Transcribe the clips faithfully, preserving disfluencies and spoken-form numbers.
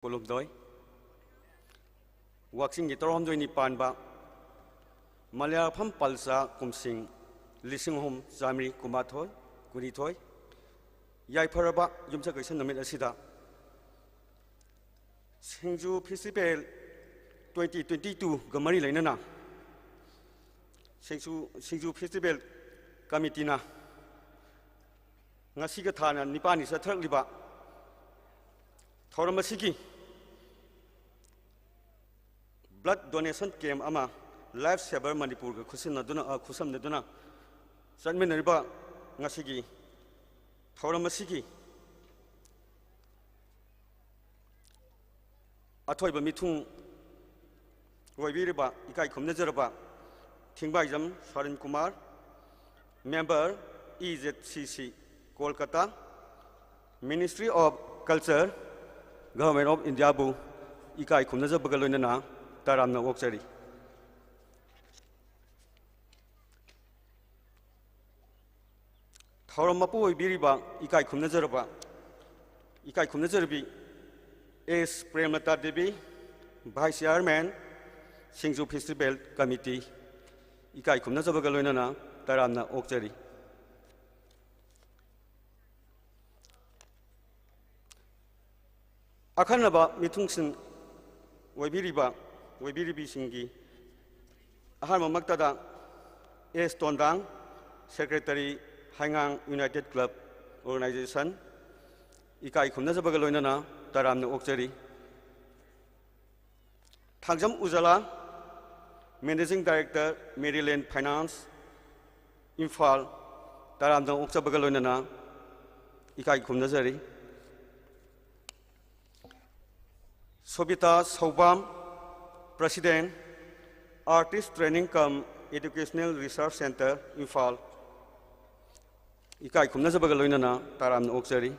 ꯀꯨꯟꯍꯨꯝꯗꯣꯏ, ꯋꯥꯛꯆꯤꯡꯒꯤ ꯇꯔꯥꯍꯨꯝꯗꯣꯏꯅꯤ ꯄꯥꯟꯕ, ꯃꯂꯌꯥꯐꯝ ꯄꯜꯆꯥ ꯀꯨꯝꯁꯤꯡ ꯂꯤꯁꯤꯡ ꯑꯍꯨꯝ ꯆꯥꯃꯔꯤ ꯀꯨꯟꯃꯥꯊꯣꯏ, ꯀꯨꯟꯅꯤꯊꯣꯏ, ꯌꯥꯏꯐꯔꯕ ꯌꯨꯝꯁꯀꯩꯁ ꯅꯨꯃꯤꯠ ꯑꯁꯤꯗ ꯁꯤꯡꯖꯨ ꯐꯦꯁꯇꯤꯚꯦꯜ ꯇ꯭ꯋꯦꯟꯇꯤ ꯇ꯭ꯋꯦꯟꯇꯤ ꯇꯨꯒ ꯃꯔꯤ ꯂꯩꯅꯅ ꯁꯤꯡꯖꯨ, ꯁꯤꯡꯖꯨ ꯐꯦꯁꯇꯤꯚꯦꯜ ꯀꯃꯤꯇꯤꯅ ꯉꯁꯤꯒ ꯊꯥꯅ ꯅꯤꯄꯥꯜꯅꯤ ꯆꯠꯊꯔꯛꯂꯤꯕ ꯊꯧꯔꯝ ꯑꯁꯤꯒꯤ blood donation camp ꯑꯃ Life Saver ꯃꯅꯤꯄꯨꯔꯒ ꯈꯨꯠꯁꯤꯟꯅꯗꯨꯅ, ꯑ, ꯈꯨꯠꯁꯝꯅꯗꯨꯅ ꯆꯠꯃꯤꯟꯅꯔꯤꯕ ꯉꯁꯤꯒꯤ ꯊꯧꯔꯝ ꯑꯁꯤꯒꯤ ꯑꯊꯣꯏꯕ ꯃꯤꯊꯨꯡ ꯑꯣꯏꯕꯤꯔꯤꯕ ꯏꯀꯥꯏ ꯈꯨꯝꯅꯖꯔꯕ ꯊꯤꯡꯕꯥꯏꯖꯝ ꯁꯔꯟ Kumar, member, E Z C C, Kolkata, Ministry of Culture, Government of Indiaꯕꯨ ꯏꯀꯥꯏ ꯈꯨꯝꯅꯖꯕꯒ ꯂꯣꯏꯅꯅ ꯇꯔꯥꯝꯅ ꯑꯣꯛꯆꯔꯤ꯫ ꯊꯧꯔꯝ ꯃꯄꯨ ꯑꯣꯏꯕꯤꯔꯤꯕ ꯏꯀꯥꯏ ꯈꯨꯝꯅꯖꯔꯕ, ꯏꯀꯥꯏ ꯈꯨꯝꯅꯖꯔꯕꯤ ꯑꯦꯁ ꯄ꯭ꯔꯦꯝꯂꯇꯥ ꯗꯦꯕꯤ, Vice Chairman, ꯁꯤꯡꯖꯨ Festival Committee, ꯏꯀꯥꯏ ꯈꯨꯝꯅꯖꯕꯒ ꯂꯣꯏꯅꯅ ꯇꯔꯥꯝꯅ ꯑꯣꯛꯆꯔꯤ꯫ ꯑꯈꯟꯅꯕ ꯃꯤꯊꯨꯡꯁꯤꯡ ꯑꯣꯏꯕꯤꯔꯤꯕ, ꯑꯣꯏꯕꯤꯔꯤꯕꯤꯁꯤꯡꯒꯤ ꯑꯍꯥꯟꯕꯃꯛꯇꯗ ꯑꯦꯁ ꯇꯣꯟꯗꯥꯡ, Secretary, ꯍꯩꯉꯥꯡ United Club Organization, ꯏꯀꯥꯏ ꯈꯨꯝꯅꯖꯕꯒ ꯂꯣꯏꯅꯅ ꯇꯔꯥꯝꯅ ꯑꯣꯛꯆꯔꯤ꯫ Thangjam Ujjwala, Managing Director, Maryland Finance, Imphal, ꯇꯔꯥꯝꯅ ꯑꯣꯛꯆꯕꯒ ꯂꯣꯏꯅꯅ ꯏꯀꯥꯏ ꯈꯨꯝꯅꯖꯔꯤ꯫ ꯁꯣꯕꯤꯇꯥ ꯁꯧꯕꯥꯝ, President, Artist Training cum Educational Research Centre, Imphal, ꯏꯀꯥꯏ ꯈꯨꯝꯅꯖꯕꯒ ꯂꯣꯏꯅꯅ ꯇꯔꯥꯝꯅ ꯑꯣꯛꯆꯔꯤ꯫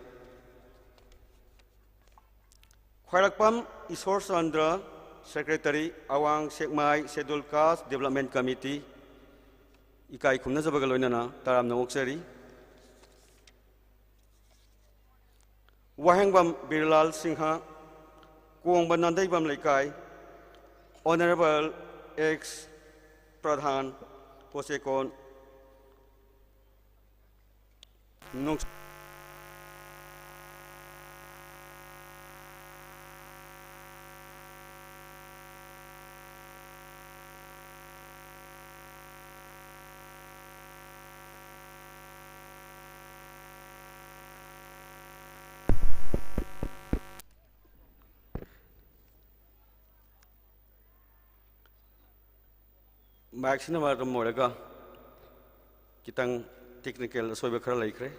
ꯈ꯭ꯋꯥꯏꯔꯥꯛꯄꯝ ꯏꯁꯣꯔ ꯆꯟꯗ꯭ꯔ, Secretary, ꯑꯋꯥꯡ ꯁꯦꯛꯃꯥꯏ Scheduled Caste Development Committee, ꯏꯀꯥꯏ ꯈꯨꯝꯅꯖꯕꯒ ꯂꯣꯏꯅꯅ ꯇꯔꯥꯝꯅ ꯑꯣꯛꯆꯔꯤ꯫ ꯋꯥꯍꯦꯡꯕꯝ ꯕꯤꯔꯂꯥꯜ ꯁꯤꯡꯍ, ꯀꯣꯡꯕ ꯅꯥꯟꯗꯩꯕꯝ ꯂꯩꯀꯥꯏ, Honorable Ex Pradhan Posekon, ꯅꯣꯡ- ꯃꯥꯏꯛꯁꯤꯅ ꯃꯔꯝ ꯑꯣꯏꯔꯒ ꯈꯤꯇꯪ technical ꯑꯁꯣꯏꯕ ꯈꯔ ꯂꯩꯈ꯭ꯔꯦ꯫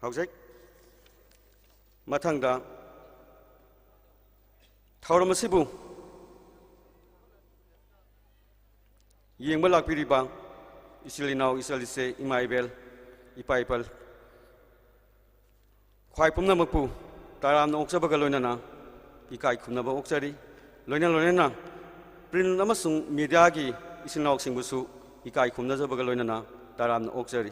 ꯍꯧꯖꯤꯛ ꯃꯊꯪꯗ ꯊꯧꯔꯝ ꯑꯁꯤꯕꯨ ꯌꯦꯡꯕ ꯂꯥꯛꯄꯤꯔꯤꯕ ꯏꯆꯤꯜ ꯏꯅꯥꯎ, ꯏꯆꯜ ꯏꯆꯦ, ꯏꯃꯥ ꯏꯕꯦꯜ, ꯏꯄꯥ ꯏꯄꯜ, ꯈ꯭ꯋꯥꯏ ꯄꯨꯝꯅꯃꯛꯄꯨ ꯇꯔꯥꯝꯅ ꯑꯣꯛꯆꯕꯒ ꯂꯣꯏꯅꯅ ꯏꯀꯥꯏ ꯈꯨꯝꯅꯕ ꯑꯣꯛꯆꯔꯤ꯫ ꯂꯣꯏꯅ ꯂꯣꯏꯅꯅ print ꯑꯃꯁꯨꯡ mediaꯒꯤ ꯏꯆꯤꯜ ꯏꯅꯥꯎꯁꯤꯡꯕꯨꯁꯨ ꯏꯀꯥꯏ ꯈꯨꯝꯅꯖꯕꯒ ꯂꯣꯏꯅꯅ ꯇꯔꯥꯝꯅ ꯑꯣꯛꯆꯔꯤ꯫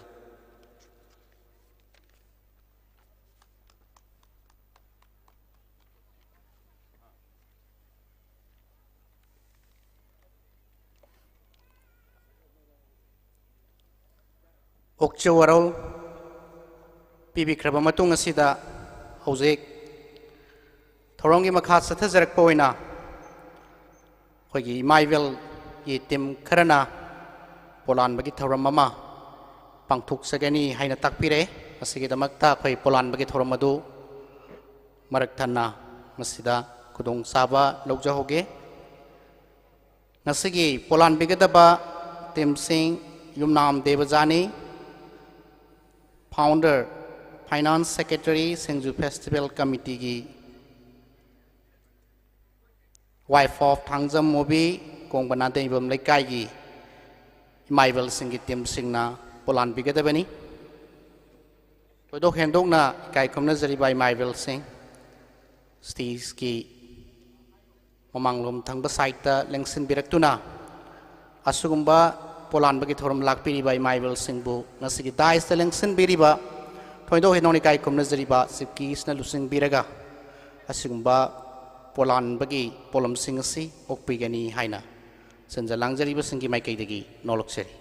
ꯑꯣꯛꯆ ꯋꯥꯔꯣꯜ ꯄꯤꯕꯤꯈ꯭ꯔꯕ ꯃꯇꯨꯡ ꯑꯁꯤꯗ, ꯍꯧꯖꯤꯛ ꯊꯧꯔꯝꯒꯤ ꯃꯈꯥ ꯆꯠꯊꯖꯔꯛꯄ ꯑꯣꯏꯅ ꯑꯩꯈꯣꯏꯒꯤ ꯏꯃꯥ ꯏꯕꯦꯜꯒꯤ team ꯈꯔꯅ ꯄꯣꯂꯥꯟꯕꯒꯤ ꯊꯧꯔꯝ ꯑꯃ ꯄꯥꯡꯊꯣꯛꯆꯒꯅꯤ ꯍꯥꯏꯅ ꯇꯥꯛꯄꯤꯔꯦ꯫ ꯃꯁꯤꯒꯤꯗꯃꯛꯇ ꯑꯩꯈꯣꯏ ꯄꯣꯂꯥꯟꯕꯒꯤ ꯊꯧꯔꯝ ꯑꯗꯨ ꯃꯔꯛ ꯊꯟꯅ ꯃꯁꯤꯗ ꯈꯨꯗꯣꯡꯆꯥꯕ ꯂꯧꯖꯍꯧꯒꯦ꯫ ꯉꯁꯤꯒꯤ ꯄꯣꯂꯥꯟꯕꯤꯒꯗꯕ teamꯁꯤꯡ: Yumnam Debjani, founder, finance secretary, Singju festival committeeꯒꯤ; wife of ꯊꯥꯡꯖꯝ ꯃꯣꯕꯤ, ꯀꯣꯡꯕ ꯅꯥꯗꯩꯕꯝ ꯂꯩꯀꯥꯏꯒꯤ ꯏꯃꯥ ꯏꯕꯦꯜꯁꯤꯡꯒꯤ teamꯁꯤꯡꯅ ꯄꯣꯂꯥꯟꯕꯤꯒꯗꯕꯅꯤ꯫ ꯊꯣꯏꯗꯣꯛ ꯍꯦꯟꯗꯣꯛꯅ ꯏꯀꯥꯏ ꯈꯨꯝꯅꯖꯔꯤꯕ ꯏꯃꯥ ꯏꯕꯦꯜꯁꯤꯡ, stageꯀꯤ ꯃꯃꯥꯡꯂꯣꯝ ꯊꯪꯕ sideꯇ ꯂꯦꯡꯁꯤꯟꯕꯤꯔꯛꯇꯨꯅ, ꯑꯁꯤꯒꯨꯝꯕ ꯄꯣꯂꯥꯟꯕꯒꯤ ꯊꯧꯔꯝ ꯂꯥꯛꯄꯤꯔꯤꯕ ꯏꯃꯥ ꯏꯕꯦꯜꯁꯤꯡꯕꯨ ꯉꯁꯤꯒꯤ daisꯇ ꯂꯦꯡꯁꯤꯟꯕꯤꯔꯤꯕ, ꯊꯣꯏꯗꯣꯛ ꯍꯦꯟꯗꯣꯛꯅ ꯏꯀꯥꯏ ꯈꯨꯝꯅꯖꯔꯤꯕ chief guestꯅ ꯂꯨꯆꯤꯡꯕꯤꯔꯒ, ꯑꯁꯤꯒꯨꯝꯕ ꯄꯣꯂꯥꯟꯕꯒꯤ ꯄꯣꯠꯂꯝꯁꯤꯡ ꯑꯁꯤ ꯑꯣꯛꯄꯤꯒꯅꯤ ꯍꯥꯏꯅ ꯁꯤꯟꯖ ꯂꯥꯡꯖꯔꯤꯕꯁꯤꯡꯒꯤ ꯃꯥꯏꯀꯩꯗꯒꯤ ꯅꯣꯂꯣꯛꯆꯔꯤ꯫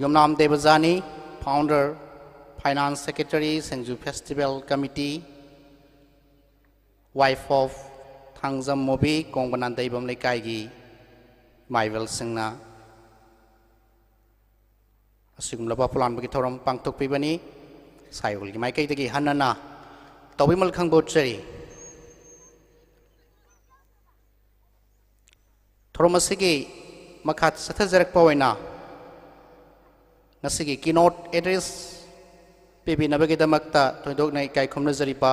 Yumnam Debjani, founder, finance secretary, Singju festival committee, wife of Thangjam Mobi, Kongba Nandeibam ꯂꯩꯀꯥꯏꯒꯤ ꯃꯥꯏꯕꯦꯜꯁꯤꯡꯅ ꯑꯁꯤꯒꯨꯝꯂꯕ ꯄꯣꯂꯥꯟꯕꯒꯤ ꯊꯧꯔꯝ ꯄꯥꯡꯊꯣꯛꯄꯤꯕꯅꯤ꯫ ꯁꯥꯏꯑꯣꯜꯒꯤ ꯃꯥꯏꯀꯩꯗꯒꯤ ꯍꯟꯅꯅ ꯇꯧꯕꯤꯃꯜ ꯈꯪꯕ ꯎꯠꯆꯔꯤ꯫ ꯊꯧꯔꯝ ꯑꯁꯤꯒꯤ ꯃꯈꯥ ꯆꯠꯊꯖꯔꯛꯄ ꯑꯣꯏꯅ ꯉꯁꯤꯒꯤ keynote address ꯄꯤꯕꯤꯅꯕꯒꯤꯗꯃꯛꯇ ꯊꯣꯏꯗꯣꯛꯅ ꯏꯀꯥꯏ ꯈꯨꯝꯅꯖꯔꯤꯕ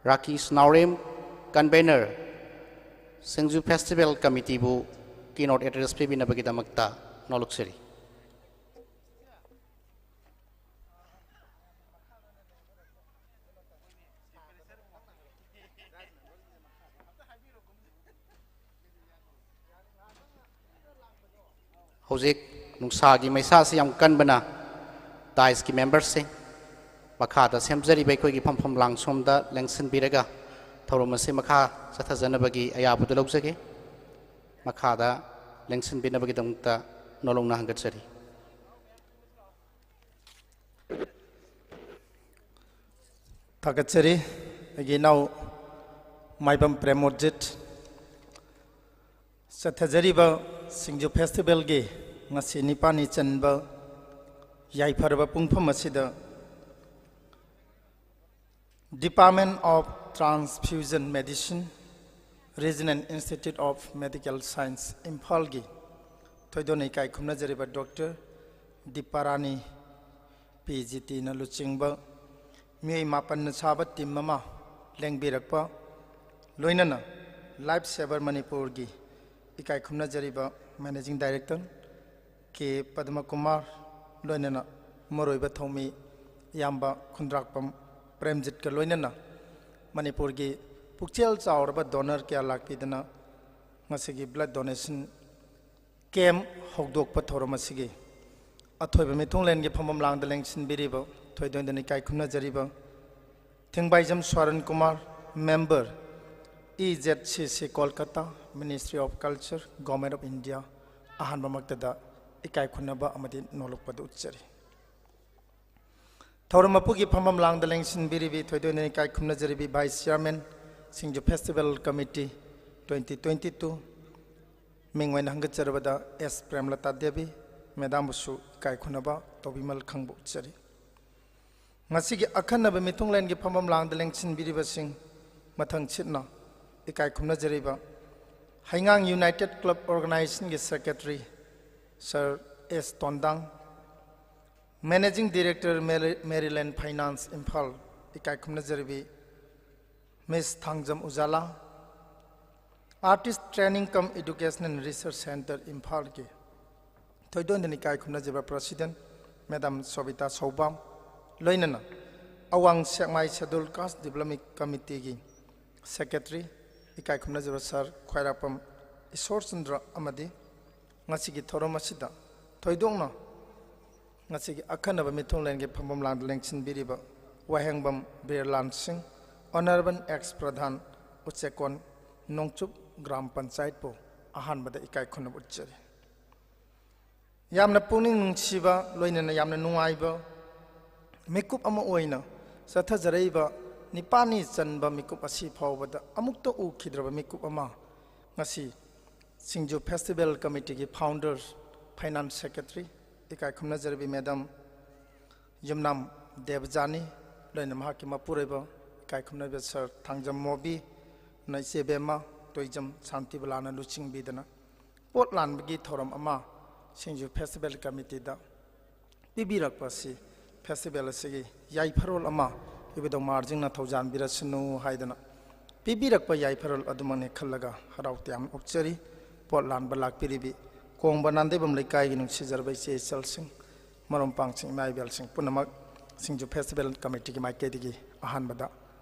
ꯔꯥꯀꯦꯁ ꯅꯥꯎꯔꯦꯝ, convener, ꯁꯤꯡꯖꯨ festival committeeꯕꯨ keynote address ꯄꯤꯕꯤꯅꯕꯒꯤꯗꯃꯛꯇ ꯅꯣꯂꯨꯛꯆꯔꯤ꯫ ꯍꯧꯖꯤꯛ ꯅꯨꯡꯁꯥꯒꯤ ꯃꯩꯁꯥꯁꯤ ꯌꯥꯝ ꯀꯟꯕꯅ dais ꯀꯤ member ꯁꯤꯡ, ꯃꯈꯥꯗ ꯁꯦꯝꯖꯔꯤꯕ ꯑꯩꯈꯣꯏꯒꯤ ꯐꯝꯐꯝ ꯂꯥꯡ ꯁꯣꯝꯗ ꯂꯦꯡꯁꯤꯟꯕꯤꯔꯒ ꯊꯧꯔꯝ ꯑꯁꯤ ꯃꯈꯥ ꯆꯠꯊꯖꯅꯕꯒꯤ ꯑꯌꯥꯕꯗꯨ ꯂꯧꯖꯒꯦ꯫ ꯃꯈꯥꯗ ꯂꯦꯡꯁꯤꯟꯕꯤꯅꯕꯒꯤꯗꯃꯛꯇ ꯅꯣꯂꯨꯛꯅ ꯍꯪꯒꯠꯆꯔꯤ꯫ ꯊꯥꯒꯠꯆꯔꯤ ꯑꯩꯒꯤ ꯏꯅꯥꯎ ꯃꯥꯏꯕꯝ ꯄ꯭ꯔꯦꯃꯣꯖꯤꯠ꯫ ꯆꯠꯊꯖꯔꯤꯕ ꯁꯤꯡꯖꯨ festival ꯒꯤ ꯉꯁꯤ ꯅꯤꯄꯥꯜꯅꯤ ꯆꯟꯕ ꯌꯥꯏꯐꯔꯕ ꯄꯨꯡꯐꯝ ꯑꯁꯤꯗ Department of Transfusion Medicine, Regional Institute of Medical Science, ꯏꯝꯐꯥꯜꯒꯤ ꯊꯣꯏꯗꯣꯛꯅ ꯏꯀꯥꯏ ꯈꯨꯝꯅꯖꯔꯤꯕ ꯗꯣꯛꯇꯔ ꯗꯤꯄꯥꯔꯥꯅꯤ ꯄꯤ ꯖꯤ ꯇꯤꯅ ꯂꯨꯆꯤꯡꯕ ꯃꯤꯑꯣꯏ ꯃꯥꯄꯟꯅ ꯁꯥꯕ team ꯑꯃ ꯂꯦꯡꯕꯤꯔꯛꯄ, ꯂꯣꯏꯅꯅ Life Saver ꯃꯅꯤꯄꯨꯔꯒꯤ ꯏꯀꯥꯏ ꯈꯨꯝꯅꯖꯔꯤꯕ managing director ꯀꯦ ꯄꯗꯃꯀꯨꯃꯥꯔ, ꯂꯣꯏꯅꯅ ꯃꯔꯨꯑꯣꯏꯕ ꯊꯧꯃꯤ ꯏꯌꯥꯝꯕ ꯈꯨꯟꯗ꯭ꯔꯥꯛꯄꯝ ꯄ꯭ꯔꯦꯝꯖꯤꯠꯀ ꯂꯣꯏꯅꯅ ꯃꯅꯤꯄꯨꯔꯒꯤ ꯄꯨꯛꯆꯦꯜ ꯆꯥꯎꯔꯕ donor ꯀꯌꯥ ꯂꯥꯛꯄꯤꯗꯨꯅ ꯉꯁꯤꯒꯤ blood donation camp ꯍꯧꯗꯣꯛꯄ ꯊꯧꯔꯝ ꯑꯁꯤꯒꯤ ꯑꯊꯣꯏꯕ ꯃꯤꯊꯨꯡꯂꯦꯟꯒꯤ ꯐꯝꯐꯝ ꯂꯥꯡꯗ ꯂꯦꯡꯁꯤꯟꯕꯤꯔꯤꯕ, ꯊꯣꯏꯗꯣꯏꯗꯅ ꯏꯀꯥꯏ ꯈꯨꯝꯅꯖꯔꯤꯕ ꯊꯤꯡꯕꯥꯏꯖꯝ ꯁ꯭ꯋꯥꯔꯟ Kumar, member, E Z C C, Kolkata, Ministry of Culture, Government of India, ꯑꯍꯥꯟꯕꯃꯛꯇꯗ ꯏꯀꯥꯏ ꯈꯨꯝꯅꯕ ꯑꯃꯗꯤ ꯅꯣꯂꯨꯛꯄꯗꯨ ꯎꯠꯆꯔꯤ꯫ ꯊꯧꯔꯝ ꯃꯄꯨꯒꯤ ꯐꯝꯐꯝ ꯂꯥꯡꯗ ꯂꯦꯡꯁꯤꯟꯕꯤꯔꯤꯕꯤ, ꯊꯣꯏꯗꯣꯏꯅ ꯏꯀꯥꯏ ꯈꯨꯝꯅꯖꯔꯤꯕꯤ Vice Chairman, ꯁꯤꯡꯖꯨ Festival Committee twenty twenty-two, ꯃꯤꯡ ꯑꯣꯏꯅ ꯍꯪꯒꯠꯆꯔꯕꯗ ꯑꯦꯁ ꯄ꯭ꯔꯦꯝꯂꯇꯥ ꯗꯦꯕꯤ, ꯃꯦꯗꯥꯝꯕꯨꯁꯨ ꯏꯀꯥꯏ ꯈꯨꯝꯅꯕ ꯇꯧꯕꯤꯃꯜ ꯈꯪꯕ ꯎꯠꯆꯔꯤ꯫ ꯉꯁꯤꯒꯤ ꯑꯈꯟꯅꯕ ꯃꯤꯊꯨꯡꯂꯦꯟꯒꯤ ꯐꯝꯐꯝ ꯂꯥꯡꯗ ꯂꯦꯡꯁꯤꯟꯕꯤꯔꯤꯕꯁꯤꯡ ꯃꯊꯪ ꯁꯤꯠꯅ ꯏꯀꯥꯏ ꯈꯨꯝꯅꯖꯔꯤꯕ ꯍꯩꯉꯥꯡ United Club Organizationꯒꯤ Secretary Sir S ꯇꯣꯟꯗꯥꯡ, Managing Director, Mary-, Maryland Finance, Imphal, ꯏꯀꯥꯏ ꯈꯨꯝꯅꯖꯔꯤꯕꯤ Miss Thangjam Ujjwala, Artist Training cum Educational Research Centre, ꯏꯝꯐꯥꯜꯒꯤ ꯊꯣꯏꯗꯣꯟꯗꯅ ꯏꯀꯥꯏ ꯈꯨꯝꯅꯖꯕ President Madam ꯁꯣꯕꯤꯇꯥ ꯁꯧꯕꯥꯝ, ꯂꯣꯏꯅꯅ ꯑꯋꯥꯡ ꯁꯦꯛꯃꯥꯏ Scheduled Caste Development Committeeꯒꯤ Secretary, ꯏꯀꯥꯏ ꯈꯨꯝꯅꯖꯕ Sir ꯈ꯭ꯋꯥꯏꯔꯥꯛꯄꯝ ꯏꯁꯣꯔꯆꯟꯗ꯭ꯔ ꯑꯃꯗꯤ ꯉꯁꯤꯒꯤ ꯊꯧꯔꯝ ꯑꯁꯤꯗ ꯊꯣꯏꯗꯣꯛꯅ ꯉꯁꯤꯒꯤ ꯑꯈꯟꯅꯕ ꯃꯤꯊꯨꯡꯂꯦꯟꯒꯤ ꯐꯝꯐꯝ ꯂꯥꯡꯗ ꯂꯦꯡꯁꯤꯟꯕꯤꯔꯤꯕ ꯋꯥꯍꯦꯡꯕꯝ ꯕꯤꯔꯂꯥꯜ ꯁꯤꯡ, Honourable Ex Pradhan, ꯎꯆꯦꯛꯀꯣꯟ ꯅꯣꯡꯆꯨꯞ ꯒ꯭ꯔꯥꯝ ꯄꯟꯆꯥꯌꯠꯄꯨ ꯑꯍꯥꯟꯕꯗ ꯏꯀꯥꯏ ꯈꯨꯝꯅꯕ ꯎꯠꯆꯔꯤ꯫ ꯌꯥꯝꯅ ꯄꯨꯛꯅꯤꯡ ꯅꯨꯡꯁꯤꯕ, ꯂꯣꯏꯅꯅ ꯌꯥꯝꯅ ꯅꯨꯡꯉꯥꯏꯕ ꯃꯤꯀꯨꯞ ꯑꯃ ꯑꯣꯏꯅ ꯆꯠꯊꯖꯔꯛꯏꯕ ꯅꯤꯄꯥꯜꯅꯤ ꯆꯟꯕ ꯃꯤꯀꯨꯞ ꯑꯁꯤ ꯐꯥꯎꯕꯗ ꯑꯃꯨꯛꯇ ꯎꯈꯤꯗ꯭ꯔꯕ ꯃꯤꯀꯨꯞ ꯑꯃ ꯉꯁꯤ ꯁꯤꯡꯖꯨ Festival Committeeꯒꯤ Founder, Finance Secretary, ꯏꯀꯥꯏ ꯈꯨꯝꯅꯖꯔꯕꯤ Madam ꯌꯨꯝꯅꯥꯝ ꯗꯦꯕꯖꯥꯅꯤ, ꯂꯣꯏꯅ ꯃꯍꯥꯛꯀꯤ ꯃꯄꯨꯔꯣꯏꯕ ꯏꯀꯥꯏ ꯈꯨꯝꯅꯖꯕ Sir ꯊꯥꯡꯖꯝ ꯃꯣꯕꯤ, ꯅ ꯏꯆꯦ ꯕꯦꯝꯃ ꯇꯣꯏꯖꯝ ꯁꯥꯟꯇꯤꯕꯂꯥꯅ ꯂꯨꯆꯤꯡꯕꯤꯗꯅ ꯄꯣꯠ ꯂꯥꯟꯕꯒꯤ ꯊꯧꯔꯝ ꯑꯃ ꯁꯤꯡꯖꯨ Festival Committeeꯗ ꯄꯤꯕꯤꯔꯛꯄ ꯑꯁꯤ festival ꯑꯁꯤꯒꯤ ꯌꯥꯏꯐꯔꯣꯜ ꯑꯃ ꯏꯕꯨꯙꯧ ꯃꯥꯔꯖꯤꯡꯅ ꯊꯧꯖꯥꯟꯕꯤꯔꯁꯅꯨ ꯍꯥꯏꯗꯅ ꯄꯤꯕꯤꯔꯛꯄ ꯌꯥꯏꯐꯔꯣꯜ ꯑꯗꯨꯃꯛꯅꯤ ꯈꯜꯂꯒ ꯍꯔꯥꯎ ꯇꯌꯥꯝꯅ ꯑꯣꯛꯆꯔꯤ꯫ ꯄꯣꯠ ꯂꯥꯟꯕ ꯂꯥꯛꯄꯤꯔꯤꯕꯤ ꯀꯣꯡꯕ ꯅꯥꯟꯗꯩꯕꯝ ꯂꯩꯀꯥꯏꯒꯤ ꯅꯨꯡꯁꯤꯖꯔꯕ ꯏꯆꯦ ꯏꯆꯜꯁꯤꯡ, ꯃꯔꯨꯞ ꯃꯄꯥꯡꯁꯤꯡ, ꯏꯃꯥ ꯏꯕꯦꯜꯁꯤꯡ ꯄꯨꯝꯅꯃꯛ ꯁꯤꯡꯖꯨ Festival Committeeꯒꯤ ꯃꯥꯏꯀꯩꯗꯒꯤ ꯑꯍꯥꯟꯕꯗ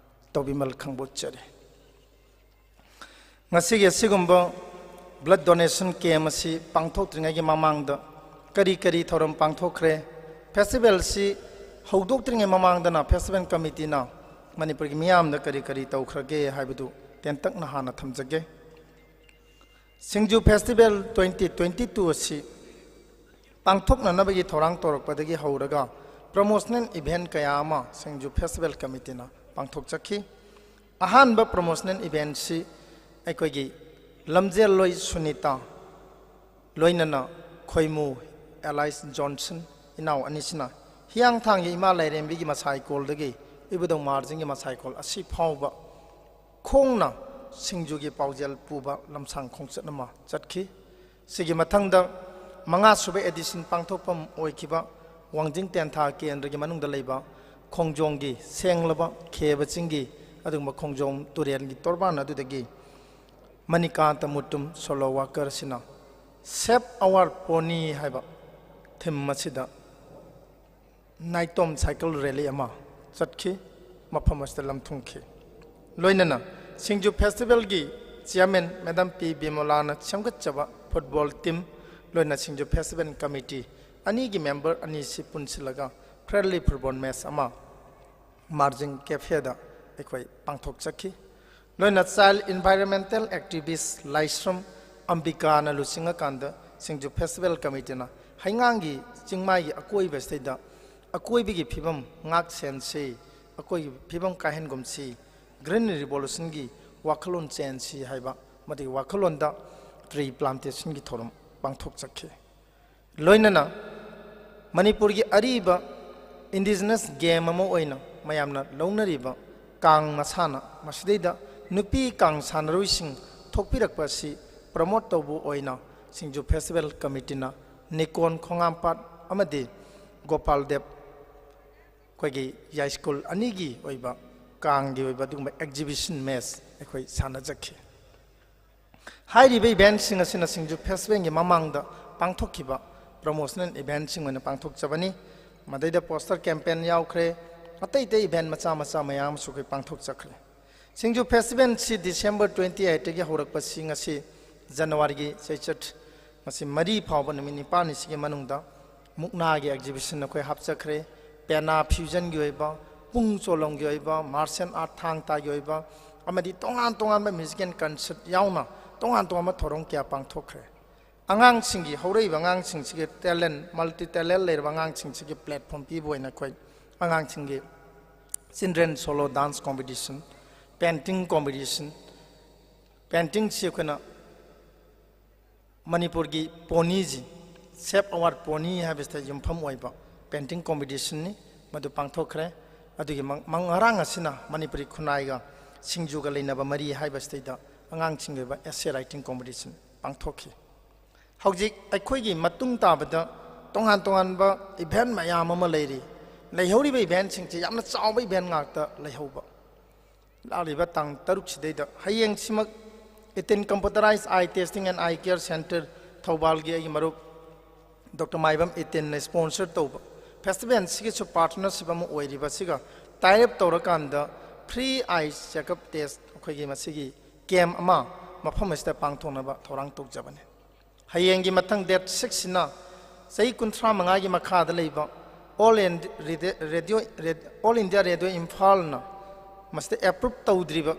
ꯇꯧꯕꯤꯃꯜ ꯈꯪꯕ ꯎꯠꯆꯔꯤ꯫ ꯉꯁꯤꯒꯤ ꯑꯁꯤꯒꯨꯝꯕ blood donation camp ꯑꯁꯤ ꯄꯥꯡꯊꯣꯛꯇ꯭ꯔꯤꯉꯩꯒꯤ ꯃꯃꯥꯡꯗ ꯀꯔꯤ ꯀꯔꯤ ꯊꯧꯔꯝ ꯄꯥꯡꯊꯣꯛꯈ꯭ꯔꯦ? ꯐꯦꯁꯇꯤꯚꯦꯜꯁꯤ ꯍꯧꯗꯣꯛꯇ꯭ꯔꯤꯉꯩ ꯃꯃꯥꯡꯗꯅ ꯐꯦꯁꯇꯤꯚꯦꯜ ꯀꯃꯤꯇꯤꯅ ꯃꯅꯤꯄꯨꯔꯒꯤ ꯃꯤꯌꯥꯝꯗ ꯀꯔꯤ ꯀꯔꯤ ꯇꯧꯈ꯭ꯔꯒꯦ ꯍꯥꯏꯕꯗꯨ ꯇꯦꯟꯇꯛꯅ ꯍꯥꯟꯅ ꯊꯝꯖꯒꯦ꯫ ꯁꯤꯡꯖꯨ ꯐꯦꯁꯇꯤꯚꯦꯜ twenty twenty two ꯑꯁꯤ ꯄꯥꯡꯊꯣꯛꯅꯅꯕꯒꯤ ꯊꯧꯔꯥꯡ ꯇꯧꯔꯛꯄꯗꯒꯤ ꯍꯧꯔꯒ ꯄ꯭ꯔꯣꯃꯣꯁꯅꯦꯜ ꯏꯚꯦꯟꯠ ꯀꯌꯥ ꯑꯃ ꯁꯤꯡꯖꯨ ꯐꯦꯁꯇꯤꯚꯦꯜ ꯀꯃꯤꯇꯤꯅ ꯄꯥꯡꯊꯣꯛꯆꯈꯤ꯫ ꯑꯍꯥꯟꯕ ꯄ꯭ꯔꯣꯃꯣꯁꯅꯦꯜ ꯏꯚꯦꯟꯠꯁꯤ ꯑꯩꯈꯣꯏꯒꯤ ꯂꯝꯖꯦꯜꯂꯣꯏ ꯁꯨꯅꯤꯇꯥ ꯂꯣꯏꯅꯅ ꯈꯣꯏꯃꯨ ꯑꯦꯂꯥꯏꯁ ꯖꯣꯟꯁꯟ ꯏꯅꯥꯎ ꯑꯅꯤꯁꯤꯅ ꯍꯤꯌꯥꯡꯊꯥꯡꯒꯤ ꯏꯃꯥ ꯂꯥꯏꯔꯦꯝꯕꯤꯒꯤ ꯃꯁꯥꯏꯀꯣꯜꯗꯒꯤ ꯏꯕꯨꯙꯧ ꯃꯥꯔꯖꯤꯡꯒꯤ ꯃꯁꯥꯏꯀꯣꯜ ꯑꯁꯤ ꯐꯥꯎꯕ ꯈꯣꯡꯅ ꯁꯤꯡꯖꯨꯒꯤ ꯄꯥꯎꯖꯦꯜ ꯄꯨꯕ ꯂꯝꯁꯥꯡ ꯈꯣꯡꯆꯠ ꯑꯃ ꯆꯠꯈꯤ꯫ ꯁꯤꯒꯤ ꯃꯊꯪꯗ ꯃꯉꯥꯁꯨꯕ ꯑꯦꯗꯤꯁꯟ ꯄꯥꯡꯊꯣꯛꯐꯝ ꯑꯣꯏꯈꯤꯕ ꯋꯥꯡꯖꯤꯡ ꯇꯦꯟꯊꯥ ꯀꯦꯟꯗ꯭ꯔꯒꯤ ꯃꯅꯨꯡꯗ ꯂꯩꯕ ꯈꯣꯡꯖꯣꯝꯒꯤ ꯁꯦꯡꯂꯕ ꯈꯦꯕ ꯆꯤꯡꯒꯤ ꯑꯗꯨꯒꯨꯝꯕ ꯈꯣꯡꯖꯣꯝ ꯇꯨꯔꯦꯜꯒꯤ ꯇꯣꯔꯕꯥꯟ ꯑꯗꯨꯗꯒꯤ Manikanta Mutum solo ꯋꯥꯀꯔꯁꯤꯅ Save Our Pony ꯍꯥꯏꯕ ꯊꯤꯝ ꯑꯁꯤꯗ ꯅꯥꯏꯇꯣꯝ ꯁꯥꯏꯀꯜ ꯔꯦꯂꯤ ꯑꯃ ꯆꯠꯈꯤ, ꯃꯐꯝ ꯑꯁꯤꯗ ꯂꯝꯊꯨꯡꯈꯤ꯫ ꯂꯣꯏꯅꯅ ꯁꯤꯡꯖꯨ ꯐꯦꯁꯇꯤꯚꯦꯜꯒꯤ ꯆꯤꯌꯥꯔꯃꯦꯟ ꯃꯦꯗꯥꯝ ꯄꯤ ꯕꯤꯃꯣꯂꯥꯅ ꯁꯦꯝꯒꯠꯆꯕ ꯐꯨꯠꯕꯣꯜ ꯇꯤꯝ, ꯂꯣꯏꯅ ꯁꯤꯡꯖꯨ ꯐꯦꯁꯇꯤꯚꯦꯜ ꯀꯃꯤꯇꯤ ꯑꯅꯤꯒꯤ ꯃꯦꯝꯕꯔ ꯑꯅꯤꯁꯤ ꯄꯨꯟꯁꯤꯜꯂꯒ ꯐ꯭ꯔꯦꯟꯂꯤ ꯐꯨꯠꯕꯣꯜ ꯃꯦꯆ ꯑꯃ ꯃꯥꯔꯖꯤꯡ ꯀꯦꯐꯦꯗ ꯑꯩꯈꯣꯏ ꯄꯥꯡꯊꯣꯛꯆꯈꯤ꯫ ꯂꯣꯏꯅ ꯆꯥꯏꯜ ꯏꯟꯚꯥꯏꯔꯣꯟꯃꯦꯟꯇꯦꯜ ꯑꯦꯛꯇꯤꯚꯤꯁ ꯂꯥꯏꯁ꯭ꯔꯝ ꯑꯝꯕꯤꯀꯥꯅ ꯂꯨꯆꯤꯡꯉꯀꯥꯟꯗ ꯁꯤꯡꯖꯨ ꯐꯦꯁꯇꯤꯚꯦꯜ ꯀꯃꯤꯇꯤꯅ ꯍꯩꯉꯥꯡꯒꯤ ꯆꯤꯡꯃꯥꯏꯒꯤ ꯑꯀꯣꯏꯕꯁꯤꯗꯩꯗ ꯑꯀꯣꯏꯕꯒꯤ ꯐꯤꯕꯝ ꯉꯥꯛ ꯁꯦꯟꯁꯤ, ꯑꯀꯣꯏꯕꯒꯤ ꯐꯤꯕꯝ ꯀꯥꯏꯍꯟꯒꯨꯝꯁꯤ, ꯒ꯭ꯔꯤꯟ ꯔꯤꯚꯣꯂꯨꯁꯟꯒꯤ ꯋꯥꯈꯜꯂꯣꯟ ꯆꯦꯟꯁꯤ ꯍꯥꯏꯕ ꯃꯗꯨꯒꯤ ꯋꯥꯈꯜꯂꯣꯟꯗ ꯇ꯭ꯔꯤ ꯄ꯭ꯂꯥꯟꯇꯦꯁꯟꯒꯤ ꯊꯧꯔꯝ ꯄꯥꯡꯊꯣꯛꯆꯈꯤ꯫ ꯂꯣꯏꯅꯅ ꯃꯅꯤꯄꯨꯔꯒꯤ ꯑꯔꯤꯕ ꯏꯟꯗꯤꯖꯤꯅꯁ ꯒꯦꯝ ꯑꯃ ꯑꯣꯏꯅ ꯃꯌꯥꯝꯅ ꯂꯧꯅꯔꯤꯕ ꯀꯥꯡ ꯃꯁꯥꯟꯅ, ꯃꯁꯤꯗꯩꯗ ꯅꯨꯄꯤ ꯀꯥꯡ ꯁꯥꯟꯅꯔꯣꯏꯁꯤꯡ ꯊꯣꯛꯄꯤꯔꯛꯄ ꯑꯁꯤ ꯄ꯭ꯔꯃꯣꯠ ꯇꯧꯕ ꯑꯣꯏꯅ ꯁꯤꯡꯖꯨ ꯐꯦꯁꯇꯤꯚꯦꯜ ꯀꯃꯤꯇꯤꯅ ꯅꯤꯀꯣꯟ ꯈꯣꯡꯉꯥꯝꯄꯥꯠ ꯑꯃꯗꯤ ꯒꯣꯄꯥꯜ ꯗꯦꯕ ꯑꯩꯈꯣꯏꯒꯤ ꯌꯥꯏꯁ꯭ꯀꯨꯜ ꯑꯅꯤꯒꯤ ꯑꯣꯏꯕ ꯀꯥꯡꯒꯤ ꯑꯣꯏꯕ ꯑꯗꯨꯒꯨꯝꯕ ꯑꯦꯛꯖꯤꯕꯤꯁꯟ ꯃꯦꯆ ꯑꯩꯈꯣꯏ ꯁꯥꯟꯅꯖꯈꯤ꯫ ꯍꯥꯏꯔꯤꯕ ꯏꯚꯦꯟꯠꯁꯤꯡ ꯑꯁꯤꯅ ꯁꯤꯡꯖꯨ ꯐꯦꯁꯇꯤꯚꯦꯜꯒꯤ ꯃꯃꯥꯡꯗ ꯄꯥꯡꯊꯣꯛꯈꯤꯕ ꯄ꯭ꯔꯣꯃꯣꯁꯅꯦꯜ ꯏꯚꯦꯟꯠꯁꯤꯡ ꯑꯣꯏꯅ ꯄꯥꯡꯊꯣꯛꯆꯕꯅꯤ꯫ ꯃꯗꯩꯗ ꯄꯣꯁꯇꯔ ꯀꯦꯝꯄꯦꯟ ꯌꯥꯎꯈ꯭ꯔꯦ, ꯑꯇꯩ ꯑꯇꯩ ꯏꯚꯦꯟꯠ ꯃꯆꯥ ꯃꯆꯥ ꯃꯌꯥꯝ ꯑꯃꯁꯨ ꯑꯩꯈꯣꯏ ꯄꯥꯡꯊꯣꯛꯆꯈ꯭ꯔꯦ꯫ ꯁꯤꯡꯖꯨ ꯐꯦꯁꯇꯤꯚꯦꯜꯁꯤ ꯗꯤꯁꯦꯝꯕꯔ twenty eightꯇꯒꯤ ꯍꯧꯔꯛꯄꯁꯤ ꯉꯁꯤ ꯖꯅꯋꯥꯔꯤꯒꯤ ꯆꯩꯆꯠ ꯃꯁꯤ ꯃꯔꯤ ꯐꯥꯎꯕ ꯅꯨꯃꯤꯠ ꯅꯤꯄꯥꯜꯅꯤꯁꯤꯒꯤ ꯃꯅꯨꯡꯗ ꯃꯨꯛꯅꯥꯒꯤ exhibition ꯑꯩꯈꯣꯏ ꯍꯥꯞꯆꯈ꯭ꯔꯦ꯫ ꯄꯦꯅꯥ fusionꯒꯤ ꯑꯣꯏꯕ, ꯄꯨꯡ ꯆꯣꯂꯣꯝꯒꯤ ꯑꯣꯏꯕ, martial art ꯊꯥꯡ ꯇꯥꯒꯤ ꯑꯣꯏꯕ, ꯑꯃꯗꯤ ꯇꯣꯉꯥꯟ ꯇꯣꯉꯥꯟꯕ musical concert ꯌꯥꯎꯅ ꯇꯣꯉꯥꯟ ꯇꯣꯉꯥꯟꯕ ꯊꯧꯔꯝ ꯀꯌꯥ ꯄꯥꯡꯊꯣꯛꯈ꯭ꯔꯦ꯫ ꯑꯉꯥꯡꯁꯤꯡꯒꯤ, ꯍꯧꯔꯛꯏꯕ ꯑꯉꯥꯡꯁꯤꯡꯁꯤꯒꯤ talent, multi talent ꯂꯩꯔꯕ ꯑꯉꯥꯡꯁꯤꯡꯁꯤꯒꯤ platform ꯄꯤꯕ ꯑꯣꯏꯅ ꯑꯩꯈꯣꯏ ꯑꯉꯥꯡꯁꯤꯡꯒꯤ children solo dance competition, painting competition, paintingꯁꯤ ꯑꯩꯈꯣꯏꯅ ꯃꯅꯤꯄꯨꯔꯒꯤ ꯄꯣꯅꯤꯁꯤ, Save Our Pony ꯍꯥꯏꯕꯁꯤꯗ ꯌꯨꯝꯐꯝ ꯑꯣꯏꯕ painting competitionꯅꯤ, ꯃꯗꯨ ꯄꯥꯡꯊꯣꯛꯈ꯭ꯔꯦ꯫ ꯑꯗꯨꯒꯤ ꯃꯪ-, ꯃꯪ-, ꯉꯔꯥꯡ ꯑꯁꯤꯅ ꯃꯅꯤꯄꯨꯔꯤ ꯈꯨꯟꯅꯥꯏꯒ ꯁꯤꯡꯖꯨꯒ ꯂꯩꯅꯕ ꯃꯔꯤ ꯍꯥꯏꯕꯁꯤꯗꯩꯗ ꯑꯉꯥꯡꯁꯤꯡꯒꯤ ꯑꯣꯏꯕ essay writing competition ꯄꯥꯡꯊꯣꯛꯈꯤ꯫ ꯍꯧꯖꯤꯛ ꯑꯩꯈꯣꯏꯒꯤ ꯃꯇꯨꯡ ꯇꯥꯕꯗ ꯇꯣꯉꯥꯟ ꯇꯣꯉꯥꯟꯕ event ꯃꯌꯥꯝ ꯑꯃ ꯂꯩꯔꯤ꯫ ꯂꯩꯍꯧꯔꯤꯕ eventꯁꯤꯡꯁꯤ ꯌꯥꯝꯅ ꯆꯥꯎꯕ event ꯉꯥꯛꯇ ꯂꯩꯍꯧꯕ꯫ ꯂꯥꯛꯂꯤꯕ ꯇꯥꯡ ꯇꯔꯨꯛꯁꯤꯗꯩꯗ ꯍꯌꯦꯡꯁꯤꯃꯛ Eten Computerized Eye Testing and Eye Care Center ꯊꯧꯕꯥꯜꯒꯤ ꯑꯩꯒꯤ ꯃꯔꯨꯞ ꯗꯣꯛꯇꯔ ꯃꯥꯏꯕꯝ ꯏꯇꯦꯟꯅ sponsor ꯇꯧꯕ festivalꯁꯤꯒꯤꯁꯨ partnership ꯑꯃ ꯑꯣꯏꯔꯤꯕꯁꯤꯒ tie up ꯇꯧꯔꯀꯥꯟꯗ free eye checkup test ꯑꯩꯈꯣꯏꯒꯤ ꯃꯁꯤꯒꯤ camp ꯑꯃ ꯃꯐꯝ ꯑꯁꯤꯗ ꯄꯥꯡꯊꯣꯛꯅꯕ ꯊꯧꯔꯥꯡ ꯇꯧꯖꯕꯅꯤ꯫ ꯍꯌꯦꯡꯒꯤ ꯃꯊꯪ date sixꯁꯤꯅ ꯆꯍꯤ ꯀꯨꯟꯊ꯭ꯔꯥ ꯃꯉꯥꯒꯤ ꯃꯈꯥꯗ ꯂꯩꯕ All Indi-, Radio, Radio, All India Radio ꯏꯝꯐꯥꯜꯅ ꯃꯁꯤꯗ approve ꯇꯧꯗ꯭ꯔꯤꯕ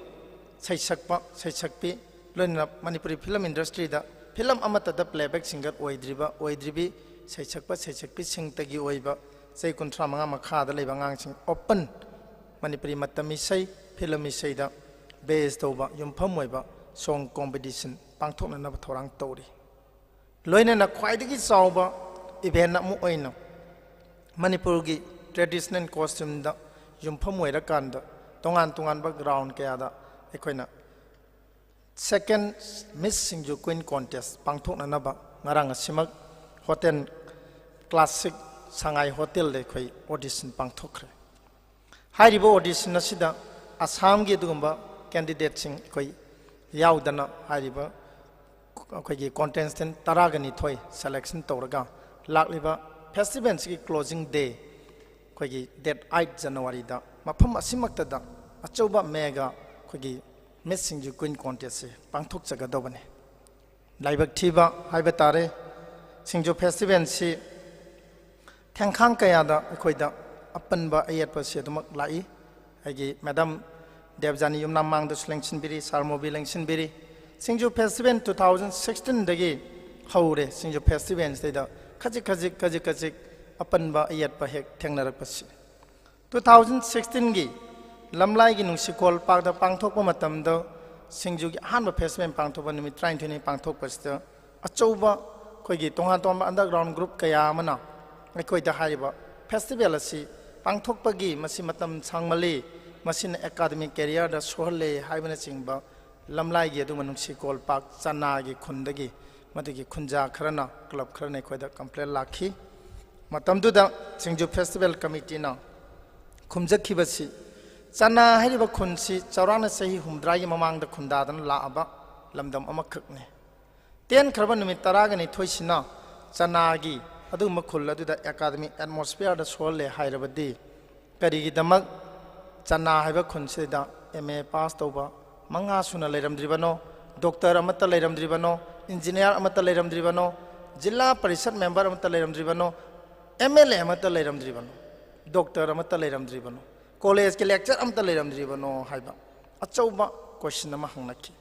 ꯁꯩꯁꯛꯄ, ꯁꯩꯁꯛꯄꯤ, ꯂꯣꯏꯅꯅ ꯃꯅꯤꯄꯨꯔꯤ film industryꯗ film ꯑꯃꯠꯇꯗ playback singer ꯑꯣꯏꯗ꯭ꯔꯤꯕ, ꯑꯣꯏꯗ꯭ꯔꯤꯕꯤ ꯁꯩꯁꯛꯄ, ꯁꯩꯁꯛꯄꯤꯁꯤꯡꯇꯒꯤ ꯑꯣꯏꯕ ꯆꯍꯤ ꯀꯨꯟꯊ꯭ꯔꯥ ꯃꯉꯥ ꯃꯈꯥꯗ ꯂꯩꯕ ꯑꯉꯥꯡꯁꯤꯡ open ꯃꯅꯤꯄꯨꯔꯤ ꯃꯇꯝ ꯏꯁꯩ, film ꯏꯁꯩꯗ base ꯇꯧꯕ ꯌꯨꯝꯐꯝ ꯑꯣꯏꯕ song competition ꯄꯥꯡꯊꯣꯛꯅꯅꯕ ꯊꯧꯔꯥꯡ ꯇꯧꯔꯤ꯫ ꯂꯣꯏꯅꯅ ꯈ꯭ꯋꯥꯏꯗꯒꯤ ꯆꯥꯎꯕ event ꯑꯃ ꯑꯣꯏꯅ ꯃꯅꯤꯄꯨꯔꯒꯤ traditional costumeꯗ ꯌꯨꯝꯐꯝ ꯑꯣꯏꯔꯀꯥꯟꯗ ꯇꯣꯉꯥꯟ ꯇꯣꯉꯥꯟꯕ ground ꯀꯌꯥꯗ ꯑꯩꯈꯣꯏꯅ second Miss Singju Queen Contest ꯄꯥꯡꯊꯣꯛꯅꯅꯕ ꯉꯔꯥꯡ ꯑꯁꯤꯃꯛ Hotel Classic ꯁꯉꯥꯏ Hotelꯗ ꯑꯩꯈꯣꯏ audition ꯄꯥꯡꯊꯣꯛꯈ꯭ꯔꯦ꯫ ꯍꯥꯏꯔꯤꯕ audition ꯑꯁꯤꯗ ꯑꯁꯥꯝꯒꯤ ꯑꯗꯨꯒꯨꯝꯕ candidateꯁꯤꯡ ꯑꯩꯈꯣꯏ ꯌꯥꯎꯗꯅ ꯍꯥꯏꯔꯤꯕ ꯑꯩꯈꯣꯏꯒꯤ contestant ꯇꯔꯥꯒ ꯅꯤꯊꯣꯏ selection ꯇꯧꯔꯒ ꯂꯥꯛꯂꯤꯕ festivalꯁꯤꯒꯤ closing day ꯑꯩꯈꯣꯏꯒꯤ date eight Januaryꯗ ꯃꯐꯝ ꯑꯁꯤꯃꯛꯇꯗ ꯑꯆꯧꯕ mega ꯑꯩꯈꯣꯏꯒꯤ Miss Singju Queen Contestꯁꯦ ꯄꯥꯡꯊꯣꯛꯆꯒꯗꯧꯕꯅꯤ꯫ ꯂꯥꯏꯕꯛ ꯊꯤꯕ ꯍꯥꯏꯕ ꯇꯥꯔꯦ, ꯁꯤꯡꯖꯨ ꯐꯦꯁꯇꯤꯚꯦꯜꯁꯤ ꯊꯦꯡꯈꯥꯡ ꯀꯌꯥꯗ ꯑꯩꯈꯣꯏꯗ ꯑꯄꯟꯕ ꯑꯌꯦꯠꯄꯁꯤ ꯑꯗꯨꯃꯛ ꯂꯥꯛꯏ꯫ ꯑꯩꯒꯤ ꯃꯦꯗꯥꯝ ꯗꯦꯕꯖꯥꯅꯤ ꯌꯨꯝꯅꯥꯝ ꯃꯥꯡꯗꯁꯨ ꯂꯦꯡꯁꯤꯟꯕꯤꯔꯤ, ꯁꯥꯔ ꯃꯣꯕꯤ ꯂꯦꯡꯁꯤꯟꯕꯤꯔꯤ꯫ ꯁꯤꯡꯖꯨ ꯐꯦꯁꯇꯤꯚꯦꯜ ꯇꯨ ꯊꯥꯎꯖꯟ ꯁꯤꯛꯁꯇꯤꯟꯗꯒꯤ ꯍꯧꯔꯦ꯫ ꯁꯤꯡꯖꯨ ꯐꯦꯁꯇꯤꯚꯦꯜꯁꯤꯗꯩꯗ ꯈꯖꯤꯛ ꯈꯖꯤꯛ ꯈꯖꯤꯛ ꯈꯖꯤꯛ ꯑꯄꯟꯕ ꯑꯌꯦꯠꯄ ꯍꯦꯛ ꯊꯦꯡꯅꯔꯛꯄꯁꯤ꯫ ꯇꯨ ꯊꯥꯎꯖꯟ ꯁꯤꯛꯁꯇꯤꯟꯒꯤ ꯂꯝꯂꯥꯏꯒꯤ ꯅꯨꯡꯁꯤꯀꯣꯜ ꯄꯥꯛꯇ ꯄꯥꯡꯊꯣꯛꯄ ꯃꯇꯝꯗ, ꯁꯤꯡꯖꯨꯒꯤ ꯑꯍꯥꯟꯕ ꯐꯦꯁꯇꯤꯚꯦꯜ ꯄꯥꯡꯊꯣꯛꯄ ꯅꯨꯃꯤꯠ ꯇꯔꯥꯅꯤꯊꯣꯏꯅꯤ ꯄꯥꯡꯊꯣꯛꯄꯁꯤꯗ, ꯑꯆꯧꯕ ꯑꯩꯈꯣꯏꯒꯤ ꯇꯣꯉꯥꯟ ꯇꯣꯉꯥꯟꯕ ꯑꯟꯗꯔꯒ꯭ꯔꯥꯎꯟ ꯒ꯭ꯔꯨꯞ ꯀꯌꯥ ꯑꯃꯅ ꯑꯩꯈꯣꯏꯗ ꯍꯥꯏꯔꯤꯕ ꯐꯦꯁꯇꯤꯚꯦꯜ ꯑꯁꯤ ꯄꯥꯡꯊꯣꯛꯄꯒꯤ ꯃꯁꯤ ꯃꯇꯝ ꯁꯥꯡꯃꯜꯂꯤ, ꯃꯁꯤꯅ ꯑꯦꯀꯥꯗꯃꯤꯛ ꯀꯦꯔꯤꯌꯔꯗ ꯁꯣꯛꯍꯜꯂꯦ ꯍꯥꯏꯕꯅꯆꯤꯡꯕ ꯂꯝꯂꯥꯏꯒꯤ ꯑꯗꯨꯒꯨꯝꯕ ꯅꯨꯡꯁꯤꯀꯣꯜ ꯄꯥꯛ ꯆꯅꯥꯒꯤ ꯈꯨꯟꯗꯒꯤ, ꯃꯗꯨꯒꯤ ꯈꯨꯟꯖꯥ ꯈꯔꯅ, ꯀ꯭ꯂꯕ ꯈꯔꯅ ꯑꯩꯈꯣꯏꯗ ꯀꯝꯄ꯭ꯂꯦꯟ ꯂꯥꯛꯈꯤ꯫ ꯃꯇꯝꯗꯨꯗ ꯁꯤꯡꯖꯨ ꯐꯦꯁꯇꯤꯚꯦꯜ ꯀꯃꯤꯇꯤꯅ ꯈꯨꯝꯖꯈꯤꯕꯁꯤ, ꯆꯅꯥ ꯍꯥꯏꯔꯤꯕ ꯈꯨꯟꯁꯤ ꯆꯥꯎꯔꯥꯛꯅ ꯆꯍꯤ ꯍꯨꯝꯐꯨꯇꯔꯥꯒꯤ ꯃꯃꯥꯡꯗ ꯈꯨꯟꯗꯥꯗꯅ ꯂꯥꯛꯑꯕ ꯂꯝꯗꯝ ꯑꯃꯈꯛꯅꯤ꯫ ꯇꯦꯟꯈ꯭ꯔꯕ ꯅꯨꯃꯤꯠ ꯇꯔꯥꯒ ꯅꯤꯊꯣꯏꯁꯤꯅ ꯆꯅꯥꯒꯤ ꯑꯗꯨꯒꯨꯝꯕ ꯈꯨꯜ ꯑꯗꯨꯗ ꯑꯦꯀꯥꯗꯃꯤꯛ ꯑꯦꯠꯃꯣꯁꯐꯤꯌꯔꯗ ꯁꯣꯛꯍꯜꯂꯦ ꯍꯥꯏꯔꯕꯗꯤ, ꯀꯔꯤꯒꯤꯗꯃꯛ ꯆꯅꯥ ꯍꯥꯏꯕ ꯈꯨꯟꯁꯤꯗ ꯑꯦꯝ ꯑꯦ ꯄꯥꯁ ꯇꯧꯕ ꯃꯉꯥ ꯁꯨꯅ ꯂꯩꯔꯝꯗ꯭ꯔꯤꯕꯅꯣ, ꯗꯣꯛꯇꯔ ꯑꯃꯠꯇ ꯂꯩꯔꯝꯗ꯭ꯔꯤꯕꯅꯣ, ꯏꯟꯖꯤꯅꯤꯌꯥꯔ ꯑꯃꯠꯇ ꯂꯩꯔꯝꯗ꯭ꯔꯤꯕꯅꯣ, ꯖꯤꯂꯥ ꯄꯔꯤꯁꯠ ꯃꯦꯝꯕꯔ ꯑꯃꯠꯇ ꯂꯩꯔꯝꯗ꯭ꯔꯤꯕꯅꯣ, ꯑꯦꯝ ꯑꯦꯜ ꯑꯦ ꯑꯃꯠꯇ ꯂꯩꯔꯝꯗ꯭ꯔꯤꯕꯅꯣ, ꯗꯣꯛꯇꯔ ꯑꯃꯠꯇ ꯂꯩꯔꯝꯗ꯭ꯔꯤꯕꯅꯣ, ꯀꯣꯂꯦꯖꯀꯤ ꯂꯦꯛꯆꯔ ꯑꯃꯠꯇ ꯂꯩꯔꯝꯗ꯭ꯔꯤꯕꯅꯣ ꯍꯥꯏꯕ ꯑꯆꯧꯕ ꯀꯣꯏꯁꯟ ꯑꯃ ꯍꯪꯂꯛꯈꯤ꯫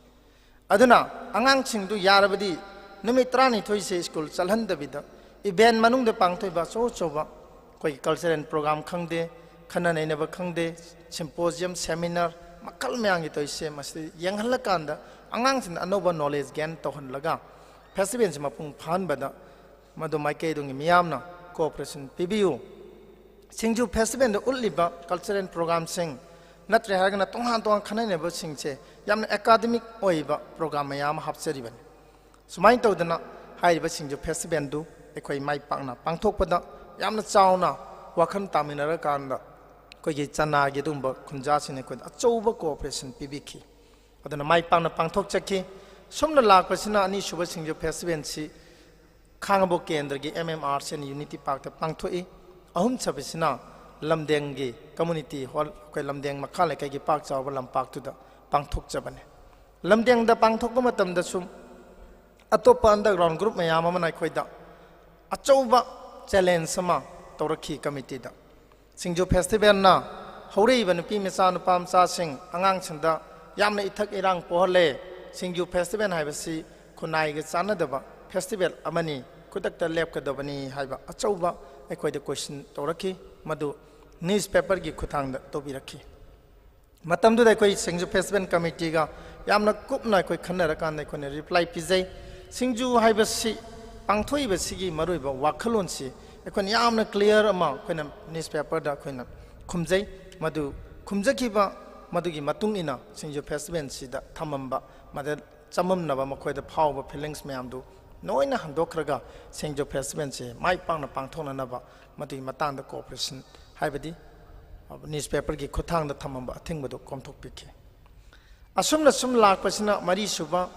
ꯑꯗꯨꯅ ꯑꯉꯥꯡꯁꯤꯡꯗꯨ ꯌꯥꯔꯕꯗꯤ ꯅꯨꯃꯤꯠ ꯇꯔꯥꯅꯤꯊꯣꯏꯁꯦ ꯁ꯭ꯀꯨꯜ ꯆꯠꯍꯟꯗꯕꯤꯗ, ꯏꯚꯦꯟ ꯃꯅꯨꯡꯗ ꯄꯥꯡꯊꯣꯛꯏꯕ ꯑꯆꯧ ꯑꯆꯧꯕ ꯑꯩꯈꯣꯏꯒꯤ ꯀꯜꯆꯔꯦꯜ ꯄ꯭ꯔꯣꯒ꯭ꯔꯥꯝ ꯈꯪꯗꯦ, ꯈꯟꯅ ꯅꯩꯅꯕ ꯈꯪꯗꯦ, ꯁꯤꯝꯄꯣꯖꯤꯌꯝ, ꯁꯦꯃꯤꯅꯥꯔ, ꯃꯈꯜ ꯃꯌꯥꯝꯒꯤ ꯇꯧꯔꯤꯁꯦ, ꯃꯁꯤ ꯌꯦꯡꯍꯜꯂꯀꯥꯟꯗ ꯑꯉꯥꯡꯁꯤꯡꯗ ꯑꯅꯧꯕ ꯅꯣꯂꯦꯖ ꯒꯦꯟ ꯇꯧꯍꯜꯂꯒ ꯐꯦꯁꯇꯤꯚꯦꯜꯁꯦ ꯃꯄꯨꯡ ꯐꯥꯍꯟꯕꯗ ꯃꯗꯨ ꯃꯥꯏꯀꯩꯗꯨꯒꯤ ꯃꯤꯌꯥꯝꯅ ꯀꯣꯑꯣꯄꯔꯦꯁꯟ ꯄꯤꯕꯤꯌꯨ꯫ ꯁꯤꯡꯖꯨ ꯐꯦꯁꯇꯤꯚꯦꯜꯗ ꯎꯠꯂꯤꯕ ꯀꯜꯆꯔꯦꯜ ꯄ꯭ꯔꯣꯒ꯭ꯔꯥꯝꯁꯤꯡ ꯅꯠꯇ꯭ꯔꯦ ꯍꯥꯏꯔꯒꯅ ꯇꯣꯉꯥꯟ ꯇꯣꯉꯥꯟ ꯈꯟꯅꯅꯕꯁꯤꯡꯁꯦ ꯌꯥꯝꯅ ꯑꯦꯀꯥꯗꯃꯤꯛ ꯑꯣꯏꯕ ꯄ꯭ꯔꯣꯒ꯭ꯔꯥꯝ ꯃꯌꯥꯝ ꯑꯃ ꯍꯥꯞꯆꯔꯤꯕꯅꯤ꯫ ꯁꯨꯃꯥꯏꯅ ꯇꯧꯗꯅ ꯍꯥꯏꯔꯤꯕ ꯁꯤꯡꯖꯨ ꯐꯦꯁꯇꯤꯚꯦꯜꯗꯨ ꯑꯩꯈꯣꯏ ꯃꯥꯏ ꯄꯥꯛꯅ ꯄꯥꯡꯊꯣꯛꯄꯗ ꯌꯥꯝꯅ ꯆꯥꯎꯅ ꯋꯥꯈꯜ ꯇꯥꯃꯤꯟꯅꯔꯀꯥꯟꯗ ꯑꯩꯈꯣꯏꯒꯤ ꯆꯅꯥꯒꯤ ꯑꯗꯨꯒꯨꯝꯕ ꯈꯨꯟꯖꯥꯁꯤꯡꯅ ꯑꯩꯈꯣꯏꯗ ꯑꯆꯧꯕ ꯀꯣꯑꯣꯄꯔꯦꯁꯟ ꯄꯤꯕꯤꯈꯤ꯫ ꯑꯗꯨꯅ ꯃꯥꯏ ꯄꯥꯛꯅ ꯄꯥꯡꯊꯣꯛꯆꯈꯤ꯫ ꯁꯨꯝꯅ ꯂꯥꯛꯄꯁꯤꯅ ꯑꯅꯤꯁꯨꯕ ꯁꯤꯡꯖꯨ ꯐꯦꯁꯇꯤꯚꯦꯜꯁꯤ ꯈꯥꯉꯕꯣꯛ ꯀꯦꯟꯗ꯭ꯔꯒꯤ M M arts and unity ꯄꯥꯔꯛꯇ ꯄꯥꯡꯊꯣꯛꯏ꯫ ꯑꯍꯨꯝꯁꯨꯕꯁꯤꯅ ꯂꯝꯗꯦꯡꯒꯤ ꯀꯝꯃꯨꯅꯤꯇꯤ ꯍꯣꯜ, ꯑꯩꯈꯣꯏ ꯂꯝꯗꯦꯡ ꯃꯈꯥ ꯂꯩꯀꯥꯏꯒꯤ ꯄꯥꯛ ꯆꯥꯎꯕ ꯂꯝꯄꯥꯛꯇꯨꯗ ꯄꯥꯡꯊꯣꯛꯆꯕꯅꯤ꯫ ꯂꯝꯗꯦꯡꯗ ꯄꯥꯡꯊꯣꯛꯄ ꯃꯇꯝꯗꯁꯨ ꯑꯇꯣꯞꯄ underground group ꯃꯌꯥꯝ ꯑꯃꯅ ꯑꯩꯈꯣꯏꯗ ꯑꯆꯧꯕ challenge ꯑꯃ ꯇꯧꯔꯛꯈꯤ committeeꯗ꯫ ꯁꯤꯡꯖꯨ festivalꯅ ꯍꯧꯔꯛꯏꯕ ꯅꯨꯄꯤ ꯃꯆꯥ ꯅꯨꯄꯥ ꯃꯆꯥꯁꯤꯡ ꯑꯉꯥꯡꯁꯤꯡꯗ ꯌꯥꯝꯅ ꯏꯊꯛ ꯏꯔꯥꯡ ꯄꯣꯛꯍꯜꯂꯦ꯫ ꯁꯤꯡꯖꯨ festival ꯍꯥꯏꯕꯁꯤ ꯈꯨꯟꯅꯥꯏꯒ ꯆꯥꯟꯅꯗꯕ festival ꯑꯃꯅꯤ, ꯈꯨꯗꯛꯇ ꯂꯦꯞꯀꯗꯕꯅꯤ ꯍꯥꯏꯕ ꯑꯆꯧꯕ ꯑꯩꯈꯣꯏꯗ question ꯇꯧꯔꯛꯈꯤ꯫ ꯃꯗꯨ newspaperꯒꯤ ꯈꯨꯠꯊꯥꯡꯗ ꯇꯧꯕꯤꯔꯛꯈꯤ꯫ ꯃꯇꯝꯗꯨꯗ ꯑꯩꯈꯣꯏ ꯁꯤꯡꯖꯨ festival committeeꯒ ꯌꯥꯝꯅ ꯀꯨꯞꯅ ꯑꯩꯈꯣꯏ ꯈꯟꯅꯔꯀꯥꯟꯗ ꯑꯩꯈꯣꯏꯅ reply ꯄꯤꯖꯩ꯫ ꯁꯤꯡꯖꯨ ꯍꯥꯏꯕꯁꯤ ꯄꯥꯡꯊꯣꯛꯏꯕꯁꯤꯒꯤ ꯃꯔꯨꯑꯣꯏꯕ ꯋꯥꯈꯜꯂꯣꯟꯁꯤ ꯑꯩꯈꯣꯏꯅ ꯌꯥꯝꯅ clear ꯑꯃ ꯑꯩꯈꯣꯏꯅ newspaperꯗ ꯑꯩꯈꯣꯏꯅ ꯈꯨꯝꯖꯩ꯫ ꯃꯗꯨ ꯈꯨꯝꯖꯈꯤꯕ ꯃꯗꯨꯒꯤ ꯃꯇꯨꯡ ꯏꯟꯅ ꯁꯤꯡꯖꯨ festivalꯁꯤꯗ ꯊꯝꯃꯝꯕ, ꯃꯗ ꯆꯃꯝꯅꯕ, ꯃꯈꯣꯏꯗ ꯐꯥꯎꯕ feelings ꯃꯌꯥꯝꯗꯨ ꯂꯣꯏꯅ ꯍꯟꯗꯣꯛꯈ꯭ꯔꯒ ꯁꯤꯡꯖꯨ festivalꯁꯦ ꯃꯥꯏ ꯄꯥꯛꯅ ꯄꯥꯡꯊꯣꯛꯅꯅꯕ ꯃꯗꯨꯒꯤ ꯃꯇꯥꯡꯗ cooperation ꯍꯥꯏꯕꯗꯤ newspaperꯒꯤ ꯈꯨꯠꯊꯥꯡꯗ ꯊꯝꯃꯝꯕ ꯑꯊꯤꯡꯕꯗꯨ ꯀꯣꯝꯊꯣꯛꯄꯤꯈꯤ꯫ ꯑꯁꯨꯝꯅ ꯁꯨꯝ ꯂꯥꯛꯄꯁꯤꯅ ꯃꯔꯤꯁꯨꯕ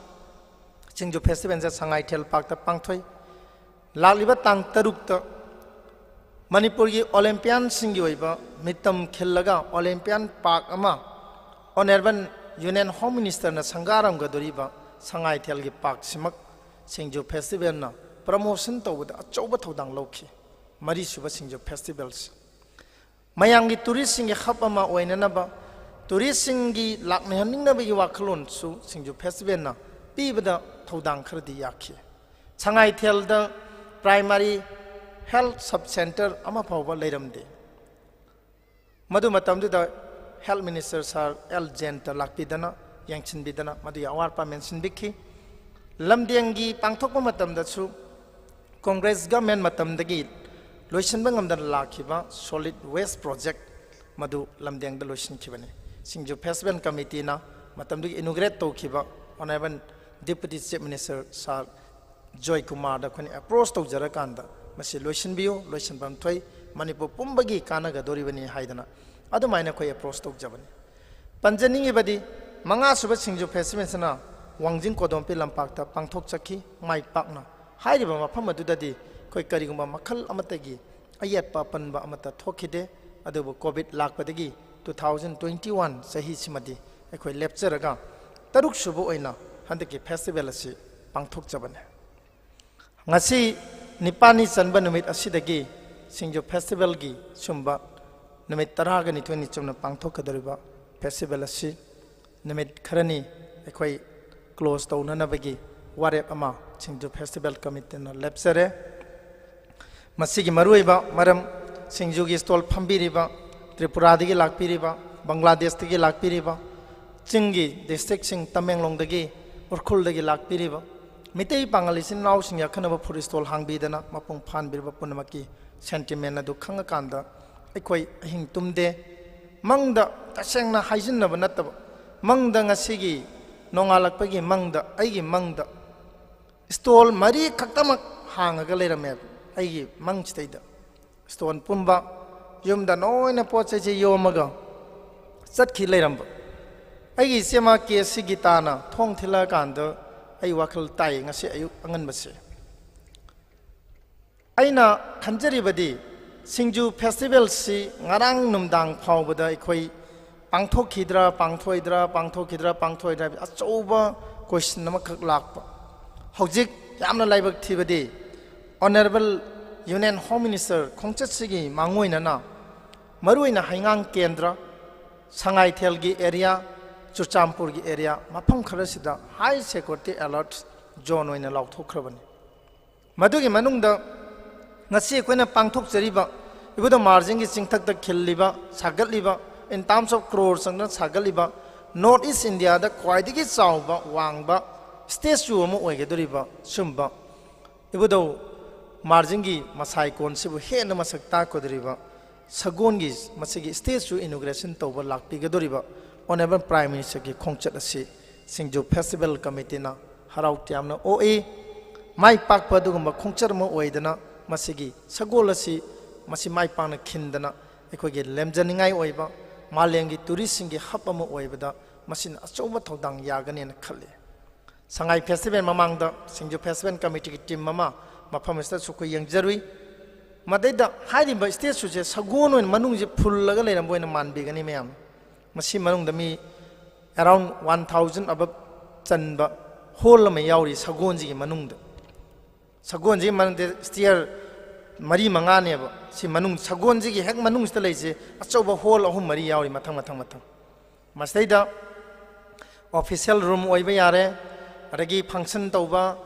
ꯁꯤꯡꯖꯨ festivalꯁꯦ ꯁꯉꯥꯏꯊꯦꯜ parkꯇ ꯄꯥꯡꯊꯣꯛꯏ꯫ ꯂꯥꯛꯂꯤꯕ ꯇꯥꯡ ꯇꯔꯨꯛꯇ ꯃꯅꯤꯄꯨꯔꯒꯤ Olympianꯁꯤꯡꯒꯤ ꯑꯣꯏꯕ ꯃꯤꯇꯝ ꯈꯤꯜꯂꯒ Olympian park ꯑꯃ Honourable Union Home Ministerꯅ ꯁꯪꯒꯥꯔꯝꯒꯗꯧꯔꯤꯕ ꯁꯉꯥꯏꯊꯦꯜꯒꯤ parkꯁꯤꯃꯛ ꯁꯤꯡꯖꯨ festivalꯅ promotion ꯇꯧꯕꯗ ꯑꯆꯧꯕ ꯊꯧꯗꯥꯡ ꯂꯧꯈꯤ꯫ ꯃꯔꯤꯁꯨꯕ ꯁꯤꯡꯖꯨ festivalꯁꯤ ꯃꯌꯥꯝꯒꯤ touristꯁꯤꯡꯒꯤ hub ꯑꯃ ꯑꯣꯏꯅꯅꯕ, touristꯁꯤꯡꯒꯤ ꯂꯥꯛꯅꯍꯟꯅꯤꯡꯅꯕꯒꯤ ꯋꯥꯈꯜꯂꯣꯟꯁꯨ ꯁꯤꯡꯖꯨ festivalꯅ ꯄꯤꯕꯗ ꯊꯧꯗꯥꯡ ꯈꯔꯗꯤ ꯌꯥꯈꯤ꯫ ꯁꯉꯥꯏꯊꯦꯜꯗ primary health sub centre ꯑꯃ ꯐꯥꯎꯕ ꯂꯩꯔꯝꯗꯦ꯫ ꯃꯗꯨ ꯃꯇꯝꯗꯨꯗ Health Minister Sir ꯑꯦꯜ ꯖꯌꯟꯇ ꯂꯥꯛꯄꯤꯗꯅ, ꯌꯦꯡꯁꯤꯟꯕꯤꯗꯅ ꯃꯗꯨꯒꯤ ꯑꯋꯥꯠꯄ ꯃꯦꯟꯁꯤꯟꯕꯤꯈꯤ꯫ ꯂꯝꯗꯦꯡꯒꯤ ꯄꯥꯡꯊꯣꯛꯄ ꯃꯇꯝꯗꯁꯨ Congress government ꯃꯇꯝꯗꯒꯤ ꯂꯣꯏꯁꯤꯟꯕ ꯉꯝꯗꯅ ꯂꯥꯛꯈꯤꯕ solid waste project ꯃꯗꯨ ꯂꯝꯗꯦꯡꯗ ꯂꯣꯏꯁꯤꯟꯈꯤꯕꯅꯤ꯫ ꯁꯤꯡꯖꯨ festival committeeꯅ ꯃꯇꯝꯗꯨꯒꯤ inaugurate ꯇꯧꯈꯤꯕ Honourable Deputy Chief Minister Sir ꯖꯣꯏ ꯀꯨꯃꯥꯔꯗ ꯑꯩꯈꯣꯏꯅ approach ꯇꯧꯖꯔꯀꯥꯟꯗ ꯃꯁꯤ ꯂꯣꯏꯁꯤꯟꯕꯤꯌꯨ, ꯂꯣꯏꯁꯤꯟꯐꯝ ꯊꯣꯛꯏ, ꯃꯅꯤꯄꯨꯔ ꯄꯨꯝꯕꯒꯤ ꯀꯥꯟꯅꯒꯗꯧꯔꯤꯕꯅꯤ ꯍꯥꯏꯗꯅ ꯑꯗꯨꯃꯥꯏꯅ ꯑꯩꯈꯣꯏ approach ꯇꯧꯖꯕꯅꯤ꯫ ꯄꯟꯖꯅꯤꯡꯉꯤꯕꯗꯤ ꯃꯉꯥꯁꯨꯕ ꯁꯤꯡꯖꯨ festivalꯁꯤꯅ ꯋꯥꯡꯖꯤꯡ ꯀꯣꯗꯣꯝꯄꯤ ꯂꯝꯄꯥꯛꯇ ꯄꯥꯡꯊꯣꯛꯆꯈꯤ ꯃꯥꯏ ꯄꯥꯛꯅ꯫ ꯍꯥꯏꯔꯤꯕ ꯃꯐꯝ ꯑꯗꯨꯗꯗꯤ ꯑꯩꯈꯣꯏ ꯀꯔꯤꯒꯨꯝꯕ ꯃꯈꯜ ꯑꯃꯠꯇꯒꯤ ꯑꯌꯦꯠꯄ ꯑꯄꯟꯕ ꯑꯃꯠꯇ ꯊꯣꯛꯈꯤꯗꯦ꯫ ꯑꯗꯨꯕꯨ COVID ꯂꯥꯛꯄꯗꯒꯤ two thousand twenty one ꯆꯍꯤꯁꯤꯃꯗꯤ ꯑꯩꯈꯣꯏ ꯂꯦꯞꯆꯔꯒ ꯇꯔꯨꯛꯁꯨꯕ ꯑꯣꯏꯅ ꯍꯟꯗꯛꯀꯤ festival ꯑꯁꯤ ꯄꯥꯡꯊꯣꯛꯆꯕꯅꯤ꯫ ꯉꯁꯤ ꯅꯤꯄꯥꯜꯅꯤ ꯆꯟꯕ ꯅꯨꯃꯤꯠ ꯑꯁꯤꯗꯒꯤ ꯁꯤꯡꯖꯨ ꯐꯦꯁꯇꯤꯚꯦꯜꯒꯤ ꯁꯨꯝꯕ ꯅꯨꯃꯤꯠ ꯇꯔꯥꯒ ꯅꯤꯊꯣꯏꯅꯤ ꯆꯨꯝꯅ ꯄꯥꯡꯊꯣꯛꯀꯗꯧꯔꯤꯕ ꯐꯦꯁꯇꯤꯚꯦꯜ ꯑꯁꯤ ꯅꯨꯃꯤꯠ ꯈꯔꯅꯤ ꯑꯩꯈꯣꯏ ꯀ꯭ꯂꯣꯖ ꯇꯧꯅꯅꯕꯒꯤ ꯋꯥꯔꯦꯞ ꯑꯃ ꯁꯤꯡꯖꯨ ꯐꯦꯁꯇꯤꯚꯦꯜ ꯀꯃꯤꯇꯤꯅ ꯂꯦꯞꯆꯔꯦ꯫ ꯃꯁꯤꯒꯤ ꯃꯔꯨꯑꯣꯏꯕ ꯃꯔꯝ, ꯁꯤꯡꯖꯨꯒꯤ ꯁ꯭ꯇꯣꯜ ꯐꯝꯕꯤꯔꯤꯕ, ꯇ꯭ꯔꯤꯄꯨꯔꯥꯗꯒꯤ ꯂꯥꯛꯄꯤꯔꯤꯕ, ꯕꯪꯒ꯭ꯂꯥꯗꯦꯁꯇꯒꯤ ꯂꯥꯛꯄꯤꯔꯤꯕ, ꯆꯤꯡꯒꯤ ꯗꯤꯁꯇ꯭ꯔꯤꯛꯁꯤꯡ, ꯇꯃꯦꯡꯂꯣꯡꯗꯒꯤ, ꯎꯈ꯭ꯔꯨꯜꯗꯒꯤ ꯂꯥꯛꯄꯤꯔꯤꯕ ꯃꯤꯇꯩ ꯄꯥꯉꯜ ꯏꯆꯤꯟ ꯏꯅꯥꯎꯁꯤꯡꯒꯤ ꯑꯈꯟꯅꯕ ꯐꯨꯗ ꯁ꯭ꯇꯣꯜ ꯍꯥꯡꯕꯤꯗꯅ ꯃꯄꯨꯡ ꯐꯥꯍꯟꯕꯤꯔꯤꯕ ꯄꯨꯝꯅꯃꯛꯀꯤ ꯁꯦꯟꯇꯤꯃꯦꯟ ꯑꯗꯨ ꯈꯪꯉꯀꯥꯟꯗ ꯑꯩꯈꯣꯏ ꯑꯍꯤꯡ ꯇꯨꯝꯗꯦ꯫ ꯃꯪꯗ, ꯇꯁꯦꯡꯅ ꯍꯥꯏꯖꯤꯟꯅꯕ ꯅꯠꯇꯕ, ꯃꯪꯗ, ꯉꯁꯤꯒꯤ ꯅꯣꯡꯉꯥꯜꯂꯛꯄꯒꯤ ꯃꯪꯗ, ꯑꯩꯒꯤ ꯃꯪꯗ ꯁ꯭ꯇꯣꯜ ꯃꯔꯤ ꯈꯛꯇꯃꯛ ꯍꯥꯡꯉꯒ ꯂꯩꯔꯝꯃꯦꯕ ꯑꯩꯒꯤ ꯃꯪꯁꯤꯗꯩꯗ꯫ ꯁ꯭ꯇꯣꯜ ꯄꯨꯝꯕ ꯌꯨꯝꯗ ꯂꯣꯏꯅ ꯄꯣꯠ ꯆꯩꯁꯦ ꯌꯣꯝꯃꯒ ꯆꯠꯈꯤ ꯂꯩꯔꯝꯕ꯫ ꯑꯩꯒꯤ ꯏꯆꯦꯃ ꯀꯦ ꯁꯤ ꯒꯤꯇꯥꯅ ꯊꯣꯡ ꯊꯤꯜꯂꯛꯑꯀꯥꯟꯗ ꯑꯩ ꯋꯥꯈꯜ ꯇꯥꯏ ꯉꯁꯤ ꯑꯌꯨꯛ ꯑꯉꯟꯕꯁꯦ꯫ ꯑꯩꯅ ꯈꯟꯖꯔꯤꯕꯗꯤ, ꯁꯤꯡꯖꯨ ꯐꯦꯁꯇꯤꯚꯦꯜꯁꯤ ꯉꯔꯥꯡ ꯅꯨꯡꯗꯥꯡ ꯐꯥꯎꯕꯗ ꯑꯩꯈꯣꯏ ꯄꯥꯡꯊꯣꯛꯈꯤꯗ꯭ꯔꯥ, ꯄꯥꯡꯊꯣꯛꯏꯗ꯭ꯔꯥ, ꯄꯥꯡꯊꯣꯛꯈꯤꯗ꯭ꯔꯥ, ꯄꯥꯡꯊꯣꯛꯑꯣꯏꯗ꯭ꯔꯥ ꯍꯥꯏꯕ ꯑꯆꯧꯕ ꯀꯣꯏꯁꯟ ꯑꯃꯈꯛ ꯂꯥꯛꯄ꯫ ꯍꯧꯖꯤꯛ ꯌꯥꯝꯅ ꯂꯥꯏꯕꯛ ꯊꯤꯕꯗꯤ, ꯑꯣꯅꯔꯦꯕꯜ ꯌꯨꯅꯤꯌꯟ ꯍꯣꯝ ꯃꯤꯅꯤꯁꯇꯔ ꯈꯣꯡꯆꯠꯁꯤꯒꯤ ꯃꯥꯡꯑꯣꯏꯅꯅ ꯃꯔꯨꯑꯣꯏꯅ ꯍꯩꯉꯥꯡ ꯀꯦꯟꯗ꯭ꯔ, ꯁꯉꯥꯏꯊꯦꯜꯒꯤ ꯑꯦꯔꯤꯌꯥ, ꯆꯨꯔꯆꯥꯟꯄꯨꯔꯒꯤ ꯑꯦꯔꯤꯌꯥ, ꯃꯐꯝ ꯈꯔꯁꯤꯗ ꯍꯥꯏ ꯁꯦꯀ꯭ꯌꯨꯔꯤꯇꯤ ꯑꯦꯂꯔꯠ ꯖꯣꯟ ꯑꯣꯏꯅ ꯂꯥꯎꯊꯣꯛꯈ꯭ꯔꯕꯅꯤ꯫ ꯃꯗꯨꯒꯤ ꯃꯅꯨꯡꯗ ꯉꯁꯤ ꯑꯩꯈꯣꯏꯅ ꯄꯥꯡꯊꯣꯛꯆꯔꯤꯕ ꯏꯕꯨꯙꯧ ꯃꯍꯥꯔꯥꯖꯒꯤ ꯆꯤꯡꯊꯛꯇ ꯈꯤꯜꯂꯤꯕ, ꯁꯥꯒꯠꯂꯤꯕ, in terms of crore ꯆꯪꯗꯅ ꯁꯥꯒꯠꯂꯤꯕ, ꯅꯣꯔꯠ ꯏꯁ ꯏꯟꯗꯤꯌꯥꯗ ꯈ꯭ꯋꯥꯏꯗꯒꯤ ꯆꯥꯎꯕ, ꯋꯥꯡꯕ ꯁ꯭ꯇꯦꯆꯨ ꯑꯃ ꯑꯣꯏꯒꯗꯧꯔꯤꯕ ꯁꯨꯝꯕ ꯏꯕꯨꯙꯧ ꯃꯍꯥꯔꯥꯖꯒꯤ ꯃꯁꯥꯏ ꯀꯣꯟꯁꯤꯕꯨ ꯍꯦꯟꯅ ꯃꯁꯛ ꯇꯥꯛꯀꯗꯧꯔꯤꯕ ꯁꯒꯣꯜꯒꯤ ꯃꯁꯤꯒꯤ ꯁ꯭ꯇꯦꯆꯨ ꯏꯅꯣꯒ꯭ꯔꯦꯁꯟ ꯇꯧꯕ ꯂꯥꯛꯄꯤꯒꯗꯧꯔꯤꯕ ꯑꯣꯅꯔꯦꯕꯜ ꯄ꯭ꯔꯥꯏꯝ ꯃꯤꯅꯤꯁꯇꯔꯒꯤ ꯈꯣꯡꯆꯠ ꯑꯁꯤ ꯁꯤꯡꯖꯨ ꯐꯦꯁꯇꯤꯚꯦꯜ ꯀꯃꯤꯇꯤꯅ ꯍꯔꯥꯎ ꯇꯌꯥꯝꯅ ꯑꯣꯛꯏ꯫ ꯃꯥꯏ ꯄꯥꯛꯄ ꯑꯗꯨꯒꯨꯝꯕ ꯈꯣꯡꯆꯠ ꯑꯃ ꯑꯣꯏꯗꯅ, ꯃꯁꯤꯒꯤ ꯁꯒꯣꯜ ꯑꯁꯤ ꯃꯁꯤ ꯃꯥꯏ ꯄꯥꯛꯅ ꯈꯤꯟꯗꯅ, ꯑꯩꯈꯣꯏꯒꯤ ꯂꯦꯝꯖꯅꯤꯡꯉꯥꯏ ꯑꯣꯏꯕ, ꯃꯥꯂꯦꯝꯒꯤ ꯇꯨꯔꯤꯁꯁꯤꯡꯒꯤ ꯍꯕ ꯑꯃ ꯑꯣꯏꯕꯗ ꯃꯁꯤꯅ ꯑꯆꯧꯕ ꯊꯧꯗꯥꯡ ꯌꯥꯒꯅꯦꯅ ꯈꯜꯂꯤ꯫ ꯁꯉꯥꯏ ꯐꯦꯁꯇꯤꯚꯦꯜ ꯃꯃꯥꯡꯗ ꯁꯤꯡꯖꯨ ꯐꯦꯁꯇꯤꯚꯦꯜ ꯀꯃꯤꯇꯤꯒꯤ ꯇꯤꯝ ꯑꯃ ꯃꯐꯝ ꯑꯁꯤꯗꯁꯨ ꯑꯩꯈꯣꯏ ꯌꯦꯡꯖꯔꯨꯏ꯫ ꯃꯗꯩꯗ ꯍꯥꯏꯔꯤꯕ ꯁ꯭ꯇꯦꯆꯨꯁꯦ ꯁꯒꯣꯜ ꯑꯣꯏꯅ ꯃꯅꯨꯡꯁꯦ ꯐꯨꯜꯂꯒ ꯂꯩꯔꯝꯕ ꯑꯣꯏꯅ ꯃꯥꯟꯕꯤꯒꯅꯤ ꯃꯌꯥꯝ꯫ ꯃꯁꯤ ꯃꯅꯨꯡꯗ ꯃꯤ around one thousand above ꯆꯟꯕ ꯍꯣꯜ ꯑꯃ ꯌꯥꯎꯔꯤ ꯁꯒꯣꯜꯁꯤꯒꯤ ꯃꯅꯨꯡꯗ꯫ ꯁꯒꯣꯜꯁꯤꯒꯤ ꯃꯅꯨꯡꯗ ꯁ꯭ꯇꯤꯌꯔ ꯃꯔꯤ ꯃꯉꯥꯅꯦꯕ꯫ ꯁꯤ ꯃꯅꯨꯡ, ꯁꯒꯣꯜꯁꯤꯒꯤ ꯍꯦꯛ ꯃꯅꯨꯡꯁꯤꯗ ꯂꯩꯁꯦ ꯑꯆꯧꯕ ꯍꯣꯜ ꯑꯍꯨꯝ ꯃꯔꯤ ꯌꯥꯎꯔꯤ, ꯃꯊꯪ ꯃꯊꯪ ꯃꯊꯪ꯫ ꯃꯁꯤꯗꯩꯗ ꯑꯣꯐꯤꯁꯤꯌꯦꯜ ꯔꯨꯝ ꯑꯣꯏꯕ ꯌꯥꯔꯦ, ꯑꯗꯒꯤ ꯐꯪꯁꯟ ꯇꯧꯕ,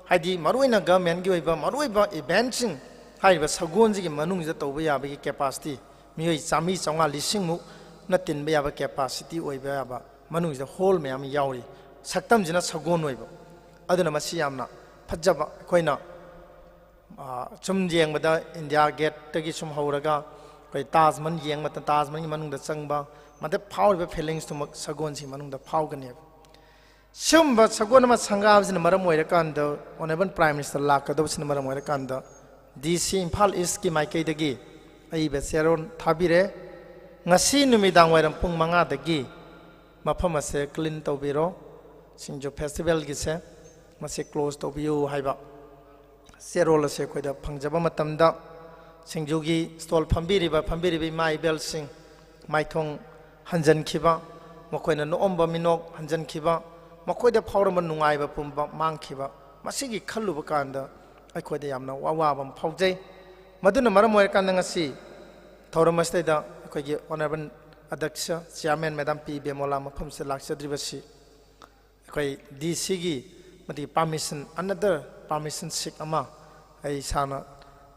ꯍꯥꯏꯗꯤ ꯃꯔꯨꯑꯣꯏꯅ ꯒꯚꯔꯟꯃꯦꯟꯠꯀꯤ ꯑꯣꯏꯕ ꯃꯔꯨꯑꯣꯏꯕ ꯏꯚꯦꯟꯠꯁꯤꯡ, ꯍꯥꯏꯔꯤꯕ ꯁꯒꯣꯜꯁꯤꯒꯤ ꯃꯅꯨꯡꯁꯤꯗ ꯇꯧꯕ ꯌꯥꯕꯒꯤ ꯀꯦꯄꯥꯁꯤꯇꯤ, ꯃꯤꯑꯣꯏ ꯆꯥꯝꯃꯔꯤ, ꯆꯥꯝꯃꯉꯥ, ꯂꯤꯁꯤꯡꯃꯨꯛꯅ ꯇꯤꯟꯕ ꯌꯥꯕ ꯀꯦꯄꯥꯁꯤꯇꯤ ꯑꯣꯏꯕ ꯌꯥꯕ ꯃꯅꯨꯡꯁꯤꯗ ꯍꯣꯜ ꯃꯌꯥꯝ ꯌꯥꯎꯔꯤ꯫ ꯁꯛꯇꯝꯁꯤꯅ ꯁꯒꯣꯜ ꯑꯣꯏꯕ꯫ ꯑꯗꯨꯅ ꯃꯁꯤ ꯌꯥꯝꯅ ꯐꯖꯕ, ꯑꯩꯈꯣꯏꯅ, ꯑ, ꯁꯨꯝ ꯌꯦꯡꯕꯗ ꯏꯟꯗꯤꯌꯥ ꯒꯦꯠꯇꯒꯤ ꯁꯨꯝ ꯍꯧꯔꯒ ꯑꯩꯈꯣꯏ ꯇꯥꯖ ꯃꯍꯜ ꯌꯦꯡꯕ ꯃꯇꯝꯗ, ꯇꯥꯖ ꯃꯍꯜꯒꯤ ꯃꯅꯨꯡꯗ ꯆꯪꯕ, ꯃꯗ ꯐꯥꯎꯔꯤꯕ ꯐꯤꯂꯤꯡꯁꯇꯨꯃꯛ ꯁꯒꯣꯜꯁꯤ ꯃꯅꯨꯡꯗ ꯐꯥꯎꯒꯅꯦꯕ꯫ ꯁꯤꯒꯨꯝꯕ ꯁꯒꯣꯜ ꯑꯃ ꯁꯪꯒꯥꯕꯁꯤꯅ ꯃꯔꯝ ꯑꯣꯏꯔꯀꯥꯟꯗ, ꯑꯣꯅꯔꯦꯕꯜ ꯄ꯭ꯔꯥꯏꯝ ꯃꯤꯅꯤꯁꯇꯔ ꯂꯥꯛꯀꯗꯧꯕꯁꯤꯅ ꯃꯔꯝ ꯑꯣꯏꯔꯀꯥꯟꯗ, ꯗꯤ ꯁꯤ ꯏꯝꯐꯥꯜ ꯏꯁꯀꯤ ꯃꯥꯏꯀꯩꯗꯒꯤ ꯑꯏꯕ ꯆꯦꯔꯣꯜ ꯊꯥꯕꯤꯔꯦ꯫ ꯉꯁꯤ ꯅꯨꯃꯤꯗꯥꯡ ꯋꯥꯏꯔꯝ ꯄꯨꯡ ꯃꯉꯥꯗꯒꯤ ꯃꯐꯝ ꯑꯁꯦ ꯀ꯭ꯂꯤꯟ ꯇꯧꯕꯤꯔꯣ, ꯁꯤꯡꯖꯨ ꯐꯦꯁꯇꯤꯚꯦꯜꯒꯤꯁꯦ, ꯃꯁꯤ ꯀ꯭ꯂꯣꯖ ꯇꯧꯕꯤꯌꯨ ꯍꯥꯏꯕ ꯆꯦꯔꯣꯜ ꯑꯁꯤ ꯑꯩꯈꯣꯏꯗ ꯐꯪꯖꯕ ꯃꯇꯝꯗ, ꯁꯤꯡꯖꯨꯒꯤ ꯁ꯭ꯇꯣꯜ ꯐꯝꯕꯤꯔꯤꯕ, ꯐꯝꯕꯤꯔꯤꯕ ꯏꯃꯥ ꯏꯕꯦꯜꯁꯤꯡ, ꯃꯥꯏꯊꯣꯡ ꯍꯟꯖꯟꯈꯤꯕ, ꯃꯈꯣꯏꯅ ꯅꯣꯛꯑꯝꯕ ꯃꯤꯅꯣꯛ ꯍꯟꯖꯟꯈꯤꯕ, ꯃꯈꯣꯏꯗ ꯐꯥꯎꯔꯝꯕ ꯅꯨꯡꯉꯥꯏꯕ ꯄꯨꯝꯕ ꯃꯥꯡꯈꯤꯕ, ꯃꯁꯤꯒꯤ ꯈꯜꯂꯨꯕ ꯀꯥꯟꯗ ꯑꯩꯈꯣꯏꯗ ꯌꯥꯝꯅ ꯑꯋꯥꯕ ꯑꯃ ꯐꯥꯎꯖꯩ꯫ ꯃꯗꯨꯅ ꯃꯔꯝ ꯑꯣꯏꯔꯀꯥꯟꯗ ꯉꯁꯤ ꯊꯧꯔꯝ ꯑꯁꯤꯗꯩꯗ ꯑꯩꯈꯣꯏꯒꯤ ꯑꯣꯅꯔꯦꯕꯜ ꯑꯗ꯭ꯌꯛꯁ ꯆꯤꯌꯥꯔꯃꯦꯟ ꯃꯦꯗꯥꯝ ꯄꯤ ꯕꯦꯃꯣꯂꯥ ꯃꯐꯝꯁꯤꯗ ꯂꯥꯛꯆꯗ꯭ꯔꯤꯕꯁꯤ ꯑꯩꯈꯣꯏ ꯗꯤ ꯁꯤꯒꯤ ꯃꯗꯨꯒꯤ ꯄꯥꯔꯃꯤꯁꯟ, ꯑꯅꯗꯔ ꯄꯥꯔꯃꯤꯁꯟ ꯁꯤꯛ ꯑꯃ ꯑꯩ ꯏꯁꯥꯅ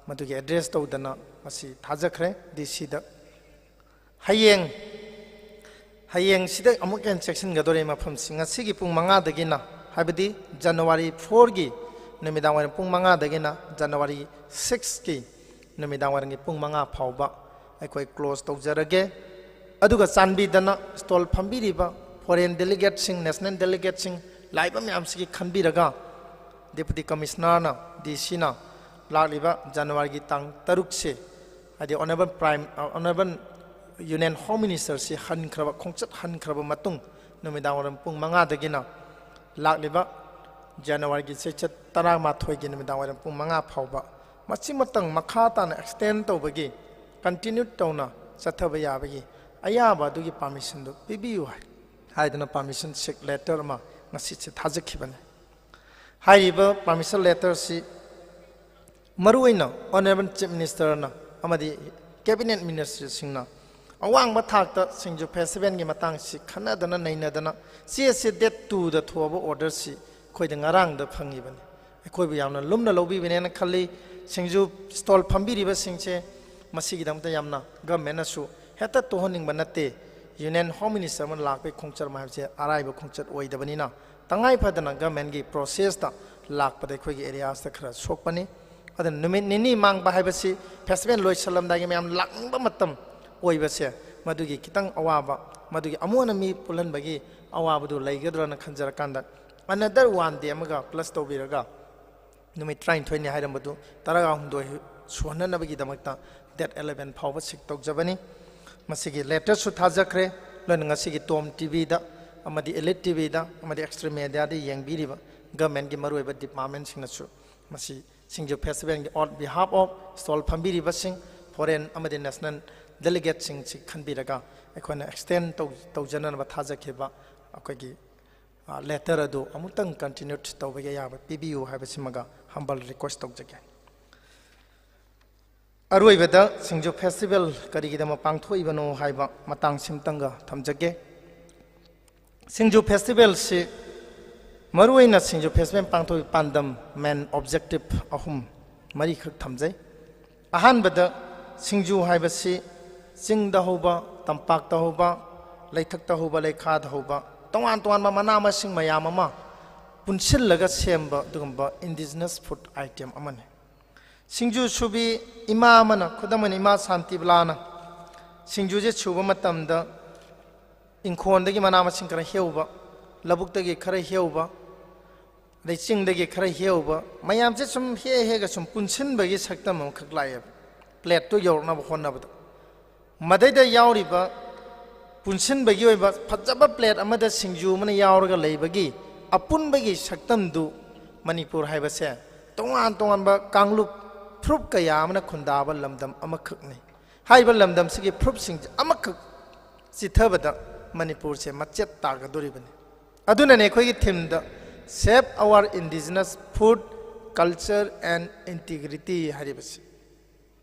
ꯃꯗꯨꯒꯤ ꯑꯦꯗ꯭ꯔꯦꯁ ꯇꯧꯗꯅ ꯃꯁꯤ ꯊꯥꯖꯈ꯭ꯔꯦ ꯗꯤ ꯁꯤꯗ꯫ ꯍꯌꯦꯡ, ꯍꯌꯦꯡꯁꯤꯗ ꯑꯃꯨꯛ ꯍꯦꯟꯅ ꯆꯦꯛꯁꯤꯟꯒꯗꯧꯔꯤ ꯃꯐꯝꯁꯤ꯫ ꯉꯁꯤꯒꯤ ꯄꯨꯡ ꯃꯉꯥꯗꯒꯤꯅ, ꯍꯥꯏꯕꯗꯤ ꯖꯅꯋꯥꯔꯤ ꯐꯣꯔꯒꯤ ꯅꯨꯃꯤꯗꯥꯡ ꯋꯥꯏꯔꯝ ꯄꯨꯡ ꯃꯉꯥꯗꯒꯤꯅ ꯖꯅꯋꯥꯔꯤ ꯁꯤꯛꯁꯀꯤ ꯅꯨꯃꯤꯗꯥꯡ ꯋꯥꯏꯔꯝꯒꯤ ꯄꯨꯡ ꯃꯉꯥ ꯐꯥꯎꯕ ꯑꯩꯈꯣꯏ ꯀ꯭ꯂꯣꯖ ꯇꯧꯖꯔꯒꯦ꯫ ꯑꯗꯨꯒ ꯆꯥꯟꯕꯤꯗꯅ ꯁ꯭ꯇꯣꯜ ꯐꯝꯕꯤꯔꯤꯕ ꯐꯣꯔꯦꯟ ꯗꯦꯂꯤꯒꯦꯠꯁꯤꯡ, ꯅꯦꯁꯅꯦꯜ ꯗꯦꯂꯤꯒꯦꯠꯁꯤꯡ, ꯂꯥꯛꯏꯕ ꯃꯌꯥꯝꯁꯤꯒꯤ ꯈꯟꯕꯤꯔꯒ, ꯗꯦꯄꯨꯇꯤ ꯀꯃꯤꯁꯅꯔꯅ, ꯗꯤ ꯁꯤꯅ ꯂꯥꯛꯂꯤꯕ ꯖꯅꯋꯥꯔꯤꯒꯤ ꯇꯥꯡ ꯇꯔꯨꯛꯁꯦ, ꯍꯥꯏꯗꯤ honourable prime, honourable union home ꯃꯤꯅꯤꯁꯇꯔꯁꯤ ꯍꯟꯈ꯭ꯔꯕ, ꯈꯣꯡꯆꯠ ꯍꯟꯈ꯭ꯔꯕ ꯃꯇꯨꯡ, ꯅꯨꯃꯤꯗꯥꯡ ꯋꯥꯏꯔꯝ ꯄꯨꯡ ꯃꯉꯥꯗꯒꯤꯅ ꯂꯥꯛꯂꯤꯕ ꯖꯅꯋꯥꯔꯤꯒꯤ ꯆꯩꯆꯠ ꯇꯔꯥꯃꯥꯊꯣꯏꯒꯤ ꯅꯨꯃꯤꯗꯥꯡ ꯋꯥꯏꯔꯝ ꯄꯨꯡ ꯃꯉꯥ ꯐꯥꯎꯕ ꯃꯁꯤꯃꯇꯪ ꯃꯈꯥ ꯇꯥꯅ ꯑꯦꯛꯁꯇꯦꯟ ꯇꯧꯕꯒꯤ, ꯀꯟꯇꯤꯅ꯭ꯌꯨ ꯇꯧꯅ ꯆꯠꯊꯕ ꯌꯥꯕꯒꯤ ꯑꯌꯥꯕ ꯑꯗꯨꯒꯤ ꯄꯥꯔꯃꯤꯁꯟꯗꯨ ꯄꯤꯕꯤꯌꯨ ꯍꯥꯏ-, ꯍꯥꯏꯗꯨꯅ ꯄꯥꯔꯃꯤꯁꯟ ꯁꯤꯛ ꯂꯦꯇꯔ ꯑꯃ ꯉꯁꯤꯁꯦ ꯊꯥꯖꯈꯤꯕꯅꯤ꯫ ꯍꯥꯏꯔꯤꯕ permission letterꯁꯤ ꯃꯔꯨꯑꯣꯏꯅ Honourable Chief Ministerꯅ ꯑꯃꯗꯤ Cabinet Ministerꯁꯤꯡꯅ ꯑꯋꯥꯡꯕ ꯊꯥꯛꯇ ꯁꯤꯡꯖꯨ festivalꯒꯤ ꯃꯇꯥꯡꯁꯤ ꯈꯟꯅꯗꯅ ꯅꯩꯅꯗꯅ ꯆꯦꯁꯤ date twoꯗ ꯊꯣꯛꯑꯕ orderꯁꯤ ꯑꯩꯈꯣꯏꯗ ꯉꯔꯥꯡꯗ ꯐꯪꯉꯤꯕꯅꯤ꯫ ꯑꯩꯈꯣꯏꯕꯨ ꯌꯥꯝꯅ ꯂꯨꯝꯅ ꯂꯧꯕꯤꯕꯅꯦꯅ ꯈꯜꯂꯤ꯫ ꯁꯤꯡꯖꯨ stall ꯐꯝꯕꯤꯔꯤꯕꯁꯤꯡꯁꯦ ꯃꯁꯤꯒꯤꯗꯃꯛꯇ ꯌꯥꯝꯅ governmentꯅꯁꯨ ꯍꯦꯛꯇ ꯇꯣꯛꯍꯟꯅꯤꯡꯕ ꯅꯠꯇꯦ꯫ Union Home Minister ꯑꯃ ꯂꯥꯛꯄꯒꯤ ꯈꯣꯡꯆꯠ ꯑꯃ ꯍꯥꯏꯕꯁꯦ ꯑꯔꯥꯏꯕ ꯈꯣꯡꯆꯠ ꯑꯣꯏꯗꯕꯅꯤꯅ ꯇꯉꯥꯏ ꯐꯗꯅ governmentꯀꯤ processꯇ ꯂꯥꯛꯄꯗ ꯑꯩꯈꯣꯏꯒꯤ areasꯇ ꯈꯔ ꯁꯣꯛꯄꯅꯤ꯫ ꯑꯗꯨꯅ ꯅꯨꯃꯤꯠ ꯅꯤꯅꯤ ꯃꯥꯡꯕ ꯍꯥꯏꯕꯁꯤ festival ꯂꯣꯏꯁꯜꯂꯝꯗꯥꯏꯒꯤ ꯃꯌꯥꯝ ꯂꯥꯛꯅꯤꯡꯕ ꯃꯇꯝ ꯑꯣꯏꯕꯁꯦ ꯃꯗꯨꯒꯤ ꯈꯤꯇꯪ ꯑꯋꯥꯕ, ꯃꯗꯨꯒꯤ ꯑꯃꯨꯛ ꯍꯟꯅ ꯃꯤ ꯄꯨꯜꯍꯟꯕꯒꯤ ꯑꯋꯥꯕꯗꯨ ꯂꯩꯒꯗ꯭ꯔꯅ ꯈꯟꯖꯔꯀꯥꯟꯗ another one day ꯑꯃꯒ plus ꯇꯧꯕꯤꯔꯒ ꯅꯨꯃꯤꯠ ꯇꯔꯥꯅꯤꯊꯣꯏꯅꯤ ꯍꯥꯏꯔꯝꯕꯗꯨ ꯇꯔꯥꯍꯨꯝꯗꯣꯏ ꯁꯨꯍꯟꯅꯅꯕꯒꯤꯗꯃꯛꯇ date eleven ꯐꯥꯎꯕ seek ꯇꯧꯖꯕꯅꯤ꯫ ꯃꯁꯤꯒꯤ letterꯁꯨ ꯊꯥꯖꯈ꯭ꯔꯦ꯫ ꯂꯣꯏꯅ ꯉꯁꯤꯒꯤ Tom TVꯗ ꯑꯃꯗꯤ Elite TVꯗ ꯑꯃꯗꯤ extra mediaꯗ ꯌꯦꯡꯕꯤꯔꯤꯕ governmentꯀꯤ ꯃꯔꯨꯑꯣꯏꯕ departmentꯁꯤꯡꯅꯁꯨ ꯃꯁꯤ ꯁꯤꯡꯖꯨ festivalꯒꯤ on behalf of stall ꯐꯝꯕꯤꯔꯤꯕꯁꯤꯡ, foreign ꯑꯃꯗꯤ national delegateꯁꯤꯡꯁꯤ ꯈꯟꯕꯤꯔꯒ ꯑꯩꯈꯣꯏꯅ extend ꯇꯧ-, ꯇꯧꯖꯅꯅꯕ ꯊꯥꯖꯈꯤꯕ ꯑꯩꯈꯣꯏꯒꯤ ꯑ, letter ꯑꯗꯨ ꯑꯃꯨꯛꯇꯪ continue ꯇꯧꯕꯒꯤ ꯑꯌꯥꯕ ꯄꯤꯕꯤꯌꯨ ꯍꯥꯏꯕꯁꯤꯃꯒ humble request ꯇꯧꯖꯒꯦ꯫ ꯑꯔꯣꯏꯕꯗ ꯁꯤꯡꯖꯨ festival ꯀꯔꯤꯒꯤꯗꯃꯛ ꯄꯥꯡꯊꯣꯛꯏꯕꯅꯣ ꯍꯥꯏꯕ ꯃꯇꯥꯡꯁꯤꯃꯇꯪꯒ ꯊꯝꯖꯒꯦ꯫ ꯁꯤꯡꯖꯨ festivalꯁꯤ ꯃꯔꯨꯑꯣꯏꯅ ꯁꯤꯡꯖꯨ festival ꯄꯥꯡꯊꯣꯛꯏ ꯄꯥꯟꯗꯝ main objective ꯑꯍꯨꯝ ꯃꯔꯤꯈꯛ ꯊꯝꯖꯩ꯫ ꯑꯍꯥꯟꯕꯗ ꯁꯤꯡꯖꯨ ꯍꯥꯏꯕꯁꯤ ꯆꯤꯡꯗ ꯍꯧꯕ, ꯇꯝꯄꯥꯛꯇ ꯍꯧꯕ, ꯂꯩꯊꯛꯇ ꯍꯧꯕ, ꯂꯩꯈꯥꯗ ꯍꯧꯕ ꯇꯣꯉꯥꯟ ꯇꯣꯉꯥꯟꯕ ꯃꯅꯥ ꯃꯁꯤꯡ ꯃꯌꯥꯝ ꯑꯃ ꯄꯨꯟꯁꯤꯜꯂꯒ ꯁꯦꯝꯕ ꯑꯗꯨꯒꯨꯝꯕ indigenous food item ꯑꯃꯅꯤ꯫ ꯁꯤꯡꯖꯨ ꯁꯨꯕꯤ ꯏꯃꯥ ꯑꯃꯅ, ꯈꯨꯗꯝ ꯑꯣꯏꯅ ꯏꯃꯥ ꯁꯥꯟꯇꯤꯕꯂꯥꯅ ꯁꯤꯡꯖꯨꯁꯦ ꯁꯨꯕ ꯃꯇꯝꯗ ꯏꯪꯈꯣꯜꯗꯒꯤ ꯃꯅꯥ ꯃꯁꯤꯡ ꯈꯔ ꯍꯦꯛꯎꯕ, ꯂꯧꯕꯨꯛꯇꯒꯤ ꯈꯔ ꯍꯦꯛꯎꯕ, ꯑꯗꯩ ꯆꯤꯡꯗꯒꯤ ꯈꯔ ꯍꯦꯛꯎꯕ, ꯃꯌꯥꯝꯁꯦ ꯁꯨꯝ ꯍꯦꯛ ꯍꯦꯛꯑ ꯁꯨꯝ ꯄꯨꯟꯁꯤꯟꯕꯒꯤ ꯁꯛꯇꯝ ꯑꯃꯈꯛ ꯂꯥꯛꯑꯦꯕ, plateꯇꯣ ꯌꯧꯔꯛꯅꯕ ꯍꯣꯠꯅꯕꯗ꯫ ꯃꯗꯩꯗ ꯌꯥꯎꯔꯤꯕ ꯄꯨꯟꯁꯤꯟꯕꯒꯤ ꯑꯣꯏꯕ ꯐꯖꯕ plate ꯑꯃꯗ ꯁꯤꯡꯖꯨ ꯑꯃꯅ ꯌꯥꯎꯔꯒ ꯂꯩꯕꯒꯤ ꯑꯄꯨꯟꯕꯒꯤ ꯁꯛꯇꯝꯗꯨ ꯃꯅꯤꯄꯨꯔ ꯍꯥꯏꯕꯁꯦ ꯇꯣꯉꯥꯟ ꯇꯣꯉꯥꯟꯕ ꯀꯥꯡꯂꯨꯞ ꯐꯨꯔꯨꯞ ꯀꯌꯥ ꯑꯃꯅ ꯈꯨꯟꯗꯥꯕ ꯂꯝꯗꯝ ꯑꯃꯈꯛꯅꯤ꯫ ꯍꯥꯏꯔꯤꯕ ꯂꯝꯗꯝꯁꯤꯒꯤ ꯐꯨꯔꯨꯞꯁꯤꯡꯁꯦ ꯑꯃꯈꯛ ꯆꯤꯊꯕꯗ ꯃꯅꯤꯄꯨꯔꯁꯦ ꯃꯆꯦꯠ ꯇꯥꯒꯗꯧꯔꯤꯕꯅꯤ꯫ ꯑꯗꯨꯅꯅꯦ ꯑꯩꯈꯣꯏꯒꯤ themeꯗ Save our indigenous food, culture and integrity ꯍꯥꯏꯔꯤꯕꯁꯤ꯫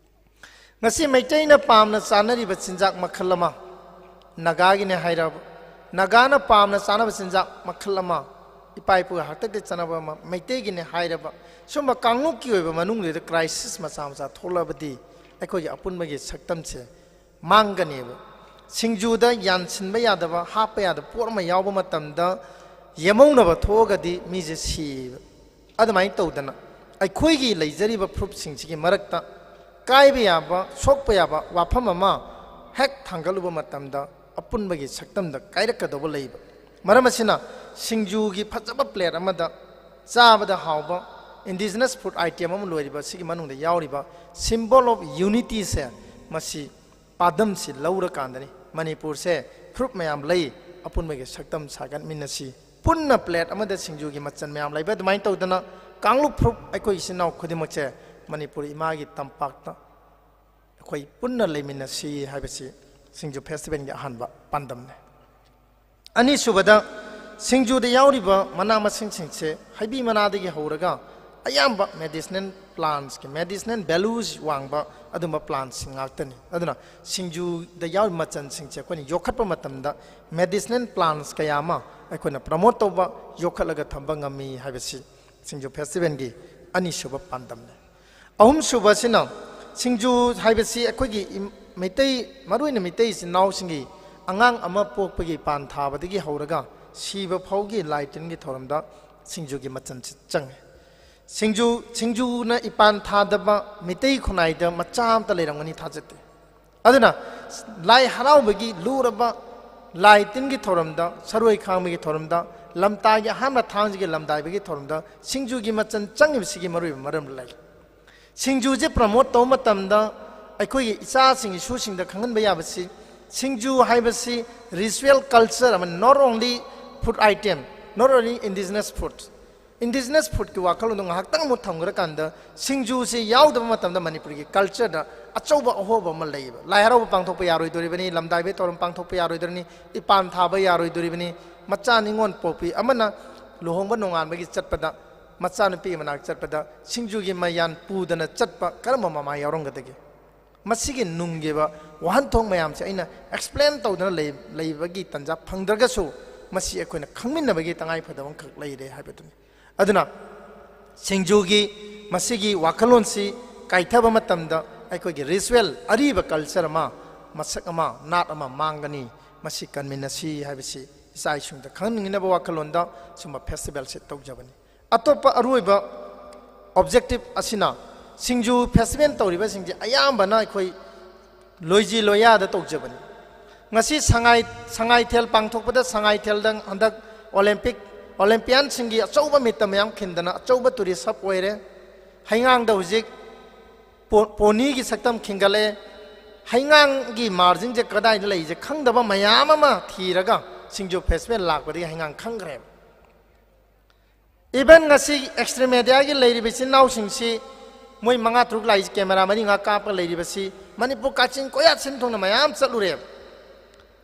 ꯉꯁꯤ ꯃꯩꯇꯩꯅ ꯄꯥꯝꯅ ꯆꯥꯅꯔꯤꯕ ꯆꯤꯟꯖꯥꯛ ꯃꯈꯜ ꯑꯃ, ꯅꯥꯒꯥꯒꯤꯅꯦ ꯍꯥꯏꯔꯕ, ꯅꯥꯒꯥꯅ ꯄꯥꯝꯅ ꯆꯥꯅꯕ ꯆꯤꯟꯖꯥꯛ ꯃꯈꯜ ꯑꯃ, ꯏꯄꯥ ꯏꯄꯨꯒꯤ ꯍꯥꯛꯇꯛꯇ ꯆꯠꯅꯕ ꯑꯃ, ꯃꯩꯇꯩꯒꯤꯅꯦ ꯍꯥꯏꯔꯕ, ꯁꯨꯝꯕ ꯀꯥꯡꯂꯨꯞꯀꯤ ꯑꯣꯏꯕ ꯃꯅꯨꯡꯗꯨꯗ crisis ꯃꯆꯥ ꯃꯆꯥ ꯊꯣꯛꯂꯕꯗꯤ ꯑꯩꯈꯣꯏꯒꯤ ꯑꯄꯨꯟꯕꯒꯤ ꯁꯛꯇꯝꯁꯦ ꯃꯥꯡꯒꯅꯦꯕ꯫ ꯁꯤꯡꯖꯨꯗ ꯌꯥꯟꯁꯤꯟꯕ ꯌꯥꯗꯕ, ꯍꯥꯞꯄ ꯌꯥꯗꯕ ꯄꯣꯠ ꯑꯃ ꯌꯥꯎꯕ ꯃꯇꯝꯗ ꯌꯦꯃꯧꯅꯕ ꯊꯣꯛꯑꯒꯗꯤ ꯃꯤꯁꯦ ꯁꯤꯌꯦꯕ꯫ ꯑꯗꯨꯃꯥꯏꯅ ꯇꯧꯗꯅ ꯑꯩꯈꯣꯏꯒꯤ ꯂꯩꯖꯔꯤꯕ ꯐꯨꯔꯨꯞꯁꯤꯡꯁꯤꯒꯤ ꯃꯔꯛꯇ ꯀꯥꯏꯕ ꯌꯥꯕ, ꯁꯣꯛꯄ ꯌꯥꯕ ꯋꯥꯐꯝ ꯑꯃ ꯍꯦꯛ ꯊꯥꯡꯒꯠꯂꯨꯕ ꯃꯇꯝꯗ ꯑꯄꯨꯟꯕꯒꯤ ꯁꯛꯇꯝꯗ ꯀꯥꯏꯔꯛꯀꯗꯧꯕ ꯂꯩꯕ꯫ ꯃꯔꯝ ꯑꯁꯤꯅ ꯁꯤꯡꯖꯨꯒꯤ ꯐꯖꯕ plate ꯑꯃꯗ ꯆꯥꯕꯗ ꯍꯥꯎꯕ indigenous food item ꯑꯃ ꯂꯣꯏꯔꯤꯕ ꯑꯁꯤꯒꯤ ꯃꯅꯨꯡꯗ ꯌꯥꯎꯔꯤꯕ symbol of unityꯁꯦ, ꯃꯁꯤ ꯄꯥꯟꯗꯝꯁꯤ ꯂꯧꯔꯀꯥꯟꯗꯅꯤ ꯃꯅꯤꯄꯨꯔꯁꯦ ꯐꯨꯔꯨꯞ ꯃꯌꯥꯝ ꯂꯩ, ꯑꯄꯨꯟꯕꯒꯤ ꯁꯛꯇꯝ ꯁꯥꯒꯠꯃꯤꯟꯅꯁꯤ, ꯄꯨꯟꯅ plate ꯑꯃꯗ ꯁꯤꯡꯖꯨꯒꯤ ꯃꯆꯜ ꯃꯌꯥꯝ ꯂꯩꯕ꯫ ꯑꯗꯨꯃꯥꯏꯅ ꯇꯧꯗꯅ ꯀꯥꯡꯂꯨꯞ ꯐꯨꯔꯨꯞ ꯑꯩꯈꯣꯏ ꯏꯆꯤꯟ ꯏꯅꯥꯎ ꯈꯨꯗꯤꯡꯃꯛꯁꯦ ꯃꯅꯤꯄꯨꯔ ꯏꯃꯥꯒꯤ ꯇꯝꯄꯥꯛꯇ ꯑꯩꯈꯣꯏ ꯄꯨꯟꯅ ꯂꯩꯃꯤꯟꯅꯁꯤ ꯍꯥꯏꯕꯁꯤ ꯁꯤꯡꯖꯨ festivalꯒꯤ ꯑꯍꯥꯟꯕ ꯄꯥꯟꯗꯝꯅꯤ꯫ ꯑꯅꯤꯁꯨꯕꯗ, ꯁꯤꯡꯖꯨꯗ ꯌꯥꯎꯔꯤꯕ ꯃꯅꯥ ꯃꯁꯤꯡꯁꯤꯡꯁꯦ ꯍꯩꯕꯤ ꯃꯅꯥꯗꯒꯤ ꯍꯧꯔꯒ ꯑꯌꯥꯝꯕ medicinal plantꯀꯤ, medicinal values ꯋꯥꯡꯕ ꯑꯗꯨꯝꯕ plantꯁꯤꯡ ꯉꯥꯛꯇꯅꯤ꯫ ꯑꯗꯨꯅ ꯁꯤꯡꯖꯨꯗ ꯌꯥꯎꯔꯤꯕ ꯃꯆꯜꯁꯤꯡꯁꯦ ꯑꯩꯈꯣꯏꯅ ꯌꯣꯛꯈꯠꯄ ꯃꯇꯝꯗ medicinal plants ꯀꯌꯥ ꯑꯃ ꯑꯩꯈꯣꯏꯅ promote ꯇꯧꯕ, ꯌꯣꯛꯈꯠꯂꯒ ꯊꯝꯕ ꯉꯝꯃꯤ ꯍꯥꯏꯕꯁꯤ ꯁꯤꯡꯖꯨ festivalꯒꯤ ꯑꯅꯤꯁꯨꯕ ꯄꯥꯟꯗꯝꯅꯤ꯫ ꯑꯍꯨꯝꯁꯨꯕꯁꯤꯅ, ꯁꯤꯡꯖꯨ ꯍꯥꯏꯕꯁꯤ ꯑꯩꯈꯣꯏꯒꯤ ꯏꯝ-, ꯃꯩꯇꯩ, ꯃꯔꯨꯑꯣꯏꯅ ꯃꯩꯇꯩ ꯏꯆꯤꯟ ꯏꯅꯥꯎꯁꯤꯡꯒꯤ ꯑꯉꯥꯡ ꯑꯃ ꯄꯣꯛꯄꯒꯤ ꯏꯄꯥꯟ ꯊꯥꯕꯗꯒꯤ ꯍꯧꯔꯒ ꯁꯤꯕ ꯐꯥꯎꯒꯤ ꯂꯥꯏ ꯇꯤꯟꯒꯤ ꯊꯧꯔꯝꯗ ꯁꯤꯡꯖꯨꯒꯤ ꯃꯆꯜꯁꯤ ꯆꯪꯉꯤ꯫ ꯁꯤꯡꯖꯨ, ꯁꯤꯡꯖꯨꯅ ꯏꯄꯥꯟ ꯊꯥꯗꯕ ꯃꯤꯇꯩ ꯈꯨꯟꯅꯥꯏꯗ ꯃꯆꯥ ꯑꯃꯇ ꯂꯩꯔꯝꯒꯅꯤ ꯊꯥꯖꯗꯦ꯫ ꯑꯗꯨꯅ ꯂꯥꯏ ꯍꯔꯥꯎꯕꯒꯤ ꯂꯨꯔꯕ ꯂꯥꯏ ꯇꯤꯟꯒꯤ ꯊꯧꯔꯝꯗ, ꯁꯔꯣꯏ ꯈꯥꯡꯕꯒꯤ ꯊꯧꯔꯝꯗ, ꯂꯝꯇꯥꯒꯤ ꯑꯍꯥꯟꯕ ꯊꯥꯡꯖꯒꯤ ꯂꯝꯗꯥꯏꯕꯒꯤ ꯊꯧꯔꯝꯗ ꯁꯤꯡꯖꯨꯒꯤ ꯃꯆꯜ ꯆꯪꯉꯤꯕꯁꯤꯒꯤ ꯃꯔꯨꯑꯣꯏꯕ ꯃꯔꯝ ꯂꯩ꯫ ꯁꯤꯡꯖꯨꯁꯦ promote ꯇꯧꯕ ꯃꯇꯝꯗ ꯑꯩꯈꯣꯏꯒꯤ ꯏꯆꯥꯁꯤꯡ, ꯏꯁꯨꯁꯤꯡꯗ ꯈꯪꯍꯟꯕ ꯌꯥꯕꯁꯤ, ꯁꯤꯡꯖꯨ ꯍꯥꯏꯕꯁꯤ ritual culture ꯑꯃꯅꯤ, not only food item, not only indigenous food꯫ Indigenous foodꯀꯤ ꯋꯥꯈꯜꯂꯣꯟꯗꯣ ꯉꯥꯏꯍꯥꯛꯇꯪ ꯑꯃꯨꯛ ꯊꯝꯈ꯭ꯔꯀꯥꯟꯗ, ꯁꯤꯡꯖꯨꯁꯤ ꯌꯥꯎꯗꯕ ꯃꯇꯝꯗ ꯃꯅꯤꯄꯨꯔꯒꯤ cultureꯗ ꯑꯆꯧꯕ ꯑꯍꯣꯕ ꯑꯃ ꯂꯩꯌꯦꯕ꯫ ꯂꯥꯏ ꯍꯔꯥꯎꯕ ꯄꯥꯡꯊꯣꯛꯄ ꯌꯥꯔꯣꯏꯗꯣꯔꯤꯕꯅꯤ, ꯂꯝꯗꯥꯏꯕꯒꯤ ꯊꯧꯔꯝ ꯄꯥꯡꯊꯣꯛꯄ ꯌꯥꯔꯣꯏꯗꯣꯔꯤꯅꯤ, ꯏꯄꯥꯟ ꯊꯥꯕ ꯌꯥꯔꯣꯏꯗꯣꯔꯤꯕꯅꯤ, ꯃꯆꯥ ꯅꯤꯉꯣꯜ ꯄꯣꯛꯄꯤ ꯑꯃꯅ ꯂꯨꯍꯣꯡꯕ ꯅꯣꯡꯉꯥꯟꯕꯒꯤ ꯆꯠꯄꯗ, ꯃꯆꯥꯅꯨꯄꯤꯒꯤ ꯃꯅꯥꯛ ꯆꯠꯄꯗ ꯁꯤꯡꯖꯨꯒꯤ ꯃꯌꯥꯟ ꯄꯨꯗꯅ ꯆꯠꯄ ꯀꯔꯝꯕ ꯃꯃꯥ ꯌꯥꯎꯔꯝꯒꯗꯒꯦ? ꯃꯁꯤꯒꯤ ꯅꯨꯡꯒꯤ ꯑꯣꯏꯕ ꯋꯥꯍꯟꯊꯣꯛ ꯃꯌꯥꯝꯁꯦ ꯑꯩꯅ ꯑꯦꯛꯁꯄ꯭ꯂꯦꯟ ꯇꯧꯗꯅ ꯂꯩ-, ꯂꯩꯕꯒꯤ ꯇꯥꯟꯖꯥ ꯐꯪꯗ꯭ꯔꯒꯁꯨ, ꯃꯁꯤ ꯑꯩꯈꯣꯏꯅ ꯈꯪꯃꯤꯟꯅꯕꯒꯤ ꯇꯉꯥꯏ ꯐꯗꯕ ꯑꯃꯈꯛ ꯂꯩꯔꯦ ꯍꯥꯏꯕꯗꯨꯅꯤ꯫ ꯑꯗꯨꯅ ꯁꯤꯡꯖꯨꯒꯤ ꯃꯁꯤꯒꯤ ꯋꯥꯈꯜꯂꯣꯟꯁꯤ ꯀꯥꯏꯊꯕ ꯃꯇꯝꯗ ꯑꯩꯈꯣꯏꯒꯤ ꯔꯤꯆꯨꯋꯦꯜ, ꯑꯔꯤꯕ ꯀꯜꯆꯔ ꯑꯃ, ꯃꯁꯛ ꯑꯃ, ꯅꯥꯠ ꯑꯃ ꯃꯥꯡꯒꯅꯤ꯫ ꯃꯁꯤ ꯀꯟꯃꯤꯟꯅꯁꯤ ꯍꯥꯏꯕꯁꯤ ꯏꯆꯥ ꯏꯁꯨꯗ ꯈꯪꯍꯟꯅꯤꯡꯅꯕ ꯋꯥꯈꯜꯂꯣꯟꯗ ꯁꯨꯝꯕ ꯐꯦꯁꯇꯤꯚꯦꯜꯁꯦ ꯇꯧꯖꯕꯅꯤ꯫ ꯑꯇꯣꯞꯄ ꯑꯔꯣꯏꯕ ꯑꯣꯕꯖꯦꯛꯇꯤꯚ ꯑꯁꯤꯅ, ꯁꯤꯡꯖꯨ ꯐꯦꯁꯇꯤꯚꯦꯜ ꯇꯧꯔꯤꯕꯁꯤꯡꯁꯦ ꯑꯌꯥꯝꯕꯅ ꯑꯩꯈꯣꯏ ꯂꯣꯏꯖꯤ ꯂꯣꯏꯌꯥꯗ ꯇꯧꯖꯕꯅꯤ꯫ ꯉꯁꯤ ꯁꯉꯥꯏ, ꯁꯉꯥꯏꯊꯦꯜ ꯄꯥꯡꯊꯣꯛꯄꯗ, ꯁꯉꯥꯏꯊꯦꯜꯗ ꯍꯟꯗꯛ ꯑꯣꯂꯦꯝꯄꯤꯛ, ꯑꯣꯂꯦꯝꯄꯤꯌꯥꯟꯁꯤꯡꯒꯤ ꯑꯆꯧꯕ ꯃꯤꯠꯇ ꯃꯌꯥꯝ ꯈꯤꯟꯗꯅ ꯑꯆꯧꯕ ꯇꯨꯔꯤꯁ ꯍꯕ ꯑꯣꯏꯔꯦ꯫ ꯍꯩꯉꯥꯡꯗ ꯍꯧꯖꯤꯛ ꯄꯣ-, ꯄꯣꯅꯤꯒꯤ ꯁꯛꯇꯝ ꯈꯤꯟꯒꯠꯂꯛꯑꯦ꯫ ꯍꯩꯉꯥꯡꯒꯤ ꯃꯥꯔꯖꯤꯟꯁꯦ ꯀꯗꯥꯏꯗ ꯂꯩꯁꯦ ꯈꯪꯗꯕ ꯃꯌꯥꯝ ꯑꯃ ꯊꯤꯔꯒ ꯁꯤꯡꯖꯨ ꯐꯦꯁꯇꯤꯚꯦꯜ ꯂꯥꯛꯄꯗꯒꯤ ꯍꯩꯉꯥꯡ ꯈꯪꯈ꯭ꯔꯦꯕ꯫ ꯏꯚꯟ ꯉꯁꯤ ꯑꯦꯛꯁꯇ꯭ꯔꯤꯝ ꯃꯦꯗꯤꯌꯥꯒꯤ ꯂꯩꯔꯤꯕ ꯏꯆꯤꯟ ꯏꯅꯥꯎꯁꯤꯡꯁꯤ, ꯃꯣꯏ ꯃꯉꯥ ꯇꯔꯨꯛ ꯂꯥꯛꯏꯁꯤ, ꯀꯦꯃꯦꯔꯥ ꯃꯔꯤ ꯃꯉꯥ ꯀꯥꯞꯄ ꯂꯩꯔꯤꯕꯁꯤ, ꯃꯅꯤꯄꯨꯔ ꯀꯥꯆꯤꯟ ꯀꯣꯌꯥ ꯁꯤꯟ ꯊꯨꯡꯅ ꯃꯌꯥꯝ ꯆꯠꯂꯨꯔꯦꯕ꯫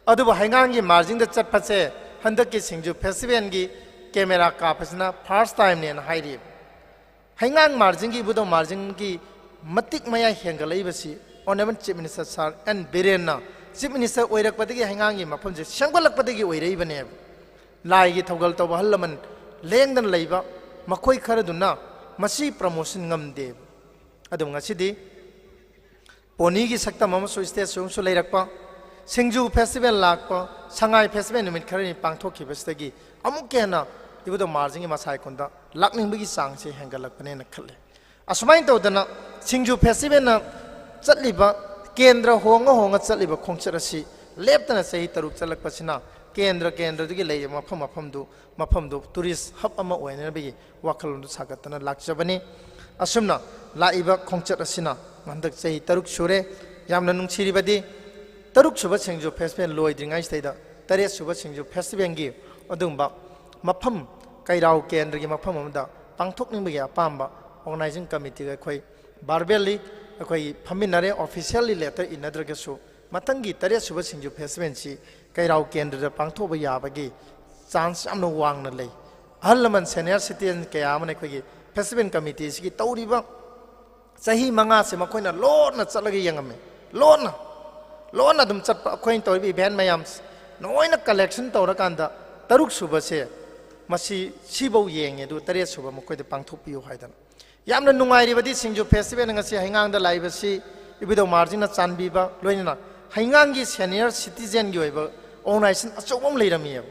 ꯑꯗꯨꯕꯨ ꯍꯩꯉꯥꯡꯒꯤ ꯃꯥꯔꯖꯤꯟꯗ ꯆꯠꯄꯁꯦ ꯍꯟꯗꯛꯀꯤ ꯁꯤꯡꯖꯨ ꯐꯦꯁꯇꯤꯚꯦꯜꯒꯤ ꯀꯦꯃꯦꯔꯥ ꯀꯥꯞꯄꯁꯤꯅ ꯐꯥꯔꯁ ꯇꯥꯏꯝꯅꯦꯅ ꯍꯥꯏꯔꯤꯕ꯫ ꯍꯩꯉꯥꯡ ꯃꯥꯔꯖꯤꯟꯒꯤ, ꯏꯕꯨꯙꯧ ꯃꯥꯔꯖꯤꯟꯒꯤ ꯃꯇꯤꯛ ꯃꯌꯥꯏ ꯍꯦꯟꯒꯠꯂꯛꯏꯕꯁꯤ honourable chief minister sir N ꯕꯤꯔꯦꯟꯅ ꯆꯤꯐ ꯃꯤꯅꯤꯁꯇꯔ ꯑꯣꯏꯔꯛꯄꯗꯒꯤ ꯍꯩꯉꯥꯡꯒꯤ ꯃꯐꯝꯁꯦ ꯁꯦꯝꯒꯠꯂꯛꯄꯗꯒꯤ ꯑꯣꯏꯔꯛꯏꯕꯅꯦꯕ꯫ ꯂꯥꯏꯒꯤ ꯊꯧꯒꯜ ꯇꯧꯕ ꯑꯍꯜ ꯂꯃꯟ ꯂꯦꯡꯗꯅ ꯂꯩꯕ ꯃꯈꯣꯏ ꯈꯔꯗꯨꯅ ꯃꯁꯤ ꯄ꯭ꯔꯃꯣꯁꯟ ꯉꯝꯗꯦꯕ꯫ ꯑꯗꯨꯕꯨ ꯉꯁꯤꯗꯤ ꯄꯣꯅꯤꯒꯤ ꯁꯛꯇꯝ ꯑꯃꯁꯨ, ꯁ꯭ꯇꯦꯖ ꯁꯣ ꯑꯃꯁꯨ ꯂꯩꯔꯛꯄ, ꯁꯤꯡꯖꯨ ꯐꯦꯁꯇꯤꯚꯦꯜ ꯂꯥꯛꯄ, ꯁꯉꯥꯏ ꯐꯦꯁꯇꯤꯚꯦꯜ ꯅꯨꯃꯤꯠ ꯈꯔꯅꯤ ꯄꯥꯡꯊꯣꯛꯈꯤꯕꯁꯤꯗꯒꯤ ꯑꯃꯨꯛꯀ ꯍꯦꯟꯅ ꯏꯕꯨꯙꯧ ꯃꯥꯔꯖꯤꯡꯒꯤ ꯃꯁꯥꯏ ꯀꯣꯟꯗ ꯂꯥꯛꯅꯤꯡꯕꯒꯤ ꯆꯥꯡꯁꯦ ꯍꯦꯟꯒꯠꯂꯛꯄꯅꯦꯅ ꯈꯜꯂꯦ꯫ ꯑꯁꯨꯃꯥꯏꯅ ꯇꯧꯗꯅ ꯁꯤꯡꯖꯨ ꯐꯦꯁꯇꯤꯚꯦꯜꯅ ꯆꯠꯂꯤꯕ, ꯀꯦꯟꯗ꯭ꯔ ꯍꯣꯡꯉ ꯍꯣꯡꯉ ꯆꯠꯂꯤꯕ ꯈꯣꯡꯆꯠ ꯑꯁꯤ ꯂꯦꯞꯇꯅ ꯆꯍꯤ ꯇꯔꯨꯛ ꯆꯠꯂꯛꯄꯁꯤꯅ ꯀꯦꯟꯗ꯭ꯔ ꯀꯦꯟꯗ꯭ꯔꯗꯨꯒꯤ ꯂꯩꯔꯤꯕ ꯃꯐꯝ ꯃꯐꯝꯗꯨ, ꯃꯐꯝꯗꯨ ꯇꯨꯔꯤꯁ ꯍꯕ ꯑꯃ ꯑꯣꯏꯅꯅꯕꯒꯤ ꯋꯥꯈꯜꯂꯣꯟꯗꯨ ꯁꯥꯒꯠꯇꯅ ꯂꯥꯛꯆꯕꯅꯤ꯫ ꯑꯁꯨꯝꯅ ꯂꯥꯛꯏꯕ ꯈꯣꯡꯆꯠ ꯑꯁꯤꯅ ꯍꯟꯗꯛ ꯆꯍꯤ ꯇꯔꯨꯛ ꯁꯨꯔꯦ꯫ ꯌꯥꯝꯅ ꯅꯨꯡꯁꯤꯔꯤꯕꯗꯤ, ꯇꯔꯨꯛ ꯁꯨꯕ ꯁꯤꯡꯖꯨ ꯐꯦꯁꯇꯤꯚꯦꯜ ꯂꯣꯏꯗ꯭ꯔꯤꯉꯩꯁꯤꯗꯩꯗ ꯇꯔꯦꯠ ꯁꯨꯕ ꯁꯤꯡꯖꯨ ꯐꯦꯁꯇꯤꯚꯦꯜꯒꯤ ꯑꯗꯨꯒꯨꯝꯕ ꯃꯐꯝ, ꯀꯩꯔꯥꯎ ꯀꯦꯟꯗ꯭ꯔꯒꯤ ꯃꯐꯝ ꯑꯃꯗ ꯄꯥꯡꯊꯣꯛꯅꯤꯡꯕꯒꯤ ꯑꯄꯥꯝꯕ ꯑꯣꯔꯒꯅꯥꯏꯖꯤꯡ ꯀꯃꯤꯇꯤꯒ ꯑꯩꯈꯣꯏ ꯚꯥꯔꯕꯦꯜꯂꯤ ꯑꯩꯈꯣꯏ ꯐꯝꯃꯤꯟꯅꯔꯦ꯫ ꯑꯣꯐꯤꯁꯤꯌꯦꯜꯂꯤ ꯂꯦꯇꯔ ꯏꯟꯅꯗ꯭ꯔꯒꯁꯨ ꯃꯊꯪꯒꯤ ꯇꯔꯦꯠ ꯁꯨꯕ ꯁꯤꯡꯖꯨ ꯐꯦꯁꯇꯤꯚꯦꯜꯁꯤ ꯀꯩꯔꯥꯎ ꯀꯦꯟꯗ꯭ꯔꯗ ꯄꯥꯡꯊꯣꯛꯄ ꯌꯥꯕꯒꯤ ꯆꯥꯟꯁ ꯌꯥꯝꯅ ꯋꯥꯡꯅ ꯂꯩ꯫ ꯑꯍꯜ ꯂꯃꯟ senior citizen ꯀꯌꯥ ꯑꯃꯅ ꯑꯩꯈꯣꯏꯒꯤ festival committeeꯁꯤꯒꯤ ꯇꯧꯔꯤꯕ ꯆꯍꯤ ꯃꯉꯥꯁꯦ ꯃꯈꯣꯏꯅ ꯂꯣꯟꯅ ꯆꯠꯂꯒ ꯌꯦꯡꯉꯝꯃꯤ꯫ ꯂꯣꯟꯅ, ꯂꯣꯟꯅ ꯑꯗꯨꯝ ꯆꯠꯄ, ꯑꯩꯈꯣꯏꯅ ꯇꯧꯔꯤꯕ event ꯃꯌꯥꯝ ꯂꯣꯏꯅ collection ꯇꯧꯔꯀꯥꯟꯗ ꯇꯔꯨꯛ ꯁꯨꯕꯁꯦ ꯃꯁꯤ ꯁꯤꯐꯧ ꯌꯦꯡꯉꯦ, ꯑꯗꯨꯒ ꯇꯔꯦꯠ ꯁꯨꯕ ꯃꯈꯣꯏꯗ ꯄꯥꯡꯊꯣꯛꯄꯤꯌꯨ ꯍꯥꯏꯗꯅ꯫ ꯌꯥꯝꯅ ꯅꯨꯡꯉꯥꯏꯔꯤꯕꯗꯤ ꯁꯤꯡꯖꯨ festival ꯉꯁꯤ ꯍꯩꯉꯥꯡꯗ ꯂꯥꯛꯏꯕꯁꯤ ꯏꯕꯨꯙꯧ ꯃꯍꯥꯔꯥꯖꯅ ꯆꯥꯟꯕꯤꯕ, ꯂꯣꯏꯅꯅ ꯍꯩꯉꯥꯡꯒꯤ senior citizenꯒꯤ ꯑꯣꯏꯕ organization ꯑꯆꯧꯕ ꯑꯃ ꯂꯩꯔꯝꯃꯤꯑꯕ꯫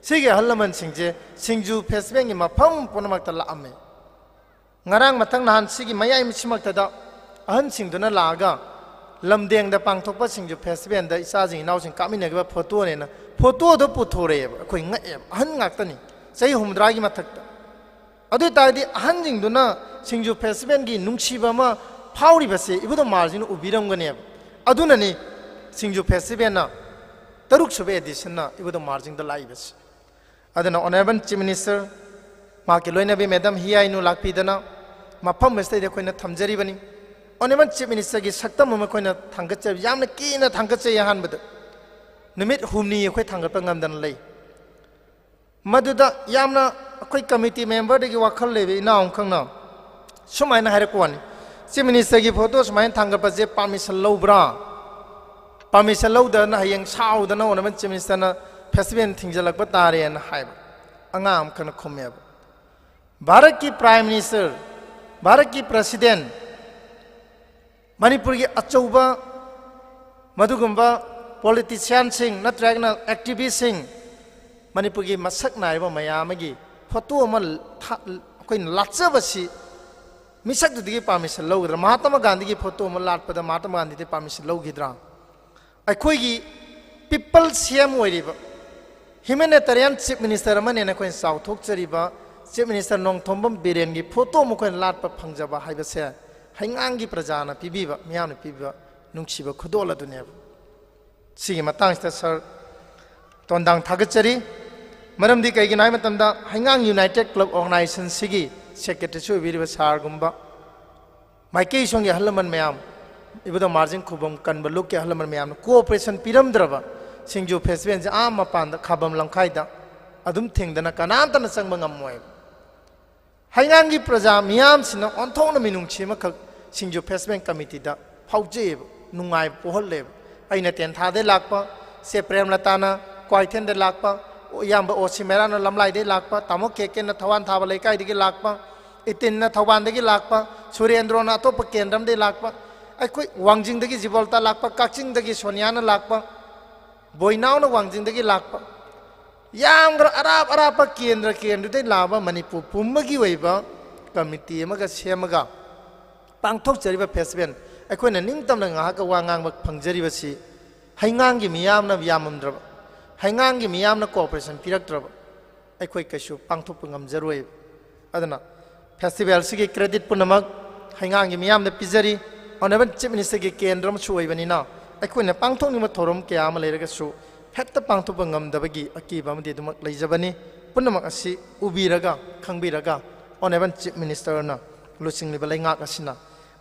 ꯁꯤꯒꯤ ꯑꯍꯜ ꯂꯃꯟꯁꯤꯡꯁꯦ ꯁꯤꯡꯖꯨ festivalꯒꯤ ꯃꯐꯝ ꯄꯨꯝꯅꯃꯛꯇ ꯂꯥꯛꯑꯝꯃꯦ꯫ ꯉꯔꯥꯡ ꯃꯊꯪ ꯅꯍꯥꯟ ꯁꯤꯒꯤ ꯃꯌꯥꯏ ꯁꯤꯃꯛꯇꯗ ꯑꯍꯟꯁꯤꯡꯗꯨꯅ ꯂꯥꯛꯑꯒ ꯂꯝꯗꯦꯡꯗ ꯄꯥꯡꯊꯣꯛꯄ ꯁꯤꯡꯖꯨ festivalꯗ ꯏꯆꯥꯁꯤꯡ ꯏꯅꯥꯎꯁꯤꯡ ꯀꯥꯞꯃꯤꯟꯅꯈꯤꯕ photoꯅꯦꯅ photoꯗꯣ ꯄꯨꯊꯣꯔꯛꯑꯦꯕ꯫ ꯑꯩꯈꯣꯏ ꯉꯛꯑꯦꯕ, ꯑꯍꯟ ꯉꯥꯛꯇꯅꯤ, ꯆꯍꯤ ꯍꯨꯝꯐꯨꯇꯔꯥꯒꯤ ꯃꯊꯛꯇ꯫ ꯑꯗꯨ ꯑꯣꯏ ꯇꯥꯔꯗꯤ ꯑꯍꯟꯁꯤꯡꯗꯨꯅ ꯁꯤꯡꯖꯨ festivalꯒꯤ ꯅꯨꯡꯁꯤꯕ ꯑꯃ ꯐꯥꯎꯔꯤꯕꯁꯦ ꯏꯕꯨꯙꯧ ꯃꯍꯥꯔꯥꯖꯅ ꯎꯕꯤꯔꯝꯒꯅꯦꯕ꯫ ꯑꯗꯨꯅꯅꯤ ꯁꯤꯡꯖꯨ festivalꯅ ꯇꯔꯨꯛ ꯁꯨꯕ editionꯅ ꯏꯕꯨꯙꯧ ꯃꯍꯥꯔꯥꯖꯗ ꯂꯥꯛꯏꯕꯁꯦ꯫ ꯑꯗꯨꯅ honourable chief minister, ꯃꯍꯥꯛꯀꯤ ꯂꯣꯏꯅꯕꯤ madam ꯍꯤꯌꯥꯏꯅꯨ ꯂꯥꯛꯄꯤꯗꯅ ꯃꯐꯝ ꯑꯁꯤꯗꯩꯗ ꯑꯩꯈꯣꯏꯅ ꯊꯝꯖꯔꯤꯕꯅꯤ꯫ Honourable chief ministerꯒꯤ ꯁꯛꯇꯝ ꯑꯃ ꯑꯩꯈꯣꯏꯅ ꯊꯥꯡꯒꯠꯆꯔꯤ, ꯌꯥꯝꯅ ꯀꯤꯅ ꯊꯥꯡꯒꯠꯆꯩ꯫ ꯑꯍꯥꯟꯕꯗ ꯅꯨꯃꯤꯠ ꯍꯨꯝꯅꯤ ꯑꯩꯈꯣꯏ ꯊꯥꯡꯒꯠꯄ ꯉꯝꯗꯅ ꯂꯩ꯫ ꯃꯗꯨꯗ ꯌꯥꯝꯅ ꯑꯩꯈꯣꯏ committee memberꯗꯒꯤ ꯋꯥꯈꯜ ꯂꯩꯕ ꯏꯅꯥꯎ ꯑꯃꯈꯛꯅ ꯁꯨꯃꯥꯏꯅ ꯍꯥꯏꯔꯛꯄ ꯋꯥꯅꯤ, "chief ministerꯒꯤ photo ꯁꯨꯃꯥꯏꯅ ꯊꯥꯡꯒꯠꯄꯁꯦ permission ꯂꯧꯕ꯭ꯔꯥ? Permission ꯂꯧꯗꯅ ꯍꯌꯦꯡ ꯁꯥꯎꯗꯅ honourable chief ministerꯅ festival ꯊꯤꯡꯖꯤꯜꯂꯛꯄ ꯇꯥꯔꯦꯅ" ꯍꯥꯏꯕ ꯑꯉꯥꯡ ꯑꯃꯈꯛꯅ ꯈꯨꯝꯃꯦꯕ꯫ ꯚꯥꯔꯠꯀꯤ prime minister, ꯚꯥꯔꯠꯀꯤ president, ꯃꯅꯤꯄꯨꯔꯒꯤ ꯑꯆꯧꯕ ꯃꯗꯨꯒꯨꯝꯕ politicianꯁꯤꯡ ꯅꯠꯇ꯭ꯔꯒꯅ activistꯁꯤꯡ, ꯃꯅꯤꯄꯨꯔꯒꯤ ꯃꯁꯛ ꯅꯥꯏꯔꯕ ꯃꯌꯥꯝ ꯑꯃꯒꯤ photo ꯑꯃ ꯊꯥ-, ꯑꯩꯈꯣꯏꯅ ꯂꯥꯠꯆꯕꯁꯤ ꯃꯤꯁꯛꯇꯨꯗꯒꯤ permission ꯂꯧꯒꯗ꯭ꯔꯥ? ꯃꯍꯥꯇꯃꯥ ꯒꯥꯟꯙꯤꯒꯤ photo ꯑꯃ ꯂꯥꯠꯄꯗ ꯃꯍꯥꯇꯃꯥ ꯒꯥꯟꯙꯤꯗꯒꯤ permission ꯂꯧꯈꯤꯗ꯭ꯔꯥ? ꯑꯩꯈꯣꯏꯒꯤ people CM ꯑꯣꯏꯔꯤꯕ humanitarian chief minister ꯑꯃꯅꯦꯅ ꯑꯩꯈꯣꯏꯅ ꯆꯥꯎꯊꯣꯛꯆꯔꯤꯕ chief minister ꯅꯣꯡꯊꯣꯝꯕꯝ ꯕꯤꯔꯦꯟꯒꯤ photo ꯑꯃ ꯑꯩꯈꯣꯏꯅ ꯂꯥꯠꯄ ꯐꯪꯖꯕ ꯍꯥꯏꯕꯁꯦ ꯍꯩꯉꯥꯡꯒꯤ ꯄ꯭ꯔꯖꯥꯅ ꯄꯤꯕꯤꯕ, ꯃꯤꯌꯥꯝꯅ ꯄꯤꯕꯤꯕ ꯅꯨꯡꯁꯤꯕ ꯈꯨꯗꯣꯜ ꯑꯗꯨꯅꯦꯕ꯫ ꯁꯤꯒꯤ ꯃꯇꯥꯡꯁꯤꯗ sir ꯇꯣꯟꯗꯥꯡ ꯊꯥꯒꯠꯆꯔꯤ꯫ ꯃꯔꯝꯗꯤ ꯀꯩꯒꯤꯅꯣ ꯍꯥꯏꯕ ꯃꯇꯝꯗ ꯍꯩꯉꯥꯡ United Club Organizationꯁꯤꯒꯤ secretaryꯁꯨ ꯑꯣꯏꯕꯤꯔꯤꯕ sirꯒꯨꯝꯕ ꯃꯥꯏꯀꯩ ꯁꯣꯝꯒꯤ ꯑꯍꯜ ꯂꯃꯟ ꯃꯌꯥꯝ, ꯏꯕꯨꯙꯧ ꯃꯍꯥꯔꯥꯖ ꯈꯨꯕꯝ ꯀꯟꯕ ꯂꯨꯞꯀꯤ ꯑꯍꯜ ꯂꯃꯟ ꯃꯌꯥꯝꯅ cooperation ꯄꯤꯔꯝꯗ꯭ꯔꯕ ꯁꯤꯡꯖꯨ festivalꯁꯦ ꯑꯥ ꯃꯄꯥꯟꯗ ꯈꯥꯕꯝ ꯂꯝꯈꯥꯏꯗ ꯑꯗꯨꯝ ꯊꯤꯡꯗꯅ ꯀꯅꯥꯝꯇꯅ ꯆꯪꯕ ꯉꯝꯃꯣꯏꯕ꯫ ꯍꯩꯉꯥꯡꯒꯤ ꯄ꯭ꯔꯖꯥ ꯃꯤꯌꯥꯝꯁꯤꯅ ꯑꯣꯟꯊꯣꯛꯅ ꯃꯤꯅꯨꯡꯁꯤ ꯑꯃꯈꯛ ꯁꯤꯡꯖꯨ ꯐꯦꯁꯇꯤꯚꯦꯜ ꯀꯃꯤꯇꯤꯗ ꯐꯥꯎꯖꯩꯑꯕ, ꯅꯨꯡꯉꯥꯏꯕ ꯄꯣꯛꯍꯜꯂꯦꯕ꯫ ꯑꯩꯅ ꯇꯦꯟꯊꯥꯗꯩ ꯂꯥꯛꯄ, ꯆꯦ ꯄ꯭ꯔꯦꯝꯂꯇꯥꯅ ꯀ꯭ꯋꯥꯏꯊꯦꯜꯗꯩ ꯂꯥꯛꯄ, ꯏꯌꯥꯝꯕ ꯑꯣ ꯁꯤꯃꯦꯔꯥꯅ ꯂꯝꯂꯥꯏꯗꯩ ꯂꯥꯛꯄ, ꯇꯥꯃꯣ ꯀꯦ ꯀꯦꯅ ꯊꯧꯕꯥꯜ ꯊꯥꯕ ꯂꯩꯀꯥꯏꯗꯒꯤ ꯂꯥꯛꯄ, ꯏꯇꯤꯟꯅ ꯊꯧꯕꯥꯜꯗꯒꯤ ꯂꯥꯛꯄ, ꯁꯨꯔꯦꯟꯗ꯭ꯔꯣꯅ ꯑꯇꯣꯞꯄ ꯀꯦꯟꯗ꯭ꯔ ꯑꯃꯗꯒꯤ ꯂꯥꯛꯄ, ꯑꯩꯈꯣꯏ ꯋꯥꯡꯖꯤꯡꯗꯒꯤ ꯖꯤꯕꯣꯜꯇꯥ ꯂꯥꯛꯄ, ꯀꯛꯆꯤꯡꯗꯒꯤ ꯁꯣꯅꯤꯌꯥꯅ ꯂꯥꯛꯄ, ꯕꯣꯏꯅꯥꯎꯅ ꯋꯥꯡꯖꯤꯡꯗꯒꯤ ꯂꯥꯛꯄ, ꯌꯥꯝꯈ꯭ꯔ ꯑꯔꯥꯞ ꯑꯔꯥꯞꯄ ꯀꯦꯟꯗ꯭ꯔ ꯀꯦꯟꯗ꯭ꯔꯗꯩ ꯂꯥꯛꯑꯕ ꯃꯅꯤꯄꯨꯔ ꯄꯨꯝꯕꯒꯤ ꯑꯣꯏꯕ ꯀꯃꯤꯇꯤ ꯑꯃꯒ ꯁꯦꯝꯃꯒ ꯄꯥꯡꯊꯣꯛꯆꯔꯤꯕ ꯐꯦꯁꯇꯤꯚꯦꯜ, ꯑꯩꯈꯣꯏꯅ ꯅꯤꯡꯇꯝꯅ ꯉꯥꯏꯍꯥꯛꯀ ꯋꯥ ꯉꯥꯡꯕ ꯐꯪꯖꯔꯤꯕꯁꯤ ꯍꯩꯉꯥꯡꯒꯤ ꯃꯤꯌꯥꯝꯅ ꯌꯥꯝꯃꯝꯗ꯭ꯔꯕ, ꯍꯩꯉꯥꯡꯒꯤ ꯃꯤꯌꯥꯝꯅ ꯀꯣꯑꯣꯄꯔꯦꯁꯟ ꯄꯤꯔꯛꯇ꯭ꯔꯕ ꯑꯩꯈꯣꯏ ꯀꯩꯁꯨ ꯄꯥꯡꯊꯣꯛꯄ ꯉꯝꯖꯔꯣꯏꯕ꯫ ꯑꯗꯨꯅ ꯐꯦꯁꯇꯤꯚꯦꯜꯁꯤꯒꯤ ꯀ꯭ꯔꯦꯗꯤꯠ ꯄꯨꯝꯅꯃꯛ ꯍꯩꯉꯥꯡꯒꯤ ꯃꯤꯌꯥꯝꯗ ꯄꯤꯖꯔꯤ꯫ ꯑꯣꯅꯔꯦꯕꯜ ꯆꯤꯐ ꯃꯤꯅꯤꯁꯇꯔꯒꯤ ꯀꯦꯟꯗ꯭ꯔ ꯑꯃꯁꯨ ꯑꯣꯏꯕꯅꯤꯅ ꯑꯩꯈꯣꯏꯅ ꯄꯥꯡꯊꯣꯛꯅꯤꯡꯕ ꯊꯧꯔꯝ ꯀꯌꯥ ꯑꯃ ꯂꯩꯔꯒꯁꯨ ꯍꯦꯛꯇ ꯄꯥꯡꯊꯣꯛꯄ ꯉꯝꯗꯕꯒꯤ ꯑꯀꯤꯕ ꯑꯃꯗꯤ ꯑꯗꯨꯃꯛ ꯂꯩꯖꯕꯅꯤ꯫ ꯄꯨꯝꯅꯃꯛ ꯑꯁꯤ ꯎꯕꯤꯔꯒ, ꯈꯪꯕꯤꯔꯒ ꯑꯣꯅꯔꯦꯕꯜ ꯆꯤꯐ ꯃꯤꯅꯤꯁꯇꯔꯅ ꯂꯨꯆꯤꯡꯂꯤꯕ ꯂꯩꯉꯥꯛ ꯑꯁꯤꯅ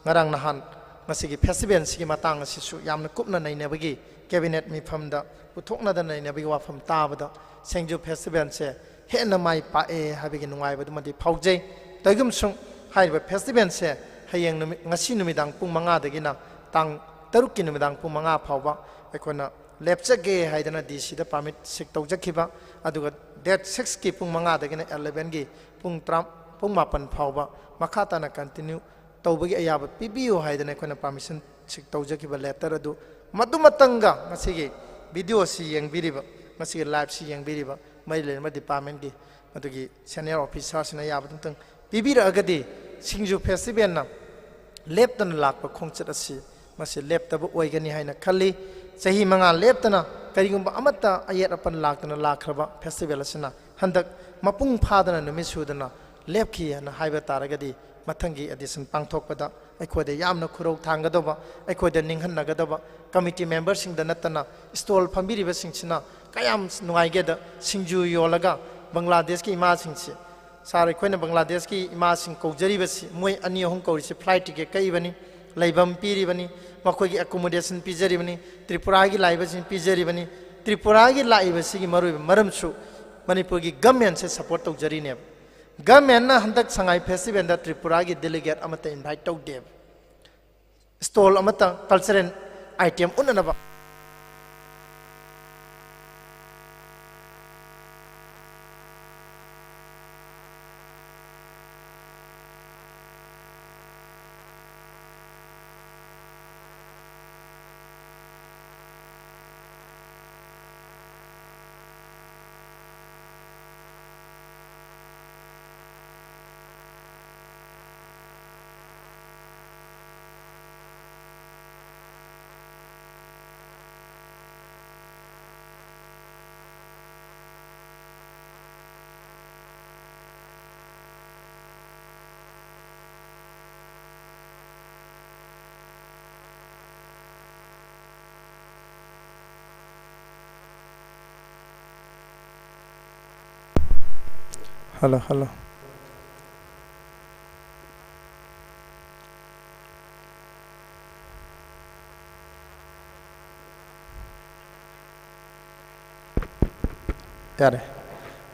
ꯉꯔꯥꯡ ꯅꯍꯥꯟ ꯃꯁꯤꯒꯤ ꯐꯦꯁꯇꯤꯚꯦꯜꯁꯤꯒꯤ ꯃꯇꯥꯡ ꯑꯁꯤꯁꯨ ꯌꯥꯝꯅ ꯀꯨꯞꯅ ꯅꯩꯅꯕꯒꯤ ꯀꯦꯕꯤꯅꯦꯠ ꯃꯤꯐꯝꯗ ꯄꯨꯊꯣꯛꯅꯗꯅ ꯅꯩꯅꯕꯒꯤ ꯋꯥꯐꯝ ꯇꯥꯕꯗ ꯁꯤꯡꯖꯨ ꯐꯦꯁꯇꯤꯚꯦꯜꯁꯦ ꯍꯦꯟꯅ ꯃꯥꯏ ꯄꯥꯛꯑꯦ ꯍꯥꯏꯕꯒꯤ ꯅꯨꯡꯉꯥꯏꯕꯗꯨꯃꯗꯤ ꯐꯥꯎꯖꯩ꯫ ꯀꯩꯒꯨꯝꯁꯨꯡ ꯍꯥꯏꯔꯤꯕ ꯐꯦꯁꯇꯤꯚꯦꯜꯁꯦ ꯍꯌꯦꯡ ꯅꯨꯃꯤꯠ, ꯉꯁꯤ ꯅꯨꯃꯤꯗꯥꯡ ꯄꯨꯡ ꯃꯉꯥꯗꯒꯤꯅ ꯇꯥꯡ ꯇꯔꯨꯛꯀꯤ ꯅꯨꯃꯤꯗꯥꯡ ꯄꯨꯡ ꯃꯉꯥ ꯐꯥꯎꯕ ꯑꯩꯈꯣꯏꯅ ꯂꯦꯞꯆꯒꯦ ꯍꯥꯏꯗꯅ ꯗꯤ ꯁꯤꯗ ꯄꯥꯔꯃꯤꯠ ꯁꯤꯛ ꯇꯧꯖꯈꯤꯕ, ꯑꯗꯨꯒ ꯗꯦꯠ ꯁꯤꯛꯁꯀꯤ ꯄꯨꯡ ꯃꯉꯥꯗꯒꯤꯅ ꯑꯦꯂꯦꯚꯦꯟꯒꯤ ꯄꯨꯡ ꯇꯔꯥ, ꯄꯨꯡ ꯃꯥꯄꯟ ꯐꯥꯎꯕ ꯃꯈꯥ ꯇꯥꯅ ꯀꯟꯇꯤꯅ꯭ꯌꯨ ꯇꯧꯕꯒꯤ ꯑꯌꯥꯕ ꯄꯤꯕꯤꯌꯨ ꯍꯥꯏꯗꯅ ꯑꯩꯈꯣꯏꯅ ꯄꯥꯔꯃꯤꯁꯟ ꯁꯤꯛ ꯇꯧꯖꯈꯤꯕ ꯂꯦꯇꯔ ꯑꯗꯨ ꯃꯗꯨꯃꯇꯪꯒ ꯉꯁꯤꯒꯤ ꯚꯤꯗꯤꯑꯣꯁꯤ ꯌꯦꯡꯕꯤꯔꯤꯕ, ꯉꯁꯤꯒꯤ ꯂꯥꯏꯚꯁꯤ ꯌꯦꯡꯕꯤꯔꯤꯕ ꯃꯔꯤ ꯂꯩꯅꯕ ꯗꯤꯄꯥꯔꯠꯃꯦꯟꯒꯤ ꯃꯗꯨꯒꯤ ꯁꯦꯅꯤꯌꯔ ꯑꯣꯐꯤꯁꯥꯔꯁꯤꯅ ꯑꯌꯥꯕꯗꯨ ꯑꯃꯇꯪ ꯄꯤꯕꯤꯔꯛꯑꯒꯗꯤ ꯁꯤꯡꯖꯨ ꯐꯦꯁꯇꯤꯚꯦꯜꯅ ꯂꯦꯞꯇꯅ ꯂꯥꯛꯄ ꯈꯣꯡꯆꯠ ꯑꯁꯤ ꯃꯁꯤ ꯂꯦꯞꯇꯕ ꯑꯣꯏꯒꯅꯤ ꯍꯥꯏꯅ ꯈꯜꯂꯤ꯫ ꯆꯍꯤ ꯃꯉꯥ ꯂꯦꯞꯇꯅ ꯀꯔꯤꯒꯨꯝꯕ ꯑꯃꯠꯇ ꯑꯌꯦꯠ ꯑꯄꯟ ꯂꯥꯛꯇꯅ ꯂꯥꯛꯈ꯭ꯔꯕ ꯐꯦꯁꯇꯤꯚꯦꯜ ꯑꯁꯤꯅ ꯍꯟꯗꯛ ꯃꯄꯨꯡ ꯐꯥꯗꯅ ꯅꯨꯃꯤꯠ ꯁꯨꯗꯅ ꯂꯦꯞꯈꯤ ꯍꯥꯏꯅ ꯍꯥꯏꯕ ꯇꯥꯔꯒꯗꯤ ꯃꯊꯪꯒꯤ ꯑꯦꯗꯤꯁꯟ ꯄꯥꯡꯊꯣꯛꯄꯗ ꯑꯩꯈꯣꯏꯗ ꯌꯥꯝꯅ ꯈꯨꯔꯧ ꯊꯥꯡꯒꯗꯧꯕ, ꯑꯩꯈꯣꯏꯗ ꯅꯤꯡꯍꯟꯅꯒꯗꯧꯕ, ꯀꯃꯤꯇꯤ ꯃꯦꯝꯕꯔꯁꯤꯡꯗ ꯅꯠꯇꯅ ꯁ꯭ꯇꯣꯜ ꯐꯝꯕꯤꯔꯤꯕꯁꯤꯡꯁꯤꯅ ꯀꯌꯥꯝ ꯅꯨꯡꯉꯥꯏꯒꯦꯗ, ꯁꯤꯡꯖꯨ ꯌꯣꯜꯂꯒ ꯕꯪꯒ꯭ꯂꯥꯗꯦꯁꯀꯤ ꯏꯃꯥꯁꯤꯡꯁꯤ, ꯁꯥꯔ, ꯑꯩꯈꯣꯏꯅ ꯕꯪꯒ꯭ꯂꯥꯗꯦꯁꯀꯤ ꯏꯃꯥꯁꯤꯡ ꯀꯧꯖꯔꯤꯕꯁꯤ ꯃꯣꯏ ꯑꯅꯤ ꯑꯍꯨꯝ ꯀꯧꯔꯤꯁꯤ ꯐ꯭ꯂꯥꯏꯠ ꯇꯤꯀꯦꯠ ꯀꯛꯏꯕꯅꯤ, ꯂꯩꯐꯝ ꯄꯤꯔꯤꯕꯅꯤ, ꯃꯈꯣꯏꯒꯤ ꯑꯦꯀꯣꯃꯣꯗꯦꯁꯟ ꯄꯤꯖꯔꯤꯕꯅꯤ, ꯇ꯭ꯔꯤꯄꯨꯔꯥꯒꯤ ꯂꯥꯛꯏꯕꯁꯤꯡ ꯄꯤꯖꯔꯤꯕꯅꯤ꯫ ꯇ꯭ꯔꯤꯄꯨꯔꯥꯒꯤ ꯂꯥꯛꯏꯕꯁꯤꯒꯤ ꯃꯔꯨꯑꯣꯏꯕ ꯃꯔꯝꯁꯨ ꯃꯅꯤꯄꯨꯔꯒꯤ ꯒꯃꯦꯟꯁꯦ ꯁꯄꯣꯔꯠ ꯇꯧꯖꯔꯤꯅꯦꯕ꯫ ꯒꯃꯦꯟꯅ ꯍꯟꯗꯛ ꯁꯉꯥꯏ ꯐꯦꯁꯇꯤꯚꯦꯜꯗ ꯇ꯭ꯔꯤꯄꯨꯔꯥꯒꯤ ꯗꯦꯂꯤꯒꯦꯠ ꯑꯃꯠꯇ ꯏꯟꯚꯥꯏꯠ ꯇꯧꯗꯦꯕ꯫ ꯁ꯭ꯇꯣꯜ ꯑꯃꯠꯇ, ꯀꯜꯆꯔꯦꯜ ꯑꯥꯏꯇꯦꯝ ꯎꯠꯅꯅꯕ꯫ Hello, hello. ꯌꯥꯔꯦ꯫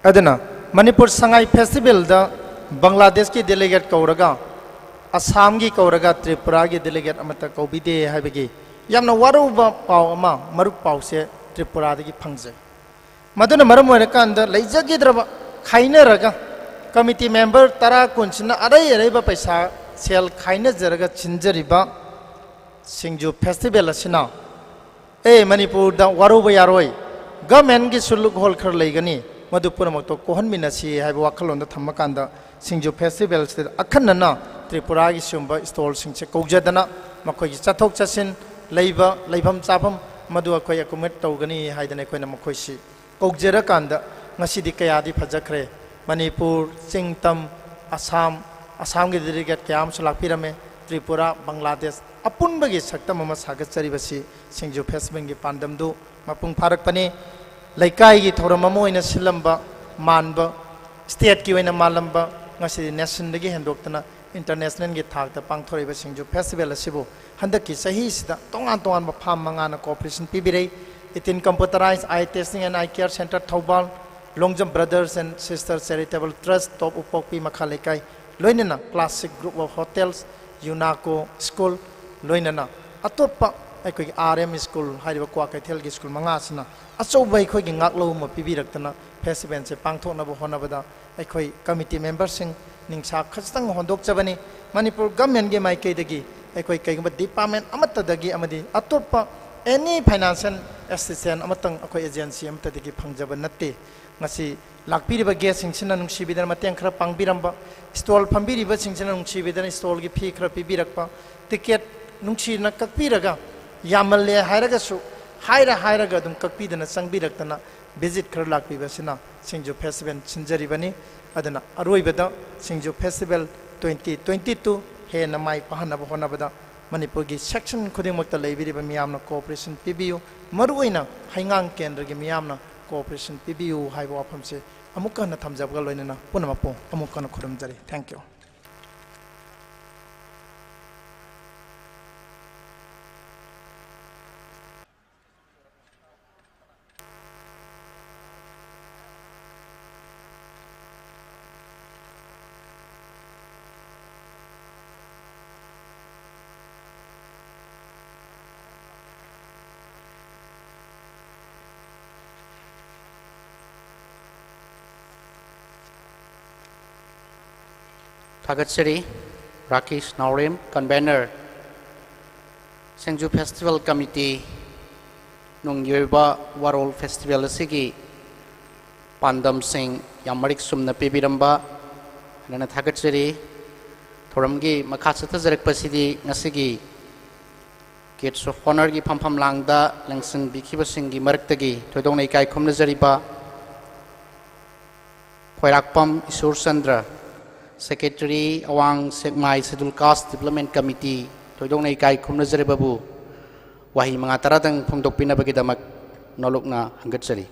ꯑꯗꯨꯅ ꯃꯅꯤꯄꯨꯔ ꯁꯉꯥꯏ ꯐꯦꯁꯇꯤꯚꯦꯜꯗ ꯕꯪꯒ꯭ꯂꯥꯗꯦꯁꯀꯤ ꯗꯦꯂꯤꯒꯦꯠ ꯀꯧꯔꯒ, ꯑꯁꯥꯝꯒꯤ ꯀꯧꯔꯒ ꯇ꯭ꯔꯤꯄꯨꯔꯥꯒꯤ ꯗꯦꯂꯤꯒꯦꯠ ꯑꯃꯠꯇ ꯀꯧꯕꯤꯗꯦ ꯍꯥꯏꯕꯒꯤ ꯌꯥꯝꯅ ꯋꯥꯔꯧꯕ ꯄꯥꯎ ꯑꯃ, ꯃꯔꯨꯞ ꯄꯥꯎꯁꯦ ꯇ꯭ꯔꯤꯄꯨꯔꯥꯗꯒꯤ ꯐꯪꯖꯩ꯫ ꯃꯗꯨꯅ ꯃꯔꯝ ꯑꯣꯏꯔꯀꯥꯟꯗ ꯂꯩꯖꯈꯤꯗ꯭ꯔꯕ, ꯈꯥꯏꯅꯔꯒ, ꯀꯃꯤꯇꯤ ꯃꯦꯝꯕꯔ ꯇꯔꯥ ꯀꯨꯟꯁꯤꯅ ꯑꯔꯩ ꯑꯔꯩꯕ ꯄꯩꯁꯥ, ꯁꯦꯜ ꯈꯥꯏꯅꯖꯔꯒ ꯁꯤꯟꯖꯔꯤꯕ ꯁꯤꯡꯖꯨ ꯐꯦꯁꯇꯤꯚꯦꯜ ꯑꯁꯤꯅ, ꯑꯦ, ꯃꯅꯤꯄꯨꯔꯗ ꯋꯥꯔꯧꯕ ꯌꯥꯔꯣꯏ, ꯒꯃꯦꯟꯒꯤꯁꯨ ꯂꯨꯞꯍꯣꯜ ꯈꯔ ꯂꯩꯒꯅꯤ, ꯃꯗꯨ ꯄꯨꯝꯅꯃꯛꯇꯣ ꯀꯣꯛꯍꯟꯃꯤꯟꯅꯁꯤ ꯍꯥꯏꯕ ꯋꯥꯈꯜꯂꯣꯟꯗ ꯊꯝꯃꯀꯥꯟꯗ, ꯁꯤꯡꯖꯨ ꯐꯦꯁꯇꯤꯚꯦꯜꯁꯤꯗ ꯑꯈꯟꯅꯅ ꯇ꯭ꯔꯤꯄꯨꯔꯥꯒꯤ ꯁꯤꯒꯨꯝꯕ ꯁ꯭ꯇꯣꯜꯁꯤꯡꯁꯦ ꯀꯧꯖꯗꯅ, ꯃꯈꯣꯏꯒꯤ ꯆꯠꯊꯣꯛ ꯆꯠꯁꯤꯟ, ꯂꯩꯕ, ꯂꯩꯐꯝ ꯆꯥꯐꯝ, ꯃꯗꯨ ꯑꯩꯈꯣꯏ ꯑꯦꯀꯣꯃꯣꯗꯦꯠ ꯇꯧꯒꯅꯤ ꯍꯥꯏꯗꯅ ꯑꯩꯈꯣꯏꯅ ꯃꯈꯣꯏꯁꯤ ꯀꯧꯖꯔꯀꯥꯟꯗ, ꯉꯁꯤꯗꯤ ꯀꯌꯥꯗꯤ ꯐꯖꯈ꯭ꯔꯦ꯫ ꯃꯅꯤꯄꯨꯔ, ꯆꯤꯡ ꯇꯝ, ꯑꯁꯥꯝ, ꯑꯁꯥꯝꯒꯤ ꯗꯦꯂꯤꯒꯦꯠ ꯀꯌꯥ ꯑꯃꯁꯨ ꯂꯥꯛꯄꯤꯔꯝꯃꯦ꯫ ꯇ꯭ꯔꯤꯄꯨꯔꯥ, ꯕꯪꯒ꯭ꯂꯥꯗꯦꯁ, ꯑꯄꯨꯟꯕꯒꯤ ꯁꯛꯇꯝ ꯑꯃ ꯁꯥꯒꯠꯆꯔꯤꯕꯁꯤ ꯁꯤꯡꯖꯨ ꯐꯦꯁꯇꯤꯚꯦꯜꯒꯤ ꯄꯥꯟꯗꯝꯗꯨ ꯃꯄꯨꯡ ꯐꯥꯔꯛꯄꯅꯤ꯫ ꯂꯩꯀꯥꯏꯒꯤ ꯊꯧꯔꯝ ꯑꯃ ꯑꯣꯏꯅ ꯁꯤꯜꯂꯝꯕ, ꯃꯥꯟꯕ, ꯁ꯭ꯇꯦꯠꯀꯤ ꯑꯣꯏꯅ ꯃꯥꯜꯂꯝꯕ, ꯉꯁꯤꯗꯤ ꯅꯦꯁꯟꯗꯒꯤ ꯍꯦꯟꯗꯣꯛꯇꯅ ꯏꯟꯇꯔꯅꯦꯁꯅꯦꯜꯒꯤ ꯊꯥꯛꯇ ꯄꯥꯡꯊꯣꯔꯛꯏꯕ ꯁꯤꯡꯖꯨ ꯐꯦꯁꯇꯤꯚꯦꯜ ꯑꯁꯤꯕꯨ ꯍꯟꯗꯛꯀꯤ ꯆꯍꯤꯁꯤꯗ ꯇꯣꯉꯥꯟ ꯇꯣꯉꯥꯟꯕ ꯐꯥꯝ ꯃꯉꯥꯅ ꯀꯣꯑꯣꯄꯔꯦꯁꯟ ꯄꯤꯕꯤꯔꯦ꯫ Eighteen Computerized Eye Testing and Eye Care Center Thoubal, Longjam Brothers and Sisters Charitable Trust, Top ꯎꯄꯣꯛꯄꯤ ꯃꯈꯥ ꯂꯩꯀꯥꯏ, ꯂꯣꯏꯅꯅ Classic Group of Hotels, UNACO School, ꯂꯣꯏꯅꯅ ꯑꯇꯣꯞꯄ ꯑꯩꯈꯣꯏꯒꯤ R M School ꯍꯥꯏꯔꯤꯕ ꯀ꯭ꯋꯥꯀꯩꯊꯦꯜꯒꯤ ꯁ꯭ꯀꯨꯜ ꯃꯉꯥ ꯑꯁꯤꯅ ꯑꯆꯧꯕ ꯑꯩꯈꯣꯏꯒꯤ ꯉꯥꯛꯂꯧ ꯑꯃ ꯄꯤꯕꯤꯔꯛꯇꯅ festivalꯁꯦ ꯄꯥꯡꯊꯣꯛꯅꯕ ꯍꯣꯠꯅꯕꯗ ꯑꯩꯈꯣꯏ committee memberꯁꯤꯡ ꯅꯤꯡꯁꯥ ꯈꯖꯤꯛꯇꯪ ꯍꯣꯟꯗꯣꯛꯆꯕꯅꯤ꯫ ꯃꯅꯤꯄꯨꯔ governmentꯀꯤ ꯃꯥꯏꯀꯩꯗꯒꯤ ꯑꯩꯈꯣꯏ ꯀꯩꯒꯨꯝꯕ department ꯑꯃꯠꯇꯗꯒꯤ ꯑꯃꯗꯤ ꯑꯇꯣꯞꯄ any financial assistance ꯑꯃꯇꯪ ꯑꯩꯈꯣꯏ agency ꯑꯃꯠꯇꯗꯒꯤ ꯐꯪꯖꯕ ꯅꯠꯇꯦ꯫ ꯉꯁꯤ ꯂꯥꯛꯄꯤꯔꯤꯕ guestꯁꯤꯡꯁꯤꯅ ꯅꯨꯡꯁꯤꯕꯤꯗꯅ ꯃꯇꯦꯡ ꯈꯔ ꯄꯥꯡꯕꯤꯔꯝꯕ, stall ꯐꯝꯕꯤꯔꯤꯕꯁꯤꯡꯁꯤꯅ ꯅꯨꯡꯁꯤꯕꯤꯗꯅ stallꯒꯤ fee ꯈꯔ ꯄꯤꯕꯤꯔꯛꯄ, ticket ꯅꯨꯡꯁꯤꯅ ꯀꯛꯄꯤꯔꯒ ꯌꯥꯝꯃꯜꯂꯦ ꯍꯥꯏꯔꯒꯁꯨ ꯍꯥꯏꯔ ꯍꯥꯏꯔꯒ ꯑꯗꯨꯝ ꯀꯛꯄꯤꯗꯅ ꯆꯪꯕꯤꯔꯛꯇꯅ visit ꯈꯔ ꯂꯥꯛꯄꯤꯕꯁꯤꯅ ꯁꯤꯡꯖꯨ festival ꯁꯤꯟꯖꯔꯤꯕꯅꯤ꯫ ꯑꯗꯨꯅ ꯑꯔꯣꯏꯕꯗ ꯁꯤꯡꯖꯨ festival twenty twenty two ꯍꯦꯟꯅ ꯃꯥꯏ ꯄꯥꯛꯍꯟꯅꯕ ꯍꯣꯠꯅꯕꯗ ꯃꯅꯤꯄꯨꯔꯒꯤ section ꯈꯨꯗꯤꯡꯃꯛꯇ ꯂꯩꯕꯤꯔꯤꯕ ꯃꯤꯌꯥꯝꯅ cooperation ꯄꯤꯕꯤꯌꯨ꯫ ꯃꯔꯨꯑꯣꯏꯅ ꯍꯩꯉꯥꯡ ꯀꯦꯟꯗ꯭ꯔꯒꯤ ꯃꯤꯌꯥꯝꯅ cooperation ꯄꯤꯕꯤꯌꯨ ꯍꯥꯏꯕ ꯋꯥꯐꯝꯁꯦ ꯑꯃꯨꯛꯀ ꯍꯟꯅ ꯊꯝꯖꯕꯒ ꯂꯣꯏꯅꯅ ꯄꯨꯝꯅꯃꯛꯄꯨ ꯑꯃꯨꯛꯀ ꯍꯟꯅ ꯈꯨꯔꯨꯝꯖꯔꯤ꯫ Thank you꯫ ꯊꯥꯒꯠꯆꯔꯤ꯫ ꯔꯥꯀꯦꯁ ꯅꯥꯎꯔꯦꯝ, convener, ꯁꯤꯡꯖꯨ Festival Committee, ꯅꯨꯡꯒꯤ ꯑꯣꯏꯕ ꯋꯥꯔꯣꯜ festival ꯑꯁꯤꯒꯤ ꯄꯥꯟꯗꯝꯁꯤꯡ ꯌꯥꯝ ꯃꯔꯤꯛ ꯆꯨꯝꯅ ꯄꯤꯕꯤꯔꯝꯕ ꯍꯥꯏꯅ ꯊꯥꯒꯠꯆꯔꯤ꯫ ꯊꯧꯔꯝꯒꯤ ꯃꯈꯥ ꯆꯠꯊꯖꯔꯛꯄꯁꯤꯗꯤ ꯉꯁꯤꯒꯤ Guest of Honourꯒꯤ ꯐꯝꯐꯝ ꯂꯥꯡꯗ ꯂꯦꯡꯁꯤꯟꯕꯤꯈꯤꯕꯁꯤꯡꯒꯤ ꯃꯔꯛꯇꯒꯤ ꯊꯣꯏꯗꯣꯛꯅ ꯏꯀꯥꯏ ꯈꯨꯝꯅꯖꯔꯤꯕ ꯈ꯭ꯋꯥꯏꯔꯥꯛꯄꯝ ꯏꯁꯣꯔꯆꯟꯗ꯭ꯔ, Secretary, ꯑꯋꯥꯡ ꯁꯦꯛꯃꯥꯏ Scheduled Caste Development Committee, ꯊꯣꯏꯗꯣꯛꯅ ꯏꯀꯥꯏ ꯈꯨꯝꯅꯖꯔꯤꯕꯕꯨ ꯋꯥꯍꯩ ꯃꯉꯥ ꯇꯔꯥꯗꯪ ꯐꯣꯡꯗꯣꯛꯄꯤꯅꯕꯒꯤꯗꯃꯛ ꯅꯣꯂꯨꯛꯅ ꯍꯪꯒꯠꯆꯔꯤ꯫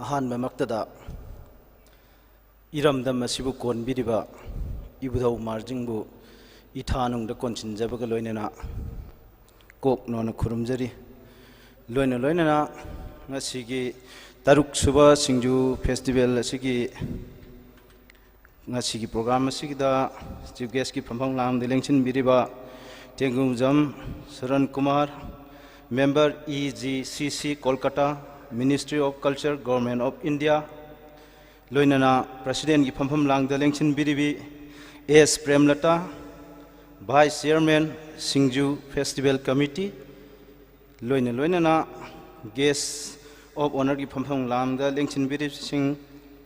ꯑꯍꯥꯟꯕꯃꯛꯇꯗ ꯏꯔꯝꯗꯝ ꯑꯁꯤꯕꯨ ꯀꯣꯟꯕꯤꯔꯤꯕ ꯏꯕꯨꯙꯧ ꯃꯥꯔꯖꯤꯡꯕꯨ ꯏꯊꯥꯅꯨꯡꯗ ꯀꯣꯟꯁꯤꯟꯖꯕꯒ ꯂꯣꯏꯅꯅ ꯀꯣꯛ ꯅꯣꯟꯅ ꯈꯨꯔꯨꯝꯖꯔꯤ꯫ ꯂꯣꯏꯅ ꯂꯣꯏꯅꯅ ꯉꯁꯤꯒꯤ ꯇꯔꯨꯛ ꯁꯨꯕ ꯁꯤꯡꯖꯨ ꯐꯦꯁꯇꯤꯚꯦꯜ ꯑꯁꯤꯒꯤ ꯉꯁꯤꯒꯤ ꯄ꯭ꯔꯣꯒ꯭ꯔꯥꯝ ꯑꯁꯤꯒꯤꯗ ꯆꯤꯐ ꯒꯦꯁꯀꯤ ꯐꯝꯐꯝ ꯂꯥꯡꯗ ꯂꯦꯡꯁꯤꯟꯕꯤꯔꯤꯕ Tengujam Saran Kumar, member E G C C Kolkata, Ministry of Culture, Government of India, ꯂꯣꯏꯅꯅ ꯄ꯭ꯔꯁꯤꯗꯦꯟꯒꯤ ꯐꯝꯐꯝ ꯂꯥꯡꯗ ꯂꯦꯡꯁꯤꯟꯕꯤꯔꯤꯕꯤ ꯑꯦꯁ ꯄ꯭ꯔꯦꯝꯂꯇꯥ, ꯚꯥꯏꯁ ꯆꯤꯌꯔꯃꯦꯟ, ꯁꯤꯡꯖꯨ ꯐꯦꯁꯇꯤꯚꯦꯜ ꯀꯃꯤꯇꯤ, ꯂꯣꯏꯅ ꯂꯣꯏꯅꯅ ꯒꯦꯁ ꯑꯣꯐ ꯑꯣꯅꯔꯒꯤ ꯐꯝꯐꯝ ꯂꯥꯡꯗ ꯂꯦꯡꯁꯤꯟꯕꯤꯔꯤꯕꯁꯤꯡ,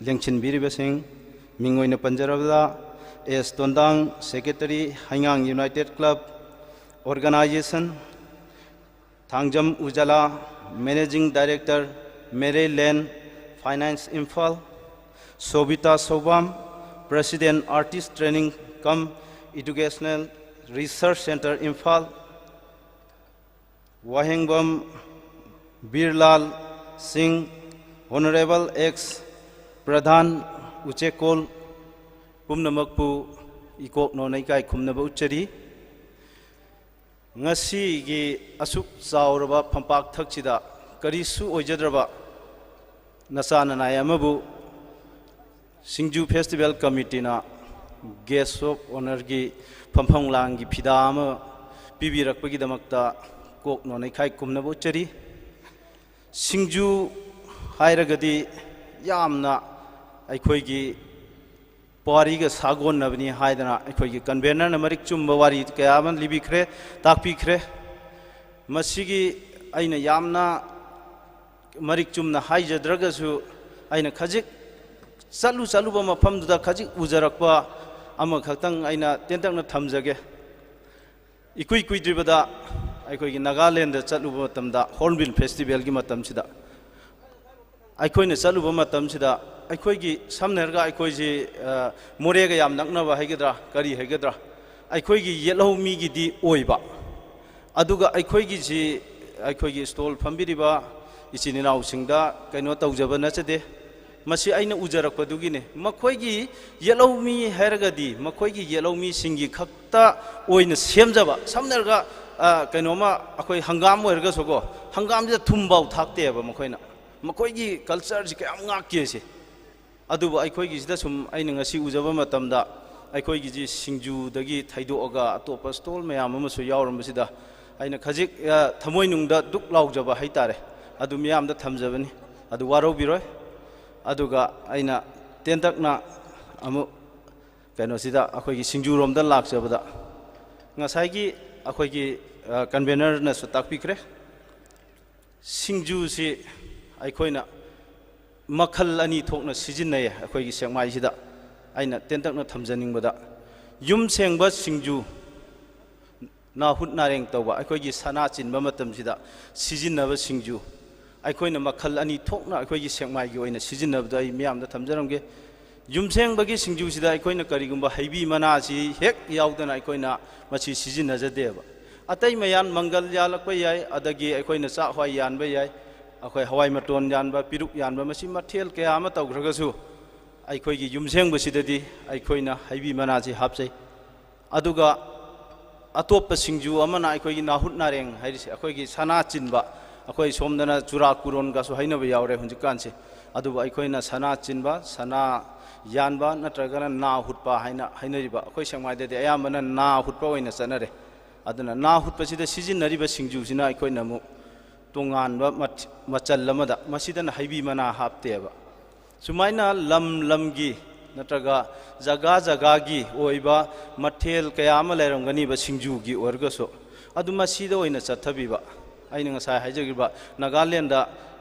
ꯂꯦꯡꯁꯤꯟꯕꯤꯔꯤꯕꯁꯤꯡ, ꯃꯤꯡ ꯑꯣꯏꯅ ꯄꯟꯖꯔꯕꯗ ꯑꯦꯁ ꯇꯣꯟꯗꯥꯡ, ꯁꯦꯀ꯭ꯔꯦꯇꯔꯤ, ꯍꯩꯉꯥꯡ united club organisation, Thangjam Ujala, managing director, Merilen finance Imphal, Sobita Soubam, president artist training cum educational resource centre Imphal, Wahengbam Birlal Singh, honourable X ꯄ꯭ꯔꯙꯥꯟ ꯎꯆꯦꯀꯣꯜ, ꯄꯨꯝꯅꯃꯛꯄꯨ ꯏꯀꯣꯛ ꯅꯣꯟꯅ ꯏꯀꯥꯏ ꯈꯨꯝꯅꯕ ꯎꯠꯆꯔꯤ꯫ ꯉꯁꯤꯒꯤ ꯑꯁꯨꯛ ꯆꯥꯎꯔꯕ ꯐꯝꯄꯥꯛ ꯊꯛꯁꯤꯗ ꯀꯔꯤꯁꯨ ꯑꯣꯏꯖꯗ꯭ꯔꯕ ꯅꯆꯥ ꯅꯅꯥꯏ ꯑꯃꯕꯨ ꯁꯤꯡꯖꯨ ꯐꯦꯁꯇꯤꯚꯦꯜ ꯀꯃꯤꯇꯤꯅ ꯒꯦꯁ ꯑꯣꯐ ꯑꯣꯅꯔꯒꯤ ꯐꯝꯐꯝ ꯂꯥꯡꯒꯤ ꯐꯤꯗꯥ ꯑꯃ ꯄꯤꯕꯤꯔꯛꯄꯒꯤꯗꯃꯛꯇ ꯀꯣꯛ ꯅꯣꯟꯅ ꯏꯀꯥꯏ ꯈꯨꯝꯅꯕ ꯎꯠꯆꯔꯤ꯫ ꯁꯤꯡꯖꯨ ꯍꯥꯏꯔꯒꯗꯤ ꯌꯥꯝꯅ ꯑꯩꯈꯣꯏꯒꯤ ꯄꯨꯋꯥꯔꯤꯒ ꯁꯥꯒꯣꯟꯅꯕꯅꯤ ꯍꯥꯏꯗꯅ ꯑꯩꯈꯣꯏꯒꯤ ꯀꯟꯚꯦꯅꯔꯅ ꯃꯔꯤꯛ ꯆꯨꯝꯕ ꯋꯥꯔꯤ ꯀꯌꯥ ꯑꯃ ꯂꯤꯕꯤꯈ꯭ꯔꯦ, ꯇꯥꯛꯄꯤꯈ꯭ꯔꯦ꯫ ꯃꯁꯤꯒꯤ ꯑꯩꯅ ꯌꯥꯝꯅ ꯃꯔꯤꯛ ꯆꯨꯝꯅ ꯍꯥꯏꯖꯗ꯭ꯔꯒꯁꯨ, ꯑꯩꯅ ꯈꯖꯤꯛ ꯆꯠꯂꯨ ꯆꯠꯂꯨꯕ ꯃꯐꯝꯗꯨꯗ ꯈꯖꯤꯛ ꯎꯖꯔꯛꯄ ꯑꯃꯈꯛꯇꯪ ꯑꯩꯅ ꯇꯦꯟꯇꯛꯅ ꯊꯝꯖꯒꯦ꯫ ꯏꯀꯨꯏ ꯀꯨꯏꯗ꯭ꯔꯤꯕꯗ ꯑꯩꯈꯣꯏꯒꯤ ꯅꯥꯒꯥꯂꯦꯟꯗ ꯆꯠꯂꯨꯕ ꯃꯇꯝꯗ, ꯍꯣꯔꯟꯕꯤꯜ ꯐꯦꯁꯇꯤꯚꯦꯜꯒꯤ ꯃꯇꯝꯁꯤꯗ, ꯑꯩꯈꯣꯏꯅ ꯆꯠꯂꯨꯕ ꯃꯇꯝꯁꯤꯗ, ꯑꯩꯈꯣꯏꯒꯤ, ꯁꯝꯅ ꯍꯥꯏꯔꯒ, ꯑꯩꯈꯣꯏꯁꯤ, ꯑ, ꯃꯣꯔꯦꯒ ꯌꯥꯝ ꯅꯛꯅꯕ ꯍꯥꯏꯒꯗ꯭ꯔꯥ, ꯀꯔꯤ ꯍꯥꯏꯒꯗ꯭ꯔꯥ, ꯑꯩꯈꯣꯏꯒꯤ ꯌꯦꯠꯍꯧ ꯃꯤꯒꯤꯗꯤ ꯑꯣꯏꯕ, ꯑꯗꯨꯒ ꯑꯩꯈꯣꯏꯒꯤꯁꯤ, ꯑꯩꯈꯣꯏꯒꯤ ꯁ꯭ꯇꯣꯜ ꯐꯝꯕꯤꯔꯤꯕ ꯏꯆꯤꯟ ꯏꯅꯥꯎꯁꯤꯡꯗ ꯀꯩꯅꯣ ꯇꯧꯖꯕ ꯅꯠꯆꯗꯦ꯫ ꯃꯁꯤ ꯑꯩꯅ ꯎꯖꯔꯛꯄꯗꯨꯒꯤꯅꯤ꯫ ꯃꯈꯣꯏꯒꯤ ꯌꯦꯜꯍꯧꯃꯤ ꯍꯥꯏꯔꯒꯗꯤ ꯃꯈꯣꯏꯒꯤ ꯌꯦꯜꯍꯧꯃꯤꯁꯤꯡꯒꯤ ꯈꯛꯇ ꯑꯣꯏꯅ ꯁꯦꯝꯖꯕ, ꯁꯝꯅ ꯍꯥꯏꯔꯒ, ꯑ, ꯀꯩꯅꯣꯝꯃ ꯑꯩꯈꯣꯏ ꯍꯪꯒꯥꯝ ꯑꯣꯏꯔꯒꯁꯨꯀꯣ, ꯍꯪꯒꯥꯝꯁꯤꯗ ꯊꯨꯝꯐꯥꯎ ꯊꯥꯛꯇꯦꯕ ꯃꯈꯣꯏꯅ꯫ ꯃꯈꯣꯏꯒꯤ ꯀꯜꯆꯔꯁꯤ ꯀꯌꯥꯝ ꯉꯥꯛꯀꯦ ꯁꯤ꯫ ꯑꯗꯨꯕꯨ ꯑꯩꯈꯣꯏꯒꯤꯁꯤꯗ ꯁꯨꯝ ꯑꯩꯅ ꯉꯁꯤ ꯎꯖꯕ ꯃꯇꯝꯗ, ꯑꯩꯈꯣꯏꯒꯤꯁꯤ ꯁꯤꯡꯖꯨꯗꯒꯤ ꯊꯩꯗꯣꯛꯑꯒ ꯑꯇꯣꯞꯄ ꯁ꯭ꯇꯣꯜ ꯃꯌꯥꯝ ꯑꯃꯁꯨ ꯌꯥꯎꯔꯝꯕꯁꯤꯗ, ꯑꯩꯅ ꯈꯖꯤꯛ, ꯑ, ꯊꯃꯣꯏꯅꯨꯡꯗ ꯗꯨꯛ ꯂꯥꯎꯖꯕ ꯍꯥꯏꯇꯥꯔꯦ꯫ ꯑꯗꯨ ꯃꯤꯌꯥꯝꯗ ꯊꯝꯖꯕꯅꯤ꯫ ꯑꯗꯨ ꯋꯥꯔꯧꯕꯤꯔꯣꯏ꯫ ꯑꯗꯨꯒ ꯑꯩꯅ ꯇꯦꯟꯇꯛꯅ ꯑꯃꯨꯛ ꯀꯩꯅꯣꯁꯤꯗ, ꯑꯩꯈꯣꯏꯒꯤ ꯁꯤꯡꯖꯨꯔꯣꯝꯗ ꯂꯥꯛꯆꯕꯗ, ꯉꯁꯥꯏꯒꯤ ꯑꯩꯈꯣꯏꯒꯤ, ꯑ, ꯀꯟꯚꯦꯅꯔꯅꯁꯨ ꯇꯥꯛꯄꯤꯈ꯭ꯔꯦ꯫ ꯁꯤꯡꯖꯨꯁꯤ ꯑꯩꯈꯣꯏꯅ ꯃꯈꯜ ꯑꯅꯤ ꯊꯣꯛꯅ ꯁꯤꯖꯤꯟꯅꯩ꯫ ꯑꯩꯈꯣꯏꯒꯤ ꯁꯦꯛꯃꯥꯏꯁꯤꯗ ꯑꯩꯅ ꯇꯦꯟꯇꯛꯅ ꯊꯝꯖꯅꯤꯡꯕꯗ, ꯌꯨꯝ ꯁꯦꯡꯕ ꯁꯤꯡꯖꯨ, ꯅꯥꯍꯨꯠ ꯅꯥꯔꯦꯡ ꯇꯧꯕ, ꯑꯩꯈꯣꯏꯒꯤ ꯁꯅꯥ ꯆꯤꯟꯕ ꯃꯇꯝꯁꯤꯗ ꯁꯤꯖꯤꯟꯅꯕ ꯁꯤꯡꯖꯨ, ꯑꯩꯈꯣꯏꯅ ꯃꯈꯜ ꯑꯅꯤ ꯊꯣꯛꯅ ꯑꯩꯈꯣꯏꯒꯤ ꯁꯦꯛꯃꯥꯏꯒꯤ ꯑꯣꯏꯅ ꯁꯤꯖꯤꯟꯅꯕꯗꯣ ꯑꯩ ꯃꯤꯌꯥꯝꯗ ꯊꯝꯖꯔꯝꯒꯦ꯫ ꯌꯨꯝꯁꯦꯡꯕꯒꯤ ꯁꯤꯡꯖꯨꯁꯤꯗ ꯑꯩꯈꯣꯏꯅ ꯀꯔꯤꯒꯨꯝꯕ ꯍꯩꯕꯤ ꯃꯅꯥꯁꯤ ꯍꯦꯛ ꯌꯥꯎꯗꯅ ꯑꯩꯈꯣꯏꯅ ꯃꯁꯤ ꯁꯤꯖꯤꯟꯅꯖꯗꯦꯕ꯫ ꯑꯇꯩ ꯃꯌꯥꯟ, ꯃꯪꯒꯜ ꯌꯥꯜꯂꯛꯄ ꯌꯥꯏ, ꯑꯗꯒꯤ ꯑꯩꯈꯣꯏꯅ ꯆꯥꯛ ꯍꯋꯥꯏ ꯌꯥꯟꯕ ꯌꯥꯏ, ꯑꯩꯈꯣꯏ ꯍꯋꯥꯏ ꯃꯇꯣꯟ ꯌꯥꯟꯕ, ꯄꯤꯔꯨꯛ ꯌꯥꯟꯕ, ꯃꯁꯤ ꯃꯊꯦꯜ ꯀꯌꯥ ꯑꯃ ꯇꯧꯈ꯭ꯔꯒꯁꯨ, ꯑꯩꯈꯣꯏꯒꯤ ꯌꯨꯝꯁꯦꯡꯕꯁꯤꯗꯗꯤ ꯑꯩꯈꯣꯏꯅ ꯍꯩꯕꯤ ꯃꯅꯥꯁꯤ ꯍꯥꯞꯆꯩ꯫ ꯑꯗꯨꯒ ꯑꯇꯣꯞꯄ ꯁꯤꯡꯖꯨ ꯑꯃꯅ ꯑꯩꯈꯣꯏꯒꯤ ꯅꯥꯍꯨꯠ ꯅꯥꯔꯦꯡ ꯍꯥꯏꯔꯤꯁꯦ, ꯑꯩꯈꯣꯏꯒꯤ ꯁꯅꯥ ꯆꯤꯟꯕ, ꯑꯩꯈꯣꯏ ꯁꯣꯝꯗꯅ ꯆꯨꯔꯥꯀꯨꯔꯣꯟꯒꯁꯨ ꯍꯥꯏꯅꯕ ꯌꯥꯎꯔꯦ ꯍꯧꯖꯤꯛꯀꯥꯟꯁꯦ꯫ ꯑꯗꯨꯕꯨ ꯑꯩꯈꯣꯏꯅ ꯁꯅꯥ ꯆꯤꯟꯕ, ꯁꯅꯥ ꯌꯥꯟꯕ ꯅꯠꯇ꯭ꯔꯒꯅ ꯅꯥ ꯍꯨꯠꯄ ꯍꯥꯏꯅ ꯍꯥꯏꯅꯔꯤꯕ, ꯑꯩꯈꯣꯏ ꯁꯦꯛꯃꯥꯏꯗꯗꯤ ꯑꯌꯥꯝꯕꯅ ꯅꯥ ꯍꯨꯠꯄ ꯑꯣꯏꯅ ꯆꯠꯅꯔꯦ꯫ ꯑꯗꯨꯅ ꯅꯥ ꯍꯨꯠꯄꯁꯤꯗ ꯁꯤꯖꯤꯟꯅꯔꯤꯕ ꯁꯤꯡꯖꯨꯁꯤꯅ ꯑꯩꯈꯣꯏꯅ ꯑꯃꯨꯛ ꯇꯣꯉꯥꯟꯕ ꯃꯊ-, ꯃꯆꯜ ꯑꯃꯗ, ꯃꯁꯤꯗꯅ ꯍꯩꯕꯤ ꯃꯅꯥ ꯍꯥꯞꯇꯦꯕ꯫ ꯁꯨꯃꯥꯏꯅ ꯂꯝ ꯂꯝꯒꯤ ꯅꯠꯇ꯭ꯔꯒ ꯖꯒꯥ ꯖꯒꯥꯒꯤ ꯑꯣꯏꯕ ꯃꯊꯦꯜ ꯀꯌꯥ ꯑꯃ ꯂꯩꯔꯝꯒꯅꯤꯕ ꯁꯤꯡꯖꯨꯒꯤ ꯑꯣꯏꯔꯒꯁꯨ, ꯑꯗꯨ ꯃꯁꯤꯗ ꯑꯣꯏꯅ ꯆꯠꯊꯕꯤꯕ꯫ ꯑꯩꯅ ꯉꯁꯥꯏ ꯍꯥꯏꯖꯈꯤꯕ ꯅꯥꯒꯥꯂꯦꯟꯗ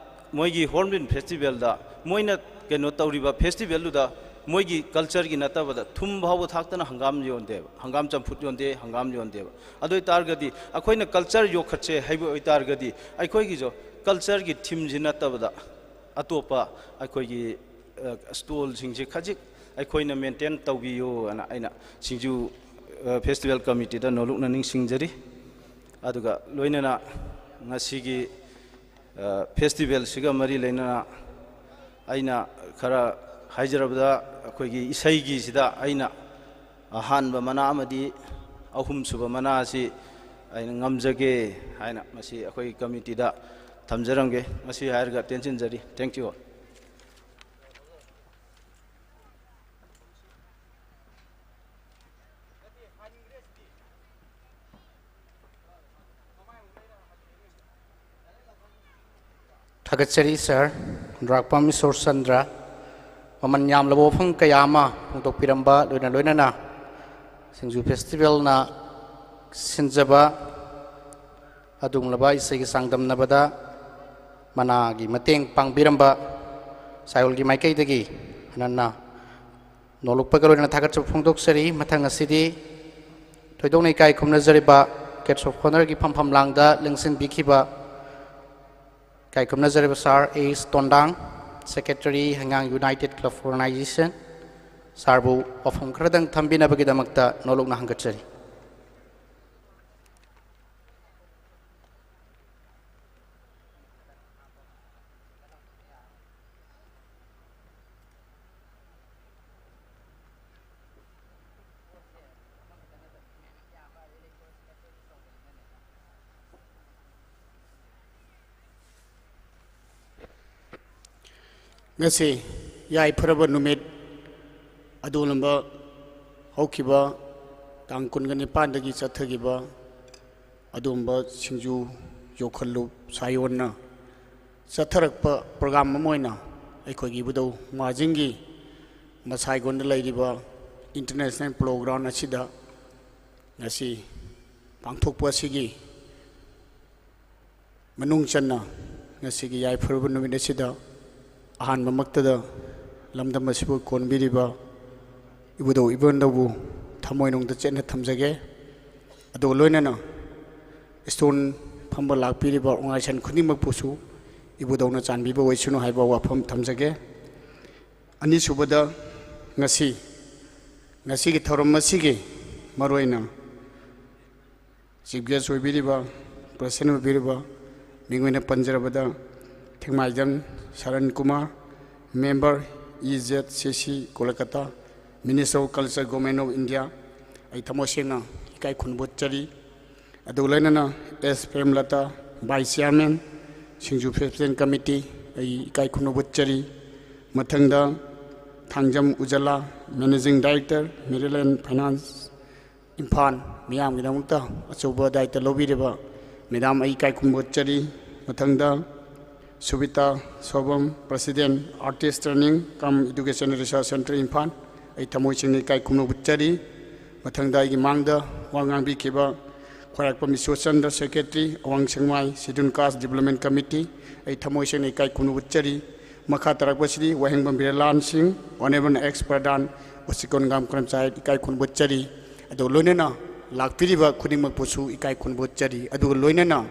ꯃꯣꯏꯒꯤ ꯍꯣꯔꯟꯕꯤꯜ ꯐꯦꯁꯇꯤꯚꯦꯜꯗ ꯃꯣꯏꯅ ꯀꯩꯅꯣ ꯇꯧꯔꯤꯕ ꯐꯦꯁꯇꯤꯚꯦꯜꯗꯨꯗ ꯃꯣꯏꯒꯤ ꯀꯜꯆꯔꯒꯤ ꯅꯠꯇꯕꯗ ꯊꯨꯝ ꯐꯥꯎꯕ ꯊꯥꯛꯇꯅ ꯍꯪꯒꯥꯝ ꯌꯣꯟꯗꯦꯕ, ꯍꯪꯒꯥꯝ ꯆꯝꯐꯨꯠ ꯌꯣꯟꯗꯦ, ꯍꯪꯒꯥꯝ ꯌꯣꯟꯗꯦꯕ꯫ ꯑꯗꯨ ꯑꯣꯏꯇꯥꯔꯒꯗꯤ ꯑꯩꯈꯣꯏꯅ ꯀꯜꯆꯔ ꯌꯣꯛꯈꯠꯁꯦ ꯍꯥꯏꯕ ꯑꯣꯏꯇꯥꯔꯒꯗꯤ ꯑꯩꯈꯣꯏꯒꯤꯁꯨ ꯀꯜꯆꯔꯒꯤ ꯊꯤꯝꯁꯤ ꯅꯠꯇꯕꯗ ꯑꯇꯣꯞꯄ ꯑꯩꯈꯣꯏꯒꯤ, ꯑ, ꯁ꯭ꯇꯣꯜꯁꯤꯡꯁꯦ ꯈꯖꯤꯛ ꯑꯩꯈꯣꯏꯅ ꯃꯦꯟꯇꯦꯟ ꯇꯧꯕꯤꯌꯨ ꯍꯥꯏꯅ ꯑꯩꯅ ꯁꯤꯡꯖꯨ, ꯑ, ꯐꯦꯁꯇꯤꯚꯦꯜ ꯀꯃꯤꯇꯤꯗ ꯅꯣꯂꯨꯛꯅ ꯅꯤꯡꯁꯤꯡꯖꯔꯤ꯫ ꯑꯗꯨꯒ ꯂꯣꯏꯅꯅ ꯉꯁꯤꯒꯤ ꯐꯦꯁꯇꯤꯚꯦꯜꯁꯤꯒ ꯃꯔꯤ ꯂꯩꯅꯅ ꯑꯩꯅ ꯈꯔ ꯍꯥꯏꯖꯔꯕꯗ, ꯑꯩꯈꯣꯏꯒꯤ ꯏꯁꯩꯒꯤꯁꯤꯗ ꯑꯩꯅ ꯑꯍꯥꯟꯕ ꯃꯅꯥ ꯑꯃꯗꯤ ꯑꯍꯨꯝꯁꯨꯕ ꯃꯅꯥ ꯑꯁꯤ ꯑꯩꯅ ꯉꯝꯖꯒꯦ ꯍꯥꯏꯅ ꯃꯁꯤ ꯑꯩꯈꯣꯏꯒꯤ ꯀꯃꯤꯇꯤꯗ ꯊꯝꯖꯔꯝꯒꯦ꯫ ꯃꯁꯤ ꯍꯥꯏꯔꯒ ꯇꯦꯟꯁꯤꯟꯖꯔꯤ꯫ Thank you all. ꯊꯥꯒꯠꯆꯔꯤ ꯁꯥꯔ ꯈꯨꯟꯗ꯭ꯔꯥꯛꯄꯝ ꯏꯁꯣꯔ ꯆꯟꯗ꯭ꯔ꯫ ꯃꯃꯜ ꯌꯥꯝꯂꯕ ꯋꯥꯐꯝ ꯀꯌꯥ ꯑꯃ ꯐꯣꯡꯗꯣꯛꯄꯤꯔꯝꯕ ꯂꯣꯏꯅ ꯂꯣꯏꯅꯅ ꯁꯤꯡꯖꯨ ꯐꯦꯁꯇꯤꯚꯦꯜꯅ ꯁꯤꯟꯖꯕ ꯑꯗꯨꯒꯨꯝꯂꯕ ꯏꯁꯩꯒꯤ ꯆꯥꯡꯗꯝꯅꯕꯗ ꯃꯅꯥꯒꯤ ꯃꯇꯦꯡ ꯄꯥꯡꯕꯤꯔꯝꯕ ꯁꯥꯏꯑꯣꯜꯒꯤ ꯃꯥꯏꯀꯩꯗꯒꯤ ꯍꯟꯅ ꯅꯣꯂꯨꯛꯄꯒ ꯂꯣꯏꯅꯅ ꯊꯥꯒꯠꯆꯕ ꯐꯣꯡꯗꯣꯛꯆꯔꯤ꯫ ꯃꯊꯪ ꯑꯁꯤꯗꯤ ꯊꯣꯏꯗꯣꯛꯅ ꯏꯀꯥꯏ ꯈꯨꯝꯅꯖꯔꯤꯕ Guest of Honourꯒꯤ ꯐꯝꯐꯝ ꯂꯥꯡꯗ ꯂꯦꯡꯁꯤꯟꯕꯤꯈꯤꯕ ꯏꯀꯥꯏ ꯈꯨꯝꯅꯖꯔꯤꯕ ꯁꯥꯔ ꯑꯦꯁ ꯇꯣꯟꯗꯥꯡ, Secretary, ꯍꯩꯉꯥꯡ United Club Organisation, ꯁꯥꯔꯕꯨ ꯋꯥꯐꯝ ꯈꯔꯗꯪ ꯊꯝꯕꯤꯅꯕꯒꯤꯗꯃꯛꯇ ꯅꯣꯂꯨꯛꯅ ꯍꯪꯒꯠꯆꯔꯤ꯫ ꯉꯁꯤ ꯌꯥꯏꯐꯔꯕ ꯅꯨꯃꯤꯠ, ꯑꯗꯨꯒꯨꯝꯂꯕ ꯍꯧꯈꯤꯕ ꯇꯥꯡ ꯀꯨꯟꯒ ꯅꯤꯄꯥꯟꯗꯒꯤ ꯆꯠꯊꯈꯤꯕ ꯑꯗꯨꯒꯨꯝꯕ ꯁꯤꯡꯖꯨ ꯌꯣꯛꯈꯠꯂꯨꯞ ꯁꯥꯌꯣꯟꯅ ꯆꯠꯊꯔꯛꯄ program ꯑꯃ ꯑꯣꯏꯅ ꯑꯩꯈꯣꯏꯒꯤ ꯏꯕꯨꯙꯧ ꯃꯍꯥꯖꯤꯡꯒꯤ ꯃꯁꯥꯏꯒꯣꯟꯗ ꯂꯩꯔꯤꯕ International Polo Ground ꯑꯁꯤꯗ ꯉꯁꯤ ꯄꯥꯡꯊꯣꯛꯄ ꯑꯁꯤꯒꯤ ꯃꯅꯨꯡ ꯆꯟꯅ ꯉꯁꯤꯒꯤ ꯌꯥꯏꯐꯔꯕ ꯅꯨꯃꯤꯠ ꯑꯁꯤꯗ ꯑꯍꯥꯟꯕꯃꯛꯇꯗ ꯂꯝꯗꯝ ꯑꯁꯤꯕꯨ ꯀꯣꯟꯕꯤꯔꯤꯕ ꯏꯕꯨꯙꯧ ꯏꯕꯦꯟꯗꯧꯕꯨ ꯊꯃꯣꯏꯅꯨꯡꯗ ꯆꯦꯠꯅ ꯊꯝꯖꯒꯦ꯫ ꯑꯗꯨꯒ ꯂꯣꯏꯅꯅ stall ꯐꯝꯕ ꯂꯥꯛꯄꯤꯔꯤꯕ organization ꯈꯨꯗꯤꯡꯃꯛꯄꯨꯁꯨ ꯏꯕꯨꯙꯧꯅ ꯆꯥꯟꯕꯤꯕ ꯑꯣꯏꯁꯅꯨ ꯍꯥꯏꯕ ꯋꯥꯐꯝ ꯊꯝꯖꯒꯦ꯫ ꯑꯅꯤꯁꯨꯕꯗ, ꯉꯁꯤ, ꯉꯁꯤꯒꯤ ꯊꯧꯔꯝ ꯑꯁꯤꯒꯤ ꯃꯔꯨꯑꯣꯏꯅ chief guest ꯑꯣꯏꯕꯤꯔꯤꯕ, president ꯑꯣꯏꯕꯤꯔꯤꯕ ꯃꯤꯡ ꯑꯣꯏꯅ ꯄꯟꯖꯔꯕꯗ, ꯊꯦꯡꯃꯥꯏꯖꯝ ꯁꯔꯟ Kumar, member, E Z C C, Kolkata, Minister of Culture, Government of India, ꯑꯩ ꯊꯃꯣꯏ ꯁꯦꯡꯅ ꯏꯀꯥꯏ ꯈꯨꯝꯅꯕ ꯎꯠꯆꯔꯤ꯫ ꯑꯗꯨꯒ ꯂꯣꯏꯅꯅ S ꯄ꯭ꯔꯦꯝꯂꯇꯥ, Vice Chairman, ꯁꯤꯡꯖꯨ Festival Committee, ꯑꯩ ꯏꯀꯥꯏ ꯈꯨꯝꯅꯕ ꯎꯠꯆꯔꯤ꯫ ꯃꯊꯪꯗ Thangjam Ujjwala, Managing Director, Maryland Finance, Imphal, ꯃꯤꯌꯥꯝꯒꯤꯗꯃꯛꯇ ꯑꯆꯧꯕ ꯗꯥꯏꯇ ꯂꯧꯕꯤꯔꯤꯕ madam ꯑꯩ ꯏꯀꯥꯏ ꯈꯨꯝꯅꯕ ꯎꯠꯆꯔꯤ꯫ ꯃꯊꯪꯗ ꯁꯨꯕꯤꯇꯥ ꯁꯣꯕꯝ, President, Artist Training cum Education Research Centre, Imphal, ꯑꯩ ꯊꯃꯣꯏ ꯁꯦꯡꯅ ꯏꯀꯥꯏ ꯈꯨꯝꯅꯕ ꯎꯠꯆꯔꯤ꯫ ꯃꯊꯪꯗ ꯑꯩꯒꯤ ꯃꯥꯡꯗ ꯋꯥ ꯉꯥꯡꯕꯤꯈꯤꯕ ꯈ꯭ꯋꯥꯏꯔꯥꯛꯄꯝ ꯏꯁꯣꯔꯆꯟꯗ꯭ꯔ, Secretary, ꯑꯋꯥꯡ ꯁꯦꯛꯃꯥꯏ Scheduled Caste Development Committee, ꯑꯩ ꯊꯃꯣꯏ ꯁꯦꯡꯅ ꯏꯀꯥꯏ ꯈꯨꯝꯅꯕ ꯎꯠꯆꯔꯤ꯫ ꯃꯈꯥ ꯇꯥꯔꯛꯄꯁꯤꯗꯤ ꯋꯥꯍꯦꯡꯕꯝ ꯕꯤꯔꯦꯂꯥꯜ ꯁꯤꯡ, Honourable ex Pradhan, Uchikon gram panchayat, ꯏꯀꯥꯏ ꯈꯨꯝꯅꯕ ꯎꯠꯆꯔꯤ꯫ ꯑꯗꯨꯒ ꯂꯣꯏꯅꯅ ꯂꯥꯛꯄꯤꯔꯤꯕ ꯈꯨꯗꯤꯡꯃꯛꯄꯨꯁꯨ ꯏꯀꯥꯏ ꯈꯨꯝꯅꯕ ꯎꯠꯆꯔꯤ꯫ ꯑꯗꯨꯒ ꯂꯣꯏꯅꯅ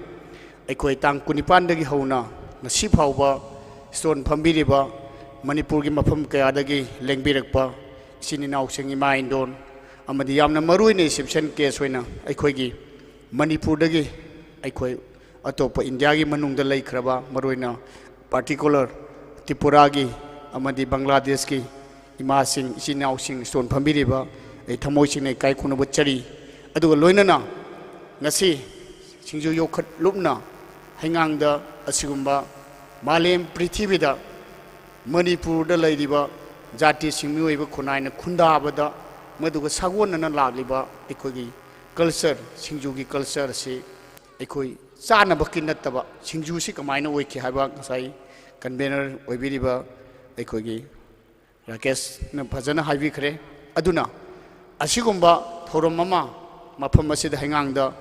ꯑꯩꯈꯣꯏ ꯇꯥꯡ ꯀꯨꯟꯅꯤꯄꯥꯟꯗꯒꯤ ꯍꯧꯅ ꯉꯁꯤ ꯐꯥꯎꯕ stall ꯐꯝꯕꯤꯔꯤꯕ ꯃꯅꯤꯄꯨꯔꯒꯤ ꯃꯐꯝ ꯀꯌꯥꯗꯒꯤ ꯂꯦꯡꯕꯤꯔꯛꯄ ꯏꯆꯤꯟ ꯏꯅꯥꯎꯁꯤꯡ, ꯏꯃꯥ ꯏꯟꯗꯣꯟ, ꯑꯃꯗꯤ ꯌꯥꯝꯅ ꯃꯔꯨꯑꯣꯏꯅ exception case ꯑꯣꯏꯅ ꯑꯩꯈꯣꯏꯒꯤ ꯃꯅꯤꯄꯨꯔꯗꯒꯤ ꯑꯩꯈꯣꯏ ꯑꯇꯣꯞꯄ ꯏꯟꯗꯤꯌꯥꯒꯤ ꯃꯅꯨꯡꯗ ꯂꯩꯈ꯭ꯔꯕ, ꯃꯔꯨꯑꯣꯏꯅ particular ꯇ꯭ꯔꯤꯄꯨꯔꯥꯒꯤ ꯑꯃꯗꯤ ꯕꯪꯒ꯭ꯂꯥꯗꯦꯁꯀꯤ ꯏꯃꯥꯁꯤꯡ, ꯏꯆꯤꯟ ꯏꯅꯥꯎꯁꯤꯡ stall ꯐꯝꯕꯤꯔꯤꯕ ꯑꯩ ꯊꯃꯣꯏ ꯁꯦꯡꯅ ꯏꯀꯥꯏ ꯈꯨꯝꯅꯕ ꯎꯠꯆꯔꯤ꯫ ꯑꯗꯨꯒ ꯂꯣꯏꯅꯅ ꯉꯁꯤ ꯁꯤꯡꯖꯨ ꯌꯣꯛꯈꯠꯂꯨꯞꯅ ꯍꯩꯉꯥꯡꯗ ꯑꯁꯤꯒꯨꯝꯕ ꯃꯥꯂꯦꯝ ꯄ꯭ꯔꯤꯊꯤꯕꯤꯗ ꯃꯅꯤꯄꯨꯔꯗ ꯂꯩꯔꯤꯕ ꯖꯥꯇꯤꯁꯤꯡ, ꯃꯤꯑꯣꯏꯕ ꯈꯨꯟꯅꯥꯏꯅ ꯈꯨꯟꯗꯥꯕꯗ ꯃꯗꯨꯒ ꯁꯥꯒꯣꯟꯅꯅ ꯂꯥꯛꯂꯤꯕ ꯑꯩꯈꯣꯏꯒꯤ culture, ꯁꯤꯡꯖꯨꯒꯤ culture ꯑꯁꯤ ꯑꯩꯈꯣꯏ ꯆꯥꯅꯕꯈꯛꯀꯤ ꯅꯠꯇꯕ, ꯁꯤꯡꯖꯨꯁꯤ ꯀꯃꯥꯏꯅ ꯑꯣꯏꯈꯤ ꯍꯥꯏꯕ ꯉꯁꯥꯏ convener ꯑꯣꯏꯕꯤꯔꯤꯕ ꯑꯩꯈꯣꯏꯒꯤ ꯔꯥꯀꯦꯁꯅ ꯐꯖꯅ ꯍꯥꯏꯕꯤꯈ꯭ꯔꯦ꯫ ꯑꯗꯨꯅ ꯑꯁꯤꯒꯨꯝꯕ ꯊꯧꯔꯝ ꯑꯃ ꯃꯐꯝ ꯑꯁꯤꯗ ꯍꯩꯉꯥꯡꯗ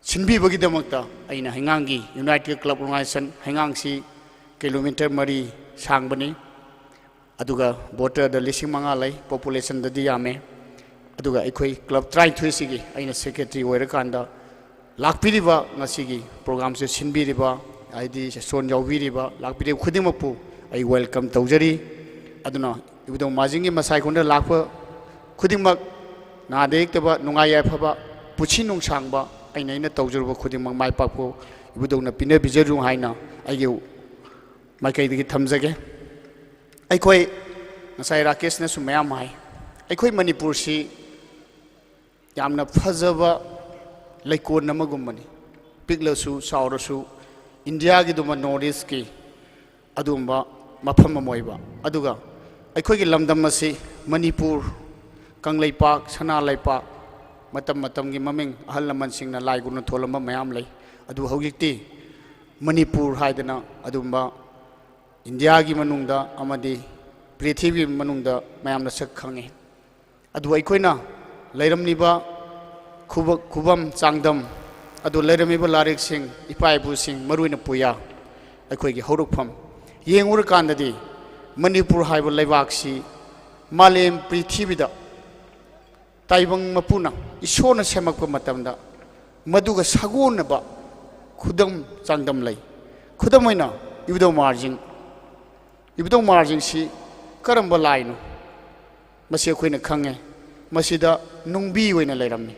ꯁꯤꯟꯕꯤꯕꯒꯤꯗꯃꯛꯇ ꯑꯩꯅ ꯍꯩꯉꯥꯡꯒꯤ United Club Organization, ꯍꯩꯉꯥꯡꯁꯤ kilometre ꯃꯔꯤ ꯁꯥꯡꯕꯅꯤ, ꯑꯗꯨꯒ voterꯗ ꯂꯤꯁꯤꯡ ꯃꯉꯥ ꯂꯩ, populationꯗꯗꯤ ꯌꯥꯝꯃꯦ꯫ ꯑꯗꯨꯒ ꯑꯩꯈꯣꯏ club ꯇꯔꯥꯅꯤꯊꯣꯏꯁꯤꯒꯤ ꯑꯩꯅ secretary ꯑꯣꯏꯔꯀꯥꯟꯗ ꯂꯥꯛꯄꯤꯔꯤꯕ, ꯉꯁꯤꯒꯤ programꯁꯦ ꯁꯤꯟꯕꯤꯔꯤꯕ, ꯍꯥꯏꯗꯤ stall ꯌꯥꯎꯕꯤꯔꯤꯕ, ꯂꯥꯛꯄꯤꯔꯤꯕ ꯈꯨꯗꯤꯡꯃꯛꯄꯨ ꯑꯩ welcome ꯇꯧꯖꯔꯤ꯫ ꯑꯗꯨꯅ ꯏꯕꯨꯙꯧ ꯃꯥꯔꯖꯤꯡꯒꯤ ꯃꯁꯥꯏ ꯀꯣꯟꯗ ꯂꯥꯛꯄ ꯈꯨꯗꯤꯡꯃꯛ ꯅꯥꯗ ꯌꯦꯛꯇꯕ, ꯅꯨꯡꯉꯥꯏ ꯌꯥꯏꯐꯕ, ꯄꯨꯟꯁꯤ ꯅꯨꯡꯁꯥꯡꯕ, ꯑꯩꯅ, ꯑꯩꯅ ꯇꯧꯖꯔꯨꯕ ꯈꯨꯗꯤꯡꯃꯛ ꯃꯥꯏ ꯄꯥꯛꯄ ꯏꯕꯨꯙꯧꯅ ꯄꯤꯅꯕꯤꯖꯔꯨ ꯍꯥꯏꯅ ꯑꯩꯒꯤ ꯃꯥꯏꯀꯩꯗꯒꯤ ꯊꯝꯖꯒꯦ꯫ ꯑꯩꯈꯣꯏ ꯉꯁꯥꯏ ꯔꯥꯀꯦꯁꯅꯁꯨ ꯃꯌꯥꯝ ꯍꯥꯏ, ꯑꯩꯈꯣꯏ ꯃꯅꯤꯄꯨꯔꯁꯤ ꯌꯥꯝꯅ ꯐꯖꯕ ꯂꯩꯀꯣꯜ ꯑꯃꯒꯨꯝꯕꯅꯤ꯫ ꯄꯤꯛꯂꯁꯨ ꯆꯥꯎꯔꯁꯨ ꯏꯟꯗꯤꯌꯥꯒꯤꯗꯨꯃ ꯅꯣꯔꯠ ꯏꯁꯀꯤ ꯑꯗꯨꯒꯨꯝꯕ ꯃꯐꯝ ꯑꯃ ꯑꯣꯏꯕ꯫ ꯑꯗꯨꯒ ꯑꯩꯈꯣꯏꯒꯤ ꯂꯝꯗꯝ ꯑꯁꯤ ꯃꯅꯤꯄꯨꯔ, ꯀꯪꯂꯩꯄꯥꯛ, ꯁꯅꯥ ꯂꯩꯄꯥꯛ, ꯃꯇꯝ ꯃꯇꯝꯒꯤ ꯃꯃꯤꯡ ꯑꯍꯜ ꯂꯃꯟꯁꯤꯡꯅ ꯂꯥꯏ ꯒꯨꯔꯨꯅ ꯊꯣꯜꯂꯝꯕ ꯃꯌꯥꯝ ꯂꯩ꯫ ꯑꯗꯨ ꯍꯧꯖꯤꯛꯇꯤ ꯃꯅꯤꯄꯨꯔ ꯍꯥꯏꯗꯅ ꯑꯗꯨꯒꯨꯝꯕ ꯏꯟꯗꯤꯌꯥꯒꯤ ꯃꯅꯨꯡꯗ ꯑꯃꯗꯤ ꯄ꯭ꯔꯤꯊꯤꯕꯤꯒꯤ ꯃꯅꯨꯡꯗ ꯃꯌꯥꯝꯅ ꯁꯛ ꯈꯪꯉꯤ꯫ ꯑꯗꯨ ꯑꯩꯈꯣꯏꯅ ꯂꯩꯔꯝꯂꯤꯕ ꯈꯨꯕ-, ꯈꯨꯕꯝ ꯆꯥꯡꯗꯝ, ꯑꯗꯨ ꯂꯩꯔꯝꯃꯤꯕ ꯂꯥꯏꯔꯤꯛꯁꯤꯡ, ꯏꯄꯥ ꯏꯄꯨꯁꯤꯡ, ꯃꯔꯨꯑꯣꯏꯅ ꯄꯨꯌꯥ, ꯑꯩꯈꯣꯏꯒꯤ ꯍꯧꯔꯛꯐꯝ ꯌꯦꯡꯉꯨꯔꯀꯥꯟꯗꯗꯤ ꯃꯅꯤꯄꯨꯔ ꯍꯥꯏꯕ ꯂꯩꯕꯥꯛꯁꯤ ꯃꯥꯂꯦꯝ ꯄ꯭ꯔꯤꯊꯤꯕꯤꯗ ꯇꯥꯏꯕꯪ ꯃꯄꯨꯅ, ꯏꯁꯣꯔꯅ ꯁꯦꯝꯃꯛꯄ ꯃꯇꯝꯗ ꯃꯗꯨꯒ ꯁꯥꯒꯣꯟꯅꯕ ꯈꯨꯗꯝ ꯆꯥꯡꯗꯝ ꯂꯩ꯫ ꯈꯨꯗꯝ ꯑꯣꯏꯅ ꯏꯕꯨꯙꯧ ꯃꯍꯥꯔꯥꯖ, ꯏꯕꯨꯙꯧ ꯃꯍꯥꯔꯥꯖꯁꯤ ꯀꯔꯝꯕ ꯂꯥꯏꯅꯣ? ꯃꯁꯤ ꯑꯩꯈꯣꯏꯅ ꯈꯪꯉꯦ꯫ ꯃꯁꯤꯗ ꯅꯨꯡꯕꯤ ꯑꯣꯏꯅ ꯂꯩꯔꯝꯃꯤ꯫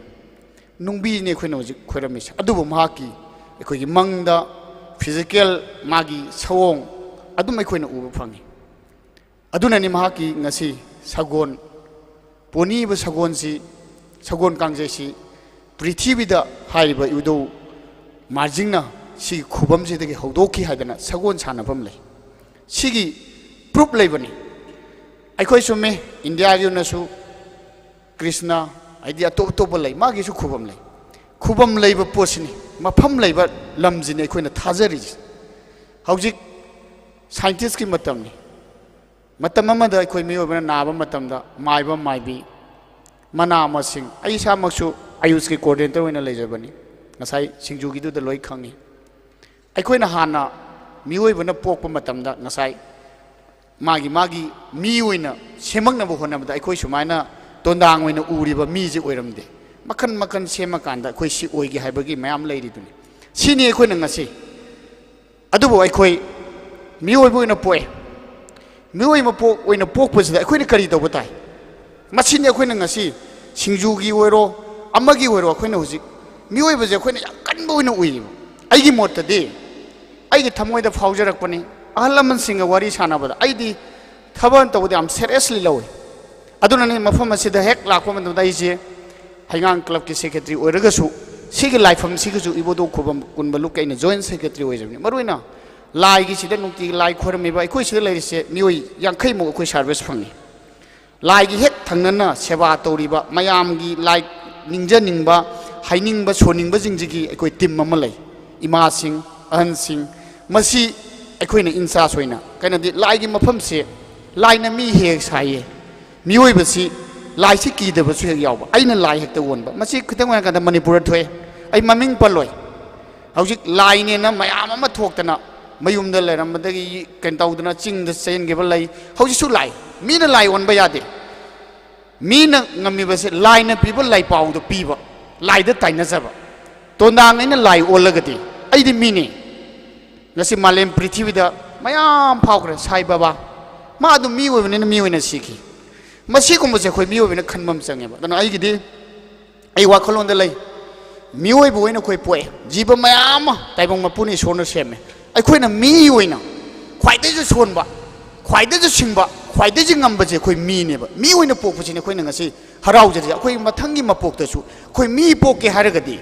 ꯅꯨꯡꯕꯤꯅꯤ ꯑꯩꯈꯣꯏꯅ ꯍꯧꯖꯤꯛ ꯈꯣꯏꯔꯝꯃꯤꯁꯦ꯫ ꯑꯗꯨꯕꯨ ꯃꯍꯥꯛꯀꯤ ꯑꯩꯈꯣꯏꯒꯤ ꯃꯪꯗ physical ꯃꯥꯒꯤ ꯁꯑꯣꯡ ꯑꯗꯨꯝ ꯑꯩꯈꯣꯏꯅ ꯎꯕ ꯐꯪꯉꯤ꯫ ꯑꯗꯨꯅꯅꯤ ꯃꯍꯥꯛꯀꯤ ꯉꯁꯤ ꯁꯒꯣꯜ, ꯄꯣꯅꯤꯕ ꯁꯒꯣꯜꯁꯤ, ꯁꯒꯣꯜ ꯀꯥꯡꯖꯩꯁꯤ ꯄ꯭ꯔꯤꯊꯤꯕꯤꯗ ꯍꯥꯏꯔꯤꯕ ꯏꯕꯨꯙꯧ ꯃꯍꯥꯔꯥꯖꯅ ꯁꯤꯒꯤ ꯈꯨꯕꯝꯁꯤꯗꯒꯤ ꯍꯧꯗꯣꯛꯈꯤ ꯍꯥꯏꯗꯅ ꯁꯒꯣꯜ ꯁꯥꯟꯅꯐꯝ ꯂꯩ꯫ ꯁꯤꯒꯤ proof ꯂꯩꯕꯅꯤ꯫ ꯑꯩꯈꯣꯏ ꯆꯨꯝꯃꯤ, ꯏꯟꯗꯤꯌꯥꯒꯤ ꯑꯣꯏꯅꯁꯨ ꯀ꯭ꯔꯤꯁꯅ, ꯍꯥꯏꯗꯤ ꯑꯇꯣꯞ ꯑꯇꯣꯞꯄ ꯂꯩ, ꯃꯥꯒꯤꯁꯨ ꯈꯨꯕꯝ ꯂꯩ꯫ ꯈꯨꯕꯝ ꯂꯩꯕ ꯄꯣꯠꯁꯤꯅꯤ, ꯃꯐꯝ ꯂꯩꯕ ꯂꯝꯁꯤꯅꯤ ꯑꯩꯈꯣꯏꯅ ꯊꯥꯖꯔꯤꯁꯦ꯫ ꯍꯧꯖꯤꯛ scientistꯀꯤ ꯃꯇꯝꯅꯤ꯫ ꯃꯇꯝ ꯑꯃꯗ ꯑꯩꯈꯣꯏ ꯃꯤꯑꯣꯏꯕꯅ ꯅꯥꯕ ꯃꯇꯝꯗ ꯃꯥꯏꯕ ꯃꯥꯏꯕꯤ, ꯃꯅꯥ ꯃꯁꯤꯡ, ꯑꯩ ꯏꯁꯥꯃꯛꯁꯨ ꯑꯌꯨꯁꯀꯤ coordinator ꯑꯣꯏꯅ ꯂꯩꯖꯕꯅꯤ꯫ ꯉꯁꯥꯏ ꯁꯤꯡꯖꯨꯒꯤꯗꯨꯗ ꯂꯣꯏ ꯈꯪꯉꯤ꯫ ꯑꯩꯈꯣꯏꯅ ꯍꯥꯟꯅ ꯃꯤꯑꯣꯏꯕꯅ ꯄꯣꯛꯄ ꯃꯇꯝꯗ ꯉꯁꯥꯏ ꯃꯥꯒꯤ, ꯃꯥꯒꯤ ꯃꯤ ꯑꯣꯏꯅ ꯁꯦꯝꯃꯛꯅꯕ ꯍꯣꯠꯅꯕꯗ ꯑꯩꯈꯣꯏ ꯁꯨꯃꯥꯏꯅ ꯇꯣꯟꯗꯥꯡ ꯑꯣꯏꯅ ꯎꯔꯤꯕ ꯃꯤꯁꯦ ꯑꯣꯏꯔꯝꯗꯦ꯫ ꯃꯈꯟ ꯃꯈꯟ ꯁꯦꯝꯃꯀꯥꯟꯗ ꯑꯩꯈꯣꯏ ꯁꯤ ꯑꯣꯏꯒꯦ ꯍꯥꯏꯕꯒꯤ ꯃꯌꯥꯝ ꯂꯩꯔꯤꯗꯨꯅꯤ꯫ ꯁꯤꯅꯤ ꯑꯩꯈꯣꯏꯅ ꯉꯁꯤ꯫ ꯑꯗꯨꯕꯨ ꯑꯩꯈꯣꯏ ꯃꯤꯑꯣꯏꯕ ꯑꯣꯏꯅ ꯄꯣꯛꯑꯦ꯫ ꯃꯤꯑꯣꯏ ꯃꯄꯣꯛ ꯑꯣꯏꯅ ꯄꯣꯛꯄꯁꯤꯗ ꯑꯩꯈꯣꯏꯅ ꯀꯔꯤ ꯇꯧꯕ ꯇꯥꯏ? ꯃꯁꯤꯅꯤ ꯑꯩꯈꯣꯏꯅ ꯉꯁꯤ ꯁꯤꯡꯖꯨꯒꯤ ꯑꯣꯏꯔꯣ, ꯑꯃꯒꯤ ꯑꯣꯏꯔꯣ, ꯑꯩꯈꯣꯏꯅ ꯍꯧꯖꯤꯛ ꯃꯤꯑꯣꯏꯕꯁꯦ ꯑꯩꯈꯣꯏꯅ ꯌꯥꯝ ꯀꯟꯕ ꯑꯣꯏꯅ ꯎꯏꯌꯦꯕ꯫ ꯑꯩꯒꯤ ꯃꯣꯠꯇꯗꯤ, ꯑꯩꯒꯤ ꯊꯃꯣꯏꯗ ꯐꯥꯎꯖꯔꯛꯄꯅꯤ꯫ ꯑꯍꯜ ꯂꯃꯟꯁꯤꯡꯒ ꯋꯥꯔꯤ ꯁꯥꯟꯅꯕꯗ ꯑꯩꯗꯤ ꯊꯕꯛ ꯑꯃ ꯇꯧꯕꯗ ꯌꯥꯝ ꯁꯦꯔꯤꯌꯁꯂꯤ ꯂꯧꯏ꯫ ꯑꯗꯨꯅꯅꯤ ꯃꯐꯝ ꯑꯁꯤꯗ ꯍꯦꯛ ꯂꯥꯛꯄ ꯃꯇꯝꯗ ꯑꯩꯁꯦ ꯍꯩꯉꯥꯡ ꯀ꯭ꯂꯕꯀꯤ ꯁꯦꯀ꯭ꯔꯦꯇꯔꯤ ꯑꯣꯏꯔꯒꯁꯨ, ꯁꯤꯒꯤ ꯂꯥꯏꯐꯝꯁꯤꯒꯁꯨ ꯏꯕꯣꯗꯧ ꯈꯨꯕꯝ ꯀꯨꯟꯕ ꯂꯨꯞꯀꯤ ꯑꯩꯅ ꯖꯣꯏꯟ ꯁꯦꯀ꯭ꯔꯦꯇꯔꯤ ꯑꯣꯏꯖꯕꯅꯤ꯫ ꯃꯔꯨꯑꯣꯏꯅ ꯂꯥꯏꯒꯤꯁꯤꯗ ꯅꯨꯡꯇꯤꯒꯤ ꯂꯥꯏ ꯈꯣꯏꯔꯝꯃꯤꯕ ꯑꯩꯈꯣꯏ ꯁꯤꯗ ꯂꯩꯔꯤꯁꯦ ꯃꯤꯑꯣꯏ ꯌꯥꯡꯈꯩꯃꯨꯛ ꯑꯩꯈꯣꯏ ꯁꯥꯔꯚꯤꯁ ꯐꯪꯉꯤ꯫ ꯂꯥꯏꯒꯤ ꯍꯦꯛ ꯊꯪꯅꯅ ꯁꯦꯕꯥ ꯇꯧꯔꯤꯕ ꯃꯌꯥꯝꯒꯤ ꯂꯥꯏ ꯅꯤꯡꯖꯅꯤꯡꯕ, ꯍꯥꯏꯅꯤꯡꯕ, ꯁꯣꯟꯅꯤꯡꯕꯁꯤꯡꯁꯤꯒꯤ ꯑꯩꯈꯣꯏ ꯇꯤꯝ ꯑꯃ ꯂꯩ꯫ ꯏꯃꯥꯁꯤꯡ, ꯑꯍꯟꯁꯤꯡ, ꯃꯁꯤ ꯑꯩꯈꯣꯏꯅ ꯏꯟꯆꯥꯔꯖ ꯑꯣꯏꯅ, ꯀꯩꯅꯣꯗꯤ ꯂꯥꯏꯒꯤ ꯃꯐꯝꯁꯦ ꯂꯥꯏꯅ ꯃꯤ ꯍꯦꯛ ꯍꯦꯛ ꯁꯥꯏꯌꯦ꯫ ꯃꯤꯑꯣꯏꯕꯁꯤ ꯂꯥꯏꯁꯤ ꯀꯤꯗꯕꯁꯨ ꯍꯦꯛ ꯌꯥꯎꯕ꯫ ꯑꯩꯅ ꯂꯥꯏ ꯍꯦꯛꯇ ꯑꯣꯟꯕ꯫ ꯃꯁꯤ ꯈꯤꯇꯪ ꯑꯣꯏꯔꯀꯥꯟꯗ ꯃꯅꯤꯄꯨꯔꯗ ꯊꯣꯛꯑꯦ꯫ ꯑꯩ ꯃꯃꯤꯡ ꯄꯜꯂꯣꯏ꯫ ꯍꯧꯖꯤꯛ ꯂꯥꯏꯅꯦꯅ ꯃꯌꯥꯝ ꯑꯃ ꯊꯣꯛꯇꯅ ꯃꯌꯨꯝꯗ ꯂꯩꯔꯝꯕꯗꯒꯤ ꯀꯩꯅꯣ ꯇꯧꯗꯅ ꯆꯤꯡꯗ ꯆꯦꯟꯈꯤꯕ ꯂꯩ꯫ ꯍꯧꯖꯤꯛꯁꯨ ꯂꯥꯏ꯫ ꯃꯤꯅ ꯂꯥꯏ ꯑꯣꯟꯕ ꯌꯥꯗꯦ꯫ ꯃꯤꯅ ꯉꯝꯃꯤꯕꯁꯦ ꯂꯥꯏꯅ ꯄꯤꯕ ꯂꯥꯏꯄꯥꯎꯗꯣ ꯄꯤꯕ, ꯂꯥꯏꯗ ꯇꯥꯏꯅꯖꯕ꯫ ꯇꯣꯟꯗꯥꯡ ꯑꯩꯅ ꯂꯥꯏ ꯑꯣꯜꯂꯒꯗꯤ ꯑꯩꯗꯤ ꯃꯤꯅꯤ꯫ ꯉꯁꯤ ꯃꯥꯂꯦꯝ ꯄ꯭ꯔꯤꯊꯤꯕꯤꯗ ꯃꯌꯥꯝ ꯐꯥꯎꯈ꯭ꯔꯦ꯫ ꯁꯥꯏ ꯕꯕꯥ, ꯃꯥ ꯑꯗꯨꯝ ꯃꯤ ꯑꯣꯏꯕꯅꯤꯅ ꯃꯤ ꯑꯣꯏꯅ ꯁꯤꯈꯤ꯫ ꯃꯁꯤꯒꯨꯝꯕꯁꯦ ꯑꯩꯈꯣꯏ ꯃꯤꯑꯣꯏꯕꯅ ꯈꯟꯕ ꯑꯃ ꯆꯪꯉꯦꯕ꯫ ꯑꯗꯨꯅ ꯑꯩꯒꯤꯗꯤ, ꯑꯩ ꯋꯥꯈꯜꯂꯣꯟꯗ ꯂꯩ, ꯃꯤꯑꯣꯏꯕ ꯑꯣꯏꯅ ꯑꯩꯈꯣꯏ ꯄꯣꯛꯑꯦ꯫ ꯖꯤꯕ ꯃꯌꯥꯝ ꯑꯃ ꯇꯥꯏꯕꯪ ꯃꯄꯨꯅ ꯏꯁꯣꯔꯅ ꯁꯦꯝꯃꯦ꯫ ꯑꯩꯈꯣꯏꯅ ꯃꯤ ꯑꯣꯏꯅ ꯈ꯭ꯋꯥꯏꯗꯩꯁꯨ ꯁꯣꯟꯕ, ꯈ꯭ꯋꯥꯏꯗꯩꯁꯨ ꯁꯤꯡꯕ, ꯈ꯭ꯋꯥꯏꯗꯩꯁꯨ ꯉꯝꯕꯁꯦ ꯑꯩꯈꯣꯏ ꯃꯤꯅꯦꯕ꯫ ꯃꯤ ꯑꯣꯏꯅ ꯄꯣꯛꯄꯁꯤꯅ ꯑꯩꯈꯣꯏꯅ ꯉꯁꯤ ꯍꯔꯥꯎꯖꯔꯤꯁꯦ꯫ ꯑꯩꯈꯣꯏ ꯃꯊꯪꯒꯤ ꯃꯄꯣꯛꯇꯁꯨ ꯑꯩꯈꯣꯏ ꯃꯤ ꯄꯣꯛꯀꯦ ꯍꯥꯏꯔꯒꯗꯤ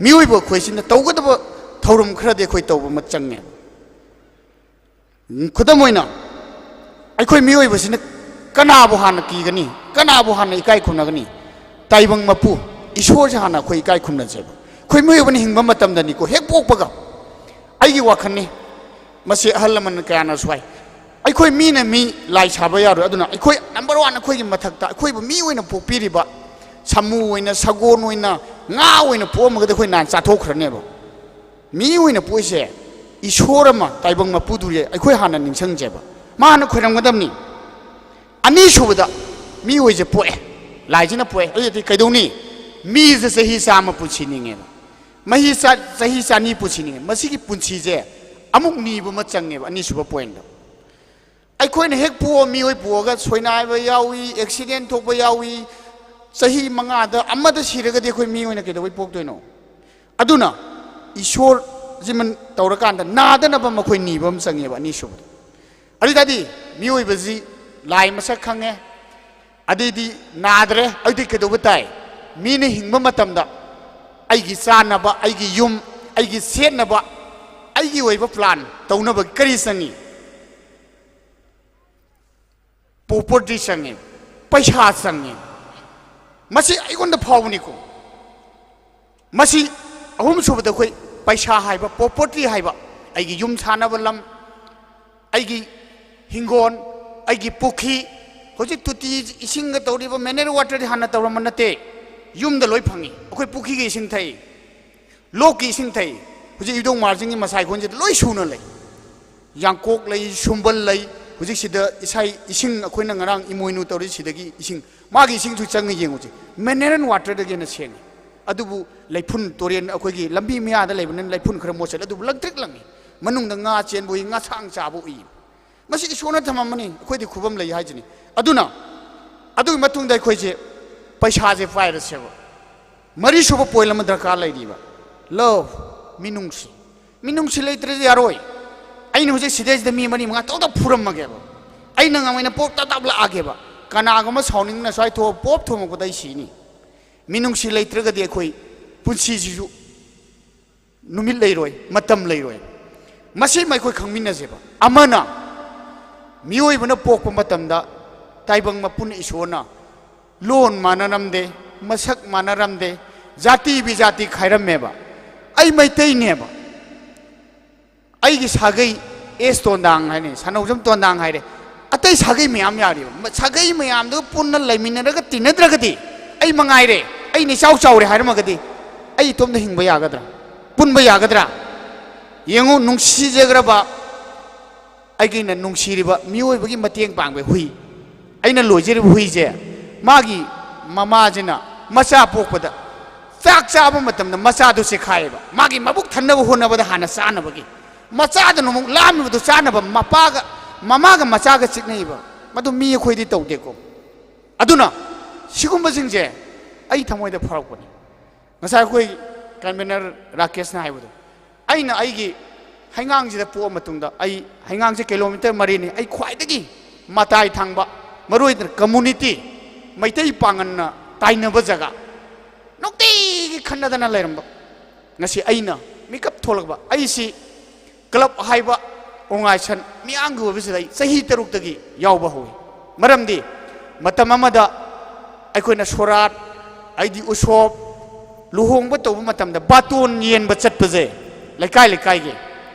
ꯃꯤꯑꯣꯏꯕ ꯑꯩꯈꯣꯏꯁꯤꯅ ꯇꯧꯒꯗꯕ ꯊꯧꯔꯝ ꯈꯔꯗꯤ ꯑꯩꯈꯣꯏ ꯇꯧꯕ ꯑꯃ ꯆꯪꯉꯦ꯫ ꯈꯨꯗꯝ ꯑꯣꯏꯅ, ꯑꯩꯈꯣꯏ ꯃꯤꯑꯣꯏꯕꯁꯤꯅ ꯀꯅꯥꯕꯨ ꯍꯥꯟꯅ ꯀꯤꯒꯅꯤ? ꯀꯅꯥꯕꯨ ꯍꯥꯟꯅ ꯏꯀꯥꯏ ꯈꯨꯝꯅꯒꯅꯤ? ꯇꯥꯏꯕꯪ ꯃꯄꯨ ꯏꯁꯣꯔꯁꯦ ꯍꯥꯟꯅ ꯑꯩꯈꯣꯏ ꯏꯀꯥꯏ ꯈꯨꯝꯅꯁꯦꯕ꯫ ꯑꯩꯈꯣꯏ ꯃꯤꯑꯣꯏꯕꯅ ꯍꯤꯡꯕ ꯃꯇꯝꯗꯅꯤꯀꯣ, ꯍꯦꯛ ꯄꯣꯛꯄꯒ, ꯑꯩꯒꯤ ꯋꯥꯈꯜꯅꯤ, ꯃꯁꯤ ꯑꯍꯜ ꯂꯃꯟ ꯀꯌꯥꯅꯁꯨ ꯍꯥꯏ, ꯑꯩꯈꯣꯏ ꯃꯤꯅ ꯃꯤ ꯂꯥꯏ ꯁꯥꯕ ꯌꯥꯔꯣꯏ꯫ ꯑꯗꯨꯅ ꯑꯩꯈꯣꯏ ꯅꯝꯕꯔ ꯋꯥꯟ, ꯑꯩꯈꯣꯏꯒꯤ ꯃꯊꯛꯇ ꯑꯩꯈꯣꯏꯕꯨ ꯃꯤ ꯑꯣꯏꯅ ꯄꯣꯛꯄꯤꯔꯤꯕ ꯁꯥꯃꯨ ꯑꯣꯏꯅ, ꯁꯒꯣꯜ ꯑꯣꯏꯅ, ꯉꯥ ꯑꯣꯏꯅ ꯄꯣꯛꯑꯝꯃꯒꯗꯤ ꯑꯩꯈꯣꯏ ꯅꯍꯥꯟ ꯆꯥꯊꯣꯛꯈ꯭ꯔꯅꯦꯕ꯫ ꯃꯤ ꯑꯣꯏꯅ ꯄꯣꯛꯏꯁꯦ ꯏꯁꯣꯔ ꯑꯃ, ꯇꯥꯏꯕꯪ ꯃꯄꯨꯗꯨ ꯑꯩꯈꯣꯏ ꯍꯥꯟꯅ ꯅꯤꯡꯁꯤꯡꯖꯦꯕ꯫ ꯃꯥ ꯍꯥꯟꯅ ꯈꯣꯏꯔꯝꯒꯗꯕꯅꯤ꯫ ꯑꯅꯤꯁꯨꯕꯗ ꯃꯤꯑꯣꯏꯁꯦ ꯄꯣꯛꯑꯦ, ꯂꯥꯏꯁꯤꯅ ꯄꯣꯛꯑꯦ꯫ ꯑꯗꯨꯗꯤ ꯀꯩꯗꯧꯅꯤ? ꯃꯤꯁꯦ ꯆꯍꯤ ꯆꯥꯝꯃ ꯄꯨꯟꯁꯤꯅꯤꯡꯉꯦꯕ, ꯃꯍꯤ ꯆꯥ-, ꯆꯍꯤ ꯆꯅꯤ ꯄꯨꯟꯁꯤꯅꯤꯡꯉꯦ꯫ ꯃꯁꯤꯒꯤ ꯄꯨꯟꯁꯤꯁꯦ ꯑꯃꯨꯛ ꯅꯤꯕ ꯑꯃ ꯆꯪꯉꯦꯕ꯫ ꯑꯅꯤꯁꯨꯕ ꯄꯣꯏꯟꯗ, ꯑꯩꯈꯣꯏꯅ ꯍꯦꯛ ꯄꯣꯛꯑ, ꯃꯤꯑꯣꯏ ꯄꯣꯛꯑꯒ ꯁꯣꯏꯅꯥꯏꯕ ꯌꯥꯎꯏ, ꯑꯦꯛꯁꯤꯗꯦꯟ ꯊꯣꯛꯄ ꯌꯥꯎꯏ꯫ ꯆꯍꯤ ꯃꯉꯥꯗ ꯑꯃꯗ ꯁꯤꯔꯒꯗꯤ ꯑꯩꯈꯣꯏ ꯃꯤ ꯑꯣꯏꯅ ꯀꯩꯗꯧꯕꯩ ꯄꯣꯛꯇꯣꯏꯅꯣ? ꯑꯗꯨꯅ ꯏꯁꯣꯔ ꯁꯤꯃ ꯇꯧꯔꯀꯥꯟꯗ ꯅꯥꯗꯅꯕ ꯃꯈꯣꯏ ꯅꯤꯕ ꯑꯃ ꯆꯪꯉꯦꯕ꯫ ꯑꯅꯤꯁꯨꯕꯗ, ꯑꯗꯨ ꯑꯣꯏꯇꯥꯔꯗꯤ ꯃꯤꯑꯣꯏꯕꯁꯤ ꯂꯥꯏ ꯃꯁꯛ ꯈꯪꯉꯦ, ꯑꯗꯩꯗꯤ ꯅꯥꯗ꯭ꯔꯦ, ꯑꯗꯨꯗꯤ ꯀꯩꯗꯧꯕ ꯇꯥꯏ? ꯃꯤꯅ ꯍꯤꯡꯕ ꯃꯇꯝꯗ ꯑꯩꯒꯤ ꯆꯥꯅꯕ, ꯑꯩꯒꯤ ꯌꯨꯝ, ꯑꯩꯒꯤ ꯁꯦꯠꯅꯕ, ꯑꯩꯒꯤ ꯑꯣꯏꯕ ꯄ꯭ꯂꯥꯟ ꯇꯧꯅꯕ ꯀꯔꯤ ꯆꯪꯉꯤ? ꯄ꯭ꯔꯣꯄꯔꯇꯤ ꯆꯪꯉꯤ, ꯄꯩꯁꯥ ꯆꯪꯉꯤ꯫ ꯃꯁꯤ ꯑꯩꯉꯣꯟꯗ ꯐꯥꯎꯕꯅꯤꯀꯣ꯫ ꯃꯁꯤ ꯑꯍꯨꯝꯁꯨꯕꯗ ꯑꯩꯈꯣꯏ ꯄꯩꯁꯥ ꯍꯥꯏꯕ, ꯄ꯭ꯔꯣꯄꯔꯇꯤ ꯍꯥꯏꯕ, ꯑꯩꯒꯤ ꯌꯨꯝ ꯁꯥꯅꯕ ꯂꯝ, ꯑꯩꯒꯤ ꯍꯤꯡꯒꯣꯜ, ꯑꯩꯒꯤ ꯄꯨꯈ꯭ꯔꯤ, ꯍꯧꯖꯤꯛ ꯇꯣꯇꯤ ꯏꯁꯤꯡꯒ ꯇꯧꯔꯤꯕ ꯃꯤꯅꯔꯦꯜ ꯋꯥꯇꯔꯗꯤ ꯍꯥꯟꯅ ꯇꯧꯔꯝꯕ ꯅꯠꯇꯦ, ꯌꯨꯝꯗ ꯂꯣꯏ ꯐꯪꯉꯤ꯫ ꯑꯩꯈꯣꯏ ꯄꯨꯈ꯭ꯔꯤꯒꯤ ꯏꯁꯤꯡ ꯊꯛꯏ, ꯂꯣꯛꯀꯤ ꯏꯁꯤꯡ ꯊꯛꯏ꯫ ꯍꯧꯖꯤꯛ ꯏꯕꯨꯙꯧ ꯃꯍꯥꯔꯥꯖꯁꯤꯡꯒꯤ ꯃꯁꯥꯏꯈꯣꯟꯁꯤꯗ ꯂꯣꯏ ꯁꯨꯅ ꯂꯩ꯫ ꯌꯥꯡꯀꯣꯛ ꯂꯩ, ꯁꯨꯝꯕꯜ ꯂꯩ, ꯍꯧꯖꯤꯛꯁꯤꯗ ꯏꯁꯥ ꯏꯁꯤꯡ ꯑꯩꯈꯣꯏꯅ ꯉꯔꯥꯡ ꯏꯃꯣꯏꯅꯨ ꯇꯧꯔꯤ ꯁꯤꯗꯒꯤ ꯏꯁꯤꯡ, ꯃꯥꯒꯤ ꯏꯁꯤꯡꯁꯨ ꯆꯪꯉ ꯌꯦꯡꯉꯨꯁꯦ, ꯃꯤꯅꯔꯦꯜ ꯋꯥꯇꯔꯗꯒꯤ ꯍꯦꯟꯅ ꯁꯦꯡꯉꯤ꯫ ꯑꯗꯨꯕꯨ ꯂꯩꯐꯨꯟ, ꯇꯨꯔꯦꯟ ꯑꯩꯈꯣꯏꯒꯤ ꯂꯝꯕꯤ ꯃꯌꯥꯗ ꯂꯩꯕꯅꯤꯅ ꯂꯩꯐꯨꯟ ꯈꯔ ꯃꯣꯠꯁꯤꯜꯂꯦ, ꯑꯗꯨꯕꯨ ꯂꯪꯇ꯭ꯔꯤꯛ ꯂꯪꯉꯤ꯫ ꯃꯅꯨꯡꯗ ꯉꯥ ꯆꯦꯟꯕ ꯎꯏ, ꯉꯥꯁꯥꯡ ꯆꯥꯕ ꯎꯏ꯫ ꯃꯁꯤ ꯏꯁꯣꯔꯅ ꯊꯝꯃꯝꯕꯅꯤ, ꯑꯩꯈꯣꯏꯗꯤ ꯈꯨꯕꯝ ꯂꯩ ꯍꯥꯏꯁꯤꯅꯤ꯫ ꯑꯗꯨꯅ ꯑꯗꯨꯒꯤ ꯃꯇꯨꯡꯗ ꯑꯩꯈꯣꯏꯁꯦ ꯄꯩꯁꯥꯁꯦ ꯄꯥꯏꯔꯁꯦꯕ꯫ ꯃꯔꯤꯁꯨꯕ ꯄꯣꯏꯟ ꯑꯃ ꯗꯔꯀꯥꯔ ꯂꯩꯔꯤꯕ, ꯂꯚ, ꯃꯤꯅꯨꯡꯁꯤ꯫ ꯃꯤꯅꯨꯡꯁꯤ ꯂꯩꯇ꯭ꯔꯗꯤ ꯌꯥꯔꯣꯏ꯫ ꯑꯩꯅ ꯍꯧꯖꯤꯛ ꯁꯤꯗꯩꯁꯤꯗ ꯃꯤ ꯃꯔꯤ ꯃꯉꯥ ꯇꯧꯗ ꯐꯨꯔꯝꯃꯒꯦꯕ, ꯑꯩꯅ ꯉꯝꯃꯩꯅ ꯄꯣꯞ ꯇꯞ ꯇꯞ ꯂꯥꯛꯑꯒꯦꯕ꯫ ꯀꯅꯥꯒꯨꯝꯕ ꯁꯥꯎꯅꯤꯡꯅ ꯁ꯭ꯋꯥꯏ ꯊꯣꯛꯑ ꯄꯣꯞ ꯊꯣꯝꯃꯛꯄꯗ ꯑꯩ ꯁꯤꯅꯤ꯫ ꯃꯤꯅꯨꯡꯁꯤ ꯂꯩꯇ꯭ꯔꯒꯗꯤ ꯑꯩꯈꯣꯏ ꯄꯨꯟꯁꯤꯁꯤꯁꯨ ꯅꯨꯃꯤꯠ ꯂꯩꯔꯣꯏ, ꯃꯇꯝ ꯂꯩꯔꯣꯏ꯫ ꯃꯁꯤꯃ ꯑꯩꯈꯣꯏ ꯈꯪꯃꯤꯟꯅꯁꯦꯕ꯫ ꯑꯃꯅ, ꯃꯤꯑꯣꯏꯕꯅ ꯄꯣꯛꯄ ꯃꯇꯝꯗ ꯇꯥꯏꯕꯪ ꯃꯄꯨꯅ ꯏꯁꯣꯔꯅ ꯂꯣꯟ ꯃꯥꯟꯅꯔꯝꯗꯦ, ꯃꯁꯛ ꯃꯥꯟꯅꯔꯝꯗꯦ, ꯖꯥꯇꯤ ꯕꯤꯖꯥꯇꯤ ꯈꯥꯏꯔꯝꯃꯦꯕ꯫ ꯑꯩ ꯃꯩꯇꯩꯅꯦꯕ, ꯑꯩꯒꯤ ꯁꯥꯒꯩ ꯑꯦꯁ ꯇꯣꯟꯗꯥꯡ ꯍꯥꯏꯅꯤ, ꯁꯅꯧꯖꯝ ꯇꯣꯟꯗꯥꯡ ꯍꯥꯏꯔꯦ, ꯑꯇꯩ ꯁꯥꯒꯩ ꯃꯌꯥꯝ ꯌꯥꯔꯤꯕ꯫ ꯃ-, ꯁꯥꯒꯩ ꯃꯌꯥꯝꯗꯨꯒ ꯄꯨꯟꯅ ꯂꯩꯃꯤꯟꯅꯔꯒ ꯇꯤꯟꯅꯗ꯭ꯔꯒꯗꯤ, ꯑꯩ ꯃꯉꯥꯏꯔꯦ, ꯑꯩꯅ ꯏꯆꯥꯎ ꯆꯥꯎꯔꯦ ꯍꯥꯏꯔꯝꯃꯒꯗꯤ, ꯑꯩ ꯏꯇꯣꯝꯗ ꯍꯤꯡꯕ ꯌꯥꯒꯗ꯭ꯔꯥ? ꯄꯨꯟꯕ ꯌꯥꯒꯗ꯭ꯔꯥ? ꯌꯦꯡꯉꯨ, ꯅꯨꯡꯁꯤꯖꯈ꯭ꯔꯕ ꯑꯩꯒꯤꯅ ꯅꯨꯡꯁꯤꯔꯤꯕ ꯃꯤꯑꯣꯏꯕꯒꯤ ꯃꯇꯦꯡ ꯄꯥꯡꯕ ꯍꯨꯏ, ꯑꯩꯅ ꯂꯣꯏꯖꯔꯤꯕ ꯍꯨꯏꯁꯦ, ꯃꯥꯒꯤ ꯃꯃꯥꯁꯤꯅ ꯃꯆꯥ ꯄꯣꯛꯄꯗ ꯆꯥꯛ ꯆꯥꯕ ꯃꯇꯝꯗ ꯃꯆꯥꯗꯨ ꯆꯦꯛꯈꯥꯏꯌꯦꯕ, ꯃꯥꯒꯤ ꯃꯕꯨꯛ ꯊꯟꯅꯕ ꯍꯣꯠꯅꯕꯗ ꯍꯥꯟꯅ ꯆꯥꯅꯕꯒꯤ꯫ ꯃꯆꯥꯗꯨꯅ ꯑꯃꯨꯛ ꯂꯥꯝꯃꯤꯕꯗꯨ ꯆꯥꯅꯕ ꯃꯄꯥꯒ, ꯃꯃꯥꯒ ꯃꯆꯥꯒ ꯆꯤꯛꯅꯩꯕ꯫ ꯃꯗꯨ ꯃꯤ ꯑꯩꯈꯣꯏꯗꯤ ꯇꯧꯗꯦꯀꯣ꯫ ꯑꯗꯨꯅ ꯁꯤꯒꯨꯝꯕꯁꯤꯡꯁꯦ ꯑꯩ ꯊꯃꯣꯏꯗ ꯐꯥꯎꯔꯛꯄꯅꯤ꯫ ꯉꯁꯥꯏ ꯑꯩꯈꯣꯏ ꯀꯟꯚꯦꯅꯔ ꯔꯥꯀꯦꯁꯅ ꯍꯥꯏꯕꯗꯣ, ꯑꯩꯅ ꯑꯩꯒꯤ ꯍꯩꯉꯥꯡꯁꯤꯗ ꯄꯣꯛꯑ ꯃꯇꯨꯡꯗ, ꯑꯩ ꯍꯩꯉꯥꯡꯁꯦ ꯀꯤꯂꯣꯃꯤꯇꯔ ꯃꯔꯤꯅꯤ, ꯑꯩ ꯈ꯭ꯋꯥꯏꯗꯒꯤ ꯃꯇꯥꯏ ꯊꯪꯕ, ꯃꯔꯨ ꯑꯣꯏꯅ ꯀꯝꯃꯨꯅꯤꯇꯤ, ꯃꯩꯇꯩ ꯄꯥꯡꯒꯜꯅ ꯇꯥꯏꯅꯕ ꯖꯒꯥ, ꯅꯨꯡꯇꯤꯒꯤ ꯈꯠꯅꯗꯅ ꯂꯩꯔꯝꯕ꯫ ꯉꯁꯤ ꯑꯩꯅ ꯃꯤꯀꯞ ꯊꯣꯛꯂꯛꯄ, ꯑꯩꯁꯤ ꯀ꯭ꯂꯕ ꯍꯥꯏꯕ ꯑꯣꯔꯒꯅꯥꯏꯖꯦꯁꯟ ꯃꯤꯌꯥꯝꯒꯤ ꯑꯣꯏꯕꯁꯤꯗ ꯑꯩ ꯆꯍꯤ ꯇꯔꯨꯛꯇꯒꯤ ꯌꯥꯎꯕ ꯍꯧꯏ꯫ ꯃꯔꯝꯗꯤ ꯃꯇꯝ ꯑꯃꯗ ꯑꯩꯈꯣꯏꯅ ꯁꯣꯔꯥꯠ, ꯑꯩꯗꯤ ꯎꯁꯣꯞ, ꯂꯨꯍꯣꯡꯕ ꯇꯧꯕ ꯃꯇꯝꯗ ꯕꯥꯇꯣꯟ ꯌꯦꯟꯕ ꯆꯠꯄꯁꯦ ꯂꯩꯀꯥꯏ ꯂꯩꯀꯥꯏꯒꯤ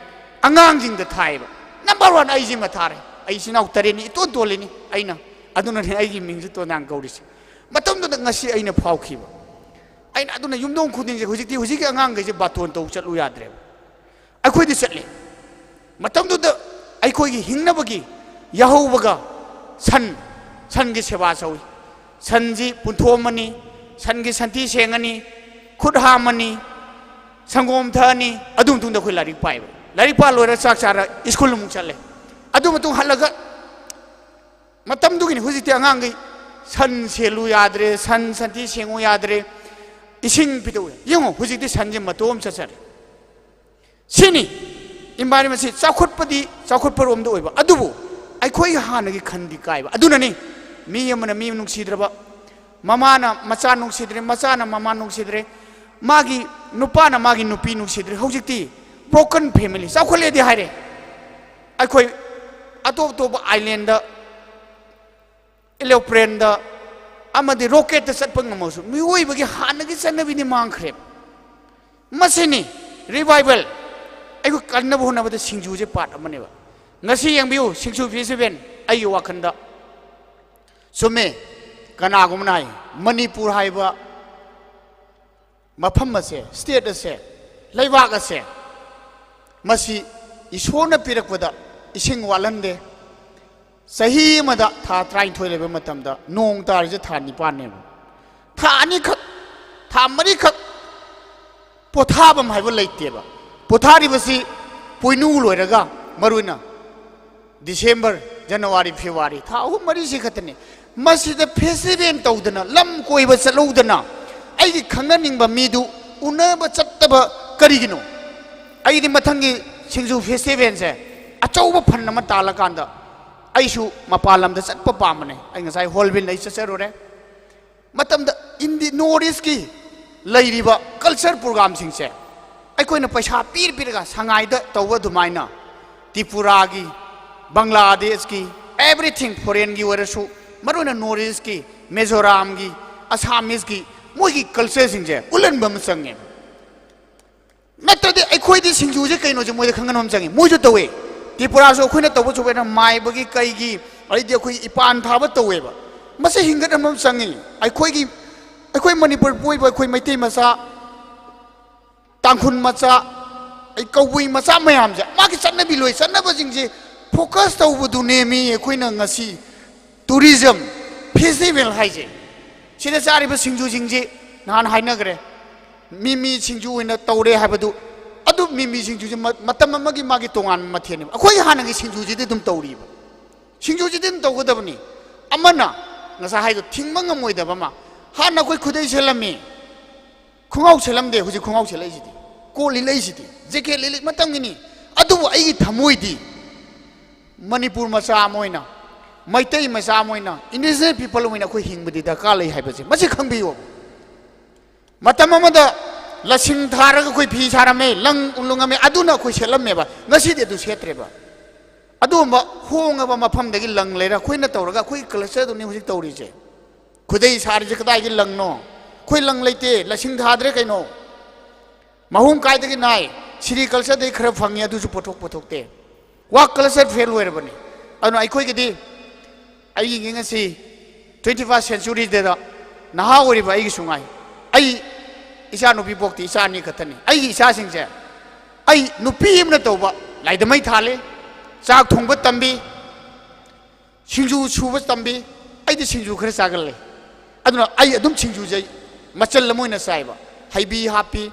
ꯑꯉꯥꯡꯁꯤꯡꯗ ꯊꯥꯏꯌꯦꯕ꯫ ꯅꯝꯕꯔ ꯋꯥꯟ ꯑꯩꯁꯤꯃ ꯊꯥꯔꯦ꯫ ꯑꯩ ꯏꯆꯤꯟ ꯏꯅꯥꯎ ꯇꯔꯦꯠꯅꯤ, ꯏꯇꯣꯟ ꯇꯣꯜꯂꯤꯅꯤ ꯑꯩꯅ꯫ ꯑꯗꯨꯅꯅꯦ ꯑꯩꯒꯤ ꯃꯤꯡꯁꯨ ꯇꯣꯟꯗꯥꯡ ꯀꯧꯔꯤꯁꯦ꯫ ꯃꯇꯝꯗꯨꯗ ꯉꯁꯤ ꯑꯩꯅ ꯐꯥꯎꯈꯤꯕ, ꯑꯩꯅ ꯑꯗꯨꯅ ꯌꯨꯝꯊꯣꯡ ꯈꯨꯗꯤꯡꯁꯦ ꯍꯧꯖꯤꯛꯇꯤ, ꯍꯧꯖꯤꯛꯀꯤ ꯑꯉꯥꯡꯈꯩꯁꯦ ꯕꯥꯇꯣꯟ ꯇꯧ ꯆꯠꯂꯨ ꯌꯥꯗ꯭ꯔꯦꯕ꯫ ꯑꯩꯈꯣꯏꯗꯤ ꯆꯠꯂꯦ꯫ ꯃꯇꯝꯗꯨꯗ ꯑꯩꯈꯣꯏꯒꯤ ꯍꯤꯡꯅꯕꯒꯤ ꯌꯥꯍꯧꯕꯒ ꯁꯟ, ꯁꯟꯒꯤ ꯁꯦꯕꯥ ꯁꯧꯏ꯫ ꯁꯟꯁꯤ ꯄꯨꯟꯊꯣꯛꯑꯝꯃꯅꯤ, ꯁꯟꯒꯤ ꯁꯟꯊꯤ ꯁꯦꯡꯉꯅꯤ, ꯈꯨꯠ ꯍꯥꯝꯃꯅꯤ, ꯁꯪꯒꯣꯝ ꯊꯛꯑꯅꯤ, ꯑꯗꯨ ꯃꯇꯨꯡꯗ ꯑꯩꯈꯣꯏ ꯂꯥꯏꯔꯤꯛ ꯄꯥꯏꯕ꯫ ꯂꯥꯏꯔꯤꯛ ꯄꯥ ꯂꯣꯏꯔ ꯆꯥꯛ ꯆꯥꯔ ꯁ꯭ꯀꯨꯜ ꯑꯃꯨꯛ ꯆꯠꯂꯦ꯫ ꯑꯗꯨ ꯃꯇꯨꯡ ꯍꯜꯂꯒ ꯃꯇꯝꯗꯨꯒꯤꯅꯤ꯫ ꯍꯧꯖꯤꯛꯇꯤ ꯑꯉꯥꯡꯈꯩ ꯁꯟ ꯁꯦꯜꯂꯨ ꯌꯥꯗ꯭ꯔꯦ, ꯁꯟ ꯁꯟꯊꯤ ꯁꯦꯡꯉꯨ ꯌꯥꯗ꯭ꯔꯦ, ꯏꯁꯤꯡ ꯄꯤꯊꯛꯎ꯫ ꯌꯦꯡꯉꯣ, ꯍꯧꯖꯤꯛꯇꯤ ꯁꯟꯁꯦ ꯃꯇꯣꯝ ꯆꯠꯆꯔꯦ꯫ ꯁꯤꯅꯤ ꯏꯟꯚꯥꯏꯔꯟꯃꯦꯟꯁꯤ ꯆꯥꯎꯈꯠꯄꯗꯤ ꯆꯥꯎꯈꯠꯄꯔꯣꯝꯗ ꯑꯣꯏꯕ, ꯑꯗꯨꯕꯨ ꯑꯩꯈꯣꯏꯒꯤ ꯍꯥꯟꯅꯒꯤ ꯈꯟꯗꯤ ꯀꯥꯏꯕ꯫ ꯑꯗꯨꯅꯅꯤ ꯃꯤ ꯑꯃꯅ ꯃꯤ ꯅꯨꯡꯁꯤꯗ꯭ꯔꯕ, ꯃꯃꯥꯅ ꯃꯆꯥ ꯅꯨꯡꯁꯤꯗ꯭ꯔꯦ, ꯃꯆꯥꯅ ꯃꯃꯥ ꯅꯨꯡꯁꯤꯗ꯭ꯔꯦ, ꯃꯥꯒꯤ ꯅꯨꯄꯥꯅ ꯃꯥꯒꯤ ꯅꯨꯄꯤ ꯅꯨꯡꯁꯤꯗ꯭ꯔꯦ꯫ ꯍꯧꯖꯤꯛꯇꯤ ꯕ꯭ꯔꯣꯀꯟ ꯐꯦꯃꯤꯂꯤ꯫ ꯆꯥꯎꯈꯠꯂꯦꯗꯤ ꯍꯥꯏꯔꯦ, ꯑꯩꯈꯣꯏ ꯑꯇꯣꯞ ꯑꯇꯣꯞꯄ ꯑꯥꯏꯂꯦꯟꯗ, ꯑꯦꯔꯣꯄ꯭ꯂꯦꯟꯗ ꯑꯃꯗꯤ ꯔꯣꯀꯦꯠꯇ ꯆꯠꯄ ꯉꯝꯃꯁꯨ ꯃꯤꯑꯣꯏꯕꯒꯤ ꯍꯥꯟꯅꯒꯤ ꯆꯠꯅꯕꯤꯗꯤ ꯃꯥꯡꯈ꯭ꯔꯦ꯫ ꯃꯁꯤꯅꯤ ꯔꯤꯚꯥꯏꯕꯜ꯫ ꯑꯩꯈꯣꯏ ꯀꯟꯅꯕ ꯍꯣꯠꯅꯕꯗ ꯁꯤꯡꯖꯨꯁꯦ ꯄꯥꯔꯠ ꯑꯃꯅꯦꯕ꯫ ꯉꯁꯤ ꯌꯦꯡꯕꯤꯌꯨ, ꯁꯤꯡꯖꯨ ꯐꯦꯁꯇꯤꯚꯦꯜ ꯑꯩꯒꯤ ꯋꯥꯈꯜꯗ꯫ ꯆꯨꯝꯃꯦ, ꯀꯅꯥꯒꯨꯝꯕꯅ ꯍꯥꯏ, ꯃꯅꯤꯄꯨꯔ ꯍꯥꯏꯕ ꯃꯐꯝ ꯑꯁꯦ, ꯁ꯭ꯇꯦꯠ ꯑꯁꯦ, ꯂꯩꯕꯥꯛ ꯑꯁꯦ, ꯃꯁꯤ ꯏꯁꯣꯔꯅ ꯄꯤꯔꯛꯄꯗ ꯏꯁꯤꯡ ꯋꯥꯠꯍꯟꯗꯦ꯫ ꯆꯍꯤ ꯑꯃꯗ ꯊꯥ ꯇꯔꯥꯅꯤꯊꯣꯏ ꯂꯩꯕ ꯃꯇꯝꯗ ꯅꯣꯡ ꯇꯥꯔꯤꯁꯦ ꯊꯥ ꯅꯤꯄꯥꯟꯅꯦꯕ꯫ ꯊꯥ ꯑꯅꯤꯈꯛ, ꯊꯥ ꯃꯔꯤꯈꯛ ꯄꯣꯊꯥꯐꯝ ꯍꯥꯏꯕ ꯂꯩꯇꯦꯕ꯫ ꯄꯣꯊꯥꯔꯤꯕꯁꯤ ꯄꯣꯏꯅꯨ ꯂꯣꯏꯔꯒ, ꯃꯔꯨꯑꯣꯏꯅ ꯗꯤꯁꯦꯝꯕꯔ, ꯖꯅꯋꯥꯔꯤ, ꯐꯦꯕ꯭ꯔꯨꯋꯥꯔꯤ, ꯊꯥ ꯑꯍꯨꯝ ꯃꯔꯤꯁꯤ ꯈꯛꯇꯅꯤ꯫ ꯃꯁꯤꯗ ꯐꯦꯁꯇꯤꯚꯦꯜ ꯇꯧꯗꯅ, ꯂꯝ ꯀꯣꯏꯕ ꯆꯠꯍꯧꯗꯅ, ꯑꯩꯒꯤ ꯈꯪꯅꯅꯤꯡꯕ ꯃꯤꯗꯨ ꯎꯅꯕ ꯆꯠꯇꯕ ꯀꯔꯤꯒꯤꯅꯣ? ꯑꯩꯗꯤ ꯃꯊꯪꯒꯤ ꯁꯤꯡꯖꯨ ꯐꯦꯁꯇꯤꯚꯦꯜꯁꯦ ꯑꯆꯧꯕ ꯐꯟ ꯑꯃ ꯇꯥꯜꯂꯀꯥꯟꯗ ꯑꯩꯁꯨ ꯃꯄꯥꯟ ꯂꯝꯗ ꯆꯠꯄ ꯄꯥꯝꯕꯅꯦ꯫ ꯑꯩ ꯉꯁꯥꯏ ꯍꯣꯔꯟꯕꯤꯜ ꯑꯩ ꯆꯠꯆꯔꯨꯔꯦ꯫ ꯃꯇꯝꯗ ꯏꯟꯗꯤ ꯅꯣꯔꯠ ꯏꯁꯀꯤ ꯂꯩꯔꯤꯕ ꯀꯜꯆꯔ ꯄ꯭ꯔꯣꯒ꯭ꯔꯥꯝꯁꯤꯡꯁꯦ ꯑꯩꯈꯣꯏꯅ ꯄꯩꯁꯥ ꯄꯤꯔ ꯄꯤꯔꯒ ꯁꯉꯥꯏꯗ ꯇꯧꯕ ꯑꯗꯨꯃꯥꯏꯅ ꯇ꯭ꯔꯤꯄꯨꯔꯥꯒꯤ, ꯕꯪꯒ꯭ꯂꯥꯗꯦꯁꯀꯤ, ꯑꯦꯚ꯭ꯔꯤꯊꯤꯡ ꯐꯣꯔꯦꯟꯒꯤ ꯑꯣꯏꯔꯁꯨ, ꯃꯔꯨꯑꯣꯏꯅ ꯅꯣꯔꯠ ꯏꯁꯀꯤ, ꯃꯤꯖꯣꯔꯥꯝꯒꯤ, ꯑꯁꯥꯃꯤꯁꯀꯤ, ꯃꯣꯏꯒꯤ ꯀꯜꯆꯔꯁꯤꯡꯁꯦ ꯎꯠꯍꯟꯕ ꯑꯃ ꯆꯪꯉꯦ꯫ ꯅꯠꯇ꯭ꯔꯗꯤ ꯑꯩꯈꯣꯏꯗꯤ ꯁꯤꯡꯖꯨꯁꯦ ꯀꯩꯅꯣꯁꯦ ꯃꯣꯏꯗ ꯈꯪꯍꯟꯕ ꯑꯃ ꯆꯪꯉꯤ꯫ ꯃꯣꯏꯁꯨ ꯇꯧꯋꯦ꯫ ꯇ꯭ꯔꯤꯄꯨꯔꯥꯁꯨ ꯑꯩꯈꯣꯏꯅ ꯇꯧꯕ ꯁꯨꯃꯥꯏꯅ ꯃꯥꯏꯕꯒꯤ ꯀꯩꯒꯤ, ꯑꯩꯗꯤ ꯑꯩꯈꯣꯏ ꯏꯄꯥꯟ ꯊꯥꯕ ꯇꯧꯋꯦꯕ꯫ ꯃꯁꯤ ꯍꯤꯡꯒꯠꯍꯟꯕ ꯑꯃ ꯆꯪꯉꯤ꯫ ꯑꯩꯈꯣꯏꯒꯤ, ꯑꯩꯈꯣꯏ ꯃꯅꯤꯄꯨꯔ ꯄꯣꯛꯏꯕ ꯑꯩꯈꯣꯏ ꯃꯩꯇꯩ ꯃꯆꯥ, ꯇꯥꯡꯈꯨꯜ ꯃꯆꯥ, ꯑꯩ ꯀꯕꯨꯏ ꯃꯆꯥ ꯃꯌꯥꯝꯁꯦ ꯃꯥꯒꯤ ꯆꯠꯅꯕꯤ ꯂꯣꯏ ꯆꯠꯅꯕꯁꯤꯡꯁꯦ ꯐꯣꯀꯁ ꯇꯧꯕꯗꯨꯅꯦꯃꯤ ꯑꯩꯈꯣꯏꯅ ꯉꯁꯤ ꯇꯨꯔꯤꯖꯝ ꯐꯦꯁꯇꯤꯚꯦꯜ ꯍꯥꯏꯁꯦ꯫ ꯁꯤꯗ ꯆꯥꯔꯤꯕ ꯁꯤꯡꯖꯨꯁꯤꯡꯁꯤ ꯅꯍꯥꯟ ꯍꯥꯏꯅꯈ꯭ꯔꯦ, ꯃꯤꯃꯤ ꯁꯤꯡꯖꯨ ꯑꯣꯏꯅ ꯇꯧꯔꯦ ꯍꯥꯏꯕꯗꯨ꯫ ꯑꯗꯨ ꯃꯤꯃꯤ ꯁꯤꯡꯖꯨꯁꯤ ꯃ-, ꯃꯇꯝ ꯑꯃꯒꯤ ꯃꯥꯒꯤ ꯇꯣꯉꯥꯟꯕ ꯃꯊꯦꯜꯅꯦꯕ꯫ ꯑꯩꯈꯣꯏꯒꯤ ꯍꯥꯟꯅꯒꯤ ꯁꯤꯡꯖꯨꯁꯤꯗꯤ ꯑꯗꯨꯝ ꯇꯧꯔꯤꯕ꯫ ꯁꯤꯡꯖꯨꯁꯤꯗꯤ ꯑꯗꯨꯝ ꯇꯧꯒꯗꯕꯅꯤ꯫ ꯑꯃꯅ ꯉꯁꯥꯏ ꯍꯥꯏꯗꯣ ꯊꯤꯡꯕ ꯉꯝꯃꯣꯏꯗꯕ ꯑꯃ, ꯍꯥꯟꯅ ꯑꯩꯈꯣꯏ ꯈꯨꯗꯩ ꯁꯦꯠꯂꯝꯃꯤ, ꯈꯣꯡꯒ꯭ꯔꯥꯎ ꯁꯦꯠꯂꯝꯗꯦ, ꯍꯧꯖꯤꯛ ꯈꯣꯡꯒ꯭ꯔꯥꯎ ꯁꯦꯠꯂꯛꯏꯁꯤꯗꯤ, ꯀꯣꯠ ꯂꯤꯠꯂꯛꯏꯁꯤꯗꯤ, ꯖꯦꯀꯦꯠ ꯂꯤꯠꯂꯤ ꯃꯇꯝꯒꯤꯅꯤ꯫ ꯑꯗꯨꯕꯨ ꯑꯩꯒꯤ ꯊꯃꯣꯏꯗꯤ ꯃꯅꯤꯄꯨꯔ ꯃꯆꯥ ꯑꯃ ꯑꯣꯏꯅ, ꯃꯩꯇꯩ ꯃꯆꯥ ꯑꯃ ꯑꯣꯏꯅ, ꯏꯟꯗꯤꯖꯤꯅꯁ ꯄꯤꯄꯜ ꯑꯃ ꯑꯣꯏꯅ ꯑꯩꯈꯣꯏ ꯍꯤꯡꯕꯗꯤ ꯗꯔꯀꯥꯔ ꯂꯩ ꯍꯥꯏꯕꯁꯦ ꯃꯁꯤ ꯈꯪꯕꯤꯌꯣꯕ꯫ ꯃꯇꯝ ꯑꯃꯗ ꯂꯁꯤꯡ ꯊꯥꯔꯒ ꯑꯩꯈꯣꯏ ꯐꯤ ꯁꯥꯔꯝꯃꯦ, ꯂꯪ ꯂꯨꯡꯉꯝꯃꯦ, ꯑꯗꯨꯅ ꯑꯩꯈꯣꯏ ꯁꯦꯠꯂꯝꯃꯦꯕ꯫ ꯉꯁꯤꯗꯤ ꯑꯗꯨ ꯁꯦꯠꯇ꯭ꯔꯦꯕ꯫ ꯑꯗꯨꯒꯨꯝꯕ ꯍꯣꯡꯉꯕ ꯃꯐꯝꯗꯒꯤ ꯂꯪ ꯂꯩꯔ ꯑꯩꯈꯣꯏꯅ ꯇꯧꯔꯒ ꯑꯩꯈꯣꯏꯒꯤ ꯀꯜꯆꯔꯗꯨꯅꯤ ꯍꯧꯖꯤꯛ ꯇꯧꯔꯤꯁꯦ꯫ ꯈꯨꯗꯩ ꯁꯥꯔꯤꯁꯦ ꯀꯗꯥꯏꯒꯤ ꯂꯪꯅꯣ? ꯑꯩꯈꯣꯏ ꯂꯪ ꯂꯩꯇꯦ, ꯂꯁꯤꯡ ꯊꯥꯗ꯭ꯔꯦ ꯀꯩꯅꯣ꯫ ꯃꯍꯨꯝ ꯀꯥꯏꯗꯒꯤ ꯅꯥꯏ? ꯁꯤꯔꯤ ꯀꯜꯆꯔꯗꯒꯤ ꯈꯔ ꯐꯪꯉꯤ, ꯑꯗꯨꯁꯨ ꯄꯣꯊꯣꯛ ꯄꯣꯊꯣꯛꯇꯦ꯫ ꯋꯥꯛ ꯀꯜꯆꯔ ꯐꯦꯜ ꯑꯣꯏꯔꯕꯅꯤ꯫ ꯑꯗꯨꯅ ꯑꯩꯈꯣꯏꯒꯤꯗꯤ, ꯑꯩꯒꯤ ꯉꯁꯤ ꯇ꯭ꯋꯦꯟꯇꯤ ꯐꯥꯔꯁ ꯁꯦꯟꯆꯨꯔꯤꯗ ꯅꯍꯥ ꯑꯣꯏꯔꯤꯕ ꯑꯩꯒꯤꯁꯨ ꯉꯥꯏ, ꯑꯩ ꯏꯆꯥ ꯅꯨꯄꯤ ꯄꯣꯛꯇꯦ, ꯏꯆꯥ ꯑꯅꯤ ꯈꯛꯇꯅꯤ꯫ ꯑꯩꯒꯤ ꯏꯆꯥꯁꯤꯡꯁꯦ ꯑꯩ ꯅꯨꯄꯤ ꯑꯃꯅ ꯇꯧꯕ ꯂꯥꯏꯗꯃꯩ ꯊꯥꯜꯂꯤ, ꯆꯥꯛ ꯊꯣꯡꯕ ꯇꯝꯕꯤ, ꯁꯤꯡꯖꯨ ꯁꯨꯕ ꯇꯝꯕꯤ꯫ ꯑꯩꯗꯤ ꯁꯤꯡꯖꯨ ꯈꯔ ꯆꯥꯒꯜꯂꯦ꯫ ꯑꯗꯨꯅ ꯑꯩ ꯑꯗꯨꯝ ꯁꯤꯡꯖꯨꯁꯦ ꯑꯩ ꯃꯆꯜ ꯑꯃ ꯑꯣꯏꯅ ꯆꯥꯏꯕ꯫ ꯍꯩꯕꯤ ꯍꯥꯞꯄꯤ,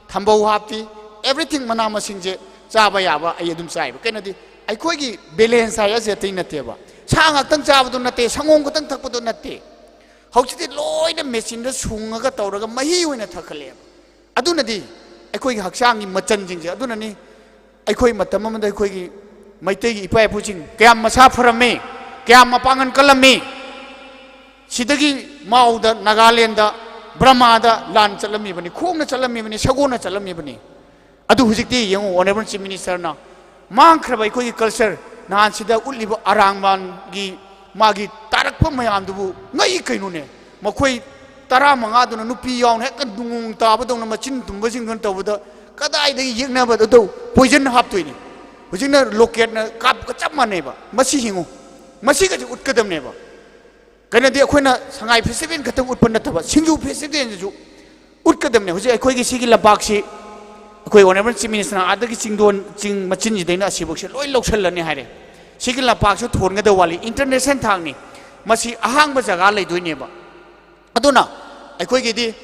ꯊꯝꯕꯧ ꯍꯥꯞꯄꯤ, ꯑꯦꯚ꯭ꯔꯤꯊꯤꯡ, ꯃꯅꯥ ꯃꯁꯤꯡꯁꯦ ꯆꯥꯕ ꯌꯥꯕ ꯑꯩ ꯑꯗꯨꯝ ꯆꯥꯏꯕ꯫ ꯀꯩꯅꯣꯗꯤ ꯑꯩꯈꯣꯏꯒꯤ ꯕꯦꯂꯦꯟꯁ ꯍꯥꯏ ꯑꯁꯤ ꯑꯇꯩ ꯅꯠꯇꯦꯕ꯫ ꯁꯥ ꯉꯥꯛꯇꯪ ꯆꯥꯕꯗꯣ ꯅꯠꯇꯦ, ꯁꯪꯒꯣꯝ ꯈꯛꯇꯪ ꯊꯛꯄꯗꯣ ꯅꯠꯇꯦ꯫ ꯍꯧꯖꯤꯛꯇꯤ ꯂꯣꯏꯅ ꯃꯦꯆꯤꯟꯗ ꯁꯨꯡꯉꯒ ꯇꯧꯔꯒ ꯃꯍꯤ ꯑꯣꯏꯅ ꯊꯛꯀꯠꯂꯛꯑꯦꯕ꯫ ꯑꯗꯨꯅꯗꯤ ꯑꯩꯈꯣꯏꯒꯤ ꯍꯛꯆꯥꯡꯒꯤ ꯃꯆꯜꯁꯤꯡꯁꯦ꯫ ꯑꯗꯨꯅꯅꯤ ꯑꯩꯈꯣꯏ ꯃꯇꯝ ꯑꯃꯗ ꯑꯩꯈꯣꯏꯒꯤ ꯃꯩꯇꯩꯒꯤ ꯏꯄꯥ ꯏꯄꯨꯁꯤꯡ ꯀꯌꯥꯝ ꯃꯁꯥ ꯐꯔꯝꯃꯤ, ꯀꯌꯥꯝ ꯃꯄꯥꯡꯒꯜ ꯀꯜꯂꯝꯃꯤ꯫ ꯁꯤꯗꯒꯤ ꯃꯥꯎꯗ, ꯅꯥꯒꯥꯂꯦꯟꯗ, ꯕꯔꯃꯥꯗ ꯂꯥꯟ ꯆꯠꯂꯝꯃꯤꯕꯅꯤ, ꯈꯣꯡꯅ ꯆꯠꯂꯝꯃꯤꯕꯅꯤ, ꯁꯒꯣꯜꯅ ꯆꯠꯂꯝꯃꯤꯕꯅꯤ꯫ ꯑꯗꯨ ꯍꯧꯖꯤꯛꯇꯤ ꯌꯦꯡꯉꯨ, ꯑꯣꯅꯔꯦꯕꯜ ꯆꯤꯐ ꯃꯤꯅꯤꯁꯇꯔꯅ ꯃꯥꯡꯈ꯭ꯔꯕ ꯑꯩꯈꯣꯏꯒꯤ ꯀꯜꯆꯔ, ꯅꯍꯥꯟꯁꯤꯗ ꯎꯠꯂꯤꯕ ꯑꯔꯥꯡꯕꯥꯟꯒꯤ ꯃꯥꯒꯤ ꯇꯥꯔꯛꯄ ꯃꯌꯥꯝꯗꯨꯕꯨ ꯉꯛꯏ ꯀꯩꯅꯣꯅꯦ꯫ ꯃꯈꯣꯏ ꯇꯔꯥꯃꯉꯥꯗꯨꯅ ꯅꯨꯄꯤ ꯌꯥꯎꯅ ꯍꯦꯛꯇ ꯅꯨꯡꯉꯣꯡ ꯇꯥꯕꯗꯧꯅ ꯃꯆꯤꯟ ꯇꯨꯝꯕꯁꯤꯡꯗꯨꯅ ꯇꯧꯕꯗ ꯀꯗꯥꯏꯗꯒꯤ ꯌꯦꯛꯅꯕꯗꯨꯗꯧ ꯄꯣꯏꯖꯟ ꯍꯥꯞꯇꯣꯏꯅꯤ꯫ ꯍꯧꯖꯤꯛꯅ ꯂꯣꯀꯦꯠꯅ ꯀꯥꯞꯄꯒ ꯆꯞ ꯃꯥꯟꯅꯩꯕ꯫ ꯃꯁꯤ ꯌꯦꯡꯉꯨ, ꯃꯁꯤꯒꯁꯦ ꯎꯠꯀꯗꯕꯅꯦꯕ꯫ ꯀꯩꯅꯣꯗꯤ ꯑꯩꯈꯣꯏꯅ ꯁꯉꯥꯏ ꯐꯦꯁꯇꯤꯚꯦꯜ ꯈꯛꯇꯪ ꯎꯠꯄ ꯅꯠꯇꯕ ꯁꯤꯡꯖꯨ ꯐꯦꯁꯇꯤꯚꯦꯜꯁꯤꯁꯨ ꯎꯠꯀꯗꯕꯅꯦ꯫ ꯍꯧꯖꯤꯛ ꯑꯩꯈꯣꯏꯒꯤ ꯁꯤꯒꯤ ꯂꯝꯄꯥꯛꯁꯤ ꯑꯩꯈꯣꯏ ꯑꯣꯅꯔꯦꯕꯜ ꯆꯤꯐ ꯃꯤꯅꯤꯁꯇꯔꯅ ꯑꯥꯗꯒꯤ ꯆꯤꯡꯗꯣꯟ, ꯆꯤꯡ ꯃꯆꯤꯟꯁꯤꯗꯩꯅ ꯑꯁꯤꯐꯥꯎꯁꯦ ꯂꯣꯏ ꯂꯧꯁꯜꯂꯅꯤ ꯍꯥꯏꯔꯦ꯫ ꯁꯤꯒꯤ ꯂꯝꯄꯥꯛꯁꯨ ꯊꯣꯟꯒꯗꯧ ꯋꯥꯠꯂꯤ, ꯏꯟꯇꯔꯅꯦꯁꯅꯦꯜ ꯊꯥꯛꯅꯤ꯫ ꯃꯁꯤ ꯑꯍꯥꯡꯕ ꯖꯒꯥ ꯂꯩꯗꯣꯏꯅꯦꯕ꯫ ꯑꯗꯨꯅ ꯑꯩꯈꯣꯏꯒꯤꯗꯤ,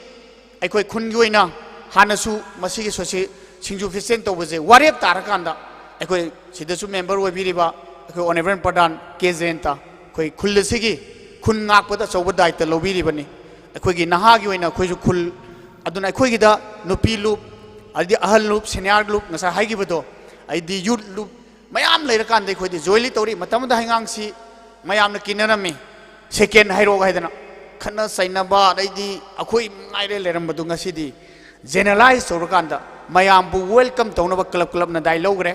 ꯑꯩꯈꯣꯏ ꯈꯨꯟꯒꯤ ꯑꯣꯏꯅ ꯍꯥꯟꯅꯁꯨ ꯃꯁꯤꯒꯤ ꯁꯣꯁꯤ-, ꯁꯤꯡꯖꯨ ꯐꯦꯁꯇꯤꯚꯦꯜ ꯇꯧꯕꯁꯦ ꯋꯥꯔꯦꯞ ꯇꯥꯔꯀꯥꯟꯗ ꯑꯩꯈꯣꯏ ꯁꯤꯗꯁꯨ ꯃꯦꯝꯕꯔ ꯑꯣꯏꯕꯤꯔꯤꯕ ꯑꯩꯈꯣꯏ ꯑꯣꯅꯔꯦꯕꯜ ꯄ꯭ꯔꯙꯥꯟ ꯀꯦ ꯖꯌꯟꯇ ꯑꯩꯈꯣꯏ ꯈꯨꯜ ꯑꯁꯤꯒꯤ ꯈꯨꯟ ꯉꯥꯛꯄꯗ ꯑꯆꯧꯕ ꯗꯥꯌꯤꯠꯇ ꯂꯧꯕꯤꯔꯤꯕꯅꯤ꯫ ꯑꯩꯈꯣꯏꯒꯤ ꯅꯍꯥꯒꯤ ꯑꯣꯏꯅ ꯑꯩꯈꯣꯏꯁꯨ ꯈꯨꯜ, ꯑꯗꯨꯅ ꯑꯩꯈꯣꯏꯒꯤꯗ ꯅꯨꯄꯤ ꯂꯨꯞ, ꯑꯗꯩꯗꯤ ꯑꯍꯜ ꯂꯨꯞ, ꯁꯦꯅꯤꯌꯔ ꯂꯨꯞ, ꯉꯁꯥꯏ ꯍꯥꯏꯈꯤꯕꯗꯣ, ꯑꯗꯩꯗꯤ ꯌꯨꯠ ꯂꯨꯞ ꯃꯌꯥꯝ ꯂꯩꯔꯀꯥꯟꯗ ꯑꯩꯈꯣꯏꯗꯤ ꯖꯣꯏꯟꯂꯤ ꯇꯧꯔꯤ꯫ ꯃꯇꯝ ꯑꯃꯗ ꯍꯩꯉꯥꯡꯁꯤ ꯃꯌꯥꯝꯅ ꯀꯤꯅꯔꯝꯃꯤ, ꯁꯦꯀꯦꯟ ꯍꯥꯏꯔꯛꯑꯣ ꯍꯥꯏꯗꯅ ꯈꯠꯅ ꯆꯩꯅꯕ, ꯑꯗꯩꯗꯤ ꯑꯩꯈꯣꯏ ꯉꯥꯏꯔꯦ ꯂꯩꯔꯝꯕꯗꯨ ꯉꯁꯤꯗꯤ ꯖꯦꯅꯔꯦꯂꯥꯏꯁ ꯇꯧꯔꯀꯥꯟꯗ ꯃꯌꯥꯝꯕꯨ ꯋꯦꯜꯀꯝ ꯇꯧꯅꯕ ꯀ꯭ꯂꯕ ꯀ꯭ꯂꯕꯅ ꯗꯥꯏ ꯂꯧꯈ꯭ꯔꯦ꯫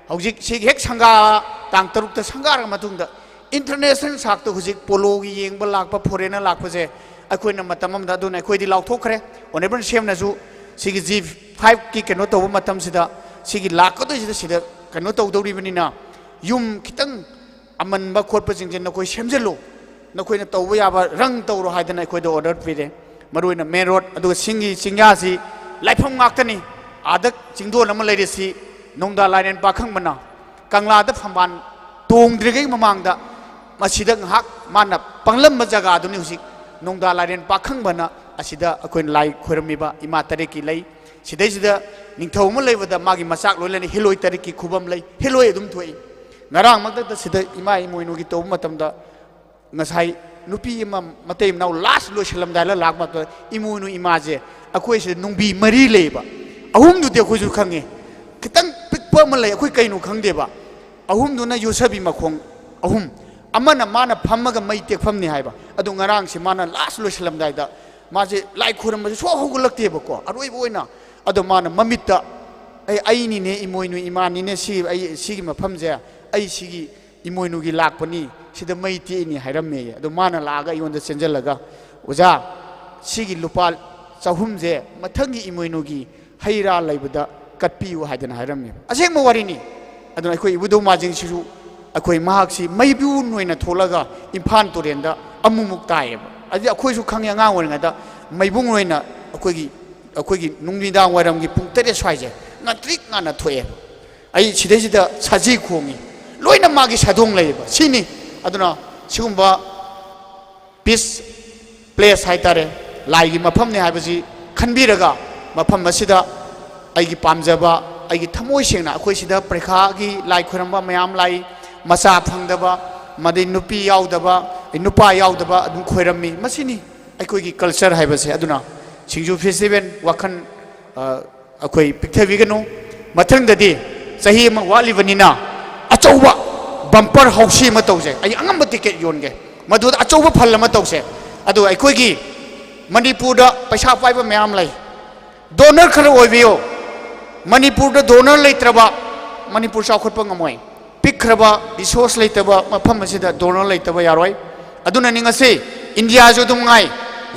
ꯍꯧꯖꯤꯛ ꯁꯤꯒꯤ ꯍꯦꯛ ꯁꯪꯒꯥ, ꯇꯥꯡ ꯇꯔꯨꯛꯇ ꯁꯪꯒꯥꯔꯕ ꯃꯇꯨꯡꯗ ꯏꯟꯇꯔꯅꯦꯁꯅꯦꯜ ꯊꯥꯛꯇ ꯍꯧꯖꯤꯛ ꯄꯣꯂꯣꯒꯤ ꯌꯦꯡꯕ ꯂꯥꯛꯄ, ꯐꯣꯔꯦꯟꯅꯔ ꯂꯥꯛꯄꯁꯦ ꯑꯩꯈꯣꯏꯅ ꯃꯇꯝ ꯑꯃꯗ, ꯑꯗꯨꯅ ꯑꯩꯈꯣꯏꯗꯤ ꯂꯥꯎꯊꯣꯛꯈ꯭ꯔꯦ꯫ ꯑꯣꯅꯔꯦꯕꯜ ꯁꯤ ꯑꯦꯝꯅꯁꯨ ꯁꯤꯒꯤ ꯖꯤ ꯐꯥꯏꯚꯀꯤ ꯀꯩꯅꯣ ꯇꯧꯕ ꯃꯇꯝꯁꯤꯗ, ꯁꯤꯒꯤ ꯂꯥꯛꯀꯗꯣꯏꯁꯤꯗ ꯁꯤꯗ ꯀꯩꯅꯣ ꯇꯧꯗꯧꯔꯤꯕꯅꯤꯅ ꯌꯨꯝ ꯈꯤꯇꯪ ꯑꯃꯟꯕ ꯈꯣꯠꯄꯁꯤꯡꯁꯦ ꯅꯈꯣꯏ ꯁꯦꯝꯖꯤꯜꯂꯨ, ꯅꯈꯣꯏꯅ ꯇꯧꯕ ꯌꯥꯕ ꯔꯪ ꯇꯧꯔꯣ ꯍꯥꯏꯗꯅ ꯑꯩꯈꯣꯏꯗ ꯑꯣꯔꯗꯔ ꯄꯤꯔꯦ꯫ ꯃꯔꯨꯑꯣꯏꯅ ꯃꯦꯟ ꯔꯣꯗ, ꯑꯗꯨꯒ ꯁꯤꯡꯒꯤ ꯆꯤꯡꯌꯥꯁꯤ ꯂꯥꯏꯐꯝ ꯉꯥꯛꯇꯅꯤ꯫ ꯑꯥꯗ ꯆꯤꯡꯗꯣꯟ ꯑꯃ ꯂꯩꯔꯤꯁꯤ ꯅꯣꯡꯗꯥ ꯂꯥꯏꯔꯦꯟ ꯄꯥꯈꯪꯕꯅ ꯀꯪꯂꯥꯗ ꯐꯝꯕꯥꯜ ꯇꯣꯡꯗ꯭ꯔꯤꯉꯩ ꯃꯃꯥꯡꯗ ꯃꯁꯤꯗ ꯉꯥꯏꯍꯥꯛ ꯃꯥꯅ ꯄꯪꯂꯝꯕ ꯖꯒꯥꯗꯨꯅꯤ ꯍꯧꯖꯤꯛ ꯅꯣꯡꯗꯥ ꯂꯥꯏꯔꯦꯟ ꯄꯥꯈꯪꯕꯅ ꯑꯁꯤꯗ ꯑꯩꯈꯣꯏꯅ ꯂꯥꯏ ꯈꯣꯏꯔꯝꯃꯤꯕ ꯏꯃꯥ ꯇꯔꯦꯠꯀꯤ ꯂꯩ꯫ ꯁꯤꯗꯩꯁꯤꯗ ꯅꯤꯡꯊꯧ ꯑꯃ ꯂꯩꯕꯗ ꯃꯥꯒꯤ ꯃꯆꯥꯛ ꯂꯣꯏ ꯂꯩꯅ ꯍꯤꯂꯣꯏ ꯇꯔꯦꯠꯀꯤ ꯈꯨꯕꯝ ꯂꯩ, ꯍꯤꯂꯣꯏ ꯑꯗꯨꯝ ꯊꯣꯛꯏ꯫ ꯉꯔꯥꯡꯃꯛꯇꯗ ꯁꯤꯗ ꯏꯃꯥ ꯏꯃꯣꯏꯅꯨꯒꯤ ꯇꯧꯕ ꯃꯇꯝꯗ ꯉꯁꯥꯏ ꯅꯨꯄꯤ ꯑꯃ ꯃꯇꯩ ꯃꯅꯥꯎ ꯂꯥꯁ ꯂꯣꯏꯁꯤꯜꯂꯝꯗꯥꯏꯗ ꯂꯥꯛꯄ ꯃꯇꯝꯗ ꯏꯃꯣꯏꯅꯨ ꯏꯃꯥꯁꯦ ꯑꯩꯈꯣꯏ ꯁꯤꯗ ꯅꯨꯡꯕꯤ ꯃꯔꯤ ꯂꯩꯌꯦꯕ, ꯑꯍꯨꯝꯗꯨꯗꯤ ꯑꯩꯈꯣꯏꯁꯨ ꯈꯪꯉꯦ꯫ ꯈꯤꯇꯪ ꯄꯤꯛꯄ ꯑꯃ ꯂꯩ, ꯑꯩꯈꯣꯏ ꯀꯩꯅꯣ ꯈꯪꯗꯦꯕ꯫ ꯑꯍꯨꯝꯗꯨꯅ ꯌꯣꯠꯁꯕꯤ ꯃꯈꯣꯡ ꯑꯍꯨꯝ꯫ ꯑꯃꯅ ꯃꯥꯅ ꯐꯝꯃꯒ ꯃꯩ ꯇꯦꯛꯐꯝꯅꯤ ꯍꯥꯏꯕ꯫ ꯑꯗꯨ ꯉꯔꯥꯡꯁꯦ ꯃꯥꯅ ꯂꯥꯁ ꯂꯣꯏꯁꯤꯜꯂꯝꯗꯥꯏꯗ ꯃꯥꯁꯦ ꯂꯥꯏ ꯈꯣꯏꯔꯝꯕꯁꯦ ꯁꯨꯡꯍꯧ ꯍꯧꯒꯠꯂꯛꯇꯦꯕꯀꯣ꯫ ꯑꯔꯣꯏꯕ ꯑꯣꯏꯅ ꯑꯗꯣ ꯃꯥꯅ ꯃꯃꯤꯠꯇ, "ꯑꯩ, ꯑꯩꯅꯤꯅꯦ ꯏꯃꯣꯏꯅꯨ ꯏꯃꯥꯅꯤꯅꯦ ꯁꯤ, ꯑꯩ ꯁꯤꯒꯤ ꯃꯐꯝꯁꯦ, ꯑꯩ ꯁꯤꯒꯤ ꯏꯃꯣꯏꯅꯨꯒꯤ ꯂꯥꯛꯄꯅꯤ, ꯁꯤꯗ ꯃꯩ ꯇꯦꯛꯏꯅꯤ" ꯍꯥꯏꯔꯝꯃꯦꯌꯦ꯫ ꯑꯗꯣ ꯃꯥꯅ ꯂꯥꯛꯑꯒ ꯑꯩꯉꯣꯟꯗ ꯆꯦꯟꯁꯤꯜꯂꯒ, "ꯑꯣꯖꯥ, ꯁꯤꯒꯤ ꯂꯨꯄꯥ ꯆꯍꯨꯝꯁꯦ ꯃꯊꯪꯒꯤ ꯏꯃꯣꯏꯅꯨꯒꯤ ꯍꯩ ꯔꯥ ꯂꯩꯕꯗ ꯀꯠꯄꯤꯌꯨ" ꯍꯥꯏꯗꯅ ꯍꯥꯏꯔꯝꯃꯦ꯫ ꯑꯁꯦꯡꯕ ꯋꯥꯔꯤꯅꯤ꯫ ꯑꯗꯨꯅ ꯑꯩꯈꯣꯏ ꯏꯕꯨꯙꯧ ꯃꯥꯔꯖꯤꯡꯁꯤꯁꯨ ꯑꯩꯈꯣꯏ ꯃꯍꯥꯛꯁꯤ ꯃꯩꯕꯨꯡ ꯑꯣꯏꯅ ꯊꯣꯛꯂꯒ ꯏꯝꯐꯥꯜ ꯇꯨꯔꯦꯟꯗ ꯑꯃꯨꯛꯃꯨꯛ ꯇꯥꯏꯌꯦꯕ꯫ ꯑꯗꯨꯗꯤ ꯑꯩꯈꯣꯏꯁꯨ ꯈꯪꯉꯤ, ꯑꯉꯥꯡ ꯑꯣꯏꯔꯤꯉꯩꯗ ꯃꯩꯕꯨꯡ ꯑꯣꯏꯅ ꯑꯩꯈꯣꯏꯒꯤ, ꯑꯩꯈꯣꯏꯒꯤ ꯅꯨꯃꯤꯗꯥꯡ ꯋꯥꯏꯔꯝꯒꯤ ꯄꯨꯡ ꯇꯔꯦꯠ ꯁ꯭ꯋꯥꯏꯁꯦ ꯉꯟꯇ꯭ꯔꯤꯛ ꯉꯟꯅ ꯊꯣꯛꯑꯦ꯫ ꯑꯩ ꯁꯤꯗꯩꯁꯤꯗ ꯁꯖꯤ ꯈꯣꯡꯉꯤ, ꯂꯣꯏꯅ ꯃꯥꯒꯤ ꯁꯥꯗꯣꯡ ꯂꯩꯌꯦꯕ꯫ ꯁꯤꯅꯤ꯫ ꯑꯗꯨꯅ ꯁꯤꯒꯨꯝꯕ ꯄꯤꯁ ꯄ꯭ꯂꯦꯁ ꯍꯥꯏꯇꯥꯔꯦ, ꯂꯥꯏꯒꯤ ꯃꯐꯝꯅꯤ ꯍꯥꯏꯕꯁꯤ ꯈꯟꯕꯤꯔꯒ, ꯃꯐꯝ ꯑꯁꯤꯗ ꯑꯩꯒꯤ ꯄꯥꯝꯖꯕ, ꯑꯩꯒꯤ ꯊꯃꯣꯏ ꯁꯦꯡꯅ, ꯑꯩꯈꯣꯏ ꯁꯤꯗ ꯄꯔꯤꯈꯥꯒꯤ ꯂꯥꯏ ꯈꯣꯏꯔꯝꯕ ꯃꯌꯥꯝ ꯂꯥꯛꯏ, ꯃꯆꯥ ꯐꯪꯗꯕ, ꯃꯗꯩ ꯅꯨꯄꯤ ꯌꯥꯎꯗꯕ, ꯅꯨꯄꯥ ꯌꯥꯎꯗꯕ ꯑꯗꯨꯝ ꯈꯣꯏꯔꯝꯃꯤ꯫ ꯃꯁꯤꯅꯤ ꯑꯩꯈꯣꯏꯒꯤ ꯀꯜꯆꯔ ꯍꯥꯏꯕꯁꯦ꯫ ꯑꯗꯨꯅ ꯁꯤꯡꯖꯨ ꯐꯦꯁꯇꯤꯚꯦꯜ ꯋꯥꯈꯜ, ꯑ, ꯑꯩꯈꯣꯏ ꯄꯤꯛꯊꯕꯤꯒꯅꯨ꯫ ꯃꯊꯪꯗꯗꯤ ꯆꯍꯤ ꯑꯃ ꯋꯥꯠꯂꯤꯕꯅꯤꯅ ꯑꯆꯧꯕ ꯕꯝꯄꯔ ꯍꯧꯁꯤ ꯑꯃ ꯇꯧꯁꯦ꯫ ꯑꯩ ꯑꯉꯝꯕ ꯇꯤꯀꯦꯠ ꯌꯣꯟꯒꯦ, ꯃꯗꯨꯗ ꯑꯆꯧꯕ ꯐꯜ ꯑꯃ ꯇꯧꯁꯦ꯫ ꯑꯗꯨꯒ ꯑꯩꯈꯣꯏꯒꯤ ꯃꯅꯤꯄꯨꯔꯗ ꯄꯩꯁꯥ ꯄꯥꯏꯕ ꯃꯌꯥꯝ ꯂꯩ, ꯗꯣꯅꯔ ꯈꯔ ꯑꯣꯏꯕꯤꯌꯨ꯫ ꯃꯅꯤꯄꯨꯔꯗ ꯗꯣꯅꯔ ꯂꯩꯇ꯭ꯔꯕ ꯃꯅꯤꯄꯨꯔ ꯆꯥꯎꯈꯠꯄ ꯉꯝꯃꯣꯏ꯫ ꯄꯤꯛꯈ꯭ꯔꯕ ꯔꯤꯁꯣꯔꯁ ꯂꯩꯇꯕ ꯃꯐꯝ ꯑꯁꯤꯗ ꯗꯣꯅꯔ ꯂꯩꯇꯕ ꯌꯥꯔꯣꯏ꯫ ꯑꯗꯨꯅꯅꯤ ꯉꯁꯤ ꯏꯟꯗꯤꯌꯥꯁꯨ ꯑꯗꯨꯝ ꯉꯥꯏ,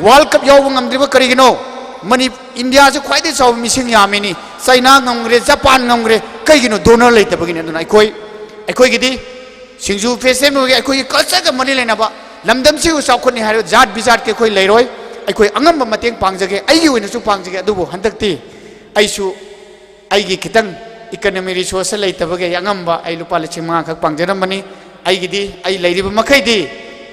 ꯋꯥꯔꯜ ꯀꯞ ꯌꯥꯎꯕ ꯉꯝꯗ꯭ꯔꯤꯕ ꯀꯔꯤꯒꯤꯅꯣ? ꯃꯅꯤ-, ꯏꯟꯗꯤꯌꯥꯁꯦ ꯈ꯭ꯋꯥꯏꯗꯒꯤ ꯆꯥꯎꯕ ꯃꯤꯁꯤꯡ ꯌꯥꯝꯃꯤꯅꯤ, ꯆꯩꯅꯥ ꯉꯝꯈ꯭ꯔꯦ, ꯖꯄꯥꯟ ꯉꯝꯈ꯭ꯔꯦ꯫ ꯀꯩꯒꯤꯅꯣ? ꯗꯣꯅꯔ ꯂꯩꯇꯕꯒꯤꯅꯤ꯫ ꯑꯗꯨꯅ ꯑꯩꯈꯣꯏ, ꯑꯩꯈꯣꯏꯒꯤꯗꯤ ꯁꯤꯡꯖꯨ ꯐꯦꯁꯇꯤꯚꯦꯜꯒꯤ ꯑꯩꯈꯣꯏꯒꯤ ꯀꯜꯆꯔꯒ ꯃꯔꯤ ꯂꯩꯅꯕ, ꯂꯝꯗꯝꯁꯤꯕꯨ ꯆꯥꯎꯈꯠꯅꯤ ꯍꯥꯏꯔꯤꯕ ꯖꯥꯠ ꯕꯤꯖꯥꯠꯀꯤ ꯑꯩꯈꯣꯏ ꯂꯩꯔꯣꯏ꯫ ꯑꯩꯈꯣꯏ ꯑꯉꯝꯕ ꯃꯇꯦꯡ ꯄꯥꯡꯖꯒꯦ, ꯑꯩꯒꯤ ꯑꯣꯏꯅꯁꯨ ꯄꯥꯡꯖꯒꯦ꯫ ꯑꯗꯨꯕꯨ ꯍꯟꯗꯛꯇꯤ ꯑꯩꯁꯨ ꯑꯩꯒꯤ ꯈꯤꯇꯪ ꯏꯀꯅꯣꯃꯤ ꯔꯤꯁꯣꯔꯁ ꯂꯩꯇꯕꯒꯤ ꯑꯩ ꯑꯉꯝꯕ ꯑꯩ ꯂꯨꯄꯥ ꯂꯤꯁꯤꯡ ꯃꯉꯥ ꯈꯛ ꯄꯥꯡꯖꯔꯝꯕꯅꯤ꯫ ꯑꯩꯒꯤꯗꯤ, ꯑꯩ ꯂꯩꯔꯤꯕ ꯃꯈꯩꯗꯤ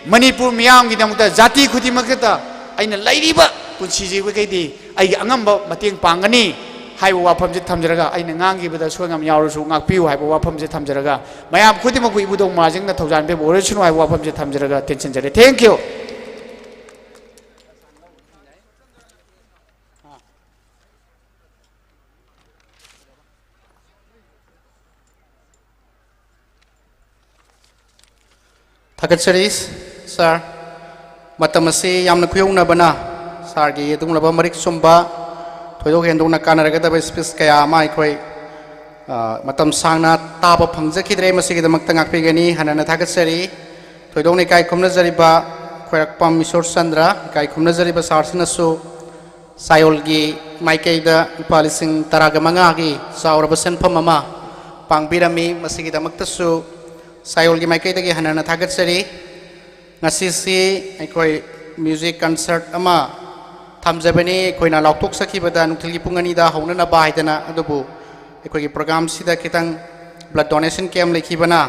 ꯃꯅꯤꯄꯨꯔ ꯃꯤꯌꯥꯝꯒꯤꯗꯃꯛꯇ, ꯖꯥꯇꯤ ꯈꯨꯗꯤꯡꯃꯛꯇ ꯑꯩꯅ ꯂꯩꯔꯤꯕ ꯄꯨꯟꯁꯤꯁꯤꯕꯨꯈꯩꯗꯤ ꯑꯩꯒꯤ ꯑꯉꯝꯕ ꯃꯇꯦꯡ ꯄꯥꯡꯒꯅꯤ ꯍꯥꯏꯕ ꯋꯥꯐꯝꯁꯦ ꯊꯝꯖꯔꯒ, ꯑꯩꯅ ꯉꯥꯡꯈꯤꯕꯗ ꯁꯣꯏꯉꯝ ꯌꯥꯎꯔꯁꯨ ꯉꯥꯛꯄꯤꯌꯨ ꯍꯥꯏꯕ ꯋꯥꯐꯝꯁꯦ ꯊꯝꯖꯔꯒ, ꯃꯌꯥꯝ ꯈꯨꯗꯤꯡꯃꯛꯄꯨ ꯏꯕꯨꯙꯧ ꯃꯥꯔꯖꯤꯡꯅ ꯊꯧꯖꯥꯟꯕꯤꯕ ꯑꯣꯏꯔꯁꯅꯨ ꯍꯥꯏꯕ ꯋꯥꯐꯝꯁꯦ ꯊꯝꯖꯔꯒ ꯇꯦꯟꯁꯤꯟꯖꯔꯦ꯫ Thank you꯫ ꯊꯥꯒꯠꯆꯔꯤ ꯁꯥꯔ꯫ ꯃꯇꯝ ꯑꯁꯤ ꯌꯥꯝꯅ ꯈꯨꯌꯧꯅꯕꯅ ꯁꯥꯔꯒꯤ ꯑꯗꯨꯒꯨꯝꯂꯕ ꯃꯔꯤꯛ ꯆꯨꯝꯕ, ꯊꯣꯏꯗꯣꯛ ꯍꯦꯟꯗꯣꯛꯅ ꯀꯥꯟꯅꯔꯒꯗꯕ ꯁ꯭ꯄꯤꯆ ꯀꯌꯥ ꯑꯃ ꯑꯩꯈꯣꯏ, ꯑ, ꯃꯇꯝ ꯁꯥꯡꯅ ꯇꯥꯕ ꯐꯪꯖꯈꯤꯗ꯭ꯔꯦ꯫ ꯃꯁꯤꯒꯤꯗꯃꯛꯇ ꯉꯥꯛꯄꯤꯒꯅꯤ꯫ ꯍꯟꯅ ꯍꯟꯅ ꯊꯥꯒꯠꯆꯔꯤ꯫ ꯊꯣꯏꯗꯣꯛꯅ ꯏꯀꯥꯏ ꯈꯨꯝꯅꯖꯔꯤꯕ ꯈꯣꯏꯔꯥꯛꯄꯝ ꯏꯁꯣꯔ ꯆꯟꯗ꯭ꯔ, ꯏꯀꯥꯏ ꯈꯨꯝꯅꯖꯔꯤꯕ ꯁꯥꯔꯁꯤꯅꯁꯨ ꯆꯥꯌꯣꯜꯒꯤ ꯃꯥꯏꯀꯩꯗ ꯂꯨꯄꯥ ꯂꯤꯁꯤꯡ ꯇꯔꯥꯒ ꯃꯉꯥꯒꯤ ꯆꯥꯎꯔꯕ ꯁꯦꯟꯐꯝ ꯑꯃ ꯄꯥꯡꯕꯤꯔꯝꯃꯤ꯫ ꯃꯁꯤꯒꯤꯗꯃꯛꯇꯁꯨ ꯆꯥꯌꯣꯜꯒꯤ ꯃꯥꯏꯀꯩꯗꯒꯤ ꯍꯟꯅ ꯍꯟꯅ ꯊꯥꯒꯠꯆꯔꯤ꯫ ꯉꯁꯤꯁꯤ ꯑꯩꯈꯣꯏ ꯃ꯭ꯌꯨꯖꯤꯛ ꯀꯟꯁꯔꯠ ꯑꯃ ꯊꯝꯖꯕꯅꯤ꯫ ꯑꯩꯈꯣꯏꯅ ꯂꯥꯎꯊꯣꯛꯆꯈꯤꯕꯗ ꯅꯨꯡꯊꯤꯜꯒꯤ ꯄꯨꯡ ꯑꯅꯤꯗ ꯍꯧꯅꯅꯕ ꯍꯥꯏꯗꯅ, ꯑꯗꯨꯕꯨ ꯑꯩꯈꯣꯏꯒꯤ ꯄ꯭ꯔꯣꯒ꯭ꯔꯥꯝꯁꯤꯗ ꯈꯤꯇꯪ ꯕ꯭ꯂꯗ ꯗꯣꯅꯦꯁꯟ ꯀꯦꯝꯞ ꯂꯩꯈꯤꯕꯅ,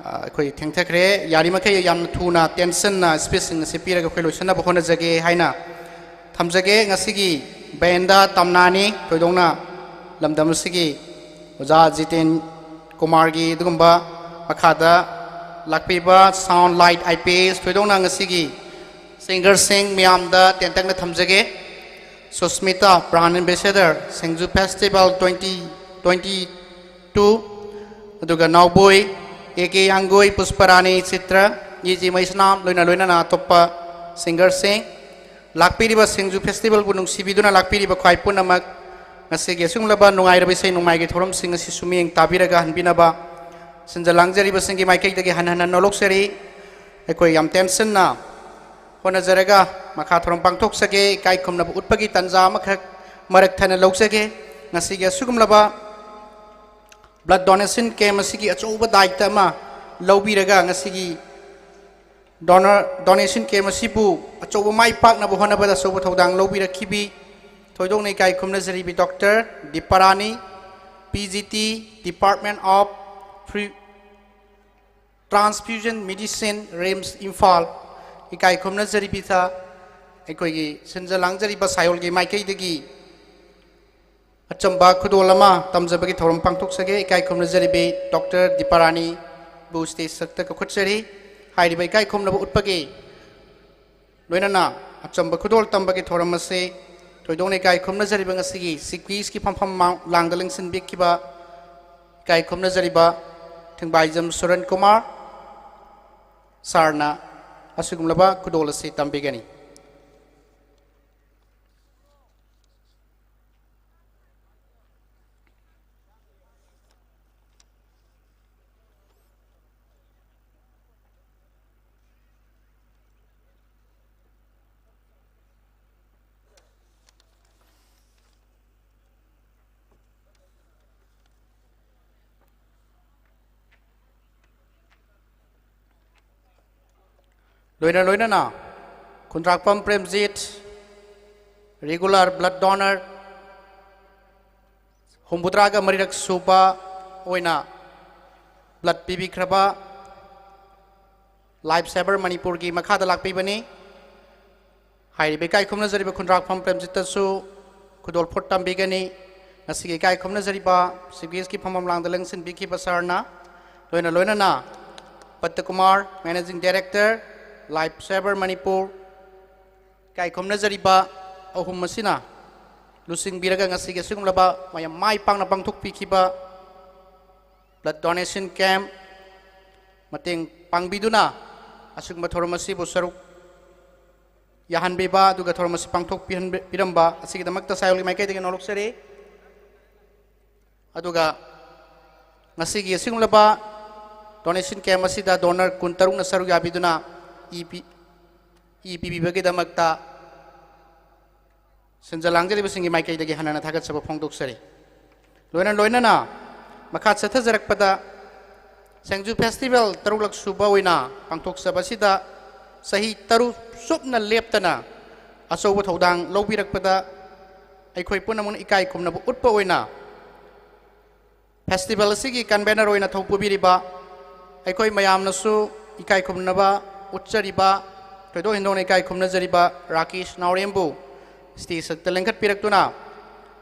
ꯑ, ꯑꯩꯈꯣꯏ ꯊꯦꯡꯊꯈ꯭ꯔꯦ꯫ ꯌꯥꯔꯤꯃꯈꯩ ꯌꯥꯝꯅ ꯊꯨꯅ ꯇꯦꯟꯁꯟꯅ ꯁ꯭ꯄꯤꯆꯁꯤꯡ ꯑꯁꯤ ꯄꯤꯔꯒ ꯑꯩꯈꯣꯏ ꯂꯣꯏꯁꯤꯟꯅꯕ ꯍꯣꯠꯅꯖꯒꯦ ꯍꯥꯏꯅ ꯊꯝꯖꯒꯦ꯫ ꯉꯁꯤꯒꯤ ꯕꯦꯟꯗ ꯇꯝꯅꯥꯅꯤ꯫ ꯊꯣꯏꯗꯣꯛꯅ ꯂꯝꯗꯝ ꯑꯁꯤꯒꯤ ꯑꯣꯖꯥ ꯖꯤꯇꯦꯟ ꯀꯨꯃꯥꯔꯒꯤ ꯑꯗꯨꯒꯨꯝꯕ ꯃꯈꯥꯗ ꯂꯥꯛꯄꯤꯕ sound light I P S, ꯊꯣꯏꯗꯣꯛꯅ ꯉꯁꯤꯒꯤ ꯁꯤꯡꯒꯔꯁꯤꯡ ꯃꯌꯥꯝꯗ ꯇꯦꯟꯇꯛꯅ ꯊꯝꯖꯒꯦ꯫ ꯁꯨꯁꯃꯤꯇꯥ, ꯕ꯭ꯔꯥꯟ ꯑꯦꯝꯕꯦꯁꯦꯗꯔ, ꯁꯤꯡꯖꯨ ꯐꯦꯁꯇꯤꯚꯦꯜ ꯇ꯭ꯋꯦꯟꯇꯤ ꯇ꯭ꯋꯦꯟꯇꯤ ꯇꯨ, ꯑꯗꯨꯒ ꯅꯥꯎꯕꯣꯏ, A K ꯌꯥꯡꯒꯣꯏ, Pushparani, ꯆꯤꯇ꯭ꯔ, E G ꯃꯩꯁꯅꯥꯝ, ꯂꯣꯏꯅ ꯂꯣꯏꯅꯅ ꯑꯇꯣꯞꯄ ꯁꯤꯡꯒꯔꯁꯤꯡ, ꯂꯥꯛꯄꯤꯔꯤꯕ ꯁꯤꯡꯖꯨ ꯐꯦꯁꯇꯤꯚꯦꯜꯕꯨ ꯅꯨꯡꯁꯤꯕꯤꯗꯨꯅ ꯂꯥꯛꯄꯤꯔꯤꯕ ꯈ꯭ꯋꯥꯏ ꯄꯨꯝꯅꯃꯛ, ꯉꯁꯤꯒꯤ ꯑꯁꯤꯒꯨꯝꯂꯕ ꯅꯨꯡꯉꯥꯏꯔꯕ ꯏꯁꯩ ꯅꯣꯡꯃꯥꯏꯒꯤ ꯊꯧꯔꯝꯁꯤꯡ ꯑꯁꯤꯁꯨ ꯃꯤꯠꯌꯦꯡ ꯇꯥꯕꯤꯔꯒ ꯍꯟꯕꯤꯅꯕ ꯁꯤꯟꯖ ꯂꯥꯡꯖꯔꯤꯕꯁꯤꯡꯒꯤ ꯃꯥꯏꯀꯩꯗꯒꯤ ꯍꯟꯅ ꯍꯟꯅ ꯅꯣꯂꯣꯛꯆꯔꯤ꯫ ꯑꯩꯈꯣꯏ ꯌꯥꯝ ꯇꯦꯟꯁꯟꯅ ꯍꯣꯠꯅꯖꯔꯒ ꯃꯈꯥ ꯊꯧꯔꯝ ꯄꯥꯡꯊꯣꯛꯆꯒꯦ꯫ ꯏꯀꯥꯏ ꯈꯨꯝꯅꯕ ꯎꯠꯄꯒꯤ ꯇꯥꯟꯖꯥ ꯑꯃꯈꯛ ꯃꯔꯛ ꯊꯠꯅ ꯂꯧꯖꯒꯦ꯫ ꯉꯁꯤꯒꯤ ꯑꯁꯤꯒꯨꯝꯂꯕ ꯕ꯭ꯂꯗ ꯗꯣꯅꯦꯁꯟ ꯀꯦꯝꯞ ꯑꯁꯤꯒꯤ ꯑꯆꯧꯕ ꯗꯥꯏꯇ ꯑꯃ ꯂꯧꯕꯤꯔꯒ ꯉꯁꯤꯒꯤ ꯗꯣꯅꯔ ꯗꯣꯅꯦꯁꯟ ꯀꯦꯝꯞ ꯑꯁꯤꯕꯨ ꯑꯆꯧꯕ ꯃꯥꯏ ꯄꯥꯛꯅꯕ ꯍꯣꯠꯅꯕꯗ ꯑꯆꯧꯕ ꯊꯧꯗꯥꯡ ꯂꯧꯕꯤꯔꯛꯈꯤꯕꯤ ꯊꯣꯏꯗꯣꯛꯅ ꯏꯀꯥꯏ ꯈꯨꯝꯅꯖꯔꯤꯕꯤ doctor Diparani, P G T, Department of Fre-, Transfusion Medicine, RIMS, Imphal, ꯏꯀꯥꯏ ꯈꯨꯝꯅꯖꯔꯤꯕꯤꯗ ꯑꯩꯈꯣꯏꯒꯤ ꯁꯤꯟꯖ ꯂꯥꯡꯖꯔꯤꯕ ꯁꯥꯌꯣꯜꯒꯤ ꯃꯥꯏꯀꯩꯗꯒꯤ ꯑꯆꯝꯕ ꯈꯨꯗꯣꯜ ꯑꯃ ꯇꯝꯖꯕꯒꯤ ꯊꯧꯔꯝ ꯄꯥꯡꯊꯣꯛꯆꯒꯦ꯫ ꯏꯀꯥꯏ ꯈꯨꯝꯅꯖꯔꯤꯕꯤ ꯗꯣꯛꯇꯔ ꯗꯤꯄꯥꯔꯥꯅꯤꯕꯨ ꯁ꯭ꯇꯦꯖꯇ ꯀꯧꯈꯠꯆꯔꯤ꯫ ꯍꯥꯏꯔꯤꯕ ꯏꯀꯥꯏ ꯈꯨꯝꯅꯕ ꯎꯠꯄꯒꯤ ꯂꯣꯏꯅꯅ ꯑꯆꯝꯕ ꯈꯨꯗꯣꯜ ꯇꯝꯕꯒꯤ ꯊꯧꯔꯝ ꯑꯁꯤ ꯊꯣꯏꯗꯣꯛꯅ ꯏꯀꯥꯏ ꯈꯨꯝꯅꯖꯔꯤꯕ ꯉꯁꯤꯒꯤ ꯆꯤꯐ ꯒꯦꯁꯀꯤ ꯐꯝꯐꯝ ꯃꯥꯡ-, ꯂꯥꯡꯗ ꯂꯦꯡꯁꯤꯟꯕꯤꯈꯤꯕ ꯏꯀꯥꯏ ꯈꯨꯝꯅꯖꯔꯤꯕ ꯊꯤꯡꯕꯥꯏꯖꯝ ꯁꯨꯔꯟ ꯀꯨꯃꯥꯔ, ꯁꯥꯔꯅ ꯑꯁꯤꯒꯨꯝꯂꯕ ꯈꯨꯗꯣꯜ ꯑꯁꯤ ꯇꯝꯕꯤꯒꯅꯤ꯫ ꯂꯣꯏꯅ ꯂꯣꯏꯅꯅ ꯈꯨꯟꯗ꯭ꯔꯥꯛꯄꯝ ꯄ꯭ꯔꯦꯝꯖꯤꯠ, regular blood donor, ꯍꯨꯝꯐꯨꯇꯔꯥꯒ ꯃꯔꯤꯔꯛ ꯁꯨꯕ ꯑꯣꯏꯅ blood ꯄꯤꯕꯤꯈ꯭ꯔꯕ Life Saver ꯃꯅꯤꯄꯨꯔꯒꯤ ꯃꯈꯥꯗ ꯂꯥꯛꯄꯤꯕꯅꯤ꯫ ꯍꯥꯏꯔꯤꯕ ꯏꯀꯥꯏ ꯈꯨꯝꯅꯖꯔꯤꯕ ꯈꯨꯟꯗ꯭ꯔꯥꯛꯐꯝ ꯄ꯭ꯔꯦꯝꯖꯤꯠꯇꯁꯨ ꯈꯨꯗꯣꯜ ꯐꯨꯔꯨꯞ ꯇꯝꯕꯤꯒꯅꯤ꯫ ꯉꯁꯤꯒꯤ ꯏꯀꯥꯏ ꯈꯨꯝꯅꯖꯔꯤꯕ chief guest ꯀꯤ ꯐꯝꯐꯝ ꯂꯥꯡꯗ ꯂꯦꯡꯁꯤꯟꯕꯤꯈꯤꯕ ꯁꯥꯔꯅ, ꯂꯣꯏꯅ ꯂꯣꯏꯅꯅ ꯄꯠꯇꯀꯨꯃꯥꯔ, managing director, Life Saver Manipur, ꯏꯀꯥꯏ ꯈꯨꯝꯅꯖꯔꯤꯕ ꯑꯍꯨꯝ ꯑꯁꯤꯅ ꯂꯨꯆꯤꯡꯕꯤꯔꯒ ꯉꯁꯤꯒꯤ ꯑꯁꯤꯒꯨꯝꯂꯕ ꯃꯌꯥꯝ ꯃꯥꯏ ꯄꯥꯛꯅ ꯄꯥꯡꯊꯣꯛꯄꯤꯈꯤꯕ blood donation camp ꯃꯇꯦꯡ ꯄꯥꯡꯕꯤꯗꯨꯅ ꯑꯁꯤꯒꯨꯝꯕ ꯊꯧꯔꯝ ꯑꯁꯤꯕꯨ ꯁꯔꯨꯛ ꯌꯥꯍꯟꯕꯤꯕ ꯑꯗꯨꯒ ꯊꯧꯔꯝ ꯑꯁꯤ ꯄꯥꯡꯊꯣꯛꯄꯤꯍꯟꯕ-, ꯄꯤꯔꯝꯕ ꯑꯁꯤꯒꯤꯗꯃꯛꯇ ꯁꯥꯏꯑꯣꯂꯤ ꯃꯥꯏꯀꯩꯗꯒꯤ ꯅꯣꯂꯣꯛꯆꯔꯤ꯫ ꯑꯗꯨꯒ ꯉꯁꯤꯒꯤ ꯑꯁꯤꯒꯨꯝꯂꯕ donation camp ꯑꯁꯤꯗ donor ꯀꯨꯟꯇꯔꯨꯛꯅ ꯁꯔꯨꯛ ꯌꯥꯕꯤꯗꯨꯅ ꯏ ꯄꯤ-, ꯏ ꯄꯤꯕꯤꯕꯒꯤꯗꯃꯛꯇ ꯁꯤꯟꯖ ꯂꯥꯡꯖꯔꯤꯕꯁꯤꯡꯒꯤ ꯃꯥꯏꯀꯩꯗꯒꯤ ꯍꯟꯅ ꯍꯟꯅ ꯊꯥꯒꯠꯆꯕ ꯐꯣꯡꯗꯣꯛꯆꯔꯤ꯫ ꯂꯣꯏꯅ ꯂꯣꯏꯅꯅ ꯃꯈꯥ ꯆꯠꯊꯖꯔꯛꯄꯗ ꯁꯦꯡꯖꯨ festival ꯇꯔꯨꯛꯂꯛ ꯁꯨꯕ ꯑꯣꯏꯅ ꯄꯥꯡꯊꯣꯛꯆꯕ ꯑꯁꯤꯗ ꯆꯍꯤ ꯇꯔꯨꯛ ꯆꯨꯞꯅ ꯂꯦꯞꯇꯅ ꯑꯆꯧꯕ ꯊꯧꯗꯥꯡ ꯂꯧꯕꯤꯔꯛꯄꯗ ꯑꯩꯈꯣꯏ ꯄꯨꯝꯅꯃꯛꯅ ꯏꯀꯥꯏ ꯈꯨꯝꯅꯕ ꯎꯠꯄ ꯑꯣꯏꯅ festival ꯑꯁꯤꯒꯤ convener ꯑꯣꯏꯅ ꯊꯧ ꯄꯨꯕꯤꯔꯤꯕ ꯑꯩꯈꯣꯏ ꯃꯌꯥꯝꯅꯁꯨ ꯏꯀꯥꯏ ꯈꯨꯝꯅꯕ ꯎꯠꯆꯔꯤꯕ, ꯊꯣꯏꯗꯣꯛ ꯍꯦꯟꯗꯣꯛꯅ ꯏꯀꯥꯏ ꯈꯨꯝꯅꯖꯔꯤꯕ ꯔꯥꯀꯦꯁ ꯅꯥꯎꯔꯦꯝꯕꯨ stage ꯁꯛꯇ ꯂꯦꯡꯈꯠꯄꯤꯔꯛꯇꯨꯅ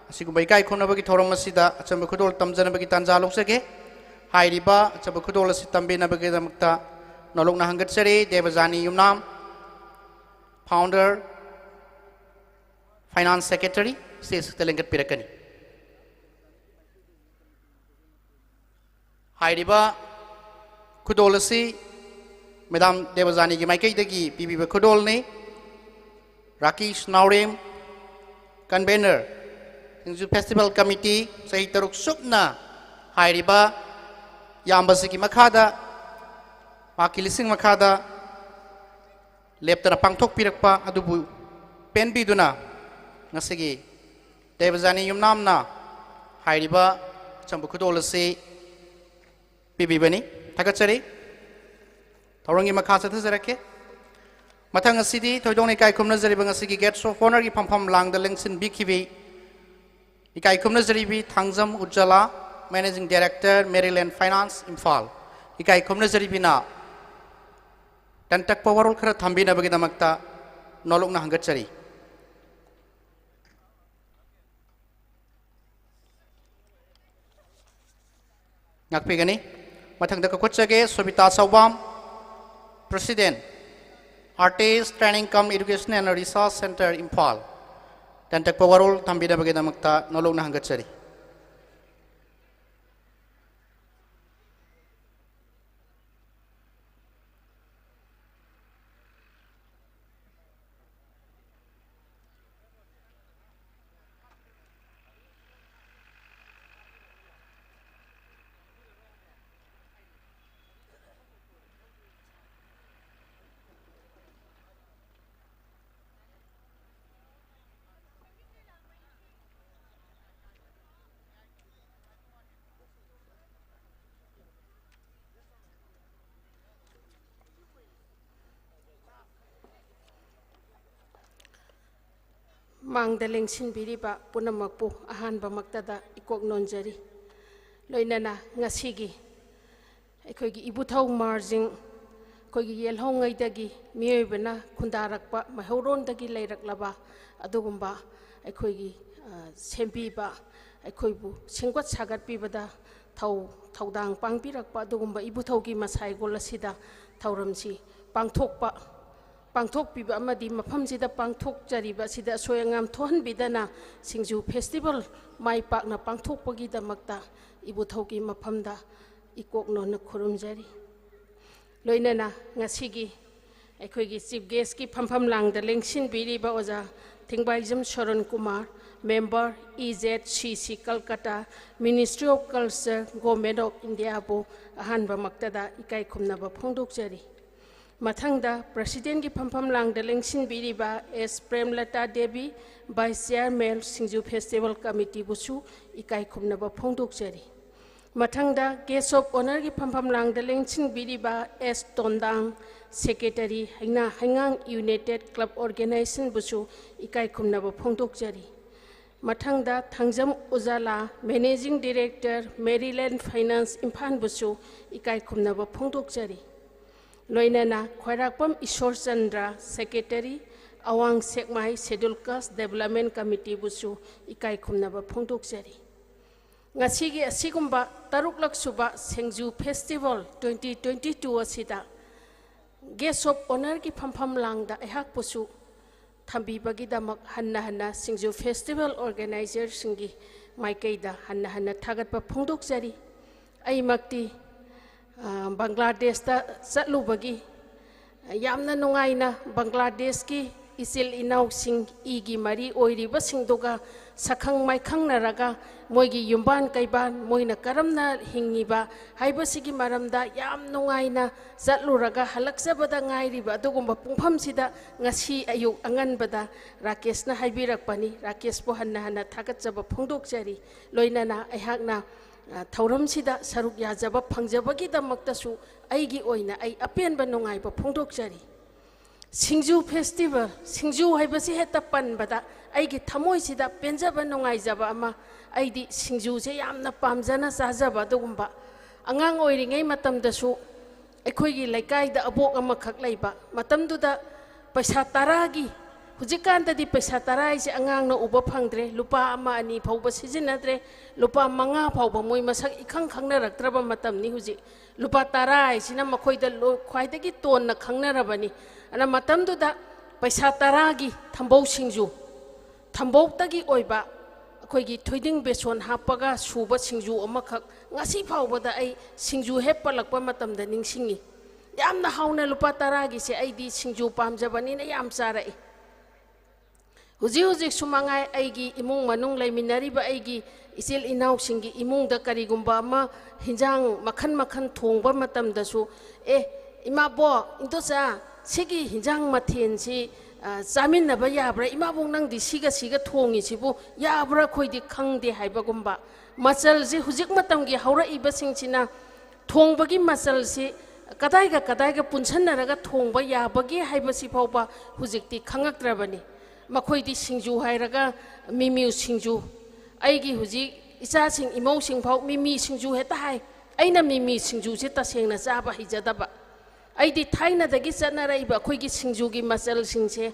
ꯑꯁꯤꯒꯨꯝꯕ ꯏꯀꯥꯏ ꯈꯨꯝꯅꯕꯒꯤ ꯊꯧꯔꯝ ꯑꯁꯤꯗ ꯑꯆꯝꯕ ꯈꯨꯗꯣꯜ ꯇꯝꯖꯅꯕꯒꯤ ꯇꯥꯟꯖꯥ ꯂꯧꯖꯒꯦ꯫ ꯍꯥꯏꯔꯤꯕ ꯑꯆꯝꯕ ꯈꯨꯗꯣꯜ ꯑꯁꯤ ꯇꯝꯕꯤꯅꯕꯒꯤꯗꯃꯛꯇ ꯅꯧꯂꯨꯛꯅ ꯍꯪꯒꯠꯆꯔꯤ꯫ ꯗꯦꯕꯖꯥꯅꯤ ꯌꯨꯝꯅꯥꯝ, founder, finance secretary, stage ꯁꯛꯇ ꯂꯦꯡꯈꯠꯄꯤꯔꯛꯀꯅꯤ꯫ ꯍꯥꯏꯔꯤꯕ ꯈꯨꯗꯣꯜ ꯑꯁꯤ ꯃꯦꯗꯥꯝ ꯗꯦꯕꯖꯥꯅꯤꯒꯤ ꯃꯥꯏꯀꯩꯗꯒꯤ ꯄꯤꯕꯤꯕ ꯈꯨꯗꯣꯜꯅꯤ꯫ ꯔꯥꯀꯦꯁ ꯅꯥꯎꯔꯦꯝ, convener, ꯁꯤꯡꯖꯨ Festival Committee, ꯆꯍꯤ ꯇꯔꯨꯛ ꯆꯨꯞꯅ ꯍꯥꯏꯔꯤꯕ ꯌꯥꯝꯕꯁꯤꯒꯤ ꯃꯈꯥꯗ, ꯃꯍꯥꯛꯀꯤ ꯂꯤꯁꯤꯡ ꯃꯈꯥꯗ ꯂꯦꯞꯇꯅ ꯄꯥꯡꯊꯣꯛꯄꯤꯔꯛꯄ ꯑꯗꯨꯕꯨ ꯄꯦꯟꯕꯤꯗꯨꯅ ꯉꯁꯤꯒꯤ ꯗꯦꯕꯖꯥꯅꯤ ꯌꯨꯝꯅꯥꯝꯅ ꯍꯥꯏꯔꯤꯕ ꯑꯆꯝꯕ ꯈꯨꯗꯣꯜ ꯑꯁꯤ ꯄꯤꯕꯤꯕꯅꯤ꯫ ꯊꯥꯒꯠꯆꯔꯤ꯫ ꯊꯧꯔꯝꯒꯤ ꯃꯈꯥ ꯆꯠꯊꯖꯔꯛꯀꯦ꯫ ꯃꯊꯪ ꯑꯁꯤꯗꯤ ꯊꯣꯏꯗꯣꯛꯅ ꯏꯀꯥꯏ ꯈꯨꯝꯅꯖꯔꯤꯕ ꯉꯁꯤꯒꯤ Guest of Honourꯒꯤ ꯐꯝꯐꯝ ꯂꯥꯡꯗ ꯂꯦꯡꯁꯤꯟꯕꯤꯈꯤꯕꯤ ꯏꯀꯥꯏ ꯈꯨꯝꯅꯖꯔꯤꯕꯤ Thangjam Ujjwala, Managing Director, Maryland Finance, Imphal. ꯏꯀꯥꯏ ꯈꯨꯝꯅꯖꯔꯤꯕꯤꯅ ꯇꯦꯟꯇꯛꯄ ꯋꯥꯔꯣꯜ ꯈꯔ ꯊꯝꯕꯤꯅꯕꯒꯤꯗꯃꯛꯇ ꯅꯣꯂꯨꯛꯅ ꯍꯪꯒꯠꯆꯔꯤ꯫ ꯉꯥꯛꯄꯤꯒꯅꯤ꯫ ꯃꯊꯪꯗ ꯀꯧꯈꯠꯆꯒꯦ, ꯁꯣꯕꯤꯇꯥ ꯁꯥꯎꯕꯥꯝ, President, Artist Training cum Education and Research Centre, Imphal. ꯇꯦꯟꯇꯛꯄ ꯋꯥꯔꯣꯜ ꯊꯝꯕꯤꯅꯕꯒꯤꯗꯃꯛꯇ ꯅꯣꯂꯨꯛꯅ ꯍꯪꯒꯠꯆꯔꯤ꯫ ꯃꯥꯡꯗ ꯂꯦꯡꯁꯤꯟꯕꯤꯔꯤꯕ ꯄꯨꯝꯅꯃꯛꯄꯨ ꯑꯍꯥꯟꯕꯃꯛꯇꯗ ꯏꯀꯣꯛ ꯅꯣꯟꯖꯔꯤ꯫ ꯂꯣꯏꯅꯅ ꯉꯁꯤꯒꯤ ꯑꯩꯈꯣꯏꯒꯤ ꯏꯕꯨꯙꯧ ꯃꯥꯔꯖꯤꯡ, ꯑꯩꯈꯣꯏꯒꯤ ꯌꯦꯜꯍꯧꯉꯩꯗꯒꯤ ꯃꯤꯑꯣꯏꯕꯅ ꯈꯨꯟꯗꯥꯔꯛꯄ, ꯃꯩꯍꯧꯔꯣꯟꯗꯒꯤ ꯂꯩꯔꯛꯂꯕ ꯑꯗꯨꯒꯨꯝꯕ ꯑꯩꯈꯣꯏꯒꯤ, ꯑ, ꯁꯦꯝꯕꯤꯕ, ꯑꯩꯈꯣꯏꯕꯨ ꯁꯦꯝꯒꯠ ꯁꯥꯒꯠꯄꯤꯕꯗ ꯊꯧ-, ꯊꯧꯗꯥꯡ ꯄꯥꯡꯕꯤꯔꯛꯄ ꯑꯗꯨꯒꯨꯝꯕ ꯏꯕꯨꯙꯧꯒꯤ ꯃꯁꯥꯏꯒꯣꯜ ꯑꯁꯤꯗ ꯊꯧꯔꯝꯁꯤ ꯄꯥꯡꯊꯣꯛꯄ, ꯄꯥꯡꯊꯣꯛꯄꯤꯕ ꯑꯃꯗꯤ ꯃꯐꯝꯁꯤꯗ ꯄꯥꯡꯊꯣꯛꯆꯔꯤꯕ ꯑꯁꯤꯗ ꯑꯁꯣꯏ ꯑꯉꯥꯝ ꯊꯣꯛꯍꯟꯕꯤꯗꯅ ꯁꯤꯡꯖꯨ festival ꯃꯥꯏ ꯄꯥꯛꯅ ꯄꯥꯡꯊꯣꯛꯄꯒꯤꯗꯃꯛꯇ ꯏꯕꯨꯙꯧꯒꯤ ꯃꯐꯝꯗ ꯏꯀꯣꯛ ꯅꯣꯟꯅ ꯈꯨꯔꯨꯝꯖꯔꯤ꯫ ꯂꯣꯏꯅꯅ ꯉꯁꯤꯒꯤ ꯑꯩꯈꯣꯏꯒꯤ ꯆꯤꯐ ꯒꯦꯁꯀꯤ ꯐꯝꯐꯝ ꯂꯥꯡꯗ ꯂꯦꯡꯁꯤꯟꯕꯤꯔꯤꯕ Oja Thingbaijam Soran Kumar, member, E Z C C Kolkata, ministry of culture, government of ꯏꯟꯗꯤꯌꯥꯕꯨ ꯑꯍꯥꯟꯕꯃꯛꯇꯗ ꯏꯀꯥꯏ ꯈꯨꯝꯅꯕ ꯐꯣꯡꯗꯣꯛꯆꯔꯤ꯫ ꯃꯊꯪꯗ ꯄ꯭ꯔꯁꯤꯗꯦꯟꯒꯤ ꯐꯝꯐꯝ ꯂꯥꯡꯗ ꯂꯦꯡꯁꯤꯟꯕꯤꯔꯤꯕ S Premlata Devi, vice chairman, Singju festival ꯀꯃꯤꯇꯤꯕꯨꯁꯨ ꯏꯀꯥꯏ ꯈꯨꯝꯅꯕ ꯐꯣꯡꯗꯣꯛꯆꯔꯤ꯫ ꯃꯊꯪꯗ ꯒꯦꯁ ꯑꯣꯐ ꯑꯣꯅꯔꯒꯤ ꯐꯝꯐꯝ ꯂꯥꯡꯗ ꯂꯦꯡꯁꯤꯟꯕꯤꯔꯤꯕ ꯑꯦꯁ ꯇꯣꯟꯗꯥꯡ, ꯁꯦꯀ꯭ꯔꯦꯇꯔꯤ, ꯍꯩꯉꯥ-, ꯍꯩꯉꯥꯡ ꯌꯨꯅꯥꯏꯇꯦꯗ ꯀ꯭ꯂꯕ ꯑꯣꯔꯒꯅꯥꯏꯖꯦꯁꯟꯕꯨꯁꯨ ꯏꯀꯥꯏ ꯈꯨꯝꯅꯕ ꯐꯣꯡꯗꯣꯛꯆꯔꯤ꯫ ꯃꯊꯪꯗ Thangjam Ujala, managing director, Merilen finance ꯏꯝꯐꯥꯜꯕꯨꯁꯨ ꯏꯀꯥꯏ ꯈꯨꯝꯅꯕ ꯐꯣꯡꯗꯣꯛꯆꯔꯤ꯫ ꯂꯣꯏꯅꯅ ꯈ꯭ꯋꯥꯏꯔꯥꯛꯄꯝ ꯏꯁꯣꯔꯆꯟꯗ꯭ꯔ, ꯁꯦꯀ꯭ꯔꯦꯇꯔꯤ, ꯑꯋꯥꯡ ꯁꯦꯛꯃꯥꯏ ꯁꯦꯗꯨꯜ ꯀꯥꯁ ꯗꯦꯕꯂꯞꯃꯦꯟ ꯀꯃꯤꯇꯤꯕꯨꯁꯨ ꯏꯀꯥꯏ ꯈꯨꯝꯅꯕ ꯐꯣꯡꯗꯣꯛꯆꯔꯤ꯫ ꯉꯁꯤꯒꯤ ꯑꯁꯤꯒꯨꯝꯕ ꯇꯔꯨꯛꯂꯛ ꯁꯨꯕ ꯁꯤꯡꯖꯨ ꯐꯦꯁꯇꯤꯚꯦꯜ ꯇ꯭ꯋꯦꯟꯇꯤ ꯇ꯭ꯋꯦꯟꯇꯤ ꯇꯨ ꯑꯁꯤꯗ ꯒꯦꯁ ꯑꯣꯐ ꯑꯣꯅꯔꯒꯤ ꯐꯝꯐꯝ ꯂꯥꯡꯗ ꯑꯩꯍꯥꯛꯄꯨꯁꯨ ꯊꯝꯕꯤꯕꯒꯤꯗꯃꯛ ꯍꯟꯅ ꯍꯟꯅ ꯁꯤꯡꯖꯨ ꯐꯦꯁꯇꯤꯚꯦꯜ ꯑꯣꯔꯒꯅꯥꯏꯖꯔꯁꯤꯡꯒꯤ ꯃꯥꯏꯀꯩꯗ ꯍꯟꯅ ꯍꯟꯅ ꯊꯥꯒꯠꯄ ꯐꯣꯡꯗꯣꯛꯆꯔꯤ꯫ ꯑꯩꯃꯛꯇꯤ, ꯑ, ꯕꯪꯒ꯭ꯂꯥꯗꯦꯁꯇ ꯆꯠꯂꯨꯕꯒꯤ ꯌꯥꯝꯅ ꯅꯨꯡꯉꯥꯏꯅ ꯕꯪꯒ꯭ꯂꯥꯗꯦꯁꯀꯤ ꯏꯆꯤꯜ ꯏꯅꯥꯎꯁꯤꯡ, ꯏꯒꯤ ꯃꯔꯤ ꯑꯣꯏꯔꯤꯕꯁꯤꯡꯗꯨꯒ ꯁꯛꯈꯪ ꯃꯥꯏꯈꯪꯅꯔꯒ ꯃꯣꯏꯒꯤ ꯌꯨꯝꯕꯥꯟ ꯀꯩꯕꯥꯟ, ꯃꯣꯏꯅ ꯀꯔꯝꯅ ꯍꯤꯡꯉꯤꯕ ꯍꯥꯏꯕꯁꯤꯒꯤ ꯃꯔꯝꯗ ꯌꯥꯝ ꯅꯨꯡꯉꯥꯏꯅ ꯆꯠꯂꯨꯔꯒ ꯍꯜꯂꯛꯆꯕꯗ ꯉꯥꯏꯔꯤꯕ ꯑꯗꯨꯒꯨꯝꯕ ꯄꯨꯡꯐꯝꯁꯤꯗ ꯉꯁꯤ ꯑꯌꯨꯛ ꯑꯉꯟꯕꯗ ꯔꯥꯀꯦꯁꯅ ꯍꯥꯏꯕꯤꯔꯛꯄꯅꯤ꯫ ꯔꯥꯀꯦꯁꯄꯨ ꯍꯟꯅ ꯍꯟꯅ ꯊꯥꯒꯠꯆꯕ ꯐꯣꯡꯗꯣꯛꯆꯔꯤ꯫ ꯂꯣꯏꯅꯅ ꯑꯩꯍꯥꯛꯅ, ꯑ, ꯊꯧꯔꯝꯁꯤꯗ ꯁꯔꯨꯛ ꯌꯥꯖꯕ ꯐꯪꯖꯕꯒꯤꯗꯃꯛꯇꯁꯨ ꯑꯩꯒꯤ ꯑꯣꯏꯅ ꯑꯩ ꯑꯄꯦꯟꯕ ꯅꯨꯡꯉꯥꯏꯕ ꯐꯣꯡꯗꯣꯛꯆꯔꯤ꯫ ꯁꯤꯡꯖꯨ ꯐꯦꯁꯇꯤꯚꯦꯜ, ꯁꯤꯡꯖꯨ ꯍꯥꯏꯕꯁꯤ ꯍꯦꯛꯇ ꯄꯟꯕꯗ ꯑꯩꯒꯤ ꯊꯃꯣꯏꯁꯤꯗ ꯄꯦꯟꯖꯕ ꯅꯨꯡꯉꯥꯏꯖꯕ ꯑꯃ, ꯑꯩꯗꯤ ꯁꯤꯡꯖꯨꯁꯦ ꯌꯥꯝꯅ ꯄꯥꯝꯖꯅ ꯆꯥꯖꯕ ꯑꯗꯨꯒꯨꯝꯕ꯫ ꯑꯉꯥꯡ ꯑꯣꯏꯔꯤꯉꯩ ꯃꯇꯝꯗꯁꯨ ꯑꯩꯈꯣꯏꯒꯤ ꯂꯩꯀꯥꯏꯗ ꯑꯕꯣꯛ ꯑꯃꯈꯛ ꯂꯩꯕ ꯃꯇꯝꯗꯨꯗ ꯄꯩꯁꯥ ꯇꯔꯥꯒꯤ, ꯍꯧꯖꯤꯛꯀꯥꯟꯗꯗꯤ ꯄꯩꯁꯥ ꯇꯔꯥ ꯍꯥꯏꯁꯦ ꯑꯉꯥꯡꯅ ꯎꯕ ꯐꯪꯗ꯭ꯔꯦ, ꯂꯨꯄꯥ ꯑꯃ ꯑꯅꯤ ꯐꯥꯎꯕ ꯁꯤꯖꯤꯟꯅꯗ꯭ꯔꯦ, ꯂꯨꯄꯥ ꯃꯉꯥ ꯐꯥꯎꯕ ꯃꯣꯏ ꯃꯁꯛ ꯏꯈꯪ ꯈꯪꯅꯔꯛꯇ꯭ꯔꯕ ꯃꯇꯝꯅꯤ ꯍꯧꯖꯤꯛ꯫ ꯂꯨꯄꯥ ꯇꯔꯥ ꯍꯥꯏꯁꯤꯅ ꯃꯈꯣꯏꯗ ꯂꯣ-, ꯈ꯭ꯋꯥꯏꯗꯒꯤ ꯇꯣꯟꯅ ꯈꯪꯅꯔꯕꯅꯤ꯫ ꯑꯗꯨꯅ ꯃꯇꯝꯗꯨꯗ ꯄꯩꯁꯥ ꯇꯔꯥꯒꯤ ꯊꯝꯕꯧ ꯁꯤꯡꯖꯨ, ꯊꯝꯕꯧꯇꯒꯤ ꯑꯣꯏꯕ ꯑꯩꯈꯣꯏꯒꯤ ꯊꯣꯏꯗꯤꯡ ꯕꯦꯁꯣꯟ ꯍꯥꯞꯄꯒ ꯁꯨꯕ ꯁꯤꯡꯖꯨ ꯑꯃꯈꯛ ꯉꯁꯤ ꯐꯥꯎꯕꯗ ꯑꯩ ꯁꯤꯡꯖꯨ ꯍꯦꯛ ꯄꯜꯂꯛꯄ ꯃꯇꯝꯗ ꯅꯤꯡꯁꯤꯡꯉꯤ꯫ ꯌꯥꯝꯅ ꯍꯥꯎꯅ ꯂꯨꯄꯥ ꯇꯔꯥꯒꯤꯁꯦ ꯑꯩꯗꯤ ꯁꯤꯡꯖꯨ ꯄꯥꯝꯖꯕꯅꯤꯅ ꯌꯥꯝ ꯆꯥꯔꯛꯏ꯫ ꯍꯧꯖꯤꯛ ꯍꯧꯖꯤꯛꯁꯨ ꯃꯉꯥꯏ, ꯑꯩꯒꯤ ꯏꯃꯨꯡ ꯃꯅꯨꯡ ꯂꯩꯃꯤꯟꯅꯔꯤꯕ ꯑꯩꯒꯤ ꯏꯆꯤꯜ ꯏꯅꯥꯎꯁꯤꯡꯒꯤ ꯏꯃꯨꯡꯗ ꯀꯔꯤꯒꯨꯝꯕ ꯑꯃ ꯍꯤꯟꯖꯥꯡ ꯃꯈꯜ ꯃꯈꯜ ꯊꯣꯡꯕ ꯃꯇꯝꯗꯁꯨ, "ꯑꯦ, ꯏꯃꯥꯕꯣꯛ, ꯏꯟꯗꯣꯆꯥ, ꯁꯤꯒꯤ ꯍꯤꯟꯖꯥꯡ ꯃꯊꯦꯜꯁꯤ, ꯑ, ꯆꯥꯃꯤꯟꯅꯕ ꯌꯥꯕ꯭ꯔꯥ? ꯏꯃꯥꯕꯣꯛ, ꯅꯪꯗꯤ ꯁꯤꯒ ꯁꯤꯒ ꯊꯣꯡꯉꯤꯁꯤꯕꯨ ꯌꯥꯕ꯭ꯔꯥ? ꯑꯩꯈꯣꯏꯗꯤ ꯈꯪꯗꯦ" ꯍꯥꯏꯕꯒꯨꯝꯕ꯫ ꯃꯆꯜꯁꯤ ꯍꯧꯖꯤꯛ ꯃꯇꯝꯒꯤ ꯍꯧꯔꯛꯏꯕꯁꯤꯡꯁꯤꯅ ꯊꯣꯡꯕꯒꯤ ꯃꯆꯜꯁꯤ ꯀꯗꯥꯏꯒ ꯀꯗꯥꯏꯒ ꯄꯨꯟꯁꯟꯅꯔꯒ ꯊꯣꯡꯕ ꯌꯥꯕꯒꯦ ꯍꯥꯏꯕꯁꯤ ꯐꯥꯎꯕ ꯍꯧꯖꯤꯛꯇꯤ ꯈꯪꯉꯛꯇ꯭ꯔꯕꯅꯤ꯫ ꯃꯈꯣꯏꯗꯤ ꯁꯤꯡꯖꯨ ꯍꯥꯏꯔꯒ ꯃꯤꯃꯤ ꯁꯤꯡꯖꯨ꯫ ꯑꯩꯒꯤ ꯍꯧꯖꯤꯛ ꯏꯆꯥꯁꯤꯡ, ꯏꯃꯧꯁꯤꯡ ꯐꯥꯎ ꯃꯤꯃꯤ ꯁꯤꯡꯖꯨ ꯍꯦꯛꯇ ꯍꯥꯏ꯫ ꯑꯩꯅ ꯃꯤꯃꯤ ꯁꯤꯡꯖꯨꯁꯦ ꯇꯁꯦꯡꯅ ꯆꯥꯕ ꯍꯩꯖꯗꯕ꯫ ꯑꯩꯗꯤ ꯊꯥꯏꯅꯗꯒꯤ ꯆꯠꯅꯔꯛꯏꯕ ꯑꯩꯈꯣꯏꯒꯤ ꯁꯤꯡꯖꯨꯒꯤ ꯃꯆꯜꯁꯤꯡꯁꯦ,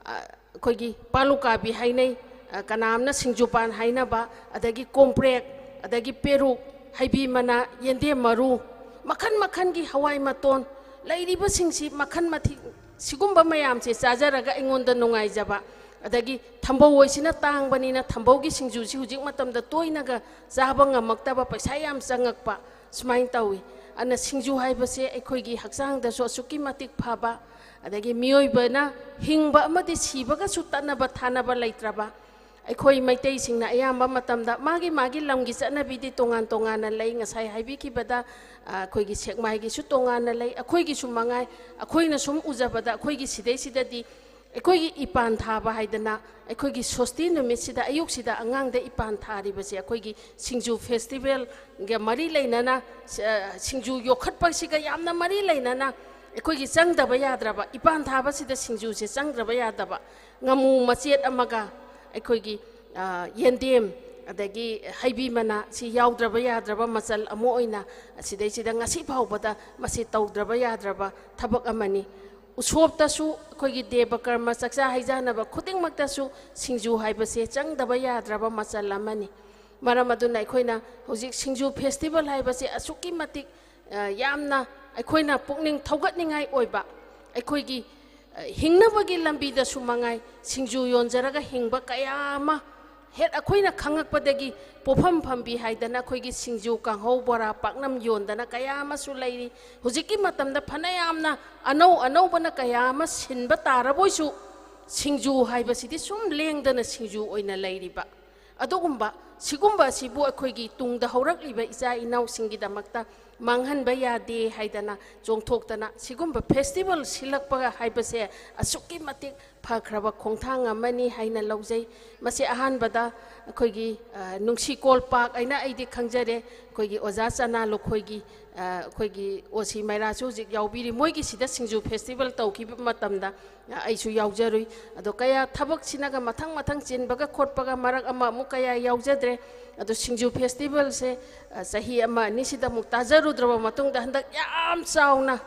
ꯑ, ꯑꯩꯈꯣꯏꯒꯤ ꯄꯥꯂꯨꯀꯥꯕꯤ ꯍꯥꯏꯅꯩ, ꯑ, ꯀꯅꯥ ꯑꯃꯅ ꯁꯤꯡꯖꯨꯄꯥꯟ ꯍꯥꯏꯅꯕ, ꯑꯗꯒꯤ ꯀꯣꯝꯄ꯭ꯔꯦꯛ, ꯑꯗꯒꯤ ꯄꯦꯔꯨꯛ, ꯍꯩꯕꯤ ꯃꯅꯥ, ꯌꯦꯟꯗꯦꯝ ꯃꯔꯨ, ꯃꯈꯜ ꯃꯈꯜꯒꯤ ꯍꯋꯥꯏ ꯃꯇꯣꯟ, ꯂꯩꯔꯤꯕꯁꯤꯡꯁꯤ ꯃꯈꯜ ꯃꯊꯦꯜ, ꯁꯤꯒꯨꯝꯕ ꯃꯌꯥꯝꯁꯦ ꯆꯥꯖꯔꯒ ꯑꯩꯉꯣꯟꯗ ꯅꯨꯡꯉꯥꯏꯖꯕ꯫ ꯑꯗꯒꯤ ꯊꯝꯕꯧ ꯑꯣꯏꯁꯤꯅ ꯇꯥꯡꯕꯅꯤꯅ ꯊꯝꯕꯧꯒꯤ ꯁꯤꯡꯖꯨꯁꯤ ꯍꯧꯖꯤꯛ ꯃꯇꯝꯗ ꯇꯣꯏꯅꯒ ꯆꯥꯕ ꯉꯝꯃꯛꯇꯕ, ꯄꯩꯁꯥ ꯌꯥꯝ ꯆꯪꯉꯛꯄ, ꯁꯨꯃꯥꯏꯅ ꯇꯧꯏ꯫ ꯑꯗꯨꯅ ꯁꯤꯡꯖꯨ ꯍꯥꯏꯕꯁꯦ ꯑꯩꯈꯣꯏꯒꯤ ꯍꯛꯆꯥꯡꯗꯁꯨ ꯑꯁꯨꯛꯀꯤ ꯃꯇꯤꯛ ꯐꯕ, ꯑꯗꯒꯤ ꯃꯤꯑꯣꯏꯕꯅ ꯍꯤꯡꯕ ꯑꯃꯗꯤ ꯁꯤꯕꯒꯁꯨ ꯇꯠꯅꯕ ꯊꯥꯅꯕ ꯂꯩꯇ꯭ꯔꯕ, ꯑꯩꯈꯣꯏ ꯃꯩꯇꯩꯁꯤꯡꯅ ꯑꯌꯥꯝꯕ ꯃꯇꯝꯗ ꯃꯥꯒꯤ ꯃꯥꯒꯤ ꯂꯝꯒꯤ ꯆꯠꯅꯕꯤꯗꯤ ꯇꯣꯉꯥꯟ ꯇꯣꯉꯥꯟꯅ ꯂꯩ꯫ ꯉꯁꯥꯏ ꯍꯥꯏꯕꯤꯈꯤꯕꯗ, ꯑ, ꯑꯩꯈꯣꯏꯒꯤ ꯁꯦꯛꯃꯥꯏꯒꯤꯁꯨ ꯇꯣꯉꯥꯟꯅ ꯂꯩ, ꯑꯩꯈꯣꯏꯒꯤꯁꯨ ꯃꯉꯥꯏ꯫ ꯑꯩꯈꯣꯏꯅ ꯁꯨꯝ ꯎꯖꯕꯗ ꯑꯩꯈꯣꯏꯒꯤ ꯁꯤꯗꯩꯁꯤꯗꯗꯤ ꯑꯩꯈꯣꯏꯒꯤ ꯏꯄꯥꯟ ꯊꯥꯕ ꯍꯥꯏꯗꯅ ꯑꯩꯈꯣꯏꯒꯤ ꯁꯣꯁꯇꯤ ꯅꯨꯃꯤꯠꯁꯤꯗ ꯑꯌꯨꯛꯁꯤꯗ ꯑꯉꯥꯡꯗ ꯏꯄꯥꯟ ꯊꯥꯔꯤꯕꯁꯦ ꯑꯩꯈꯣꯏꯒꯤ ꯁꯤꯡꯖꯨ ꯐꯦꯁꯇꯤꯚꯦꯜꯒ ꯃꯔꯤ ꯂꯩꯅꯅ, ꯑ, ꯁꯤꯡꯖꯨ ꯌꯣꯛꯈꯠꯄꯁꯤꯒ ꯌꯥꯝꯅ ꯃꯔꯤ ꯂꯩꯅꯅ ꯑꯩꯈꯣꯏꯒꯤ ꯆꯪꯗꯕ ꯌꯥꯗ꯭ꯔꯕ, ꯏꯄꯥꯟ ꯊꯥꯕꯁꯤꯗ ꯁꯤꯡꯖꯨꯁꯦ ꯆꯪꯗ꯭ꯔꯕ ꯌꯥꯗꯕ꯫ ꯉꯥꯃꯨ ꯃꯆꯦꯠ ꯑꯃꯒ ꯑꯩꯈꯣꯏꯒꯤ, ꯑ, ꯌꯦꯟꯗꯦꯝ, ꯑꯗꯒꯤ ꯍꯩꯕꯤ ꯃꯅꯥ, ꯁꯤ ꯌꯥꯎꯗ꯭ꯔꯕ ꯌꯥꯗ꯭ꯔꯕ ꯃꯆꯜ ꯑꯃ ꯑꯣꯏꯅ ꯁꯤꯗꯩꯁꯤꯗ ꯉꯁꯤ ꯐꯥꯎꯕꯗ ꯃꯁꯤ ꯇꯧꯗ꯭ꯔꯕ ꯌꯥꯗ꯭ꯔꯕ ꯊꯕꯛ ꯑꯃꯅꯤ꯫ ꯎꯁꯣꯞꯇꯁꯨ, ꯑꯩꯈꯣꯏꯒꯤ ꯗꯦꯕ ꯀꯔꯃ, ꯆꯥꯛꯆꯥ ꯍꯩꯖꯥꯟꯅꯕ ꯈꯨꯗꯤꯡꯃꯛꯇꯁꯨ ꯁꯤꯡꯖꯨ ꯍꯥꯏꯕꯁꯦ ꯆꯪꯗꯕ ꯌꯥꯗ꯭ꯔꯕ ꯃꯆꯜ ꯑꯃꯅꯤ꯫ ꯃꯔꯝ ꯑꯗꯨꯅ ꯑꯩꯈꯣꯏꯅ ꯍꯧꯖꯤꯛ ꯁꯤꯡꯖꯨ ꯐꯦꯁꯇꯤꯚꯦꯜ ꯍꯥꯏꯕꯁꯦ ꯑꯁꯨꯛꯀꯤ ꯃꯇꯤꯛ, ꯑ, ꯌꯥꯝꯅ ꯑꯩꯈꯣꯏꯅ ꯄꯨꯛꯅꯤꯡ ꯊꯧꯒꯠꯅꯤꯡꯉꯥꯏ ꯑꯣꯏꯕ, ꯑꯩꯈꯣꯏꯒꯤ, ꯑ, ꯍꯤꯡꯅꯕꯒꯤ ꯂꯝꯕꯤꯗꯁꯨ ꯃꯉꯥꯏ, ꯁꯤꯡꯖꯨ ꯌꯣꯟꯖꯔꯒ ꯍꯤꯡꯕ ꯀꯌꯥ ꯑꯃ ꯍꯦꯛ ꯑꯩꯈꯣꯏꯅ ꯈꯪꯉꯛꯄꯗꯒꯤ ꯄꯣꯐꯝ ꯐꯝꯕꯤ ꯍꯥꯏꯗꯅ ꯑꯩꯈꯣꯏꯒꯤ ꯁꯤꯡꯖꯨ, ꯀꯥꯡꯍꯧ, ꯕꯣꯔꯥ, ꯄꯥꯛꯅꯝ ꯌꯣꯟꯗꯅ ꯀꯌꯥ ꯑꯃꯁꯨ ꯂꯩꯔꯤ꯫ ꯍꯧꯖꯤꯛꯀꯤ ꯃꯇꯝꯗ ꯐꯅꯌꯥꯝꯅ ꯑꯅꯧ ꯑꯅꯧꯕꯅ ꯀꯌꯥ ꯑꯃ ꯁꯤꯟꯕ ꯇꯥꯔꯕꯣꯏꯁꯨ, ꯁꯤꯡꯖꯨ ꯍꯥꯏꯕꯁꯤꯗꯤ ꯁꯨꯝ ꯂꯦꯡꯗꯅ ꯁꯤꯡꯖꯨ ꯑꯣꯏꯅ ꯂꯩꯔꯤꯕ꯫ ꯑꯗꯨꯒꯨꯝꯕ, ꯁꯤꯒꯨꯝꯕ ꯑꯁꯤꯕꯨ ꯑꯩꯈꯣꯏꯒꯤ ꯇꯨꯡꯗ ꯍꯧꯔꯛꯂꯤꯕ ꯏꯆꯥ ꯏꯅꯥꯎꯁꯤꯡꯒꯤꯗꯃꯛꯇ ꯃꯥꯡꯍꯟꯕ ꯌꯥꯗꯦ ꯍꯥꯏꯗꯅ ꯆꯣꯡꯊꯣꯛꯇꯅ ꯁꯤꯒꯨꯝꯕ ꯐꯦꯁꯇꯤꯚꯦꯜ ꯁꯤꯜꯂꯛꯄ ꯍꯥꯏꯕꯁꯦ ꯑꯁꯨꯛꯀꯤ ꯃꯇꯤꯛ ꯐꯈ꯭ꯔꯕ ꯈꯣꯡꯊꯥꯡ ꯑꯃꯅꯤ ꯍꯥꯏꯅ ꯂꯧꯖꯩ꯫ ꯃꯁꯤ ꯑꯍꯥꯟꯕꯗ ꯑꯩꯈꯣꯏꯒꯤ, ꯑ, ꯅꯨꯡꯁꯤꯀꯣꯜ ꯄꯥꯔꯛ ꯍꯥꯏꯅ ꯑꯩꯗꯤ ꯈꯪꯖꯔꯦ꯫ ꯑꯩꯈꯣꯏꯒꯤ ꯑꯣꯖꯥ ꯆꯅꯥ ꯂꯨꯈꯣꯏꯒꯤ, ꯑ, ꯑꯩꯈꯣꯏꯒꯤ ꯑꯣ ꯁꯤ ꯃꯩꯔꯥꯁꯨ ꯍꯧꯖꯤꯛ ꯌꯥꯎꯕꯤꯔꯤ꯫ ꯃꯣꯏꯒꯤ ꯁꯤꯗ ꯁꯤꯡꯖꯨ ꯐꯦꯁꯇꯤꯚꯦꯜ ꯇꯧꯈꯤꯕ ꯃꯇꯝꯗ, ꯑ, ꯑꯩꯁꯨ ꯌꯥꯎꯖꯔꯨꯏ꯫ ꯑꯗꯣ ꯀꯌꯥ ꯊꯕꯛꯁꯤꯅꯒ ꯃꯊꯪ ꯃꯊꯪ ꯆꯤꯟꯕꯒ ꯈꯣꯠꯄꯒ ꯃꯔꯛ ꯑꯃ ꯑꯃꯨꯛ ꯀꯌꯥ ꯌꯥꯎꯖꯗ꯭ꯔꯦ꯫ ꯑꯗꯣ ꯁꯤꯡꯖꯨ ꯐꯦꯁꯇꯤꯚꯦꯜꯁꯦ, ꯑ, ꯆꯍꯤ ꯑꯃ ꯑꯅꯤꯁꯤꯗ ꯑꯃꯨꯛ ꯇꯥꯖꯔꯨꯗ꯭ꯔꯕ ꯃꯇꯨꯡꯗ ꯍꯟꯗꯛ ꯌꯥꯝ ꯆꯥꯎꯅ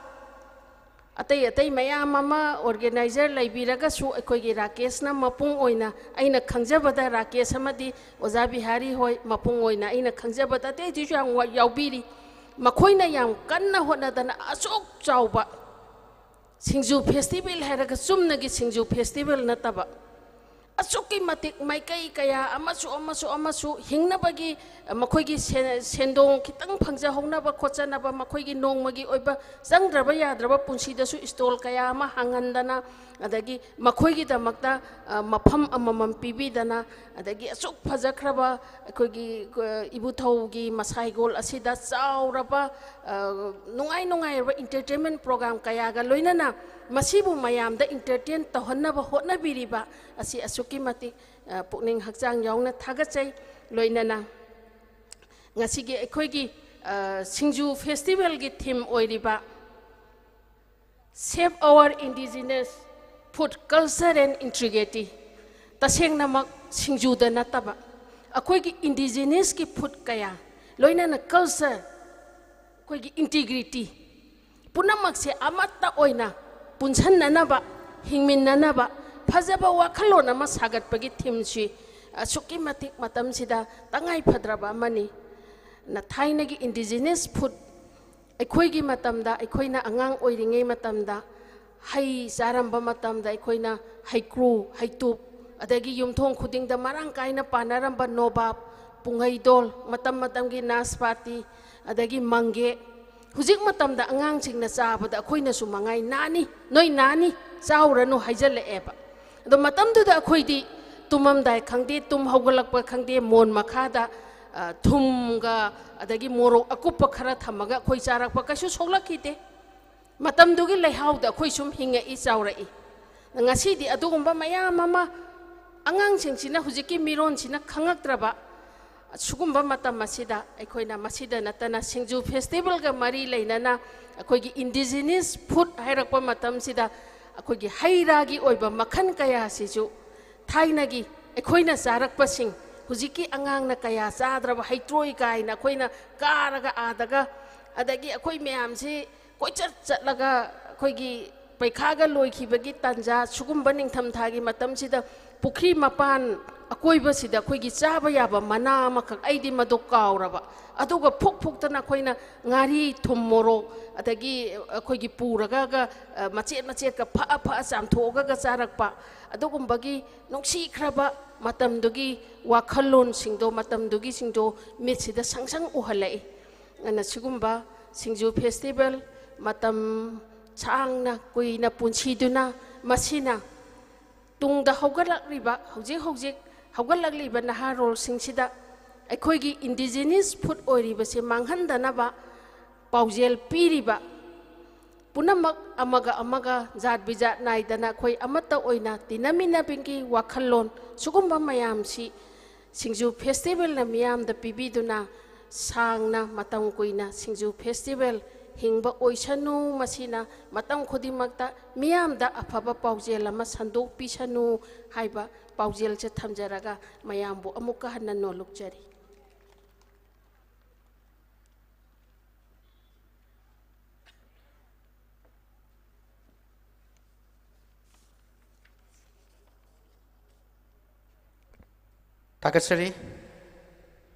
ꯑꯇꯩ ꯑꯇꯩ ꯃꯌꯥꯝ ꯑꯃ ꯑꯣꯔꯒꯦꯅꯥꯏꯖꯔ ꯂꯩꯕꯤꯔꯒꯁꯨ ꯑꯩꯈꯣꯏꯒꯤ ꯔꯥꯀꯦꯁꯅ ꯃꯄꯨꯡ ꯑꯣꯏꯅ, ꯑꯩꯅ ꯈꯪꯖꯕꯗ ꯔꯥꯀꯦꯁ ꯑꯃꯗꯤ ꯑꯣꯖꯥ ꯕꯤꯍꯥꯔꯤ ꯍꯣꯏ ꯃꯄꯨꯡ ꯑꯣꯏꯅ ꯑꯩꯅ ꯈꯪꯖꯕꯗ ꯑꯇꯩ ꯑꯇꯩꯁꯨ ꯌꯥꯝ ꯋꯥ-, ꯌꯥꯎꯕꯤꯔꯤ꯫ ꯃꯈꯣꯏꯅ ꯌꯥꯝ ꯀꯟꯅ ꯍꯣꯠꯅꯗꯅ ꯑꯁꯨꯛ ꯆꯥꯎꯕ ꯁꯤꯡꯖꯨ ꯐꯦꯁꯇꯤꯚꯦꯜ ꯍꯥꯏꯔꯒ ꯆꯨꯝꯅꯒꯤ ꯁꯤꯡꯖꯨ ꯐꯦꯁꯇꯤꯚꯦꯜ ꯅꯠꯇꯕ, ꯑꯁꯨꯛꯀꯤ ꯃꯇꯤꯛ ꯃꯥꯏꯀꯩ ꯀꯌꯥ ꯑꯃꯁꯨ, ꯑꯃꯁꯨ, ꯑꯃꯁꯨ ꯍꯤꯡꯅꯕꯒꯤ, ꯑ, ꯃꯈꯣꯏꯒꯤ ꯁꯦ-, ꯁꯦꯟꯗꯣꯡ ꯈꯤꯇꯪ ꯐꯪꯖꯍꯧꯅꯕ ꯈꯣꯠꯆꯅꯕ, ꯃꯈꯣꯏꯒꯤ ꯅꯣꯡꯃꯒꯤ ꯑꯣꯏꯕ ꯆꯪꯗ꯭ꯔꯕ ꯌꯥꯗ꯭ꯔꯕ ꯄꯨꯟꯁꯤꯗꯁꯨ ꯁ꯭ꯇꯣꯜ ꯀꯌꯥ ꯑꯃ ꯍꯥꯡꯍꯟꯗꯅ, ꯑꯗꯒꯤ ꯃꯈꯣꯏꯒꯤꯗꯃꯛꯇ, ꯑ, ꯃꯐꯝ ꯑꯃꯃꯝ ꯄꯤꯕꯤꯗꯅ, ꯑꯗꯒꯤ ꯑꯁꯨꯛ ꯐꯖꯈ꯭ꯔꯕ ꯑꯩꯈꯣꯏꯒꯤ, ꯑ, ꯏꯕꯨꯙꯧꯒꯤ ꯃꯁꯥꯏꯒꯣꯜ ꯑꯁꯤꯗ ꯆꯥꯎꯔꯕ, ꯑ, ꯅꯨꯡꯉꯥꯏ ꯅꯨꯡꯉꯥꯏꯔꯕ entertainment program ꯀꯌꯥꯒ ꯂꯣꯏꯅꯅ ꯃꯁꯤꯕꯨ ꯃꯌꯥꯝꯗ entertain ꯇꯧꯍꯟꯅꯕ ꯍꯣꯠꯅꯕꯤꯔꯤꯕ ꯑꯁꯤ ꯑꯁꯨꯛꯀꯤ ꯃꯇꯤꯛ, ꯑ, ꯄꯨꯛꯅꯤꯡ ꯍꯛꯆꯥꯡ ꯌꯥꯎꯅ ꯊꯥꯒꯠꯆꯩ꯫ ꯂꯣꯏꯅꯅ ꯉꯁꯤꯒꯤ ꯑꯩꯈꯣꯏꯒꯤ, ꯑ, ꯁꯤꯡꯖꯨ ꯐꯦꯁꯇꯤꯚꯦꯜꯒꯤ ꯊꯤꯝ ꯑꯣꯏꯔꯤꯕ Save Our Indigenous Food Culture and Integrity, ꯇꯁꯦꯡꯅꯃꯛ ꯁꯤꯡꯖꯨꯗ ꯅꯠꯇꯕ ꯑꯩꯈꯣꯏꯒꯤ ꯏꯟꯗꯤꯖꯤꯅꯁꯀꯤ ꯐꯨꯗ ꯀꯌꯥ, ꯂꯣꯏꯅꯅ ꯀꯜꯆꯔ, ꯑꯩꯈꯣꯏꯒꯤ ꯏꯟꯇꯤꯒ꯭ꯔꯤꯇꯤ, ꯄꯨꯝꯅꯃꯛꯁꯦ ꯑꯃꯠꯇ ꯑꯣꯏꯅ ꯄꯨꯟꯁꯟꯅꯅꯕ, ꯍꯤꯡꯃꯤꯟꯅꯅꯕ ꯐꯖꯕ ꯋꯥꯈꯜꯂꯣꯟ ꯑꯃ ꯁꯥꯒꯠꯄꯒꯤ ꯊꯤꯝꯁꯤ ꯑꯁꯨꯛꯀꯤ ꯃꯇꯤꯛ ꯃꯇꯝꯁꯤꯗ ꯇꯉꯥꯏ ꯐꯗ꯭ꯔꯕ ꯑꯃꯅꯤ꯫ ꯅ-, ꯊꯥꯏꯅꯒꯤ ꯏꯟꯗꯤꯖꯤꯅꯁ ꯐꯨꯗ, ꯑꯩꯈꯣꯏꯒꯤ ꯃꯇꯝꯗ, ꯑꯩꯈꯣꯏꯅ ꯑꯉꯥꯡ ꯑꯣꯏꯔꯤꯉꯩ ꯃꯇꯝꯗ ꯍꯩ ꯆꯥꯔꯝꯕ ꯃꯇꯝꯗ ꯑꯩꯈꯣꯏꯅ ꯍꯩꯀ꯭ꯔꯨ, ꯍꯩꯇꯨꯞ, ꯑꯗꯒꯤ ꯌꯨꯝꯊꯣꯡ ꯈꯨꯗꯤꯡꯗ ꯃꯔꯥꯡ ꯀꯥꯏꯅ ꯄꯥꯟꯅꯔꯝꯕ ꯅꯣꯕꯥꯞ, ꯄꯨꯡꯍꯩꯗꯣꯜ, ꯃꯇꯝ ꯃꯇꯝꯒꯤ ꯅꯥꯁꯄꯥꯇꯤ, ꯑꯗꯒꯤ ꯃꯪꯒꯦ, ꯍꯧꯖꯤꯛ ꯃꯇꯝꯗ ꯑꯉꯥꯡꯁꯤꯡꯅ ꯆꯥꯕꯗ ꯑꯩꯈꯣꯏꯅꯁꯨ ꯃꯉꯥꯏ "ꯅꯥꯅꯤ, ꯅꯣꯏ ꯅꯥꯅꯤ, ꯆꯥꯎꯔꯅꯨ" ꯍꯥꯏꯖꯜꯂꯛꯑꯦꯕ꯫ ꯑꯗꯣ ꯃꯇꯝꯗꯨꯗ ꯑꯩꯈꯣꯏꯗꯤ ꯇꯨꯝꯃꯝꯗꯥꯏ ꯈꯪꯗꯦ, ꯇꯨꯝ ꯍꯧꯒꯠꯂꯛꯄ ꯈꯪꯗꯦ, ꯃꯣꯟ ꯃꯈꯥꯗ, ꯑ, ꯊꯨꯝꯒ ꯑꯗꯒꯤ ꯃꯣꯔꯣꯛ ꯑꯀꯨꯞꯄ ꯈꯔ ꯊꯝꯃꯒ ꯑꯩꯈꯣꯏ ꯆꯥꯔꯛꯄ ꯀꯩꯁꯨ ꯁꯣꯛꯂꯛꯈꯤꯗꯦ꯫ ꯃꯇꯝꯗꯨꯒꯤ ꯂꯩꯍꯥꯎꯗ ꯑꯩꯈꯣꯏ ꯁꯨꯝ ꯍꯤꯡꯉꯛꯏ, ꯆꯥꯎꯔꯛꯏ꯫ ꯉꯁꯤꯗꯤ ꯑꯗꯨꯒꯨꯝꯕ ꯃꯌꯥꯝ ꯑꯃ ꯑꯉꯥꯡꯁꯤꯡꯁꯤꯅ, ꯍꯧꯖꯤꯛꯀꯤ ꯃꯤꯔꯣꯟꯁꯤꯅ ꯈꯪꯉꯛꯇ꯭ꯔꯕ ꯁꯤꯒꯨꯝꯕ ꯃꯇꯝ ꯑꯁꯤꯗ ꯑꯩꯈꯣꯏꯅ ꯃꯁꯤꯗ ꯅꯠꯇꯅ ꯁꯤꯡꯖꯨ ꯐꯦꯁꯇꯤꯚꯦꯜꯒ ꯃꯔꯤ ꯂꯩꯅꯅ ꯑꯩꯈꯣꯏꯒꯤ ꯏꯟꯗꯤꯖꯤꯅꯁ ꯐꯨꯗ ꯍꯥꯏꯔꯛꯄ ꯃꯇꯝꯁꯤꯗ ꯑꯩꯈꯣꯏꯒꯤ ꯍꯩ ꯔꯥꯒꯤ ꯑꯣꯏꯕ ꯃꯈꯜ ꯀꯌꯥꯁꯤꯁꯨ ꯊꯥꯏꯅꯒꯤ ꯑꯩꯈꯣꯏꯅ ꯆꯥꯔꯛꯄꯁꯤꯡ, ꯍꯧꯖꯤꯛꯀꯤ ꯑꯉꯥꯡꯅ ꯀꯌꯥ ꯆꯥꯗ꯭ꯔꯕ ꯍꯩꯇ꯭ꯔꯣꯏ ꯀꯥꯏꯅ ꯑꯩꯈꯣꯏꯅ ꯀꯥꯔꯒ ꯑꯥꯗꯒ, ꯑꯗꯒꯤ ꯑꯩꯈꯣꯏ ꯃꯌꯥꯝꯁꯤ ꯀꯣꯏꯆꯠ ꯆꯠꯂꯒ ꯑꯩꯈꯣꯏꯒꯤ ꯄꯩꯈꯥꯒ ꯂꯣꯏꯈꯤꯕꯒꯤ ꯇꯥꯟꯖꯥ, ꯁꯤꯒꯨꯝꯕ ꯅꯤꯡꯊꯝꯊꯥꯒꯤ ꯃꯇꯝꯁꯤꯗ ꯄꯨꯈ꯭ꯔꯤ ꯃꯄꯥꯟ ꯑꯀꯣꯏꯕꯁꯤꯗ ꯑꯩꯈꯣꯏꯒꯤ ꯆꯥꯕ ꯌꯥꯕ ꯃꯅꯥ ꯑꯃꯈꯛ, ꯑꯩꯗꯤ ꯃꯗꯨ ꯀꯥꯎꯔꯕ, ꯑꯗꯨꯒ ꯐꯨꯛ ꯐꯨꯛꯇꯅ ꯑꯩꯈꯣꯏꯅ ꯉꯥꯔꯤ, ꯊꯨꯝ, ꯃꯣꯔꯣꯛ, ꯑꯗꯒꯤ ꯑꯩꯈꯣꯏꯒꯤ ꯄꯨꯔꯒ, ꯑ, ꯃꯆꯦꯠ ꯃꯆꯦꯠꯀ ꯐꯛꯑ ꯐꯛꯑ ꯆꯥꯝꯊꯣꯛꯑꯒ ꯆꯥꯔꯛꯄ, ꯑꯗꯨꯒꯨꯝꯕꯒꯤ ꯅꯨꯡꯁꯤꯈ꯭ꯔꯕ ꯃꯇꯝꯗꯨꯒꯤ ꯋꯥꯈꯜꯂꯣꯟꯁꯤꯡꯗꯣ, ꯃꯇꯝꯗꯨꯒꯤꯁꯤꯡꯗꯣ ꯃꯤꯠꯁꯤꯗ ꯁꯪ ꯁꯪ ꯎꯍꯜꯂꯛꯏ꯫ ꯑꯗꯨꯅ ꯁꯤꯒꯨꯝꯕ ꯁꯤꯡꯖꯨ ꯐꯦꯁꯇꯤꯚꯦꯜ ꯃꯇꯝ ꯁꯥꯡꯅ ꯀꯨꯏꯅ ꯄꯨꯟꯁꯤꯗꯨꯅ, ꯃꯁꯤꯅ ꯇꯨꯡꯗ ꯍꯧꯒꯠꯂꯛꯂꯤꯕ, ꯍꯧꯖꯤꯛ ꯍꯧꯖꯤꯛ ꯍꯧꯒꯠꯂꯛꯂꯤꯕ ꯅꯍꯥꯔꯣꯜꯁꯤꯡꯁꯤꯗ ꯑꯩꯈꯣꯏꯒꯤ ꯏꯟꯗꯤꯖꯤꯅꯁ ꯐꯨꯗ ꯑꯣꯏꯔꯤꯕꯁꯦ ꯃꯥꯡꯍꯟꯗꯅꯕ ꯄꯥꯎꯖꯦꯜ ꯄꯤꯔꯤꯕ ꯄꯨꯝꯅꯃꯛ, ꯑꯃꯒ ꯑꯃꯒ ꯖꯥꯠ ꯕꯤꯖꯥꯠ ꯅꯥꯏꯗꯅ ꯑꯩꯈꯣꯏ ꯑꯃꯠꯇ ꯑꯣꯏꯅ ꯇꯤꯟꯅꯃꯤꯟꯅꯕꯒꯤ ꯋꯥꯈꯜꯂꯣꯟ, ꯁꯤꯒꯨꯝꯕ ꯃꯌꯥꯝꯁꯤ ꯁꯤꯡꯖꯨ ꯐꯦꯁꯇꯤꯚꯦꯜꯅ ꯃꯤꯌꯥꯝꯗ ꯄꯤꯕꯤꯗꯨꯅ ꯁꯥꯡꯅ ꯃꯇꯝ ꯀꯨꯏꯅ ꯁꯤꯡꯖꯨ ꯐꯦꯁꯇꯤꯚꯦꯜ ꯍꯤꯡꯕ ꯑꯣꯏꯁꯅꯨ꯫ ꯃꯁꯤꯅ ꯃꯇꯝ ꯈꯨꯗꯤꯡꯃꯛꯇ ꯃꯤꯌꯥꯝꯗ ꯑꯐꯕ ꯄꯥꯎꯖꯦꯜ ꯑꯃ ꯁꯟꯗꯣꯛꯄꯤꯁꯅꯨ ꯍꯥꯏꯕ ꯄꯥꯎꯖꯦꯜꯁꯦ ꯊꯝꯖꯔꯒ ꯃꯌꯥꯝꯕꯨ ꯑꯃꯨꯛꯀ ꯍꯟꯅ ꯅꯣꯜꯂꯨꯛꯆꯔꯤ꯫ ꯊꯥꯒꯠꯆꯔꯤ꯫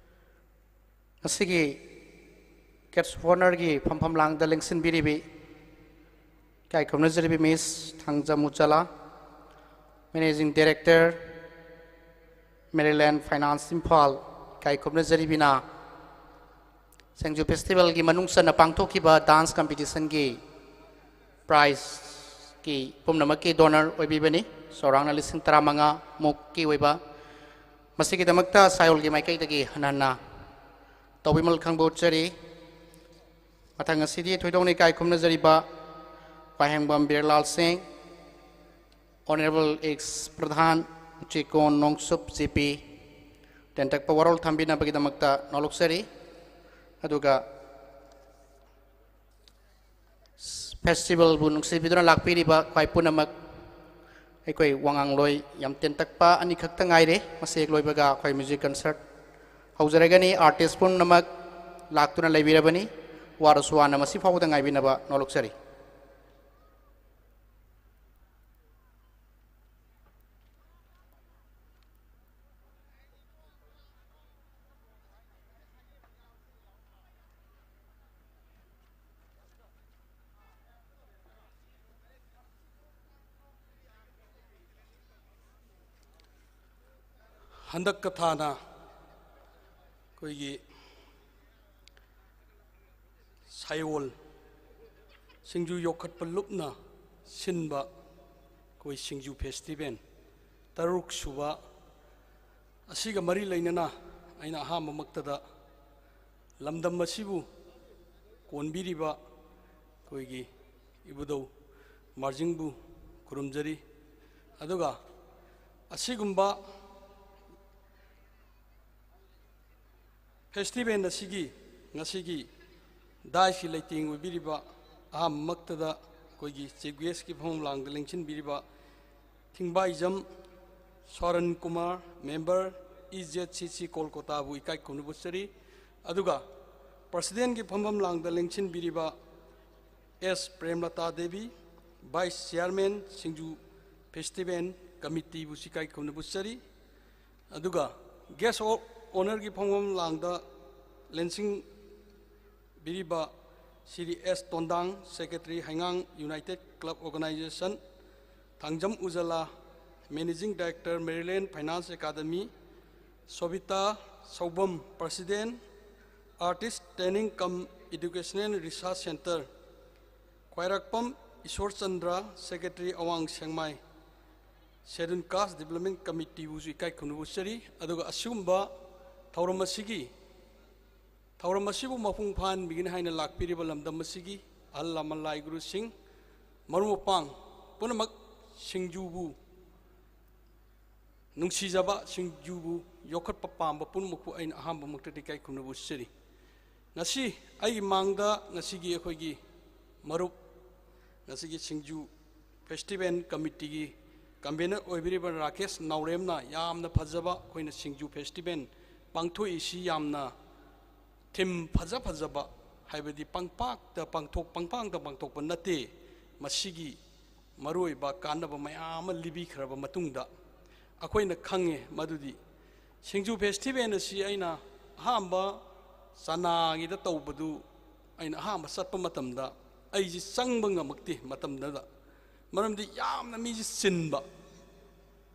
ꯉꯁꯤꯒꯤ Guest of Honourꯒꯤ ꯐꯝꯐꯝ ꯂꯥꯡꯗ ꯂꯦꯡꯁꯤꯟꯕꯤꯔꯤꯕꯤ ꯏꯀꯥꯏ ꯈꯨꯝꯅꯖꯔꯤꯕꯤ Miss Thangjam Ujjwala, Managing Director, Maryland Finance Imphal ꯏꯀꯥꯏ ꯈꯨꯝꯅꯖꯔꯤꯕꯤꯅ ꯁꯤꯡꯖꯨ ꯐꯦꯁꯇꯤꯚꯦꯜꯒꯤ ꯃꯅꯨꯡ ꯆꯟꯅ ꯄꯥꯡꯊꯣꯛꯈꯤꯕ ꯗꯥꯟꯁ ꯀꯝꯄꯤꯇꯤꯁꯟꯒꯤ ꯄ꯭ꯔꯥꯏꯖꯀꯤ ꯄꯨꯝꯅꯃꯛꯀꯤ ꯗꯣꯅꯔ ꯑꯣꯏꯕꯤꯕꯅꯤ꯫ ꯆꯥꯎꯔꯥꯛꯅ ꯂꯤꯁꯤꯡ ꯇꯔꯥꯃꯉꯥ ꯃꯨꯛꯀꯤ ꯑꯣꯏꯕ꯫ ꯃꯁꯤꯒꯤꯗꯃꯛꯇ ꯁꯥꯏꯑꯣꯜꯒꯤ ꯃꯥꯏꯀꯩꯗꯒꯤ ꯍꯟꯅ ꯍꯟꯅ ꯇꯧꯕꯤꯃꯜ ꯈꯪꯕ ꯎꯠꯆꯔꯤ꯫ ꯃꯊꯪ ꯑꯁꯤꯗꯤ ꯊꯣꯏꯗꯣꯛꯅ ꯏꯀꯥꯏ ꯈꯨꯝꯅꯖꯔꯤꯕ ꯈ꯭ꯋꯥꯏꯍꯦꯡꯕꯝ ꯕꯤꯔꯂꯥꯜ ꯁꯤꯡ, Honorable ex Pradhan Chikon Nongsup G P, ꯇꯦꯟꯇꯛꯄ ꯋꯥꯔꯣꯜ ꯊꯝꯕꯤꯅꯕꯒꯤꯗꯃꯛꯇ ꯅꯣꯂꯨꯛꯆꯔꯤ꯫ ꯑꯗꯨꯒ ꯐꯦꯁꯇꯤꯚꯦꯜꯕꯨ ꯅꯨꯡꯁꯤꯕꯤꯗꯨꯅ ꯂꯥꯛꯄꯤꯔꯤꯕ ꯈ꯭ꯋꯥꯏ ꯄꯨꯝꯅꯃꯛ, ꯑꯩꯈꯣꯏ ꯋꯥꯉꯥꯡꯂꯣꯏ ꯌꯥꯝ ꯇꯦꯟꯇꯛꯄ ꯑꯅꯤꯈꯛꯇ ꯉꯥꯏꯔꯦ꯫ ꯃꯁꯤ ꯍꯦꯛ ꯂꯣꯏꯕꯒ ꯑꯩꯈꯣꯏ ꯃ꯭ꯌꯨꯖꯤꯛ ꯀꯟꯁꯔꯠ ꯍꯧꯖꯔꯒꯅꯤ꯫ ꯑꯥꯔꯇꯤꯁ ꯄꯨꯝꯅꯃꯛ ꯂꯥꯛꯇꯨꯅ ꯂꯩꯕꯤꯔꯕꯅꯤ꯫ ꯋꯥꯔꯁꯨ ꯋꯥꯅ ꯃꯁꯤ ꯐꯥꯎꯕꯗ ꯉꯥꯏꯕꯤꯅꯕ ꯅꯣꯂꯨꯛꯆꯔꯤ꯫ ꯍꯟꯗꯛ ꯀꯊꯥꯅ ꯑꯩꯈꯣꯏꯒꯤ ꯁꯥꯏꯑꯣꯜ ꯁꯤꯡꯖꯨ ꯌꯣꯛꯈꯠꯄ ꯂꯨꯞꯅ ꯁꯤꯟꯕ ꯑꯩꯈꯣꯏ ꯁꯤꯡꯖꯨ ꯐꯦꯁꯇꯤꯚꯦꯜ ꯇꯔꯨꯛ ꯁꯨꯕ ꯑꯁꯤꯒ ꯃꯔꯤ ꯂꯩꯅꯅ ꯑꯩꯅ ꯑꯍꯥꯟꯕꯃꯛꯇꯗ ꯂꯝꯗꯝ ꯑꯁꯤꯕꯨ ꯀꯣꯟꯕꯤꯔꯤꯕ ꯑꯩꯈꯣꯏꯒꯤ ꯏꯕꯨꯙꯧ ꯃꯥꯔꯖꯤꯡꯕꯨ ꯈꯨꯔꯨꯝꯖꯔꯤ꯫ ꯑꯗꯨꯒ ꯑꯁꯤꯒꯨꯝꯕ ꯐꯦꯁꯇꯤꯚꯦꯜ ꯑꯁꯤꯒꯤ ꯉꯁꯤꯒꯤ ꯗꯥꯏꯁꯀꯤ ꯂꯩꯇꯦꯡ ꯑꯣꯏꯕꯤꯔꯤꯕ ꯑꯍꯥꯟꯕꯃꯛꯇꯗ ꯑꯩꯈꯣꯏꯒꯤ ꯆꯤꯐ ꯒꯦꯁꯀꯤ ꯐꯝꯐꯝ ꯂꯥꯡꯗ ꯂꯦꯡꯁꯤꯟꯕꯤꯔꯤꯕ Thingbaijam Soran Kumar, member, E Z C C ꯀꯣꯜꯀꯇꯥꯕꯨ ꯏꯀꯥꯏ ꯈꯨꯝꯅꯕ ꯎꯠꯆꯔꯤ꯫ ꯑꯗꯨꯒ ꯄ꯭ꯔꯁꯤꯗꯦꯟꯒꯤ ꯐꯝꯐꯝ ꯂꯥꯡꯗ ꯂꯦꯡꯁꯤꯟꯕꯤꯔꯤꯕ S Premlata Devi, vice chairman, Singju festival ꯀꯃꯤꯇꯤꯕꯨ ꯏꯀꯥꯏ ꯈꯨꯝꯅꯕ ꯎꯠꯆꯔꯤ꯫ ꯑꯗꯨꯒ ꯒꯦꯁ ꯑꯣ-, ꯑꯣꯅꯔꯒꯤ ꯐꯝꯐꯝ ꯂꯥꯡꯗ ꯂꯦꯡꯁꯤꯟꯕꯤꯔꯤꯕ ꯁ꯭ꯔꯤ ꯑꯦꯁ ꯇꯣꯟꯗꯥꯡ, ꯁꯦꯀ꯭ꯔꯦꯇꯔꯤ, ꯍꯩꯉꯥꯡ united club organisation, Thangjam Ujala, managing director, Merilen finance academy, Sobita Soubam, President, Artist Training cum Educational Research Centre, ꯈ꯭ꯋꯥꯏꯔꯥꯛꯄꯝ ꯏꯁꯣꯔꯆꯟꯗ꯭ꯔ, Secretary, ꯑꯋꯥꯡ ꯁꯦꯡꯃꯥꯏ Scheduled Caste Development Committee ꯕꯨꯁꯨ ꯏꯀꯥꯏ ꯈꯨꯝꯅꯕ ꯎꯠꯆꯔꯤ꯫ ꯑꯗꯨꯒ ꯑꯁꯤꯒꯨꯝꯕ ꯊꯧꯔꯝ ꯑꯁꯤꯒꯤ, ꯊꯧꯔꯝ ꯑꯁꯤꯕꯨ ꯃꯄꯨꯡ ꯐꯥꯍꯟꯕꯤꯒꯅꯤ ꯍꯥꯏꯅ ꯂꯥꯛꯄꯤꯔꯤꯕ ꯂꯝꯗꯝ ꯑꯁꯤꯒꯤ ꯑꯍꯜ ꯂꯃꯟ, ꯂꯥꯏ ꯒꯨꯔꯨꯁꯤꯡ, ꯃꯔꯨꯞ ꯃꯄꯥꯡ ꯄꯨꯝꯅꯃꯛ, ꯁꯤꯡꯖꯨꯕꯨ ꯅꯨꯡꯁꯤꯖꯕ, ꯁꯤꯡꯖꯨꯕꯨ ꯌꯣꯛꯈꯠꯄ ꯄꯥꯝꯕ ꯄꯨꯝꯅꯃꯛꯄꯨ ꯑꯩꯅ ꯑꯍꯥꯟꯕꯃꯛꯇꯗ ꯏꯀꯥꯏ ꯈꯨꯝꯅꯕ ꯎꯠꯆꯔꯤ꯫ ꯉꯁꯤ ꯑꯩꯒꯤ ꯃꯥꯡꯗ ꯉꯁꯤꯒꯤ ꯑꯩꯈꯣꯏꯒꯤ ꯃꯔꯨꯞ, ꯉꯁꯤꯒꯤ ꯁꯤꯡꯖꯨ Festival Committee ꯒꯤ convener ꯑꯣꯏꯕꯤꯔꯤꯕ ꯔꯥꯀꯦꯁ ꯅꯥꯎꯔꯦꯝꯅ ꯌꯥꯝꯅ ꯐꯖꯕ, ꯑꯩꯈꯣꯏꯅ ꯁꯤꯡꯖꯨ festival ꯄꯥꯡꯊꯣꯛꯏꯁꯤ ꯌꯥꯝꯅ theme ꯐꯖ ꯐꯖꯕ, ꯍꯥꯏꯕꯗꯤ ꯄꯪꯄꯥꯛꯇ ꯄꯥꯡꯊꯣꯛ, ꯄꯪꯄꯥꯡꯇ ꯄꯥꯡꯊꯣꯛꯄ ꯅꯠꯇꯦ, ꯃꯁꯤꯒꯤ ꯃꯔꯨꯑꯣꯏꯕ ꯀꯥꯟꯅꯕ ꯃꯌꯥꯝ ꯑꯃ ꯂꯤꯕꯤꯈ꯭ꯔꯕ ꯃꯇꯨꯡꯗ ꯑꯩꯈꯣꯏꯅ ꯈꯪꯉꯦ ꯃꯗꯨꯗꯤ ꯁꯤꯡꯖꯨ festival ꯑꯁꯤ ꯑꯩꯅ ꯑꯍꯥꯟꯕ ꯆꯅꯥꯒꯤꯗ ꯇꯧꯕꯗꯨ, ꯑꯩꯅ ꯑꯍꯥꯟꯕ ꯆꯠꯄ ꯃꯇꯝꯗ ꯑꯩꯁꯤ ꯆꯪꯕ ꯉꯝꯃꯛꯇꯦ ꯃꯇꯝꯗꯨꯗ, ꯃꯔꯝꯗꯤ ꯌꯥꯝꯅ ꯃꯤꯁꯤ ꯆꯤꯟꯕ꯫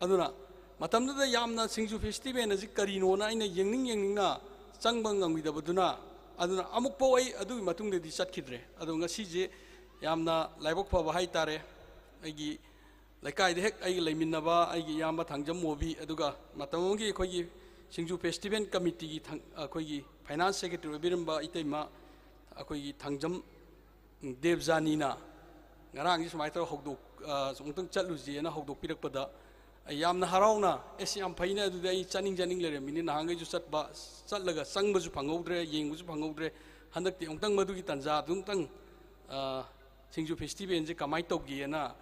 ꯑꯗꯨꯅ ꯃꯇꯝꯗꯨꯗ ꯌꯥꯝꯅ ꯁꯤꯡꯖꯨ festival ꯑꯁꯤ ꯀꯔꯤꯅꯣꯅ ꯑꯩꯅ ꯌꯦꯡꯅꯤꯡ ꯌꯦꯡꯅꯤꯡꯅ ꯆꯪꯕ ꯉꯝꯈꯤꯗꯕꯗꯨꯅ, ꯑꯗꯨꯅ ꯑꯃꯨꯛꯐꯥꯎ ꯑꯩ ꯑꯗꯨꯒꯤ ꯃꯇꯨꯡꯗꯗꯤ ꯆꯠꯈꯤꯗ꯭ꯔꯦ꯫ ꯑꯗꯣ ꯉꯁꯤꯁꯦ ꯌꯥꯝꯅ ꯂꯥꯏꯕꯛ ꯐꯕ ꯍꯥꯏꯇꯥꯔꯦ, ꯑꯩꯒꯤ ꯂꯩꯀꯥꯏꯗ ꯍꯦꯛ ꯑꯩꯒ ꯂꯩꯃꯤꯟꯅꯕ ꯑꯩꯒꯤ ꯏꯌꯥꯝꯕ ꯊꯥꯡꯖꯝ ꯃꯣꯕꯤ, ꯑꯗꯨꯒ ꯃꯇꯝ ꯑꯃꯒꯤ ꯑꯩꯈꯣꯏꯒꯤ ꯁꯤꯡꯖꯨ festival committee ꯒꯤ ꯊꯪ-, ꯑꯩꯈꯣꯏꯒꯤ finance secretary ꯑꯣꯏꯕꯤꯔꯝꯕ ꯏꯇꯩꯃ ꯑꯩꯈꯣꯏꯒꯤ ꯊꯥꯡꯖꯝ ꯗꯦꯕꯖꯥꯅꯤꯅ ꯉꯔꯥꯡꯁꯤ ꯁꯨꯃꯥꯏꯅ ꯇꯧꯔ ꯍꯧꯗꯣꯛ-, ꯑ, ꯑꯃꯨꯛꯇꯪ ꯆꯠꯂꯨꯁꯦꯅ ꯍꯧꯗꯣꯛꯄꯤꯔꯛꯄꯗ ꯑꯩ ꯌꯥꯝꯅ ꯍꯔꯥꯎꯅ, "ꯑꯦꯁ, ꯌꯥꯝ ꯐꯩꯅꯦ, ꯑꯗꯨꯗꯤ ꯑꯩ ꯆꯠꯅꯤꯡ ꯆꯠꯅꯤꯡ ꯂꯩꯔꯝꯃꯤꯅꯤ, ꯅꯍꯥꯟꯈꯩꯁꯨ ꯆꯠꯄ, ꯆꯠꯂꯒ ꯆꯪꯕꯁꯨ ꯐꯪꯍꯧꯗ꯭ꯔꯦ, ꯌꯦꯡꯕꯁꯨ ꯐꯪꯍꯧꯗ꯭ꯔꯦ, ꯍꯟꯗꯛꯇꯤ ꯑꯃꯨꯛꯇꯪ ꯃꯗꯨꯒꯤ ꯇꯥꯟꯖꯥꯗꯨ ꯑꯃꯨꯛꯇꯪ, ꯑ, ꯁꯤꯡꯖꯨ festival ꯁꯦ ꯀꯃꯥꯏꯅ ꯇꯧꯒꯦꯅ,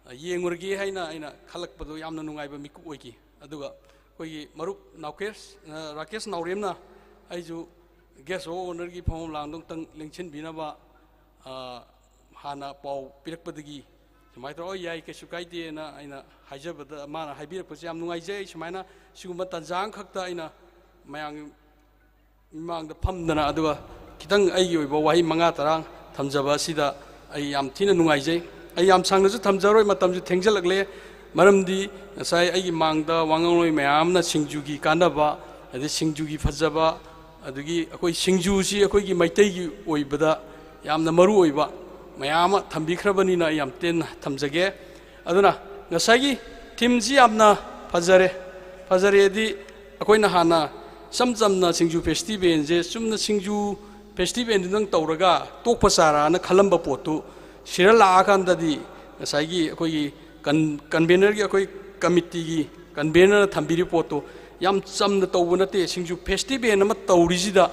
ꯑ, ꯌꯦꯡꯉꯨꯔꯒꯦ" ꯍꯥꯏꯅ ꯑꯩꯅ ꯈꯜꯂꯛꯄꯗꯣ ꯌꯥꯝꯅ ꯅꯨꯡꯉꯥꯏꯕ ꯃꯤꯀꯨꯞ ꯑꯣꯏꯈꯤ꯫ ꯑꯗꯨꯒ ꯑꯩꯈꯣꯏꯒꯤ ꯃꯔꯨꯞ ꯅꯥꯎꯀꯦꯁ, ꯑ, ꯔꯥꯀꯦꯁ ꯅꯥꯎꯔꯦꯝꯅ ꯑꯩꯁꯨ guest of honour ꯒꯤ ꯐꯝꯐꯝ ꯂꯥꯡꯗꯣ ꯑꯃꯨꯛꯇꯪ ꯂꯦꯡꯁꯤꯟꯕꯤꯅꯕ, ꯑ, ꯍꯥꯟꯅ ꯄꯥꯎ ꯄꯤꯔꯛꯄꯗꯒꯤ ꯁꯨꯃꯥꯏꯅ ꯇꯧꯔ, "ꯑꯣ, ꯌꯥꯏ, ꯀꯩꯁꯨ ꯀꯥꯏꯗꯦꯅ" ꯑꯩꯅ ꯍꯥꯏꯖꯕꯗ, ꯃꯥꯅ ꯍꯥꯏꯕꯤꯔꯛꯄꯁꯦ ꯌꯥꯝ ꯅꯨꯡꯉꯥꯏꯖꯩ꯫ ꯁꯨꯃꯥꯏꯅ ꯁꯤꯒꯨꯝꯕ ꯇꯥꯟꯖꯥ ꯑꯃꯈꯛꯇ ꯑꯩꯅ ꯃꯌꯥꯝꯒꯤ ꯃꯤꯃꯥꯡꯗ ꯐꯝꯗꯅ, ꯑꯗꯨꯒ ꯈꯤꯇꯪ ꯑꯩꯒꯤ ꯑꯣꯏꯕ ꯋꯥꯍꯩ ꯃꯉꯥ ꯇꯔꯥ ꯊꯝꯖꯕ ꯑꯁꯤꯗ ꯑꯩ ꯌꯥꯝ ꯊꯤꯅ ꯅꯨꯡꯉꯥꯏꯖꯩ꯫ ꯑꯩ ꯌꯥꯝ ꯁꯥꯡꯅꯁꯨ ꯊꯝꯖꯔꯣꯏ, ꯃꯇꯝꯁꯨ ꯊꯦꯡꯖꯜꯂꯛꯂꯦ꯫ ꯃꯔꯝꯗꯤ ꯉꯁꯥꯏ ꯑꯩꯒꯤ ꯃꯥꯡꯗ ꯋꯥꯉꯥꯡꯂꯣꯏ ꯃꯌꯥꯝꯅ ꯁꯤꯡꯖꯨꯒꯤ ꯀꯥꯟꯅꯕ, ꯑꯗꯩ ꯁꯤꯡꯖꯨꯒꯤ ꯐꯖꯕ, ꯑꯗꯒꯤ ꯑꯩꯈꯣꯏ ꯁꯤꯡꯖꯨꯁꯤ ꯑꯩꯈꯣꯏꯒꯤ ꯃꯩꯇꯩꯒꯤ ꯑꯣꯏꯕꯗ ꯌꯥꯝꯅ ꯃꯔꯨ ꯑꯣꯏꯕ ꯃꯌꯥꯝ ꯑꯃ ꯊꯝꯕꯤꯈ꯭ꯔꯕꯅꯤꯅ ꯑꯩ ꯌꯥꯝ ꯇꯦꯟꯅ ꯊꯝꯖꯒꯦ꯫ ꯑꯗꯨꯅ ꯉꯁꯥꯏꯒꯤ ꯊꯤꯝꯁꯤ ꯌꯥꯝꯅ ꯐꯖꯔꯦ꯫ ꯐꯖꯔꯦꯗꯤ ꯑꯩꯈꯣꯏꯅ ꯍꯥꯟꯅ ꯏꯆꯝ ꯆꯝꯅ ꯁꯤꯡꯖꯨ ꯐꯦꯁꯇꯤꯚꯦꯜꯁꯦ ꯆꯨꯝꯅ ꯁꯤꯡꯖꯨ ꯐꯦꯁꯇꯤꯚꯦꯜꯗꯨꯗꯪ ꯇꯧꯔꯒ ꯇꯣꯛꯄ ꯆꯥꯔꯥꯅ ꯈꯜꯂꯝꯕ ꯄꯣꯠꯇꯨ ꯁꯤꯔ ꯂꯥꯛꯑꯀꯥꯟꯗꯗꯤ ꯉꯁꯥꯏꯒꯤ ꯑꯩꯈꯣꯏꯒꯤ ꯀꯟ-, ꯀꯟꯚꯦꯅꯔꯒꯤ, ꯑꯩꯈꯣꯏ ꯀꯃꯤꯇꯤꯒꯤ ꯀꯟꯚꯦꯅꯔꯅ ꯊꯝꯕꯤꯔꯤꯕ ꯄꯣꯠꯇꯨ ꯌꯥꯝ ꯆꯝꯅ ꯇꯧꯕ ꯅꯠꯇꯦ꯫ ꯁꯤꯡꯖꯨ ꯐꯦꯁꯇꯤꯚꯦꯜ ꯑꯃ ꯇꯧꯔꯤꯁꯤꯗ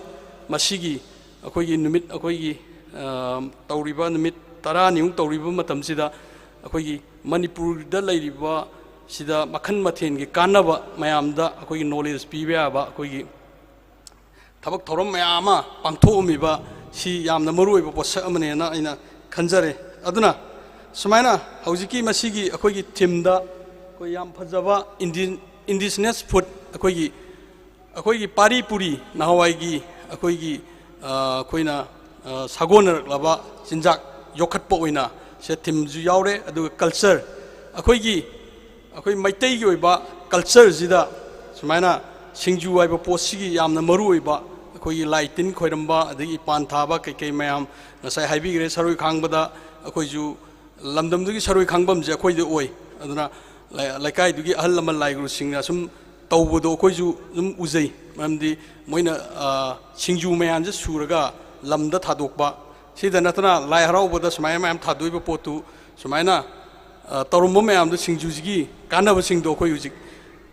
ꯃꯁꯤꯒꯤ ꯑꯩꯈꯣꯏꯒꯤ ꯅꯨꯃꯤꯠ ꯑꯩꯈꯣꯏꯒꯤ, ꯑ, ꯇꯧꯔꯤꯕ ꯅꯨꯃꯤꯠ ꯇꯔꯥꯅꯤꯃꯨꯛ ꯇꯧꯔꯤꯕ ꯃꯇꯝꯁꯤꯗ ꯑꯩꯈꯣꯏꯒꯤ ꯃꯅꯤꯄꯨꯔꯗ ꯂꯩꯔꯤꯕ ꯁꯤꯗ ꯃꯈꯜ ꯃꯊꯦꯜꯒꯤ ꯀꯥꯟꯅꯕ ꯃꯌꯥꯝꯗ ꯑꯩꯈꯣꯏꯒꯤ ꯅꯣꯂꯦꯖ ꯄꯤꯕ ꯌꯥꯕ ꯑꯩꯈꯣꯏꯒꯤ ꯊꯕꯛ ꯊꯧꯔꯝ ꯃꯌꯥꯝ ꯑꯃ ꯄꯥꯡꯊꯣꯛꯑꯝꯃꯤꯕ ꯁꯤ ꯌꯥꯝꯅ ꯃꯔꯨꯑꯣꯏꯕ ꯄꯣꯠꯁꯛ ꯑꯃꯅꯦꯅ ꯑꯩꯅ ꯈꯟꯖꯔꯦ꯫ ꯑꯗꯨꯅ ꯁꯨꯃꯥꯏꯅ ꯍꯧꯖꯤꯛꯀꯤ ꯃꯁꯤꯒꯤ ꯑꯩꯈꯣꯏꯒꯤ ꯊꯤꯝꯗ ꯑꯩꯈꯣꯏ ꯌꯥꯝ ꯐꯖꯕ ꯏꯟꯗꯤ-, ꯏꯟꯗꯤꯖꯤꯅꯁ ꯐꯨꯗ, ꯑꯩꯈꯣꯏꯒꯤ, ꯑꯩꯈꯣꯏꯒꯤ ꯄꯥꯔꯤ ꯄꯨꯔꯤ, ꯅꯍꯥꯟꯋꯥꯏꯒꯤ ꯑꯩꯈꯣꯏꯒꯤ, ꯑ, ꯑꯩꯈꯣꯏꯅ, ꯑ, ꯁꯥꯒꯣꯟꯅꯔꯛꯂꯕ ꯆꯤꯟꯖꯥꯛ ꯌꯣꯛꯈꯠꯄ ꯑꯣꯏꯅ ꯁꯤꯗ ꯊꯤꯝꯁꯨ ꯌꯥꯎꯔꯦ꯫ ꯑꯗꯨꯒ ꯀꯜꯆꯔ, ꯑꯩꯈꯣꯏꯒꯤ ꯑꯩꯈꯣꯏ ꯃꯩꯇꯩꯒꯤ ꯑꯣꯏꯕ ꯀꯜꯆꯔꯁꯤꯗ ꯁꯨꯃꯥꯏꯅ ꯁꯤꯡꯖꯨ ꯍꯥꯏꯕ ꯄꯣꯠꯁꯤꯒꯤ ꯌꯥꯝꯅ ꯃꯔꯨ ꯑꯣꯏꯕ, ꯑꯩꯈꯣꯏꯒꯤ ꯂꯥꯏ ꯇꯤꯟ ꯈꯣꯏꯔꯝꯕ, ꯑꯗꯒꯤ ꯏꯄꯥꯟ ꯊꯥꯕ ꯀꯩꯀꯩ ꯃꯌꯥꯝ ꯉꯁꯥꯏ ꯍꯥꯏꯕꯤꯈ꯭ꯔꯦ꯫ ꯁꯔꯣꯏ ꯈꯥꯡꯕꯗ ꯑꯩꯈꯣꯏꯁꯨ ꯂꯝꯗꯝꯗꯨꯒꯤ ꯁꯔꯣꯏ ꯈꯥꯡꯕꯝꯁꯦ ꯑꯩꯈꯣꯏꯗ ꯑꯣꯏ꯫ ꯑꯗꯨꯅ ꯂꯩ-, ꯂꯩꯀꯥꯏꯗꯨꯒꯤ ꯑꯍꯜ ꯂꯃꯟ ꯂꯥꯏ ꯒꯨꯔꯨꯁꯤꯡꯅ ꯁꯨꯝ ꯇꯧꯕꯗꯣ ꯑꯩꯈꯣꯏꯁꯨ ꯑꯗꯨꯝ ꯎꯖꯩ꯫ ꯃꯔꯝꯗꯤ ꯃꯣꯏꯅ, ꯑ, ꯁꯤꯡꯖꯨ ꯃꯌꯥꯝꯁꯦ ꯁꯨꯔꯒ ꯂꯝꯗ ꯊꯥꯗꯣꯛꯄ, ꯁꯤꯗ ꯅꯠꯇꯅ ꯂꯥꯏ ꯍꯔꯥꯎꯕꯗ ꯁꯨꯃꯥꯏꯅ ꯃꯌꯥꯝ ꯊꯥꯗꯣꯛꯏꯕ ꯄꯣꯠꯇꯨ ꯁꯨꯃꯥꯏꯅ, ꯑ, ꯇꯧꯔꯝꯕ ꯃꯌꯥꯝꯗꯣ, ꯁꯤꯡꯖꯨꯁꯤꯒꯤ ꯀꯥꯟꯅꯕꯁꯤꯡꯗꯣ ꯑꯩꯈꯣꯏ ꯍꯧꯖꯤꯛ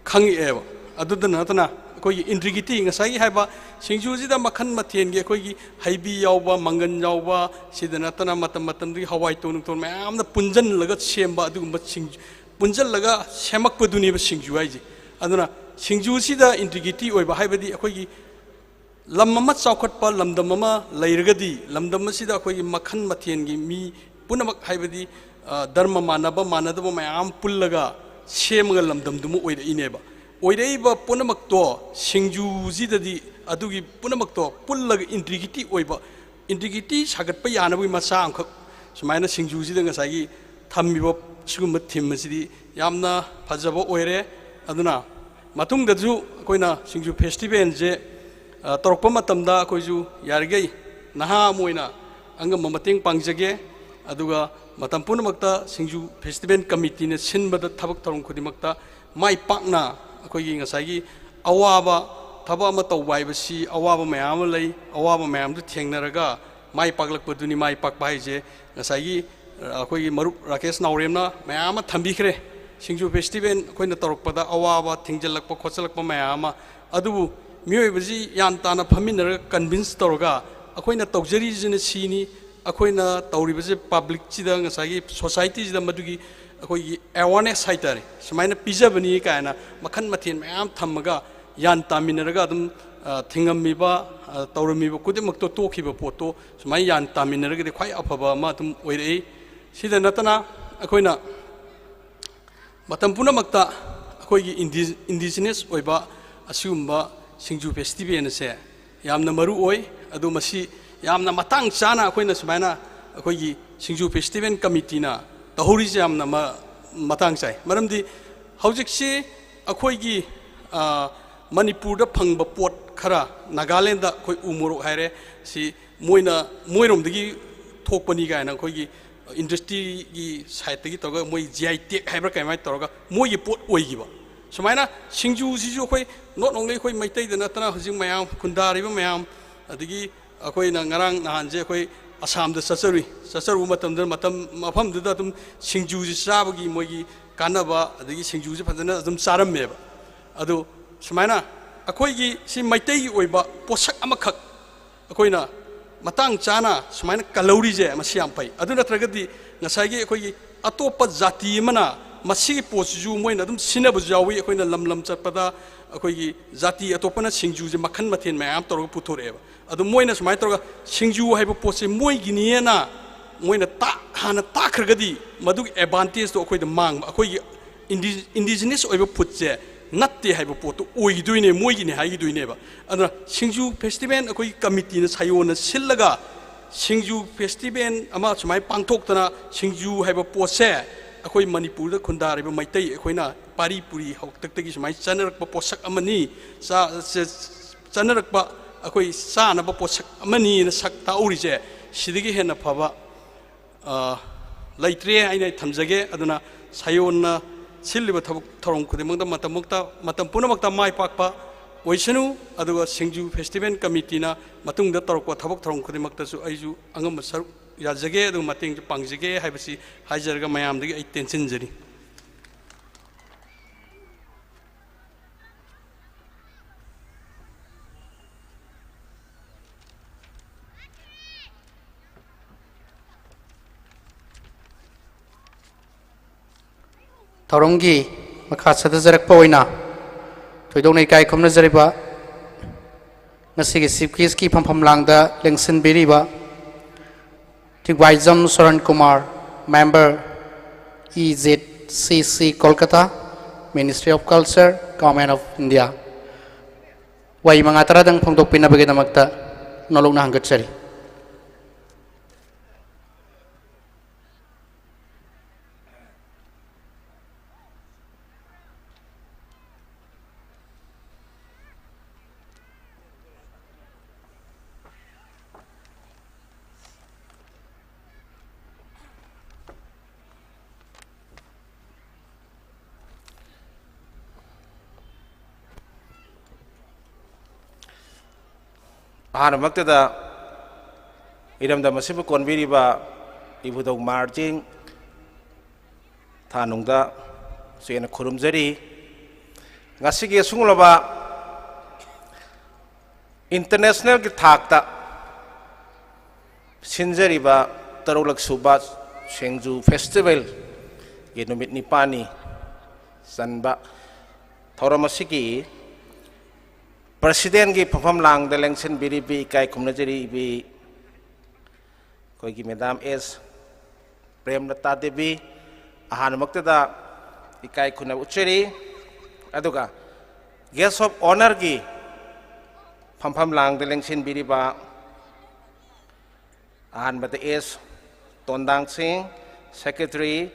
ꯈꯪꯉꯛꯑꯦꯕ꯫ ꯑꯗꯨꯗ ꯅꯠꯇꯅ ꯑꯩꯈꯣꯏꯒꯤ ꯏꯟꯗ꯭ꯔꯤꯒꯤꯇꯤ, ꯉꯁꯥꯏꯒꯤ ꯍꯥꯏꯕ ꯁꯤꯡꯖꯨꯁꯤꯗ ꯃꯈꯜ ꯃꯊꯦꯜꯒꯤ ꯑꯩꯈꯣꯏꯒꯤ ꯍꯩꯕꯤ ꯌꯥꯎꯕ, ꯃꯪꯒꯟ ꯌꯥꯎꯕ, ꯁꯤꯗ ꯅꯠꯇꯅ ꯃꯇꯝ ꯃꯇꯝꯗꯨꯒꯤ ꯍꯋꯥꯏ ꯇꯣꯟ ꯅꯨꯡꯇꯣꯟ ꯃꯌꯥꯝꯅ ꯄꯨꯟꯁꯤꯜꯂꯒ ꯁꯦꯝꯕ ꯑꯗꯨꯒꯨꯝꯕ ꯁꯤꯡ-, ꯄꯨꯟꯁꯤꯜꯂꯒ ꯁꯦꯝꯃꯛꯄꯗꯨꯅꯦꯕ ꯁꯤꯡꯖꯨ ꯍꯥꯏꯁꯦ꯫ ꯑꯗꯨꯅ ꯁꯤꯡꯖꯨꯁꯤꯗ ꯏꯟꯇꯤꯒ꯭ꯔꯤꯇꯤ ꯑꯣꯏꯕ ꯍꯥꯏꯕꯗꯤ ꯑꯩꯈꯣꯏꯒꯤ ꯂꯝ ꯑꯃ ꯆꯥꯎꯈꯠꯄ ꯂꯝꯗꯝ ꯑꯃ ꯂꯩꯔꯒꯗꯤ ꯂꯝꯗꯝ ꯑꯁꯤꯗ ꯑꯩꯈꯣꯏꯒꯤ ꯃꯈꯜ ꯃꯊꯦꯜꯒꯤ ꯃꯤ ꯄꯨꯝꯅꯃꯛ ꯍꯥꯏꯕꯗꯤ, ꯑ, ꯙꯔꯃ ꯃꯥꯟꯅꯕ ꯃꯥꯟꯅꯗꯕ ꯃꯌꯥꯝ ꯄꯨꯜꯂꯒ ꯁꯦꯝꯃꯒ ꯂꯝꯗꯝꯗꯨꯃ ꯑꯣꯏꯔꯛꯏꯅꯦꯕ꯫ ꯑꯣꯏꯔꯛꯏꯕ ꯄꯨꯝꯅꯃꯛꯇꯣ ꯁꯤꯡꯖꯨꯁꯤꯗꯗꯤ ꯑꯗꯨꯒꯤ ꯄꯨꯝꯅꯃꯛꯇꯣ ꯄꯨꯜꯂꯒ ꯏꯟꯇꯤꯒ꯭ꯔꯤꯇꯤ ꯑꯣꯏꯕ, ꯏꯟꯇꯤꯒ꯭ꯔꯤꯇꯤ ꯁꯥꯒꯠꯄ ꯌꯥꯅꯕꯒꯤ ꯃꯆꯥꯛ ꯑꯃꯈꯛ ꯁꯨꯃꯥꯏꯅ ꯁꯤꯡꯖꯨꯁꯤꯗ ꯉꯁꯥꯏꯒꯤ ꯊꯝꯃꯤꯕ ꯁꯤꯒꯨꯝꯕ theme ꯑꯁꯤꯗꯤ ꯌꯥꯝꯅ ꯐꯖꯕ ꯑꯣꯏꯔꯦ꯫ ꯑꯗꯨꯅ ꯃꯇꯨꯡꯗꯁꯨ ꯑꯩꯈꯣꯏꯅ ꯁꯤꯡꯖꯨ festivalꯁꯦ, ꯑ, ꯇꯧꯔꯛꯄ ꯃꯇꯝꯗ ꯑꯩꯈꯣꯏꯁꯨ ꯌꯥꯔꯤꯈꯩ ꯅꯍꯥ ꯑꯃ ꯑꯣꯏꯅ ꯑꯉꯝꯕ ꯃꯇꯦꯡ ꯄꯥꯡꯖꯒꯦ꯫ ꯑꯗꯨꯒ ꯃꯇꯝ ꯄꯨꯝꯅꯃꯛꯇ ꯁꯤꯡꯖꯨ festival committeeꯅ ꯁꯤꯟꯕꯗ ꯊꯕꯛ ꯊꯧꯔꯝ ꯈꯨꯗꯤꯡꯃꯛꯇ ꯃꯥꯏ ꯄꯥꯛꯅ ꯑꯩꯈꯣꯏꯒꯤ ꯉꯁꯥꯏꯒꯤ ꯑꯋꯥꯕ, ꯊꯕꯛ ꯑꯃ ꯇꯧꯕ ꯍꯥꯏꯕꯁꯤ ꯑꯋꯥꯕ ꯃꯌꯥꯝ ꯑꯃ ꯂꯩ꯫ ꯑꯋꯥꯕ ꯃꯌꯥꯝꯗꯨ ꯊꯦꯡꯅꯔꯒ ꯃꯥꯏ ꯄꯥꯛꯂꯛꯄꯗꯨꯅꯤ꯫ ꯃꯥꯏ ꯄꯥꯛꯄ ꯍꯥꯏꯁꯦ ꯉꯁꯥꯏꯒꯤ, ꯑ, ꯑꯩꯈꯣꯏꯒꯤ ꯃꯔꯨꯞ ꯔꯥꯀꯦꯁ ꯅꯥꯎꯔꯦꯝꯅ ꯃꯌꯥꯝ ꯑꯃ ꯊꯝꯕꯤꯈ꯭ꯔꯦ꯫ ꯁꯤꯡꯖꯨ festival ꯑꯩꯈꯣꯏꯅ ꯇꯧꯔꯛꯄꯗ ꯑꯋꯥꯕ ꯊꯦꯡꯖꯤꯜꯂꯛꯄ ꯈꯣꯠꯆꯜꯂꯛꯄ ꯃꯌꯥꯝ ꯑꯃ, ꯑꯗꯨꯕꯨ ꯃꯤꯑꯣꯏꯕꯁꯤ ꯒ꯭ꯌꯥꯟ ꯇꯥꯅ ꯐꯝꯃꯤꯟꯅꯔꯒ convince ꯇꯧꯔꯒ ꯑꯩꯈꯣꯏꯅ ꯇꯧꯖꯔꯤꯁꯤꯅ ꯁꯤꯅꯤ, ꯑꯩꯈꯣꯏꯅ ꯇꯧꯔꯤꯕꯁꯦ publicꯁꯤꯗ, ꯉꯁꯥꯏꯒꯤ societyꯁꯤꯗ ꯃꯗꯨꯒꯤ ꯑꯩꯈꯣꯏꯒꯤ awareness ꯍꯥꯏꯇꯥꯔꯦ, ꯁꯨꯃꯥꯏꯅ ꯄꯤꯖꯕꯅꯤ ꯀꯥꯏꯅ ꯃꯈꯜ ꯃꯊꯦꯜ ꯃꯌꯥꯝ ꯊꯝꯃꯒ ꯒ꯭ꯌꯥꯟ ꯇꯥꯃꯤꯟꯅꯔꯒ ꯑꯗꯨꯝ, ꯑ, ꯊꯤꯡꯉꯝꯃꯤꯕ, ꯑ, ꯇꯧꯔꯝꯃꯤꯕ ꯈꯨꯗꯤꯡꯃꯛꯇꯣ ꯇꯣꯛꯈꯤꯕ ꯄꯣꯠꯇꯣ ꯁꯨꯃꯥꯏꯅ ꯒ꯭ꯌꯥꯟ ꯇꯥꯃꯤꯟꯅꯔꯒꯗꯤ ꯈ꯭ꯋꯥꯏ ꯑꯐꯕ ꯑꯃ ꯑꯗꯨꯝ ꯑꯣꯏꯔꯛꯏ꯫ ꯁꯤꯗ ꯅꯠꯇꯅ ꯑꯩꯈꯣꯏꯅ ꯃꯇꯝ ꯄꯨꯝꯅꯃꯛꯇ ꯑꯩꯈꯣꯏꯒꯤ ꯏꯟꯗꯤ-, indigenous ꯑꯣꯏꯕ ꯑꯁꯤꯒꯨꯝꯕ ꯁꯤꯡꯖꯨ festival ꯑꯁꯦ ꯌꯥꯝꯅ ꯃꯔꯨ ꯑꯣꯏ꯫ ꯑꯗꯨ ꯃꯁꯤ ꯌꯥꯝꯅ ꯃꯇꯥꯡ ꯆꯥꯅ ꯑꯩꯈꯣꯏꯅ ꯁꯨꯃꯥꯏꯅ ꯑꯩꯈꯣꯏꯒꯤ ꯁꯤꯡꯖꯨ festival committeeꯅ ꯇꯧꯍꯧꯔꯤꯁꯦ ꯌꯥꯝꯅ ꯃ-, ꯃꯇꯥꯡ ꯆꯥꯏ꯫ ꯃꯔꯝꯗꯤ ꯍꯧꯖꯤꯛꯁꯤ ꯑꯩꯈꯣꯏꯒꯤ, ꯑ, ꯃꯅꯤꯄꯨꯔꯗ ꯐꯪꯕ ꯄꯣꯠ ꯈꯔ, ꯅꯥꯒꯥꯂꯦꯟꯗ ꯑꯩꯈꯣꯏ ꯎ ꯃꯣꯔꯣꯛ ꯍꯥꯏꯔꯦ, ꯁꯤ ꯃꯣꯏꯅ, ꯃꯣꯏꯔꯣꯝꯗꯒꯤ ꯊꯣꯛꯄꯅꯤ ꯀꯥꯏꯅ ꯑꯩꯈꯣꯏꯒꯤ industryꯒꯤ sideꯇꯒꯤ ꯇꯧꯔꯒ ꯃꯣꯏ G I tag ꯍꯥꯏꯕ꯭ꯔꯥ ꯀꯩꯃꯥꯏꯅ ꯇꯧꯔꯒ ꯃꯣꯏꯒꯤ ꯄꯣꯠ ꯑꯣꯏꯈꯤꯕ꯫ ꯁꯨꯃꯥꯏꯅ ꯁꯤꯡꯖꯨꯁꯤꯁꯨ ꯑꯩꯈꯣꯏ not only ꯑꯩꯈꯣꯏ ꯃꯩꯇꯩꯗ ꯅꯠꯇꯅ ꯍꯧꯖꯤꯛ ꯃꯌꯥꯝ ꯈꯨꯟꯗꯥꯔꯤꯕ ꯃꯌꯥꯝ, ꯑꯗꯒꯤ ꯑꯩꯈꯣꯏꯅ ꯉꯔꯥꯡ ꯅꯍꯥꯟꯁꯦ ꯑꯩꯈꯣꯏ ꯑꯁꯥꯝꯗ ꯆꯠꯆꯔꯨꯏ꯫ ꯆꯠꯆꯔꯨꯕ ꯃꯇꯝꯗ ꯃꯇꯝ ꯃꯐꯝꯗꯨꯗ ꯑꯗꯨꯝ ꯁꯤꯡꯖꯨꯁꯤ ꯆꯥꯕꯒꯤ ꯃꯣꯏꯒꯤ ꯀꯥꯟꯅꯕ, ꯑꯗꯒꯤ ꯁꯤꯡꯖꯨꯁꯤ ꯐꯖꯅ ꯑꯗꯨꯝ ꯆꯥꯔꯝꯃꯦꯕ꯫ ꯑꯗꯨ ꯁꯨꯃꯥꯏꯅ ꯑꯩꯈꯣꯏꯒꯤ ꯁꯤ ꯃꯩꯇꯩꯒꯤ ꯑꯣꯏꯕ ꯄꯣꯠꯁꯛ ꯑꯃꯈꯛ ꯑꯩꯈꯣꯏꯅ ꯃꯇꯥꯡ ꯆꯥꯅ ꯁꯨꯃꯥꯏꯅ ꯀꯜꯍꯧꯔꯤꯁꯦ ꯃꯁꯤ ꯌꯥꯝ ꯐꯩ꯫ ꯑꯗꯨ ꯅꯠꯇ꯭ꯔꯒꯗꯤ ꯉꯁꯥꯏꯒꯤ ꯑꯩꯈꯣꯏꯒꯤ ꯑꯇꯣꯞꯄ ꯖꯥꯇꯤ ꯑꯃꯅ ꯃꯁꯤꯒꯤ ꯄꯣꯠꯁꯤꯁꯨ ꯃꯣꯏꯅ ꯑꯗꯨꯝ ꯁꯤꯖꯤꯟꯅꯕꯁꯨ ꯌꯥꯎꯏ꯫ ꯑꯩꯈꯣꯏꯅ ꯂꯝ ꯂꯝ ꯆꯠꯄꯗ ꯑꯩꯈꯣꯏꯒꯤ ꯖꯥꯇꯤ ꯑꯇꯣꯞꯄꯅ ꯁꯤꯡꯖꯨꯁꯦ ꯃꯈꯜ ꯃꯊꯦꯜ ꯃꯌꯥꯝ ꯇꯧꯔꯒ ꯄꯨꯊꯣꯔꯛꯑꯦꯕ꯫ ꯑꯗꯨ ꯃꯣꯏꯅ ꯁꯨꯃꯥꯏꯅ ꯇꯧꯔꯒ ꯁꯤꯡꯖꯨ ꯍꯥꯏꯕ ꯄꯣꯠꯁꯦ ꯃꯣꯏꯒꯤꯅꯦꯅ ꯃꯣꯏꯅ ꯇꯥ-, ꯍꯥꯟꯅ ꯇꯥꯛꯈ꯭ꯔꯒꯗꯤ ꯃꯗꯨꯒꯤ advantageꯇꯣ ꯑꯩꯈꯣꯏꯗ ꯃꯥꯡꯕ, ꯑꯩꯈꯣꯏꯒꯤ indi-, indigenous ꯑꯣꯏꯕ foodꯁꯦ ꯅꯠꯇꯦ ꯍꯥꯏꯕ ꯄꯣꯠꯇꯣ ꯑꯣꯏꯈꯤꯗꯣꯏꯅꯦ, ꯃꯣꯏꯒꯤꯅꯦ ꯍꯥꯏꯈꯤꯗꯣꯏꯅꯦꯕ꯫ ꯑꯗꯨꯅ ꯁꯤꯡꯖꯨ festival ꯑꯩꯈꯣꯏꯒꯤ committeeꯅ ꯁꯥꯌꯣꯟꯅ ꯁꯤꯜꯂꯒ ꯁꯤꯡꯖꯨ ꯐꯦꯁꯇꯤꯚꯦꯜ ꯑꯃ ꯁꯨꯃꯥꯏꯅ ꯄꯥꯡꯊꯣꯛꯇꯅ, ꯁꯤꯡꯖꯨ ꯍꯥꯏꯕ ꯄꯣꯠꯁꯦ ꯑꯩꯈꯣꯏ ꯃꯅꯤꯄꯨꯔꯗ ꯈꯨꯟꯗꯥꯔꯤꯕ ꯃꯩꯇꯩ ꯑꯩꯈꯣꯏꯅ ꯄꯥꯔꯤ ꯄꯨꯔꯤ ꯍꯥꯛꯇꯛꯇꯒꯤ ꯁꯨꯃꯥꯏꯅ ꯆꯥꯅꯔꯛꯄ ꯄꯣꯠꯁꯛ ꯑꯃꯅꯤ, ꯆꯥ-, ꯆ-, ꯆꯥꯅꯔꯛꯄ ꯑꯩꯈꯣꯏ ꯆꯥꯅꯕ ꯄꯣꯠꯁꯛ ꯑꯃꯅꯤꯅ ꯁꯛ ꯇꯥꯛꯎꯔꯤꯁꯦ꯫ ꯁꯤꯗꯒꯤ ꯍꯦꯟꯅ ꯐꯕ ꯑ, ꯂꯩꯇ꯭ꯔꯦ ꯍꯥꯏꯅ ꯑꯩ ꯊꯝꯖꯒꯦ꯫ ꯑꯗꯨꯅ ꯁꯥꯌꯣꯟꯅ ꯁꯤꯜꯂꯤꯕ ꯊꯕꯛ ꯊꯧꯔꯝ ꯈꯨꯗꯤꯡꯃꯛꯇ ꯃꯇꯝꯃꯛꯇ, ꯃꯇꯝ ꯄꯨꯝꯅꯃꯛꯇ ꯃꯥꯏ ꯄꯥꯛꯄ ꯑꯣꯏꯁꯅꯨ꯫ ꯑꯗꯨꯒ ꯁꯤꯡꯖꯨ ꯐꯦꯁꯇꯤꯚꯦꯜ ꯀꯃꯤꯇꯤꯅ ꯃꯇꯨꯡꯗ ꯇꯧꯔꯛꯄ ꯊꯕꯛ ꯊꯧꯔꯝ ꯈꯨꯗꯤꯡꯃꯛꯇꯁꯨ ꯑꯩꯁꯨ ꯑꯉꯝꯕ ꯁꯔꯨꯛ ꯌꯥꯖꯒꯦ, ꯑꯗꯨꯒ ꯃꯇꯦꯡꯁꯨ ꯄꯥꯡꯖꯒꯦ ꯍꯥꯏꯕꯁꯤ ꯍꯥꯏꯖꯔꯒ ꯃꯌꯥꯝꯗꯒꯤ ꯑꯩ ꯇꯦꯟꯁꯤꯟꯖꯔꯤ꯫ ꯊꯧꯔꯝꯒꯤ ꯃꯈꯥ ꯆꯠꯊꯖꯔꯛꯄ ꯑꯣꯏꯅ ꯊꯣꯏꯗꯣꯛꯅ ꯏꯀꯥꯏ ꯈꯨꯝꯅꯖꯔꯤꯕ ꯉꯁꯤꯒꯤ ꯆꯤꯐ ꯒꯦꯁꯀꯤ ꯐꯝꯐꯝ ꯂꯥꯡꯗ ꯂꯦꯡꯁꯤꯟꯕꯤꯔꯤꯕ ꯊꯤꯒ꯭ꯋꯥꯏꯖꯝ ꯁꯣꯔꯟ Kumar, member, E Z C C, Kolkata, Ministry of Culture, Government of India꯫ ꯋꯥꯍꯩ ꯃꯉꯥ ꯇꯔꯥꯗꯪ ꯐꯣꯡꯗꯣꯛꯄꯤꯅꯕꯒꯤꯗꯃꯛꯇ ꯅꯣꯂꯨꯛꯅ ꯍꯪꯒꯠꯆꯔꯤ꯫ ꯑꯍꯥꯟꯕꯃꯛꯇꯗ ꯏꯔꯝꯗꯝ ꯑꯁꯤꯕꯨ ꯀꯣꯟꯕꯤꯔꯤꯕ ꯏꯕꯨꯙꯧ ꯃꯥꯔꯖꯤꯡ ꯊꯥꯅꯨꯡꯗ ꯆꯦꯟꯅ ꯈꯨꯔꯨꯝꯖꯔꯤ꯫ ꯉꯁꯤꯒꯤ ꯑꯁꯤꯒꯨꯝꯂꯕ internationalꯒꯤ ꯊꯥꯛꯇ ꯁꯤꯟꯖꯔꯤꯕ ꯇꯔꯨꯛꯂꯛ ꯁꯨꯕ ꯁꯦꯡꯖꯨ ꯐꯦꯁꯇꯤꯚꯦꯜꯒꯤ ꯅꯨꯃꯤꯠ ꯅꯤꯄꯥꯜꯅꯤ ꯆꯟꯕ ꯊꯧꯔꯝ ꯑꯁꯤꯒꯤ presidentꯀꯤ ꯐꯝꯐꯝ ꯂꯥꯡꯗ ꯂꯦꯡꯁꯤꯟꯕꯤꯔꯤꯕꯤ ꯏꯀꯥꯏ ꯈꯨꯝꯅꯖꯔꯤꯕꯤ ꯑꯩꯈꯣꯏꯒꯤ madam S ꯄ꯭ꯔꯦꯝꯂꯇꯥ ꯗꯦꯕꯤ, ꯑꯍꯥꯟꯕꯃꯛꯇꯗ ꯏꯀꯥꯏ ꯈꯨꯝꯅꯕ ꯎꯠꯆꯔꯤ꯫ ꯑꯗꯨꯒ guest of honourꯒꯤ ꯐꯝꯐꯝ ꯂꯥꯡꯗ ꯂꯦꯡꯁꯤꯟꯕꯤꯔꯤꯕ ꯑꯍꯥꯟꯕꯗ ꯑꯦꯁ ꯇꯣꯟꯗꯥꯡ ꯁꯤꯡ, ꯁꯦꯀ꯭ꯔꯦꯇꯔꯤ,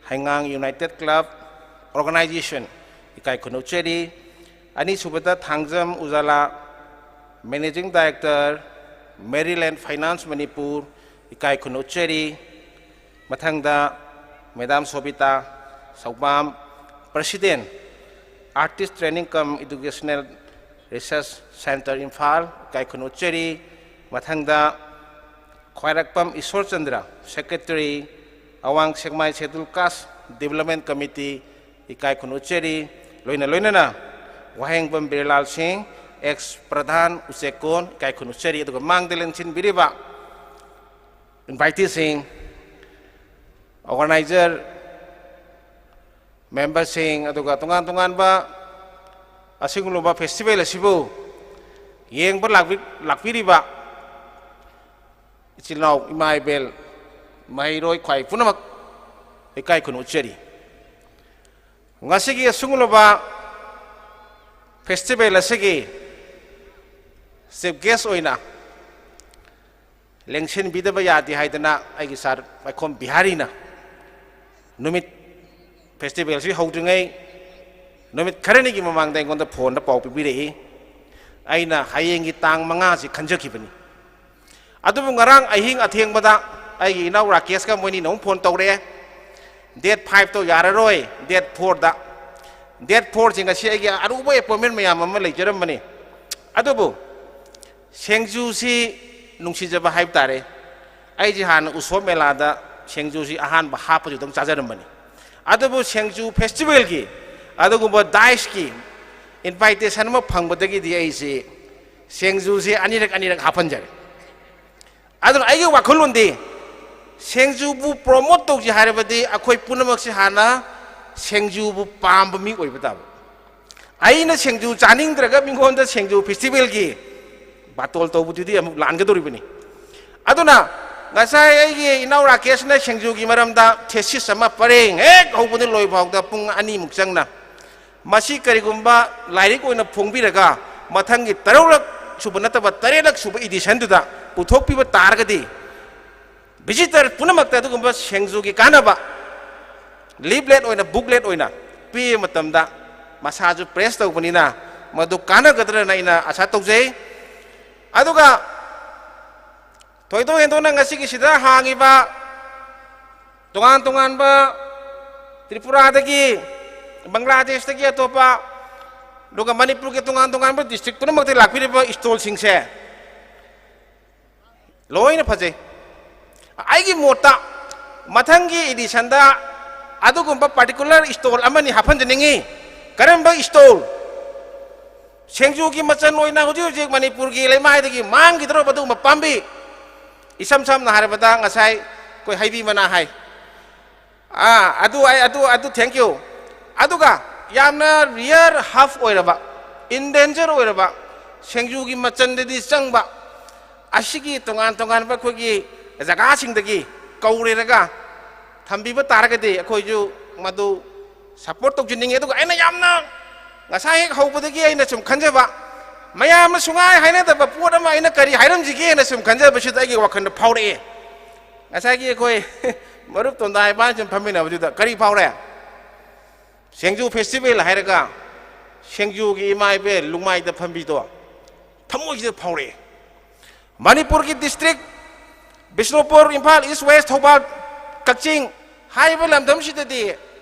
ꯍꯩꯉꯥꯡ ꯌꯨꯅꯥꯏꯇꯦꯗ ꯀ꯭ꯂꯕ ꯑꯣꯔꯒꯅꯥꯏꯖꯦꯁꯟ, ꯏꯀꯥꯏ ꯈꯨꯝꯅꯧꯖꯔꯤ꯫ ꯑꯅꯤꯁꯨꯕꯗ Thangjam Ujala, managing director, Merilen finance Manipur, ꯏꯀꯥꯏ ꯈꯨꯝꯅꯧꯖꯔꯤ꯫ ꯃꯊꯪꯗ madam Sobita Soubam, president, artist training cum educational resource centre Imphal, ꯏꯀꯥꯏ ꯈꯨꯝꯅꯧꯖꯔꯤ꯫ ꯃꯊꯪꯗ Khwairakpam Ishorchandra, secretary, Awang Sekmai scheduled caste development committee, ꯏꯀꯥꯏ ꯈꯨꯝꯅꯧꯖꯔꯤ꯫ ꯂꯣꯏꯅ ꯂꯣꯏꯅꯅ ꯋꯥꯍꯦꯡꯕꯝ ꯕꯤꯔꯂꯥꯜ ꯁꯤꯡ, ꯑꯦꯛꯁ ꯄ꯭ꯔꯙꯥꯟ ꯎꯆꯦꯛꯀꯣꯟ, ꯏꯀꯥꯏ ꯈꯨꯝꯅꯧꯖꯔꯤ꯫ ꯑꯗꯨꯒ ꯃꯥꯡꯗ ꯂꯦꯡꯁꯤꯟꯕꯤꯔꯤꯕ ꯏꯟꯚꯥꯏꯇꯤꯁꯤꯡ, ꯑꯣꯔꯒꯅꯥꯏꯖꯔ ꯃꯦꯝꯕꯔꯁꯤꯡ, ꯑꯗꯨꯒ ꯇꯣꯉꯥꯟ ꯇꯣꯉꯥꯟꯕ ꯑꯁꯤꯒꯨꯝꯂꯕ ꯐꯦꯁꯇꯤꯚꯦꯜ ꯑꯁꯤꯕꯨ ꯌꯦꯡꯕ ꯂꯥꯛꯄꯤ-, ꯂꯥꯛꯄꯤꯔꯤꯕ ꯏꯆꯤꯜ ꯏꯅꯥꯎ, ꯏꯃꯥ ꯏꯕꯦꯜ, ꯃꯍꯩꯔꯣꯏ ꯈ꯭ꯋꯥꯏ ꯄꯨꯝꯅꯃꯛ ꯏꯀꯥꯏ ꯈꯨꯝꯅꯧꯖꯔꯤ꯫ ꯉꯁꯤꯒꯤ ꯑꯁꯤꯒꯨꯝꯂꯕ ꯐꯦꯁꯇꯤꯚꯦꯜ ꯑꯁꯤꯒꯤ ꯆꯤꯐ ꯒꯦꯁ ꯑꯣꯏꯅ ꯂꯦꯡꯁꯤꯟꯕꯤꯗꯕ ꯌꯥꯗꯦ ꯍꯥꯏꯗꯅ ꯑꯩꯒꯤ ꯁꯥꯔ ꯄꯥꯏꯈꯣꯝ ꯕꯤꯍꯥꯔꯤꯅ ꯅꯨꯃꯤꯠ, ꯐꯦꯁꯇꯤꯚꯦꯜꯁꯤ ꯍꯧꯗ꯭ꯔꯤꯉꯩ ꯅꯨꯃꯤꯠ ꯈꯔꯅꯤꯒꯤ ꯃꯃꯥꯡꯗ ꯑꯩꯉꯣꯟꯗ ꯐꯣꯟꯗ ꯄꯥꯎ ꯄꯤꯕꯤꯔꯛꯏ꯫ ꯑꯩꯅ ꯍꯌꯦꯡꯒꯤ ꯇꯥꯡ ꯃꯉꯥꯁꯤ ꯈꯟꯖꯈꯤꯕꯅꯤ꯫ ꯑꯗꯨꯕꯨ ꯉꯔꯥꯡ ꯑꯍꯤꯡ ꯑꯊꯦꯡꯕꯗ ꯑꯩꯒꯤ ꯏꯅꯥꯎ ꯔꯥꯀꯦꯁꯀ ꯃꯣꯏꯅꯤꯅ ꯑꯃꯨꯛ ꯐꯣꯟ ꯇꯧꯔꯛꯑꯦ, "ꯗꯦꯠ ꯐꯥꯏꯚꯇꯣ ꯌꯥꯔꯔꯣꯏ, ꯗꯦꯠ ꯐꯣꯔꯗ"꯫ ꯗꯦꯠ ꯐꯣꯔꯁꯤ ꯉꯁꯤ ꯑꯩꯒꯤ ꯑꯔꯨꯕ ꯑꯦꯄꯣꯏꯟꯃꯦꯟ ꯃꯌꯥꯝ ꯑꯃ ꯂꯩꯖꯔꯝꯕꯅꯤ꯫ ꯑꯗꯨꯕꯨ ꯁꯦꯡꯖꯨꯁꯤ ꯅꯨꯡꯁꯤꯖꯕ ꯍꯥꯏꯕ ꯇꯥꯔꯦ꯫ ꯑꯩꯁꯦ ꯍꯥꯟꯅ ꯎꯁꯣꯞ ꯃꯦꯂꯥꯗ ꯁꯦꯡꯖꯨꯁꯤ ꯑꯍꯥꯟꯕ ꯍꯥꯞꯄꯗꯨꯗꯪ ꯆꯥꯖꯔꯝꯕꯅꯤ꯫ ꯑꯗꯨꯕꯨ ꯁꯦꯡꯖꯨ ꯐꯦꯁꯇꯤꯚꯦꯜꯒꯤ ꯑꯗꯨꯒꯨꯝꯕ ꯗꯥꯏꯁꯀꯤ ꯏꯟꯚꯥꯏꯇꯦꯁꯟ ꯑꯃ ꯐꯪꯕꯗꯒꯤꯗꯤ ꯑꯩꯁꯤ ꯁꯦꯡꯖꯨꯁꯤ ꯑꯅꯤꯔꯛ ꯑꯅꯤꯔꯛ ꯍꯥꯞꯍꯟꯖꯔꯦ꯫ ꯑꯗꯨꯅ ꯑꯩꯒꯤ ꯋꯥꯈꯜꯂꯣꯟꯗꯤ ꯁꯦꯡꯖꯨꯕꯨ ꯄ꯭ꯔꯣꯃꯣꯠ ꯇꯧꯁꯤ ꯍꯥꯏꯔꯕꯗꯤ ꯑꯩꯈꯣꯏ ꯄꯨꯝꯅꯃꯛꯁꯤ ꯍꯥꯟꯅ ꯁꯦꯡꯖꯨꯕꯨ ꯄꯥꯝꯕ ꯃꯤ ꯑꯣꯏꯕ ꯇꯥꯕ꯫ ꯑꯩꯅ ꯁꯦꯡꯖꯨ ꯆꯥꯅꯤꯡꯗ꯭ꯔꯒ ꯃꯤꯉꯣꯟꯗ ꯁꯦꯡꯖꯨ ꯐꯦꯁꯇꯤꯚꯦꯜꯒꯤ ꯕꯥꯇꯣꯜ ꯇꯧꯕꯗꯨꯗꯤ ꯑꯃꯨꯛ ꯂꯥꯟꯒꯗꯧꯔꯤꯕꯅꯤ꯫ ꯑꯗꯨꯅ ꯉꯁꯥꯏ ꯑꯩꯒꯤ ꯏꯅꯥꯎ ꯔꯥꯀꯦꯁꯅ ꯁꯦꯡꯖꯨꯒꯤ ꯃꯔꯝꯗ ꯊꯦꯁꯤꯁ ꯑꯃ ꯄꯔꯦꯡ ꯍꯦꯛ ꯍꯧꯕꯗ ꯂꯣꯏ ꯐꯥꯎꯗ ꯄꯨꯡ ꯑꯅꯤꯃꯨꯛ ꯆꯪꯅ, ꯃꯁꯤ ꯀꯔꯤꯒꯨꯝꯕ ꯂꯥꯏꯔꯤꯛ ꯑꯣꯏꯅ ꯐꯣꯡꯕꯤꯔꯒ ꯃꯊꯪꯒꯤ ꯇꯔꯨꯛꯂꯛ ꯁꯨꯕ ꯅꯠꯇꯕ ꯇꯔꯦꯠꯂꯛ ꯁꯨꯕ ꯏꯗꯤꯁꯟꯗꯨꯗ ꯄꯨꯊꯣꯛꯄꯤꯕ ꯇꯥꯔꯒꯗꯤ ꯚꯤꯖꯤꯇꯔ ꯄꯨꯝꯅꯃꯛꯇ ꯑꯗꯨꯒꯨꯝꯕ ꯁꯦꯡꯖꯨꯒꯤ ꯀꯥꯟꯅꯕ ꯂꯤꯐꯂꯦꯠ ꯑꯣꯏꯅ, ꯕꯨꯛꯂꯦꯠ ꯑꯣꯏꯅ ꯄꯤꯕ ꯃꯇꯝꯗ ꯃꯁꯥꯁꯨ ꯄ꯭ꯔꯦꯁ ꯇꯧꯕꯅꯤꯅ ꯃꯗꯨ ꯀꯥꯟꯅꯒꯗ꯭ꯔꯅ ꯑꯩꯅ ꯑꯁꯥ ꯇꯧꯖꯩ꯫ ꯑꯗꯨꯒ ꯊꯣꯏꯗꯣꯛ ꯍꯦꯟꯗꯣꯛꯅ ꯉꯁꯤꯒꯤꯁꯤꯗ ꯍꯥꯡꯉꯤꯕ ꯇꯣꯉꯥꯟ ꯇꯣꯉꯥꯟꯕ ꯇ꯭ꯔꯤꯄꯨꯔꯥꯗꯒꯤ, ꯕꯪꯒ꯭ꯂꯥꯗꯦꯁꯇꯒꯤ, ꯑꯇꯣꯞꯄ, ꯑꯗꯨꯒ ꯃꯅꯤꯄꯨꯔꯒꯤ ꯇꯣꯉꯥꯟ ꯇꯣꯉꯥꯟꯕ ꯗꯤꯁꯇ꯭ꯔꯤꯛ ꯄꯨꯝꯅꯃꯛꯇꯒꯤ ꯂꯥꯛꯄꯤꯔꯤꯕ ꯁ꯭ꯇꯣꯜꯁꯤꯡꯁꯦ ꯂꯣꯏꯅ ꯐꯖꯩ꯫ ꯑꯩꯒꯤ ꯃꯣꯠꯇ ꯃꯊꯪꯒꯤ ꯏꯗꯤꯁꯟꯗ ꯑꯗꯨꯒꯨꯝꯕ ꯄꯥꯔꯇꯤꯀꯨꯂꯔ ꯁ꯭ꯇꯣꯜ ꯑꯃꯅꯤ ꯍꯥꯞꯍꯟꯖꯅꯤꯡꯉꯤ꯫ ꯀꯔꯝꯕ ꯁ꯭ꯇꯣꯜ? ꯁꯦꯡꯖꯨꯒꯤ ꯃꯆꯜ ꯑꯣꯏꯅ ꯍꯧꯖꯤꯛ ꯍꯧꯖꯤꯛ ꯃꯅꯤꯄꯨꯔꯒꯤ ꯂꯩꯃꯥꯏꯗꯒꯤ ꯃꯥꯡꯈꯤꯗꯧꯔꯕ ꯑꯗꯨꯒꯨꯝꯕ ꯄꯥꯝꯕꯤ, ꯏꯁꯝ ꯁꯝꯅ ꯍꯥꯏꯔꯕꯗ ꯉꯁꯥꯏ ꯑꯩꯈꯣꯏ ꯍꯩꯕꯤ ꯃꯅꯥ ꯍꯥꯏ, ꯑꯥ, ꯑꯗꯨ ꯑꯩ, ꯑꯗꯨ, ꯑꯗꯨ, thank you꯫ ꯑꯗꯨꯒ ꯌꯥꯝꯅ ꯔꯤꯌꯔ ꯍꯥꯐ ꯑꯣꯏꯔꯕ, ꯏꯟꯗꯦꯟꯖꯔ ꯑꯣꯏꯔꯕ, ꯁꯦꯡꯖꯨꯒꯤ ꯃꯆꯜꯗꯗꯤ ꯆꯪꯕ, ꯑꯁꯤꯒꯤ ꯇꯣꯉꯥꯟ ꯇꯣꯉꯥꯟꯕ ꯑꯩꯈꯣꯏꯒꯤ ꯖꯒꯥꯁꯤꯡꯗꯒꯤ ꯀꯧꯔꯦꯔꯒ ꯊꯝꯕꯤꯕ ꯇꯥꯔꯒꯗꯤ ꯑꯩꯈꯣꯏꯁꯨ ꯃꯗꯨ ꯁꯄꯣꯔꯠ ꯇꯧꯖꯅꯤꯡꯉꯤ꯫ ꯑꯗꯨꯒ ꯑꯩꯅ ꯌꯥꯝꯅ ꯉꯁꯥꯏ ꯍꯦꯛ ꯍꯧꯕꯗꯒꯤ ꯑꯩꯅ ꯁꯨꯝ ꯈꯟꯖꯕ, ꯃꯌꯥꯝꯅ ꯁꯨꯡꯍꯥꯏ ꯍꯥꯏꯅꯗꯕ ꯄꯣꯠ ꯑꯃ ꯑꯩꯅ ꯀꯔꯤ ꯍꯥꯏꯔꯝꯁꯤꯒꯦꯅ ꯁꯨꯝ ꯈꯟꯖꯕꯁꯤꯗ ꯑꯩꯒꯤ ꯋꯥꯈꯜꯗ ꯐꯥꯎꯔꯛꯑꯦ꯫ ꯉꯁꯥꯏꯒꯤ ꯑꯩꯈꯣꯏ ꯃꯔꯨꯞ ꯇꯣꯟꯗꯥ ꯏꯕꯥꯅꯤ ꯁꯨꯝ ꯐꯝꯃꯤꯟꯅꯕꯗꯨꯗ ꯀꯔꯤ ꯐꯥꯎꯔꯦ? ꯁꯦꯡꯖꯨ ꯐꯦꯁꯇꯤꯚꯦꯜ ꯍꯥꯏꯔꯒ ꯁꯦꯡꯖꯨꯒꯤ ꯏꯃꯥ ꯏꯕꯦꯜ ꯂꯨꯛꯃꯥꯏꯗ ꯐꯝꯕꯤꯗꯣ ꯊꯃꯣꯏꯁꯤꯗ ꯐꯥꯎꯔꯛꯑꯦ꯫ ꯃꯅꯤꯄꯨꯔꯒꯤ ꯗꯤꯁꯇ꯭ꯔꯤꯛ ꯕꯤꯁꯅꯨꯄꯨꯔ, ꯏꯝꯐꯥꯜ ꯏꯁ, ꯋꯦꯁ, ꯊꯧꯕꯥꯜ, ꯀꯛꯆꯤꯡ ꯍꯥꯏꯔꯤꯕ ꯂꯝꯗꯝꯁꯤꯗꯗꯤ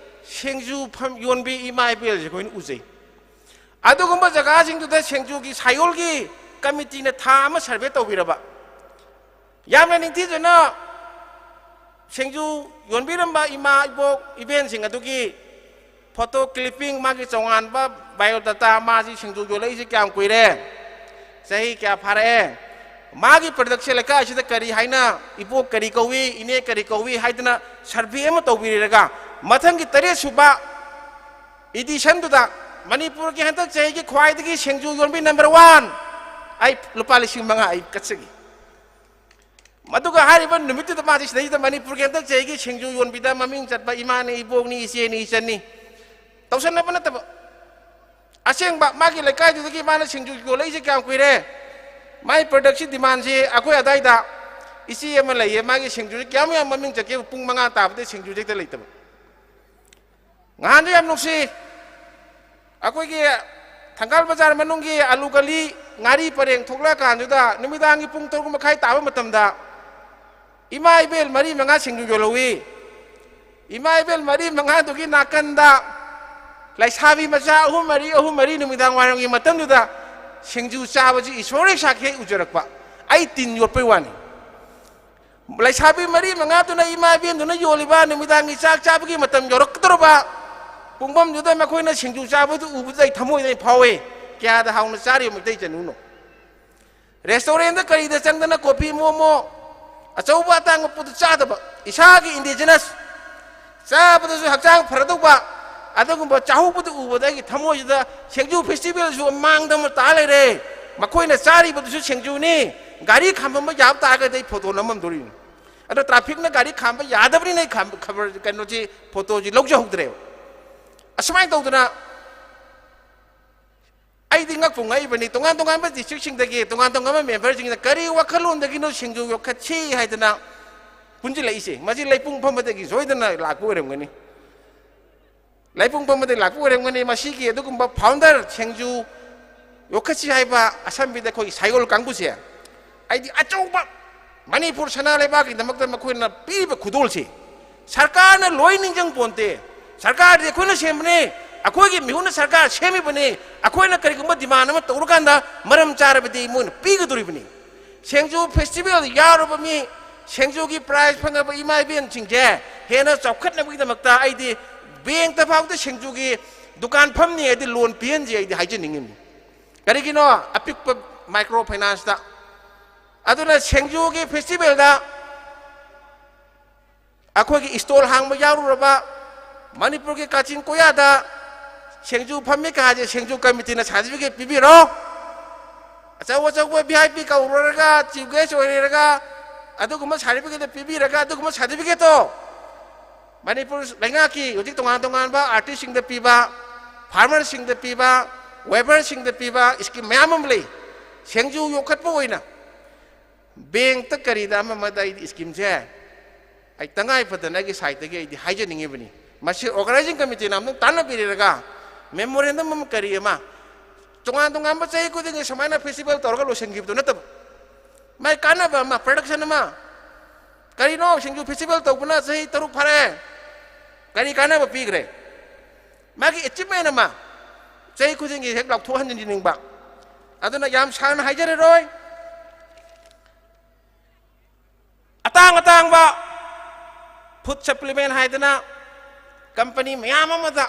ꯁꯦꯡꯖꯨ ꯐꯝ ꯌꯣꯟꯕꯤ ꯏꯃꯥ ꯏꯕꯦꯜꯁꯦ ꯑꯩꯈꯣꯏꯅ ꯎꯖꯩ꯫ ꯑꯗꯨꯒꯨꯝꯕ ꯖꯒꯥꯁꯤꯡꯗꯨꯗ ꯁꯦꯡꯖꯨꯒꯤ ꯁꯥꯌꯣꯜꯒꯤ ꯀꯃꯤꯇꯤꯅ ꯊꯥ ꯑꯃ ꯁꯔꯚꯦ ꯇꯧꯕꯤꯔꯕ, ꯌꯥꯝꯅ ꯅꯤꯡꯊꯤꯖꯅ ꯁꯦꯡꯖꯨ ꯌꯣꯟꯕꯤꯔꯝꯕ ꯏꯃꯥ ꯏꯕꯣꯛ ꯏꯕꯦꯟꯁꯤꯡ ꯑꯗꯨꯒꯤ ꯐꯣꯇꯣ ꯀ꯭ꯂꯤꯞꯄꯤꯡ, ꯃꯥꯒꯤ ꯇꯣꯉꯥꯟꯕ ꯕꯥꯏꯑꯣꯗꯥꯇꯥ, ꯃꯥꯁꯤ ꯁꯦꯡꯖꯨ ꯌꯣꯜꯂꯛꯏꯁꯤ ꯀꯌꯥꯝ ꯀꯨꯏꯔꯦ, ꯆꯍꯤ ꯀꯌꯥ ꯐꯥꯔꯛꯑꯦ, ꯃꯥꯒꯤ ꯄ꯭ꯔꯗꯛꯁꯦ ꯂꯩꯀꯥꯏꯁꯤꯗ ꯀꯔꯤ ꯍꯥꯏꯅ, ꯏꯕꯣꯛ ꯀꯔꯤ ꯀꯧꯏ, ꯏꯅꯦ ꯀꯔꯤ ꯀꯧꯏ ꯍꯥꯏꯗꯅ ꯁꯔꯚꯦ ꯑꯃ ꯇꯧꯕꯤꯔꯒ ꯃꯊꯪꯒꯤ ꯇꯔꯦꯠ ꯁꯨꯕ ꯏꯗꯤꯁꯟꯗꯨꯗ ꯃꯅꯤꯄꯨꯔꯒꯤ ꯍꯟꯗꯛ ꯆꯍꯤꯒꯤ ꯈ꯭ꯋꯥꯏꯗꯒꯤ ꯁꯦꯡꯖꯨ ꯌꯣꯟꯕꯤ ꯅꯝꯕꯔ ꯋꯥꯟ, ꯑꯩ ꯂꯨꯄꯥ ꯂꯤꯁꯤꯡ ꯃꯉꯥ ꯑꯩ ꯀꯠꯆꯒꯦ꯫ ꯃꯗꯨꯒ ꯍꯥꯏꯔꯤꯕ ꯅꯨꯃꯤꯠꯇꯨꯗ ꯃꯥꯁꯤ ꯁꯤꯗꯩꯁꯤꯗ ꯃꯅꯤꯄꯨꯔꯒꯤ ꯍꯟꯗꯛ ꯆꯍꯤꯒꯤ ꯁꯦꯡꯖꯨ ꯌꯣꯟꯕꯤꯗ ꯃꯃꯤꯡ ꯆꯠꯄ ꯏꯃꯥꯅꯤ, ꯏꯕꯣꯛꯅꯤ, ꯏꯆꯦꯅꯤ, ꯏꯆꯟꯅꯤ, ꯇꯧꯁꯟꯅꯕ ꯅꯠꯇꯕ, ꯑꯁꯦꯡꯕ ꯃꯥꯒꯤ ꯂꯩꯀꯥꯏꯗꯨꯗꯒꯤ ꯃꯥꯅ ꯁꯦꯡꯖꯨ ꯌꯣꯜꯂꯛꯏꯁꯦ ꯀꯌꯥꯝ ꯀꯨꯏꯔꯦ, ꯃꯥꯏ ꯄ꯭ꯔꯗꯛꯁꯤ, ꯗꯤꯃꯥꯟꯁꯤ ꯑꯩꯈꯣꯏ ꯑꯗꯥꯏꯗ ꯏꯆꯦ ꯑꯃ ꯂꯩꯌꯦ, ꯃꯥꯒꯤ ꯁꯤꯡꯖꯨꯁꯦ ꯀꯌꯥꯝ ꯌꯥꯝ ꯃꯃꯤꯡ ꯆꯠꯀꯦꯕ, ꯄꯨꯡ ꯃꯉꯥ ꯇꯥꯕꯗ ꯁꯤꯡꯖꯨꯁꯦ ꯍꯦꯛꯇ ꯂꯩꯇꯕ꯫ ꯉꯍꯥꯟꯗꯣ ꯌꯥꯝ ꯅꯨꯡꯁꯤ, ꯑꯩꯈꯣꯏꯒꯤ ꯊꯪꯒꯥꯜ ꯕꯖꯥꯔ ꯃꯅꯨꯡꯒꯤ ꯑꯂꯨ ꯒꯂꯤ ꯉꯥꯔꯤ ꯄꯔꯦꯡ ꯊꯣꯛꯂꯛꯑꯀꯥꯟꯗꯨꯗ ꯅꯨꯃꯤꯗꯥꯡꯒꯤ ꯄꯨꯡ ꯇꯔꯨꯛ ꯃꯈꯥꯏ ꯇꯥꯕ ꯃꯇꯝꯗ ꯏꯃꯥ ꯏꯕꯦꯜ ꯃꯔꯤ ꯃꯉꯥ ꯁꯤꯡꯖꯨ ꯌꯣꯜꯍꯧꯋꯤ꯫ ꯏꯃꯥ ꯏꯕꯦꯜ ꯃꯔꯤ ꯃꯉꯥꯗꯨꯒꯤ ꯅꯥꯀꯟꯗ ꯂꯩꯁꯥꯕꯤ ꯃꯆꯥ ꯑꯍꯨꯝ ꯃꯔꯤ, ꯑꯍꯨꯝ ꯃꯔꯤ ꯅꯨꯃꯤꯗꯥꯡ ꯋꯥꯏꯔꯝꯒꯤ ꯃꯇꯝꯗꯨꯗ ꯁꯤꯡꯖꯨ ꯆꯥꯕꯁꯤ ꯏꯁꯣꯔꯒꯤ ꯁꯥꯈꯤ ꯍꯦꯛ ꯎꯖꯔꯛꯄ꯫ ꯑꯩ ꯇꯤꯟ ꯌꯣꯠꯄꯩ ꯋꯥꯅꯤ꯫ ꯂꯩꯁꯥꯕꯤ ꯃꯔꯤ ꯃꯉꯥꯗꯨꯅ ꯏꯃꯥ ꯏꯕꯦꯟꯗꯨꯅ ꯌꯣꯜꯂꯤꯕ ꯅꯨꯃꯤꯗꯥꯡꯒꯤ ꯆꯥꯛ ꯆꯥꯕꯒꯤ ꯃꯇꯝ ꯌꯧꯔꯛꯀꯗꯧꯔꯕ ꯄꯨꯡꯐꯝꯗꯨꯗ ꯃꯈꯣꯏꯅ ꯁꯤꯡꯖꯨ ꯆꯥꯕꯗꯨ ꯎꯕꯗ ꯑꯩ ꯊꯃꯣꯏꯗ ꯑꯩ ꯐꯥꯎꯋꯦ꯫ ꯀꯌꯥꯗ ꯍꯥꯎꯅ ꯆꯥꯔꯤꯕ ꯃꯩꯇꯩ ꯆꯅꯨꯅꯣ꯫ ꯔꯦꯁꯇꯨꯔꯦꯟꯗ ꯀꯔꯤꯗ ꯆꯪꯗꯅ ꯀꯣꯐꯤ ꯃꯣꯃꯣ ꯑꯆꯧꯕ ꯑꯇꯥꯡꯕ ꯄꯣꯠꯇꯨ ꯆꯥꯗꯕ, ꯏꯁꯥꯒꯤ ꯏꯟꯗꯤꯖꯤꯅꯁ ꯆꯥꯕꯗꯁꯨ ꯍꯛꯆꯥꯡ ꯐꯔꯗꯧꯕ ꯑꯗꯨꯒꯨꯝꯕ ꯆꯥꯍꯧꯕꯗꯨ ꯎꯕꯗ ꯑꯩꯒꯤ ꯊꯃꯣꯏꯁꯤꯗ ꯁꯤꯡꯖꯨ ꯐꯦꯁꯇꯤꯚꯦꯜꯁꯨ ꯃꯥꯡꯗ ꯑꯃ ꯇꯥ ꯂꯩꯔꯦ꯫ ꯃꯈꯣꯏꯅ ꯆꯥꯔꯤꯕꯗꯨꯁꯨ ꯁꯤꯡꯖꯨꯅꯤ꯫ ꯒꯥꯔꯤ ꯈꯥꯝꯕ ꯑꯃ ꯌꯥꯕ ꯇꯥꯔꯒꯗꯤ ꯑꯩ ꯐꯣꯇꯣ ꯅꯝꯃꯝꯗꯣꯔꯤꯅꯤ꯫ ꯑꯗꯣ ꯇ꯭ꯔꯥꯐꯤꯛꯅ ꯒꯥꯔꯤ ꯈꯥꯝꯕ ꯌꯥꯗꯕꯅꯤꯅ ꯑꯩ ꯈꯥꯝ-, ꯈꯕꯔ, ꯀꯩꯅꯣꯁꯤ, ꯐꯣꯇꯣꯁꯤ ꯂꯧꯖꯍꯧꯗ꯭ꯔꯦꯕ꯫ ꯑꯁꯨꯃꯥꯏꯅ ꯇꯧꯗꯅ ꯑꯩꯗꯤ ꯉꯛꯄꯨ ꯉꯛꯏꯕꯅꯤ, ꯇꯣꯉꯥꯟ ꯇꯣꯉꯥꯟꯕ ꯗꯤꯁꯇ꯭ꯔꯤꯛꯁꯤꯡꯗꯒꯤ ꯇꯣꯉꯥꯟ ꯇꯣꯉꯥꯟꯕ ꯃꯦꯝꯕꯔꯁꯤꯡꯅ ꯀꯔꯤ ꯋꯥꯈꯜꯂꯣꯟꯗꯒꯤꯅꯣ ꯁꯤꯡꯖꯨ ꯌꯣꯛꯈꯠꯁꯤ ꯍꯥꯏꯗꯅ ꯄꯨꯟꯁꯤꯜꯂꯛꯏꯁꯦ꯫ ꯃꯁꯤ ꯂꯩꯄꯨꯡ ꯐꯝꯕꯗꯒꯤ ꯁꯣꯏꯗꯅ ꯂꯥꯛꯄ ꯑꯣꯏꯔꯝꯒꯅꯤ꯫ ꯂꯩꯄꯨꯡ ꯐꯝꯕꯗꯒꯤ ꯂꯥꯛꯄ ꯑꯣꯏꯔꯝꯒꯅꯤ꯫ ꯃꯁꯤꯒꯤ ꯑꯗꯨꯒꯨꯝꯕ ꯐꯥꯎꯟꯗꯔ ꯁꯤꯡꯖꯨ ꯌꯣꯛꯈꯠꯁꯤ ꯍꯥꯏꯕ ꯑꯁꯝꯕꯤꯗ ꯑꯩꯈꯣꯏꯒꯤ ꯁꯥꯏꯌꯣꯜ ꯀꯥꯡꯕꯨꯁꯦ, ꯑꯩꯗꯤ ꯑꯆꯧꯕ ꯃꯅꯤꯄꯨꯔ ꯁꯅꯥ ꯂꯩꯕꯥꯛꯀꯤꯗꯃꯛꯇ ꯃꯈꯣꯏꯅ ꯄꯤꯔꯤꯕ ꯈꯨꯗꯣꯜꯁꯤ ꯁꯔꯀꯥꯔꯅ ꯂꯣꯏ ꯅꯤꯡꯁꯤꯡ ꯄꯣꯟꯇꯦ꯫ ꯁꯔꯀꯥꯔꯗꯤ ꯑꯩꯈꯣꯏꯅ ꯁꯦꯝꯕꯅꯤ, ꯑꯩꯈꯣꯏꯒꯤ ꯃꯤꯍꯨꯠꯅ ꯁꯔꯀꯥꯔ ꯁꯦꯝꯃꯤꯕꯅꯤ꯫ ꯑꯩꯈꯣꯏꯅ ꯀꯔꯤꯒꯨꯝꯕ ꯗꯤꯃꯥꯟ ꯑꯃ ꯇꯧꯔꯀꯥꯟꯗ ꯃꯔꯝ ꯆꯥꯔꯕꯗꯤ ꯃꯣꯏꯅ ꯄꯤꯒꯗꯧꯔꯤꯕꯅꯤ꯫ ꯁꯦꯡꯖꯨ ꯐꯦꯁꯇꯤꯚꯦꯜ ꯌꯥꯎꯔꯕ ꯃꯤ, ꯁꯦꯡꯖꯨꯒꯤ ꯄ꯭ꯔꯥꯏꯖ ꯐꯪꯉꯕ ꯏꯃꯥ ꯏꯕꯦꯟꯁꯤꯡꯁꯦ ꯍꯦꯟꯅ ꯆꯥꯎꯈꯠꯅꯕꯒꯤꯗꯃꯛꯇ ꯑꯩꯗꯤ ꯕꯦꯡꯛꯇ ꯐꯥꯎꯗ ꯁꯦꯡꯖꯨꯒꯤ ꯗꯨꯀꯥꯟ ꯐꯝꯅꯤ ꯍꯥꯏꯗꯤ ꯂꯣꯟ ꯄꯤꯍꯟꯁꯤ ꯑꯩꯗꯤ ꯍꯥꯏꯖꯅꯤꯡꯉꯤꯕꯅꯤ꯫ ꯀꯔꯤꯒꯤꯅꯣ? ꯑꯄꯤꯛꯄ ꯃꯥꯏꯀ꯭ꯔꯣ ꯐꯥꯏꯅꯥꯟꯁꯇ꯫ ꯑꯗꯨꯅ ꯁꯦꯡꯖꯨꯒꯤ ꯐꯦꯁꯇꯤꯚꯦꯜꯗ ꯑꯩꯈꯣꯏꯒꯤ ꯏꯁꯇꯣꯜ ꯍꯥꯡꯕ ꯌꯥꯎꯔꯨꯔꯕ ꯃꯅꯤꯄꯨꯔꯒꯤ ꯀꯥꯆꯤꯟ ꯀꯣꯌꯥꯗ ꯁꯦꯡꯖꯨ ꯐꯝꯃꯤ ꯀꯥꯁꯦ ꯁꯦꯡꯖꯨ ꯀꯃꯤꯇꯤꯅ ꯁꯥꯔꯇꯤꯐꯤꯀꯦꯠ ꯄꯤꯕꯤꯔꯣ꯫ ꯑꯆꯧ ꯑꯆꯧꯕ ꯚꯤ ꯑꯥꯏ ꯄꯤ ꯀꯧꯔꯨꯔꯒ ꯆꯤꯐ ꯒꯦꯁ ꯑꯣꯏꯔꯒ ꯑꯗꯨꯒꯨꯝꯕ ꯁꯥꯔꯇꯤꯐꯤꯀꯦꯠ ꯄꯤꯕꯤꯔꯒ ꯑꯗꯨꯒꯨꯝꯕ ꯁꯥꯔꯇꯤꯐꯤꯀꯦꯠꯇꯣ ꯃꯅꯤꯄꯨꯔ ꯂꯩꯉꯥꯛꯀꯤ ꯍꯧꯖꯤꯛ ꯇꯣꯉꯥꯟ ꯇꯣꯉꯥꯟꯕ ꯑꯥꯔꯇꯤꯁꯁꯤꯡꯗ ꯄꯤꯕ, ꯐꯥꯔꯃꯔꯁꯤꯡꯗ ꯄꯤꯕ, ꯋꯦꯕꯔꯁꯤꯡꯗ ꯄꯤꯕ ꯁ꯭ꯀꯤꯝ ꯃꯌꯥꯝ ꯑꯃ ꯂꯩ꯫ ꯁꯦꯡꯖꯨ ꯌꯣꯛꯈꯠꯄ ꯑꯣꯏꯅ ꯕꯦꯡꯛꯇ ꯀꯔꯤꯗ ꯑꯃ ꯑꯃꯗ ꯑꯩꯗꯤ ꯁ꯭ꯀꯤꯝꯁꯦ ꯑꯩ ꯇꯉꯥꯏ ꯐꯗꯅ ꯑꯩꯒꯤ ꯁꯥꯏꯠꯇꯒꯤ ꯑꯩꯗꯤ ꯍꯥꯏꯖꯅꯤꯡꯉꯤꯕꯅꯤ꯫ ꯃꯁꯤ ꯑꯣꯔꯒꯅꯥꯏꯖꯤꯡ ꯀꯃꯤꯇꯤꯅ ꯑꯃꯨꯛ ꯇꯥꯟꯅꯕꯤꯔꯒ ꯃꯦꯃꯣꯔꯦꯟꯗꯝ ꯑꯃ ꯀꯔꯤ ꯑꯃ ꯇꯣꯉꯥꯟ ꯇꯣꯉꯥꯟꯕ ꯆꯍꯤ ꯈꯨꯗꯤꯡꯒꯤ ꯁꯨꯃꯥꯏꯅ ꯐꯦꯁꯇꯤꯚꯦꯜ ꯇꯧꯔꯒ ꯂꯣꯏꯁꯤꯟꯈꯤꯕꯗꯨ ꯅꯠꯇꯕ, ꯃꯥꯏ ꯀꯥꯟꯅꯕ ꯑꯃ, ꯄ꯭ꯔꯗꯛꯁꯟ ꯑꯃ꯫ ꯀꯔꯤꯅꯣ ꯁꯤꯡꯖꯨ ꯐꯦꯁꯇꯤꯚꯦꯜ ꯇꯧꯕꯅ ꯆꯍꯤ ꯇꯔꯨꯛ ꯐꯥꯔꯦ, ꯀꯔꯤ ꯀꯥꯟꯅꯕ ꯄꯤꯈ꯭ꯔꯦ? ꯃꯥꯒꯤ ꯑꯦꯆꯤꯞꯃꯦꯟ ꯑꯃ ꯆꯍꯤ ꯈꯨꯗꯤꯡꯒꯤ ꯍꯦꯛ ꯂꯥꯎꯊꯣꯛꯍꯟꯅꯤꯡꯕ꯫ ꯑꯗꯨꯅ ꯌꯥꯝ ꯁꯥꯡꯅ ꯍꯥꯏꯖꯔꯔꯣꯏ꯫ ꯑꯇꯥꯡ ꯑꯇꯥꯡꯕ ꯐꯨꯗ ꯁꯄ꯭ꯂꯤꯃꯦꯟ ꯍꯥꯏꯗꯅ ꯀꯝꯄꯅꯤ ꯃꯌꯥꯝ ꯑꯃꯗ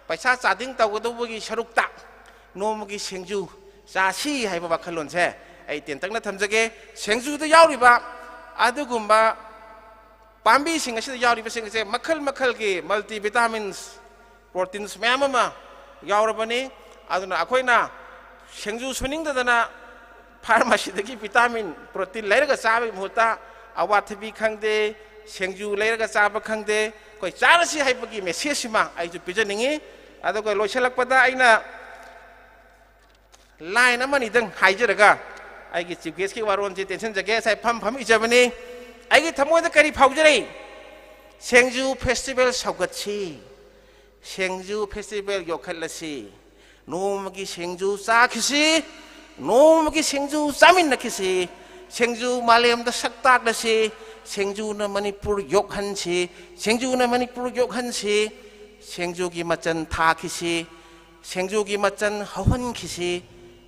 ꯄꯩꯁꯥ ꯆꯥꯗꯤꯡ ꯇꯧꯒꯗꯧꯕꯒꯤ ꯁꯔꯨꯛꯇ ꯅꯣꯡꯃꯒꯤ ꯁꯤꯡꯖꯨ ꯆꯥꯁꯤ ꯍꯥꯏꯕ ꯋꯥꯈꯜꯂꯣꯟꯁꯦ ꯑꯩ ꯇꯦꯟꯇꯛꯅ ꯊꯝꯖꯒꯦ꯫ ꯁꯤꯡꯖꯨꯗ ꯌꯥꯎꯔꯤꯕ ꯑꯗꯨꯒꯨꯝꯕ ꯄꯥꯝꯕꯤꯁꯤꯡ ꯑꯁꯤꯗ ꯌꯥꯎꯔꯤꯕꯁꯤꯡ ꯑꯁꯦ ꯃꯈꯜ ꯃꯈꯜꯒꯤ ꯃꯜꯇꯤ ꯚꯤꯇꯥꯃꯤꯟꯁ, ꯄ꯭ꯔꯣꯇꯤꯟꯁ ꯃꯌꯥꯝ ꯑꯃ ꯌꯥꯎꯔꯕꯅꯤ꯫ ꯑꯗꯨꯅ ꯑꯩꯈꯣꯏꯅ ꯁꯤꯡꯖꯨ ꯁꯨꯅꯤꯡꯗꯗꯅ ꯐꯥꯔꯃꯥꯁꯤꯗꯒꯤ ꯚꯤꯇꯥꯃꯤꯟ, ꯄ꯭ꯔꯣꯇꯤꯟ ꯂꯩꯔꯒ ꯆꯥꯕꯒꯤ ꯃꯍꯨꯠꯇ ꯑꯋꯥꯊꯕꯤ ꯈꯪꯗꯦ, ꯁꯤꯡꯖꯨ ꯂꯩꯔꯒ ꯆꯥꯕ ꯈꯪꯗꯦ, ꯑꯩꯈꯣꯏ ꯆꯥꯔꯁꯤ ꯍꯥꯏꯕꯒꯤ ꯃꯦꯁꯦꯖꯁꯤꯃ ꯑꯩꯁꯨ ꯄꯤꯖꯅꯤꯡꯉꯤ꯫ ꯑꯗꯨꯒ ꯂꯣꯏꯁꯤꯜꯂꯛꯄꯗ ꯑꯩꯅ ꯂꯥꯏꯟ ꯑꯃꯅꯤꯗꯪ ꯍꯥꯏꯖꯔꯒ ꯑꯩꯒꯤ ꯆꯤꯐ ꯒꯦꯁꯀꯤ ꯋꯥꯔꯣꯜꯁꯦ ꯇꯦꯟꯁꯤꯟꯖꯒꯦ꯫ ꯉꯁꯥꯏ ꯐꯝ ꯐꯝ ꯏꯖꯕꯅꯤ꯫ ꯑꯩꯒꯤ ꯊꯃꯣꯏꯗ ꯀꯔꯤ ꯐꯥꯎꯖꯔꯛꯏ? ꯁꯦꯡꯖꯨ ꯐꯦꯁꯇꯤꯚꯦꯜ ꯁꯧꯒꯠꯁꯤ, ꯁꯦꯡꯖꯨ ꯐꯦꯁꯇꯤꯚꯦꯜ ꯌꯣꯛꯈꯠꯂꯁꯤ, ꯅꯣꯡꯃꯒꯤ ꯁꯦꯡꯖꯨ ꯆꯥꯈꯤꯁꯤ, ꯅꯣꯡꯃꯒꯤ ꯁꯦꯡꯖꯨ ꯆꯥꯃꯤꯟꯅꯈꯤꯁꯤ, ꯁꯦꯡꯖꯨ ꯃꯥꯂꯦꯝꯗ ꯁꯛ ꯇꯥꯛꯂꯁꯤ, ꯁꯦꯡꯖꯨꯅ ꯃꯅꯤꯄꯨꯔ ꯌꯣꯛꯍꯟꯁꯤ, ꯁꯦꯡꯖꯨꯅ ꯃꯅꯤꯄꯨꯔ ꯌꯣꯛꯍꯟꯁꯤ, ꯁꯦꯡꯖꯨꯒꯤ ꯃꯆꯜ ꯊꯥꯈꯤꯁꯤ, ꯁꯦꯡꯖꯨꯒꯤ ꯃꯆꯜ ꯍꯧꯍꯟꯈꯤꯁꯤ,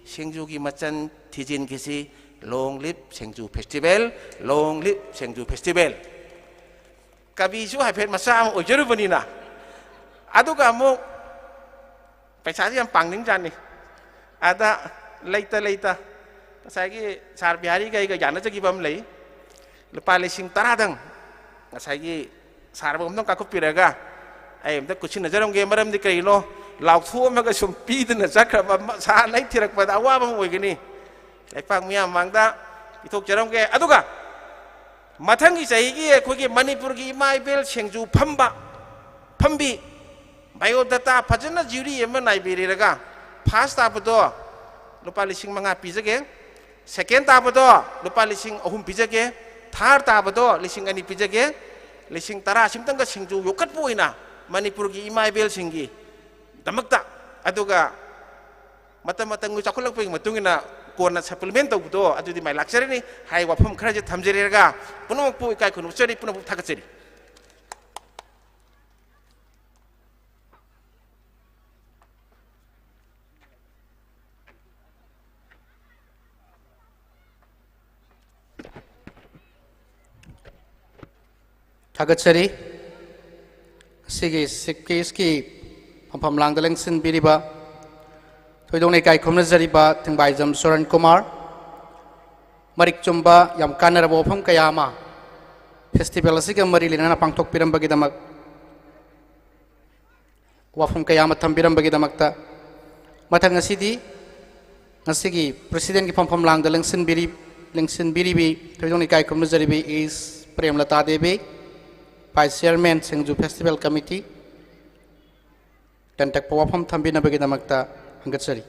ꯁꯦꯡꯖꯨꯒꯤ ꯃꯆꯜ ꯊꯤꯖꯤꯟꯈꯤꯁꯤ꯫ Long live Singju festival, long live Singju festival. ꯀꯕꯤꯁꯨ ꯍꯥꯏꯐꯦꯠ ꯃꯆꯥ ꯑꯃ ꯑꯣꯏꯖꯔꯨꯕꯅꯤꯅ꯫ ꯑꯗꯨꯒ ꯑꯃꯨꯛ ꯄꯩꯁꯥꯁꯤ ꯌꯥꯝ ꯄꯥꯡꯅꯤꯡꯖꯥꯠꯅꯤ꯫ ꯑꯗ ꯂꯩꯇ ꯂꯩꯇ ꯉꯁꯥꯏꯒꯤ ꯁꯥꯔ ꯕꯤꯍꯥꯔꯤꯒ ꯑꯩꯒ ꯌꯥꯅꯖꯈꯤꯕ ꯑꯃ ꯂꯩ꯫ ꯂꯨꯄꯥ ꯂꯤꯁꯤꯡ ꯇꯔꯥꯗꯪ ꯉꯁꯥꯏꯒꯤ ꯁꯥꯔꯕ ꯑꯝꯇꯪ ꯀꯥꯈꯠꯄꯤꯔꯒ ꯑꯩ ꯑꯝꯇ ꯀꯨꯠꯁꯤꯟꯅꯖꯔꯝꯒꯦ꯫ ꯃꯔꯝꯗꯤ ꯀꯔꯤꯅꯣ? ꯂꯥꯎꯊꯣꯛꯑꯝꯃꯒ ꯁꯨꯝ ꯄꯤꯗꯅ ꯆꯠꯈ꯭ꯔꯕ ꯃ-, ꯁꯥꯔꯅ ꯑꯩ ꯊꯤꯔꯛꯄꯗ ꯑꯋꯥꯕ ꯑꯃ ꯑꯣꯏꯒꯅꯤ꯫ ꯂꯩꯄꯥꯛ ꯃꯤꯌꯥꯝ ꯃꯃꯥꯡꯗ ꯄꯤꯊꯣꯛꯆꯔꯝꯒꯦ꯫ ꯑꯗꯨꯒ ꯃꯊꯪꯒꯤ ꯆꯍꯤꯒꯤ ꯑꯩꯈꯣꯏꯒꯤ ꯃꯅꯤꯄꯨꯔꯒꯤ ꯏꯃꯥ ꯏꯕꯦꯜ ꯁꯦꯡꯖꯨ ꯐꯝꯕ, ꯐꯝꯕꯤ, ꯕꯥꯏꯑꯣꯗꯥꯇꯥ ꯐꯖꯅ ꯖ꯭ꯌꯨꯔꯤ ꯑꯃ ꯅꯥꯏꯕꯤꯔꯒ ꯐꯥꯔꯁ ꯇꯥꯕꯗꯣ ꯂꯨꯄꯥ ꯂꯤꯁꯤꯡ ꯃꯉꯥ ꯄꯤꯖꯒꯦ꯫ ꯁꯦꯀꯦꯟ ꯇꯥꯕꯗꯣ ꯂꯨꯄꯥ ꯂꯤꯁꯤꯡ ꯑꯍꯨꯝ ꯄꯤꯖꯒꯦ, ꯊꯥꯔꯠ ꯇꯥꯕꯗꯣ ꯂꯤꯁꯤꯡ ꯑꯅꯤ ꯄꯤꯖꯒꯦ, ꯂꯤꯁꯤꯡ ꯇꯔꯥ ꯁꯤꯝꯇꯪꯒ ꯁꯤꯡꯖꯨ ꯌꯣꯛꯈꯠꯄ ꯑꯣꯏꯅ ꯃꯅꯤꯄꯨꯔꯒꯤ ꯏꯃꯥ ꯏꯕꯦꯜꯁꯤꯡꯒꯤ ꯗꯃꯛꯇ꯫ ꯑꯗꯨꯒ ꯃꯇꯝ ꯃꯇꯝꯒꯤ ꯆꯥꯎꯈꯠꯂꯛꯄꯒꯤ ꯃꯇꯨꯡ ꯏꯟꯅ ꯀꯣꯟꯅ ꯁꯄ꯭ꯂꯤꯃꯦꯟ ꯇꯧꯕꯗꯣ ꯑꯗꯨꯗꯤ ꯃꯥꯏ ꯂꯥꯛꯆꯔꯅꯤ ꯍꯥꯏ ꯋꯥꯐꯝ ꯈꯔꯁꯦ ꯊꯝꯖꯔꯦꯔꯒ ꯄꯨꯝꯅꯃꯛꯄꯨ ꯏꯀꯥꯏ ꯈꯨꯝꯅꯕ ꯎꯠꯆꯔꯤ, ꯄꯨꯝꯅꯃꯛꯄꯨ ꯊꯥꯒꯠꯆꯔꯤ꯫ ꯊꯥꯒꯠꯆꯔꯤ꯫ ꯉꯁꯤꯒꯤ ꯆꯤꯐ ꯒꯦꯁꯀꯤ ꯐꯝꯐꯝ ꯂꯥꯡꯗ ꯂꯦꯡꯁꯤꯟꯕꯤꯔꯤꯕ, ꯊꯣꯏꯗꯣꯛꯅ ꯏꯀꯥꯏ ꯈꯨꯝꯅꯖꯔꯤꯕ ꯊꯤꯡꯕꯥꯏꯖꯝ ꯁꯣꯔꯟ ꯀꯨꯃꯥꯔ, ꯃꯔꯤꯛ ꯆꯨꯝꯕ ꯌꯥꯝ ꯀꯥꯟꯅꯔꯕ ꯋꯥꯐꯝ ꯀꯌꯥ ꯑꯃ ꯐꯦꯁꯇꯤꯚꯦꯜ ꯑꯁꯤꯒ ꯃꯔꯤ ꯂꯩꯅꯅ ꯄꯥꯡꯊꯣꯛꯄꯤꯔꯝꯕꯒꯤꯗꯃꯛ, ꯋꯥꯐꯝ ꯀꯌꯥ ꯑꯃ ꯊꯝꯕꯤꯔꯝꯕꯒꯤꯗꯃꯛꯇ꯫ ꯃꯊꯪ ꯑꯁꯤꯗꯤ ꯉꯁꯤꯒꯤ ꯄ꯭ꯔꯦꯁꯤꯗꯦꯟꯒꯤ ꯐꯝꯐꯝ ꯂꯥꯡꯗ ꯂꯦꯡꯁꯤꯟꯕꯤꯔꯤ-, ꯂꯦꯡꯁꯤꯟꯕꯤꯔꯤꯕꯤ, ꯊꯣꯏꯗꯣꯛꯅ ꯏꯀꯥꯏ ꯈꯨꯝꯅꯖꯔꯤꯕꯤ ꯏꯁ ꯄ꯭ꯔꯦꯝꯂꯇꯥ ꯗꯦꯕꯤ, ꯚꯥꯏꯁ ꯆꯤꯌꯔꯃꯦꯟ ꯁꯤꯡꯖꯨ ꯐꯦꯁꯇꯤꯚꯦꯜ ꯀꯃꯤꯇꯤ, ꯇꯦꯟꯇꯛꯄ ꯋꯥꯐꯝ ꯊꯝꯕꯤꯅꯕꯒꯤꯗꯃꯛꯇ ꯍꯪꯒꯠꯆꯔꯤ꯫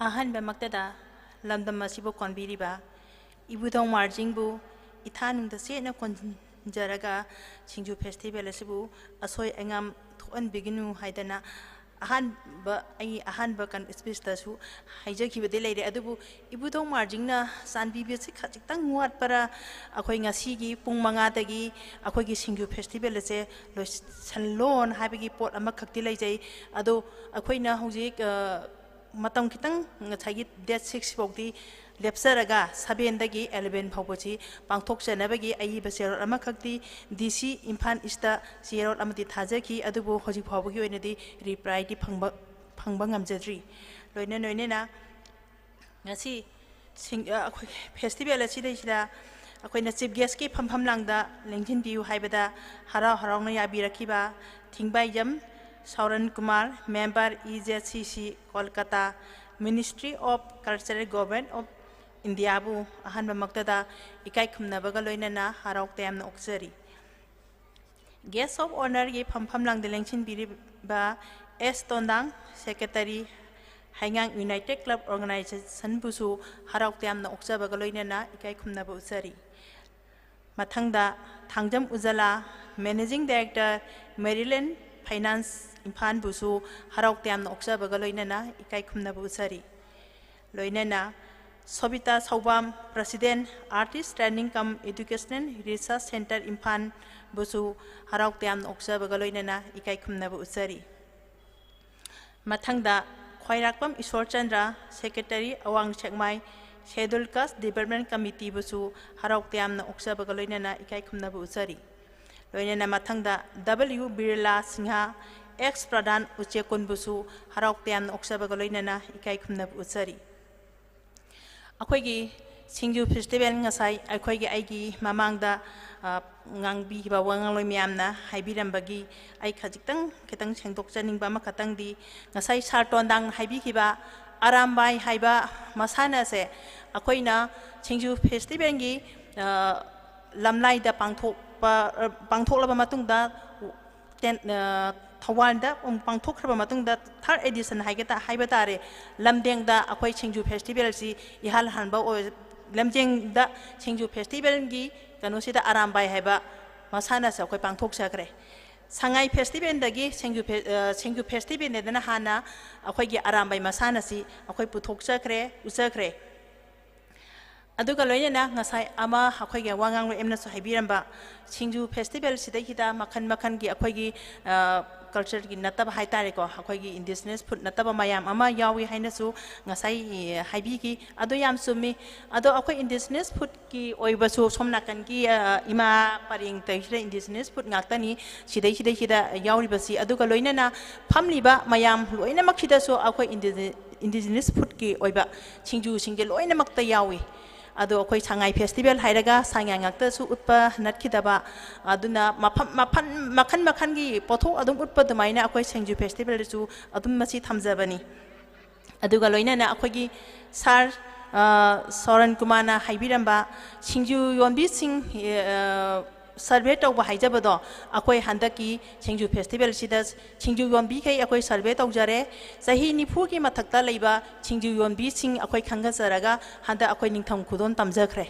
ꯑꯍꯥꯟꯕꯃꯛꯇꯗ ꯂꯝꯗꯝ ꯑꯁꯤꯕꯨ ꯀꯣꯟꯕꯤꯔꯤꯕ ꯏꯕꯨꯙꯧ ꯃꯥꯔꯖꯤꯡꯕꯨ ꯏꯊꯥꯅꯨꯡꯗ ꯆꯦꯠꯅ ꯈꯣꯟꯖꯔꯒ ꯁꯤꯡꯖꯨ ꯐꯦꯁꯇꯤꯚꯦꯜ ꯑꯁꯤꯕꯨ ꯑꯁꯣꯏ ꯑꯉꯥꯝ ꯊꯣꯛꯍꯟꯕꯤꯒꯅꯨ ꯍꯥꯏꯗꯅ ꯑꯍꯥꯟꯕ, ꯑꯩ ꯑꯍꯥꯟꯕ ꯀꯟ-, ꯁ꯭ꯄꯤꯆꯇꯁꯨ ꯍꯥꯏꯖꯈꯤꯕꯗꯤ ꯂꯩꯔꯦ꯫ ꯑꯗꯨꯕꯨ ꯏꯕꯨꯙꯧ ꯃꯥꯔꯖꯤꯡꯅ ꯆꯥꯟꯕꯤꯕꯁꯤ ꯈꯖꯤꯛꯇꯪ ꯋꯥꯠꯄꯔ ꯑꯩꯈꯣꯏ ꯉꯁꯤꯒꯤ ꯄꯨꯡ ꯃꯉꯥꯗꯒꯤ ꯑꯩꯈꯣꯏꯒꯤ ꯁꯤꯡꯖꯨ ꯐꯦꯁꯇꯤꯚꯦꯜ ꯑꯁꯦ ꯂꯣꯏꯁꯤꯜꯂꯣꯅ ꯍꯥꯏꯕꯒꯤ ꯄꯣꯠ ꯑꯃꯈꯛꯇꯤ ꯂꯩꯖꯩ꯫ ꯑꯗꯣ ꯑꯩꯈꯣꯏꯅ ꯍꯧꯖꯤꯛ, ꯑ, ꯃꯇꯝ ꯈꯤꯇꯪ ꯉꯁꯥꯏꯒꯤ ꯗꯦꯠ ꯁꯤꯛꯁ ꯐꯥꯎꯗꯤ ꯂꯦꯞꯆꯔꯒ ꯁꯚꯦꯟꯗꯒꯤ ꯑꯦꯂꯚꯦꯟ ꯐꯥꯎꯕꯁꯤ ꯄꯥꯡꯊꯣꯛꯆꯅꯕꯒꯤ ꯑꯏꯕ ꯆꯦꯔꯣꯜ ꯑꯃꯈꯛꯇꯤ ꯗꯤ ꯁꯤ ꯏꯝꯐꯥꯜ ꯏꯁꯇ ꯆꯦꯔꯣꯜ ꯑꯃꯗꯤ ꯊꯥꯖꯈꯤ, ꯑꯗꯨꯕꯨ ꯍꯧꯖꯤꯛ ꯐꯥꯎꯕꯒꯤ ꯑꯣꯏꯅꯗꯤ ꯔꯤꯄ꯭ꯂꯥꯏꯗꯤ ꯐꯪꯕ, ꯐꯪꯕ ꯉꯝꯖꯗ꯭ꯔꯤ꯫ ꯂꯣꯏꯅ ꯂꯣꯏꯅꯅ ꯉꯁꯤ ꯁꯤꯡ-, ꯑ, ꯑꯩꯈꯣꯏ ꯐꯦꯁꯇꯤꯚꯦꯜ ꯑꯁꯤꯗꯩꯁꯤꯗ ꯑꯩꯈꯣꯏꯅ ꯆꯤꯐ ꯒꯦꯁꯀꯤ ꯐꯝꯐꯝ ꯂꯥꯡꯗ ꯂꯦꯡꯁꯤꯟꯕꯤꯌꯨ ꯍꯥꯏꯕꯗ ꯍꯔꯥꯎ ꯍꯔꯥꯎꯅ ꯌꯥꯕꯤꯔꯛꯈꯤꯕ ꯊꯤꯡꯕꯥꯏꯖꯝ ꯁꯥꯎꯔꯟ Kumar, member, E Z C C, Kolkata, Ministry of Culture, Government of Indiaꯕꯨ ꯑꯍꯥꯟꯕꯃꯛꯇꯗ ꯏꯀꯥꯏ ꯈꯨꯝꯅꯕꯒ ꯂꯣꯏꯅꯅ ꯍꯔꯥꯎ ꯇꯌꯥꯝꯅ ꯑꯣꯛꯆꯔꯤ꯫ Guest of Honourꯒꯤ ꯐꯝꯐꯝ ꯂꯥꯡꯗ ꯂꯦꯡꯁꯤꯟꯕꯤꯔꯤꯕ ꯑꯦꯁ ꯇꯣꯟꯗꯥꯡ, ꯁꯦꯀ꯭ꯔꯦꯇꯔꯤ, ꯍꯩꯉꯥꯡ ꯌꯨꯅꯥꯏꯇꯦꯠ ꯀ꯭ꯂꯕ ꯑꯣꯔꯒꯅꯥꯏꯖꯦꯁꯟꯕꯨꯁꯨ ꯍꯔꯥꯎ ꯇꯌꯥꯝꯅ ꯑꯣꯛꯆꯕꯒ ꯂꯣꯏꯅꯅ ꯏꯀꯥꯏ ꯈꯨꯝꯅꯕ ꯎꯠꯆꯔꯤ꯫ ꯃꯊꯪꯗ Thangjam ꯎꯖꯂꯥ, managing director, Merilen finance ꯏꯝꯐꯥꯜꯕꯨꯁꯨ ꯍꯔꯥꯎ ꯇꯌꯥꯝꯅ ꯑꯣꯛꯆꯕꯒ ꯂꯣꯏꯅꯅ ꯏꯀꯥꯏ ꯈꯨꯝꯅꯕ ꯎꯠꯆꯔꯤ꯫ ꯂꯣꯏꯅꯅ ꯁꯣꯕꯤꯇꯥ ꯁꯧꯕꯥꯝ, President, Artist Training cum Educational Research Centre ꯏꯝꯐꯥꯜꯕꯨꯁꯨ ꯍꯔꯥꯎ ꯇꯌꯥꯝꯅ ꯑꯣꯛꯆꯕꯒ ꯂꯣꯏꯅꯅ ꯏꯀꯥꯏ ꯈꯨꯝꯅꯕ ꯎꯠꯆꯔꯤ꯫ ꯃꯊꯪꯗ ꯈ꯭ꯋꯥꯏꯔꯥꯛꯄꯝ ꯏꯁꯣꯔꯆꯟꯗ꯭ꯔ, ꯁꯦꯀ꯭ꯔꯦꯇꯔꯤ, ꯑꯋꯥꯡ ꯁꯦꯛꯃꯥꯏ Scheduled Caste Development Committeeꯕꯨꯁꯨ ꯍꯔꯥꯎ ꯇꯌꯥꯝꯅ ꯑꯣꯛꯆꯕꯒ ꯂꯣꯏꯅꯅ ꯏꯀꯥꯏ ꯈꯨꯝꯅꯕ ꯎꯠꯆꯔꯤ꯫ ꯂꯣꯏꯅꯅ ꯃꯊꯪꯗ ꯗꯕꯜꯌꯨ ꯕꯤꯔꯂꯥ ꯁꯤꯡꯍ, ꯑꯦꯛꯁ ꯄ꯭ꯔꯙꯥꯟ ꯎꯆꯦꯀꯨꯟꯕꯨꯁꯨ ꯍꯔꯥꯎ ꯇꯌꯥꯝꯅ ꯑꯣꯛꯆꯕꯒ ꯂꯣꯏꯅꯅ ꯏꯀꯥꯏ ꯈꯨꯝꯅꯕ ꯎꯠꯆꯔꯤ꯫ ꯑꯩꯈꯣꯏꯒꯤ ꯁꯤꯡꯖꯨ ꯐꯦꯁꯇꯤꯚꯦꯜ ꯉꯁꯥꯏ ꯑꯩꯈꯣꯏꯒꯤ ꯑꯩꯒꯤ ꯃꯃꯥꯡꯗ, ꯑ, ꯉꯥꯡꯕꯤꯈꯤꯕ ꯋꯥꯉꯥꯡꯂꯣꯏ ꯃꯌꯥꯝꯅ ꯍꯥꯏꯕꯤꯔꯝꯕꯒꯤ ꯑꯩ ꯈꯖꯤꯛꯇꯪ, ꯈꯤꯇꯪ ꯁꯦꯡꯗꯣꯛꯆꯅꯤꯡꯕ ꯑꯃꯈꯛꯇꯪꯗꯤ, ꯉꯁꯥꯏ ꯁꯥꯔ ꯇꯣꯟꯗꯥꯡꯅ ꯍꯥꯏꯕꯤꯈꯤꯕ ꯑꯔꯥꯝꯕꯥꯏ ꯍꯥꯏꯕ ꯃꯁꯥꯟꯅꯁꯦ ꯑꯩꯈꯣꯏꯅ ꯁꯤꯡꯖꯨ ꯐꯦꯁꯇꯤꯚꯦꯜꯒꯤ, ꯑ, ꯂꯝꯂꯥꯏꯗ ꯄꯥꯡꯊꯣꯛꯄ, ꯑ, ꯄꯥꯡꯊꯣꯛꯂꯕ ꯃꯇꯨꯡꯗ ꯇꯦꯟ-, ꯑ, ꯊꯧꯕꯥꯜꯗ ꯑꯃꯨꯛ ꯄꯥꯡꯊꯣꯛꯈ꯭ꯔꯕ ꯃꯇꯨꯡꯗ, ꯊꯥꯔꯠ ꯑꯦꯗꯤꯁꯟ ꯍꯥꯏꯒꯦ ꯇ-, ꯍꯥꯏꯕ ꯇꯥꯔꯦ, ꯂꯝꯗꯦꯡꯗ ꯑꯩꯈꯣꯏ ꯁꯤꯡꯖꯨ ꯐꯦꯁꯇꯤꯚꯦꯜꯁꯤ ꯏꯍꯥꯟ ꯍꯥꯟꯕ ꯑꯣꯏ-, ꯂꯝꯖꯦꯡꯗ ꯁꯤꯡꯖꯨ ꯐꯦꯁꯇꯤꯚꯦꯜꯒꯤ ꯀꯩꯅꯣꯁꯤꯗ ꯑꯔꯥꯝꯕꯥꯏ ꯍꯥꯏꯕ ꯃꯁꯥꯟꯅꯁꯦ ꯑꯩꯈꯣꯏ ꯄꯥꯡꯊꯣꯛꯆꯈ꯭ꯔꯦ꯫ ꯁꯉꯥꯏ ꯐꯦꯁꯇꯤꯚꯦꯜꯗꯒꯤ ꯁꯤꯡꯖꯨ ꯐꯦ-, ꯑ, ꯁꯤꯡꯖꯨ ꯐꯦꯁꯇꯤꯚꯦꯜꯗꯅ ꯍꯥꯟꯅ ꯑꯩꯈꯣꯏꯒꯤ ꯑꯔꯥꯝꯕꯥꯏ ꯃꯁꯥꯟꯅꯁꯤ ꯑꯩꯈꯣꯏ ꯄꯨꯊꯣꯛꯆꯈ꯭ꯔꯦ, ꯎꯠꯆꯈ꯭ꯔꯦ꯫ ꯑꯗꯨꯒ ꯂꯣꯏꯅꯅ ꯉꯁꯥꯏ ꯑꯃ ꯑꯩꯈꯣꯏꯒꯤ ꯋꯥ ꯉꯥꯡꯂꯣꯏ ꯑꯃꯅꯁꯨ ꯍꯥꯏꯕꯤꯔꯝꯕ, ꯁꯤꯡꯖꯨ ꯐꯦꯁꯇꯤꯚꯦꯜꯁꯤꯗꯩꯁꯤꯗ ꯃꯈꯜ ꯃꯈꯜꯒꯤ ꯑꯩꯈꯣꯏꯒꯤ, ꯑ, ꯀꯜꯆꯔꯒꯤ ꯅꯠꯇꯕ ꯍꯥꯏꯇꯥꯔꯦꯀꯣ, ꯑꯩꯈꯣꯏꯒꯤ ꯏꯟꯗꯤꯖꯤꯅꯁ ꯐꯨꯗ ꯅꯠꯇꯕ ꯃꯌꯥꯝ ꯑꯃ ꯌꯥꯎꯏ ꯍꯥꯏꯅꯁꯨ ꯉꯁꯥꯏ, ꯑ, ꯍꯥꯏꯕꯤꯈꯤ꯫ ꯑꯗꯣ ꯌꯥꯝ ꯆꯨꯝꯃꯤ꯫ ꯑꯗꯣ ꯑꯩꯈꯣꯏ ꯏꯟꯗꯤꯖꯤꯅꯁ ꯐꯨꯗꯀꯤ ꯑꯣꯏꯕꯁꯨ ꯁꯣꯝ ꯅꯥꯀꯟꯒꯤ, ꯑ, ꯏꯃꯥ ꯄꯔꯦꯡ ꯇꯧꯔꯤꯁꯤꯗ ꯏꯟꯗꯤꯖꯤꯅꯁ ꯐꯨꯗ ꯉꯥꯛꯇꯅꯤ ꯁꯤꯗꯩꯁꯤꯗꯩꯁꯤꯗ ꯌꯥꯎꯔꯤꯕꯁꯤ꯫ ꯑꯗꯨꯒ ꯂꯣꯏꯅꯅ ꯐꯝꯂꯤꯕ ꯃꯌꯥꯝ ꯂꯣꯏꯅꯃꯛꯁꯤꯗꯁꯨ ꯑꯩꯈꯣꯏ ꯏꯟꯗꯤꯖꯤ-, indigenous foodꯀꯤ ꯑꯣꯏꯕ ꯁꯤꯡꯖꯨꯁꯤꯡꯁꯦ ꯂꯣꯏꯅꯃꯛꯇ ꯌꯥꯎꯏ꯫ ꯑꯗꯣ ꯑꯩꯈꯣꯏ ꯁꯉꯥꯏ festival ꯍꯥꯏꯔꯒ ꯁꯉꯥꯏ ꯉꯥꯛꯇꯁꯨ ꯎꯠꯄ ꯅꯠꯈꯤꯗꯕ, ꯑꯗꯨꯅ ꯃꯐꯝ, ꯃꯐꯝ, ꯃꯈꯜ ꯃꯈꯜꯒꯤ ꯄꯣꯠꯊꯣꯛ ꯑꯗꯨꯝ ꯎꯠꯄ ꯑꯗꯨꯃꯥꯏꯅ ꯑꯩꯈꯣꯏ ꯁꯤꯡꯖꯨ festivalꯗꯁꯨ ꯑꯗꯨꯝ ꯃꯁꯤ ꯊꯝꯖꯕꯅꯤ꯫ ꯑꯗꯨꯒ ꯂꯣꯏꯅꯅ ꯑꯩꯈꯣꯏꯒꯤ ꯁꯥꯔ, ꯑ, ꯁꯣꯔꯟ ꯀꯨꯃꯥꯔꯅ ꯍꯥꯏꯕꯤꯔꯝꯕ ꯁꯤꯡꯖꯨ ꯌꯣꯟꯕꯤꯁꯤꯡ, ꯑ, survey ꯇꯧꯕ ꯍꯥꯏꯖꯕꯗꯣ, ꯑꯩꯈꯣꯏ ꯍꯟꯗꯛꯀꯤ ꯁꯤꯡꯖꯨ festivalꯁꯤꯗ ꯁꯤꯡꯖꯨ ꯌꯣꯟꯕꯤꯈꯩ ꯑꯩꯈꯣꯏ survey ꯇꯧꯖꯔꯦ꯫ ꯆꯍꯤ ꯅꯤꯐꯨꯒꯤ ꯃꯊꯛꯇ ꯂꯩꯕ ꯁꯤꯡꯖꯨ ꯌꯣꯟꯕꯤꯁꯤꯡ ꯑꯩꯈꯣꯏ ꯈꯟꯒꯠꯆꯔꯒ ꯍꯟꯗꯛ ꯑꯩꯈꯣꯏ ꯅꯤꯡꯊꯧ ꯈꯨꯗꯣꯜ ꯇꯝꯖꯈ꯭ꯔꯦ꯫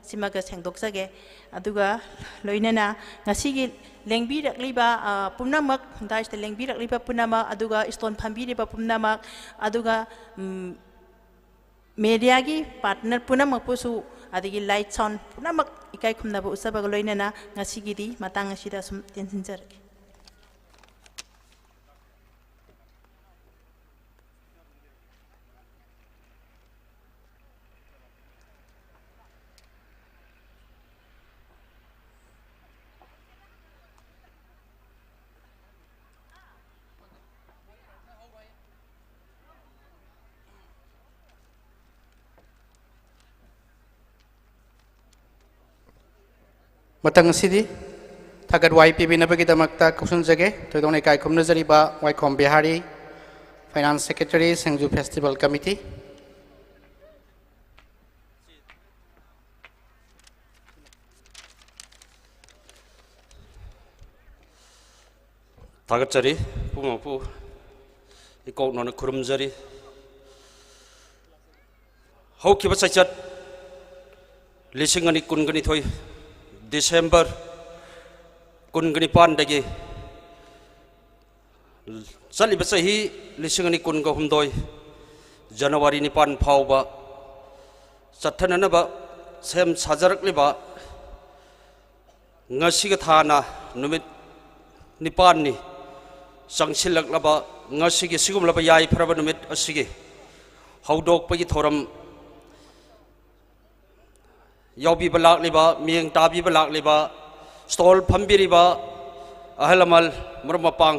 ꯁꯤꯃꯒ ꯁꯦꯡꯗꯣꯛꯆꯒꯦ꯫ ꯑꯗꯨꯒ ꯂꯣꯏꯅꯅ ꯉꯁꯤꯒꯤ ꯂꯦꯡꯕꯤꯔꯛꯂꯤꯕ, ꯑ, ꯄꯨꯝꯅꯃꯛ, dais ꯇ ꯂꯦꯡꯕꯤꯔꯛꯂꯤꯕ ꯄꯨꯝꯅꯃꯛ, ꯑꯗꯨꯒ stall ꯐꯝꯕꯤꯔꯤꯕ ꯄꯨꯝꯅꯃꯛ, ꯑꯗꯨꯒ, ꯎꯝ, mediaꯒꯤ partner ꯄꯨꯝꯅꯃꯛꯄꯨꯁꯨ, ꯑꯗꯒꯤ light sound ꯄꯨꯝꯅꯃꯛ ꯏꯀꯥꯏ ꯈꯨꯝꯅꯕ ꯎꯠꯆꯕꯒ ꯂꯣꯏꯅꯅ ꯉꯁꯤꯒꯤꯗꯤ ꯃꯇꯥꯡ ꯑꯁꯤꯗ ꯁꯨꯝ ꯇꯦꯟꯁꯤꯟꯖꯔꯒꯦ꯫ ꯃꯇꯝ ꯑꯁꯤꯗꯤ ꯊꯥꯒꯠ ꯋꯥꯍꯩ ꯄꯤꯕꯤꯅꯕꯒꯤꯗꯃꯛꯇ ꯀꯧꯁꯤꯟꯖꯒꯦ꯫ ꯊꯣꯏꯗꯣꯛꯅ ꯏꯀꯥꯏ ꯈꯨꯝꯅꯖꯔꯤꯕ ꯋꯥꯏꯈꯣꯝ Bihari, Finance Secretary, Singju Festival Committee꯫ ꯊꯥꯒꯠꯆꯔꯤ꯫ ꯄꯨꯝꯅꯃꯛꯄꯨ ꯏꯀꯣꯛꯅꯅ ꯈꯨꯔꯨꯝꯖꯔꯤ꯫ ꯍꯧꯈꯤꯕ ꯆꯩꯆꯠ ꯂꯤꯁꯤꯡ ꯑꯅꯤ ꯀꯨꯟꯒ ꯅꯤꯊꯣꯏ December ꯀꯨꯟꯒ ꯅꯤꯄꯥꯟꯗꯒꯤ ꯆꯠꯂꯤꯕ ꯆꯍꯤ ꯂꯤꯁꯤꯡ ꯑꯅꯤ ꯀꯨꯟꯒ ꯍꯨꯝꯗꯣꯏ January ꯅꯤꯄꯥꯟ ꯐꯥꯎꯕ ꯆꯠꯊꯅꯅꯕ ꯁꯦꯝ ꯁꯥꯖꯔꯛꯂꯤꯕ ꯉꯁꯤꯒ ꯊꯥꯅ ꯅꯨꯃꯤꯠ ꯅꯤꯄꯥꯟꯅꯤ ꯆꯪꯁꯤꯜꯂꯛꯂꯕ ꯉꯁꯤꯒꯤ ꯁꯤꯒꯨꯝꯂꯕ ꯌꯥꯏꯐꯔꯕ ꯅꯨꯃꯤꯠ ꯑꯁꯤꯒꯤ ꯍꯧꯗꯣꯛꯄꯒꯤ ꯊꯧꯔꯝ ꯌꯥꯎꯕꯤꯕ ꯂꯥꯛꯂꯤꯕ, ꯃꯤꯠꯌꯦꯡ ꯇꯥꯕꯤꯕ ꯂꯥꯛꯂꯤꯕ, stall ꯐꯝꯕꯤꯔꯤꯕ ꯑꯍꯜ ꯂꯃꯟ, ꯃꯔꯨꯞ ꯃꯄꯥꯡ,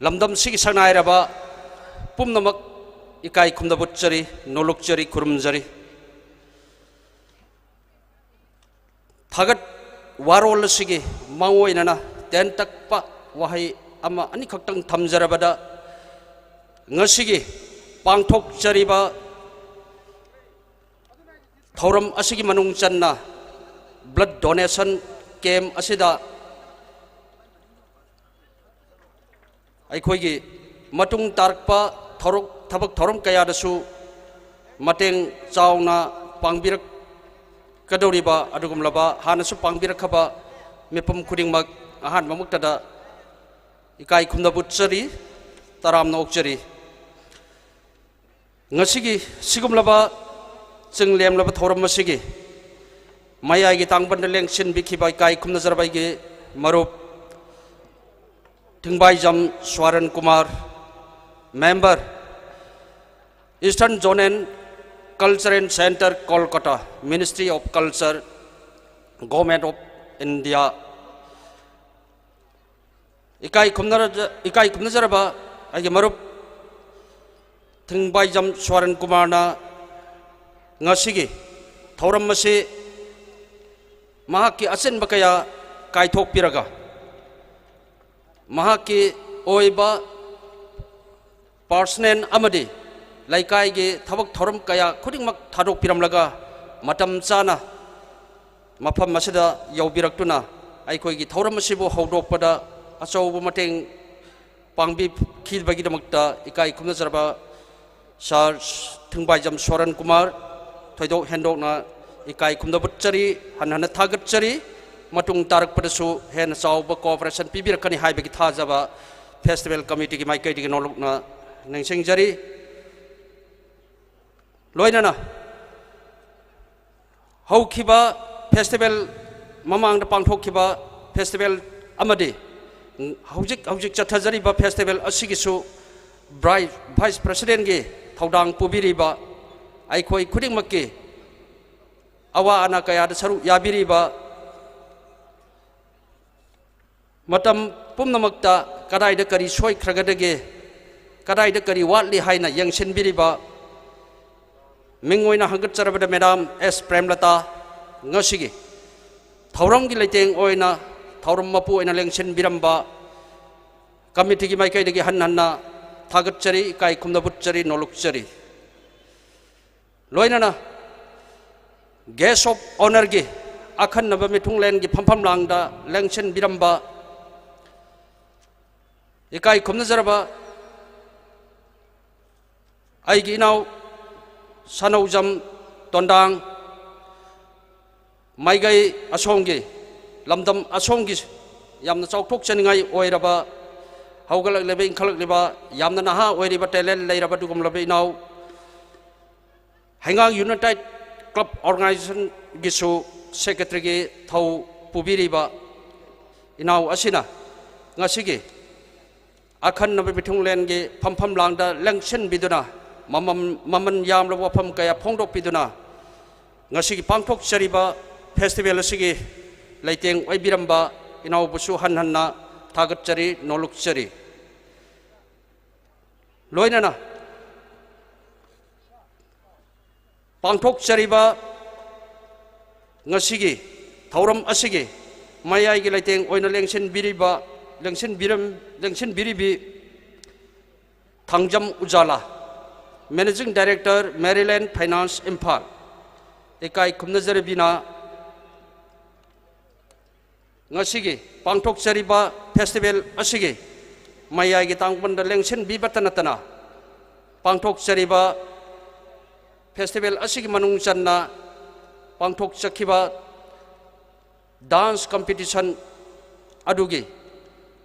ꯂꯝꯗꯝꯁꯤꯒꯤ ꯁꯛꯅꯥꯏꯔꯕ ꯄꯨꯝꯅꯃꯛ ꯏꯀꯥꯏ ꯈꯨꯝꯅꯕ ꯎꯠꯆꯔꯤ, ꯅꯣꯂꯨꯛꯆꯔꯤ, ꯈꯨꯔꯨꯝꯖꯔꯤ꯫ ꯊꯥꯒꯠ ꯋꯥꯔꯣꯜ ꯑꯁꯤꯒꯤ ꯃꯥꯡꯑꯣꯏꯅꯅ ꯇꯦꯟꯇꯛꯄ ꯋꯥꯍꯩ ꯑꯃ ꯑꯅꯤꯈꯛꯇꯪ ꯊꯝꯖꯔꯕꯗ, ꯉꯁꯤꯒꯤ ꯄꯥꯡꯊꯣꯛꯆꯔꯤꯕ ꯊꯧꯔꯝ ꯑꯁꯤꯒꯤ ꯃꯅꯨꯡ ꯆꯟꯅ blood donation camp ꯑꯁꯤꯗ ꯑꯩꯈꯣꯏꯒꯤ ꯃꯇꯨꯡ ꯇꯥꯔꯛꯄ ꯊꯧꯔꯛ-, ꯊꯕꯛ ꯊꯧꯔꯝ ꯀꯌꯥꯗꯁꯨ ꯃꯇꯦꯡ ꯆꯥꯎꯅ ꯄꯥꯡꯕꯤꯔꯛꯀꯗꯧꯔꯤꯕ ꯑꯗꯨꯒꯨꯝꯂꯕ ꯍꯥꯟꯅꯁꯨ ꯄꯥꯡꯕꯤꯔꯛꯈ꯭ꯔꯕ ꯃꯤꯄꯨꯝ ꯈꯨꯗꯤꯡꯃꯛ ꯑꯍꯥꯟꯕꯃꯛꯇꯗ ꯏꯀꯥꯏ ꯈꯨꯝꯅꯕ ꯎꯠꯆꯔꯤ, ꯇꯔꯥꯝꯅ ꯑꯣꯛꯆꯔꯤ꯫ ꯉꯁꯤꯒꯤ ꯁꯤꯒꯨꯝꯂꯕ ꯆꯤꯡ ꯂꯦꯝꯂꯕ ꯊꯧꯔꯝ ꯑꯁꯤꯒꯤ ꯃꯌꯥꯏꯒꯤ ꯇꯥꯡꯕꯟꯗ ꯂꯦꯡꯁꯤꯟꯕꯤꯈꯤꯕ ꯏꯀꯥꯏ ꯈꯨꯝꯅꯖꯔꯕ ꯑꯩꯒꯤ ꯃꯔꯨꯞ ꯊꯤꯡꯕꯥꯏꯖꯝ ꯁ꯭ꯋꯥꯔꯟ Kumar, member, Eastern Zone and Culture and Center, Kolkata, Ministry of Culture, Government of India, ꯏꯀꯥꯏ ꯈꯨꯝꯅꯔ-, ꯏꯀꯥꯏ ꯈꯨꯝꯅꯖꯔꯕ ꯑꯩꯒꯤ ꯃꯔꯨꯞ ꯊꯤꯡꯕꯥꯏꯖꯝ ꯁ꯭ꯋꯥꯔꯟ ꯀꯨꯃꯥꯔꯅ ꯉꯁꯤꯒꯤ ꯊꯧꯔꯝ ꯑꯁꯤ ꯃꯍꯥꯛꯀꯤ ꯑꯆꯤꯟꯕ ꯀꯌꯥ ꯀꯥꯏꯊꯣꯛꯄꯤꯔꯒ, ꯃꯍꯥꯛꯀꯤ ꯑꯣꯏꯕ personal ꯑꯃꯗꯤ ꯂꯩꯀꯥꯏꯒꯤ ꯊꯕꯛ ꯊꯧꯔꯝ ꯀꯌꯥ ꯈꯨꯗꯤꯡꯃꯛ ꯊꯥꯗꯣꯛꯄꯤꯔꯝꯂꯒ, ꯃꯇꯝ ꯆꯥꯅ ꯃꯐꯝ ꯑꯁꯤꯗ ꯌꯧꯕꯤꯔꯛꯇꯨꯅ ꯑꯩꯈꯣꯏꯒꯤ ꯊꯧꯔꯝ ꯑꯁꯤꯕꯨ ꯍꯧꯗꯣꯛꯄꯗ ꯑꯆꯧꯕ ꯃꯇꯦꯡ ꯄꯥꯡꯕꯤꯈꯤꯕꯒꯤꯗꯃꯛꯇ ꯏꯀꯥꯏ ꯈꯨꯝꯅꯖꯔꯕ ꯁꯥꯔ ꯊꯤꯡꯕꯥꯏꯖꯝ ꯁꯣꯔꯟ ꯀꯨꯃꯥꯔ, ꯊꯣꯏꯗꯣꯛ ꯍꯦꯟꯗꯣꯛꯅ ꯏꯀꯥꯏ ꯈꯨꯝꯅꯕ ꯎꯠꯆꯔꯤ, ꯍꯟꯅ ꯍꯟꯅ ꯊꯥꯒꯠꯆꯔꯤ꯫ ꯃꯇꯨꯡ ꯇꯥꯔꯛꯄꯗꯁꯨ ꯍꯦꯟꯅ ꯆꯥꯎꯕ cooperation ꯄꯤꯕꯤꯔꯛꯀꯅꯤ ꯍꯥꯏꯕꯒꯤ ꯊꯥꯖꯕ festival committeeꯒꯤ ꯃꯥꯏꯀꯩꯗꯒꯤ ꯅꯣꯂꯨꯛꯅ ꯅꯤꯡꯁꯤꯡꯖꯔꯤ꯫ ꯂꯣꯏꯅꯅ ꯍꯧꯈꯤꯕ festival, ꯃꯃꯥꯡꯗ ꯄꯥꯡꯊꯣꯛꯈꯤꯕ festival ꯑꯃꯗꯤ ꯍꯧꯖꯤꯛ ꯍꯧꯖꯤꯛ ꯆꯠꯊꯖꯔꯤꯕ festival ꯑꯁꯤꯒꯤꯁꯨ ꯕ꯭ꯔꯥꯏ-, Vice Presidentꯒꯤ ꯊꯧꯗꯥꯡ ꯄꯨꯕꯤꯔꯤꯕ ꯑꯩꯈꯣꯏ ꯈꯨꯗꯤꯡꯃꯛꯀꯤ ꯑꯋꯥ ꯑꯅꯥ ꯀꯌꯥꯗ ꯁꯔꯨꯛ ꯌꯥꯕꯤꯔꯤꯕ, ꯃꯇꯝ ꯄꯨꯝꯅꯃꯛꯇ ꯀꯗꯥꯏꯗ ꯀꯔꯤ ꯁꯣꯏꯈ꯭ꯔꯒꯗꯒꯦ, ꯀꯗꯥꯏꯗ ꯀꯔꯤ ꯋꯥꯠꯂꯤ ꯍꯥꯏꯅ ꯌꯦꯡꯁꯤꯟꯕꯤꯔꯤꯕ ꯃꯤꯡ ꯑꯣꯏꯅ ꯍꯪꯒꯠꯆꯔꯕꯗ ꯃꯦꯗꯥꯝ ꯑꯦꯁ ꯄ꯭ꯔꯦꯝꯂꯇꯥ, ꯉꯁꯤꯒꯤ ꯊꯧꯔꯝꯒꯤ ꯂꯩꯇꯦꯡ ꯑꯣꯏꯅ ꯊꯧꯔꯝ ꯃꯄꯨ ꯑꯣꯏꯅ ꯂꯦꯡꯁꯤꯟꯕꯤꯔꯝꯕ ꯀꯃꯤꯇꯤꯒꯤ ꯃꯥꯏꯀꯩꯗꯒꯤ ꯍꯟꯅ ꯍꯟꯅ ꯊꯥꯒꯠꯆꯔꯤ, ꯏꯀꯥꯏ ꯈꯨꯝꯅꯕ ꯎꯠꯆꯔꯤ, ꯅꯣꯂꯨꯛꯆꯔꯤ꯫ ꯂꯣꯏꯅꯅ Guest of Honourꯒꯤ ꯑꯈꯟꯅꯕ ꯃꯤꯊꯨꯡꯂꯦꯟꯒꯤ ꯐꯝꯐꯝ ꯂꯥꯡꯗ ꯂꯦꯡꯁꯤꯟꯕꯤꯔꯝꯕ ꯏꯀꯥꯏ ꯈꯨꯝꯅꯖꯔꯕ ꯑꯩꯒꯤ ꯏꯅꯥꯎ ꯁꯅꯧꯖꯝ ꯇꯣꯟꯗꯥꯡ, ꯃꯥꯏꯀꯩ ꯑꯁꯣꯝꯒꯤ, ꯂꯝꯗꯝ ꯑꯁꯣꯝꯒꯤ ꯌꯥꯝꯅ ꯆꯥꯎꯊꯣꯛꯆꯅꯤꯡꯉꯥꯏ ꯑꯣꯏꯔꯕ, ꯍꯧꯒꯠꯂꯛꯂꯤꯕ, ꯏꯟꯈꯠꯂꯛꯂꯤꯕ, ꯌꯥꯝꯅ ꯅꯍꯥ ꯑꯣꯏꯔꯤꯕ, talent ꯂꯩꯔꯕ ꯑꯗꯨꯒꯨꯝꯂꯕ ꯏꯅꯥꯎ ꯍꯩꯉꯥꯡ United Club Organisationꯒꯤꯁꯨ secretaryꯒꯤ ꯊꯧ ꯄꯨꯕꯤꯔꯤꯕ ꯏꯅꯥꯎ ꯑꯁꯤꯅ ꯉꯁꯤꯒꯤ ꯑꯈꯟꯅꯕ ꯃꯤꯊꯨꯡꯂꯦꯟꯒꯤ ꯐꯝꯐꯝ ꯂꯥꯡꯗ ꯂꯦꯡꯁꯤꯟꯕꯤꯗꯨꯅ, ꯃꯃꯜ, ꯃꯃꯜ ꯌꯥꯝꯂꯕ ꯋꯥꯐꯝ ꯀꯌꯥ ꯐꯣꯡꯗꯣꯛꯄꯤꯗꯨꯅ, ꯉꯁꯤꯒꯤ ꯄꯥꯡꯊꯣꯛꯆꯔꯤꯕ festival ꯑꯁꯤꯒꯤ ꯂꯩꯇꯦꯡ ꯑꯣꯏꯕꯤꯔꯝꯕ ꯏꯅꯥꯎꯕꯨꯁꯨ ꯍꯟ ꯍꯟꯅ ꯊꯥꯒꯠꯆꯔꯤ, ꯅꯣꯂꯨꯛꯆꯔꯤ꯫ ꯂꯣꯏꯅꯅ ꯄꯥꯡꯊꯣꯛꯆꯔꯤꯕ ꯉꯁꯤꯒꯤ ꯊꯧꯔꯝ ꯑꯁꯤꯒꯤ ꯃꯌꯥꯏꯒꯤ ꯂꯩꯇꯦꯡ ꯑꯣꯏꯅ ꯂꯦꯡꯁꯤꯟꯕꯤꯔꯤꯕ, ꯂꯦꯡꯁꯤꯟꯕꯤꯔꯝ-, ꯂꯦꯡꯁꯤꯟꯕꯤꯔꯤꯕꯤ Thangjam Ujjwala, Managing Director, Maryland Finance, Imphal, ꯏꯀꯥꯏ ꯈꯨꯝꯅꯖꯔꯕꯤꯅ ꯉꯁꯤꯒꯤ ꯄꯥꯡꯊꯣꯛꯆꯔꯤꯕ festival ꯑꯁꯤꯒꯤ ꯃꯌꯥꯏꯒꯤ ꯇꯥꯡꯕꯟꯗ ꯂꯦꯡꯁꯤꯟꯕꯤꯕꯇ ꯅꯠꯇꯅ, ꯄꯥꯡꯊꯣꯛꯆꯔꯤꯕ festival ꯑꯁꯤꯒꯤ ꯃꯅꯨꯡ ꯆꯟꯅ ꯄꯥꯡꯊꯣꯛꯆꯈꯤꯕ dance competition ꯑꯗꯨꯒꯤ,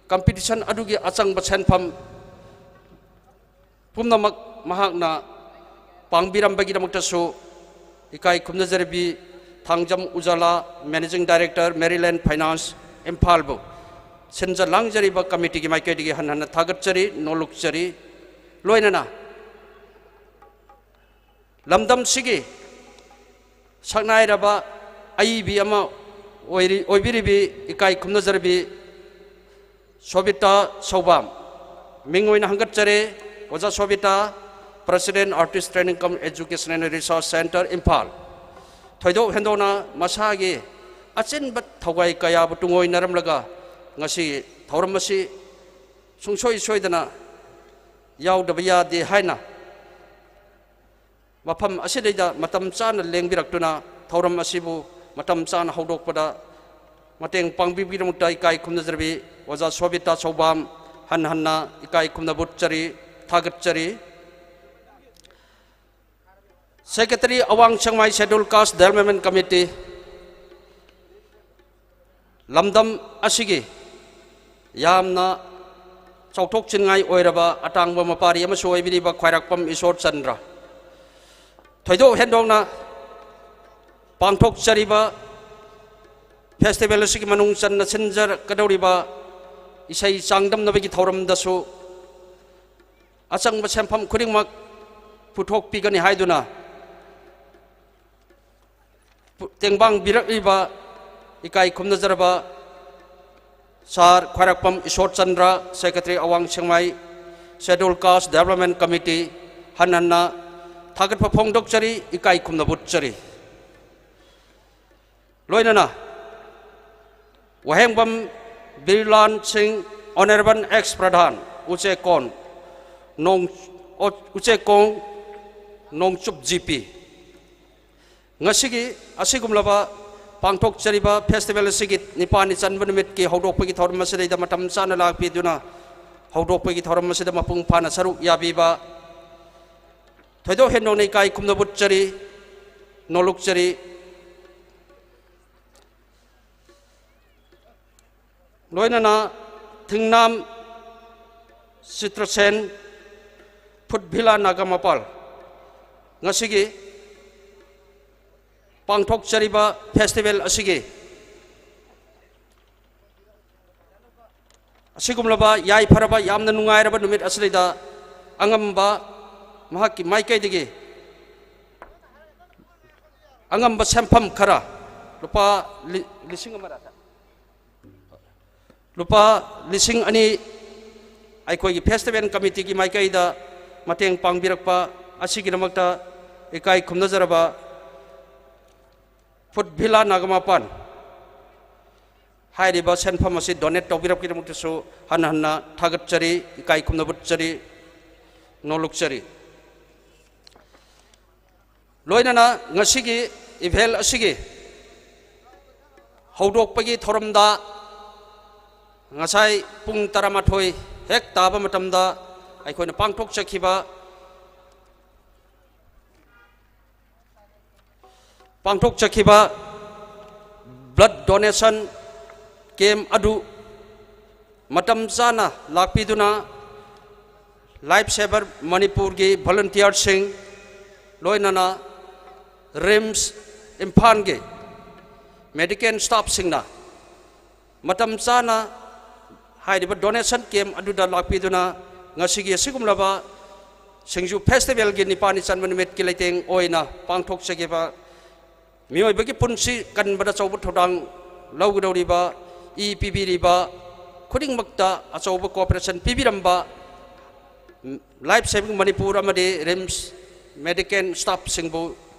competition ꯑꯗꯨꯒꯤ ꯑꯆꯪꯕ ꯁꯦꯟꯐꯝ ꯄꯨꯝꯅꯃꯛ ꯃꯍꯥꯛꯅ ꯄꯥꯡꯕꯤꯔꯝꯕꯒꯤꯗꯃꯛꯇꯁꯨ ꯏꯀꯥꯏ ꯈꯨꯝꯅꯖꯔꯕꯤ Thangjam Ujjwala, Managing Director, Maryland Finance, ꯏꯝꯐꯥꯜꯕꯨ ꯁꯤꯟꯖ ꯂꯥꯡꯖꯔꯤꯕ ꯀꯃꯤꯇꯤꯒꯤ ꯃꯥꯏꯀꯩꯗꯒꯤ ꯍꯟꯅ ꯍꯟꯅ ꯊꯥꯒꯠꯆꯔꯤ, ꯅꯣꯂꯨꯛꯆꯔꯤ꯫ ꯂꯣꯏꯅꯅ ꯂꯝꯗꯝꯁꯤꯒꯤ ꯁꯛꯅꯥꯏꯔꯕ ꯑꯏꯕꯤ ꯑꯃ ꯑꯣꯏꯔꯤ-, ꯑꯣꯏꯕꯤꯔꯤꯕꯤ ꯏꯀꯥꯏ ꯈꯨꯝꯅꯖꯔꯕꯤ ꯁꯣꯕꯤꯇꯥ ꯁꯧꯕꯥꯝ ꯃꯤꯡ ꯑꯣꯏꯅ ꯍꯪꯒꯠꯆꯔꯦ꯫ ꯑꯣꯖꯥ ꯁꯣꯕꯤꯇꯥ, President, Artist Training cum Education and Research Centre, Imphal. ꯊꯣꯏꯗꯣꯛ ꯍꯦꯟꯗꯣꯛꯅ ꯃꯁꯥꯒꯤ ꯑꯆꯤꯟꯕ ꯊꯧꯒꯥꯏ ꯀꯌꯥꯕꯨ ꯇꯨꯡꯑꯣꯏꯅꯔꯝꯂꯒ ꯉꯁꯤ ꯊꯧꯔꯝ ꯑꯁꯤ ꯁꯨꯡꯁꯣꯏ ꯁꯣꯏꯗꯅ ꯌꯥꯎꯗꯕ ꯌꯥꯗꯦ ꯍꯥꯏꯅ ꯃꯐꯝ ꯑꯁꯤꯗꯩꯗ ꯃꯇꯝ ꯆꯥꯅ ꯂꯦꯡꯕꯤꯔꯛꯇꯨꯅ ꯊꯧꯔꯝ ꯑꯁꯤꯕꯨ ꯃꯇꯝ ꯆꯥꯅ ꯍꯧꯗꯣꯛꯄꯗ ꯃꯇꯦꯡ ꯄꯥꯡꯕꯤꯕꯒꯤꯗꯃꯛꯇ ꯏꯀꯥꯏ ꯈꯨꯝꯅꯖꯔꯕꯤ ꯑꯣꯖꯥ ꯁꯣꯕꯤꯇꯥ ꯁꯧꯕꯥꯝ ꯍꯟꯅ ꯍꯟꯅ ꯏꯀꯥꯏ ꯈꯨꯝꯅꯕ ꯎꯠꯆꯔꯤ, ꯊꯥꯒꯠꯆꯔꯤ꯫ Secretary, ꯑꯋꯥꯡ ꯁꯦꯛꯃꯥꯏ Scheduled Caste Development Committee꯫ ꯂꯝꯗꯝ ꯑꯁꯤꯒꯤ ꯌꯥꯝꯅ ꯆꯥꯎꯊꯣꯛꯆꯅꯤꯡꯉꯥꯏ ꯑꯣꯏꯔꯕ ꯑꯇꯥꯡꯕ ꯃꯄꯥꯔꯤ ꯑꯃꯁꯨ ꯑꯣꯏꯕꯤꯔꯤꯕ ꯈ꯭ꯋꯥꯏꯔꯥꯛꯄꯝ ꯏꯁꯣꯔ ꯆꯟꯗ꯭ꯔ, ꯊꯣꯏꯗꯣꯛ ꯍꯦꯟꯗꯣꯛꯅ ꯄꯥꯡꯊꯣꯛꯆꯔꯤꯕ festival ꯑꯁꯤꯒꯤ ꯃꯅꯨꯡ ꯆꯟꯅ ꯁꯤꯟꯖꯔꯛꯀꯗꯧꯔꯤꯕ ꯏꯁꯩ ꯆꯥꯡꯗꯝꯅꯕꯒꯤ ꯊꯧꯔꯝꯗꯁꯨ ꯑꯆꯪꯕ ꯁꯦꯟꯐꯝ ꯈꯨꯗꯤꯡꯃꯛ ꯄꯨꯊꯣꯛꯄꯤꯒꯅꯤ ꯍꯥꯏꯗꯨꯅ ꯇꯦꯡꯕꯥꯡꯕꯤꯔꯛꯂꯤꯕ ꯏꯀꯥꯏ ꯈꯨꯝꯅꯖꯔꯕ ꯁꯥꯔ ꯈ꯭ꯋꯥꯏꯔꯥꯛꯄꯝ ꯏꯁꯣꯔ ꯆꯟꯗ꯭ꯔ, Secretary, ꯑꯋꯥꯡ ꯁꯦꯛꯃꯥꯏ Scheduled Caste Development Committee, ꯍꯟꯅ ꯍꯟꯅ ꯊꯥꯒꯠꯄ ꯐꯣꯡꯗꯣꯛꯆꯔꯤ, ꯏꯀꯥꯏ ꯈꯨꯝꯅꯕ ꯎꯠꯆꯔꯤ꯫ ꯂꯣꯏꯅꯅ ꯋꯥꯍꯦꯡꯕꯝ ꯕꯤꯔꯂꯥꯟ ꯁꯤꯡ, Honourable ex Pradhan, ꯎꯆꯦꯛꯀꯣꯟ ꯅꯣꯡ-, ꯎꯆꯦꯛꯀꯣꯡ ꯅꯣꯡꯆꯨꯞ ꯖꯤ ꯄꯤ꯫ ꯉꯁꯤꯒꯤ ꯑꯁꯤꯒꯨꯝꯂꯕ ꯄꯥꯡꯊꯣꯛꯆꯔꯤꯕ festival ꯑꯁꯤꯒꯤ ꯅꯤꯄꯥꯜꯅꯤ ꯆꯟꯕ ꯅꯨꯃꯤꯠꯀꯤ ꯍꯧꯗꯣꯛꯄꯒꯤ ꯊꯧꯔꯝ ꯑꯁꯤꯗꯩꯗ ꯃꯇꯝ ꯆꯥꯅ ꯂꯥꯛꯄꯤꯗꯨꯅ ꯍꯧꯗꯣꯛꯄꯒꯤ ꯊꯧꯔꯝ ꯑꯁꯤꯗ ꯃꯄꯨꯡ ꯐꯥꯅ ꯁꯔꯨꯛ ꯌꯥꯕꯤꯕ ꯊꯣꯏꯗꯣꯛ ꯍꯦꯟꯗꯣꯛꯅ ꯏꯀꯥꯏ ꯈꯨꯝꯅꯕ ꯎꯠꯆꯔꯤ, ꯅꯣꯂꯨꯛꯆꯔꯤ꯫ ꯂꯣꯏꯅꯅ ꯊꯤꯡꯅꯥꯝ ꯆꯤꯇ꯭ꯔꯁꯦꯟ, ꯐꯨꯠ ꯚꯤꯂꯥ ꯅꯥꯒꯥꯃꯄꯥꯜ, ꯉꯁꯤꯒꯤ ꯄꯥꯡꯊꯣꯛꯆꯔꯤꯕ festival ꯑꯁꯤꯒꯤ ꯑꯁꯤꯒꯨꯝꯂꯕ ꯌꯥꯏꯐꯔꯕ, ꯌꯥꯝꯅ ꯅꯨꯡꯉꯥꯏꯔꯕ ꯅꯨꯃꯤꯠ ꯑꯁꯤꯗꯩꯗ ꯑꯉꯝꯕ ꯃꯍꯥꯛꯀꯤ ꯃꯥꯏꯀꯩꯗꯒꯤ ꯑꯉꯝꯕ ꯁꯦꯟꯐꯝ ꯈꯔ, ꯂꯨꯄꯥ ꯂꯤ-, ꯂꯤꯁꯤꯡ ꯑꯃꯔ? ꯂꯨꯄꯥ ꯂꯤꯁꯤꯡ ꯑꯅꯤ, ꯑꯩꯈꯣꯏꯒꯤ ꯐꯦꯁꯇꯤꯚꯦꯜ ꯀꯃꯤꯇꯤꯒꯤ ꯃꯥꯏꯀꯩꯗ ꯃꯇꯦꯡ ꯄꯥꯡꯕꯤꯔꯛꯄ ꯑꯁꯤꯒꯤꯗꯃꯛꯇ ꯏꯀꯥꯏ ꯈꯨꯝꯅꯖꯔꯕ ꯐꯨꯗ ꯚꯤꯂꯥ ꯅꯥꯒꯥꯃꯄꯥꯟ ꯍꯥꯏꯔꯤꯕ ꯁꯦꯟꯐꯝ ꯑꯁꯤ ꯗꯣꯅꯦꯠ ꯇꯧꯕꯤꯔꯛꯄꯒꯤꯗꯃꯛꯇꯁꯨ ꯍꯟꯅ ꯍꯟꯅ ꯊꯥꯒꯠꯆꯔꯤ, ꯏꯀꯥꯏ ꯈꯨꯝꯅꯕ ꯎꯠꯆꯔꯤ, ꯅꯣꯂꯨꯛꯆꯔꯤ꯫ ꯂꯣꯏꯅꯅ ꯉꯁꯤꯒꯤ ꯏꯚꯦꯟ ꯑꯁꯤꯒꯤ ꯍꯧꯗꯣꯛꯄꯒꯤ ꯊꯧꯔꯝꯗ ꯉꯁꯥꯏ ꯄꯨꯡ ꯇꯔꯥꯃꯥꯊꯣꯏ ꯍꯦꯛ ꯇꯥꯕ ꯃꯇꯝꯗ ꯑꯩꯈꯣꯏꯅ ꯄꯥꯡꯊꯣꯛꯆꯈꯤꯕ ꯄꯥꯡꯊꯣꯛꯆꯈꯤꯕ ꯕ꯭ꯂꯗ ꯗꯣꯅꯦꯁꯟ ꯀꯦꯝ ꯑꯗꯨ ꯃꯇꯝ ꯆꯥꯅ ꯂꯥꯛꯄꯤꯗꯨꯅ ꯂꯥꯏꯐ ꯁꯦꯚꯔ ꯃꯅꯤꯄꯨꯔꯒꯤ ꯚꯣꯂꯨꯟꯇꯤꯌꯔꯁꯤꯡ, ꯂꯣꯏꯅꯅ ꯔꯤꯝꯁ ꯏꯝꯐꯥꯜꯒꯤ ꯃꯦꯗꯤꯀꯦꯜ ꯁ꯭ꯇꯥꯐꯁꯤꯡꯅ ꯃꯇꯝ ꯆꯥꯅ ꯍꯥꯏꯔꯤꯕ ꯗꯣꯅꯦꯁꯟ ꯀꯦꯝ ꯑꯗꯨꯗ ꯂꯥꯛꯄꯤꯗꯨꯅ ꯉꯁꯤꯒꯤ ꯑꯁꯤꯒꯨꯝꯂꯕ ꯁꯤꯡꯖꯨ ꯐꯦꯁꯇꯤꯚꯦꯜꯒꯤ ꯅꯤꯄꯥꯜꯅꯤ ꯆꯟꯕ ꯅꯨꯃꯤꯠꯀꯤ ꯂꯩꯇꯦꯡ ꯑꯣꯏꯅ ꯄꯥꯡꯊꯣꯛꯆꯈꯤꯕ ꯃꯤꯑꯣꯏꯕꯒꯤ ꯄꯨꯟꯁꯤ ꯀꯟꯕꯗ ꯑꯆꯧꯕ ꯊꯧꯗꯥꯡ ꯂꯧꯒꯗꯧꯔꯤꯕ, ꯏ ꯄꯤꯕꯤꯔꯤꯕ ꯈꯨꯗꯤꯡꯃꯛꯇ ꯑꯆꯧꯕ ꯀꯣꯑꯣꯄꯔꯦꯁꯟ ꯄꯤꯕꯤꯔꯝꯕ ꯂꯥꯏꯐ ꯁꯦꯚꯤꯡ ꯃꯅꯤꯄꯨꯔ ꯑꯃꯗꯤ ꯔꯤꯝꯁ ꯃꯦꯗꯤꯀꯦꯜ ꯁ꯭ꯇꯥꯐꯁꯤꯡꯕꯨ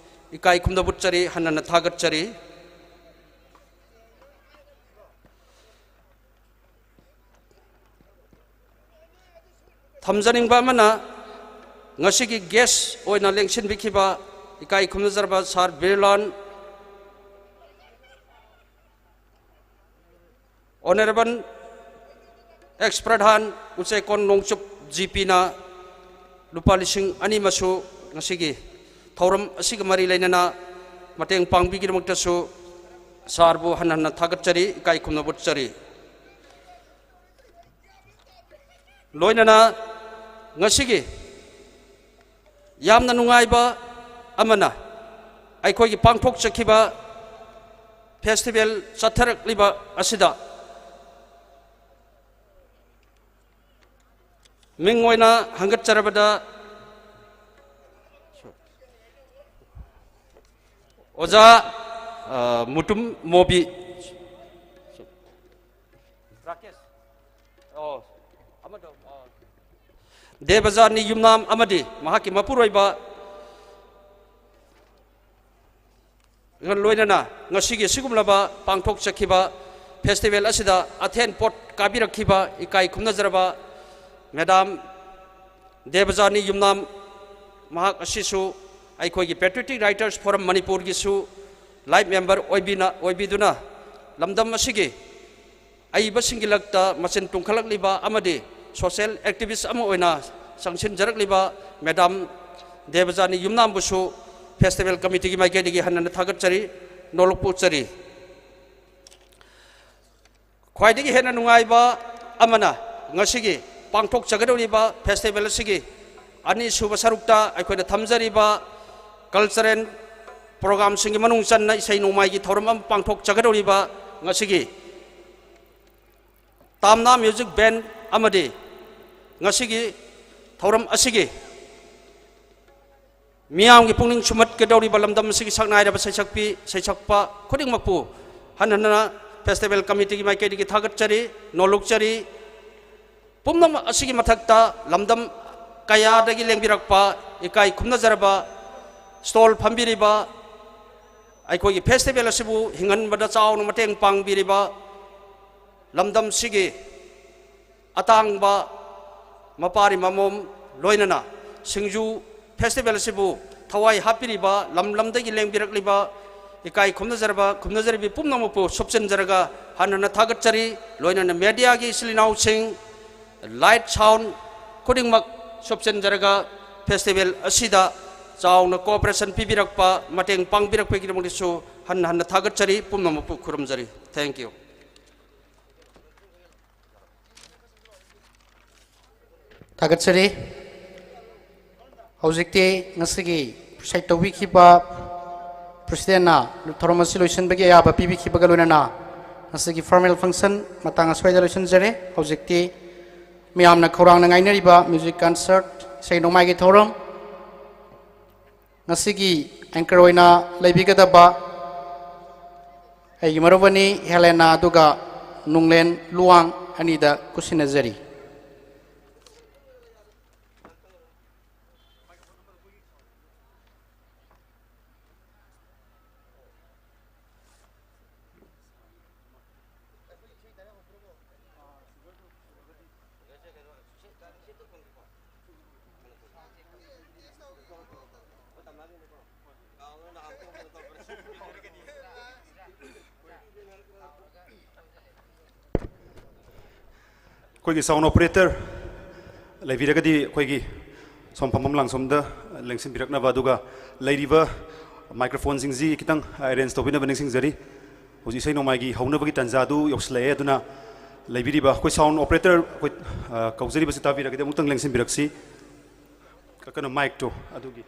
ꯏꯀꯥꯏ ꯈꯨꯝꯅꯕ ꯎꯠꯆꯔꯤ, ꯍꯟꯅ ꯍꯟꯅ ꯊꯥꯒꯠꯆꯔꯤ꯫ ꯊꯝꯖꯅꯤꯡꯕ ꯑꯃꯅ, ꯉꯁꯤꯒꯤ ꯒꯦꯁ ꯑꯣꯏꯅ ꯂꯦꯡꯁꯤꯟꯕꯤꯈꯤꯕ ꯏꯀꯥꯏ ꯈꯨꯝꯅꯖꯔꯕ ꯁꯥꯔ ꯕꯤꯔꯂꯥꯜ, ꯑꯣꯅꯔꯦꯕꯜ ꯑꯦꯛꯁ ꯄ꯭ꯔꯙꯥꯟ ꯎꯆꯦꯀꯣꯟ ꯅꯣꯡꯆꯨꯞ ꯖꯤ ꯄꯤꯅ ꯂꯨꯄꯥ ꯂꯤꯁꯤꯡ ꯑꯅꯤ ꯑꯃꯁꯨ ꯉꯁꯤꯒꯤ ꯊꯧꯔꯝ ꯑꯁꯤꯒ ꯃꯔꯤ ꯂꯩꯅꯅ ꯃꯇꯦꯡ ꯄꯥꯡꯕꯤꯒꯤꯗꯃꯛꯇꯁꯨ ꯁꯥꯔꯕꯨ ꯍꯟꯅ ꯍꯟꯅ ꯊꯥꯒꯠꯆꯔꯤ, ꯏꯀꯥꯏ ꯈꯨꯝꯅꯕ ꯎꯠꯆꯔꯤ꯫ ꯂꯣꯏꯅꯅ ꯉꯁꯤꯒꯤ ꯌꯥꯝꯅ ꯅꯨꯡꯉꯥꯏꯕ ꯑꯃꯅ, ꯑꯩꯈꯣꯏꯒꯤ ꯄꯥꯡꯊꯣꯛꯆꯈꯤꯕ ꯐꯦꯁꯇꯤꯚꯦꯜ ꯆꯠꯊꯔꯛꯂꯤꯕ ꯑꯁꯤꯗ ꯃꯤꯡ ꯑꯣꯏꯅ ꯍꯪꯒꯠꯆꯔꯕꯗ ꯑꯣꯖꯥ, ꯑ, ꯃꯨꯇꯨꯝ ꯃꯣꯕꯤ꯫ ꯔꯥꯀꯦꯁ꯫ ꯑꯣ, ꯑꯃꯗꯣ, ꯑꯣ, ꯗꯦꯕꯖꯥꯅꯤ ꯌꯨꯝꯅꯥꯝ ꯑꯃꯗꯤ ꯃꯍꯥꯛꯀꯤ ꯃꯄꯨꯔꯣꯏꯕ ꯂꯣꯏꯅꯅ ꯉꯁꯤꯒꯤ ꯁꯤꯒꯨꯝꯂꯕ ꯄꯥꯡꯊꯣꯛꯆꯈꯤꯕ festival ꯑꯁꯤꯗ ꯑꯊꯦꯟ ꯄꯣꯠ ꯀꯥꯕꯤꯔꯛꯈꯤꯕ ꯏꯀꯥꯏ ꯈꯨꯝꯅꯖꯔꯕ ꯃꯦꯗꯥꯝ ꯗꯦꯕꯖꯥꯅꯤ ꯌꯨꯝꯅꯥꯝ, ꯃꯍꯥꯛ ꯑꯁꯤꯁꯨ ꯑꯩꯈꯣꯏꯒꯤ Patriotic Writers Forum ꯃꯅꯤꯄꯨꯔꯒꯤꯁꯨ life member ꯑꯣꯏꯕꯤꯅ, ꯑꯣꯏꯕꯤꯗꯨꯅ ꯂꯝꯗꯝ ꯑꯁꯤꯒꯤ ꯑꯏꯕꯁꯤꯡꯒꯤ ꯂꯛꯇ ꯃꯆꯤꯟ ꯇꯨꯝꯈꯠꯂꯛꯂꯤꯕ ꯑꯃꯗꯤ social activist ꯑꯃ ꯑꯣꯏꯅ ꯆꯪꯁꯤꯟꯖꯔꯛꯂꯤꯕ ꯃꯦꯗꯥꯝ ꯗꯦꯕꯖꯥꯅꯤ ꯌꯨꯝꯅꯥꯝꯕꯨꯁꯨ festival committeeꯒꯤ ꯃꯥꯏꯀꯩꯗꯒꯤ ꯍꯟꯅ ꯍꯟꯅ ꯊꯥꯒꯠꯆꯔꯤ, ꯅꯣꯂꯨꯛꯄꯨ ꯎꯠꯆꯔꯤ꯫ ꯈ꯭ꯋꯥꯏꯗꯒꯤ ꯍꯦꯟꯅ ꯅꯨꯡꯉꯥꯏꯕ ꯑꯃꯅ, ꯉꯁꯤꯒꯤ ꯄꯥꯡꯊꯣꯛꯆꯒꯗꯧꯔꯤꯕ festival ꯑꯁꯤꯒꯤ ꯑꯅꯤꯁꯨꯕ ꯁꯔꯨꯛꯇ ꯑꯩꯈꯣꯏꯅ ꯊꯝꯖꯔꯤꯕ cultural programmeꯁꯤꯡꯒꯤ ꯃꯅꯨꯡ ꯆꯟꯅ ꯏꯁꯩ ꯅꯣꯡꯃꯥꯏꯒꯤ ꯊꯧꯔꯝ ꯑꯃ ꯄꯥꯡꯊꯣꯛꯆꯒꯗꯧꯔꯤꯕ ꯉꯁꯤꯒꯤ ꯇꯥꯝꯅꯥ music band ꯑꯃꯗꯤ ꯉꯁꯤꯒꯤ ꯊꯧꯔꯝ ꯑꯁꯤꯒꯤ ꯃꯤꯌꯥꯝꯒꯤ ꯄꯨꯛꯅꯤꯡ ꯁꯨꯝꯍꯠꯀꯗꯧꯔꯤꯕ ꯂꯝꯗꯝ ꯑꯁꯤꯒꯤ ꯁꯛꯅꯥꯏꯔꯕ ꯁꯩꯁꯛꯄꯤ, ꯁꯩꯁꯛꯄ ꯈꯨꯗꯤꯡꯃꯛꯄꯨ ꯍꯟꯅ ꯍꯟꯅ festival committeeꯒꯤ ꯃꯥꯏꯀꯩꯗꯒꯤ ꯊꯥꯒꯠꯆꯔꯤ, ꯅꯣꯂꯨꯛꯆꯔꯤ꯫ ꯄꯨꯝꯅꯃꯛ ꯑꯁꯤꯒꯤ ꯃꯊꯛꯇ ꯂꯝꯗꯝ ꯀꯌꯥꯗꯒꯤ ꯂꯦꯡꯕꯤꯔꯛꯄ ꯏꯀꯥꯏ ꯈꯨꯝꯅꯖꯔꯕ stall ꯐꯝꯕꯤꯔꯤꯕ, ꯑꯩꯈꯣꯏꯒꯤ festival ꯑꯁꯤꯕꯨ ꯍꯤꯡꯍꯟꯕꯗ ꯆꯥꯎꯅ ꯃꯇꯦꯡ ꯄꯥꯡꯕꯤꯔꯤꯕ ꯂꯝꯗꯝꯁꯤꯒꯤ ꯑꯇꯥꯡꯕ ꯃꯄꯥꯔꯤ ꯃꯃꯣꯝ, ꯂꯣꯏꯅꯅ ꯁꯤꯡꯖꯨ festival ꯑꯁꯤꯕꯨ ꯊꯋꯥꯏ ꯍꯥꯞꯄꯤꯔꯤꯕ ꯂꯝ ꯂꯝꯗꯒꯤ ꯂꯦꯡꯕꯤꯔꯛꯂꯤꯕ ꯏꯀꯥꯏ ꯈꯨꯝꯅꯖꯔꯕ ꯈꯨꯝꯅꯖꯔꯤꯕꯤ ꯄꯨꯝꯅꯃꯛꯄꯨ ꯁꯨꯞꯆꯤꯟꯖꯔꯒ ꯍꯟꯅ ꯍꯟꯅ ꯊꯥꯒꯠꯆꯔꯤ꯫ ꯂꯣꯏꯅꯅ mediaꯒꯤ ꯏꯆꯤꯜ ꯏꯅꯥꯎꯁꯤꯡ, light sound ꯈꯨꯗꯤꯡꯃꯛ ꯁꯨꯞꯆꯤꯟꯖꯔꯒ festival ꯑꯁꯤꯗ ꯆꯥꯎꯅ cooperation ꯄꯤꯕꯤꯔꯛꯄ, ꯃꯇꯦꯡ ꯄꯥꯡꯕꯤꯔꯛꯄꯒꯤꯗꯃꯛꯇꯁꯨ ꯍꯟꯅ ꯍꯟꯅ ꯊꯥꯒꯠꯆꯔꯤ꯫ ꯄꯨꯝꯅꯃꯛꯄꯨ ꯈꯨꯔꯨꯝꯖꯔꯤ꯫ Thank you꯫ ꯊꯥꯒꯠꯆꯔꯤ꯫ ꯍꯧꯖꯤꯛꯇꯤ ꯉꯁꯤꯒꯤ preside ꯇꯧꯕꯤꯈꯤꯕ presidentꯅ ꯊꯧꯔꯝ ꯑꯁꯤ ꯂꯣꯏꯁꯤꯟꯕꯒꯤ ꯑꯌꯥꯕ ꯄꯤꯕꯤꯈꯤꯕꯒ ꯂꯣꯏꯅꯅ ꯉꯁꯤꯒꯤ formal function ꯃꯇꯥꯡ ꯑꯁ꯭ꯋꯥꯏꯗ ꯂꯣꯏꯁꯤꯟꯖꯔꯦ꯫ ꯍꯧꯖꯤꯛꯇꯤ ꯃꯤꯌꯥꯝꯅ ꯈꯧꯔꯥꯡꯅ ꯉꯥꯏꯅꯔꯤꯕ music concert, ꯏꯁꯩ ꯅꯣꯡꯃꯥꯏꯒꯤ ꯊꯧꯔꯝ, ꯉꯁꯤꯒꯤ anchor ꯑꯣꯏꯅ ꯂꯩꯕꯤꯒꯗꯕ ꯑꯩꯒꯤ ꯃꯔꯨꯞ ꯑꯅꯤ ꯍꯦꯂꯦꯅꯥ ꯑꯗꯨꯒ ꯅꯨꯡꯂꯦꯟ ꯂꯨꯋꯥꯡ ꯑꯅꯤꯗ ꯈꯨꯠꯁꯤꯟꯅꯖꯔꯤ꯫ ꯑꯩꯈꯣꯏꯒꯤ sound operator ꯂꯩꯕꯤꯔꯒꯗꯤ ꯑꯩꯈꯣꯏꯒꯤ ꯁꯣꯝ ꯐꯝꯐꯝ ꯂꯥꯡꯁꯣꯝꯗ ꯂꯦꯡꯁꯤꯟꯕꯤꯔꯛꯅꯕ, ꯑꯗꯨꯒ ꯂꯩꯔꯤꯕ microphone ꯁꯤꯡꯁꯤ ꯈꯤꯇꯪ arrange ꯇꯧꯕꯤꯅꯕ ꯅꯤꯡꯁꯤꯡꯖꯔꯤ꯫ ꯍꯧꯖꯤꯛ ꯏꯁꯩ ꯅꯣꯡꯃꯥꯏꯒꯤ ꯍꯧꯅꯕꯒꯤ ꯇꯥꯟꯖꯥꯗꯨ ꯌꯧꯁꯤꯜꯂꯛꯑꯦ, ꯑꯗꯨꯅ ꯂꯩꯕꯤꯔꯤꯕ ꯑꯩꯈꯣꯏ sound operator ꯑꯩꯈꯣꯏ, ꯑ, ꯀꯧꯖꯔꯤꯕꯁꯤ ꯇꯥꯕꯤꯔꯒꯗꯤ ꯑꯃꯨꯛꯇꯪ ꯂꯦꯡꯁꯤꯟꯕꯤꯔꯛꯁꯤ꯫ ꯀ-, ꯀꯩꯅꯣ, mic ꯇꯣ ꯑꯗꯨꯒꯤ꯫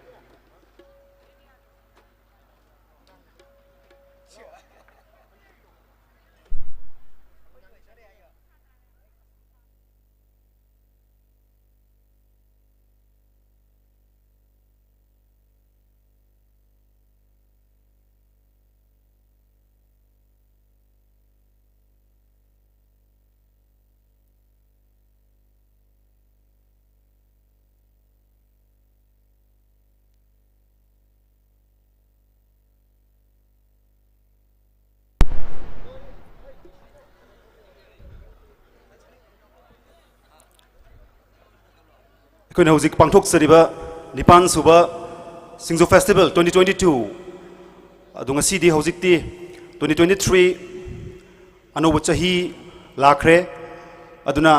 ꯑꯩꯈꯣꯏꯅ ꯍꯧꯖꯤꯛ ꯄꯥꯡꯊꯣꯛꯆꯔꯤꯕ ꯅꯤꯄꯥꯟ ꯁꯨꯕ ꯁꯤꯡꯖꯨ festival twenty twenty two ꯑꯗꯨ ꯉꯁꯤꯗꯤ, ꯍꯧꯖꯤꯛꯇꯤ twenty twenty three ꯑꯅꯧꯕ ꯆꯍꯤ ꯂꯥꯛꯈ꯭ꯔꯦ꯫ ꯑꯗꯨꯅ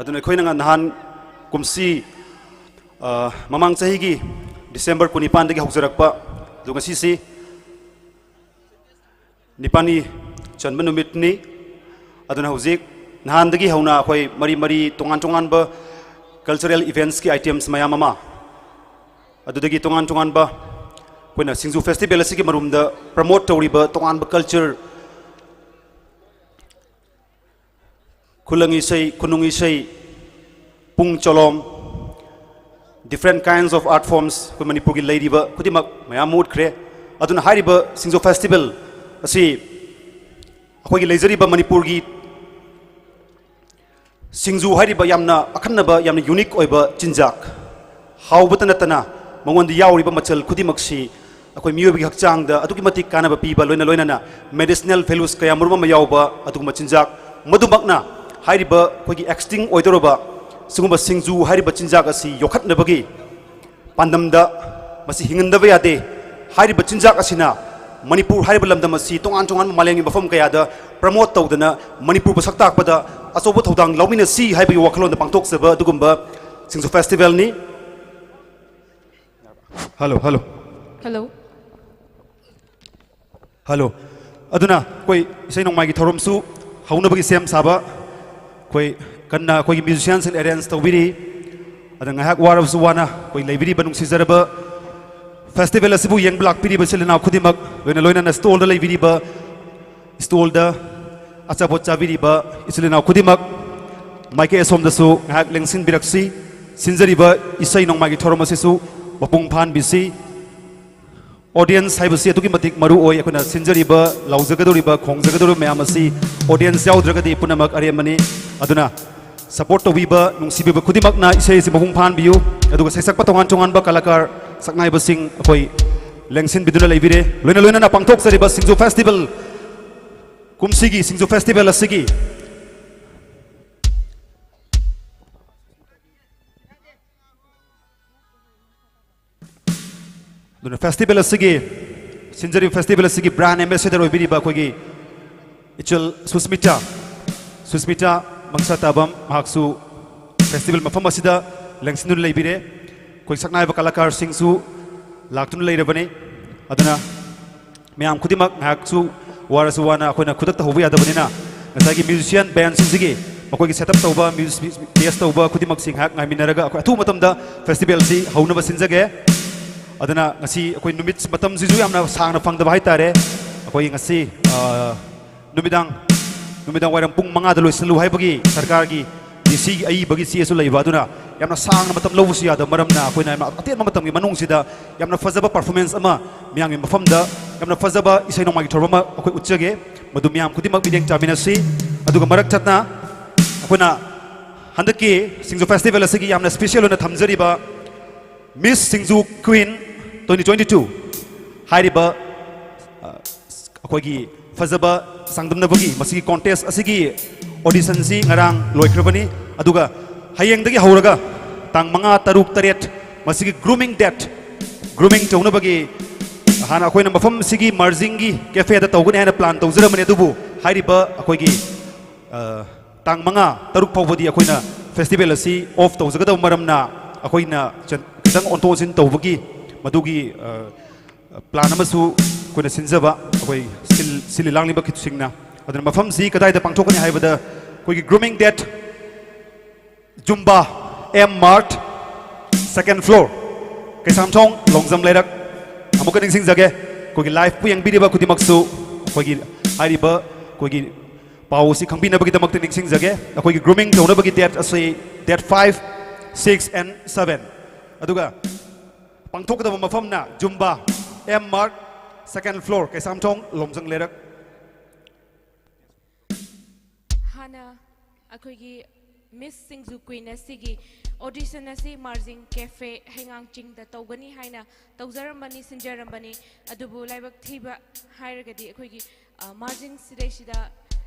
ꯑꯗꯨꯅ ꯑꯩꯈꯣꯏꯅ ꯉ-, ꯅꯍꯥꯟ ꯀꯨꯝꯁꯤ, ꯑ, ꯃꯃꯥꯡ ꯆꯍꯤꯒꯤ December ꯀꯨꯟꯅꯤꯄꯥꯟꯗꯒꯤ ꯍꯧꯖꯔꯛꯄ, ꯑꯗꯨ ꯉꯁꯤꯁꯤ ꯅꯤꯄꯥꯜꯅꯤ ꯆꯟꯕ ꯅꯨꯃꯤꯠꯅꯤ꯫ ꯑꯗꯨꯅ ꯍꯧꯖꯤꯛ ꯅꯍꯥꯟꯗꯒꯤ ꯍꯧꯅ ꯑꯩꯈꯣꯏ ꯃꯔꯤ ꯃꯔꯤ ꯇꯣꯉꯥꯟ ꯇꯣꯉꯥꯟꯕ cultural events ꯀꯤ items ꯃꯌꯥꯝ ꯑꯃ, ꯑꯗꯨꯗꯒꯤ ꯇꯣꯉꯥꯟ ꯇꯣꯉꯥꯟꯕ ꯑꯩꯈꯣꯏꯅ ꯁꯤꯡꯖꯨ festival ꯑꯁꯤꯒꯤ ꯃꯔꯨꯝꯗ promote ꯇꯧꯔꯤꯕ ꯇꯣꯉꯥꯟꯕ culture, ꯈꯨꯂꯪ ꯏꯁꯩ, ꯈꯨꯅꯨꯡ ꯏꯁꯩ, ꯄꯨꯡ ꯆꯣꯂꯣꯝ, different kinds of art forms ꯑꯩꯈꯣꯏ ꯃꯅꯤꯄꯨꯔꯒꯤ ꯂꯩꯔꯤꯕ ꯈꯨꯗꯤꯡꯃꯛ ꯃꯌꯥꯝ ꯑꯃ ꯎꯠꯈ꯭ꯔꯦ꯫ ꯑꯗꯨꯅ ꯍꯥꯏꯔꯤꯕ ꯁꯤꯡꯖꯨ festival ꯑꯁꯤ ꯑꯩꯈꯣꯏꯒꯤ ꯂꯩꯖꯔꯤꯕ ꯃꯅꯤꯄꯨꯔꯒꯤ ꯁꯤꯡꯖꯨ ꯍꯥꯏꯔꯤꯕ ꯌꯥꯝꯅ ꯑꯈꯟꯅꯕ, ꯌꯥꯝꯅ unique ꯑꯣꯏꯕ ꯆꯤꯟꯖꯥꯛ, ꯍꯥꯎꯕꯇ ꯅꯠꯇꯅ ꯃꯉꯣꯟꯗ ꯌꯥꯎꯔꯤꯕ ꯃꯆꯜ ꯈꯨꯗꯤꯡꯃꯛꯁꯤ ꯑꯩꯈꯣꯏ ꯃꯤꯑꯣꯏꯕꯒꯤ ꯍꯛꯆꯥꯡꯗ ꯑꯗꯨꯛꯀꯤ ꯃꯇꯤꯛ ꯀꯥꯟꯅꯕ ꯄꯤꯕ, ꯂꯣꯏꯅ ꯂꯣꯏꯅꯅ medicinal values ꯀꯌꯥ ꯃꯔꯨꯝ ꯑꯃ ꯌꯥꯎꯕ ꯑꯗꯨꯒꯨꯝꯕ ꯆꯤꯟꯖꯥꯛ, ꯃꯗꯨꯃꯛꯅ ꯍꯥꯏꯔꯤꯕ ꯑꯩꯈꯣꯏꯒꯤ extinct ꯑꯣꯏꯗꯧꯔꯕ ꯁꯤꯒꯨꯝꯕ ꯁꯤꯡꯖꯨ ꯍꯥꯏꯔꯤꯕ ꯆꯤꯟꯖꯥꯛ ꯑꯁꯤ ꯌꯣꯛꯈꯠꯅꯕꯒꯤ ꯄꯥꯟꯗꯝꯗ ꯃꯁꯤ ꯍꯤꯡꯍꯟꯗꯕ ꯌꯥꯗꯦ꯫ ꯍꯥꯏꯔꯤꯕ ꯆꯤꯟꯖꯥꯛ ꯑꯁꯤꯅ ꯃꯅꯤꯄꯨꯔ ꯍꯥꯏꯔꯤꯕ ꯂꯝꯗꯝ ꯑꯁꯤ ꯇꯣꯉꯥꯟ ꯇꯣꯉꯥꯟꯕ ꯃꯥꯂꯦꯝꯒꯤ ꯃꯐꯝ ꯀꯌꯥꯗ promote ꯇꯧꯗꯅ ꯃꯅꯤꯄꯨꯔꯕꯨ ꯁꯛ ꯇꯥꯛꯄꯗ ꯑꯆꯧꯕ ꯊꯧꯗꯥꯡ ꯂꯧꯃꯤꯟꯅꯁꯤ ꯍꯥꯏꯕꯒꯤ ꯋꯥꯈꯜꯂꯣꯟꯗ ꯄꯥꯡꯊꯣꯛꯆꯕ ꯑꯗꯨꯒꯨꯝꯕ ꯁꯤꯡꯖꯨ festivalꯅꯤ꯫ Hello, hello. Hello. Hello. ꯑꯗꯨꯅ ꯑꯩꯈꯣꯏ ꯏꯁꯩ ꯅꯣꯡꯃꯥꯏꯒꯤ ꯊꯧꯔꯝꯁꯨ ꯍꯧꯅꯕꯒꯤ ꯁꯦꯝ ꯁꯥꯕ ꯑꯩꯈꯣꯏ ꯀꯟꯅ ꯑꯩꯈꯣꯏꯒꯤ musicianꯁꯤꯡ arrange ꯇꯧꯕꯤꯔꯤ꯫ ꯑꯗ ꯉꯥꯏꯍꯥꯛ ꯋꯥꯔꯕꯁꯨ ꯋꯥꯅ ꯑꯩꯈꯣꯏ ꯂꯩꯕꯤꯔꯤꯕ ꯅꯨꯡꯁꯤꯖꯔꯕ festival ꯑꯁꯤꯕꯨ ꯌꯦꯡꯕ ꯂꯥꯛꯄꯤꯔꯤꯕ ꯏꯆꯤꯜ ꯏꯅꯥꯎ ꯈꯨꯗꯤꯡꯃꯛ, ꯂꯣꯏꯅ ꯂꯣꯏꯅꯅ stallꯗ ꯂꯩꯕꯤꯔꯤꯕ, stallꯗ ꯑꯆꯥꯄꯣꯠ ꯆꯥꯕꯤꯔꯤꯕ ꯏꯆꯤꯜ ꯏꯅꯥꯎ ꯈꯨꯗꯤꯡꯃꯛ, ꯃꯥꯏꯀꯩ ꯑꯁꯣꯝꯗꯁꯨ ꯉꯥꯏꯍꯥꯛ ꯂꯦꯡꯁꯤꯟꯕꯤꯔꯛꯁꯤ꯫ ꯁꯤꯟꯖꯔꯤꯕ ꯏꯁꯩ ꯅꯣꯡꯃꯥꯏꯒꯤ ꯊꯧꯔꯝ ꯑꯁꯤꯁꯨ ꯃꯄꯨꯡ ꯐꯥꯍꯟꯕꯤꯁꯤ꯫ Audience ꯍꯥꯏꯕꯁꯤ ꯑꯗꯨꯛꯀꯤ ꯃꯇꯤꯛ ꯃꯔꯨ ꯑꯣꯏ꯫ ꯑꯩꯈꯣꯏꯅ ꯁꯤꯟꯖꯔꯤꯕ, ꯂꯥꯎꯖꯒꯗꯧꯔꯤꯕ, ꯈꯣꯡꯖꯒꯗꯧꯔꯤꯕ ꯃꯌꯥꯝ ꯑꯁꯤ audience ꯌꯥꯎꯗ꯭ꯔꯒꯗꯤ ꯄꯨꯝꯅꯃꯛ ꯑꯔꯦꯝꯕꯅꯤ꯫ ꯑꯗꯨꯅ support ꯇꯧꯕꯤꯕ, ꯅꯨꯡꯁꯤꯕꯤꯕ ꯈꯨꯗꯤꯡꯃꯛꯅ ꯏꯁꯩ ꯑꯁꯤ ꯃꯄꯨꯡ ꯐꯥꯍꯟꯕꯤꯌꯨ꯫ ꯑꯗꯨꯒ ꯁꯩꯁꯛꯄ ꯇꯣꯉꯥꯟ ꯇꯣꯉꯥꯟꯕ ꯀꯂꯥꯀꯥꯔ ꯁꯛꯅꯥꯏꯕꯁꯤꯡ ꯑꯩꯈꯣꯏ ꯂꯦꯡꯁꯤꯟꯕꯤꯗꯨꯅ ꯂꯩꯕꯤꯔꯦ꯫ ꯂꯣꯏꯅ ꯂꯣꯏꯅꯅ ꯄꯥꯡꯊꯣꯛꯆꯔꯤꯕ ꯁꯤꯡꯖꯨ festival, ꯀꯨꯝꯁꯤꯒꯤ ꯁꯤꯡꯖꯨ festival ꯑꯁꯤꯒꯤ ꯑꯗꯨꯅ festival ꯑꯁꯤꯒꯤ, ꯁꯤꯟꯖꯔꯤꯕ festival ꯑꯁꯤꯒꯤ brand ambassador ꯑꯣꯏꯕꯤꯔꯤꯕ ꯑꯩꯈꯣꯏꯒꯤ ꯏꯆꯜ ꯁꯨꯁꯃꯤꯇꯥ, ꯁꯨꯁꯃꯤꯇꯥ ꯃꯪꯁꯥꯇꯥꯕꯝ, ꯃꯍꯥꯛꯁꯨ festival ꯃꯐꯝ ꯑꯁꯤꯗ ꯂꯦꯡꯁꯤꯟꯗꯨꯅ ꯂꯩꯕꯤꯔꯦ꯫ ꯑꯩꯈꯣꯏ ꯁꯛꯅꯥꯏꯕ ꯀꯂꯥꯀꯥꯔꯁꯤꯡꯁꯨ ꯂꯥꯛꯇꯨꯅ ꯂꯩꯔꯕꯅꯤ꯫ ꯑꯗꯨꯅ ꯃꯌꯥꯝ ꯈꯨꯗꯤꯡꯃꯛ ꯉꯥꯏꯍꯥꯛꯁꯨ ꯋꯥꯔꯁꯨ ꯋꯥꯅ ꯑꯩꯈꯣꯏꯅ ꯈꯨꯗꯛꯇ ꯍꯧꯕ ꯌꯥꯗꯕꯅꯤꯅ, ꯉꯁꯥꯏꯒꯤ musician bandꯁꯤꯡꯁꯤꯒꯤ ꯃꯈꯣꯏꯒꯤ setup ꯇꯧꯕ, mus-, test ꯇꯧꯕ ꯈꯨꯗꯤꯡꯃꯛꯁꯤ ꯉꯥꯏꯍꯥꯛ ꯉꯥꯏꯃꯤꯟꯅꯔꯒ ꯑꯩꯈꯣꯏ ꯑꯊꯨꯕ ꯃꯇꯝꯗ festivalꯁꯤ ꯍꯧꯅꯕ ꯁꯤꯟꯖꯒꯦ꯫ ꯑꯗꯨꯅ ꯉꯁꯤ ꯑꯩꯈꯣꯏ ꯅꯨꯃꯤꯠ ꯃꯇꯝꯁꯤꯁꯨ ꯌꯥꯝꯅ ꯁꯥꯡꯅ ꯐꯪꯗꯕ ꯍꯥꯏꯇꯥꯔꯦ꯫ ꯑꯩꯈꯣꯏ ꯉꯁꯤ, ꯑ, ꯅꯨꯃꯤꯗꯥꯡ, ꯅꯨꯃꯤꯗꯥꯡ ꯋꯥꯏꯔꯝ ꯄꯨꯡ ꯃꯉꯥꯗ ꯂꯣꯏꯁꯤꯜꯂꯨ ꯍꯥꯏꯕꯒꯤ ꯁꯔꯀꯥꯔꯒꯤ D Cꯒꯤ ꯑꯏꯕꯒꯤ ꯆꯦꯁꯨ ꯂꯩꯕ꯫ ꯑꯗꯨꯅ ꯌꯥꯝꯅ ꯁꯥꯡꯅ ꯃꯇꯝ ꯂꯧꯕꯁꯨ ꯌꯥꯗꯕ ꯃꯔꯝꯅ ꯑꯩꯈꯣꯏꯅ ꯌꯥꯝꯅ ꯑꯇꯦꯟꯕ ꯃꯇꯝꯒꯤ ꯃꯅꯨꯡꯁꯤꯗ ꯌꯥꯝꯅ ꯐꯖꯕ performance ꯑꯃ, ꯃꯤꯌꯥꯝꯒꯤ ꯃꯐꯝꯗ ꯌꯥꯝꯅ ꯐꯖꯕ ꯏꯁꯩ ꯅꯣꯡꯃꯥꯏꯒꯤ ꯊꯧꯔꯝ ꯑꯃ ꯑꯩꯈꯣꯏ ꯎꯠꯆꯒꯦ꯫ ꯃꯗꯨ ꯃꯤꯌꯥꯝ ꯈꯨꯗꯤꯡꯃꯛ ꯃꯤꯠꯌꯦꯡ ꯆꯥꯃꯤꯟꯅꯁꯤ꯫ ꯑꯗꯨꯒ ꯃꯔꯛ ꯊꯠꯅ ꯑꯩꯈꯣꯏꯅ ꯍꯟꯗꯛꯀꯤ ꯁꯤꯡꯖꯨ festival ꯑꯁꯤꯒꯤ ꯌꯥꯝꯅ special ꯑꯣꯏꯅ ꯊꯝꯖꯔꯤꯕ Miss Singju Queen twenty twenty two, ꯍꯥꯏꯔꯤꯕ ꯑ, ꯑꯩꯈꯣꯏꯒꯤ ꯐꯖꯕ ꯆꯥꯡꯗꯝꯅꯕꯒꯤ ꯃꯁꯤꯒꯤ ꯀꯣꯟꯇꯦꯁ ꯑꯁꯤꯒꯤ ꯑꯣꯗꯤꯁꯟꯁꯤ ꯉꯔꯥꯡ ꯂꯣꯏꯈ꯭ꯔꯕꯅꯤ꯫ ꯑꯗꯨꯒ ꯍꯌꯦꯡꯗꯒꯤ ꯍꯧꯔꯒ ꯇꯥꯡ ꯃꯉꯥ, ꯇꯔꯨꯛ, ꯇꯔꯦꯠ ꯃꯁꯤꯒꯤ ꯒ꯭ꯔꯨꯃꯤꯡ ꯗꯦꯠ, ꯒ꯭ꯔꯨꯃꯤꯡ ꯇꯧꯅꯕꯒꯤ ꯍꯥꯟꯅ ꯑꯩꯈꯣꯏꯅ ꯃꯐꯝꯁꯤꯒꯤ ꯃꯥꯔꯖꯤꯡꯒꯤ ꯀꯦꯐꯦꯗ ꯇꯧꯒꯅꯤ ꯍꯥꯏꯅ ꯄ꯭ꯂꯥꯟ ꯇꯧꯖꯔꯝꯕꯅꯤ꯫ ꯑꯗꯨꯕꯨ ꯍꯥꯏꯔꯤꯕ ꯑꯩꯈꯣꯏꯒꯤ ꯑ, ꯇꯥꯡ ꯃꯉꯥ, ꯇꯔꯨꯛ ꯐꯥꯎꯕꯗꯤ ꯑꯩꯈꯣꯏꯅ ꯐꯦꯁꯇꯤꯚꯦꯜ ꯑꯁꯤ ꯑꯣꯐ ꯇꯧꯖꯒꯗꯕ ꯃꯔꯝꯅ ꯑꯩꯈꯣꯏꯅ ꯆ-, ꯈꯤꯇꯪ ꯑꯣꯟꯊꯣꯛ ꯑꯣꯟꯁꯤꯟ ꯇꯧꯕꯒꯤ ꯃꯗꯨꯒꯤ ꯑ, ꯄ꯭ꯂꯥꯟ ꯑꯃꯁꯨ ꯑꯩꯈꯣꯏꯅ ꯁꯤꯟꯖꯕ ꯑꯩꯈꯣꯏ ꯁꯤꯜ-, ꯁꯤꯜꯂꯤ ꯂꯥꯡꯂꯤꯕꯁꯤꯡꯅ꯫ ꯑꯗꯨꯅ ꯃꯐꯝꯁꯤ ꯀꯗꯥꯏꯗ ꯄꯥꯡꯊꯣꯛꯀꯅꯤ ꯍꯥꯏꯕꯗ ꯑꯩꯈꯣꯏꯒꯤ grooming date Jumba M mart, second floor, Keishamthong Longjam Leirak. ꯑꯃꯨꯛꯀ ꯅꯤꯡꯁꯤꯡꯖꯒꯦ, ꯑꯩꯈꯣꯏꯒꯤ ꯂꯥꯏꯚꯄꯨ ꯌꯦꯡꯕꯤꯔꯤꯕ ꯈꯨꯗꯤꯡꯃꯛꯁꯨ ꯑꯩꯈꯣꯏꯒꯤ ꯍꯥꯏꯔꯤꯕ ꯑꯩꯈꯣꯏꯒꯤ ꯄꯥꯎ ꯑꯁꯤ ꯈꯪꯕꯤꯅꯕꯒꯤꯗꯃꯛꯇ ꯅꯤꯡꯁꯤꯡꯖꯒꯦ꯫ ꯑꯩꯈꯣꯏꯒꯤ ꯒ꯭ꯔꯨꯃꯤꯡ ꯇꯧꯅꯕꯒꯤ ꯗꯦꯠ ꯑꯁꯤ date five, six and seven. ꯑꯗꯨꯒ ꯄꯥꯡꯊꯣꯛꯀꯗꯕ ꯃꯐꯝꯅ Jumba M mart, second floor, Keishamthong Longjam Leirak. ꯍꯥꯟꯅ ꯑꯩꯈꯣꯏꯒꯤ ꯃꯤꯁ ꯁꯤꯡꯖꯨ ꯀ꯭ꯋꯤꯟ ꯑꯁꯤꯒꯤ ꯑꯣꯗꯤꯁꯟ ꯑꯁꯤ ꯃꯥꯔꯖꯤꯡ ꯀꯦꯐꯦ ꯍꯩꯉꯥꯡ ꯆꯤꯡꯗ ꯇꯧꯒꯅꯤ ꯍꯥꯏꯅ ꯇꯧꯖꯔꯝꯕꯅꯤ, ꯁꯤꯟꯖꯔꯝꯕꯅꯤ꯫ ꯑꯗꯨꯕꯨ ꯂꯥꯏꯕꯛ ꯊꯤꯕ ꯍꯥꯏꯔꯒꯗꯤ ꯑꯩꯈꯣꯏꯒꯤ, ꯑ, ꯃꯥꯔꯖꯤꯡ ꯁꯤꯗꯩꯁꯤꯗ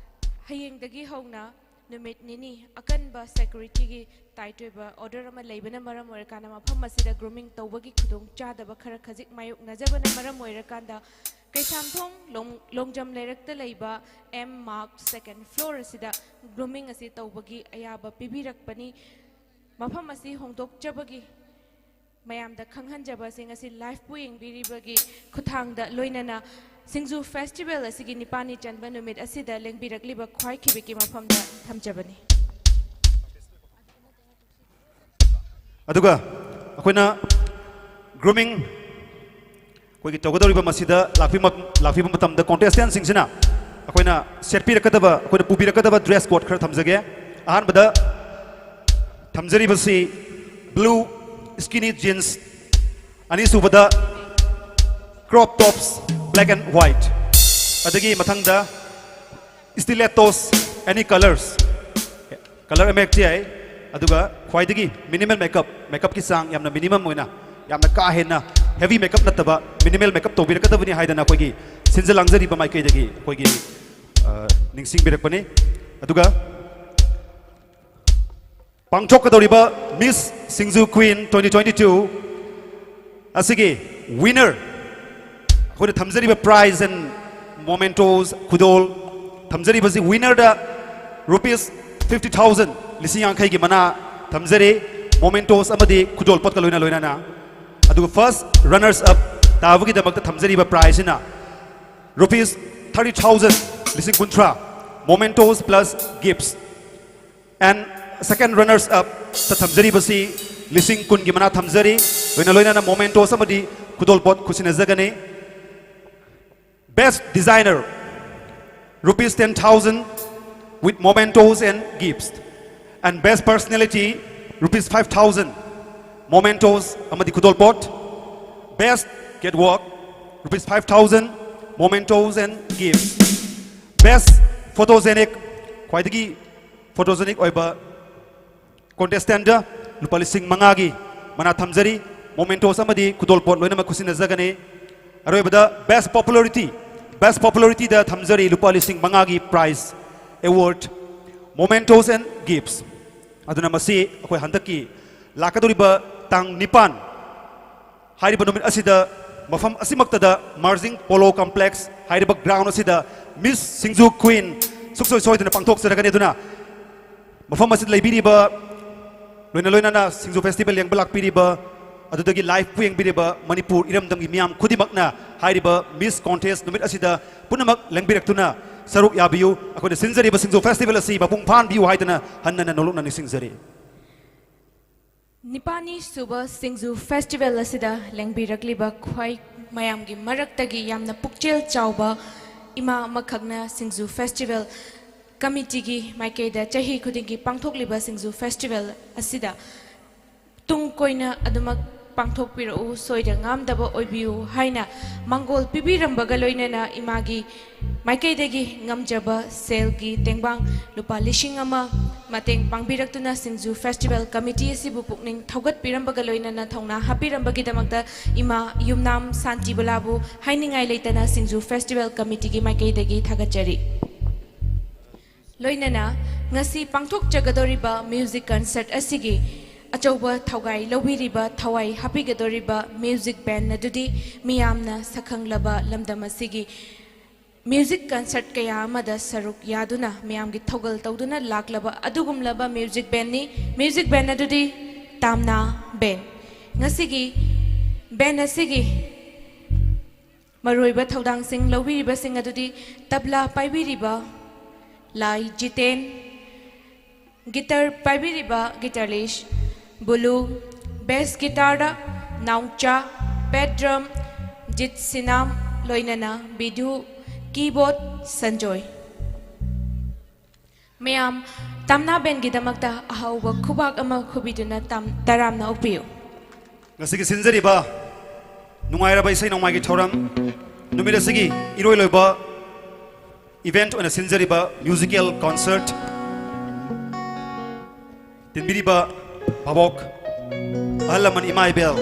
ꯍꯌꯦꯡꯗꯒꯤ ꯍꯧꯅ ꯅꯨꯃꯤꯠ ꯅꯤꯅꯤ ꯑꯀꯟꯕ ꯁꯦꯀ꯭ꯌꯨꯔꯤꯇꯤꯒꯤ ꯇꯥꯏꯠ ꯑꯣꯏꯕ ꯑꯣꯔꯗꯔ ꯑꯃ ꯂꯩꯕꯅ ꯃꯔꯝ ꯑꯣꯏꯔꯀꯥꯟꯗ ꯃꯐꯝ ꯑꯁꯤꯗ ꯒ꯭ꯔꯨꯃꯤꯡ ꯇꯧꯕꯒꯤ ꯈꯨꯗꯣꯡꯆꯥꯗꯕ ꯈꯔ ꯈꯖꯤꯛ ꯃꯥꯌꯣꯛꯅꯖꯕꯅ ꯃꯔꯝ ꯑꯣꯏꯔꯀꯥꯟꯗ ꯀꯩꯁꯥꯝꯊꯣꯡ ꯂꯣꯡ-, ꯂꯣꯡꯖꯝ ꯂꯩꯔꯛꯇ ꯂꯩꯕ ꯑꯦꯝ ꯃꯥꯔꯛ ꯁꯦꯀꯦꯟ ꯐ꯭ꯂꯣꯔ ꯑꯁꯤꯗ ꯒ꯭ꯔꯨꯃꯤꯡ ꯑꯁꯤ ꯇꯧꯕꯒꯤ ꯑꯌꯥꯕ ꯄꯤꯕꯤꯔꯛꯄꯅꯤ꯫ ꯃꯐꯝ ꯑꯁꯤ ꯍꯣꯡꯗꯣꯛꯆꯕꯒꯤ ꯃꯌꯥꯝꯗ ꯈꯪꯍꯟꯖꯕ ꯑꯁꯤ ꯉꯁꯤ ꯂꯥꯏꯚꯄꯨ ꯌꯦꯡꯕꯤꯔꯤꯕꯒꯤ ꯈꯨꯠꯊꯥꯡꯗ, ꯂꯣꯏꯅꯅ ꯁꯤꯡꯖꯨ ꯐꯦꯁꯇꯤꯚꯦꯜ ꯑꯁꯤꯒꯤ ꯅꯤꯄꯥꯜꯅꯤ ꯆꯟꯕ ꯅꯨꯃꯤꯠ ꯑꯁꯤꯗ ꯂꯦꯡꯕꯤꯔꯛꯂꯤꯕ ꯈ꯭ꯋꯥꯏ ꯈꯤꯕꯤꯛꯀꯤ ꯃꯐꯝꯗ ꯊꯝꯖꯕꯅꯤ꯫ ꯑꯗꯨꯒ ꯑꯩꯈꯣꯏꯅ ꯒ꯭ꯔꯨꯃꯤꯡ ꯑꯩꯈꯣꯏꯒꯤ ꯇꯧꯒꯗꯧꯔꯤꯕ ꯃꯁꯤꯗ ꯂꯥꯛꯄꯤ-, ꯂꯥꯛꯄꯤꯕ ꯃꯇꯝꯗ ꯀꯣꯟꯇꯦꯁꯇꯦꯟꯁꯤꯡꯁꯤꯅ ꯑꯩꯈꯣꯏꯅ ꯁꯦꯠꯄꯤꯔꯛꯀꯗꯕ, ꯑꯩꯈꯣꯏꯅ ꯄꯨꯕꯤꯔꯛꯀꯗꯕ ꯗ꯭ꯔꯦꯁ ꯀꯣꯗ ꯈꯔ ꯊꯝꯖꯒꯦ꯫ ꯑꯍꯥꯟꯕꯗ ꯊꯝꯖꯔꯤꯕꯁꯤ blue skinny jeans, ꯑꯅꯤꯁꯨꯕꯗ crop tops black and white, ꯑꯗꯒꯤ ꯃꯊꯪꯗ stilettos any colors, ꯀꯂꯔ ꯑꯃ ꯍꯦꯛꯇ ꯌꯥꯏ꯫ ꯑꯗꯨꯒ ꯈ꯭ꯋꯥꯏꯗꯒꯤ ꯃꯤꯅꯤꯃꯜ ꯃꯦꯀꯞ, ꯃꯦꯀꯞꯀꯤ ꯆꯥꯡ ꯌꯥꯝꯅ ꯃꯤꯅꯤꯃꯝ ꯑꯣꯏꯅ, ꯌꯥꯝꯅ ꯀꯥ ꯍꯦꯟꯅ ꯍꯦꯚꯤ ꯃꯦꯀꯞ ꯅꯠꯇꯕ ꯃꯤꯅꯤꯃꯦꯜ ꯃꯦꯀꯞ ꯇꯧꯕꯤꯔꯛꯀꯗꯕꯅꯤ ꯍꯥꯏꯗꯅ ꯑꯩꯈꯣꯏꯒꯤ ꯁꯤꯟꯖ ꯂꯥꯡꯖꯔꯤꯕ ꯃꯥꯏꯀꯩꯗꯒꯤ ꯑꯩꯈꯣꯏꯒꯤ ꯑ, ꯅꯤꯡꯁꯤꯡꯕꯤꯔꯛꯄꯅꯤ꯫ ꯑꯗꯨꯒ ꯄꯥꯡꯊꯣꯛꯀꯗꯧꯔꯤꯕ ꯃꯤꯁ ꯁꯤꯡꯖꯨ ꯀ꯭ꯋꯤꯟ ꯇ꯭ꯋꯦꯟꯇꯤ ꯇ꯭ꯋꯦꯟꯇꯤ ꯇꯨ ꯑꯁꯤꯒꯤ ꯋꯤꯅꯔ ꯑꯩꯈꯣꯏꯅ ꯊꯝꯖꯔꯤꯕ prize and mementos, ꯈꯨꯗꯣꯜ ꯊꯝꯖꯔꯤꯕꯁꯤ ꯋꯤꯅꯔꯗ ꯔꯨꯄꯤꯁ ꯐꯤꯐꯇꯤ ꯊꯥꯎꯖꯟ, ꯂꯤꯁꯤꯡ ꯌꯥꯡꯈꯩꯒꯤ ꯃꯅꯥ ꯊꯝꯖꯔꯤ, ꯃꯣꯃꯦꯟꯇꯣꯁ ꯑꯃꯗꯤ ꯈꯨꯗꯣꯜ ꯄꯣꯠꯀ ꯂꯣꯏꯅ ꯂꯣꯏꯅꯅ꯫ ꯑꯗꯨꯒ ꯐꯥꯔꯁ ꯔꯅꯔꯁ ꯑꯞ ꯇꯥꯕꯒꯤꯗꯃꯛꯇ ꯊꯝꯖꯔꯤꯕ prizeꯁꯤꯅ ꯔꯨꯄꯤꯁ ꯊꯥꯔꯇꯤ ꯊꯥꯎꯖꯟ, ꯂꯤꯁꯤꯡ ꯀꯨꯟꯊ꯭ꯔꯥ, mementos plus gifts꯫ And second runners up ꯇ ꯊꯝꯖꯔꯤꯕꯁꯤ ꯂꯤꯁꯤꯡ ꯀꯨꯟꯒꯤ ꯃꯅꯥ ꯊꯝꯖꯔꯤ, ꯂꯣꯏꯅ ꯂꯣꯏꯅꯅ ꯃꯣꯃꯦꯟꯇꯣꯁ ꯑꯃꯗꯤ ꯈꯨꯗꯣꯜꯄꯣꯠ ꯈꯨꯠꯁꯤꯟꯅꯖꯒꯅꯤ꯫ Best designer, rupees ten thousand with mementos and gifts. And best personality, rupees five thousand, mementos ꯑꯃꯗꯤ ꯈꯨꯗꯣꯜꯄꯣꯠ꯫ Best catwalk, rupees five thousand, mementos and gifts. Best photogenic, ꯈ꯭ꯋꯥꯏꯗꯒꯤ photogenic ꯑꯣꯏꯕ contestant ꯗ ꯂꯨꯄꯥ ꯂꯤꯁꯤꯡ ꯃꯉꯥꯒꯤ ꯃꯅꯥ ꯊꯝꯖꯔꯤ, ꯃꯣꯃꯦꯟꯇꯣꯁ ꯑꯃꯗꯤ ꯈꯨꯗꯣꯜꯄꯣꯠ ꯂꯣꯏꯅꯃꯛ ꯈꯨꯠꯁꯤꯟꯅꯖꯒꯅꯤ꯫ ꯑꯔꯣꯏꯕꯗ best popularity, best popularity ꯗ ꯊꯝꯖꯔꯤ ꯂꯨꯄꯥ ꯂꯤꯁꯤꯡ ꯃꯉꯥꯒꯤ prize, award, mementos and gifts꯫ ꯑꯗꯨꯅ ꯃꯁꯤ ꯑꯩꯈꯣꯏ ꯍꯟꯗꯛꯀꯤ ꯂꯥꯛꯀꯗꯧꯔꯤꯕ ꯇꯥꯡ ꯅꯤꯄꯥꯟ ꯍꯥꯏꯔꯤꯕ ꯅꯨꯃꯤꯠ ꯑꯁꯤꯗ ꯃꯐꯝ ꯑꯁꯤꯃꯛꯇꯗ ꯃꯥꯔꯖꯤꯡ ꯄꯣꯂꯣ ꯀꯝꯄ꯭ꯂꯦꯛꯁ ꯍꯥꯏꯔꯤꯕ ꯒ꯭ꯔꯥꯎꯟ ꯑꯁꯤꯗ ꯃꯤꯁ ꯁꯤꯡꯖꯨ ꯀ꯭ꯋꯤꯟ ꯁꯨꯡꯁꯣꯏ ꯁꯣꯏꯗꯅ ꯄꯥꯡꯊꯣꯛꯆꯔꯒꯅꯤ꯫ ꯑꯗꯨꯅ ꯃꯐꯝ ꯑꯁꯤꯗ ꯂꯩꯕꯤꯔꯤꯕ, ꯂꯣꯏꯅ ꯂꯣꯏꯅꯅ ꯁꯤꯡꯖꯨ ꯐꯦꯁꯇꯤꯚꯦꯜ ꯌꯦꯡꯕ ꯂꯥꯛꯄꯤꯔꯤꯕ, ꯑꯗꯨꯗꯒꯤ ꯂꯥꯏꯚꯄꯨ ꯌꯦꯡꯕꯤꯔꯤꯕ ꯃꯅꯤꯄꯨꯔ ꯏꯔꯝꯗꯝꯒꯤ ꯃꯤꯌꯥꯝ ꯈꯨꯗꯤꯡꯃꯛꯅ ꯍꯥꯏꯔꯤꯕ ꯃꯤꯁ ꯀꯣꯟꯇꯦꯁ ꯅꯨꯃꯤꯠ ꯑꯁꯤꯗ ꯄꯨꯝꯅꯃꯛ ꯂꯦꯡꯕꯤꯔꯛꯇꯨꯅ ꯁꯔꯨꯛ ꯌꯥꯕꯤꯌꯨ꯫ ꯑꯩꯈꯣꯏꯅ ꯁꯤꯟꯖꯔꯤꯕ ꯁꯤꯡꯖꯨ ꯐꯦꯁꯇꯤꯚꯦꯜ ꯑꯁꯤ ꯃꯄꯨꯡ ꯐꯥꯍꯟꯕꯤꯌꯨ ꯍꯥꯏꯗꯅ ꯍꯟꯅ ꯍꯟꯅ ꯅꯣꯂꯨꯛꯅ ꯅꯤꯡꯁꯤꯡꯖꯔꯤ꯫ ꯅꯤꯄꯥꯜꯅꯤ ꯁꯨꯕ ꯁꯤꯡꯖꯨ ꯐꯦꯁꯇꯤꯚꯦꯜ ꯑꯁꯤꯗ ꯂꯦꯡꯕꯤꯔꯛꯂꯤꯕ ꯈ꯭ꯋꯥꯏ ꯃꯌꯥꯝꯒꯤ ꯃꯔꯛꯇꯒꯤ ꯌꯥꯝꯅ ꯄꯨꯛꯆꯦꯜ ꯆꯥꯎꯕ ꯏꯃꯥ ꯑꯃꯈꯛꯅ ꯁꯤꯡꯖꯨ ꯐꯦꯁꯇꯤꯚꯦꯜ ꯀꯃꯤꯇꯤꯒꯤ ꯃꯥꯏꯀꯩꯗ ꯆꯍꯤ ꯈꯨꯗꯤꯡꯒꯤ ꯄꯥꯡꯊꯣꯛꯂꯤꯕ ꯁꯤꯡꯖꯨ ꯐꯦꯁꯇꯤꯚꯦꯜ ꯑꯁꯤꯗ ꯇꯨꯡ ꯀꯣꯏꯅ ꯑꯗꯨꯃꯛ ꯄꯥꯡꯊꯣꯛꯄꯤꯔꯛꯎ, ꯁꯣꯏꯗ ꯉꯥꯝꯗꯕ ꯑꯣꯏꯕꯤꯌꯨ ꯍꯥꯏꯅ ꯃꯥꯡꯒꯣꯜ ꯄꯤꯕꯤꯔꯝꯕꯒ ꯂꯣꯏꯅꯅ ꯏꯃꯥꯒꯤ ꯃꯥꯏꯀꯩꯗꯒꯤ ꯉꯝꯖꯕ ꯁꯦꯜꯒꯤ ꯇꯦꯡꯕꯥꯡ ꯂꯨꯄꯥ ꯂꯤꯁꯤꯡ ꯑꯃ ꯃꯇꯦꯡ ꯄꯥꯡꯕꯤꯔꯛꯇꯨꯅ ꯁꯤꯡꯖꯨ ꯐꯦꯁꯇꯤꯚꯦꯜ ꯀꯃꯤꯇꯤ ꯑꯁꯤꯕꯨ ꯄꯨꯛꯅꯤꯡ ꯊꯧꯒꯠꯄꯤꯔꯝꯕꯒ ꯂꯣꯏꯅꯅ ꯊꯧꯅꯥ ꯍꯥꯞꯄꯤꯔꯝꯕꯒꯤꯗꯃꯛꯇ ꯏꯃꯥ ꯌꯨꯝꯅꯥꯝ ꯁꯥꯟꯇꯤꯕꯂꯥꯕꯨ ꯍꯥꯏꯅꯤꯡꯉꯥꯏ ꯂꯩꯇꯅ ꯁꯤꯡꯖꯨ ꯐꯦꯁꯇꯤꯚꯦꯜ ꯀꯃꯤꯇꯤꯒꯤ ꯃꯥꯏꯀꯩꯗꯒꯤ ꯊꯥꯒꯠꯆꯔꯤ꯫ ꯂꯣꯏꯅꯅ ꯉꯁꯤ ꯄꯥꯡꯊꯣꯛꯆꯒꯗꯧꯔꯤꯕ ꯃ꯭ꯌꯨꯖꯤꯛ ꯀꯟꯁꯔꯠ ꯑꯁꯤꯒꯤ ꯑꯆꯧꯕ ꯊꯧꯒꯥꯏ ꯂꯧꯕꯤꯔꯤꯕ, ꯊꯋꯥꯏ ꯍꯥꯞꯄꯤꯒꯗꯧꯔꯤꯕ ꯃ꯭ꯌꯨꯖꯤꯛ ꯕꯦꯟ ꯑꯗꯨꯗꯤ ꯃꯤꯌꯥꯝꯅ ꯁꯛꯈꯪꯂꯕ ꯂꯝꯗꯝ ꯑꯁꯤꯒꯤ ꯃ꯭ꯌꯨꯖꯤꯛ ꯀꯟꯁꯔꯠ ꯀꯌꯥ ꯑꯃꯗ ꯁꯔꯨꯛ ꯌꯥꯗꯨꯅ ꯃꯤꯌꯥꯝꯒꯤ ꯊꯧꯒꯜ ꯇꯧꯗꯨꯅ ꯂꯥꯛꯂꯕ ꯑꯗꯨꯒꯨꯝꯂꯕ ꯃ꯭ꯌꯨꯖꯤꯛ ꯕꯦꯟꯅꯤ꯫ ꯃ꯭ꯌꯨꯖꯤꯛ ꯕꯦꯟ ꯑꯗꯨꯗꯤ ꯇꯥꯝꯅꯥ ꯕꯦꯟ꯫ ꯉꯁꯤꯒꯤ ꯕꯦꯟ ꯑꯁꯤꯒꯤ ꯃꯔꯨꯑꯣꯏꯕ ꯊꯧꯗꯥꯡꯁꯤꯡ ꯂꯧꯕꯤꯔꯤꯕꯁꯤꯡ ꯑꯗꯨꯗꯤ ꯇꯕ꯭ꯂꯥ ꯄꯥꯏꯕꯤꯔꯤꯕ ꯂꯥꯏ ꯖꯤꯇꯦꯟ, ꯒꯤꯇꯔ ꯄꯥꯏꯕꯤꯔꯤꯕ ꯒꯤꯇꯔꯂꯤꯁ ꯕꯨꯂꯨ, ꯕꯦꯁ ꯒꯤꯇꯥꯔꯗ ꯅꯥꯎꯆꯥ, ꯕꯦꯠ ꯗ꯭ꯔꯝ ꯖꯤꯠ ꯁꯤꯅꯥꯝ, ꯂꯣꯏꯅꯅ ꯕꯤꯗꯨ, ꯀꯤꯕꯣꯔꯗ ꯁꯟꯖꯣꯏ꯫ ꯃꯌꯥꯝ ꯇꯥꯝꯅꯥ ꯕꯦꯟꯒꯤꯗꯃꯛꯇ ꯑꯍꯧꯕ ꯈꯨꯕꯥꯛ ꯑꯃ ꯈꯨꯕꯤꯗꯨꯅ ꯇꯥꯝ-, ꯇꯔꯥꯝꯅ ꯑꯣꯛꯄꯤꯌꯨ꯫ ꯉꯁꯤꯒꯤ ꯁꯤꯟꯖꯔꯤꯕ ꯅꯨꯡꯉꯥꯏꯔꯕ ꯏꯁꯩ ꯅꯣꯡꯃꯥꯏꯒꯤ ꯊꯧꯔꯝ ꯅꯨꯃꯤꯠ ꯑꯁꯤꯒꯤ ꯏꯔꯣꯏ ꯂꯣꯏꯕ ꯏꯚꯦꯟꯠ ꯑꯣꯏꯅ ꯁꯤꯟꯖꯔꯤꯕ ꯃ꯭ꯌꯨꯖꯤꯀꯦꯜ ꯀꯟꯁꯔꯠ ꯇꯤꯟꯕꯤꯔꯤꯕ ꯚꯥꯕꯣꯛ, ꯑꯍꯜ ꯂꯃꯟ, ꯏꯃꯥ ꯏꯕꯦꯜ,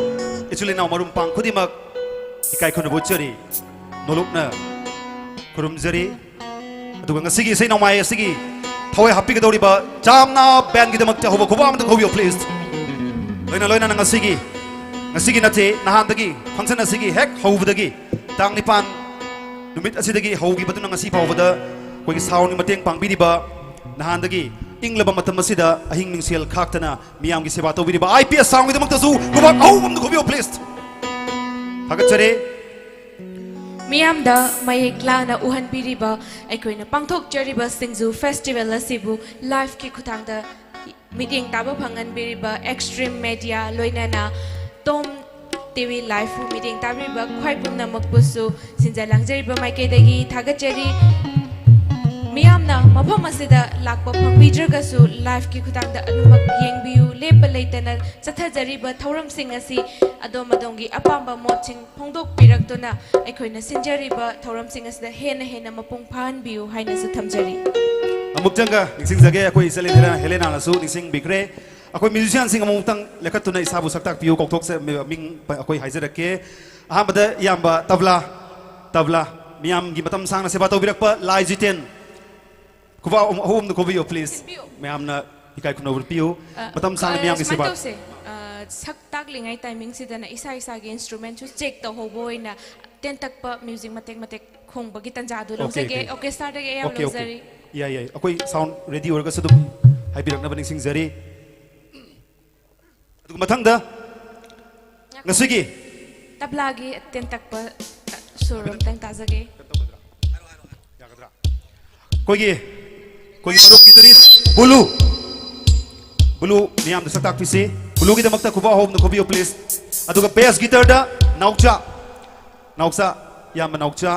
ꯏꯆꯤꯜ ꯏꯅꯥꯎ ꯃꯔꯨꯞ ꯃꯄꯥꯡ ꯈꯨꯗꯤꯡꯃꯛ ꯏꯀꯥꯏ ꯈꯨꯝꯅꯕ ꯎꯠꯆꯔꯤ, ꯅꯣꯂꯨꯛꯅ ꯈꯨꯔꯨꯝꯖꯔꯤ꯫ ꯑꯗꯨꯒ ꯉꯁꯤꯒꯤ ꯏꯁꯩ ꯅꯣꯡꯃꯥꯏ ꯑꯁꯤꯒꯤ ꯊꯋꯥꯏ ꯍꯥꯞꯄꯤꯒꯗꯧꯔꯤꯕ ꯆꯥꯝꯅ ꯕꯦꯟꯒꯤꯗꯃꯛꯇ ꯍꯧꯕ ꯈꯨꯕꯥꯛ ꯑꯃꯇ ꯍꯧꯕꯤꯌꯨ, ꯄ꯭ꯂꯤꯖ꯫ ꯂꯣꯏꯅ ꯂꯣꯏꯅꯅ ꯉꯁꯤꯒꯤ, ꯉꯁꯤꯒꯤ ꯅꯠꯇꯦ, ꯅꯍꯥꯟꯗꯒꯤ ꯐꯪꯁꯟ ꯑꯁꯤꯒꯤ ꯍꯦꯛ ꯍꯧꯕꯗꯒꯤ, ꯇꯥꯡ ꯅꯤꯄꯥꯟ ꯅꯨꯃꯤꯠ ꯑꯁꯤꯗꯒꯤ ꯍꯧꯈꯤꯕꯗꯨꯅ ꯉꯁꯤ ꯐꯥꯎꯕꯗ ꯑꯩꯈꯣꯏꯒꯤ ꯁꯥꯎꯟꯒꯤ ꯃꯇꯦꯡ ꯄꯥꯡꯕꯤꯔꯤꯕ, ꯅꯍꯥꯟꯗꯒꯤ ꯏꯪꯂꯕ ꯃꯇꯝ ꯑꯁꯤꯗ ꯑꯍꯤꯡ ꯃꯤꯡꯁꯦꯜ ꯈꯥꯛꯇꯅ ꯃꯤꯌꯥꯝꯒꯤ ꯁꯦꯕꯥ ꯇꯧꯕꯤꯔꯤꯕ ꯑꯥꯏ ꯄꯤ ꯑꯦꯁ ꯁꯥꯎꯟꯒꯤꯗꯃꯛꯇꯁꯨ ꯈꯨꯕꯥꯛ ꯑꯍꯧꯕ ꯑꯃꯇ ꯈꯨꯕꯤꯌꯨ, ꯄ꯭ꯂꯤꯖ꯫ ꯊꯥꯒꯠꯆꯔꯤ꯫ ꯃꯤꯌꯥꯝꯗ ꯃꯌꯦꯛ ꯂꯥꯅ ꯎꯍꯟꯕꯤꯔꯤꯕ ꯑꯩꯈꯣꯏꯅ ꯄꯥꯡꯊꯣꯛꯆꯔꯤꯕ ꯁꯤꯡꯖꯨ ꯐꯦꯁꯇꯤꯚꯦꯜ ꯑꯁꯤꯕꯨ ꯂꯥꯏꯚꯀꯤ ꯈꯨꯠꯊꯥꯡꯗ ꯃꯤꯠꯌꯦꯡ ꯇꯥꯕ ꯐꯪꯍꯟꯕꯤꯔꯤꯕ ꯑꯦꯛꯁꯇ꯭ꯔꯤꯝ ꯃꯦꯗꯤꯌꯥ, ꯂꯣꯏꯅꯅ ꯇꯣꯝ ꯇꯤ ꯚꯤ ꯂꯥꯏꯚꯄꯨ ꯃꯤꯠꯌꯦꯡ ꯇꯥꯕꯤꯔꯤꯕ ꯈ꯭ꯋꯥꯏ ꯄꯨꯝꯅꯃꯛꯄꯨꯁꯨ ꯁꯤꯟꯖ ꯂꯥꯡꯖꯔꯤꯕ ꯃꯥꯏꯀꯩꯗꯒꯤ ꯊꯥꯒꯠꯆꯔꯤ꯫ ꯃꯤꯌꯥꯝꯅ ꯃꯐꯝ ꯑꯁꯤꯗ ꯂꯥꯛꯄ ꯐꯪꯕꯤꯗ꯭ꯔꯒꯁꯨ ꯂꯥꯏꯚꯀꯤ ꯈꯨꯠꯊꯥꯡꯗ ꯑꯗꯨꯃꯛ ꯌꯦꯡꯕꯤꯌꯨ꯫ ꯂꯦꯞꯄ ꯂꯩꯇꯅ ꯆꯠꯊꯖꯔꯤꯕ ꯊꯧꯔꯝꯁꯤꯡ ꯑꯁꯤ ꯑꯗꯣꯝ ꯑꯗꯣꯝꯒꯤ ꯑꯄꯥꯝꯕ ꯃꯣꯠꯁꯤꯡ ꯐꯣꯡꯗꯣꯛꯄꯤꯔꯛꯇꯨꯅ ꯑꯩꯈꯣꯏꯅ ꯁꯤꯟꯖꯔꯤꯕ ꯊꯧꯔꯝꯁꯤꯡ ꯑꯁꯤꯗ ꯍꯦꯟꯅ ꯍꯦꯟꯅ ꯃꯄꯨꯡ ꯐꯥꯍꯟꯕꯤꯌꯨ ꯍꯥꯏꯅꯁꯨ ꯊꯝꯖꯔꯤ꯫ ꯑꯃꯨꯛꯇꯪꯒ ꯅꯤꯡꯁꯤꯡꯖꯒꯦ, ꯑꯩꯈꯣꯏ ꯏꯆꯜ ꯍꯦꯂꯦꯅꯥ, ꯍꯦꯂꯦꯅꯥꯅꯁꯨ ꯅꯤꯡꯁꯤꯡꯕꯤꯈ꯭ꯔꯦ꯫ ꯑꯩꯈꯣꯏ ꯃ꯭ꯌꯨꯖꯤꯁꯤꯌꯥꯟꯁꯤꯡ ꯑꯃꯨꯛꯇꯪ ꯂꯦꯞꯈꯠꯇꯨꯅ ꯏꯁꯥꯕꯨ ꯁꯛ ꯇꯥꯛꯄꯤꯌꯨ꯫ ꯀꯧꯊꯣꯛꯆ-, ꯃꯤꯡ ꯑꯩꯈꯣꯏ ꯍꯥꯏꯖꯔꯛꯀꯦ꯫ ꯑꯍꯥꯟꯕꯗ ꯏꯌꯥꯝꯕ ꯇꯕ꯭ꯂꯥ, ꯇꯕ꯭ꯂꯥ, ꯃꯤꯌꯥꯝꯒꯤ ꯃꯇꯝ ꯁꯥꯡꯅ ꯁꯦꯕꯥ ꯇꯧꯕꯤꯔꯛꯄ ꯂꯥꯏ ꯖꯤꯇꯦꯟ꯫ ꯈꯨꯕꯥꯛ ꯑꯍꯨꯝ, ꯑꯍꯨꯝꯗ ꯈꯨꯕꯤꯌꯨ, please꯫ ꯊꯤꯟꯕꯤꯌꯨ꯫ ꯃꯌꯥꯝꯅ ꯏꯀꯥꯏ ꯈꯨꯝꯅꯕ ꯄꯤꯌꯨ꯫ ꯑ, ꯃꯇꯝ ꯁꯥꯡꯅ ꯑ, ꯃꯤꯌꯥꯝꯒꯤ ꯁꯨꯃꯥꯏꯅ ꯁꯦꯕꯥ꯫ ꯇꯧꯁꯦ꯫ ꯑ, ꯁꯛ ꯇꯥꯛꯂꯤꯉꯩ ꯇꯥꯏꯃꯤꯡꯁꯤꯗꯅ ꯏꯁꯥ ꯏꯁꯥꯒꯤ ꯏꯟꯁꯇ꯭ꯔꯨꯃꯦꯟꯁꯨ ꯆꯦꯛ ꯇꯧꯍꯧꯕ ꯑꯣꯏꯅ ꯇꯦꯟꯇꯛꯄ ꯃ꯭ꯌꯨꯖꯤꯛ ꯃꯇꯦꯛ ꯃꯇꯦꯛ ꯈꯣꯡꯕꯒꯤ ꯇꯥꯟꯖꯥꯗꯨ ꯑꯣꯀꯦ, ꯂꯧꯖꯒꯦ꯫ ꯑꯣꯀꯦ꯫ ꯑꯣꯔꯀꯦꯁꯇ꯭ꯔꯥꯗꯒꯤ ꯑꯌꯥꯕ ꯑꯣꯀꯦ, ꯑꯣꯀꯦ꯫ ꯂꯧꯖꯔꯤ꯫ ꯌꯥꯏ, ꯌꯥꯏ꯫ ꯑꯩꯈꯣꯏ ꯁꯥꯎꯟ ꯔꯦꯗꯤ ꯑꯣꯏꯔꯒꯁꯨ ꯑꯗꯨꯝ ꯍꯥꯏꯕꯤꯔꯛꯅꯕ ꯅꯤꯡꯁꯤꯡꯖꯔꯤ꯫ ꯑꯗꯨꯒ ꯃꯊꯪꯗ ꯉꯁꯤꯒꯤ ꯇꯕ꯭ꯂꯥꯒꯤ ꯇꯦꯟꯇꯛꯄ ꯁꯨꯔ ꯑꯝꯇꯪ ꯇꯥꯖꯒꯦ꯫ ꯌꯥꯒꯗ꯭ꯔꯥ? ꯑꯩꯈꯣꯏꯒꯤ, ꯑꯩꯈꯣꯏꯒꯤ ꯃꯔꯨꯞ ꯒꯤꯇꯔꯤꯁ ꯕꯨꯂꯨ, ꯕꯨꯂꯨ ꯃꯤꯌꯥꯝꯗ ꯁꯛ ꯇꯥꯛꯄꯤꯁꯤ꯫ ꯕꯨꯂꯨꯒꯤꯗꯃꯛꯇ ꯈꯨꯕꯥꯛ ꯑꯍꯨꯝꯗ ꯈꯨꯕꯤꯌꯨ, please꯫ ꯑꯗꯨꯒ ꯕꯦꯁ ꯒꯤꯇꯔꯗ ꯅꯥꯎꯆꯥ, ꯅꯥꯎꯆꯥ, ꯏꯌꯥꯝꯕ ꯅꯥꯎꯆꯥ꯫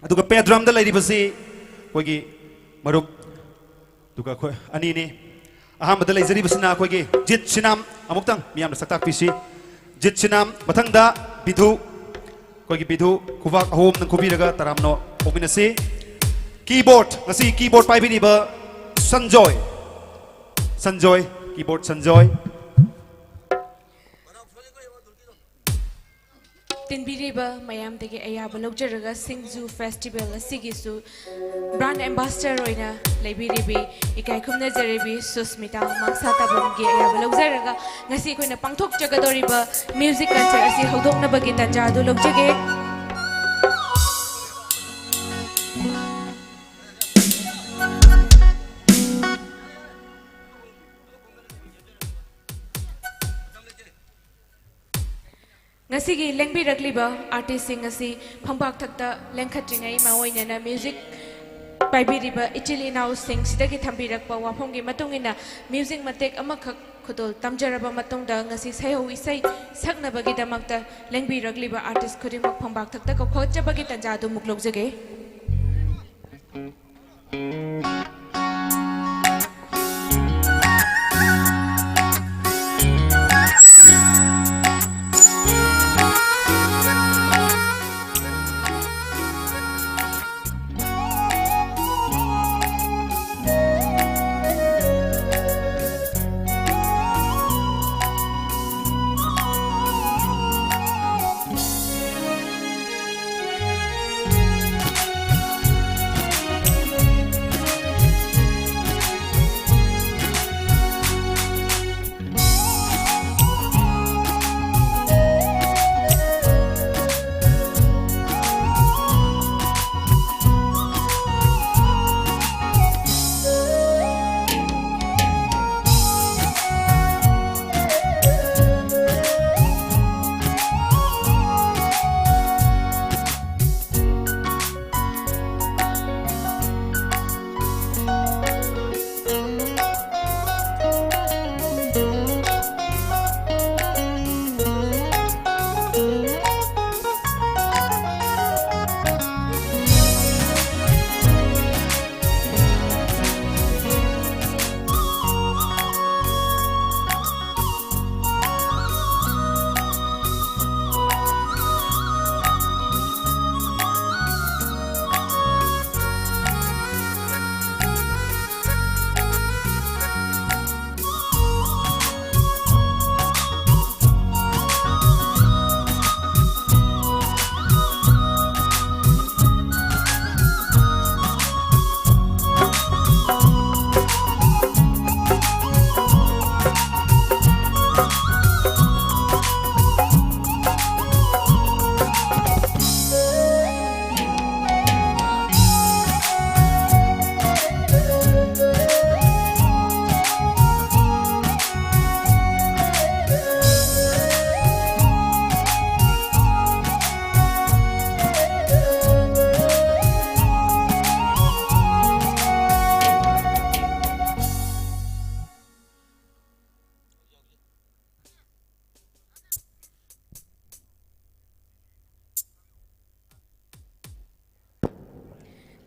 ꯑꯗꯨꯒ ꯄꯦ ꯗ꯭ꯔꯝꯗ ꯂꯩꯔꯤꯕꯁꯤ ꯑꯩꯈꯣꯏꯒꯤ ꯃꯔꯨꯞ, ꯑꯗꯨꯒ ꯑꯩꯈꯣꯏ ꯑꯅꯤꯅꯤ꯫ ꯑꯍꯥꯟꯕꯗ ꯂꯩꯖꯔꯤꯕꯁꯤꯅ ꯑꯩꯈꯣꯏꯒꯤ ꯖꯤꯠ ꯁꯤꯅꯥꯝ, ꯑꯃꯨꯛꯇꯪ ꯃꯤꯌꯥꯝꯅ ꯁꯛ ꯇꯥꯛꯄꯤꯁꯤ꯫ ꯖꯤꯠ ꯁꯤꯅꯥꯝ, ꯃꯊꯪꯗ ꯕꯤꯙꯨ, ꯑꯩꯈꯣꯏꯒꯤ ꯕꯤꯙꯨ ꯈꯨꯕꯥꯛ ꯑꯍꯨꯝꯅ ꯈꯨꯕꯤꯔꯒ ꯇꯔꯥꯝꯅ ꯑꯣꯛꯃꯤꯟꯅꯁꯤ꯫ ꯀꯤꯕꯣꯔꯗ, ꯉꯁꯤ ꯀꯤꯕꯣꯔꯗ ꯄꯥꯏꯕꯤꯔꯤꯕ ꯁꯟꯖꯣꯏ, ꯁꯟꯖꯣꯏ, ꯀꯤꯕꯣꯔꯗ ꯁꯟꯖꯣꯏ꯫ ꯇꯤꯟꯕꯤꯔꯤꯕ ꯃꯌꯥꯝꯗꯒꯤ ꯑꯌꯥꯕ ꯂꯧꯖꯔꯒ ꯁꯤꯡꯖꯨ ꯐꯦꯁꯇꯤꯚꯦꯜ ꯑꯁꯤꯒꯤꯁꯨ ꯕ꯭ꯔꯥꯟ ꯑꯦꯝꯕꯥꯁꯗꯔ ꯑꯣꯏꯅ ꯂꯩꯕꯤꯔꯤꯕꯤ ꯏꯀꯥꯏ ꯈꯨꯝꯅꯖꯔꯤꯕꯤ ꯁꯨꯁꯃꯤꯇꯥ ꯃꯪꯁꯥ ꯇꯥꯕꯝꯒꯤ ꯑꯌꯥꯕ ꯂꯧꯖꯔꯒ ꯉꯁꯤ ꯑꯩꯈꯣꯏꯅ ꯄꯥꯡꯊꯣꯛꯆꯒꯗꯧꯔꯤꯕ ꯃ꯭ꯌꯨꯖꯤꯛ ꯀꯟꯁꯔꯠ ꯑꯁꯤ ꯍꯧꯗꯣꯛꯅꯕꯒꯤ ꯇꯥꯟꯖꯥ ꯑꯗꯨ ꯂꯧꯖꯒꯦ꯫ ꯉꯁꯤꯒꯤ ꯂꯦꯡꯕꯤꯔꯛꯂꯤꯕ ꯑꯥꯔꯇꯤꯁꯁꯤꯡ ꯑꯁꯤ ꯐꯝꯕꯥꯛ ꯊꯛꯇ ꯂꯦꯡꯈꯠꯇ꯭ꯔꯤꯉꯩ ꯃꯥꯑꯣꯏꯅꯅ ꯃ꯭ꯌꯨꯖꯤꯛ ꯄꯥꯏꯕꯤꯔꯤꯕ ꯏꯆꯤꯜ ꯏꯅꯥꯎꯁꯤꯡ ꯁꯤꯗꯒꯤ ꯊꯝꯕꯤꯔꯛꯄ ꯋꯥꯐꯝꯒꯤ ꯃꯇꯨꯡ ꯏꯟꯅ ꯃ꯭ꯌꯨꯖꯤꯛ ꯃꯇꯦꯛ ꯑꯃꯈꯛ ꯈꯨꯗꯣꯜ ꯇꯝꯖꯔꯕ ꯃꯇꯨꯡꯗ ꯉꯁꯤ ꯁꯩꯍꯧ ꯏꯁꯩ ꯁꯛꯅꯕꯒꯤꯗꯃꯛꯇ ꯂꯦꯡꯕꯤꯔꯛꯂꯤꯕ ꯑꯥꯔꯇꯤꯁ ꯈꯨꯗꯤꯡꯃꯛ ꯐꯝꯕꯥꯛ ꯊꯛꯇ ꯀꯧꯈꯠꯆꯕꯒꯤ ꯇꯥꯟꯖꯥ ꯑꯗꯨ ꯑꯃꯨꯛ ꯂꯧꯖꯒꯦ꯫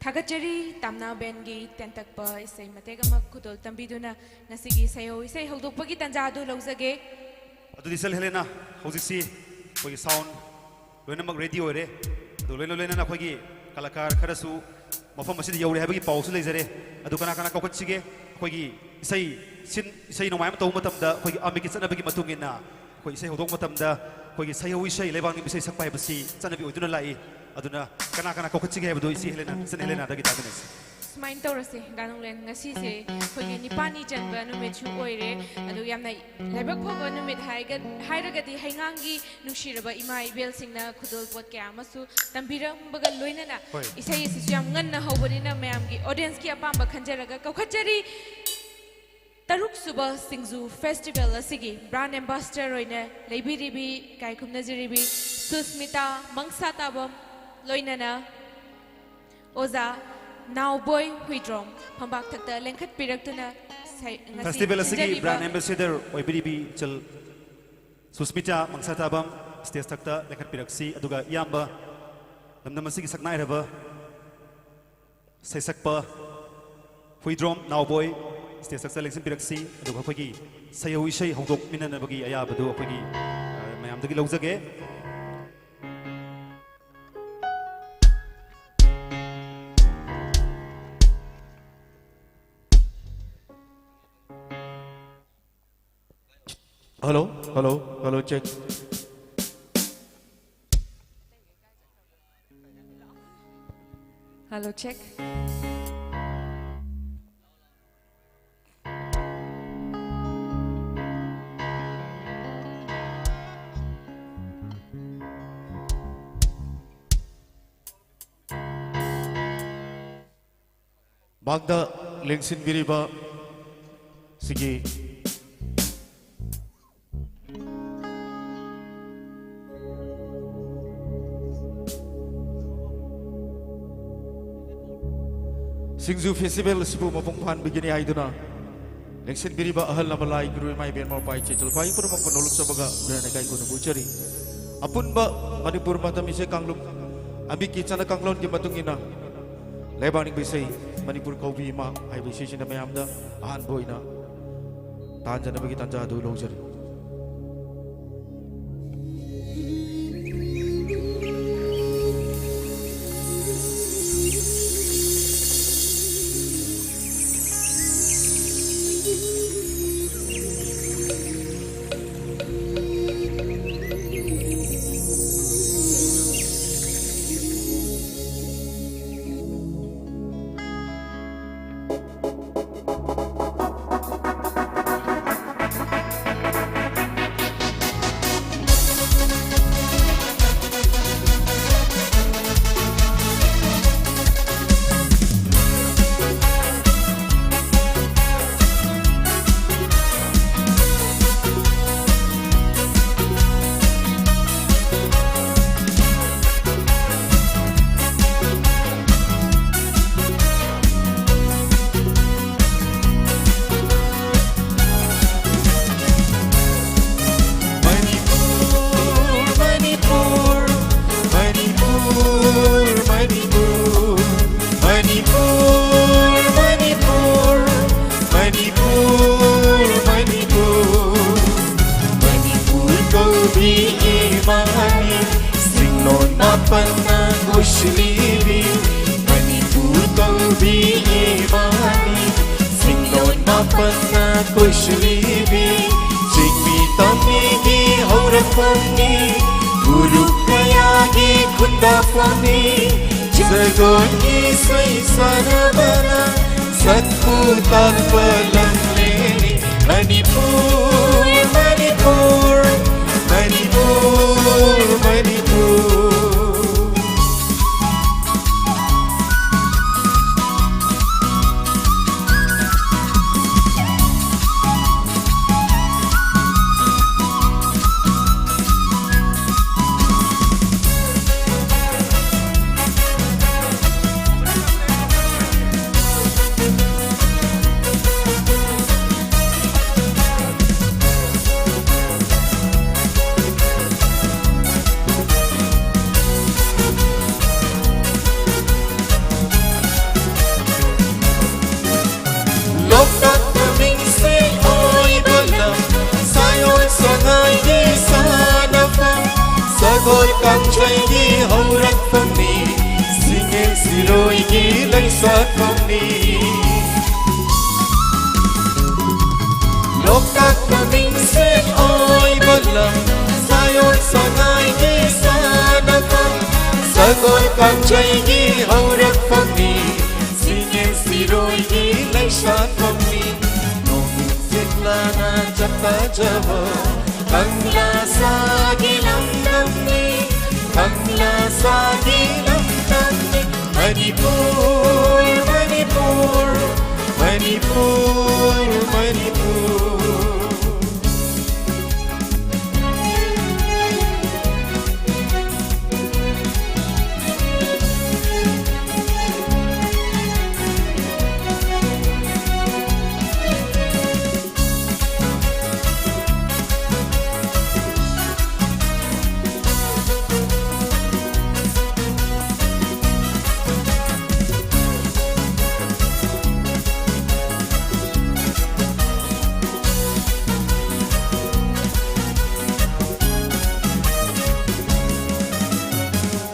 ꯊꯥꯒꯠꯆꯔꯤ꯫ ꯇꯥꯝꯅꯥ ꯕꯦꯟꯒꯤ ꯇꯦꯟꯇꯛꯄ ꯏꯁꯩ ꯃꯇꯦꯛ ꯑꯃ ꯈꯨꯗꯣꯜ ꯇꯝꯕꯤꯗꯨꯅ ꯉꯁꯤꯒꯤ ꯏꯁꯩ ꯍꯧ-, ꯏꯁꯩ ꯍꯧꯗꯣꯛꯄꯒꯤ ꯇꯥꯟꯖꯥ ꯑꯗꯨ ꯂꯧꯖꯒꯦ꯫ ꯑꯗꯨꯗꯤ ꯏꯆꯜ ꯍꯦꯂꯦꯅꯥ, ꯍꯧꯖꯤꯛꯁꯤ ꯑꯩꯈꯣꯏꯒꯤ ꯁꯥꯎꯟ ꯂꯣꯏꯅꯃꯛ ꯔꯦꯗꯤ ꯑꯣꯏꯔꯦ꯫ ꯑꯗꯨ ꯂꯣꯏꯅ ꯂꯣꯏꯅꯅ ꯑꯩꯈꯣꯏꯒꯤ ꯀꯂꯥꯀꯥꯔ ꯈꯔꯁꯨ ꯃꯐꯝ ꯑꯁꯤꯗ ꯌꯧꯔꯦ ꯍꯥꯏꯕꯒꯤ ꯄꯥꯎꯁꯨ ꯂꯩꯖꯔꯦ꯫ ꯑꯗꯨ ꯀꯅꯥ ꯀꯅꯥ ꯀꯧꯈꯠꯁꯤꯒꯦ? ꯑꯩꯈꯣꯏꯒꯤ ꯏꯁꯩ ꯁꯤꯟ-, ꯏꯁꯩ ꯅꯣꯡꯃꯥꯏ ꯑꯃ ꯇꯧꯕ ꯃꯇꯝꯗ ꯑꯩꯈꯣꯏꯒꯤ ꯑꯃꯤꯛꯀꯤ ꯆꯠꯅꯕꯤꯒꯤ ꯃꯇꯨꯡ ꯏꯟꯅ ꯑꯩꯈꯣꯏ ꯏꯁꯩ ꯍꯧꯗꯣꯛꯄ ꯃꯇꯝꯗ ꯑꯩꯈꯣꯏꯒꯤ ꯁꯩꯍꯧ ꯏꯁꯩ, ꯂꯩꯕꯥꯛ ꯅꯤꯡꯕ ꯏꯁꯩ ꯁꯛꯄ ꯍꯥꯏꯕꯁꯤ ꯆꯠꯅꯕꯤ ꯑꯣꯏꯗꯨꯅ ꯂꯥꯛꯏ꯫ ꯑꯗꯨꯅ ꯀꯅꯥ ꯀꯅꯥ ꯀꯧꯈꯠꯁꯤꯒꯦ ꯍꯥꯏꯕꯗꯨ ꯏꯆꯦ ꯍꯦꯂꯦꯅꯥ, ꯏꯆꯟ ꯍꯦꯂꯦꯅꯥꯗꯒꯤ ꯇꯥꯃꯤꯟꯅꯁꯤ꯫ ꯁꯨꯃꯥꯏꯅ ꯇꯧꯔꯁꯦ, ꯗꯥ ꯅꯣꯡꯂꯦꯟ, ꯉꯁꯤꯁꯦ ꯑꯩꯈꯣꯏꯒꯤ ꯅꯤꯄꯥꯜꯅꯤ ꯆꯟꯕ ꯅꯨꯃꯤꯠꯁꯨ ꯑꯣꯏꯔꯦ꯫ ꯑꯗꯨ ꯌꯥꯝꯅ ꯂꯥꯏꯕꯛ ꯐꯕ ꯅꯨꯃꯤꯠ ꯍꯥꯏꯒ-, ꯍꯥꯏꯔꯒꯗꯤ ꯍꯩꯉꯥꯡꯒꯤ ꯅꯨꯡꯁꯤꯔꯕ ꯏꯃꯥ ꯏꯕꯦꯜꯁꯤꯡꯅ ꯈꯨꯗꯣꯜꯄꯣꯠ ꯀꯌꯥ ꯑꯃꯁꯨ ꯇꯝꯕꯤꯔꯝꯕꯒ ꯂꯣꯏꯅꯅ ꯍꯣꯏ꯫ ꯏꯁꯩ ꯑꯁꯤꯁꯨ ꯌꯥꯝ ꯉꯟꯅ ꯍꯧꯕꯅꯤꯅ ꯃꯌꯥꯝꯒꯤ ꯑꯣꯗꯤꯌꯦꯟꯁꯀꯤ ꯑꯄꯥꯝꯕ ꯈꯟꯖꯔꯒ ꯀꯧꯈꯠꯆꯔꯤ꯫ ꯇꯔꯨꯛ ꯁꯨꯕ ꯁꯤꯡꯖꯨ ꯐꯦꯁꯇꯤꯚꯦꯜ ꯑꯁꯤꯒꯤ ꯕ꯭ꯔꯥꯟ ꯑꯦꯝꯕꯥꯁꯗꯔ ꯑꯣꯏꯅ ꯂꯩꯕꯤꯔꯤꯕꯤ, ꯏꯀꯥꯏ ꯈꯨꯝꯅꯖꯔꯤꯕꯤ ꯁꯨꯁꯃꯤꯇꯥ ꯃꯪꯁꯥꯇꯥꯕꯝ, ꯂꯣꯏꯅꯅ ꯑꯣꯖꯥ ꯅꯥꯎꯕꯣꯏ ꯍꯨꯏꯗ꯭ꯔꯣꯝ ꯐꯝꯕꯥꯛ ꯊꯛꯇ ꯂꯦꯡꯈꯠꯄꯤꯔꯛꯇꯨꯅ ꯁꯩ-, ꯉꯁꯤ ꯐꯦꯁꯇꯤꯚꯦꯜ ꯑꯁꯤꯒꯤ ꯁꯤꯟꯖꯔꯤꯕ ꯕ꯭ꯔꯥꯟ ꯑꯦꯝꯕꯦꯁꯦꯗꯔ ꯑꯣꯏꯕꯤꯔꯤꯕꯤ ꯏꯆꯜ ꯁꯨꯁꯃꯤꯇꯥ ꯃꯪꯁꯥꯇꯥꯕꯝ ꯁ꯭ꯇꯦꯖ ꯊꯛꯇ ꯂꯦꯡꯈꯠꯄꯤꯔꯛꯁꯤ, ꯑꯗꯨꯒ ꯏꯌꯥꯝꯕ ꯂꯝꯗꯝ ꯑꯁꯤꯒꯤ ꯁꯛꯅꯥꯏꯔꯕ ꯁꯩꯁꯛꯄ ꯍꯨꯏꯗ꯭ꯔꯣꯝ ꯅꯥꯎꯕꯣꯏ ꯁ꯭ꯇꯦꯖ ꯊꯛꯇ ꯂꯦꯡꯁꯤꯟꯕꯤꯔꯛꯁꯤ, ꯑꯗꯨꯒ ꯑꯩꯈꯣꯏꯒꯤ ꯁꯩꯍꯧ ꯏꯁꯩ ꯍꯧꯗꯣꯛꯃꯤꯟꯅꯅꯕꯒꯤ ꯑꯌꯥꯕꯗꯨ ꯑꯩꯈꯣꯏꯒꯤ, ꯑ, ꯃꯌꯥꯝꯗꯒꯤ ꯂꯧꯖꯒꯦ꯫ Hello, hello, hello, check. Hello, check. ꯃꯥꯡꯗ ꯂꯦꯡꯁꯤꯟꯕꯤꯔꯤꯕ ꯁꯤꯒꯤ ꯁꯤꯡꯖꯨ ꯐꯦꯁꯇꯤꯚꯦꯜ ꯑꯁꯤꯕꯨ ꯃꯄꯨꯡ ꯐꯥꯍꯟꯕꯤꯒꯅꯤ ꯍꯥꯏꯗꯨꯅ ꯂꯦꯡꯁꯤꯟꯕꯤꯔꯤꯕ ꯑꯍꯜ ꯂꯃꯟ, ꯂꯥꯏ ꯒꯨꯔꯨ, ꯏꯃꯥ ꯏꯕꯦꯟ, ꯃꯧꯄꯥ, ꯏꯆꯦ ꯏꯆꯜ ꯏꯄꯥ ꯏꯄꯨ ꯄꯨꯝꯅꯃꯛꯄꯨ ꯅꯣꯂꯨꯛꯆꯕꯒ ꯂꯣꯏꯅꯅ ꯏꯀꯥꯏ ꯈꯨꯝꯅꯕ ꯎꯠꯆꯔꯤ꯫ ꯑꯄꯨꯟꯕ ꯃꯅꯤꯄꯨꯔ ꯃꯇꯝ ꯏꯁꯩ ꯀꯥꯡꯂꯨꯞ ꯑꯃꯤꯛꯀꯤ ꯆꯠꯅ ꯀꯥꯡꯂꯣꯟꯒꯤ ꯃꯇꯨꯡ ꯏꯟꯅ ꯂꯩꯕꯥꯛ ꯅꯤꯡꯕ ꯏꯁꯩ, ꯃꯅꯤꯄꯨꯔ ꯀꯧꯕꯤ ꯏꯃꯥ ꯍꯥꯏꯕ ꯏꯁꯩꯁꯤꯅ ꯃꯌꯥꯝꯗ ꯑꯍꯥꯟꯕ ꯑꯣꯏꯅ ꯇꯥꯟꯖꯅꯕꯒꯤ ꯇꯥꯟꯖꯥ ꯑꯗꯨ ꯂꯧꯖꯔꯤ꯫ ꯃꯅꯤꯄꯨꯔ, ꯃꯅꯤꯄꯨꯔ, ꯃꯅꯤꯄꯨꯔ, ꯃꯅꯤꯄꯨꯔ, ꯃꯅꯤꯄꯨꯔ, ꯃꯅꯤꯄꯨꯔ, ꯃꯅꯤꯄꯨꯔ, ꯃꯅꯤꯄꯨꯔ ꯀꯧꯕꯤ ꯏꯃꯥꯅꯤ, ꯆꯤꯡꯂꯣꯟ ꯃꯥꯄꯟꯅ ꯀꯣꯏꯁꯤꯜꯂꯤꯕꯤ꯫ ꯃꯅꯤꯄꯨꯔ ꯀꯧꯕꯤ ꯏꯃꯥꯅꯤ, ꯆꯤꯡꯂꯣꯟ ꯃꯥꯄꯟꯅ ꯀꯣꯏꯁꯤꯜꯂꯤꯕꯤ꯫ ꯆꯤꯡꯃꯤ ꯇꯝꯃꯤꯒꯤ ꯍꯧꯔꯛꯐꯝꯅꯤ, ꯐꯨꯔꯨꯞ ꯀꯌꯥꯒꯤ ꯈꯨꯟꯗꯥꯐꯝꯅꯤ꯫ ꯖꯒꯣꯏꯒꯤ ꯏꯁꯩ ꯁꯥꯟꯅꯕꯅ ꯁꯛꯄꯨ ꯇꯥꯛꯄ ꯂꯝꯂꯦꯟꯅꯤ꯫ ꯃꯅꯤꯄꯨꯔ, ꯃꯅꯤꯄꯨꯔ, ꯃꯅꯤꯄꯨꯔ, ꯃꯅꯤꯄꯨꯔ꯫ ꯄꯥꯛꯄꯝꯅꯤ꯫ ꯂꯣꯛꯇꯥꯛ ꯃꯃꯤꯡꯁꯦ ꯑꯣꯏꯕ ꯂꯝ, ꯁꯥꯌꯣꯟ ꯁꯉꯥꯏꯒꯤ ꯁꯥꯟꯅꯐꯝ, ꯁꯒꯣꯜ ꯀꯥꯡꯖꯩꯒꯤ ꯍꯧꯔꯛꯐꯝꯅꯤ, ꯁꯤꯡꯉꯦꯟ ꯁꯤꯔꯣꯏꯒꯤ ꯂꯩꯁꯥꯠꯐꯝꯅꯤ꯫ ꯅꯣꯡ ꯆꯤꯛꯂꯥꯅ ꯆꯥꯛꯇꯥꯖꯕ ꯀꯪꯂꯥ ꯁꯥꯒꯤ ꯂꯝꯗꯝꯅꯤ, ꯀꯪꯂꯥ ꯁꯥꯒꯤ ꯂꯝꯗꯝꯅꯤ꯫ ꯃꯅꯤꯄꯨꯔ, ꯃꯅꯤꯄꯨꯔ, ꯃꯅꯤꯄꯨꯔ, ꯃꯅꯤꯄꯨꯔ꯫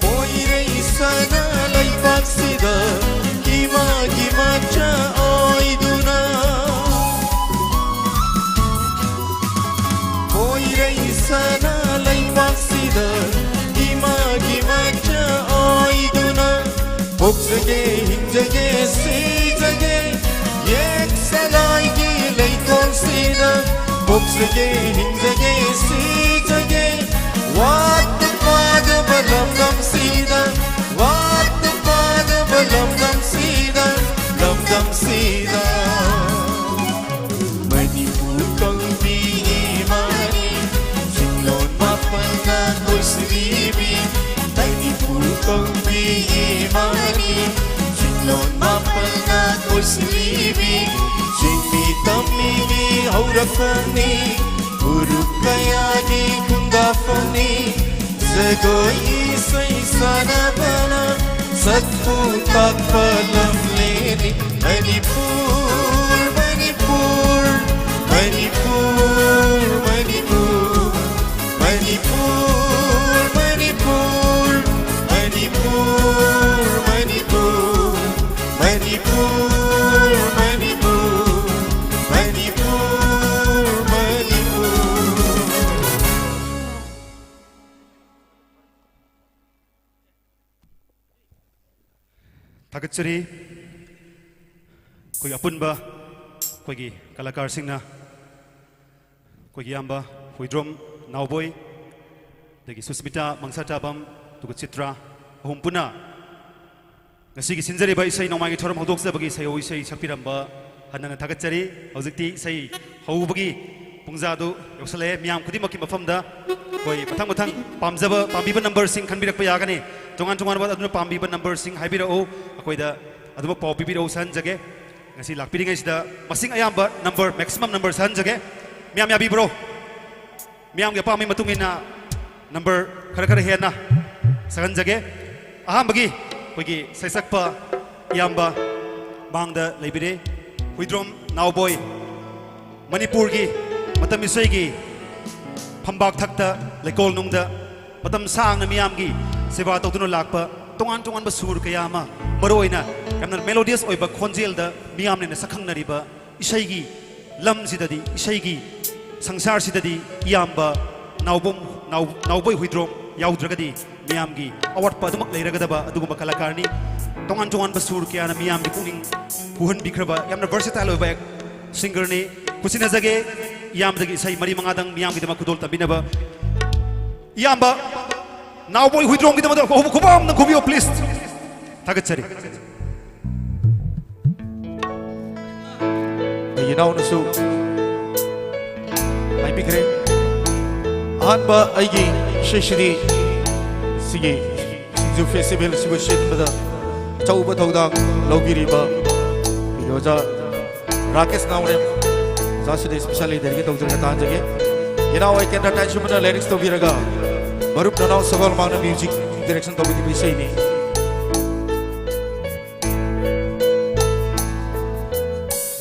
ꯄꯣꯏꯔꯩ ꯁꯅꯥ ꯂꯩꯕꯥꯛꯁꯤꯗ ꯏꯃꯥꯒꯤ ꯃꯆꯥ ꯑꯣꯏꯗꯨꯅ, ꯄꯣꯏꯔꯩ ꯁꯅꯥ ꯂꯩꯕꯥꯛꯁꯤꯗ ꯏꯃꯥꯒꯤ ꯃꯆꯥ ꯑꯣꯏꯗꯨꯅ, ꯄꯣꯛꯆꯒꯦ, ꯍꯤꯡꯖꯒꯦ, ꯁꯤꯖꯒꯦ, ꯌꯦꯛ ꯁꯂꯥꯏꯒꯤ ꯂꯩꯀꯣꯜꯁꯤꯗ ꯄꯣꯛꯆꯒꯦ, ꯍꯤꯡꯖꯒꯦ, ꯁꯤꯖꯒꯦ, ꯋꯥꯠꯇ ꯄꯥꯗꯕ ꯂꯝꯗꯝꯁꯤꯗ, ꯋꯥꯠꯇ ꯄꯥꯗꯕ ꯂꯝꯗꯝꯁꯤꯗ, ꯂꯝꯗꯝꯁꯤꯗ꯫ ꯃꯅꯤꯄꯨꯔ ꯀꯧꯕꯤ ꯏꯃꯥꯅꯤ, ꯆꯤꯡꯂꯣꯟ ꯃꯥꯄꯟꯅ ꯀꯣꯏꯁꯤꯜꯂꯤꯕꯤ꯫ ꯃꯅꯤꯄꯨꯔ ꯀꯧꯕꯤ ꯏꯃꯥꯅꯤ, ꯆꯤꯡꯂꯣꯟ ꯃꯥꯄꯟꯅ ꯀꯣꯏꯁꯤꯜꯂꯤꯕꯤ꯫ ꯆꯤꯡꯃꯤ ꯇꯝꯃꯤꯒꯤ ꯍꯧꯔꯛꯐꯝꯅꯤ, ꯐꯨꯔꯨꯞ ꯀꯌꯥꯒꯤ ꯈꯨꯟꯗꯥꯐꯝꯅꯤ꯫ ꯖꯒꯣꯏ ꯏꯁꯩ ꯁꯥꯟꯅꯕꯅ ꯁꯛꯄꯨ ꯇꯥꯛꯄ ꯂꯝꯂꯦꯟꯅꯤ꯫ ꯃꯅꯤꯄꯨꯔ, ꯃꯅꯤꯄꯨꯔ, ꯃꯅꯤꯄꯨꯔ, ꯃꯅꯤꯄꯨꯔ, ꯃꯅꯤꯄꯨꯔ, ꯃꯅꯤꯄꯨꯔ, ꯃꯅꯤꯄꯨꯔ, ꯃꯅꯤꯄꯨꯔ, ꯃꯅꯤꯄꯨꯔ꯫ ꯊꯥꯒꯠꯆꯔꯤ꯫ ꯑꯩꯈꯣꯏꯒꯤ ꯑꯄꯨꯟꯕ ꯑꯩꯈꯣꯏꯒꯤ ꯀꯂꯥꯀꯥꯔꯁꯤꯡꯅ, ꯑꯩꯈꯣꯏꯒꯤ ꯏꯌꯥꯝꯕ ꯍꯨꯏꯗ꯭ꯔꯣꯝ ꯅꯥꯎꯕꯣꯏ, ꯑꯗꯒꯤ ꯁꯨꯁꯃꯤꯇꯥ ꯃꯪꯁꯥꯇꯥꯕꯝ, ꯑꯗꯨꯒ ꯆꯤꯇ꯭ꯔꯥ, ꯑꯍꯨꯝ ꯄꯨꯟꯅ ꯉꯁꯤꯒꯤ ꯁꯤꯟꯖꯔꯤꯕ ꯏꯁꯩ ꯅꯣꯡꯃꯥꯏꯒꯤ ꯊꯧꯔꯝ ꯍꯧꯗꯣꯛꯆꯕꯒꯤ ꯏꯁꯩ ꯍꯧ ꯏꯁꯩ ꯁꯛꯄꯤꯔꯝꯕ ꯍꯟꯅ ꯍꯟꯅ ꯊꯥꯒꯠꯆꯔꯤ꯫ ꯍꯧꯖꯤꯛꯇꯤ ꯏꯁꯩ ꯍꯧꯕꯒꯤ ꯄꯨꯡꯖꯥꯗꯨ ꯌꯧꯁꯜꯂꯛꯑꯦ꯫ ꯃꯤꯌꯥꯝ ꯈꯨꯗꯤꯡꯃꯛꯀꯤ ꯃꯐꯝꯗ ꯑꯩꯈꯣꯏ ꯃꯊꯪ ꯃꯊꯪ ꯄꯥꯝꯖꯕ, ꯄꯥꯝꯕꯤꯕ ꯅꯝꯕꯔꯁꯤꯡ ꯈꯟꯕꯤꯔꯛꯄ ꯌꯥꯒꯅꯤ꯫ ꯇꯣꯉꯥꯟ ꯇꯣꯉꯥꯟꯕ ꯑꯗꯨꯅ ꯄꯥꯝꯕꯤꯕ ꯅꯝꯕꯔꯁꯤꯡ ꯍꯥꯏꯕꯤꯔꯛꯎ, ꯑꯩꯈꯣꯏꯗ ꯑꯗꯨꯃꯛ ꯄꯥꯎ ꯄꯤꯕꯤꯔꯛꯎ ꯁꯍꯟꯖꯒꯦ꯫ ꯉꯁꯤ ꯂꯥꯛꯄꯤꯔꯤꯉꯩꯁꯤꯗ ꯃꯁꯤꯡ ꯑꯌꯥꯝꯕ ꯅꯝꯕꯔ, ꯃꯦꯛꯁꯤꯃꯝ ꯅꯝꯕꯔ ꯁꯍꯟꯖꯒꯦ꯫ ꯃꯤꯌꯥꯝ ꯌꯥꯕꯤꯕ꯭ꯔꯣ? ꯃꯤꯌꯥꯝꯒꯤ ꯑꯄꯥꯝꯕꯒꯤ ꯃꯇꯨꯡ ꯏꯟꯅ ꯅꯝꯕꯔ ꯈꯔ ꯈꯔ ꯍꯦꯟꯅ ꯁꯍꯟꯖꯒꯦ꯫ ꯑꯍꯥꯟꯕꯒꯤ ꯑꯩꯈꯣꯏꯒꯤ ꯁꯩꯁꯛꯄ ꯏꯌꯥꯝꯕ ꯃꯥꯡꯗ ꯂꯩꯕꯤꯔꯦ, ꯍꯨꯏꯗ꯭ꯔꯣꯝ ꯅꯥꯎꯕꯣꯏ, ꯃꯅꯤꯄꯨꯔꯒꯤ ꯃꯇꯝ ꯏꯁꯩꯒꯤ ꯐꯝꯕꯥꯛ ꯊꯛꯇ, ꯂꯩꯀꯣꯜ ꯅꯨꯡꯗ ꯃꯇꯝ ꯁꯥꯡꯅ ꯃꯤꯌꯥꯝꯒꯤ ꯁꯦꯕꯥ ꯇꯧꯗꯨꯅ ꯂꯥꯛꯄ, ꯇꯣꯉꯥꯟ ꯇꯣꯉꯥꯟꯕ ꯁꯨꯔ ꯀꯌꯥ ꯑꯃ, ꯃꯔꯨꯑꯣꯏꯅ ꯌꯥꯝꯅ ꯃꯦꯂꯣꯗꯤꯌꯁ ꯑꯣꯏꯕ ꯈꯣꯟꯖꯦꯜꯗ ꯃꯤꯌꯥꯝꯅ ꯍꯦꯟꯅ ꯁꯛꯈꯪꯅꯔꯤꯕ ꯏꯁꯩꯒꯤ ꯂꯝꯁꯤꯗꯗꯤ, ꯏꯁꯩꯒꯤ ꯁꯪꯁꯥꯔꯁꯤꯗꯗꯤ ꯏꯌꯥꯝꯕ ꯅꯥꯎꯕꯣꯝ, ꯅꯥꯎ-, ꯅꯥꯎꯕꯣꯏ ꯍꯨꯏꯗ꯭ꯔꯣꯝ ꯌꯥꯎꯗ꯭ꯔꯒꯗꯤ ꯃꯤꯌꯥꯝꯒꯤ ꯑꯋꯥꯠꯄ ꯑꯗꯨꯃꯛ ꯂꯩꯔꯒꯗꯕ ꯑꯗꯨꯒꯨꯝꯕ ꯀꯂꯥꯀꯥꯔꯅꯤ꯫ ꯇꯣꯉꯥꯟ ꯇꯣꯉꯥꯟꯕ ꯁꯨꯔ ꯀꯌꯥꯅ ꯃꯤꯌꯥꯝꯒꯤ ꯄꯨꯛꯅꯤꯡ ꯍꯨꯍꯟꯕꯤꯈ꯭ꯔꯕ ꯌꯥꯝꯅ versatile ꯑꯣꯏꯕ ꯁꯤꯡꯒꯔꯅꯤ꯫ ꯈꯨꯠꯁꯤꯟꯅꯖꯒꯦ꯫ ꯏꯌꯥꯝꯕꯗꯒꯤ ꯏꯁꯩ ꯃꯔꯤ ꯃꯉꯥꯗꯪ ꯃꯤꯌꯥꯝꯒꯤꯗꯃꯛ ꯈꯨꯗꯣꯜ ꯇꯝꯕꯤꯅꯕ ꯏꯌꯥꯝꯕ ꯅꯥꯎꯕꯣꯏ ꯍꯨꯏꯗ꯭ꯔꯣꯝꯒꯤꯗꯃꯛꯇ ꯈꯨꯕꯥꯛ ꯑꯃꯅ ꯈꯨꯕꯤꯌꯨ, please꯫ ꯊꯥꯒꯠꯆꯔꯤ꯫ ꯑꯩꯒꯤ ꯏꯅꯥꯎꯅꯁꯨ ꯍꯥꯏꯕꯤꯈ꯭ꯔꯦ꯫ ꯑꯍꯥꯟꯕ ꯑꯩꯒꯤ ꯏꯁꯩꯁꯤꯗꯤ ꯁꯤꯒꯤ ꯁꯤꯡꯖꯨ festival ꯑꯁꯤꯕꯨ ꯁꯤꯟꯕꯗ ꯑꯆꯧꯕ ꯊꯧꯗꯥꯡ ꯂꯧꯕꯤꯔꯤꯕ ꯑꯩꯒꯤ ꯑꯣꯖꯥ ꯔꯥꯀꯦꯁ ꯅꯥꯎꯔꯦꯝ, ꯑꯣꯖꯥꯁꯤꯗ specially dedicate ꯇꯧꯖꯔꯒ ꯇꯥꯍꯟꯖꯒꯦ꯫ ꯏꯅꯥꯎ ꯑꯩ ꯀꯦꯟꯗ꯭ꯔ ꯇꯥꯏꯁꯨꯃꯅ lyrics ꯇꯧꯕꯤꯔꯒ ꯃꯔꯨꯞ ꯅꯅꯥꯎ ꯁꯒꯣꯜ ꯃꯥꯡꯅ music direction ꯇꯧꯕꯤꯈꯤꯕ ꯏꯁꯩꯅꯤ꯫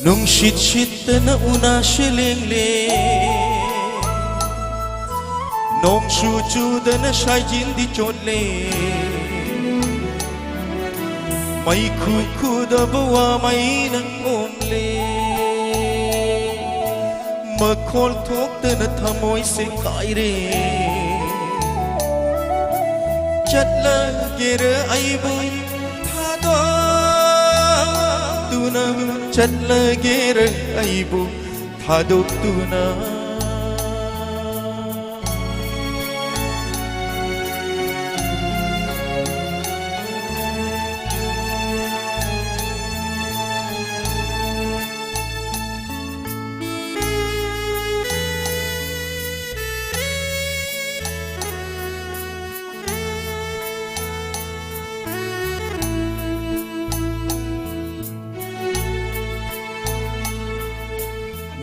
ꯅꯨꯡꯁꯤꯠ ꯁꯤꯠꯇꯅ ꯎꯅꯥꯁꯦ ꯂꯦꯡꯂꯦ, ꯅꯣꯡꯁꯨ ꯆꯨꯗꯅ ꯁꯥꯏꯖꯤꯟꯗꯤ ꯆꯣꯠꯂꯦ, ꯃꯩꯈꯨ ꯈꯨꯗꯕ ꯋꯥ ꯃꯩꯅ ꯑꯣꯝꯂꯦ, ꯃꯈꯣꯜ ꯊꯣꯛꯇꯅ ꯊꯃꯣꯏꯁꯦ ꯀꯥꯏꯔꯦ, ꯆꯠꯂꯒꯦꯔ ꯑꯩꯕꯨ ꯊꯥꯗꯣꯛ ꯅꯪ ꯆꯠꯂꯒꯦꯔ ꯑꯩꯕꯨ ꯊꯥꯗꯣꯛꯇꯨꯅ?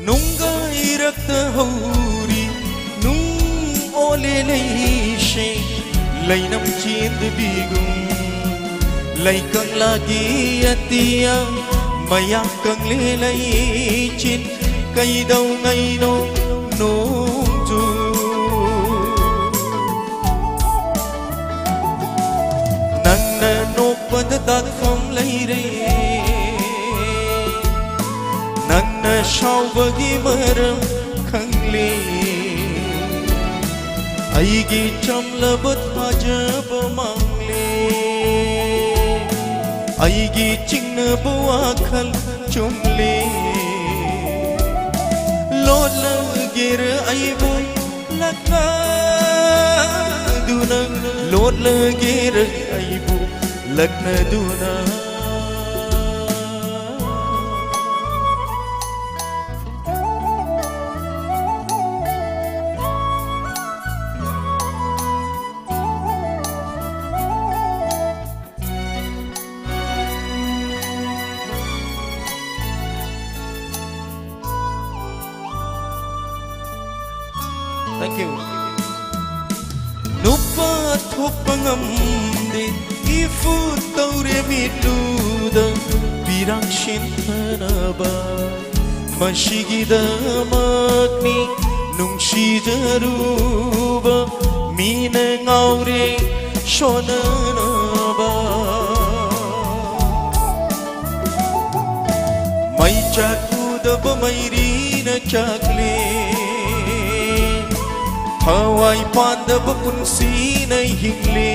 ꯅꯨꯡꯒꯥꯏꯔꯛꯇ ꯍꯧꯔꯤ ꯅꯨꯡ ꯑꯣꯂꯦ ꯂꯩꯁꯦ, ꯂꯩꯅꯝ ꯆꯦꯟꯗꯕꯤꯒꯨꯝ꯫ ꯂꯩꯀꯪꯂꯥꯒꯤ ꯑꯇꯤꯌꯥ ꯃꯌꯥ ꯀꯪꯂꯦ ꯂꯩꯆꯤꯟ, ꯀꯩꯗꯧꯉꯩꯅꯣ ꯅꯣꯡꯖꯨ? ꯅꯪꯅ ꯅꯣꯛꯄꯗ ꯗꯥꯛꯐꯝ ꯂꯩꯔꯦ, ꯅꯪꯅ ꯁꯥꯎꯕꯒꯤ ꯃꯔꯝ ꯈꯪꯂꯦ꯫ ꯑꯩꯒꯤ ꯆꯝꯂꯕ ꯊꯥꯖꯕ ꯃꯥꯡꯂꯦ, ꯑꯩꯒꯤ ꯆꯤꯡꯅꯕ ꯋꯥꯈꯜ ꯆꯨꯝꯂꯦ꯫ ꯂꯣꯠꯂꯒꯦꯔ ꯑꯩꯕꯨ ꯂꯛꯅꯗꯨꯅ, ꯂꯣꯠꯂꯒꯦꯔ ꯑꯩꯕꯨ ꯂꯛꯅꯗꯨꯅ꯫ Thank you. ꯅꯨꯄꯥ ꯊꯣꯛꯄ ꯉꯝꯗꯦ, ꯏꯐꯨ ꯇꯧꯔꯦ ꯃꯤꯠꯂꯨꯗ ꯄꯤꯔꯥꯡ ꯁꯤꯟꯊꯅꯕ꯫ ꯃꯁꯤꯒꯤꯗꯃꯛꯅꯤ ꯅꯨꯡꯁꯤꯖꯔꯨꯕ ꯃꯤꯅ ꯉꯥꯎꯔꯦ ꯁꯣꯟꯅꯅꯕ꯫ ꯃꯩ ꯆꯥꯛ ꯎꯗꯕ ꯃꯩꯔꯤꯅ ꯆꯥꯛꯂꯦ, ꯊꯋꯥꯏ ꯄꯥꯟꯗꯕ ꯄꯨꯟꯁꯤꯅ ꯍꯤꯡꯂꯦ꯫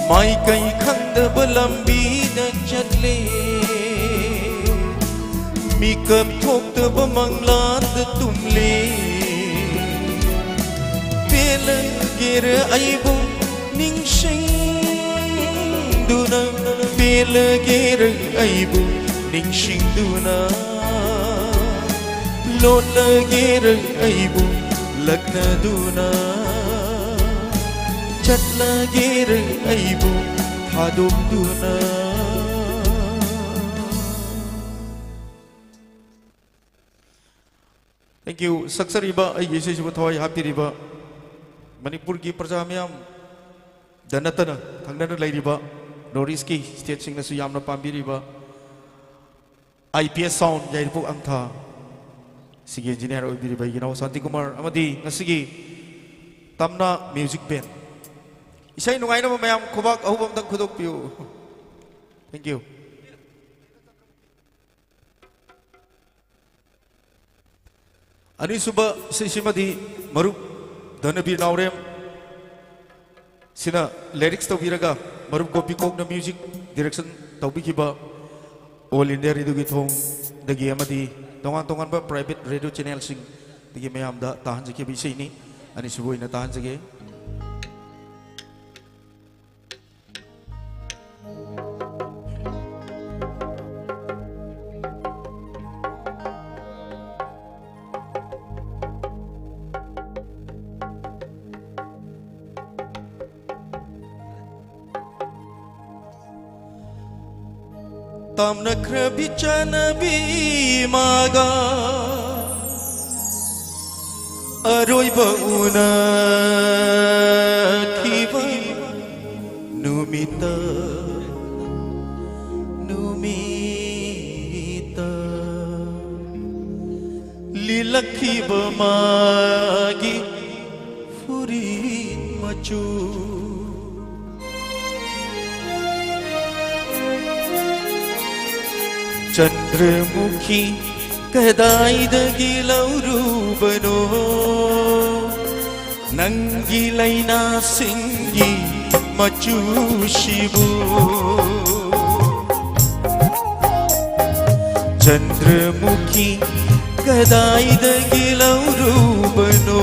ꯃꯥꯏꯀꯩ ꯈꯪꯗꯕ ꯂꯝꯕꯤꯗ ꯆꯠꯂꯦ, ꯃꯤꯀꯞ ꯊꯣꯛꯇꯕ ꯃꯪꯂꯥꯟꯗ ꯇꯨꯝꯂꯦ꯫ ꯄꯦꯜꯂꯒꯦꯔ ꯑꯩꯕꯨ ꯅꯤꯡꯁꯤꯡꯗꯨꯅ, ꯄꯦꯜꯂꯒꯦꯔ ꯑꯩꯕꯨ ꯅꯤꯡꯁꯤꯡꯗꯨꯅ, ꯂꯣꯠꯂꯒꯦꯔ ꯑꯩꯕꯨ ꯂꯛꯅꯗꯨꯅ, ꯆꯠꯂꯒꯦꯔ ꯑꯩꯕꯨ ꯊꯥꯗꯣꯛꯇꯨꯅ꯫ Thank you. ꯁꯛꯆꯔꯤꯕ, ꯑꯩꯒꯤ ꯏꯁꯩꯁꯤꯕꯨ ꯊꯋꯥꯏ ꯍꯥꯞꯄꯤꯔꯤꯕ ꯃꯅꯤꯄꯨꯔꯒꯤ ꯄ꯭ꯔꯖꯥ ꯃꯤꯌꯥꯝꯗ ꯅꯠꯇꯅ ꯊꯪꯅꯅ ꯂꯩꯔꯤꯕ North East ꯀꯤ state ꯁꯤꯡꯅꯁꯨ ꯌꯥꯝꯅ ꯄꯥꯝꯕꯤꯔꯤꯕ I P S Sound ꯌꯥꯏꯔꯤꯄꯣꯛ ꯑꯪꯊꯥ ꯁꯤꯒꯤ engineer ꯑꯣꯏꯕꯤꯔꯤꯕ ꯑꯩꯒꯤ ꯏꯅꯥꯎ ꯁꯥꯟꯇꯤ ꯀꯨꯃꯥꯔ ꯑꯃꯗꯤ ꯉꯁꯤꯒꯤ ꯇꯝꯅ Music Band꯫ ꯏꯁꯩ ꯅꯨꯡꯉꯥꯏꯅꯕ ꯃꯌꯥꯝ ꯈꯨꯕꯥꯛ ꯑꯍꯨꯝ ꯑꯝꯇꯪ ꯈꯨꯗꯣꯛꯄꯤꯌꯨ꯫ Thank you. ꯑꯅꯤꯁꯨꯕ ꯁꯤꯁꯤꯃꯗꯤ ꯃꯔꯨꯞ ꯙꯅꯕꯤꯔ ꯅꯥꯎꯔꯦꯝ ꯁꯤꯅ lyrics ꯇꯧꯕꯤꯔꯒ, ꯃꯔꯨꯞ ꯒꯣꯄꯤ ꯀꯣꯛꯅ music direction ꯇꯧꯕꯤꯈꯤꯕ All India Radio ꯒꯤ ꯊꯣꯡꯗꯒꯤ ꯑꯃꯗꯤ ꯇꯣꯉꯥꯟ ꯇꯣꯉꯥꯟꯕ private radio channel ꯁꯤꯡꯗꯒꯤ ꯃꯌꯥꯝꯗ ꯇꯥꯍꯟꯖꯈꯤꯕ ꯏꯁꯩꯅꯤ꯫ ꯑꯅꯤꯁꯨꯕ ꯑꯣꯏꯅ ꯇꯥꯍꯟꯖꯒꯦ꯫ ꯇꯥꯝꯅꯈ꯭ꯔꯕꯤ ꯆꯥꯟꯅꯕꯤ ꯃꯥꯒ ꯑꯔꯣꯏꯕ ꯎꯅꯈꯤꯕ ꯅꯨꯃꯤꯠꯇ, ꯅꯨꯃꯤꯠꯇ ꯂꯤꯂꯛꯈꯤꯕ ꯃꯥꯒꯤ ꯐꯨꯔꯤꯠ ꯃꯆꯨ꯫ ꯆꯟꯗ꯭ꯔꯃꯨꯈꯤ ꯀꯗꯥꯏꯗꯒꯤ ꯂꯧꯔꯨꯕꯅꯣ? ꯅꯪꯒꯤ ꯂꯩꯅꯥꯁꯤꯡꯒꯤ ꯃꯆꯨꯁꯤꯕꯨ꯫ ꯆꯟꯗ꯭ꯔꯃꯨꯈꯤ ꯀꯗꯥꯏꯗꯒꯤ ꯂꯧꯔꯨꯕꯅꯣ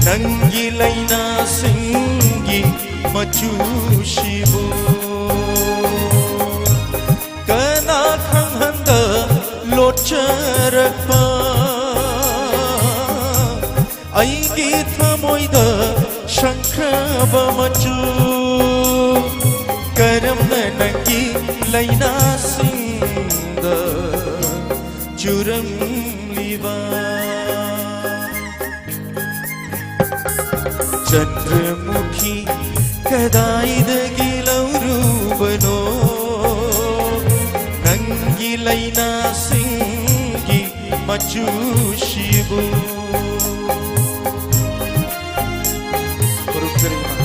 ꯅꯪꯒꯤ ꯂꯩꯅꯥꯁꯤꯡꯒꯤ ꯃꯆꯨꯁꯤꯕꯨ? ꯀꯅꯥ ꯈꯪꯍꯟꯗ ꯂꯣꯠꯆꯔꯛꯄ ꯑꯩꯒꯤ ꯊꯃꯣꯏꯗ ꯁꯪꯈ꯭ꯔꯕ ꯃꯆꯨ, ꯀꯔꯝꯅ ꯅꯪꯒꯤ ꯂꯩꯅꯥꯁꯤꯡꯗ ꯆꯨꯔꯝꯂꯤꯕ? ꯆꯟꯗ꯭ꯔꯃꯨꯈꯤ ꯀꯗꯥꯏꯗꯒꯤ ꯂꯧꯔꯨꯕꯅꯣ ꯅꯪꯒꯤ ꯂꯩꯅꯥꯁꯤꯡꯒꯤ ꯃꯆꯨꯁꯤꯕꯨ? ꯈꯨꯔꯨꯝꯖꯔꯤ ꯏꯃꯥ꯫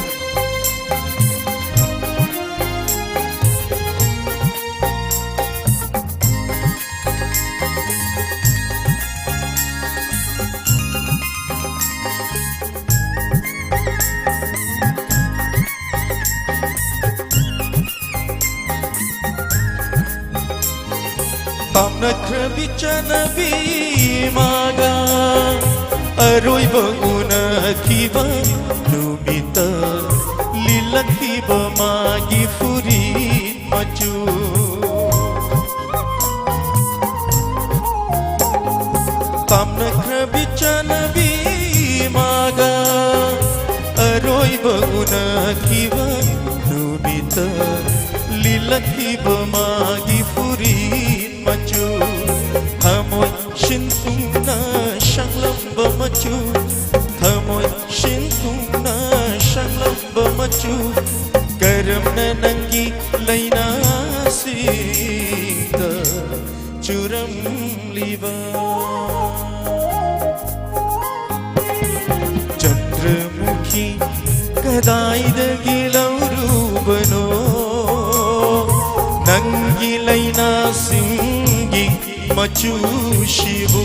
ꯄꯥꯝꯅꯈ꯭ꯔꯕꯤ ꯆꯠꯅꯕꯤ ꯃꯥꯒ ꯑꯔꯣꯏꯕ ꯎꯅꯈꯤꯕ ꯅꯨꯃꯤꯠꯇ ꯂꯤꯜꯂꯛꯈꯤꯕ ꯃꯥꯒꯤ ꯐꯨꯔꯤꯠ ꯃꯆꯨ꯫ ꯄꯥꯝꯅꯈ꯭ꯔꯕꯤ ꯆꯠꯅꯕꯤ ꯃꯥꯒ ꯑꯔꯣꯏꯕ ꯎꯅꯈꯤꯕ ꯅꯨꯃꯤꯠꯇ ꯂꯤꯜꯂꯛꯈꯤꯕ ꯃꯥꯒꯤ ꯐꯨꯔꯤꯠ ꯃꯆꯨ꯫ ꯊꯃꯣꯏ ꯁꯤꯟ ꯊꯨꯡꯅ ꯁꯪꯂꯝꯕ ꯃꯆꯨ, ꯊꯃꯣꯏ ꯁꯤꯟ ꯊꯨꯡꯅ ꯁꯪꯂꯝꯕ ꯃꯆꯨ, ꯀꯔꯝꯅ ꯅꯪꯒꯤ ꯂꯩꯅꯥꯁꯤꯡꯗ ꯆꯨꯔꯝꯂꯤꯕ? ꯆꯟꯗ꯭ꯔꯃꯨꯈꯤ ꯀꯗꯥꯏꯗꯒꯤ ꯂꯧꯔꯨꯕꯅꯣ ꯅꯪꯒꯤ ꯂꯩꯅꯥꯁꯤꯡꯒꯤ ꯃꯆꯨꯁꯤꯕꯨ?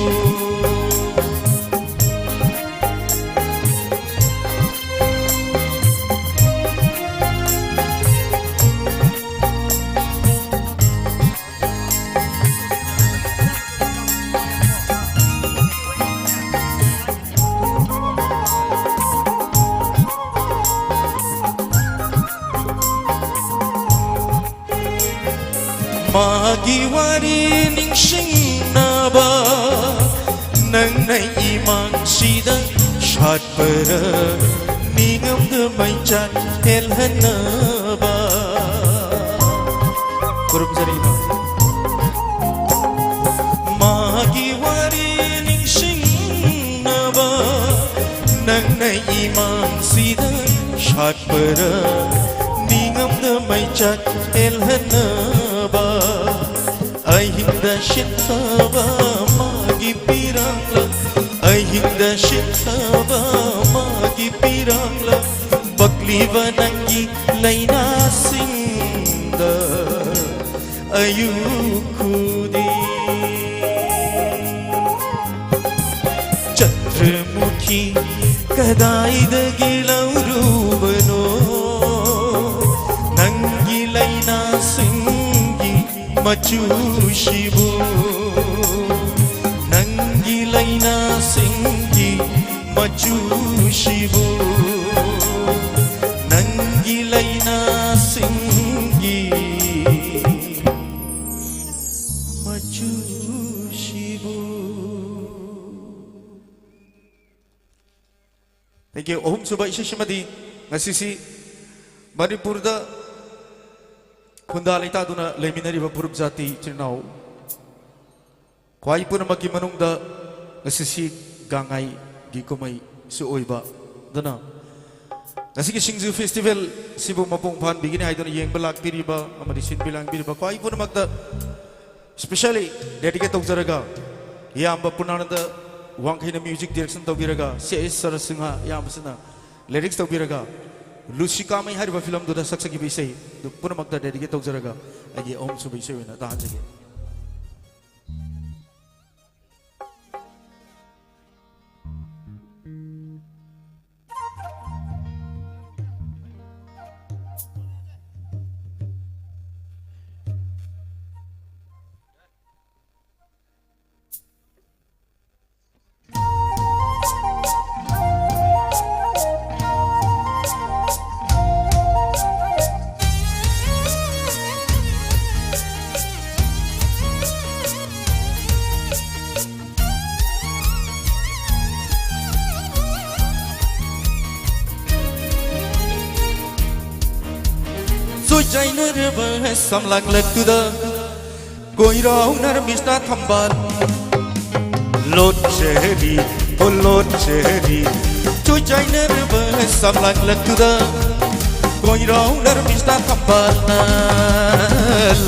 ꯃꯥꯒꯤ ꯋꯥꯔꯤ ꯅꯤꯡꯁꯤꯡꯅꯕ ꯅꯪꯅ ꯏꯃꯥꯡꯁꯤꯗ ꯁꯥꯠꯄꯔ, ꯅꯤꯡꯉꯝꯗ ꯃꯩꯆꯥꯛ ꯍꯦꯜꯍꯟꯅꯕ꯫ ꯈꯨꯔꯨꯝꯖꯔꯤ ꯏꯃꯥ꯫ ꯃꯥꯒꯤ ꯋꯥꯔꯤ ꯅꯤꯡꯁꯤꯡꯅꯕ ꯅꯪꯅ ꯏꯃꯥꯡꯁꯤꯗ ꯁꯥꯠꯄꯔ, ꯅꯤꯡꯉꯝꯗ ꯃꯩꯆꯥꯛ ꯍꯦꯜꯍꯟꯅꯕ꯫ ꯑꯍꯤꯡꯗ ꯁꯤꯟꯊꯕ ꯃꯥꯒꯤ ꯄꯤꯔꯥꯡꯂ, ꯑꯍꯤꯡꯗ ꯁꯤꯟꯊꯕ ꯃꯥꯒꯤ ꯄꯤꯔꯥꯡꯂ, ꯄꯛꯂꯤꯕ ꯅꯪꯒꯤ ꯂꯩꯅꯥꯁꯤꯡꯗ ꯑꯌꯨꯛ ꯈꯨꯗꯤꯡ꯫ ꯆꯟꯗ꯭ꯔꯃꯨꯈꯤ ꯀꯗꯥꯏꯗꯒꯤ ꯂꯧꯔꯨꯕꯅꯣ? ꯅꯪꯒꯤ ꯂꯩꯅꯥꯁꯤꯡꯒꯤ ꯃꯆꯨꯁꯤꯕꯨ, ꯅꯪꯒꯤ ꯂꯩꯅꯥꯁꯤꯡꯒꯤ ꯃꯆꯨꯁꯤꯕꯨ, ꯅꯪꯒꯤ ꯂꯩꯅꯥꯁꯤꯡꯒꯤ ꯃꯆꯨꯁꯤꯕꯨ꯫ Thank you꯫ ꯑꯍꯨꯝꯁꯨꯕ ꯏꯁꯩꯁꯤꯃꯗꯤ ꯉꯁꯤꯁꯤ ꯃꯅꯤꯄꯨꯔꯗ ꯈꯨꯟꯗꯥ ꯂꯩꯇꯥꯗꯨꯅ ꯂꯩꯃꯤꯟꯅꯔꯤꯕ ꯐꯨꯔꯨꯞ ꯖꯥꯇꯤ ꯏꯆꯤꯟ ꯏꯅꯥꯎ ꯈ꯭ꯋꯥꯏ ꯄꯨꯝꯅꯃꯛꯀꯤ ꯃꯅꯨꯡꯗ ꯉꯁꯤꯁꯤ ꯒꯥꯡꯉꯥꯏꯒꯤ ꯀꯨꯝꯍꯩꯁꯨ ꯑꯣꯏꯕ꯫ ꯑꯗꯨꯅ ꯉꯁꯤꯒꯤ ꯁꯤꯡꯖꯨ ꯐꯦꯁꯇꯤꯚꯦꯜ ꯁꯤꯕꯨ ꯃꯄꯨꯡ ꯐꯥꯍꯟꯕꯤꯒꯅꯤ ꯍꯥꯏꯗꯨꯅ ꯌꯦꯡꯕ ꯂꯥꯛꯄꯤꯔꯤꯕ ꯑꯃꯗꯤ ꯁꯤꯟꯕꯤ ꯂꯥꯡꯕꯤꯔꯤꯕ ꯈ꯭ꯋꯥꯏ ꯄꯨꯝꯅꯃꯛꯇ specially dedicate ꯇꯧꯖꯔꯒ, ꯏꯌꯥꯝꯕ ꯄꯨꯔꯅꯥꯅꯟꯗ ꯋꯥꯡꯈꯩꯅ music direction ꯇꯧꯕꯤꯔꯒ, ꯁꯤ ꯑꯦꯁ ꯁꯔꯁꯤꯡꯍ ꯏꯌꯥꯝꯕꯁꯤꯅ lyrics ꯇꯧꯕꯤꯔꯒ, ꯂꯨꯁꯤ ꯀꯥꯃꯩ ꯍꯥꯏꯔꯤꯕ ꯐꯤꯂꯝꯗꯨꯗ ꯁꯛꯆꯈꯤꯕ ꯏꯁꯩ ꯑꯗꯨ ꯄꯨꯝꯅꯃꯛꯇ dedicate ꯇꯧꯖꯔꯒ, ꯑꯩꯒꯤ ꯑꯍꯨꯝꯁꯨꯕ ꯏꯁꯩ ꯑꯣꯏꯅ ꯇꯥꯍꯟꯖꯒꯦ꯫ ꯆꯥꯏꯅꯔꯕ ꯁꯝꯂꯥꯡꯂꯛꯇꯨꯗ ꯀꯣꯏꯔꯥꯎꯅꯔꯝꯃꯤꯁꯤꯅ ꯊꯝꯕꯥꯜ꯫ ꯂꯣꯠꯆꯔꯤ, ꯑꯣ ꯂꯣꯠꯆꯔꯤ, ꯆꯣꯏꯆꯥꯏꯅꯔꯕ ꯁꯝꯂꯥꯡꯂꯛꯇꯨꯗ ꯀꯣꯏꯔꯥꯎꯅꯔꯝꯃꯤꯁꯤꯅ ꯊꯝꯕꯥꯜꯅ꯫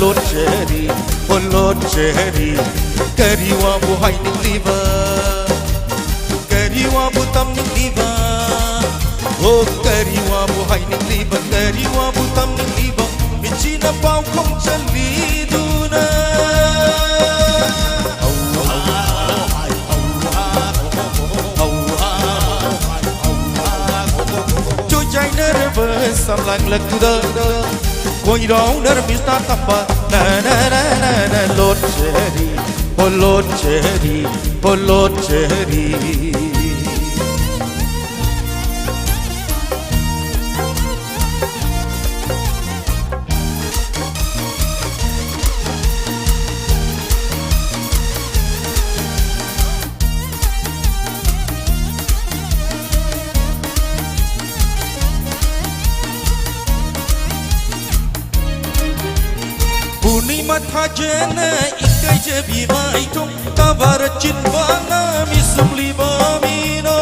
ꯂꯣꯠꯆꯔꯤ, ꯑꯣ ꯂꯣꯠꯆꯔꯤ, ꯀꯔꯤ ꯋꯥꯕꯨ ꯍꯥꯏꯅꯤꯡꯂꯤꯕ? ꯀꯔꯤ ꯋꯥꯕꯨ ꯇꯝꯅꯤꯡꯂꯤꯕ? ꯑꯣ, ꯀꯔꯤ ꯋꯥꯕꯨ ꯍꯥꯏꯅꯤꯡꯂꯤꯕ? ꯀꯔꯤ ꯋꯥꯕꯨ ꯇꯝꯅꯤꯡꯂꯤꯕ? ꯃꯤꯠꯁꯤꯅ ꯄꯥꯎꯈꯣꯡ ꯆꯜꯂꯤꯗꯨꯅ꯫ ꯆꯣꯏꯆꯥꯏꯅꯔꯕ ꯁꯝꯂꯥꯡꯂꯛꯇꯨꯗ ꯀꯣꯏꯔꯥꯎꯅꯔꯝꯃꯤꯁꯤꯅ ꯊꯝꯕꯥꯜ꯫ ꯅ, ꯅ, ꯅ, ꯅ, ꯅ, ꯂꯣꯠꯆꯔꯤ, ꯑꯣ ꯂꯣꯠꯆꯔꯤ, ꯑꯣ ꯂꯣꯠꯆꯔꯤ꯫ ꯄꯨꯔꯅꯤꯃꯥ ꯊꯥꯖꯅ ꯏꯀꯥꯏꯖꯕꯤ ꯃꯥꯏꯊꯣꯡ ꯇꯕꯥꯔ ꯆꯤꯟꯕꯅ ꯃꯤꯁꯨꯝꯂꯤꯕ ꯃꯤꯅꯣ꯫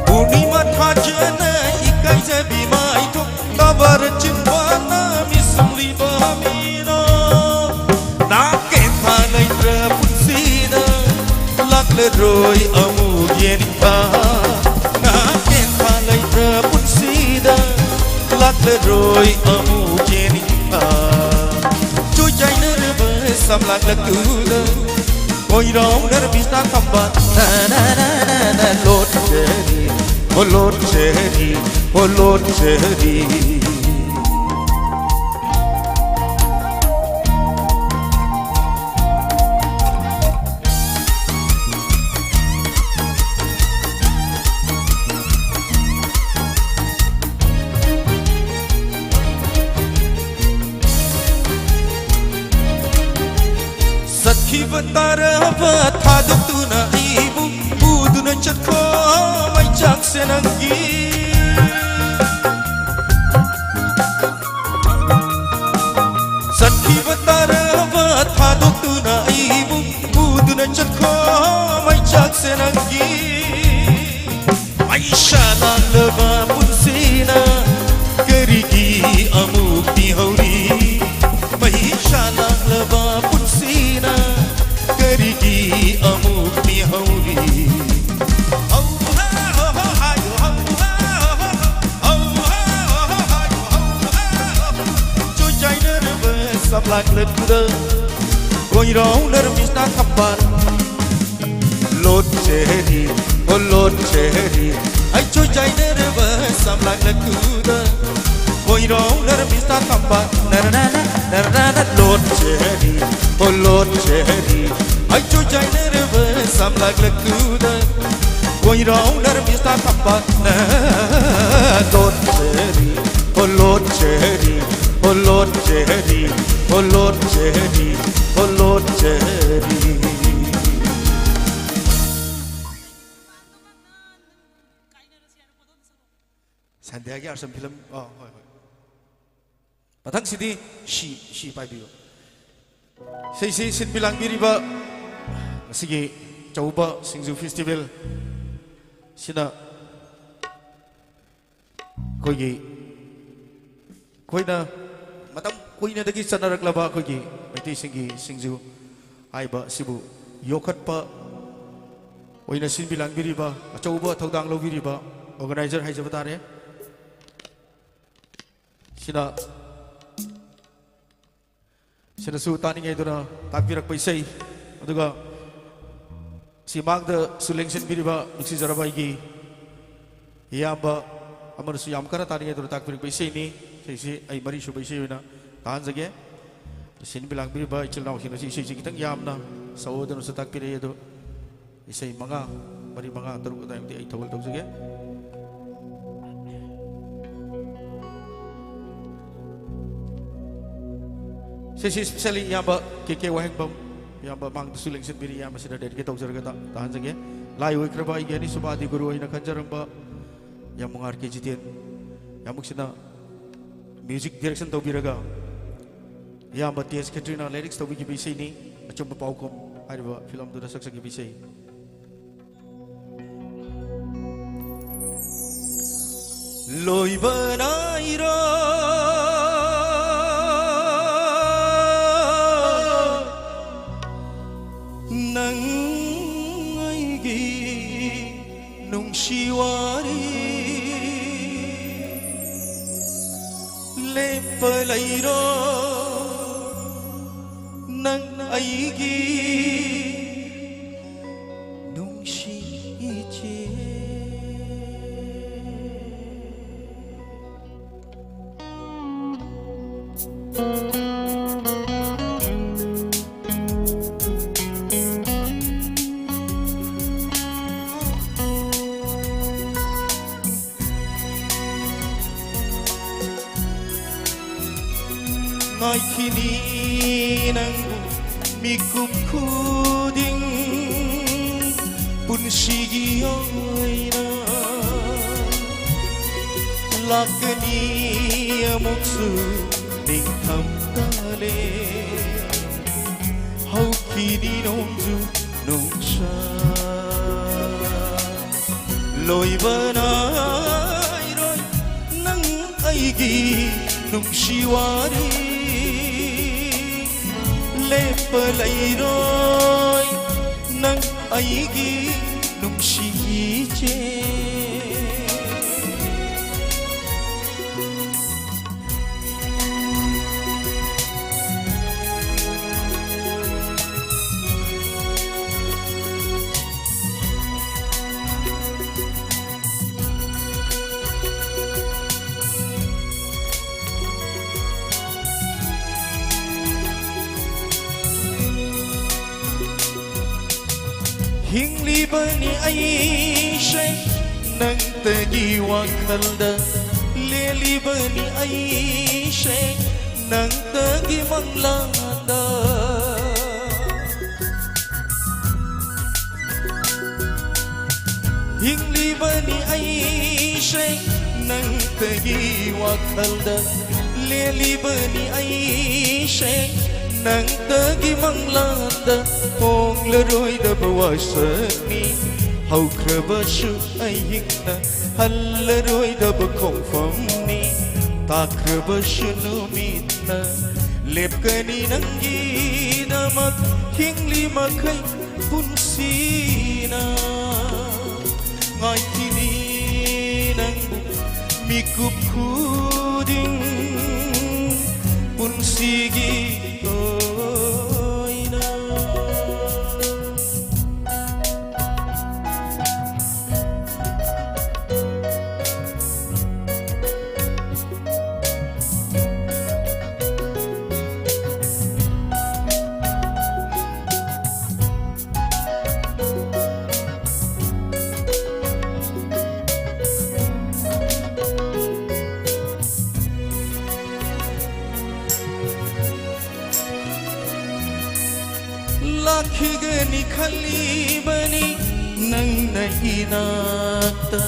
ꯄꯨꯔꯅꯤꯃꯥ ꯊꯥꯖꯅ ꯏꯀꯥꯏꯖꯕꯤ ꯃꯥꯏꯊꯣꯡ ꯇꯕꯥꯔ ꯆꯤꯟꯕꯅ ꯃꯤꯁꯨꯝꯂꯤꯕ ꯃꯤꯅꯣ꯫ ꯅꯥꯀꯦꯟꯊꯥ ꯂꯩꯇ꯭ꯔ ꯄꯨꯟꯁꯤꯗ ꯂꯥꯛꯂꯔꯣꯏ ꯑꯃꯨꯛ ꯌꯦꯅꯤꯡꯊꯥ꯫ ꯅꯥꯀꯦꯟꯊꯥ ꯂꯩꯇ꯭ꯔ ꯄꯨꯟꯁꯤꯗ ꯂꯥꯛꯂꯔꯣꯏ ꯑꯃꯨꯛ ꯌꯦꯅꯤꯡꯊꯥ꯫ ꯆꯣꯏꯆꯥꯏꯅꯔꯕ ꯁꯝꯂꯥꯡꯂꯛꯇꯨꯗ ꯀꯣꯏꯔꯥꯎꯅꯔꯕꯤꯁꯅꯥ ꯊꯝꯕꯥꯜ꯫ ꯅ, ꯅ, ꯅ, ꯅ, ꯅ, ꯂꯣꯠꯆꯔꯤ, ꯑꯣ ꯂꯣꯠꯆꯔꯤ, ꯑꯣ ꯂꯣꯠꯆꯔꯤ꯫ ꯆꯠꯈꯤꯕ ꯇꯥꯔꯕ ꯊꯥꯗꯣꯛꯇꯨꯅ ꯑꯩꯕꯨ ꯄꯨꯗꯨꯅ ꯆꯠꯈꯣ ꯃꯩꯆꯥꯛ ꯅꯪꯒꯤ ꯆꯠꯈꯤꯕ ꯇꯥꯔꯕ ꯊꯥꯗꯣꯛꯇꯨꯅ ꯑꯩꯕꯨ ꯄꯨꯗꯨꯅ ꯆꯠꯈꯣ ꯃꯩꯆꯥꯛꯁꯦ ꯅꯪꯒꯤ ꯃꯩꯁꯥ ꯂꯥꯡꯂꯕ ꯄꯨꯟꯁꯤꯅ ꯀꯔꯤꯒꯤ ꯑꯃꯨꯛ ꯄꯤꯍꯧꯔꯤ ꯃꯩꯁꯥ ꯂꯥꯡꯂꯕ ꯄꯨꯟꯁꯤꯅ ꯀꯔꯤꯒꯤ ꯑꯃꯨꯛ ꯄꯤꯍꯧꯔꯤ ꯆꯣꯏꯆꯥꯏꯅꯔꯕ ꯁꯝꯂꯥꯡꯂꯛꯇꯨꯗ ꯀꯣꯏꯔꯥꯎꯅꯔ ꯃꯤꯁꯅꯥ ꯊꯝꯕꯥꯜ ꯂꯣꯠꯆꯔꯤ ꯑꯣ ꯂꯣꯠꯆꯔꯤ ꯑꯩ ꯆꯣꯏꯆꯥꯏꯅꯔꯕ ꯁꯝꯂꯥꯡꯂꯛꯇꯨꯗ ꯀꯣꯏꯔꯥꯎꯅꯔ ꯃꯤꯁꯅꯥ ꯊꯝꯕꯥꯜ ꯅꯔꯅꯥꯅ ꯅꯔꯅꯥꯅ ꯂꯣꯠꯆꯔꯤ ꯑꯣ ꯂꯣꯠꯆꯔꯤ ꯑꯩ ꯆꯣꯏꯆꯥꯏꯅꯔꯕ ꯁꯝꯂꯥꯡꯂꯛꯇꯨꯗ ꯀꯣꯏꯔꯥꯎꯅꯔ ꯃꯤꯁꯅꯥ ꯊꯝꯕꯥꯜ ꯂꯣꯠꯆꯔꯤ ꯑꯣ ꯂꯣꯠꯆꯔꯤ ꯑꯣ ꯂꯣꯠꯆꯔꯤ ꯑꯣ ꯂꯣꯠꯆꯔꯤ ꯑꯣ ꯂꯣꯠꯆꯔꯤ ꯁꯟꯙ꯭ꯌꯥꯒꯤ ꯑꯥꯔꯁꯝ ꯐꯤꯂꯝ ꯑ ꯍꯣꯏ ꯍꯣꯏ ꯃꯊꯪꯁꯤꯗꯤ ꯁꯤ ꯁꯤ ꯄꯥꯏꯕꯤꯌꯨ ꯏꯁꯩꯁꯤ ꯁꯤꯟꯕꯤ ꯂꯥꯡꯕꯤꯔꯤꯕ ꯉꯁꯤꯒꯤ ꯆꯧꯕ ꯁꯤꯡꯖꯨ ꯐꯦꯁꯇꯤꯚꯦꯜ ꯁꯤꯅ ꯑꯩꯈꯣꯏꯒꯤ ꯑꯩꯈꯣꯏꯅ ꯃꯇꯝ ꯀꯨꯏꯅꯗꯒꯤ ꯆꯠꯅꯔꯛꯂꯕ ꯑꯩꯈꯣꯏꯒꯤ ꯃꯩꯇꯩꯁꯤꯡꯒꯤ ꯁꯤꯡꯖꯨ ꯍꯥꯏꯕ ꯑꯁꯤꯕꯨ ꯌꯣꯛꯈꯠꯄ ꯑꯣꯏꯅ ꯁꯤꯟꯕꯤ ꯂꯥꯡꯕꯤꯔꯤꯕ ꯑꯆꯧꯕ ꯊꯧꯗꯥꯡ ꯂꯧꯕꯤꯔꯤꯕ ꯑꯣꯔꯒꯅꯥꯏꯖꯔ ꯍꯥꯏꯖꯕ ꯇꯥꯔꯦ ꯁꯤꯅ ꯁꯤꯅꯁꯨ ꯇꯥꯅꯤꯡꯉꯦ ꯍꯥꯏꯗꯨꯅ ꯇꯥꯛꯄꯤꯔꯛꯄ ꯏꯁꯩ ꯑꯗꯨꯒ ꯁꯤ ꯃꯥꯡꯗꯁꯨ ꯂꯦꯡꯁꯤꯟꯕꯤꯔꯤꯕ ꯅꯨꯡꯁꯤꯖꯔꯕ ꯑꯩꯒꯤ ꯏꯌꯥꯝꯕ ꯑꯃꯅꯁꯨ ꯌꯥꯝ ꯀꯟꯅ ꯇꯥꯅꯤꯡꯉꯦ ꯍꯥꯏꯗꯨꯅ ꯇꯥꯛꯄꯤꯔꯛꯄ ꯏꯁꯩꯅꯤ ꯏꯁꯩꯁꯤ ꯑꯩ ꯃꯔꯤꯁꯨꯕ ꯏꯁꯩ ꯑꯣꯏꯅ ꯇꯥꯍꯟꯖꯒꯦ ꯁꯤꯟꯕꯤ ꯂꯥꯡꯕꯤꯔꯤꯕ ꯏꯆꯤꯜ ꯏꯅꯥꯎꯁꯤꯡꯅꯁꯨ ꯏꯁꯩꯁꯤ ꯈꯤꯇꯪ ꯌꯥꯝꯅ ꯁꯛꯑꯣꯗꯨꯅꯁꯨ ꯇꯥꯛꯄꯤꯔꯛꯏ ꯑꯗꯣ ꯏꯁꯩ ꯃꯉꯥ ꯃꯔꯤ ꯃꯉꯥ ꯇꯔꯨꯛ ꯑꯗꯨꯋꯥꯏꯃꯨꯛꯇꯤ ꯑꯩ ꯊꯧꯒꯜ ꯇꯧꯖꯒꯦ ꯁꯤꯁꯤ ꯏꯁꯄꯤꯁꯦꯜꯂꯤ ꯏꯌꯥꯝꯕ ꯀꯦ ꯀꯦ ꯋꯥꯍꯦꯡꯕꯝ ꯏꯌꯥꯝꯕ ꯃꯥꯡꯗꯁꯨ ꯂꯦꯡꯁꯤꯟꯕꯤꯔꯤ ꯏꯌꯥꯝꯕꯁꯤꯗ ꯗꯦꯗꯤꯀꯦꯠ ꯇꯧꯖꯔꯒ ꯇꯥꯍꯟꯖꯒꯦ ꯂꯥꯏ ꯑꯣꯏꯈ꯭ꯔꯕ ꯑꯩꯒꯤ ꯑꯅꯤꯁꯨꯕ ꯑꯥꯗꯤ ꯒꯨꯔꯨ ꯑꯣꯏꯅ ꯈꯟꯖꯔꯝꯕ ꯌꯥꯝꯕꯨꯡ ꯑꯥꯔ ꯀꯦ ꯖꯤꯇꯦꯟ, ꯌꯥꯝꯕꯨꯡꯁꯤꯅ ꯃ꯭ꯌꯨꯖꯤꯛ ꯗꯤꯔꯦꯛꯁꯟ ꯇꯧꯕꯤꯔꯒ, ꯏꯌꯥꯝꯕ ꯇꯦꯖ ꯈꯦꯇ꯭ꯔꯤꯅ ꯂꯤꯔꯤꯛꯁ ꯇꯧꯕꯤꯈꯤꯕ ꯏꯁꯩꯅꯤ, ꯑꯆꯨꯝꯕ ꯄꯥꯎꯈꯨꯝ ꯍꯥꯏꯔꯤꯕ ꯐꯤꯂꯝꯗꯨꯗ ꯁꯛꯆꯈꯤꯕ ꯏꯁꯩ꯫ ꯂꯣꯏꯕ ꯅꯥꯏꯔꯣ ꯅꯪ ꯑꯩꯒꯤ ꯅꯨꯡꯁꯤ ꯋꯥꯔꯤ꯫ ꯂꯦꯞꯄ ꯂꯩꯔꯣ ꯅꯪ ꯑꯩꯒꯤ ꯅꯨꯡꯁꯤ ꯏꯆꯦ꯫ ꯉꯥꯏꯈꯤꯅꯤ ꯅꯪꯕꯨ ꯃꯤꯀꯨꯞ ꯈꯨꯗꯤꯡ ꯄꯨꯟꯁꯤꯒꯤ ꯑꯣꯏꯅ꯫ ꯂꯥꯛꯀꯅꯤ ꯑꯃꯨꯛꯁꯨ ꯅꯤꯡꯊꯝ ꯀꯥꯂꯦꯟ꯫ ꯍꯧꯈꯤꯅꯤ ꯅꯣꯡꯖꯨ ꯅꯨꯡꯁꯥ꯫ ꯂꯣꯏꯕ ꯅꯥꯏꯔꯣꯏ ꯅꯪ ꯑꯩꯒꯤ ꯅꯨꯡꯁꯤ ꯋꯥꯔꯤ꯫ ꯂꯦꯞꯄ ꯂꯩꯔꯣꯏ ꯅꯪ ꯑꯩꯒꯤ ꯅꯨꯡꯁꯤ ꯏꯆꯦ꯫ ꯍꯤꯡꯂꯤꯕꯅꯤ ꯑꯩꯁꯦ ꯅꯪꯇꯒꯤ ꯋꯥꯈꯜꯗ, ꯂꯦꯜꯂꯤꯕꯅꯤ ꯑꯩꯁꯦ ꯅꯪꯇꯒꯤ ꯃꯪꯂꯥꯟꯗ꯫ ꯑꯩꯁꯦ ꯅꯪꯇꯒꯤ ꯋꯥꯈꯜꯗ ꯂꯦꯜꯂꯤꯕꯅꯤ, ꯑꯩꯁꯦ ꯅꯪꯇꯒꯤ ꯃꯪꯂꯥꯟꯗ ꯍꯣꯡꯂꯔꯣꯏꯗꯕ ꯋꯥꯁꯛꯅꯤ꯫ ꯍꯧꯈ꯭ꯔꯕꯁꯨ ꯑꯍꯤꯡꯅ ꯍꯜꯂꯔꯣꯏꯗꯕ ꯈꯣꯡꯐꯝꯅꯤ꯫ ꯇꯥꯈ꯭ꯔꯕꯁꯨ ꯅꯨꯃꯤꯠꯅ ꯂꯦꯞꯀꯅꯤ ꯅꯪꯒꯤꯗꯃꯛ꯫ ꯍꯤꯡꯂꯤ ꯃꯈꯩ ꯄꯨꯟꯁꯤꯅ ꯉꯥꯏꯈꯤꯅꯤ ꯅꯪꯕꯨ ꯃꯤꯀꯨꯞ ꯈꯨꯗꯤꯡ ꯄꯨꯟꯁꯤꯒꯤ ꯑꯣꯏꯅ꯫ ꯂꯥꯛꯈꯤꯒꯅꯤ ꯈꯜꯂꯤꯕꯅꯤ ꯅꯪꯅ ꯏꯅꯥꯛꯇ,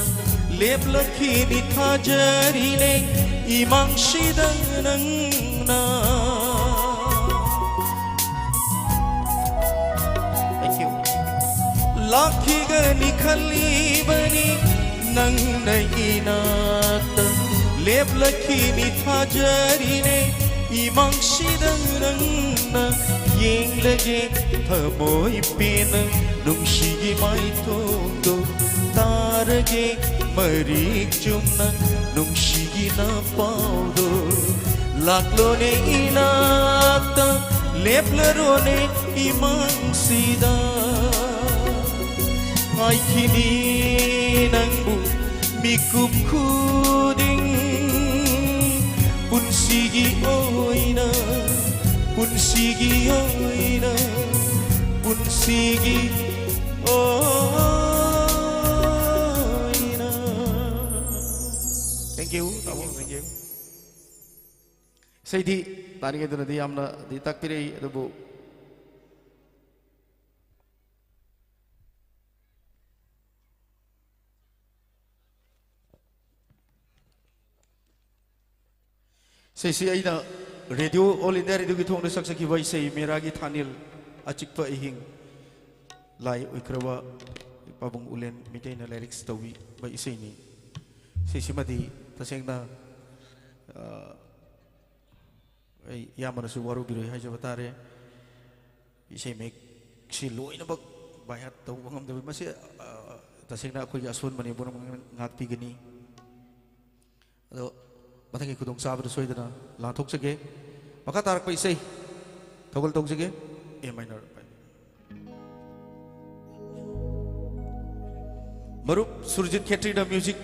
ꯂꯦꯞꯂꯛꯈꯤꯅꯤ ꯊꯥꯖꯔꯤꯅꯦ ꯏꯃꯥꯡꯁꯤꯗ ꯅꯪꯅ꯫ Thank you. ꯂꯥꯛꯈꯤꯒꯅꯤ ꯈꯜꯂꯤꯕꯅꯤ ꯅꯪꯅ ꯏꯅꯥꯛꯇ, ꯂꯦꯞꯂꯛꯈꯤꯅꯤ ꯊꯥꯖꯔꯤꯅꯦ ꯏꯃꯥꯡꯁꯤꯗ ꯅꯪꯅ꯫ ꯌꯦꯡꯂꯒꯦ ꯊꯃꯣꯏ ꯄꯦꯟꯅ ꯅꯨꯡꯁꯤꯒꯤ ꯃꯥꯏꯊꯣꯡꯗꯣ, ꯇꯥꯔꯒꯦ ꯃꯔꯤꯛ ꯆꯨꯝꯅ ꯅꯨꯡꯁꯤꯒꯤ ꯅꯄꯥꯎꯗꯣ꯫ ꯂꯥꯛꯂꯣꯅꯦ ꯏꯅꯥꯛꯇ, ꯂꯦꯞꯂꯔꯣꯅꯦ ꯏꯃꯥꯡꯁꯤꯗ꯫ ꯉꯥꯏꯈꯤꯅꯤ ꯅꯪꯕꯨ ꯃꯤꯀꯨꯞ ꯈꯨꯗꯤꯡ ꯄꯨꯟꯁꯤꯒꯤ ꯑꯣꯏꯅ, ꯄꯨꯟꯁꯤꯒꯤ ꯑꯣꯏꯅ, ꯄꯨꯟꯁꯤꯒꯤ ꯑꯣꯏꯅ꯫ Thank you, ꯇꯥꯃꯣ, thank you. ꯏꯁꯩꯗꯤ ꯇꯥꯅꯤꯡꯉꯦꯗꯅꯗꯤ ꯌꯥꯝꯅꯗꯤ ꯇꯥꯛꯄꯤꯔꯛꯏ, ꯑꯗꯨꯕꯨ ꯏꯁꯩꯁꯤ ꯑꯩꯅ ꯔꯦꯗꯤꯑꯣ, ꯑꯣꯜ ꯏꯟꯗꯤꯌꯥ ꯔꯦꯗꯤꯑꯣꯒꯤ ꯊꯣꯡꯗ ꯁꯛꯆꯈꯤꯕ ꯏꯁꯩ ꯃꯦꯔꯥꯒꯤ ꯊꯥꯅꯤꯜ, ꯑꯆꯤꯛꯄ ꯑꯍꯤꯡ, ꯂꯥꯏ ꯑꯣꯏꯈ꯭ꯔꯕ ꯄꯥꯕꯨꯡ ꯎꯂꯦꯟ ꯃꯤꯇꯩꯅ ꯂꯥꯏꯔꯤꯛꯁ ꯇꯧꯕꯤꯕ ꯏꯁꯩꯅꯤ꯫ ꯏꯁꯩꯁꯤꯃꯗꯤ ꯇꯁꯦꯡꯅ, ꯑ, ꯑꯩ ꯏꯌꯥꯝꯕꯅꯁꯨ ꯋꯥꯔꯧꯕꯤꯔꯣꯏ ꯍꯥꯏꯖꯕ ꯇꯥꯔꯦ꯫ ꯏꯁꯩ ꯃꯌꯦꯛꯁꯤ ꯂꯣꯏꯅꯃꯛ ꯕꯥꯏꯍꯥꯔꯠ ꯇꯧꯕ ꯉꯝꯗꯕ ꯃꯁꯤ, ꯑ, ꯇꯁꯦꯡꯅ ꯑꯩꯈꯣꯏꯒꯤ ꯑꯁꯣꯟꯕꯅꯤ, ꯄꯨꯝꯅꯃꯛ ꯉꯥꯛꯄꯤꯒꯅꯤ꯫ ꯑꯗꯣ ꯃꯊꯪꯒꯤ ꯈꯨꯗꯣꯡꯆꯥꯕꯗ ꯁꯣꯏꯗꯅ ꯂꯥꯟꯊꯣꯛꯆꯒꯦ꯫ ꯃꯈꯥ ꯇꯥꯔꯛꯄ ꯏꯁꯩ ꯊꯧꯒꯜ ꯇꯧꯖꯒꯦ꯫ A minor꯫ ꯃꯔꯨꯞ ꯁꯨꯔꯖꯤꯠ ꯈꯦꯇ꯭ꯔꯤꯅ ꯃ꯭ꯌꯨꯖꯤꯛ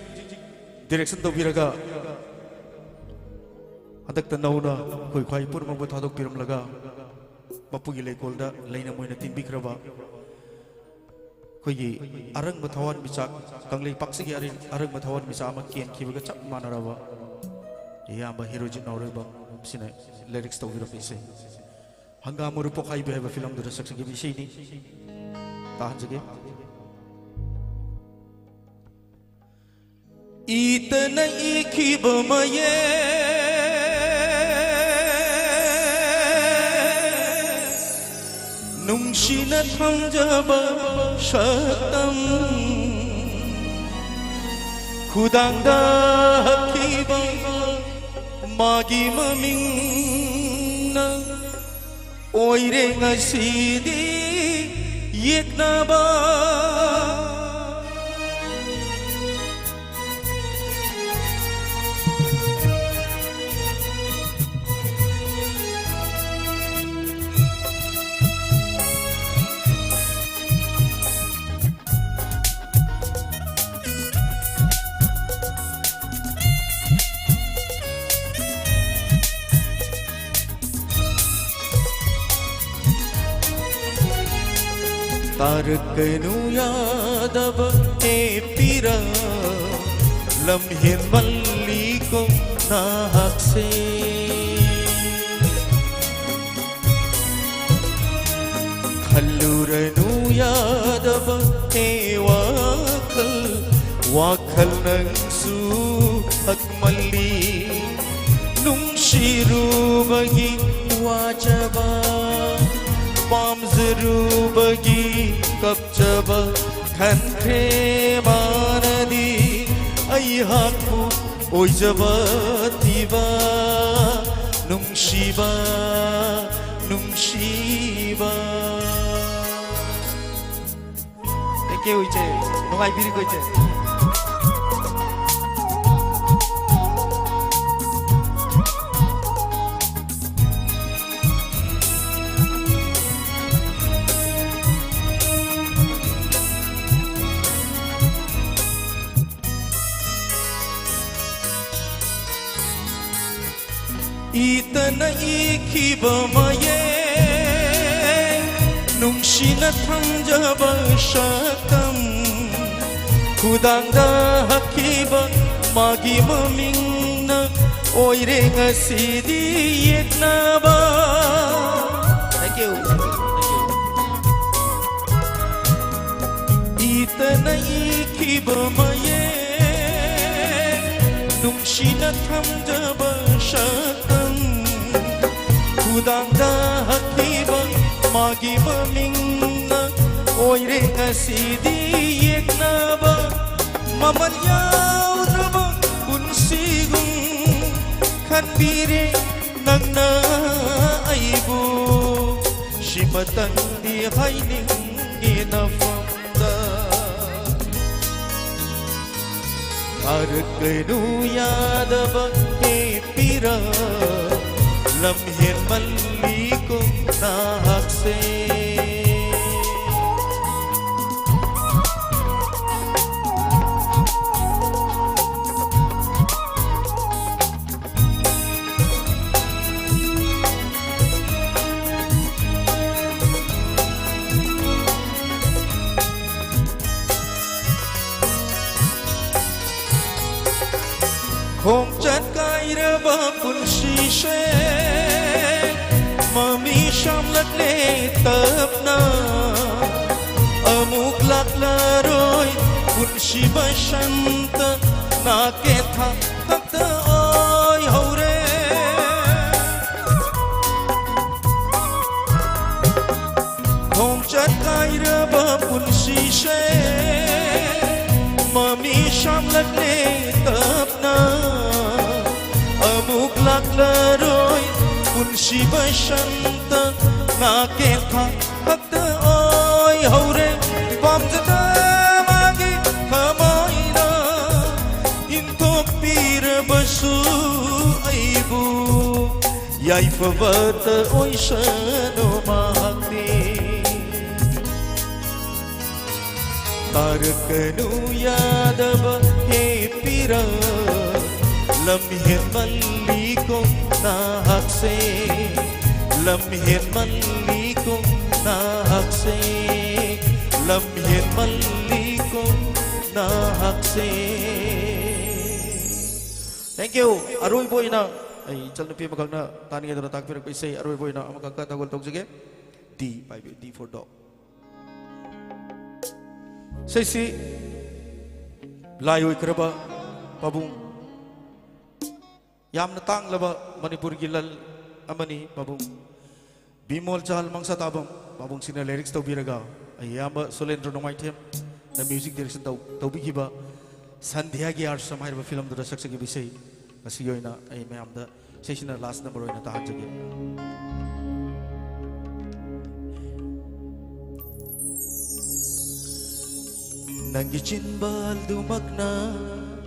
ꯗꯤꯔꯦꯛꯁꯟ ꯇꯧꯕꯤꯔꯒ, ꯍꯟꯗꯛꯇ ꯅꯧꯅ ꯑꯩꯈꯣꯏ ꯈ꯭ꯋꯥꯏ ꯄꯨꯝꯅꯃꯛꯄꯨ ꯊꯥꯗꯣꯛꯄꯤꯔꯝꯂꯒ, ꯃꯄꯨꯒꯤ ꯂꯩꯀꯣꯜꯗ ꯂꯩꯅ ꯃꯣꯏꯅ ꯇꯤꯟꯕꯤꯈ꯭ꯔꯕ ꯑꯩꯈꯣꯏꯒꯤ ꯑꯔꯪꯕ ꯊꯋꯥꯟꯃꯤꯆꯥꯛ, ꯀꯪꯂꯩꯄꯥꯛꯁꯤꯒꯤ ꯑꯔꯤ-, ꯑꯔꯪꯕ ꯊꯋꯥꯟꯃꯤꯆꯥꯛ ꯑꯃ ꯀꯦꯟꯈꯤꯕꯒ ꯆꯞ ꯃꯥꯟꯅꯔꯕ ꯏꯌꯥꯝꯕ ꯍꯤꯔꯣꯖꯤꯠ ꯅꯥꯎꯔꯦꯝꯕꯝ ꯁꯤꯅ ꯂꯤꯔꯤꯛꯁ ꯇꯧꯕꯤꯔꯝꯕ ꯏꯁꯩ ꯍꯪꯒꯥꯝ ꯃꯔꯨ ꯄꯣꯛꯈꯥꯏꯕꯤ ꯍꯥꯏꯕ ꯐꯤꯂꯝꯗꯨꯗ ꯁꯛꯆꯈꯤꯕ ꯏꯁꯩꯅꯤ꯫ ꯇꯥꯍꯟꯖꯒꯦ꯫ ꯏꯇꯅ ꯏꯈꯤꯕ ꯃꯌꯦꯛ, ꯅꯨꯡꯁꯤꯅ ꯊꯝꯖꯕ ꯁꯛꯇꯝ, ꯈꯨꯗꯥꯡꯗ ꯍꯛꯈꯤꯕ ꯃꯥꯒꯤ ꯃꯃꯤꯡꯅ ꯑꯣꯏꯔꯦ ꯉꯁꯤꯗꯤ ꯌꯦꯛꯅꯕ꯫ ꯇꯥꯔꯛꯀꯅꯨ ꯌꯥꯗꯕ ꯑꯦ ꯄꯤꯔ, ꯂꯝ ꯍꯦꯟꯃꯜꯂꯤꯀꯣ ꯅꯍꯥꯛꯁꯦ꯫ ꯈꯜꯂꯨꯔꯅꯨ ꯌꯥꯗꯕ ꯑꯦ ꯋꯥꯈꯜ, ꯋꯥꯈꯜ ꯅꯪꯁꯨ ꯍꯛꯃꯜꯂꯤ꯫ ꯅꯨꯡꯁꯤ ꯅꯨꯡꯁꯤꯔꯨꯕꯒꯤ ꯋꯥꯖꯕ, ꯄꯥꯝꯖꯔꯨꯕꯒꯤ ꯀꯞꯆꯕ ꯈꯟꯈ꯭ꯔꯦ ꯃꯥꯅꯗꯤ ꯑꯩꯍꯥꯛꯄꯨ ꯑꯣꯏꯖꯕ ꯊꯤꯕ, ꯅꯨꯡꯁꯤꯕ, ꯅꯨꯡꯁꯤꯕ꯫ Thank you, ꯏꯆꯦ꯫ ꯅꯨꯡꯉꯥꯏꯕꯤꯔꯤꯀꯣ, ꯏꯆꯦ? ꯏꯇꯅ ꯏꯈꯤꯕ ꯃꯌꯦꯛ, ꯅꯨꯡꯁꯤꯅ ꯊꯝꯖꯕ ꯁꯛꯇꯝ, ꯈꯨꯗꯥꯡꯗ ꯍꯛꯈꯤꯕ ꯃꯥꯒꯤ ꯃꯃꯤꯡꯅ ꯑꯣꯏꯔꯦ ꯉꯁꯤꯗꯤ ꯌꯦꯛꯅꯕ꯫ Thank you. Thank you. ꯏꯇꯅ ꯏꯈꯤꯕ ꯃꯌꯦꯛ, ꯅꯨꯡꯁꯤꯅ ꯊꯝꯖꯕ ꯁꯛꯇꯝ, ꯈꯨꯗꯥꯡꯗ ꯍꯛꯈꯤꯕ ꯃꯥꯒꯤ ꯃꯃꯤꯡꯅ ꯑꯣꯏꯔꯦ ꯉꯁꯤꯗꯤ ꯌꯦꯛꯅꯕ꯫ ꯃꯃꯜ ꯌꯥꯎꯗ꯭ꯔꯕ ꯄꯨꯟꯁꯤꯒꯨꯝ ꯈꯟꯕꯤꯔꯦ ꯅꯪꯅ ꯑꯩꯕꯨ꯫ ꯁꯤꯃꯇꯪꯗꯤ ꯍꯥꯏꯅꯤꯡꯉꯤ ꯅꯐꯝꯗ꯫ ꯊꯥꯔꯛꯀꯅꯨ ꯌꯥꯗꯕ ꯍꯦꯞꯄꯤꯔ, ꯂꯝ ꯍꯦꯟꯃꯜꯂꯤ ꯀꯨꯝ ꯅꯍꯥꯛꯁꯦ꯫ ꯈꯣꯡꯆꯠ ꯀꯥꯏꯔꯕ ꯄꯨꯟꯁꯤꯁꯦ ꯃꯃꯤ ꯁꯥꯝꯂꯛꯂꯦ ꯇꯞꯅ꯫ ꯑꯃꯨꯛ ꯂꯥꯛꯂꯔꯣꯏ ꯄꯨꯟꯁꯤ ꯕꯁꯟꯇ, ꯅꯥꯀꯦꯊ ꯈꯛꯇ ꯑꯣꯏꯍꯧꯔꯦ꯫ ꯀꯥꯏꯔꯕ ꯄꯨꯟꯁꯤꯁꯦ ꯃꯃꯤ ꯁꯥꯝꯂꯛꯂꯦ ꯇꯞꯅ꯫ ꯑꯃꯨꯛ ꯂꯥꯛꯂꯔꯣꯏ ꯄꯨꯟꯁꯤ ꯕꯁꯟꯇ꯫ ꯉꯥꯀꯦꯟꯊꯥ ꯈꯛꯇ ꯑꯣꯏꯍꯧꯔꯦ ꯄꯥꯝꯖꯗ ꯃꯥꯒꯤ ꯊꯃꯣꯏꯅ ꯏꯟꯊꯣꯛꯄꯤꯔꯕꯁꯨ ꯑꯩꯕꯨ ꯌꯥꯏꯐꯕꯇ ꯑꯣꯏꯁꯅꯨ ꯃꯍꯥꯛꯇꯤ꯫ ꯇꯥꯔꯛꯀꯅꯨ ꯌꯥꯗꯕ ꯍꯦꯞꯄꯤꯔ꯫ ꯂꯝ ꯍꯦꯟꯃꯜꯂꯤꯀꯣ ꯅꯍꯥꯛꯁꯦ꯫ ꯂꯝ ꯍꯦꯟꯃꯜꯂꯤꯀꯣ ꯅꯍꯥꯛꯁꯦ꯫ ꯂꯝ ꯍꯦꯟꯃꯜꯂꯤꯀꯣ ꯅꯍꯥꯛꯁꯦ꯫ Thank you. ꯑꯔꯣꯏꯕ ꯑꯣꯏꯅ ꯑꯩ ꯏꯆꯜꯅꯨꯄꯤ ꯑꯃꯈꯛꯅ ꯇꯥꯅꯤꯡꯉꯦꯗꯅ ꯇꯥꯛꯄꯤꯔꯛꯄ ꯏꯁꯩ ꯑꯔꯣꯏꯕ ꯑꯣꯏꯅ ꯑꯃꯈꯛꯀ ꯇꯥꯒꯣꯜ ꯇꯧꯖꯒꯦ꯫ D ꯄꯥꯏꯕꯤ, D for dog꯫ ꯏꯁꯩꯁꯤ ꯂꯥꯏ ꯑꯣꯏꯈ꯭ꯔꯕ ꯄꯥꯕꯨꯡ, ꯌꯥꯝꯅ ꯇꯥꯡꯂꯕ ꯃꯅꯤꯄꯨꯔꯒꯤ ꯂꯜ ꯑꯃꯅꯤ ꯄꯥꯕꯨꯡ ꯕꯤꯃꯣꯜ ꯆꯍꯜ ꯃꯪꯁꯥꯇꯥꯕꯝ ꯄꯥꯕꯨꯡꯁꯤꯡꯅ lyrics ꯇꯧꯕꯤꯔꯒ ꯑꯩ ꯏꯌꯥꯝꯕ ꯁꯣꯂꯦꯟꯗ꯭ꯔ ꯅꯣꯡꯃꯥꯏꯊꯦꯝꯅ music direction ꯇꯧ-, ꯇꯧꯕꯤꯈꯤꯕ ꯁꯟꯙ꯭ꯌꯥꯒꯤ ꯑꯥꯁ꯭ꯔꯝ ꯍꯥꯏꯔꯤꯕ film ꯗꯨꯗ ꯁꯛꯆꯈꯤꯕ ꯏꯁꯩ꯫ ꯉꯁꯤꯒꯤ ꯑꯣꯏꯅ ꯑꯩ ꯃꯌꯥꯝꯗ ꯏꯁꯩꯁꯤꯅ last number ꯑꯣꯏꯅ ꯇꯥꯍꯟꯖꯒꯦ꯫ ꯅꯪꯒꯤ ꯆꯤꯟꯕꯥꯜꯗꯨꯃꯛꯅ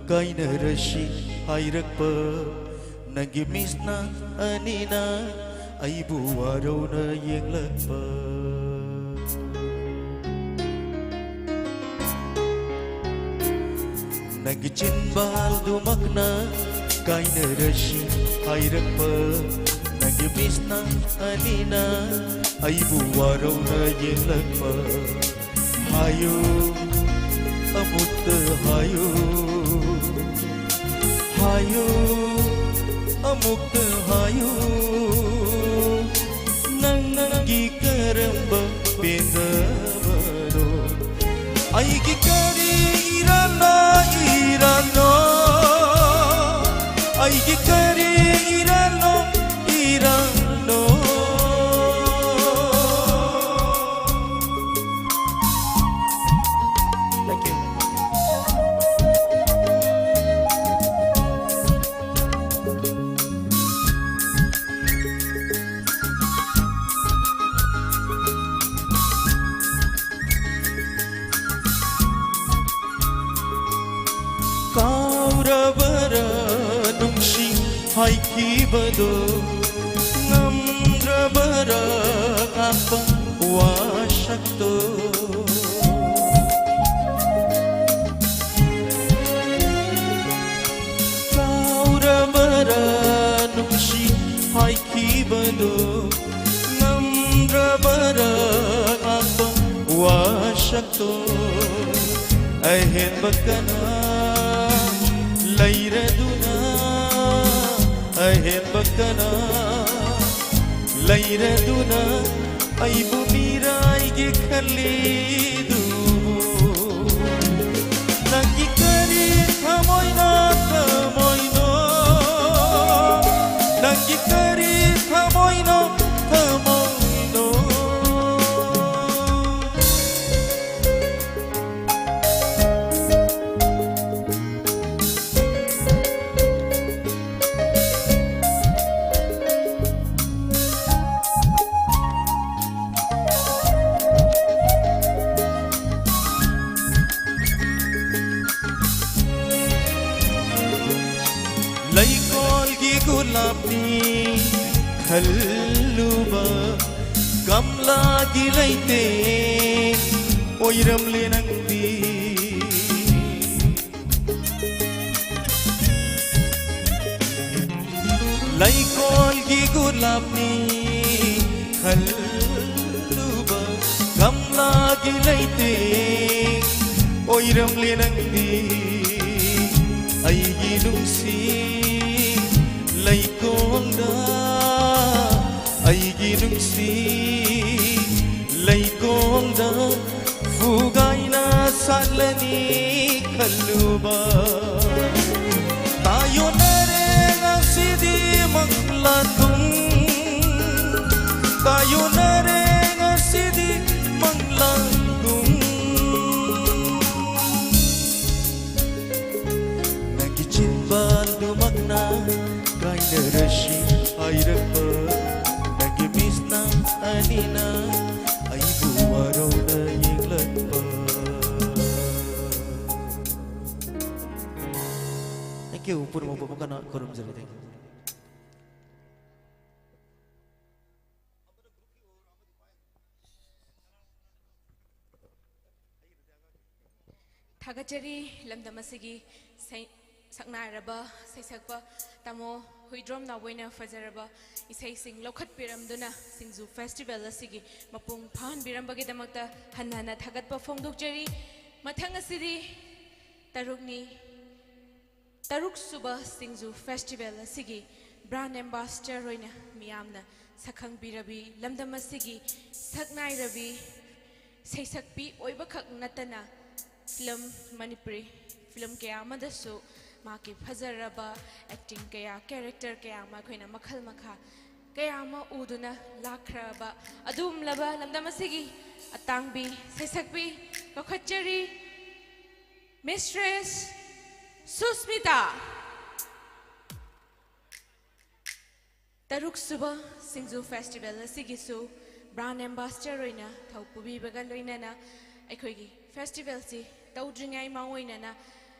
ꯀꯥꯏꯅꯔꯁꯤ ꯍꯥꯏꯔꯛꯄ, ꯅꯪꯒꯤ ꯃꯤꯠꯅ ꯑꯅꯤꯅ ꯑꯩꯕꯨ ꯋꯥꯔꯧꯅ ꯌꯦꯡꯂꯛꯄ꯫ ꯅꯪꯒꯤ ꯆꯤꯟꯕꯥꯜꯗꯨꯃꯛꯅ ꯀꯥꯏꯅꯔꯁꯤ ꯍꯥꯏꯔꯛꯄ, ꯅꯪꯒꯤ ꯃꯤꯠꯅ ꯑꯅꯤꯅ ꯑꯩꯕꯨ ꯋꯥꯔꯧꯅ ꯌꯦꯡꯂꯛꯄ꯫ ꯍꯥꯏꯌꯨ, ꯑꯃꯨꯛꯇ ꯍꯥꯏꯌꯨ, ꯍꯥꯏꯌꯨ, ꯑꯃꯨꯛꯇ ꯍꯥꯏꯌꯨ, ꯅꯪꯒꯤ ꯀꯔꯝꯕ ꯄꯦꯟꯗꯕꯅꯣ? ꯑꯩꯒꯤ ꯀꯔꯤ ꯏꯔꯥꯟꯅꯣ, ꯏꯔꯥꯟꯅꯣ? ꯑꯩꯒꯤ ꯀꯔꯤ ꯏꯔꯥꯟꯅꯣ, ꯏꯔꯥꯟꯅꯣ? ꯍꯥꯏꯈꯤꯕꯗꯣ ꯉꯝꯗ꯭ꯔꯕꯔꯥ ꯉꯥꯛꯄ ꯋꯥꯁꯛꯇꯣ꯫ ꯀꯥꯎꯔꯕꯔꯥ ꯅꯨꯡꯁꯤ ꯍꯥꯏꯈꯤꯕꯗꯣ ꯉꯝꯗ꯭ꯔꯕꯔꯥ ꯉꯥꯛꯄ ꯋꯥꯁꯛꯇꯣ꯫ ꯑꯍꯦꯟꯕ ꯀꯅꯥ ꯂꯩꯔꯗꯨꯅ, ꯑꯍꯦꯟꯕ ꯀꯅꯥ ꯂꯩꯔꯗꯨꯅ ꯑꯩꯕꯨ ꯃꯤꯔꯥꯏꯒꯦ ꯈꯜꯂꯤꯗꯨꯕꯨ? ꯅꯪꯒꯤ ꯀꯔꯤ ꯊꯃꯣꯏꯅꯣ, ꯊꯃꯣꯏꯅꯣ? ꯅꯪꯒꯤ ꯀꯔꯤ ꯊꯃꯣꯏꯅꯣ, ꯊꯃꯣꯏꯅꯣ? ꯂꯩꯀꯣꯜꯒꯤ ꯒꯨꯂꯥꯞꯅꯤ ꯈꯜꯂꯨꯕ ꯒꯝꯂꯥꯒꯤ ꯂꯩꯇꯦꯡ ꯑꯣꯏꯔꯝꯂꯦ ꯅꯪꯗꯤ꯫ ꯂꯩꯀꯣꯜꯒꯤ ꯒꯨꯂꯥꯞꯅꯤ ꯈꯜꯂꯨꯕ ꯒꯝꯂꯥꯒꯤ ꯂꯩꯇꯦꯡ ꯑꯣꯏꯔꯝꯂꯦ ꯅꯪꯗꯤ꯫ ꯑꯩꯒꯤ ꯅꯨꯡꯁꯤ ꯂꯩꯀꯣꯜꯗ, ꯑꯩꯒꯤ ꯅꯨꯡꯁꯤ ꯂꯩꯀꯣꯜꯗ ꯐꯨꯒꯥꯏꯅ ꯁꯥꯠꯂꯅꯤ ꯈꯜꯂꯨꯕ꯫ ꯇꯥꯌꯣꯟꯅꯔꯦ ꯉꯁꯤꯗꯤ ꯃꯪꯂꯥꯟꯒꯨꯝ, ꯇꯥꯌꯣꯟꯅꯔꯦ ꯉꯁꯤꯗꯤ ꯃꯪꯂꯥꯟꯒꯨꯝ꯫ ꯅꯪꯒꯤ ꯆꯤꯟꯕꯥꯜꯗꯨꯃꯛꯅ ꯀꯥꯏꯅꯔꯁꯤ ꯍꯥꯏꯔꯛꯄ, ꯅꯪꯒꯤ ꯃꯤꯠꯅ ꯑꯅꯤꯅ ꯑꯩꯕꯨ ꯋꯥꯔꯧꯅ ꯌꯦꯡꯂꯛꯄ꯫ Thank you. ꯄꯨꯝꯅꯃꯛꯄꯨ ꯑꯃꯨꯛ ꯍꯟꯅ ꯈꯨꯔꯨꯝꯖꯔꯤ꯫ Thank you. ꯊꯥꯒꯠꯆꯔꯤ꯫ ꯂꯝꯗꯝ ꯑꯁꯤꯒꯤ ꯁꯩ-, ꯁꯛꯅꯥꯏꯔꯕ ꯁꯩꯁꯛꯄ ꯇꯥꯃꯣ ꯍꯨꯏꯗ꯭ꯔꯣꯝ ꯅꯥꯎꯕꯣꯏꯅ ꯐꯖꯔꯕ ꯏꯁꯩꯁꯤꯡ ꯂꯧꯈꯠꯄꯤꯔꯝꯗꯨꯅ ꯁꯤꯡꯖꯨ ꯐꯦꯁꯇꯤꯚꯦꯜ ꯑꯁꯤꯒꯤ ꯃꯄꯨꯡ ꯐꯥꯍꯟꯕꯤꯔꯝꯕꯒꯤꯗꯃꯛꯇ ꯍꯟꯅ ꯍꯟꯅ ꯊꯥꯒꯠꯄ ꯐꯣꯡꯗꯣꯛꯆꯔꯤ꯫ ꯃꯊꯪ ꯑꯁꯤꯗꯤ ꯇꯔꯨꯛꯅꯤ, ꯇꯔꯨꯛ ꯁꯨꯕ ꯁꯤꯡꯖꯨ ꯐꯦꯁꯇꯤꯚꯦꯜ ꯑꯁꯤꯒꯤ ꯕ꯭ꯔꯥꯟ ꯑꯦꯝꯕꯥꯁꯗꯔ ꯑꯣꯏꯅ ꯃꯤꯌꯥꯝꯅ ꯁꯛꯈꯪꯕꯤꯔꯕꯤ ꯂꯝꯗꯝ ꯑꯁꯤꯒꯤ ꯁꯛꯅꯥꯏꯔꯕꯤ ꯁꯩꯁꯛꯄꯤ ꯑꯣꯏꯕꯈꯛ ꯅꯠꯇꯅ ꯐꯤꯂꯝ, ꯃꯅꯤꯄꯨꯔꯤ ꯐꯤꯂꯝ ꯀꯌꯥ ꯑꯃꯗꯁꯨ ꯃꯍꯥꯛꯀꯤ ꯐꯖꯔꯕ ꯑꯦꯛꯇꯤꯡ ꯀꯌꯥ, ꯀꯦꯔꯦꯛꯇꯔ ꯀꯌꯥ ꯑꯃ ꯑꯩꯈꯣꯏꯅ ꯃꯈꯜ ꯃꯈꯥ ꯀꯌꯥ ꯑꯃ ꯎꯗꯨꯅ ꯂꯥꯛꯈ꯭ꯔꯕ ꯑꯗꯨꯒꯨꯝꯂꯕ ꯂꯝꯗꯝ ꯑꯁꯤꯒꯤ ꯑꯇꯥꯡꯕꯤ ꯁꯩꯁꯛꯄꯤ ꯀꯧꯈꯠꯆꯔꯤ꯫ ꯃꯤꯁꯇ꯭ꯔꯦꯁ ꯁꯨꯁꯃꯤꯇꯥ꯫ ꯇꯔꯨꯛ ꯁꯨꯕ ꯁꯤꯡꯖꯨ ꯐꯦꯁꯇꯤꯚꯦꯜ ꯑꯁꯤꯒꯤꯁꯨ ꯕ꯭ꯔꯥꯟ ꯑꯦꯝꯕꯥꯁꯗꯔ ꯑꯣꯏꯅ ꯊꯧ ꯄꯨꯕꯤꯕꯒ ꯂꯣꯏꯅꯅ ꯑꯩꯈꯣꯏꯒꯤ ꯐꯦꯁꯇꯤꯚꯦꯜꯁꯤ ꯇꯧꯗ꯭ꯔꯤꯉꯩ ꯃꯥꯡꯑꯣꯏꯅꯅ,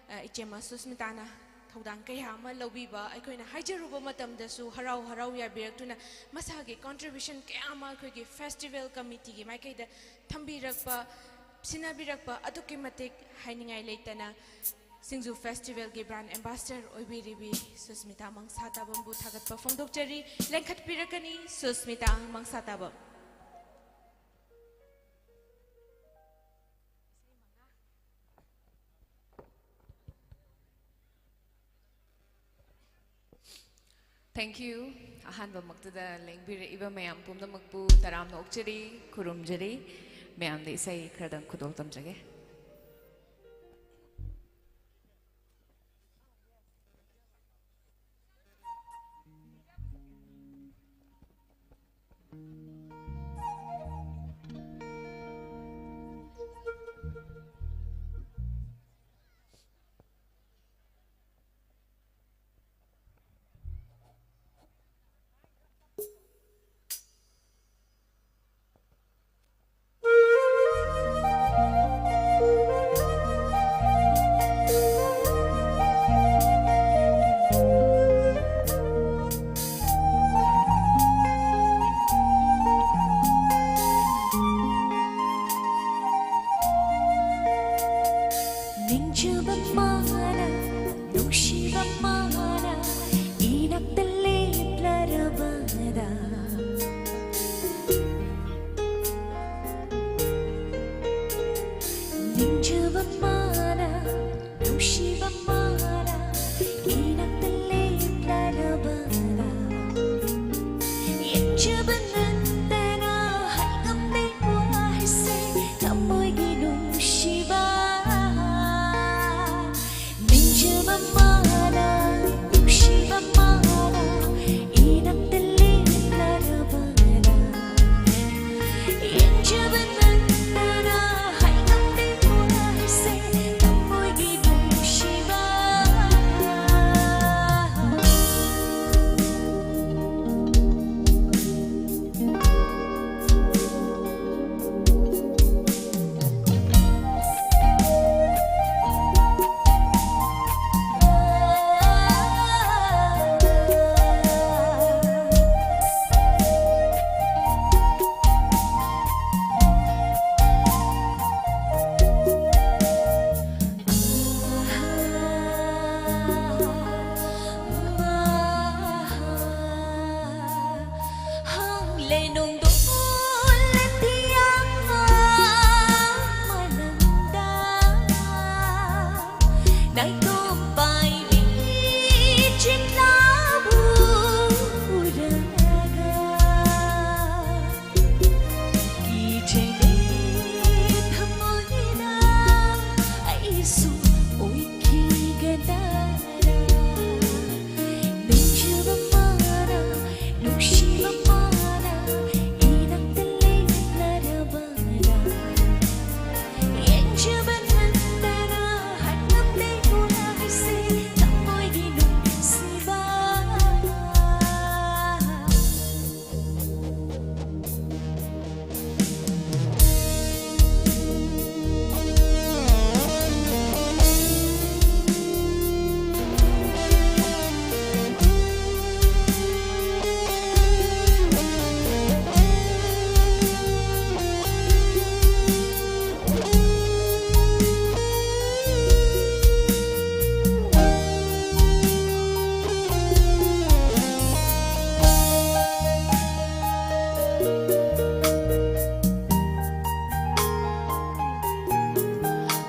ꯑ, ꯏꯆꯦꯃ ꯁꯨꯁꯃꯤꯇꯥꯅ ꯊꯧꯗꯥꯡ ꯀꯌꯥ ꯑꯃ ꯂꯧꯕꯤꯕ, ꯑꯩꯈꯣꯏꯅ ꯍꯥꯏꯖꯔꯨꯕ ꯃꯇꯝꯗꯁꯨ ꯍꯔꯥꯎ ꯍꯔꯥꯎ ꯌꯥꯕꯤꯔꯛꯇꯨꯅ ꯃꯁꯥꯒꯤ ꯀꯣꯟꯇ꯭ꯔꯤꯕ꯭ꯌꯨꯁꯟ ꯀꯌꯥ ꯑꯃ ꯑꯩꯈꯣꯏꯒꯤ ꯐꯦꯁꯇꯤꯚꯦꯜ ꯀꯃꯤꯇꯤꯒꯤ ꯃꯥꯏꯀꯩꯗ ꯊꯝꯕꯤꯔꯛꯄ, ꯁꯤꯟꯅꯕꯤꯔꯛꯄ ꯑꯗꯨꯛꯀꯤ ꯃꯇꯤꯛ ꯍꯥꯏꯅꯤꯡꯉꯥꯏ ꯂꯩꯇꯅ ꯁꯤꯡꯖꯨ ꯐꯦꯁꯇꯤꯚꯦꯜꯒꯤ ꯕ꯭ꯔꯥꯟ ꯑꯦꯝꯕꯥꯁꯗꯔ ꯑꯣꯏꯕꯤꯔꯤꯕꯤ ꯁꯨꯁꯃꯤꯇꯥ ꯃꯪꯁꯥꯇꯥꯕꯝꯕꯨ ꯊꯥꯒꯠꯄ ꯐꯣꯡꯗꯣꯛꯆꯔꯤ꯫ ꯂꯦꯡꯈꯠꯄꯤꯔꯛꯀꯅꯤ ꯁꯨꯁꯃꯤꯇꯥ ꯃꯪꯁꯥꯇꯥꯕꯝ꯫ Thank you. ꯑꯍꯥꯟꯕꯃꯛꯇꯗ ꯂꯦꯡꯕꯤꯔꯛꯏꯕ ꯃꯌꯥꯝ ꯄꯨꯝꯅꯃꯛꯄꯨ ꯇꯔꯥꯝꯅ ꯑꯣꯛꯆꯔꯤ, ꯈꯨꯔꯨꯝꯖꯔꯤ꯫ ꯃꯌꯥꯝꯗ ꯏꯁꯩ ꯈꯔꯗꯪ ꯈꯨꯗꯣꯜ ꯇꯝꯖꯒꯦ꯫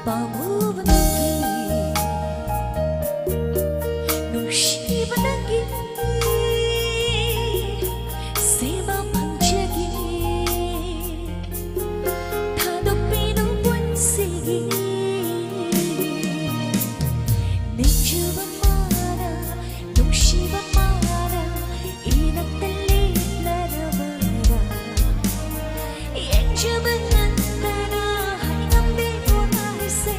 ꯄꯥꯝꯃꯨꯕ ꯅꯪꯒꯤ, ꯅꯨꯡꯁꯤꯕ ꯅꯪꯒꯤ, ꯁꯦꯝꯕ ꯐꯪꯖꯒꯦ, ꯊꯥꯗꯣꯛꯄꯤꯅꯨ ꯄꯨꯟꯁꯤꯒꯤ꯫ ꯅꯤꯡꯖꯕ ꯃꯥꯅ, ꯅꯨꯡꯁꯤꯕ ꯃꯥꯅ, ꯏꯅꯥꯛꯇ ꯂꯦꯞꯂꯔꯕꯗ, ꯌꯦꯡꯖꯕ ꯉꯝꯗꯅ ꯍꯥꯏꯉꯝꯗꯦ ꯋꯥꯍꯩꯁꯦ꯫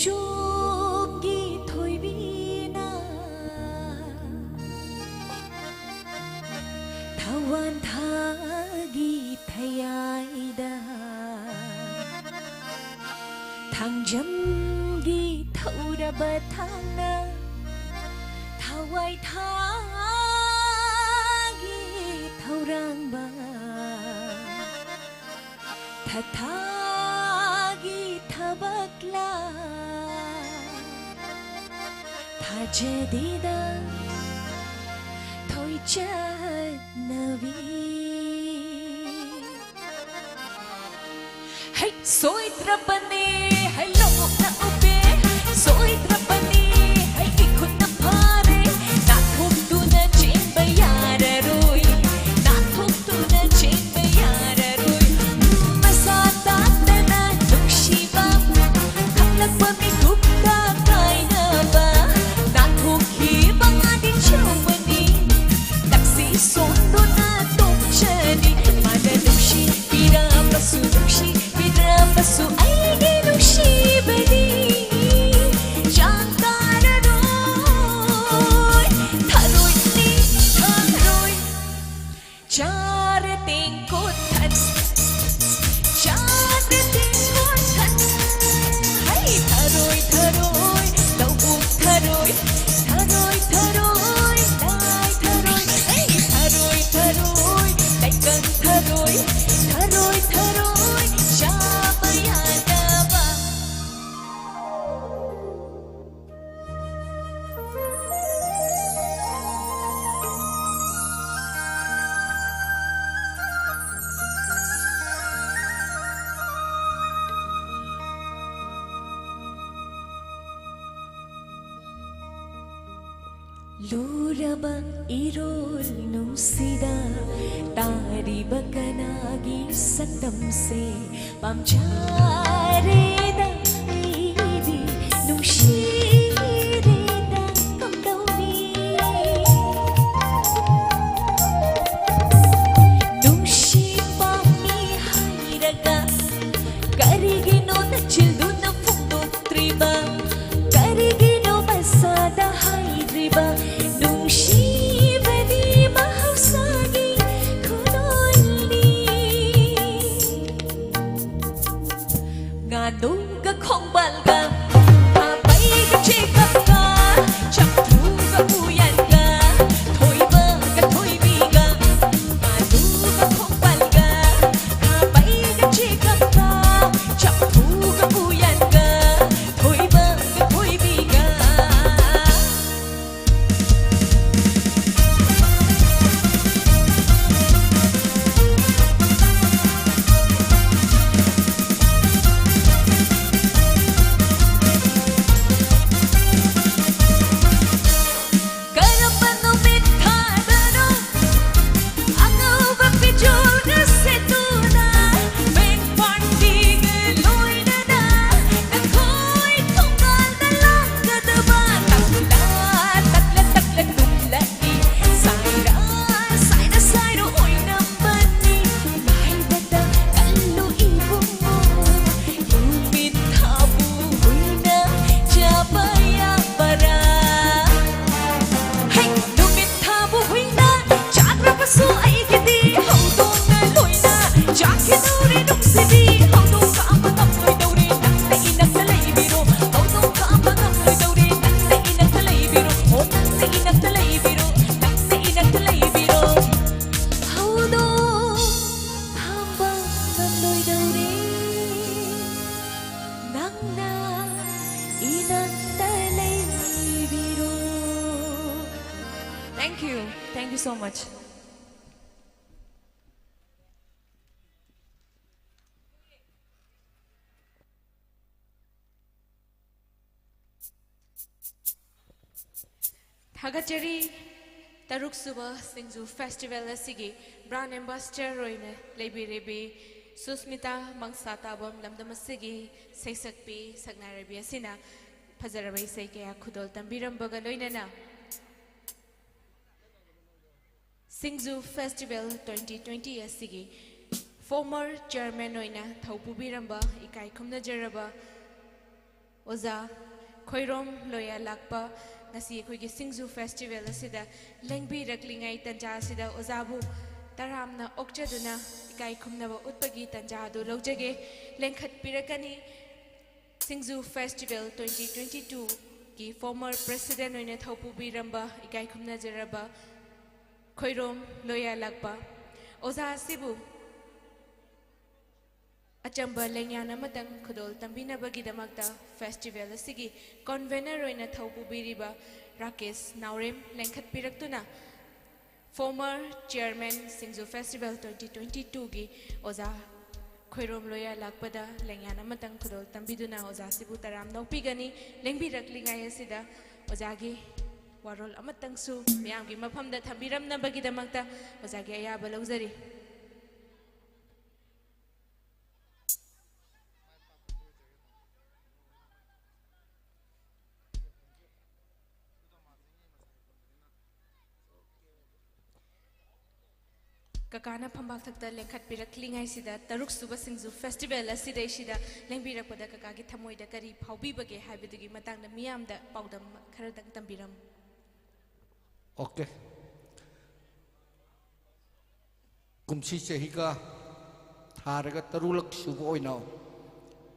ꯆꯣꯛꯀꯤ ꯊꯣꯏꯕꯤꯅ ꯊꯋꯥꯟꯊꯥꯒꯤ ꯊꯌꯥꯏꯗ ꯊꯥꯡꯖꯝꯒꯤ ꯊꯧꯔꯕ ꯊꯥꯡꯅ ꯊꯋꯥꯏ ꯊꯥꯒꯤ ꯊꯧꯔꯥꯡꯕ ꯊꯊꯥꯒꯤ ꯊꯕꯛꯂꯥ ꯊꯥꯖꯗꯦꯗ ꯊꯣꯏꯆꯠꯅꯕꯤ꯫ ꯍꯩ ꯁꯣꯏꯗ꯭ꯔꯕꯅꯦ, ꯍꯩ ꯂꯧꯕꯨꯛꯅ ꯎꯞꯄꯦ, ꯁꯣꯏꯗ꯭ꯔꯕꯅꯦ, ꯍꯩ ꯏꯈꯨꯠꯅ ꯐꯥꯔꯦ, ꯅꯥꯊꯣꯛꯇꯨꯅ ꯆꯦꯟꯕ ꯌꯥꯔꯔꯣꯏ, ꯅꯥꯊꯣꯛꯇꯨꯅ ꯆꯦꯟꯕ ꯌꯥꯔꯔꯣꯏ꯫ ꯃꯁꯥ ꯇꯥꯗꯅ ꯅꯨꯡꯁꯤꯕ ꯈꯪꯂꯛꯄ ꯃꯤꯀꯨꯞꯇ ꯀꯥꯏꯅꯕ ꯅꯥꯊꯣꯛꯈꯤꯕ ꯉꯥꯗꯤ ꯆꯥꯎꯕꯅꯤ꯫ ꯇꯛꯁꯤ ꯁꯣꯟꯗꯨꯅ ꯇꯣꯛꯆꯅꯤ꯫ ꯃꯥꯅ ꯅꯨꯡꯁꯤꯕꯤꯔꯕꯁꯨ, ꯅꯨꯡꯁꯤꯕꯤꯔꯕꯁꯨ ꯑꯩꯒꯤ ꯅꯨꯡꯁꯤꯕꯗꯤ ꯆꯥꯡ ꯇꯥꯔꯔꯣꯏ꯫ ꯊꯔꯣꯏꯅꯤ ꯊꯔꯣꯏ, ꯆꯥꯔ ꯇꯦꯡꯀꯣꯠ ꯊꯟ, ꯆꯥꯔ ꯇꯦꯡꯀꯣꯠ ꯊꯟ꯫ ꯍꯩ ꯊꯔꯣꯏ ꯊꯔꯣꯏ, ꯂꯧꯕꯨꯛ ꯊꯔꯣꯏ, ꯊꯔꯣꯏ ꯊꯔꯣꯏ, ꯂꯥꯏ ꯊꯔꯣꯏ꯫ ꯍꯩ ꯊꯔꯣꯏ ꯊꯔꯣꯏ, ꯂꯩꯀꯪ ꯊꯔꯣꯏ, ꯊꯔꯣꯏ ꯊꯔꯣꯏ, ꯆꯥꯕ ꯌꯥꯗꯕ꯫ ꯂꯨꯔꯕ ꯏꯔꯣꯜ ꯅꯨꯡꯁꯤꯗ ꯇꯥꯔꯤꯕ ꯀꯅꯥꯒꯤ ꯁꯛꯇꯝꯁꯦ ꯄꯥꯝꯖꯔꯦꯗ ꯑꯩꯗꯤ ꯅꯨꯡꯁꯤꯔꯦꯗ ꯀꯝꯗꯧꯅꯤ? ꯅꯨꯡꯁꯤ ꯄꯥꯝꯃꯤ ꯍꯥꯏꯔꯒ ꯀꯔꯤꯒꯤꯅꯣ ꯅꯆꯤꯜꯗꯨꯅ ꯐꯣꯡꯗꯣꯛꯇ꯭ꯔꯤ? ꯀꯔꯤꯒꯤꯅꯣ ꯃꯁꯥꯗ ꯍꯥꯏꯗ꯭ꯔꯤꯕ? ꯅꯨꯡꯁꯤꯕꯗꯤ ꯃꯍꯧꯁꯥꯒꯤ ꯈꯨꯗꯣꯜꯅꯤ꯫ ꯉꯥꯅꯨꯒ ꯈꯣꯡꯕꯥꯜꯒ, ꯈꯥꯕꯩꯒ ꯆꯦꯒꯞꯀ, ꯆꯥꯛꯊꯨꯒ ꯎꯌꯥꯟꯒ, ꯊꯣꯏꯕꯒ ꯊꯣꯏꯕꯤꯒ, ꯉꯥꯅꯨꯒ ꯈꯣꯡꯕꯥꯜꯒ, ꯈꯥꯕꯩꯒ ꯆꯦꯒꯞꯀ, ꯆꯥꯛꯊꯨꯒ ꯎꯌꯥꯟꯒ, ꯊꯣꯏꯕꯒ ꯊꯣꯏꯕꯤꯒ꯫ ꯀꯔꯝꯕ ꯅꯨꯃꯤꯠ ꯊꯥꯗꯅꯣ? ꯑꯉꯧꯕ ꯐꯤꯖꯣꯜꯒ ꯁꯦꯠꯇꯨꯅ, ꯕꯦꯟ ꯄꯥꯔꯇꯤꯒ ꯂꯣꯏꯅꯅ, ꯅꯈꯣꯏ ꯊꯣꯡꯒꯥꯜꯗ ꯂꯥꯛꯀꯗꯕ꯫ ꯇꯛꯂ, ꯇꯛꯂ, ꯇꯛꯂ ꯇꯨꯝꯂꯛꯏ, ꯁꯥꯏꯔ, ꯁꯥꯏꯔ, ꯁꯥꯏꯔ ꯑꯣꯏꯅꯕꯅꯤ꯫ ꯉꯥꯏꯕꯗ ꯀꯜꯂꯨ ꯏꯕꯨꯡꯉꯣ, ꯅꯨꯃꯤꯠ ꯊꯥꯕꯨ ꯍꯨꯏꯅ ꯆꯥꯕ ꯌꯥꯕꯔꯥ? ꯍꯦ! ꯅꯨꯃꯤꯠ ꯊꯥꯕꯨ ꯍꯨꯏꯅ ꯆꯥꯈ꯭ꯔꯕꯁꯨ ꯑꯩꯒꯤꯗꯤ ꯍꯧꯗꯣꯡꯅ ꯂꯣꯏꯅ ꯆꯥꯈꯤꯗꯧꯔꯦ꯫ ꯅꯨꯡꯁꯤꯕꯤ ꯍꯧꯗꯣꯡ ꯈꯥꯝꯕ ꯉꯝꯂꯣꯏꯗꯧꯔꯦ꯫ ꯅꯪꯅ ꯏꯅꯛꯇ ꯂꯩꯕꯤꯔꯣ, ꯍꯧꯗꯣꯡ ꯈꯥꯝꯕ ꯉꯝꯂꯣꯏꯗꯧꯔꯦ꯫ ꯅꯪꯅ ꯏꯅꯛꯇ ꯂꯩꯕꯤꯔꯣ, ꯍꯣ ꯅꯪꯅ ꯏꯅꯛꯇ ꯂꯩꯕꯤꯔꯣ, ꯅꯪꯅ ꯏꯅꯛꯇ ꯂꯩꯕꯤꯔꯣ꯫ ꯍꯧꯗꯣꯡ ꯈꯥꯝꯕ ꯉꯝꯂꯣꯏꯗꯧꯔꯦ꯫ ꯅꯪꯅ ꯏꯅꯛꯇ ꯂꯩꯕꯤꯔꯣ꯫ Thank you. Thank you so much. ꯊꯥꯒꯠꯆꯔꯤ꯫ ꯇꯔꯨꯛꯁꯨꯕ ꯁꯤꯡꯖꯨ ꯐꯦꯁꯇꯤꯚꯦꯜ ꯑꯁꯤꯒꯤ ꯕ꯭ꯔꯥꯟ ꯑꯦꯝꯕꯥꯁꯗꯔ ꯑꯣꯏꯅ ꯂꯩꯕꯤꯔꯤꯕꯤ ꯁꯨꯁꯃꯤꯇꯥ ꯃꯪꯁꯥꯇꯥꯕꯝ, ꯂꯝꯗꯝ ꯑꯁꯤꯒꯤ ꯁꯩꯁꯛꯄꯤ ꯁꯛꯅꯥꯏꯔꯕꯤ ꯑꯁꯤꯅ ꯐꯖꯔꯕ ꯏꯁꯩ ꯀꯌꯥ ꯈꯨꯗꯣꯜ ꯇꯝꯕꯤꯔꯝꯕꯒ ꯂꯣꯏꯅꯅ ꯁꯤꯡꯖꯨ ꯐꯦꯁꯇꯤꯚꯦꯜ twenty twenty ꯑꯁꯤꯒꯤ former chairman ꯑꯣꯏꯅ ꯊꯧ ꯄꯨꯕꯤꯔꯝꯕ ꯏꯀꯥꯏ ꯈꯨꯝꯅꯖꯔꯕ ꯑꯣꯖꯥ ꯈꯣꯏꯔꯣꯝ ꯂꯣꯌꯥ ꯂꯥꯛꯄ, ꯉꯁꯤ ꯑꯩꯈꯣꯏꯒꯤ ꯁꯤꯡꯖꯨ ꯐꯦꯁꯇꯤꯚꯦꯜ ꯑꯁꯤꯗ ꯂꯦꯡꯕꯤꯔꯛꯂꯤꯉꯩ ꯇꯟꯖꯥ ꯑꯁꯤꯗ ꯑꯣꯖꯥꯕꯨ ꯇꯔꯥꯝꯅ ꯑꯣꯛꯆꯗꯨꯅ ꯏꯀꯥꯏ ꯈꯨꯝꯅꯕ ꯎꯠꯄꯒꯤ ꯇꯟꯖꯥ ꯑꯗꯨ ꯂꯧꯖꯒꯦ꯫ ꯂꯦꯡꯈꯠꯄꯤꯔꯛꯀꯅꯤ ꯁꯤꯡꯖꯨ ꯐꯦꯁꯇꯤꯚꯦꯜ ꯇ꯭ꯋꯦꯟꯇꯤ ꯇ꯭ꯋꯦꯟꯇꯤ ꯇꯨꯒꯤ ꯐꯣꯔꯃꯔ ꯄ꯭ꯔꯦꯁꯤꯗꯦꯟ ꯑꯣꯏꯅ ꯊꯧ ꯄꯨꯕꯤꯔꯝꯕ, ꯏꯀꯥꯏ ꯈꯨꯝꯅꯖꯔꯕ ꯈꯣꯏꯔꯣꯝ ꯂꯣꯌꯥ ꯂꯥꯛꯄ꯫ ꯑꯣꯖꯥ ꯑꯁꯤꯕꯨ ꯑꯆꯝꯕ ꯂꯦꯡꯌꯥꯟ ꯑꯃꯇꯪ ꯈꯨꯗꯣꯜ ꯇꯝꯕꯤꯅꯕꯒꯤꯗꯃꯛꯇ ꯐꯦꯁꯇꯤꯚꯦꯜ ꯑꯁꯤꯒꯤ ꯀꯟꯚꯦꯅꯔ ꯑꯣꯏꯅ ꯊꯧ ꯄꯨꯕꯤꯔꯤꯕ ꯔꯥꯀꯦꯁ ꯅꯥꯎꯔꯦꯝ ꯂꯦꯡꯈꯠꯄꯤꯔꯛꯇꯨꯅ ꯐꯣꯔꯃꯔ ꯆꯤꯌꯔꯃꯦꯟ ꯁꯤꯡꯖꯨ ꯐꯦꯁꯇꯤꯚꯦꯜ ꯇ꯭ꯋꯦꯟꯇꯤ ꯇ꯭ꯋꯦꯟꯇꯤ ꯇꯨꯒꯤ ꯑꯣꯖꯥ ꯈꯣꯏꯔꯣꯝ ꯂꯣꯌꯥ ꯂꯥꯛꯄꯗ ꯂꯦꯡꯌꯥꯟ ꯑꯃꯇꯪ ꯈꯨꯗꯣꯜ ꯇꯝꯕꯤꯗꯨꯅ ꯑꯣꯖꯥꯁꯤꯕꯨ ꯇꯔꯥꯝꯅ ꯑꯣꯛꯄꯤꯒꯅꯤ꯫ ꯂꯦꯡꯕꯤꯔꯛꯂꯤꯉꯩ ꯑꯁꯤꯗ ꯑꯣꯖꯥꯒꯤ ꯋꯥꯔꯣꯜ ꯑꯃꯇꯪꯁꯨ ꯃꯤꯌꯥꯝꯒꯤ ꯃꯐꯝꯗ ꯊꯝꯕꯤꯔꯝꯅꯕꯒꯤꯗꯃꯛꯇ ꯑꯣꯖꯥꯒꯤ ꯑꯌꯥꯕ ꯂꯧꯖꯔꯤ꯫ ꯀꯀꯥꯅ ꯐꯝꯕꯥꯛꯊꯛꯇ ꯂꯦꯡꯈꯠꯄꯤꯔꯛꯂꯤꯉꯩꯁꯤꯗ, ꯇꯔꯨꯛ ꯁꯨꯕ ꯁꯤꯡꯖꯨ ꯐꯦꯁꯇꯤꯚꯦꯜ ꯑꯁꯤꯗꯩꯁꯤꯗ ꯂꯦꯡꯕꯤꯔꯛꯄꯗ ꯀꯀꯥꯒꯤ ꯊꯃꯣꯏꯗ ꯀꯔꯤ ꯐꯥꯎꯕꯤꯕꯒꯦ ꯍꯥꯏꯕꯗꯨꯒꯤ ꯃꯇꯥꯡꯗ ꯃꯤꯌꯥꯝꯗ ꯄꯥꯎꯗꯝ ꯈꯔꯗꯪ ꯇꯝꯕꯤꯔꯝꯃꯨ꯫ ꯑꯣꯀꯦ꯫ ꯀꯨꯝꯁꯤ ꯆꯍꯤꯒ ꯊꯥꯔꯒ ꯇꯔꯨꯛꯂꯛ ꯁꯨꯕ ꯑꯣꯏꯅ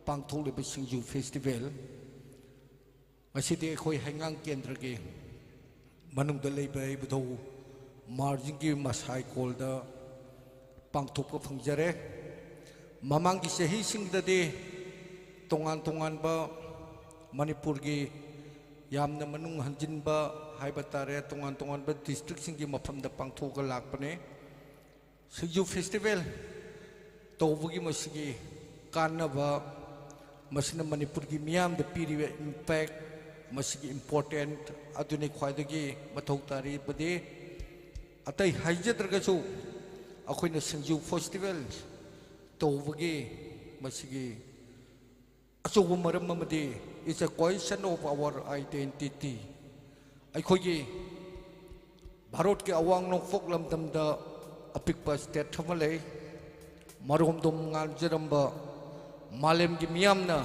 ꯄꯥꯡꯊꯣꯛꯂꯤꯕ ꯁꯤꯡꯖꯨ ꯐꯦꯁꯇꯤꯚꯦꯜ ꯉꯁꯤꯗꯤ ꯑꯩꯈꯣꯏ ꯍꯩꯉꯥꯡ ꯀꯦꯟꯗ꯭ꯔꯒꯤ ꯃꯅꯨꯡꯗ ꯂꯩꯕ ꯏꯕꯨꯙꯧ ꯃꯥꯔꯖꯤꯡꯒꯤ ꯃꯁꯥꯏꯀꯣꯜꯗ ꯄꯥꯡꯊꯣꯛꯄ ꯐꯪꯖꯔꯦ꯫ ꯃꯃꯥꯡꯒꯤ ꯆꯍꯤꯁꯤꯡꯗꯗꯤ ꯇꯣꯉꯥꯟ ꯇꯣꯉꯥꯟꯕ ꯃꯅꯤꯄꯨꯔꯒꯤ ꯌꯥꯝꯅ ꯃꯅꯨꯡ ꯍꯟꯖꯤꯟꯕ ꯍꯥꯏꯕ ꯇꯥꯔꯦ, ꯇꯣꯉꯥꯟ ꯇꯣꯉꯥꯟꯕ ꯗꯤꯁꯇ꯭ꯔꯤꯛꯁꯤꯡꯒꯤ ꯃꯐꯝꯗ ꯄꯥꯡꯊꯣꯛꯑꯒ ꯂꯥꯛꯄꯅꯦ꯫ ꯁꯤꯡꯖꯨ ꯐꯦꯁꯇꯤꯚꯦꯜ ꯇꯧꯕꯒꯤ ꯃꯁꯤꯒꯤ ꯀꯥꯟꯅꯕ, ꯃꯁꯤꯅ ꯃꯅꯤꯄꯨꯔꯒꯤ ꯃꯤꯌꯥꯝꯗ ꯄꯤꯔꯤꯕ ꯏꯝꯄꯦꯛ, ꯃꯁꯤꯒꯤ ꯏꯝꯄꯣꯔꯇꯦꯟ ꯑꯗꯨꯅꯤ ꯈ꯭ꯋꯥꯏꯗꯒꯤ ꯃꯊꯧ ꯇꯥꯔꯤꯕꯗꯤ꯫ ꯑꯇꯩ ꯍꯥꯏꯖꯗ꯭ꯔꯒꯁꯨ ꯑꯩꯈꯣꯏꯅ ꯁꯤꯡꯖꯨ ꯐꯦꯁꯇꯤꯚꯦꯜ ꯇꯧꯕꯒꯤ ꯃꯁꯤꯒꯤ ꯑꯆꯧꯕ ꯃꯔꯝ ꯑꯃꯗꯤ, it's a question of our identity꯫ ꯑꯩꯈꯣꯏꯒꯤ ꯚꯥꯔꯠꯀꯤ ꯑꯋꯥꯡ ꯅꯣꯡꯄꯣꯛ ꯂꯝꯗꯝꯗ ꯑꯄꯤꯛꯄ ꯁ꯭ꯇꯦꯠ ꯑꯃ ꯂꯩ, ꯃꯔꯣꯝꯗꯣꯝ ꯉꯥꯟꯖꯔꯝꯕ, ꯃꯥꯂꯦꯝꯒꯤ ꯃꯤꯌꯥꯝꯅ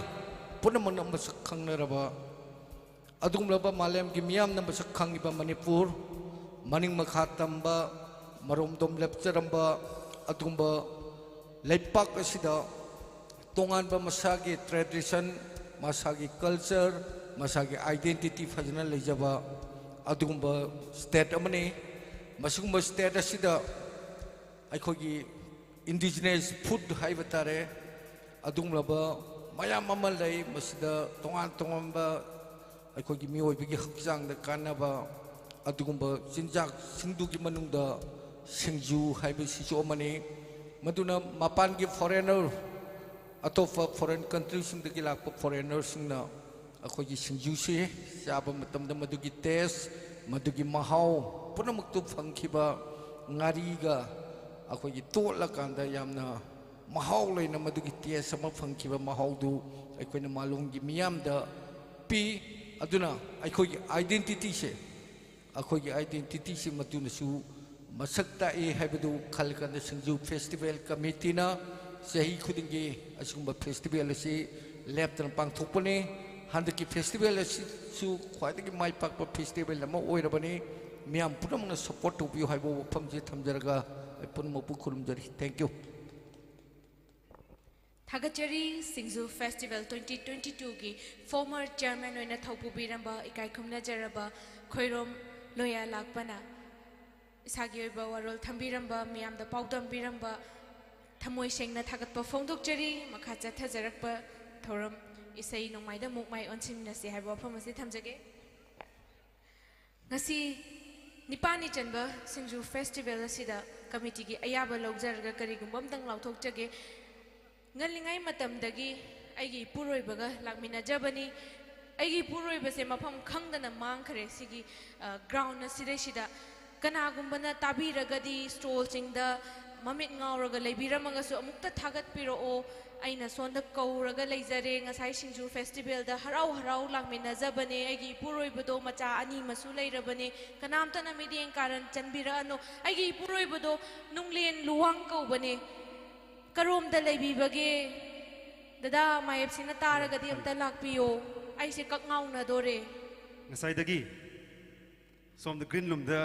ꯄꯨꯝꯅꯃꯛꯅ ꯃꯁꯛ ꯈꯪꯅꯔꯕ, ꯑꯗꯨꯒꯨꯝꯂꯕ ꯃꯥꯂꯦꯝꯒꯤ ꯃꯤꯌꯥꯝꯅ ꯃꯁꯛ ꯈꯪꯉꯤꯕ ꯃꯅꯤꯄꯨꯔ, ꯃꯅꯤꯡ ꯃꯈꯥ ꯇꯝꯕ, ꯃꯔꯣꯝꯗꯣꯝ ꯂꯦꯞꯆꯔꯝꯕ ꯑꯗꯨꯒꯨꯝꯕ ꯂꯩꯄꯥꯛ ꯑꯁꯤꯗ ꯇꯣꯉꯥꯟꯕ ꯃꯁꯥꯒꯤ tradition, ꯃꯁꯥꯒꯤ culture, ꯃꯁꯥꯒꯤ identity ꯐꯖꯅ ꯂꯩꯖꯕ ꯑꯗꯨꯒꯨꯝꯕ state ꯑꯃꯅꯤ꯫ ꯃꯁꯤꯒꯨꯝꯕ state ꯑꯁꯤꯗ ꯑꯩꯈꯣꯏꯒꯤ indigenous food ꯍꯥꯏꯕ ꯇꯥꯔꯦ, ꯑꯗꯨꯒꯨꯝꯂꯕ ꯃꯌꯥꯝ ꯑꯃ ꯂꯩ꯫ ꯃꯁꯤꯗ ꯇꯣꯉꯥꯟ ꯇꯣꯉꯥꯟꯕ ꯑꯩꯈꯣꯏꯒꯤ ꯃꯤꯑꯣꯏꯕꯒꯤ ꯍꯛꯆꯥꯡꯗ ꯀꯥꯟꯅꯕ ꯑꯗꯨꯒꯨꯝꯕ ꯆꯤꯟꯖꯥꯛꯁꯤꯡꯗꯨꯒꯤ ꯃꯅꯨꯡꯗ ꯁꯤꯡꯖꯨ ꯍꯥꯏꯕꯁꯤꯁꯨ ꯑꯃꯅꯤ꯫ ꯃꯗꯨꯅ ꯃꯄꯥꯟꯒꯤ foreigner, ꯑꯇꯣꯞꯄ foreign countryꯁꯤꯡꯗꯒꯤ ꯂꯥꯛꯄ foreignerꯁꯤꯡꯅ ꯑꯩꯈꯣꯏꯒꯤ ꯁꯤꯡꯖꯨꯁꯤ ꯆꯥꯕ ꯃꯇꯝꯗ ꯃꯗꯨꯒꯤ taste, ꯃꯗꯨꯒꯤ ꯃꯍꯥꯎ ꯄꯨꯝꯅꯃꯛꯇꯨ ꯐꯪꯈꯤꯕ, ꯉꯥꯔꯤꯒ ꯑꯩꯈꯣꯏꯒꯤ ꯇꯣꯠꯂꯀꯥꯟꯗ ꯌꯥꯝꯅ ꯃꯍꯥꯎ ꯂꯩꯅ ꯃꯗꯨꯒꯤ taste ꯑꯃ ꯐꯪꯈꯤꯕ ꯃꯍꯥꯎꯗꯨ ꯑꯩꯈꯣꯏꯅ ꯃꯥꯂꯣꯝꯒꯤ ꯃꯤꯌꯥꯝꯗ ꯄꯤ꯫ ꯑꯗꯨꯅ ꯑꯩꯈꯣꯏꯒꯤ identityꯁꯦ, ꯑꯩꯈꯣꯏꯒꯤ identityꯁꯤ ꯃꯗꯨꯅꯁꯨ ꯃꯁꯛ ꯇꯥꯛꯏ ꯍꯥꯏꯕꯗꯨ ꯈꯜꯂꯀꯥꯟꯗ ꯁꯤꯡꯖꯨ festival committeeꯅ ꯆꯍꯤ ꯈꯨꯗꯤꯡꯒꯤ ꯑꯁꯤꯒꯨꯝꯕ festival ꯑꯁꯤ ꯂꯦꯞꯇꯅ ꯄꯥꯡꯊꯣꯛꯄꯅꯤ꯫ ꯍꯟꯗꯛꯀꯤ festival ꯑꯁꯤꯁꯨ ꯈ꯭ꯋꯥꯏꯗꯒꯤ ꯃꯥꯏ ꯄꯥꯛꯄ festival ꯑꯃ ꯑꯣꯏꯔꯕꯅꯤ꯫ ꯃꯤꯌꯥꯝ ꯄꯨꯝꯅꯃꯛꯅ support ꯇꯧꯕꯤꯌꯨ ꯍꯥꯏꯕ ꯋꯥꯐꯝꯁꯤ ꯊꯝꯖꯔꯒ ꯑꯩ ꯄꯨꯝꯅꯃꯛꯄꯨ ꯈꯨꯔꯨꯝꯖꯔꯤ꯫ Thank you꯫ ꯊꯥꯒꯠꯆꯔꯤ꯫ ꯁꯤꯡꯖꯨ Festival twenty twenty twoꯒꯤ former chairman ꯑꯣꯏꯅ ꯊꯧ ꯄꯨꯕꯤꯔꯝꯕ ꯏꯀꯥꯏ ꯈꯨꯝꯅꯖꯔꯕ ꯈꯣꯏꯔꯣꯝ ꯂꯣꯌꯥ ꯂꯥꯛꯄꯅ ꯏꯁꯥꯒꯤ ꯑꯣꯏꯕ ꯋꯥꯔꯣꯜ ꯊꯝꯕꯤꯔꯝꯕ, ꯃꯤꯌꯥꯝꯗ ꯄꯥꯎꯗꯝꯕꯤꯔꯝꯕ ꯊꯃꯣꯏ ꯁꯦꯡꯅ ꯊꯥꯒꯠꯄ ꯐꯣꯡꯗꯣꯛꯆꯔꯤ꯫ ꯃꯈꯥ ꯆꯠꯊꯖꯔꯛꯄ ꯊꯧꯔꯝ ꯏꯁꯩ ꯅꯣꯡꯃꯥꯏꯗ ꯑꯃꯨꯛ ꯃꯥꯏ ꯑꯣꯟꯁꯤꯟꯃꯤꯟꯅꯁꯤ ꯍꯥꯏꯕ ꯋꯥꯐꯝ ꯑꯁꯤ ꯊꯝꯖꯒꯦ꯫ ꯉꯁꯤ ꯅꯤꯄꯥꯜꯅꯤ ꯆꯟꯕ ꯁꯤꯡꯖꯨ festival ꯑꯁꯤꯗ committeeꯒꯤ ꯑꯌꯥꯕ ꯂꯧꯖꯔꯒ ꯀꯔꯤꯒꯨꯝꯕ ꯑꯝꯇꯪ ꯂꯥꯎꯊꯣꯛꯆꯒꯦ꯫ ꯉꯜꯂꯤꯉꯩ ꯃꯇꯝꯗꯒꯤ ꯑꯩꯒꯤ ꯏꯄꯨꯔꯣꯏꯕꯒ ꯂꯥꯛꯃꯤꯟꯅꯖꯕꯅꯤ꯫ ꯑꯩꯒꯤ ꯏꯄꯨꯔꯣꯏꯕꯁꯦ ꯃꯐꯝ ꯈꯪꯗꯅ ꯃꯥꯡꯈ꯭ꯔꯦ ꯁꯤꯒꯤ, ꯑ, ground ꯑꯁꯤꯗꯩꯁꯤꯗ꯫ ꯀꯅꯥꯒꯨꯝꯕꯅ ꯇꯥꯕꯤꯔꯒꯗꯤ stallꯁꯤꯡꯗ ꯃꯃꯤꯠ ꯉꯥꯎꯔꯒ ꯂꯩꯕꯤꯔꯝꯃꯒꯁꯨ ꯑꯃꯨꯛꯇ ꯊꯥꯒꯠꯄꯤꯔꯛꯑꯣ꯫ ꯑꯩꯅ ꯁꯣꯝꯗ ꯀꯧꯔꯒ ꯂꯩꯖꯔꯦ꯫ ꯉꯁꯥꯏ ꯁꯤꯡꯖꯨ festivalꯗ ꯍꯔꯥꯎ ꯍꯔꯥꯎ ꯂꯥꯛꯃꯤꯟꯅꯖꯕꯅꯦ꯫ ꯑꯩꯒꯤ ꯏꯄꯨꯔꯣꯏꯕꯗꯣ ꯃꯆꯥ ꯑꯅꯤ ꯑꯃꯁꯨ ꯂꯩꯔꯕꯅꯦ꯫ ꯀꯅꯥꯝꯇꯅ ꯃꯤꯠꯌꯦꯡ ꯀꯥꯔꯟ ꯆꯟꯕꯤꯔꯛꯑꯅꯨ꯫ ꯑꯩꯒꯤ ꯏꯄꯨꯔꯣꯏꯕꯗꯣ ꯅꯨꯡꯂꯦꯟ ꯂꯨꯋꯥꯡ ꯀꯧꯕꯅꯦ꯫ ꯀꯔꯣꯝꯗ ꯂꯩꯕꯤꯕꯒꯦ? ꯗꯗꯥ ꯃꯥꯌꯦꯞꯁꯤꯅ ꯇꯥꯔꯒꯗꯤ ꯑꯝꯇ ꯂꯥꯛꯄꯤꯌꯣ꯫ ꯑꯩꯁꯦ ꯀꯛ ꯉꯥꯎꯅꯗꯣꯔꯦ꯫ ꯉꯁꯥꯏꯗꯒꯤ ꯁꯣꯝꯗ green roomꯗ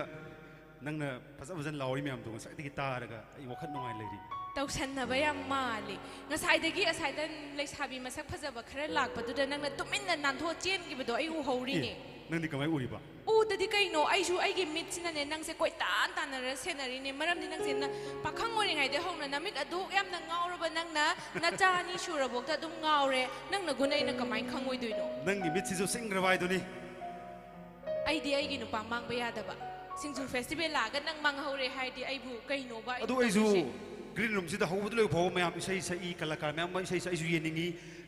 ꯅꯪꯅ ꯐꯖ ꯐꯖꯅ ꯂꯥꯎꯔꯤ ꯃꯌꯥꯝꯗꯣ ꯉꯁꯥꯏꯗꯒꯤ ꯇꯥꯔꯒ ꯑꯩ ꯋꯥꯈꯜ ꯅꯨꯡꯉꯥꯏ ꯂꯩꯔꯤ꯫ ꯇꯧꯁꯟꯅꯕ ꯌꯥꯝ ꯃꯥꯜꯂꯤ꯫ ꯉꯁꯥꯏꯗꯒꯤ ꯑꯁꯥꯏꯗ ꯂꯩꯁꯥꯕꯤ ꯃꯁꯛ ꯐꯖꯕ ꯈꯔ ꯂꯥꯛꯄꯗꯨꯗ ꯅꯪꯅ ꯇꯨꯃꯤꯟꯅ ꯅꯥꯟꯊꯣꯛꯑ ꯆꯦꯟꯈꯤꯕꯗꯣ ꯑꯩ ꯎꯍꯧꯔꯤꯅꯦ꯫ ꯑꯦ, ꯅꯪꯗꯤ ꯀꯃꯥꯏꯅ ꯎꯔꯤꯕ? ꯎꯗꯗꯤ ꯀꯩꯅꯣ? ꯑꯩꯁꯨ ꯑꯩꯒꯤ ꯃꯤꯠꯁꯤꯅꯅꯦ ꯅꯪꯁꯦ ꯀꯣꯏꯇꯥꯟ ꯇꯥꯟꯅꯔ ꯁꯦꯟꯅꯔꯤꯅꯦ꯫ ꯃꯔꯝꯗꯤ ꯅꯪꯁꯦ ꯅ-, ꯄꯥꯈꯪ ꯑꯣꯏꯔꯤꯉꯩꯗ ꯍꯧꯅ ꯅꯃꯤꯠ ꯑꯗꯨꯛ ꯌꯥꯝꯅ ꯉꯥꯎꯔꯕ ꯅꯪꯅ ꯅꯆꯥ ꯑꯅꯤ ꯁꯨꯔꯕꯣꯛꯇ ꯑꯗꯨꯝ ꯉꯥꯎꯔꯦ꯫ ꯅꯪ ꯅꯒꯨꯟ ꯑꯩꯅ ꯀꯃꯥꯏꯅ ꯈꯪꯉꯣꯏꯗꯣꯏꯅꯣ? ꯅꯪꯒꯤ ꯃꯤꯠꯁꯤꯁꯨ ꯁꯤꯡꯈ꯭ꯔꯕ ꯍꯥꯏꯗꯨꯅꯤ꯫ ꯑꯩꯗꯤ ꯑꯩꯒꯤ ꯅꯨꯄꯥ ꯃꯥꯡꯕ ꯌꯥꯗꯕ꯫ ꯁꯤꯡꯖꯨ festival ꯂꯥꯛꯑꯒ ꯅꯪ ꯃꯥꯡꯍꯧꯔꯦ ꯍꯥꯏꯔꯗꯤ ꯑꯩꯕꯨ ꯀꯩꯅꯣꯕ ꯑꯩꯅ ꯑꯗꯨ ꯑꯩꯁꯨ ꯇꯧꯔꯤꯁꯦ? Green roomꯁꯤꯗ ꯍꯧꯕꯗ ꯂꯣꯏꯕ ꯐꯥꯎꯕ ꯃꯌꯥꯝ ꯏꯁꯩ ꯁꯛꯏ, ꯀꯂꯥꯀꯥꯔ ꯃꯌꯥꯝ ꯑꯃ ꯏꯁꯩ ꯁꯛꯏꯁꯨ ꯌꯦꯡꯅꯤꯡꯉꯤ,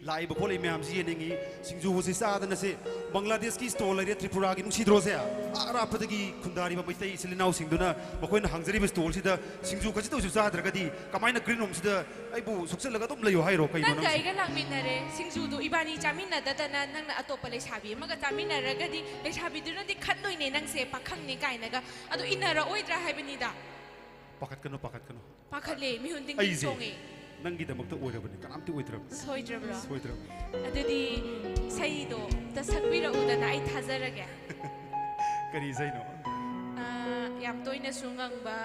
ꯂꯥꯛꯏꯕ ꯈꯣꯠꯂꯤꯕ ꯃꯌꯥꯝꯁꯤ ꯌꯦꯡꯅꯤꯡꯉꯤ꯫ ꯁꯤꯡꯖꯨꯁꯤ ꯆꯥꯗꯅꯁꯦ ꯕꯪꯒ꯭ꯂꯥꯗꯦꯁꯀꯤ store ꯂꯩꯔꯦ, ꯇ꯭ꯔꯤꯄꯨꯔꯥꯒꯤ ꯅꯨꯡꯁꯤꯗ꯭ꯔꯣꯁꯦ? ꯑꯥ ꯑꯔꯥꯞꯄꯗꯒꯤ ꯈꯨꯟꯗꯥꯔꯤꯕ ꯃꯩꯇꯩ ꯏꯆꯤꯜ ꯏꯅꯥꯎꯁꯤꯡꯗꯨꯅ ꯃꯈꯣꯏꯅ ꯍꯥꯡꯖꯔꯤꯕ storeꯁꯤꯗ ꯁꯤꯡꯖꯨ ꯈꯖꯤꯛꯇ ꯑꯣꯏꯁꯨ ꯆꯥꯗ꯭ꯔꯒꯗꯤ ꯀꯃꯥꯏꯅ Green roomꯁꯤꯗ ꯑꯩꯕꯨ ꯁꯨꯛꯆꯠꯂꯒ ꯑꯗꯨꯝ ꯂꯩꯌꯣ ꯍꯥꯏꯔꯣ? ꯀꯩꯅꯣ ꯅꯪꯒ ꯅꯪꯁꯦ? ꯑꯩꯒ ꯂꯥꯛꯃꯤꯟꯅꯔꯦ, ꯁꯤꯡꯖꯨꯗꯣ ꯏꯕꯥꯅꯤ ꯆꯥꯃꯤꯟꯅꯗꯗꯅ ꯅꯪꯅ ꯑꯇꯣꯞꯄ ꯂꯩꯁꯥꯕꯤ ꯑꯃꯒ ꯆꯥꯃꯤꯟꯅꯔꯒꯗꯤ ꯂꯩꯁꯥꯕꯤꯗꯨꯅꯗꯤ ꯈꯟꯗꯣꯏꯅꯦ ꯅꯪꯁꯦ ꯄꯥꯈꯪꯅꯤ ꯀꯥꯏꯅꯒ꯫ ꯑꯗꯨ ꯏꯟꯅꯔꯛꯑꯣꯏꯗ꯭ꯔꯥ ꯍꯥꯏꯕꯅꯤꯗ꯫ ꯄꯥꯈꯠꯀꯅꯨ, ꯄꯥꯈꯠꯀꯅꯨ꯫ ꯄꯥꯈꯠꯂꯦ, ꯃꯤꯍꯨꯟ ꯇꯤꯡ ꯑꯩꯁꯦ ꯆꯣꯡꯉꯦ꯫ ꯅꯪꯒꯤꯗꯃꯛꯇ ꯑꯣꯏꯔꯕꯅꯤ, ꯀꯅꯥꯝꯇ ꯑꯣꯏꯗ꯭ꯔꯕꯅꯤ꯫ ꯁꯣꯏꯗ꯭ꯔꯕ꯭ꯔꯣ? ꯁꯣꯏꯗ꯭ꯔꯕꯅꯤ꯫ ꯑꯗꯨꯗꯤ ꯏꯁꯩꯗꯣ ꯑꯝꯇ ꯁꯛꯄꯤꯔꯛꯎꯗꯅ ꯑꯩ ꯊꯥꯖꯔꯒꯦ꯫ ꯀꯔꯤ ꯏꯁꯩꯅꯣ? ꯑꯥ, ꯌꯥꯝ ꯇꯣꯏꯅꯁꯨ ꯉꯪꯕ,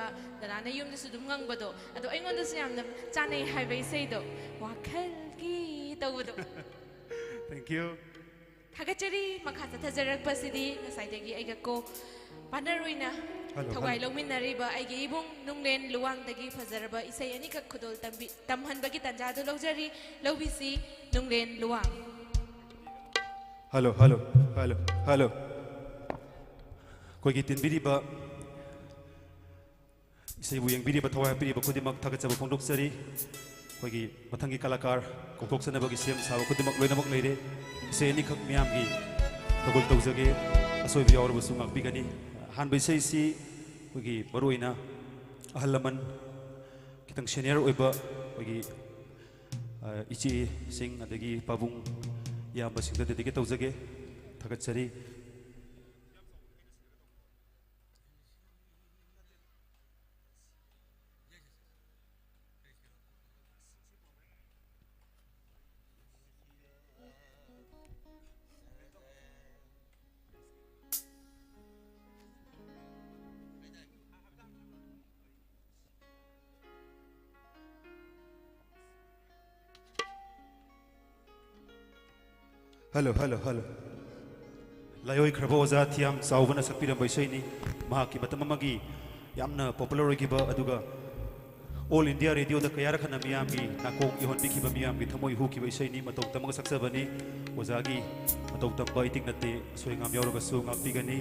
ꯗꯗꯥꯅ ꯌꯨꯝꯗꯁꯨ ꯑꯗꯨꯝ ꯉꯪꯕꯗꯣ, ꯑꯗꯣ ꯑꯩꯉꯣꯟꯗꯁꯨ ꯌꯥꯝꯅ ꯆꯥꯅꯩ ꯍꯥꯏꯕ ꯏꯁꯩꯗꯣ, ꯋꯥꯈꯜꯒꯤ ꯇꯧꯕꯗꯣ꯫ Thank you꯫ ꯊꯥꯒꯠꯆꯔꯤ꯫ ꯃꯈꯥ ꯆꯠꯊꯖꯔꯛꯄꯁꯤꯗꯤ ꯉꯁꯥꯏꯗꯒꯤ ꯑꯩꯒ ꯀꯣ ꯄꯥꯔꯠꯅꯔ ꯑꯣꯏꯅ ꯍꯜꯂꯣ, ꯊꯧꯒꯥꯏ ꯍꯜꯂꯣ꯫ ꯂꯧꯃꯤꯟꯅꯔꯤꯕ ꯑꯩꯒꯤ ꯏꯕꯨꯡ ꯅꯨꯡꯂꯦꯟ ꯂꯨꯋꯥꯡꯗꯒꯤ ꯐꯖꯔꯕ ꯏꯁꯩ ꯑꯅꯤꯈꯛ ꯈꯨꯗꯣꯜ ꯇꯝꯕꯤ-, ꯇꯝꯍꯟꯕꯒꯤ ꯇꯥꯟꯖꯥꯗꯨ ꯂꯧꯖꯔꯤ꯫ ꯂꯧꯕꯤꯁꯤ ꯅꯨꯡꯂꯦꯟ ꯂꯨꯋꯥꯡ꯫ Hello, hello, hello, hello. ꯑꯩꯈꯣꯏꯒꯤ ꯇꯤꯟꯕꯤꯔꯤꯕ, ꯏꯁꯩꯕꯨ ꯌꯦꯡꯕꯤꯔꯤꯕ, ꯊꯋꯥꯏ ꯍꯥꯞꯄꯤꯔꯤꯕ ꯈꯨꯗꯤꯡꯃꯛ ꯊꯥꯒꯠꯆꯕ ꯐꯣꯡꯗꯣꯛꯆꯔꯤ꯫ ꯑꯩꯈꯣꯏꯒꯤ ꯃꯊꯪꯒꯤ ꯀꯂꯥꯀꯥꯔ ꯀꯧꯊꯣꯛꯆꯅꯕꯒꯤ ꯁꯦꯝ ꯁꯥꯕ ꯈꯨꯗꯤꯡꯃꯛ ꯂꯣꯏꯅꯃꯛ ꯂꯩꯔꯦ꯫ ꯏꯁꯩ ꯑꯅꯤꯈꯛ ꯃꯤꯌꯥꯝꯒꯤ ꯊꯧꯒꯜ ꯇꯧꯖꯒꯦ꯫ ꯑꯁꯣꯏꯕ ꯌꯥꯎꯔꯕꯁꯨ ꯉꯥꯛꯄꯤꯒꯅꯤ꯫ ꯑꯍꯥꯟꯕ ꯏꯁꯩꯁꯤ ꯑꯩꯈꯣꯏꯒꯤ ꯃꯔꯨꯑꯣꯏꯅ ꯑꯍꯜ ꯂꯃꯟ, ꯈꯤꯇꯪ senior ꯑꯣꯏꯕ ꯑꯩꯈꯣꯏꯒꯤ, ꯑ, ꯏꯆꯦꯁꯤꯡ ꯑꯗꯒꯤ ꯄꯥꯕꯨꯡ ꯏꯌꯥꯝꯕꯁꯤꯡꯗ dedicate ꯇꯧꯖꯒꯦ꯫ ꯊꯥꯒꯠꯆꯔꯤ꯫ Hello, hello, hello. ꯂꯥꯏꯑꯣꯏꯈ꯭ꯔꯕ ꯑꯣꯖꯥ ꯊꯤꯌꯥꯝ ꯆꯥꯎꯕꯅ ꯁꯛꯄꯤꯔꯝꯕ ꯏꯁꯩꯅꯤ꯫ ꯃꯍꯥꯛꯀꯤ ꯃꯇꯝ ꯑꯃꯒꯤ ꯌꯥꯝꯅ popular ꯑꯣꯏꯈꯤꯕ, ꯑꯗꯨꯒ All India Radioꯗ ꯀꯌꯥꯔꯛ ꯍꯟꯅ ꯃꯤꯌꯥꯝꯒꯤ ꯅꯥꯀꯣꯡ ꯌꯧꯍꯟꯕꯤꯈꯤꯕ, ꯃꯤꯌꯥꯝꯒꯤ ꯊꯃꯣꯏ ꯍꯨꯈꯤꯕ ꯏꯁꯩꯅꯤ꯫ ꯃꯇꯧ ꯇꯝꯃꯒ ꯁꯛꯆꯕꯅꯤ꯫ ꯑꯣꯖꯥꯒꯤ ꯃꯇꯧ ꯇꯝꯕ ꯏꯇꯤꯛ ꯅꯠꯇꯦ, ꯑꯁꯣꯏ ꯑꯉꯥꯝ ꯌꯥꯎꯔꯒꯁꯨ ꯉꯥꯛꯄꯤꯒꯅꯤ꯫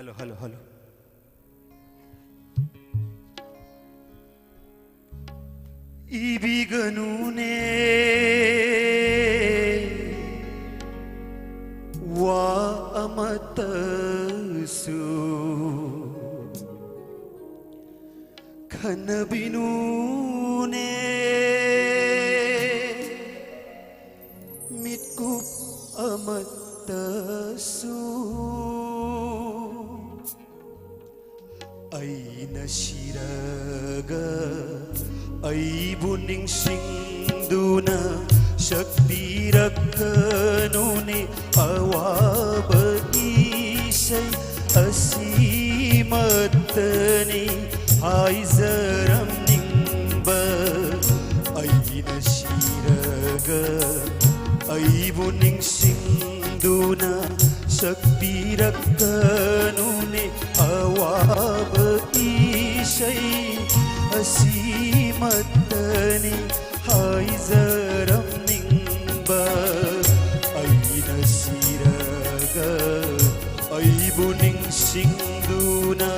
Hello, hello, hello. ꯏꯕꯤꯒꯅꯨꯅꯦ ꯋꯥ ꯑꯃꯠꯇꯁꯨ, ꯈꯟꯅꯕꯤꯅꯨꯅꯦ ꯃꯤꯠꯀꯨꯞ ꯑꯃꯠꯇꯁꯨ꯫ ꯑꯩꯅ ꯁꯤꯔꯒ ꯑꯩꯕꯨ ꯅꯤꯡꯁꯤꯡꯗꯨꯅ ꯁꯛꯄꯤꯔꯛꯀꯅꯨꯅꯦ ꯑꯋꯥꯕ ꯏꯁꯩ ꯑꯁꯤꯃꯛꯇꯅꯤ ꯍꯥꯏꯖꯔꯝꯅꯤꯡꯕ꯫ ꯑꯩꯅ ꯁꯤꯔꯒ ꯑꯩꯕꯨ ꯅꯤꯡꯁꯤꯡꯗꯨꯅ ꯁꯛꯄꯤꯔꯛꯀꯅꯨꯅꯦ ꯑꯋꯥꯕ ꯏꯁꯩ ꯑꯁꯤꯃꯛꯇꯅꯤ ꯍꯥꯏꯖꯔꯝꯅꯤꯡꯕ꯫ ꯑꯩꯅ ꯁꯤꯔꯒ ꯑꯩꯕꯨ ꯅꯤꯡꯁꯤꯡꯗꯨꯅ꯫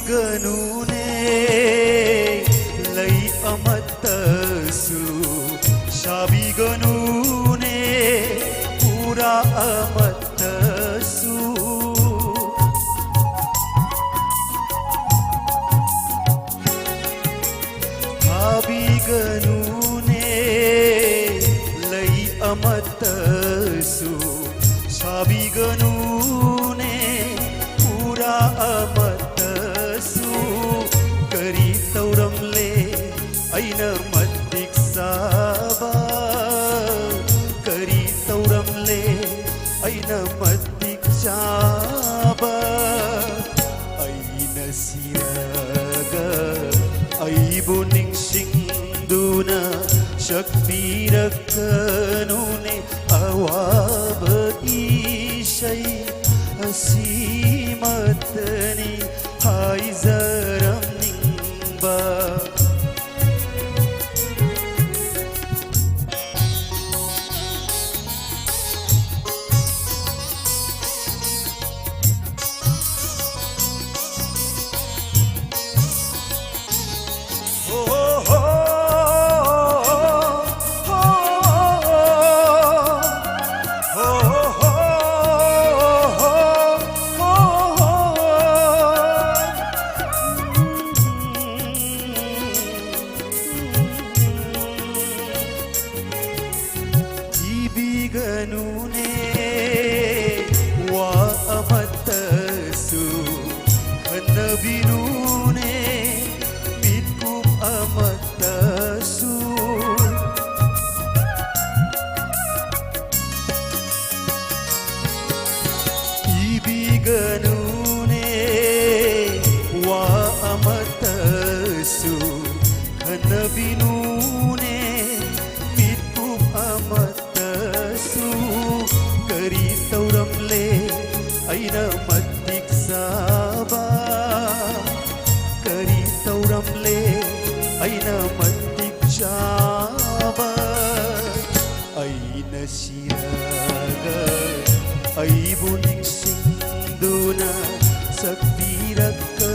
ꯁꯥꯕꯤꯒꯅꯨꯅꯦ, ꯂꯩ ꯑꯃꯠꯇꯁꯨ ꯁꯥꯕꯤꯒꯅꯨꯅꯦ, ꯄꯨꯔꯥ ꯑꯃꯠꯇꯁꯨ ꯁꯥꯕꯤꯒꯅꯨꯅꯦ, ꯂꯩ ꯑꯃꯠꯇꯁꯨ ꯁꯥꯕꯤꯒꯅꯨꯅꯦ, ꯄꯨꯔꯥ ꯑꯃꯠꯇꯁꯨ꯫ ꯀꯔꯤ ꯇꯧꯔꯝꯂꯦ ꯑꯩꯅ ꯃꯇꯤꯛ ꯆꯥꯕ? ꯀꯔꯤ ꯇꯧꯔꯝꯂꯦ ꯑꯩꯅ ꯃꯇꯤꯛ ꯆꯥꯕ? ꯑꯩꯅ ꯁꯤꯔꯒ ꯑꯩꯕꯨ ꯅꯤꯡꯁꯤꯡꯗꯨꯅ ꯁꯛꯄꯤꯔꯛꯀꯅꯨꯅꯦ꯫ ꯑꯋꯥꯕ ꯏꯁꯩ ꯑꯁꯤꯃꯛꯇꯅꯤ ꯍꯥꯏꯖꯔꯝꯅꯤꯡꯕ꯫ ꯏꯕꯤꯒꯅꯨꯅꯦ ꯋꯥ ꯑꯃꯠꯇꯁꯨ, ꯈꯟꯅꯕꯤꯅꯨꯅꯦ ꯃꯤꯠꯀꯨꯞ ꯑꯃꯠꯇꯁꯨ꯫ ꯏꯕꯤꯒꯅꯨꯅꯦ ꯋꯥ ꯑꯃꯠꯇꯁꯨ, ꯈꯟꯅꯕꯤꯅꯨꯅꯦ ꯃꯤꯠꯀꯨꯞ ꯑꯃꯠꯇꯁꯨ꯫ ꯀꯔꯤ ꯇꯧꯔꯝꯂꯦ ꯑꯩꯅ ꯃꯇꯤꯛ ꯆꯥꯕ? ꯀꯔꯤ ꯇꯧꯔꯝꯂꯦ ꯑꯩꯅ ꯃꯇꯤꯛ ꯆꯥꯕ? ꯑꯩꯅ ꯁꯤꯔꯒ ꯑꯩꯕꯨ ꯅꯤꯡꯁꯤꯡꯗꯨꯅ ꯁꯛꯄꯤꯔꯛꯀ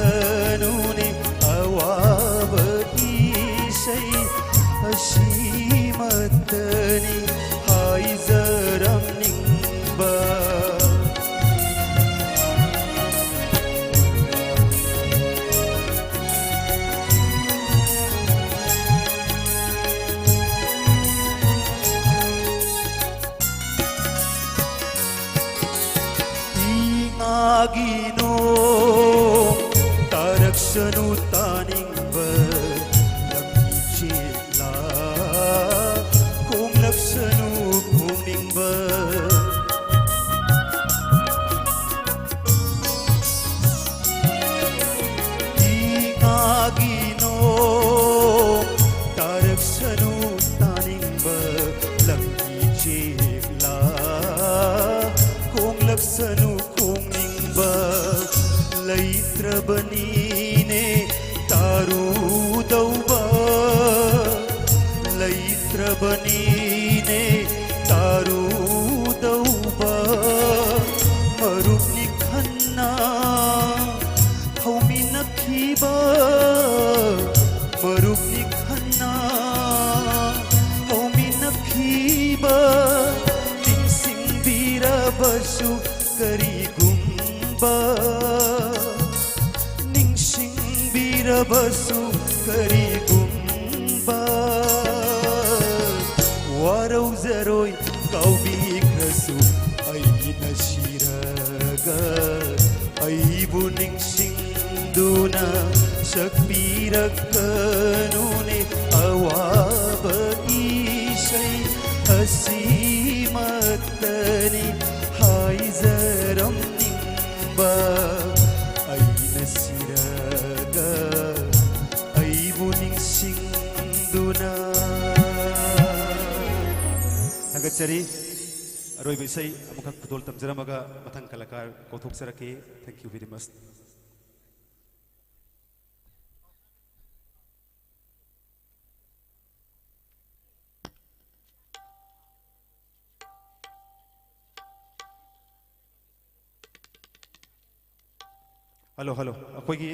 ꯀꯥꯒꯤꯅꯣ ꯇꯥꯔꯛꯁꯅꯨ ꯇꯥꯅꯤꯡꯕ ꯂꯝꯕꯤ ꯆꯦꯜꯂ ꯈꯣꯡꯂꯛꯁꯅꯨ ꯈꯣꯡꯅꯤꯡꯕ꯫ ꯏ ꯉꯥꯒꯤꯅꯣ ꯇꯥꯔꯛꯁꯅꯨ ꯇꯥꯅꯤꯡꯕ ꯂꯝꯕꯤ ꯆꯦꯜꯂ ꯈꯣꯡꯂꯛꯁꯅꯨ ꯈꯣꯡꯅꯤꯡꯕ꯫ ꯂꯩꯇ꯭ꯔꯕꯅꯤꯅꯦ ꯇꯥꯔꯨꯗꯧꯕ ꯂꯩꯇ꯭ꯔꯕꯅꯤꯅꯦ ꯇꯥꯔꯨꯗꯧꯕ꯫ ꯃꯔꯨꯞꯅꯤ ꯈꯟꯅ ꯍꯧꯃꯤꯟꯅꯈꯤꯕ ꯃꯔꯨꯞꯅꯤ ꯈꯟꯅ ꯍꯧꯃꯤꯟꯅꯈꯤꯕ ꯅꯤꯡꯁꯤꯡꯕꯤꯔꯕꯁꯨ ꯀꯔꯤꯒꯨꯝꯕ ꯅꯤꯡꯁꯤꯡꯕꯤꯔꯕꯁꯨ ꯀꯔꯤꯒꯨꯝꯕ ꯋꯥꯔꯧꯖꯔꯣꯏ ꯀꯥꯎꯕꯤꯈ꯭ꯔꯁꯨ ꯑꯩꯅ ꯁꯤꯔꯒ ꯑꯩꯕꯨ ꯅꯤꯡꯁꯤꯡꯗꯨꯅ ꯁꯛꯄꯤꯔꯛꯀꯅꯨꯅꯦ꯫ ꯑꯋꯥꯕ ꯏꯁꯩ ꯑꯁꯤꯃꯛꯇꯅꯤ ꯍꯥꯏꯖꯔꯝꯅꯤꯡꯕ꯫ ꯑꯩꯅ ꯁꯤꯔꯒ ꯑꯩꯕꯨ ꯅꯤꯡꯁꯤꯡꯗꯨꯅ꯫ ꯊꯥꯒꯠꯆꯔꯤ꯫ ꯑꯔꯣꯏꯕ ꯏꯁꯩ ꯑꯃꯈꯛ ꯈꯨꯗꯣꯜ ꯇꯝꯖꯔꯝꯃꯒ ꯃꯊꯪ ꯀꯂꯥꯀꯥꯔ ꯀꯧꯊꯣꯛꯆꯔꯛꯀꯦ꯫ Thank you very much. Hello, hello. ꯑꯩꯈꯣꯏꯒꯤ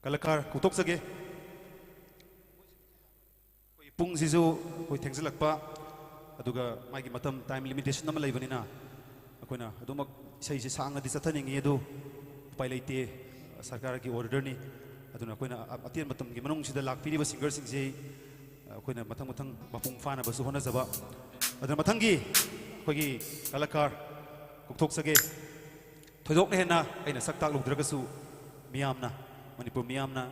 ꯀꯂꯥꯀꯥꯔ ꯀꯧꯊꯣꯛꯆꯒꯦ꯫ ꯑꯩꯈꯣꯏ ꯄꯨꯡꯁꯤꯁꯨ ꯑꯩꯈꯣꯏ ꯊꯦꯡꯖꯤꯜꯂꯛꯄ, ꯑꯗꯨꯒ ꯃꯥꯒꯤ ꯃꯇꯝ, time limitation ꯑꯃ ꯂꯩꯕꯅꯤꯅ, ꯑꯩꯈꯣꯏꯅ ꯑꯗꯨꯃꯛ ꯏꯁꯩꯁꯦ ꯁꯥꯡꯅꯗꯤ ꯆꯠꯊꯅꯤꯡꯉꯤ, ꯑꯗꯨ ꯎꯄꯥꯏ ꯂꯩꯇꯦ, ꯁꯔꯀꯥꯔꯒꯤ order ꯅꯤ꯫ ꯑꯗꯨꯅ ꯑꯩꯈꯣꯏꯅ ꯑ-, ꯑꯇꯦꯟꯕ ꯃꯇꯝꯒꯤ ꯃꯅꯨꯡꯁꯤꯗ ꯂꯥꯛꯄꯤꯔꯤꯕ singer ꯁꯤꯡꯁꯤ ꯑꯩꯈꯣꯏꯅ ꯃꯊꯪ ꯃꯊꯪ ꯃꯄꯨꯡ ꯐꯥꯅꯕꯁꯨ ꯍꯣꯠꯅꯖꯕ꯫ ꯑꯗꯨꯅ ꯃꯊꯪꯒꯤ ꯑꯩꯈꯣꯏꯒꯤ ꯀꯂꯥꯀꯥꯔ ꯀꯧꯊꯣꯛꯆꯒꯦ꯫ ꯊꯣꯏꯗꯣꯛꯅ ꯍꯦꯟꯅ ꯑꯩꯅ ꯁꯛ ꯇꯥꯛꯂꯨꯗ꯭ꯔꯒꯁꯨ ꯃꯤꯌꯥꯝꯅ, ꯃꯅꯤꯄꯨꯔ ꯃꯤꯌꯥꯝꯅ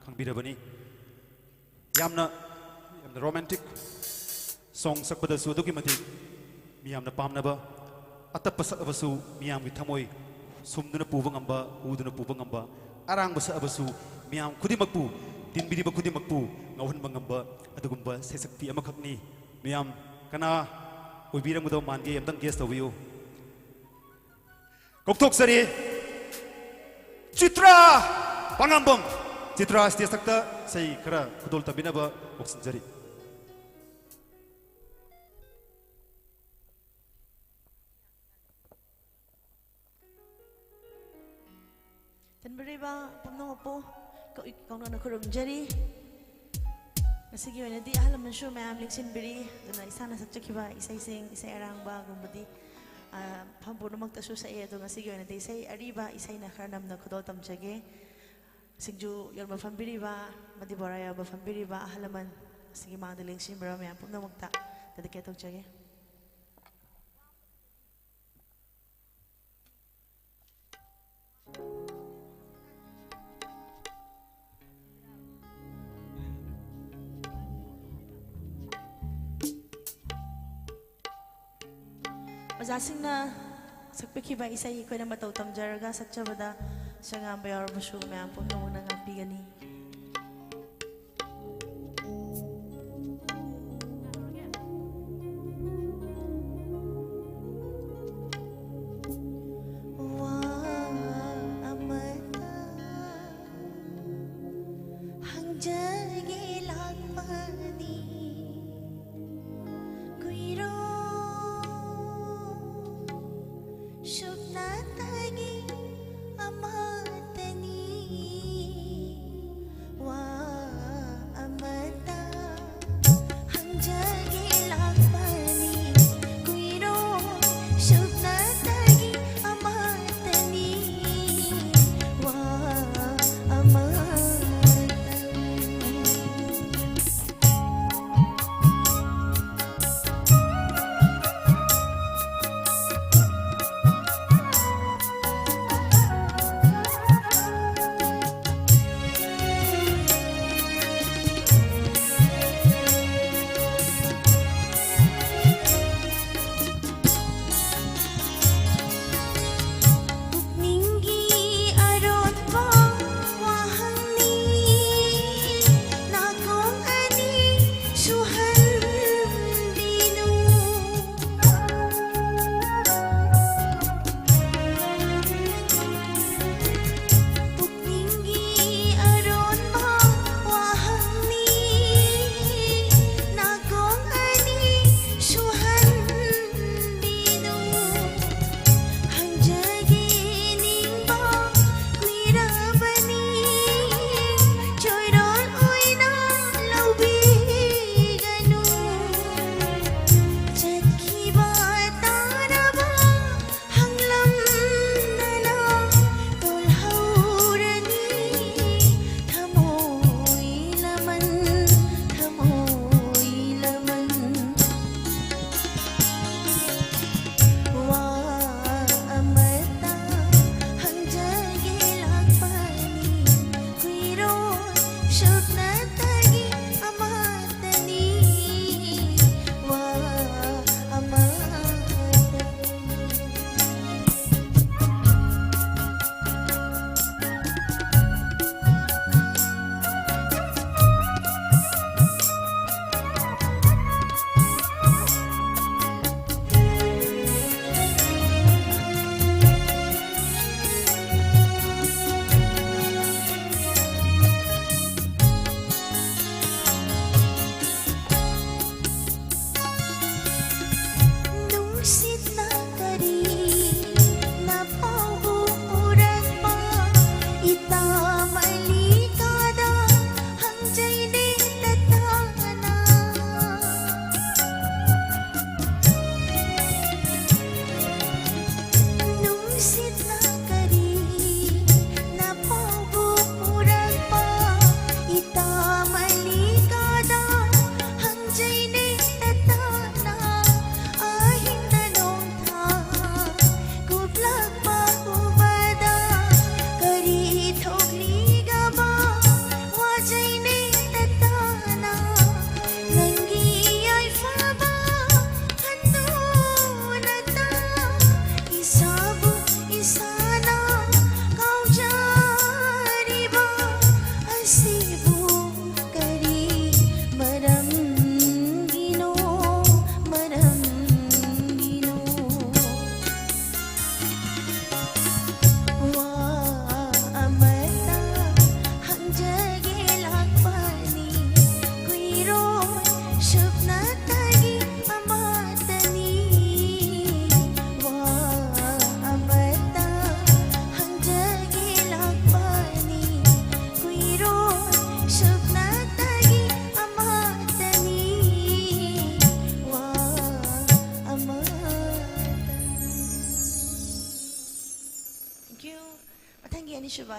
ꯈꯪꯕꯤꯔꯕꯅꯤ꯫ ꯌꯥꯝꯅ, ꯌꯥꯝꯅ ꯔꯣꯃꯥꯟꯇꯤꯛ ꯁꯣꯡ ꯁꯛꯄꯗꯁꯨ ꯑꯗꯨꯛꯀꯤ ꯃꯇꯤꯛ ꯃꯤꯌꯥꯝꯅ ꯄꯥꯝꯅꯕ, ꯑꯇꯞꯄ ꯁꯛꯂꯕꯁꯨ ꯃꯤꯌꯥꯝꯒꯤ ꯊꯃꯣꯏ ꯁꯨꯝꯗꯨꯅ ꯄꯨꯕ ꯉꯝꯕ, ꯍꯨꯗꯨꯅ ꯄꯨꯕ ꯉꯝꯕ, ꯑꯔꯥꯡꯕ ꯁꯛꯂꯕꯁꯨ ꯃꯤꯌꯥꯝ ꯈꯨꯗꯤꯡꯃꯛꯄꯨ, ꯇꯤꯟꯕꯤꯔꯤꯕ ꯈꯨꯗꯤꯡꯃꯛꯄꯨ ꯉꯥꯎꯍꯟꯕ ꯉꯝꯕ ꯑꯗꯨꯒꯨꯝꯕ ꯁꯩꯁꯛꯄꯤ ꯑꯃꯈꯛꯅꯤ꯫ ꯃꯤꯌꯥꯝ ꯀꯅꯥ ꯑꯣꯏꯕꯤꯔꯝꯒꯗꯕ ꯃꯥꯟꯒꯦ? ꯑꯝꯇꯪ ꯒꯦꯁ ꯇꯧꯕꯤꯌꯨ꯫ ꯀꯧꯊꯣꯛꯆꯔꯤ, ꯆꯤꯇ꯭ꯔꯥ ꯄꯥꯉꯥꯝꯕꯝ꯫ ꯆꯤꯇ꯭ꯔꯥ ꯁ꯭ꯇꯦꯖꯇ ꯏꯁꯩ ꯈꯔ ꯈꯨꯗꯣꯜ ꯇꯝꯕꯤꯅꯕ ꯀꯧꯁꯤꯟꯖꯔꯤ꯫ ꯇꯤꯟꯕꯤꯔꯤꯕ ꯄꯨꯝꯅꯃꯛꯄꯨ ꯀꯧ-, ꯀꯧꯅꯅ ꯈꯨꯔꯨꯝꯖꯔꯤ꯫ ꯉꯁꯤꯒꯤ ꯑꯣꯏꯅꯗꯤ ꯑꯍꯜ ꯂꯃꯟꯁꯨ ꯃꯌꯥꯝ ꯂꯦꯡꯁꯤꯟꯕꯤꯔꯤ, ꯑꯗꯨꯅ ꯏꯁꯥꯅ ꯁꯛꯆꯈꯤꯕ ꯏꯁꯩꯁꯤꯡ, ꯏꯁꯩ ꯑꯔꯥꯡꯕꯒꯨꯝꯕꯗꯤ, ꯑ, ꯃꯐꯝ ꯄꯨꯝꯅꯃꯛꯇꯁꯨ ꯁꯛꯑꯦ꯫ ꯑꯗꯣ ꯉꯁꯤꯒꯤ ꯑꯣꯏꯅꯗꯤ ꯏꯁꯩ ꯑꯔꯤꯕ ꯏꯁꯩꯅ ꯈꯔ ꯅꯝꯅ ꯈꯨꯗꯣꯜ ꯇꯝꯖꯒꯦ꯫ ꯁꯤꯡꯖꯨ ꯌꯣꯟꯕ ꯐꯝꯕꯤꯔꯤꯕ ꯑꯃꯗꯤ ꯕꯣꯔꯥ ꯌꯣꯟꯕ ꯐꯝꯕꯤꯔꯤꯕ ꯑꯍꯜ ꯂꯃꯟ, ꯑꯁꯤꯒꯤ ꯃꯥꯡꯗ ꯂꯦꯡꯁꯤꯟꯕꯤꯔꯕ ꯃꯌꯥꯝ ꯄꯨꯝꯅꯃꯛꯇ dedicate ꯇꯧꯖꯒꯦ꯫ ꯑꯣꯖꯥꯁꯤꯡꯅ ꯁꯛꯄꯤꯈꯤꯕ ꯏꯁꯩ ꯑꯩꯈꯣꯏꯅ ꯃꯇꯧ ꯇꯝꯖꯔꯒ ꯁꯛꯆꯕꯗ ꯁꯣꯏꯉꯥꯝꯕ ꯌꯥꯎꯔꯕꯁꯨ ꯃꯌꯥꯝ ꯄꯨꯝꯅꯃꯛꯅ ꯉꯥꯛꯄꯤꯒꯅꯤ꯫ ꯋꯥ ꯑꯃꯇ ꯍꯪꯖꯒꯦ ꯂꯥꯛꯄꯅꯤ꯫ ꯀꯨꯏꯔꯣ ꯁꯨꯞꯅꯇꯒꯤ ꯑꯃꯠꯇꯅꯤ꯫ ꯋꯥ ꯑꯃꯇ ꯍꯪꯖꯒꯦ ꯂꯥꯛꯄꯅꯤ꯫ ꯀꯨꯏꯔꯣ ꯁꯨꯞꯅꯇꯒꯤ ꯑꯃꯠꯇꯅꯤ꯫ ꯋꯥ ꯑꯃꯇ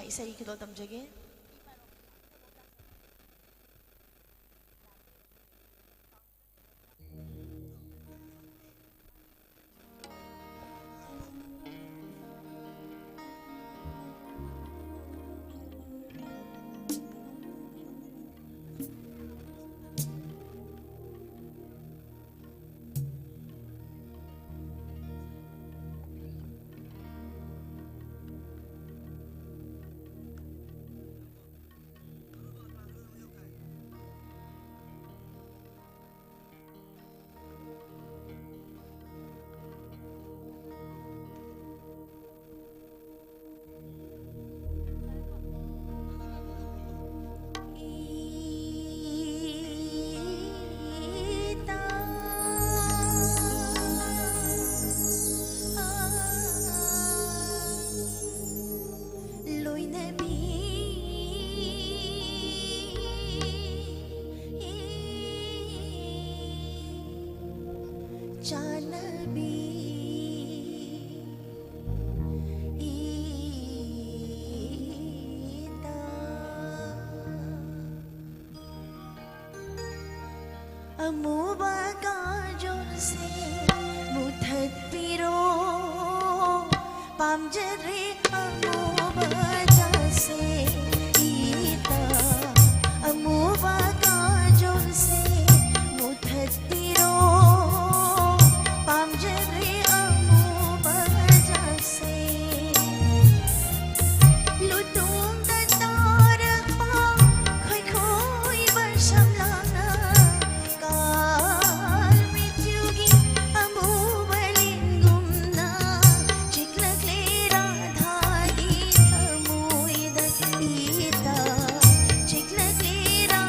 ꯏꯁꯩ ꯈꯨꯗꯣꯜ ꯇꯝꯖꯒꯦ꯫ ꯆꯥꯟꯅꯕꯤ ꯏꯇꯥ꯫ ꯑꯃꯨꯕ ꯀꯥꯖꯣꯜꯁꯦ ꯃꯨꯊꯠꯄꯤꯔꯣ, ꯄꯥꯝꯖꯗ꯭ꯔꯦ ꯑꯃꯨꯕ ꯆꯥꯁꯦ ꯏꯇꯥ꯫ ꯑꯃꯨꯕ ꯀꯥꯖꯣꯜꯁꯦ ꯃꯨꯊꯠꯄꯤꯔꯣ, ꯄꯥꯝꯖꯗ꯭ꯔꯦ ꯑꯃꯨꯕ ꯆꯥꯁꯦ꯫ ꯂꯨꯇꯣꯡꯗ ꯇꯥꯔꯛꯄ ꯈꯣꯏꯈꯣꯏꯕ ꯁꯝꯂꯥꯡꯅ ꯀꯥꯜ ꯃꯩꯊꯤꯒꯤ ꯑꯃꯨꯕ ꯂꯦꯟꯒꯨꯝꯅ ꯆꯤꯛꯂꯛꯂꯦ ꯔꯥꯙꯥꯒꯤ ꯊꯃꯣꯏꯗ ꯏꯇꯥ꯫ ꯆꯤꯛꯂꯛꯂꯦ ꯔꯥ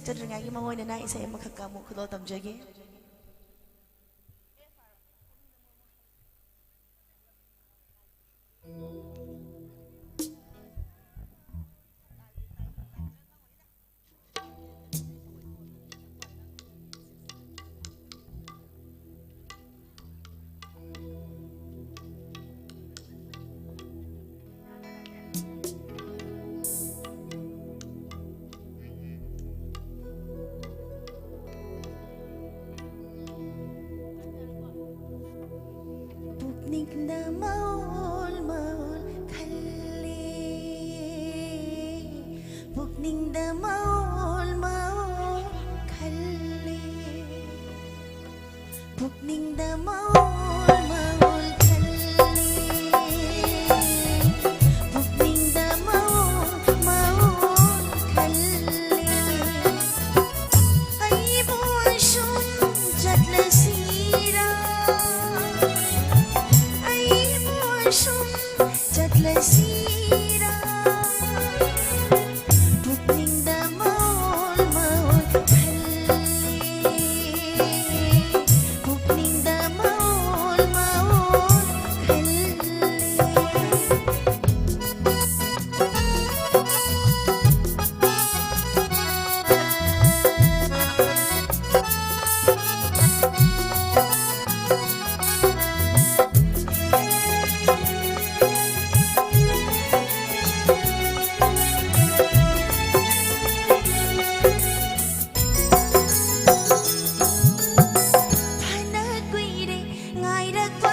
ꯆꯠꯇ꯭ꯔꯤꯉꯩꯒꯤ ꯃꯃꯥꯡ ꯑꯣꯏꯅ ꯏꯁꯩ ꯑꯃꯈꯛꯀ ꯑꯃꯨꯛ ꯈꯨꯗꯣꯜ ꯇꯝꯖꯒꯦ꯫ ꯄꯨꯛꯅꯤꯡꯗ ꯃꯑꯣꯜ ꯃꯑꯣꯜ ꯈꯜꯂꯦ, ꯄꯨꯛꯅꯤꯡꯗ ꯃꯑꯣꯜ ꯃꯑꯣꯜ ꯈꯜꯂꯦ, ꯄꯨꯛꯅꯤꯡꯗ ꯃꯑꯣꯜ ꯃꯑꯣꯜ ꯈꯜꯂꯦ, ꯄꯨꯛꯅꯤꯡꯗ ꯃꯑꯣꯜ ꯃꯑꯣꯜ ꯈꯜꯂꯦ꯫ ꯑꯩꯕꯨ ꯑꯁꯨꯝ ꯆꯠꯂꯁꯤꯔꯥ? ꯑꯩꯕꯨ ꯑꯁꯨꯝ ꯆꯠꯂꯁꯤꯔꯥ? ꯄꯨꯛꯅꯤꯡꯗ ꯃꯑꯣꯜ ꯃꯑꯣꯜ ꯈꯜꯂꯦ, ꯄꯨꯛꯅꯤꯡꯗ ꯃꯑꯣꯜ ꯃꯑꯣꯜ ꯈꯜꯂꯦ꯫ ꯐꯅ ꯀꯨꯏꯔꯦ ꯉꯥꯏꯔꯛꯄ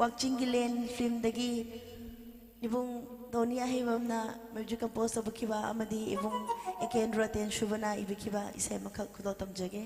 ꯋꯥꯛꯆꯤꯡꯒꯤ ꯂꯦꯟ ꯐꯤꯂꯝꯗꯒꯤ ꯏꯕꯨꯡ ꯙꯣꯅꯤ ꯑꯍꯩꯕꯝꯅ ꯃ꯭ꯌꯨꯖꯤꯛ ꯀꯝꯄꯣꯖ ꯇꯧꯕꯤꯈꯤꯕ ꯑꯃꯗꯤ ꯏꯕꯨꯡ ꯑꯦ ꯀꯦ ꯑꯦꯟꯗ꯭ꯔꯣ ꯇꯦꯟꯁꯨꯕꯅ ꯏꯕꯤꯈꯤꯕ ꯏꯁꯩ ꯑꯃꯈꯛ ꯈꯨꯗꯣꯜ ꯇꯝꯖꯒꯦ꯫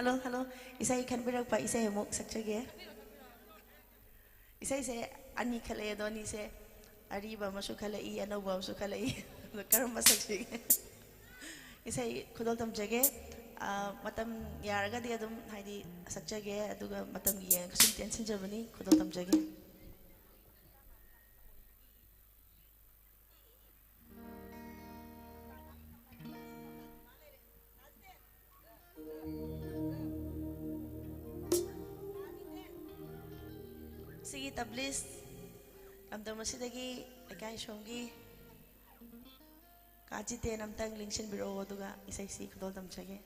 Hello, hello. ꯏꯁꯩ ꯈꯟꯕꯤꯔꯛꯄ ꯏꯁꯩ ꯑꯃꯨꯛ ꯁꯛꯆꯒꯦ꯫ ꯏꯁꯩꯁꯦ ꯑꯅꯤ ꯈꯜꯂꯛꯑꯦ, ꯑꯗꯣ ꯑꯅꯤꯁꯦ ꯑꯔꯤꯕ ꯑꯃꯁꯨ ꯈꯜꯂꯛꯏ, ꯑꯅꯧꯕ ꯑꯃꯁꯨ ꯈꯜꯂꯛꯏ꯫ ꯑꯗꯣ ꯀꯔꯝꯕ ꯁꯛꯁꯤꯒꯦ? ꯏꯁꯩ ꯈꯨꯗꯣꯜ ꯇꯝꯖꯒꯦ꯫ ꯑ, ꯃꯇꯝ ꯌꯥꯔꯒꯗꯤ ꯑꯗꯨꯝ, ꯍꯥꯏꯗꯤ, ꯁꯛꯆꯒꯦ, ꯑꯗꯨꯒ ꯃꯇꯝꯒꯤ ꯌꯦꯡꯉꯒ ꯁꯨꯝ ꯇꯦꯟꯁꯤꯟꯖꯕꯅꯤ꯫ ꯈꯨꯗꯣꯜ ꯇꯝꯖꯒꯦ꯫ ꯁꯤꯒꯤ ꯇꯕ꯭ꯂꯤꯁ ꯂꯝꯗꯝ ꯑꯁꯤꯗꯒꯤ ꯂꯩꯀꯥꯏ ꯁꯣꯝꯒꯤ ꯀꯥ ꯖꯤꯇꯦꯟ ꯑꯝꯇꯪ ꯂꯦꯡꯁꯤꯟꯕꯤꯔꯛꯑꯣ, ꯑꯗꯨꯒ ꯏꯁꯩꯁꯤ ꯈꯨꯗꯣꯜ ꯇꯝꯖꯒꯦ꯫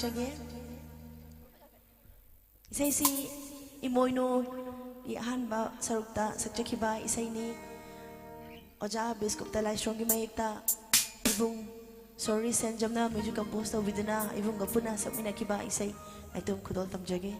ꯇꯝꯖꯒꯦ꯫ ꯏꯁꯩꯁꯤ ꯏꯃꯣꯏꯅꯨꯒꯤ ꯑꯍꯥꯟꯕ ꯁꯔꯨꯛꯇ ꯁꯛꯆꯈꯤꯕ ꯏꯁꯩꯅꯤ꯫ ꯑꯣꯖꯥ ꯕꯤꯁꯀꯨꯞꯇ ꯂꯥꯏꯁ꯭ꯔꯣꯡꯒꯤ ꯃꯌꯦꯛꯇ ꯏꯕꯨꯡ ꯁꯣꯔꯤ ꯁꯦꯟꯖꯝꯅ music compose ꯇꯧꯕꯤꯗꯨꯅ ꯏꯕꯨꯡꯒ ꯄꯨꯟꯅ ꯁꯛꯃꯤꯟꯅꯈꯤꯕ ꯏꯁꯩ ꯅꯥꯏꯇꯣꯝ ꯈꯨꯗꯣꯜ ꯇꯝꯖꯒꯦ꯫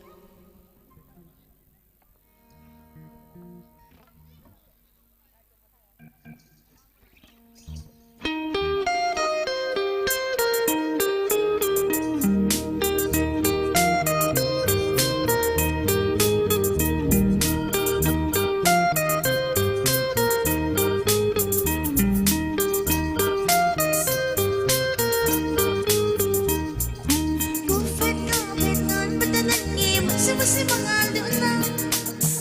ꯀꯨꯐꯦꯠ ꯀꯥꯐꯦꯠ ꯉꯥꯟꯕꯗ ꯅꯪꯒꯤ ꯃꯨꯁꯤ ꯃꯨꯁꯤ ꯃꯉꯥꯜꯗꯨꯅ꯫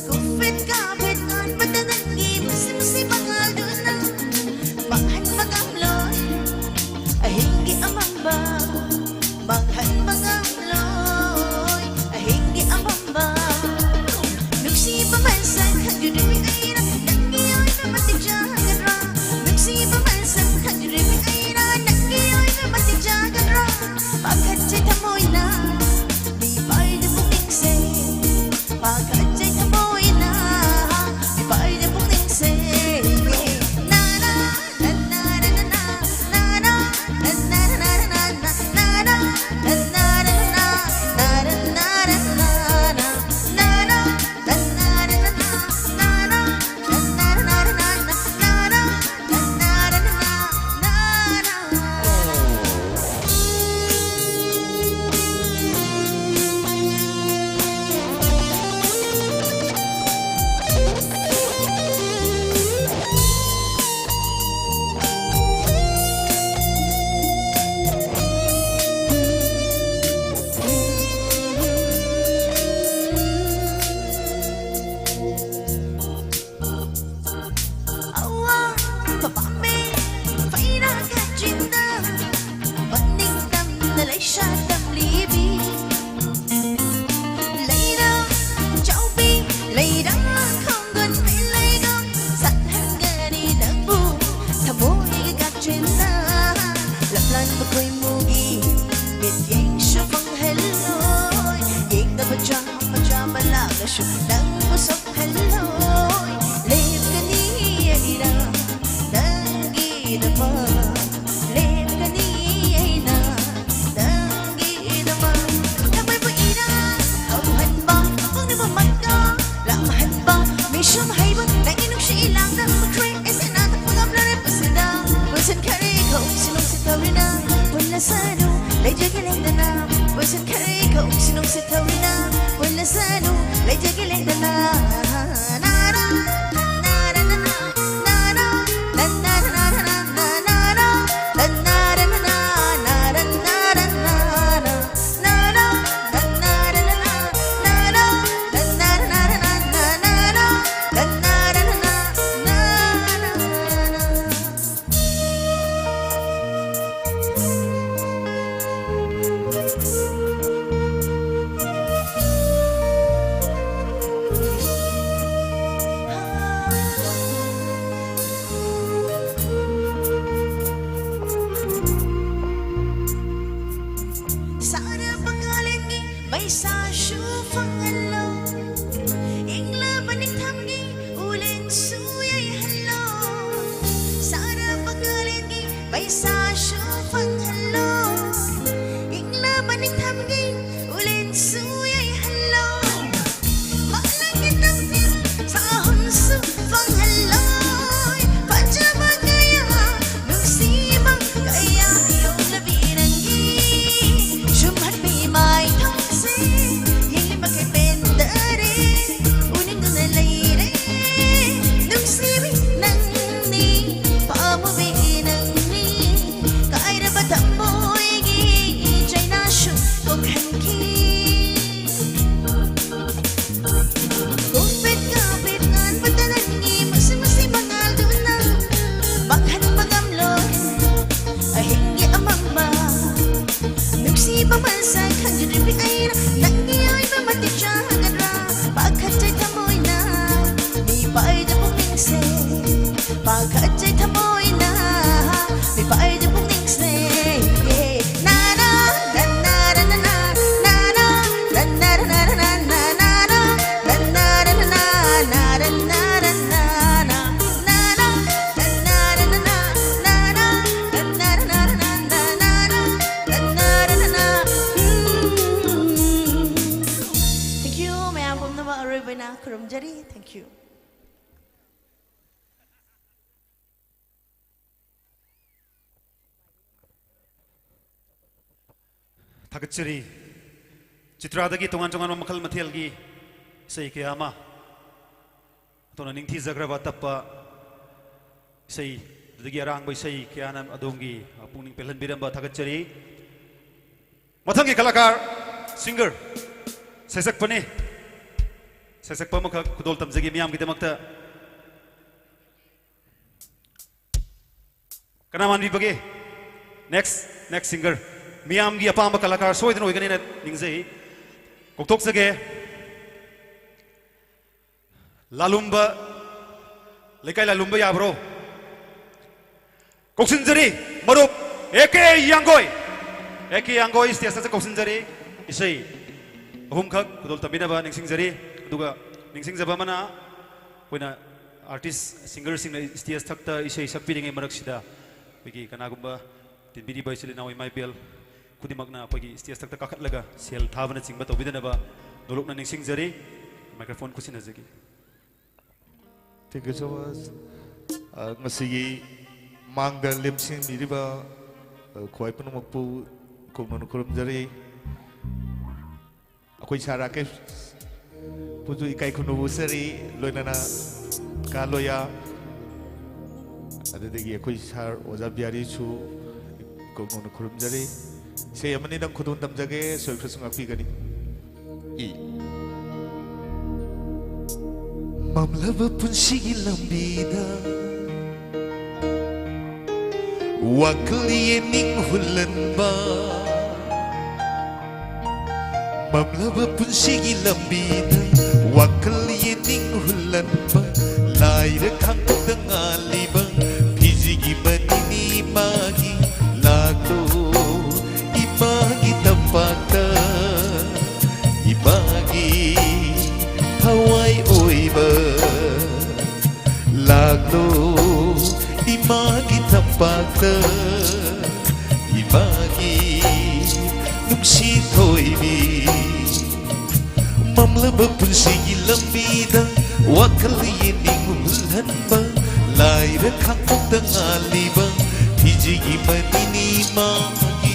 ꯀꯨꯐꯦꯠ ꯀꯥꯐꯦꯠ ꯉꯥꯟꯕꯗ ꯅꯪꯒꯤ ꯃꯨꯁꯤ ꯃꯨꯁꯤ ꯃꯉꯥꯜꯗꯨꯅ꯫ ꯃꯥꯡꯍꯟꯕ ꯉꯝꯂꯣꯏ ꯑꯍꯤꯡꯒꯤ ꯑꯃꯝꯕ꯫ ꯃꯥꯡꯍꯟꯕ ꯉꯝꯂꯣꯏ ꯑꯍꯤꯡꯒꯤ ꯑꯃꯝꯕ꯫ ꯅꯨꯡꯁꯤꯕ ꯃꯁꯛ ꯈꯪꯖꯗ꯭ꯔꯤꯕꯤ ꯑꯩꯅ ꯅꯪꯒꯤ ꯑꯣꯏꯅ ꯃꯇꯤꯛ ꯆꯥꯒꯗ꯭ꯔꯥ? ꯅꯨꯡꯁꯤꯕ ꯃꯁꯛ ꯈꯪꯖꯗ꯭ꯔꯤꯕꯤ ꯑꯩꯅ ꯅꯪꯒꯤ ꯑꯣꯏꯅ ꯃꯇꯤꯛ ꯆꯥꯒꯗ꯭ꯔꯥ? ꯄꯥꯈꯠꯆꯩ ꯊꯃꯣꯏꯅ ꯃꯤꯄꯥꯏꯔꯦ ꯄꯨꯛꯅꯤꯡꯁꯦ꯫ ꯄꯥꯈꯠꯆꯩ ꯊꯃꯣꯏꯅ ꯃꯤꯄꯥꯏꯔꯦ ꯄꯨꯛꯅꯤꯡꯁꯦ꯫ ꯅꯥꯅꯥ, ꯅꯥꯅꯥ, ꯅꯥꯅꯥ, ꯅꯥꯅꯥ, ꯅꯥꯅꯥ, ꯅꯥꯅꯥ, ꯅꯥꯅꯥ, ꯅꯥꯅꯥ, ꯅꯥꯅꯥ, ꯅꯥꯅꯥ, ꯅꯥꯅꯥ, ꯅꯥꯅꯥ, ꯅꯥꯅꯥ, ꯅꯥꯅꯥ, ꯅꯥꯅꯥ, ꯅꯥꯅꯥ, ꯅꯥꯅꯥ, ꯁꯥꯔꯕ ꯀꯥꯂꯦꯟꯒꯤ ꯃꯩꯁꯥꯁꯨ ꯐꯪꯍꯜꯂꯣ, ꯏꯪꯂꯕ ꯅꯤꯡꯊꯝꯒꯤ ꯎꯂꯦꯟꯁꯨ ꯌꯩꯍꯜꯂꯣ꯫ ꯁꯥꯔꯕ ꯀꯥꯂꯦꯟꯒꯤ ꯃꯩꯁꯥꯁꯨ ꯐꯪꯍꯜꯂꯣ, ꯏꯪꯂꯕ ꯅꯤꯡꯊꯝꯒꯤ ꯎꯂꯦꯟꯁꯨ ꯌꯩꯍꯜꯂꯣ꯫ ꯃꯥꯂꯪꯒꯤ ꯇꯝꯊꯤꯕ ꯆꯥꯍꯨꯝꯁꯨ ꯐꯪꯍꯜꯂꯣꯏ꯫ ꯐꯖꯕ ꯀꯌꯥ, ꯅꯨꯡꯁꯤꯕ ꯀꯌꯥ ꯌꯣꯛꯂꯕꯤ ꯅꯪꯒꯤ ꯁꯨꯝꯍꯠꯄꯤ ꯃꯥꯏꯊꯣꯡꯁꯦ ꯌꯦꯡꯂꯤꯃꯈꯩ ꯄꯦꯟꯗꯔꯦ꯫ ꯎꯅꯤꯡꯗꯨꯅ ꯂꯩꯔꯦ ꯅꯨꯡꯁꯤꯕꯤ ꯅꯪꯅꯤ, ꯄꯥꯝꯃꯨꯕꯤ ꯅꯪꯅꯤ꯫ ꯀꯥꯏꯔꯕ ꯊꯃꯣꯏꯒꯤ ꯆꯩꯅꯥꯁꯨ ꯀꯣꯛꯍꯟꯈꯤ꯫ ꯀꯣꯛꯄꯤꯠ ꯀꯥꯄꯤꯠ ꯉꯥꯟꯕꯗ ꯅꯪꯒꯤ ꯃꯨꯁꯤ ꯃꯨꯁꯤ ꯃꯉꯥꯜꯗꯨꯅ ꯃꯥꯡꯍꯟꯕ ꯉꯝꯂꯣꯏ ꯑꯍꯤꯡꯒꯤ ꯑꯃꯝꯕ꯫ ꯅꯨꯡꯁꯤꯕ ꯃꯁꯛ ꯈꯪꯖꯗ꯭ꯔꯤꯕꯤ ꯑꯩꯅ ꯅꯪꯒꯤ ꯑꯣꯏꯕ ꯃꯇꯤꯛ ꯆꯥꯒꯗ꯭ꯔꯥ? ꯄꯥꯈꯠꯆꯩ ꯊꯃꯣꯏꯅ ꯃꯤꯄꯥꯏꯗ ꯄꯨꯛꯅꯤꯡꯁꯦ, ꯄꯥꯈꯠꯆꯩ ꯊꯃꯣꯏꯅ ꯃꯤꯄꯥꯏꯗ ꯄꯨꯛꯅꯤꯡꯁꯦ꯫ ꯅꯥꯅꯥ, ꯅꯥꯅꯥ, ꯅꯥꯅꯥ, ꯅꯥꯅꯥ, ꯅꯥꯅꯥ, ꯅꯥꯅꯥ, ꯅꯥꯅꯥ, ꯅꯥꯅꯥ, Thank you, ꯃꯌꯥꯝ ꯄꯨꯝꯅꯃꯛ ꯑꯔꯣꯏꯕ ꯑꯣꯏꯅ ꯈꯨꯔꯨꯝꯖꯔꯤ꯫ Thank you. ꯊꯥꯒꯠꯆꯔꯤ꯫ ꯆꯤꯇ꯭ꯔꯥꯗꯒꯤ ꯇꯣꯉꯥꯟ ꯇꯣꯉꯥꯟꯕ ꯃꯈꯜ ꯃꯊꯦꯜꯒꯤ ꯏꯁꯩ ꯀꯌꯥ ꯑꯃ ꯑꯗꯣꯝꯅ ꯅꯤꯡꯊꯤꯖꯈ꯭ꯔꯕ ꯇꯞꯄ ꯏꯁꯩ, ꯑꯗꯨꯗꯒꯤ ꯑꯔꯥꯡꯕ ꯏꯁꯩ ꯀꯌꯥꯅ ꯑꯗꯣꯝꯒꯤ ꯄꯨꯛꯅꯤꯡ ꯄꯦꯜꯍꯟꯕꯤꯔꯝꯕ ꯊꯥꯒꯠꯆꯔꯤ꯫ ꯃꯊꯪꯒꯤ ꯀꯂꯥꯀꯥꯔ, ꯁꯤꯡꯒꯔ, ꯁꯩꯁꯛꯄꯅꯤ꯫ ꯁꯩꯁꯛꯄ ꯑꯃꯈꯛ ꯈꯨꯗꯣꯜ ꯇꯝꯖꯒꯦ ꯃꯤꯌꯥꯝꯒꯤꯗꯃꯛꯇ꯫ ꯀꯅꯥ ꯃꯥꯟꯕꯤꯕꯒꯦ? Next, next singer꯫ ꯃꯤꯌꯥꯝꯒꯤ ꯑꯄꯥꯝꯕ ꯀꯂꯥꯀꯥꯔ ꯁꯣꯏꯗꯅ ꯑꯣꯏꯒꯅꯤꯅ ꯅꯤꯡꯖꯩ꯫ ꯀꯧꯊꯣꯛꯆꯒꯦ꯫ ꯂꯥꯂꯨꯝꯕ, ꯂꯩꯀꯥꯏ ꯂꯥꯂꯨꯝꯕ ꯌꯥꯕ꯭ꯔꯣ? ꯀꯧꯁꯤꯟꯖꯔꯤ ꯃꯔꯨꯞ A K ꯌꯥꯡꯒꯣꯏ꯫ A K ꯌꯥꯡꯒꯣꯏ stage ꯑꯁꯤꯗ ꯀꯧꯁꯤꯟꯖꯔꯤ꯫ ꯏꯁꯩ ꯑꯍꯨꯝꯈꯛ ꯈꯨꯗꯣꯜ ꯇꯝꯕꯤꯅꯕ ꯅꯤꯡꯁꯤꯡꯖꯔꯤ꯫ ꯑꯗꯨꯒ ꯅꯤꯡꯁꯤꯡꯖꯕ ꯑꯃꯅ, ꯑꯩꯈꯣꯏꯅ artist, singerꯁꯤꯡꯅ stage ꯊꯛꯇ ꯏꯁꯩ ꯁꯛꯄꯤꯔꯤꯉꯩ ꯃꯔꯛꯁꯤꯗ, ꯑꯩꯈꯣꯏꯒꯤ ꯀꯅꯥꯒꯨꯝꯕ ꯇꯤꯟꯕꯤꯔꯤꯕ ꯏꯆꯤꯜ ꯏꯅꯥꯎ ꯏꯃꯥ ꯏꯕꯦꯜ ꯈꯨꯗꯤꯡꯃꯛꯅ ꯑꯩꯈꯣꯏꯒꯤ stage ꯊꯛꯇ ꯀꯥꯈꯠꯂꯒ ꯁꯦꯜ ꯊꯥꯕꯅꯆꯤꯡꯕ ꯇꯧꯕꯤꯗꯅꯕ ꯅꯣꯂꯨꯛꯅ ꯅꯤꯡꯁꯤꯡꯖꯔꯤ꯫ Microphone ꯈꯨꯠꯁꯤꯟꯅꯖꯒꯦ꯫ Thank you so much꯫ ꯑ, ꯉꯁꯤꯒꯤ ꯃꯥꯡꯗ ꯂꯦꯝꯁꯤꯟꯕꯤꯔꯤꯕ, ꯑ, ꯈ꯭ꯋꯥꯏ ꯄꯨꯝꯅꯃꯛꯄꯨ ꯀꯣꯡꯅꯣꯟ ꯈꯨꯔꯨꯝꯖꯔꯤ꯫ ꯑꯩꯈꯣꯏ ꯁꯥꯔ ꯔꯥꯀꯦꯁꯄꯨꯁꯨ ꯏꯀꯥꯏ ꯈꯨꯝꯅꯕ ꯎꯠꯆꯔꯤ, ꯂꯣꯏꯅꯅ ꯀꯥ ꯂꯣꯌꯥ, ꯑꯗꯨꯗꯒꯤ ꯑꯩꯈꯣꯏ ꯁꯥꯔ ꯑꯣꯖꯥ ꯕꯤꯍꯥꯔꯤꯁꯨ ꯀꯣꯡꯅꯣꯟ ꯈꯨꯔꯨꯝꯖꯔꯤ꯫ ꯏꯁꯩ ꯑꯃꯅꯤ ꯅꯪ ꯈꯨꯗꯣꯜ ꯇꯝꯖꯒꯦ, ꯁꯣꯏꯈ꯭ꯔꯁꯨ ꯉꯥꯛꯄꯤꯒꯅꯤ꯫ ꯏ꯫ ꯃꯝꯂꯕ ꯄꯨꯟꯁꯤꯒꯤ ꯂꯝꯕꯤꯗ ꯋꯥꯈꯜ ꯌꯦꯅꯤꯡ ꯍꯨꯜꯍꯟꯕ꯫ ꯃꯝꯂꯕ ꯄꯨꯟꯁꯤꯒꯤ ꯂꯝꯕꯤꯗ ꯋꯥꯈꯜ ꯌꯦꯅꯤꯡ ꯍꯨꯜꯍꯟꯕ꯫ ꯂꯥꯏꯔ ꯈꯥꯡꯕꯗ ꯉꯥꯜꯂꯤꯕ ꯐꯤꯖꯤꯒꯤ ꯃꯅꯤꯅꯤ ꯃꯥꯒꯤ꯫ ꯂꯥꯛꯂꯣ ꯏꯃꯥꯒꯤ ꯇꯝꯄꯥꯛꯇ, ꯏꯃꯥꯒꯤ ꯊꯋꯥꯏ ꯑꯣꯏꯕ꯫ ꯂꯥꯛꯂꯣ ꯏꯃꯥꯒꯤ ꯇꯝꯄꯥꯛꯇ, ꯏꯃꯥꯒꯤ ꯅꯨꯡꯁꯤ ꯊꯣꯏꯕꯤ꯫ ꯃꯝꯂꯕ ꯄꯨꯟꯁꯤꯒꯤ ꯂꯝꯕꯤꯗ ꯋꯥꯈꯜ ꯌꯦꯅꯤꯡ ꯍꯨꯜꯍꯟꯕ꯫ ꯂꯥꯏꯔ ꯈꯥꯡꯄꯣꯛꯇ ꯉꯥꯜꯂꯤꯕ ꯐꯤꯖꯤꯒꯤ ꯃꯅꯤꯅꯤ ꯃꯥꯒꯤ꯫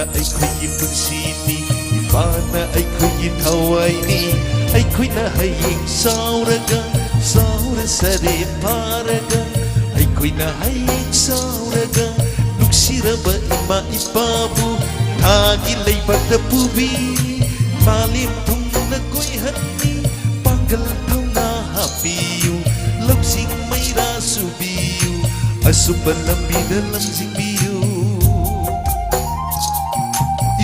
ꯑꯩꯈꯣꯏꯒꯤ ꯄꯨꯟꯁꯤꯅꯤ, ꯏꯄꯥꯅ ꯑꯩꯈꯣꯏꯒꯤ ꯊꯋꯥꯏꯅꯤ꯫ ꯑꯩꯈꯣꯏꯅ ꯍꯌꯦꯡ ꯆꯥꯎꯔꯒ, ꯆꯥꯎꯔ ꯁꯔꯦ ꯐꯥꯔꯒ, ꯑꯩꯈꯣꯏꯅ ꯍꯌꯦꯡ ꯆꯥꯎꯔꯒ, ꯅꯨꯡꯁꯤꯔꯕ ꯏꯃꯥ ꯏꯄꯥꯕꯨ ꯊꯥꯒꯤ ꯂꯩꯕꯥꯛꯇ ꯄꯨꯕꯤ, ꯃꯥꯂꯦꯝ ꯊꯨꯡꯅ ꯀꯣꯏꯍꯟꯅꯤ꯫ ꯄꯥꯡꯒꯜ ꯊꯧꯅꯥ ꯍꯥꯞꯄꯤꯌꯨ, ꯂꯧꯁꯤꯡ ꯃꯩꯔꯥ ꯁꯨꯕꯤꯌꯨ, ꯑꯆꯨꯝꯕ ꯂꯝꯕꯤꯗ ꯂꯝꯖꯤꯡꯕꯤꯌꯨ꯫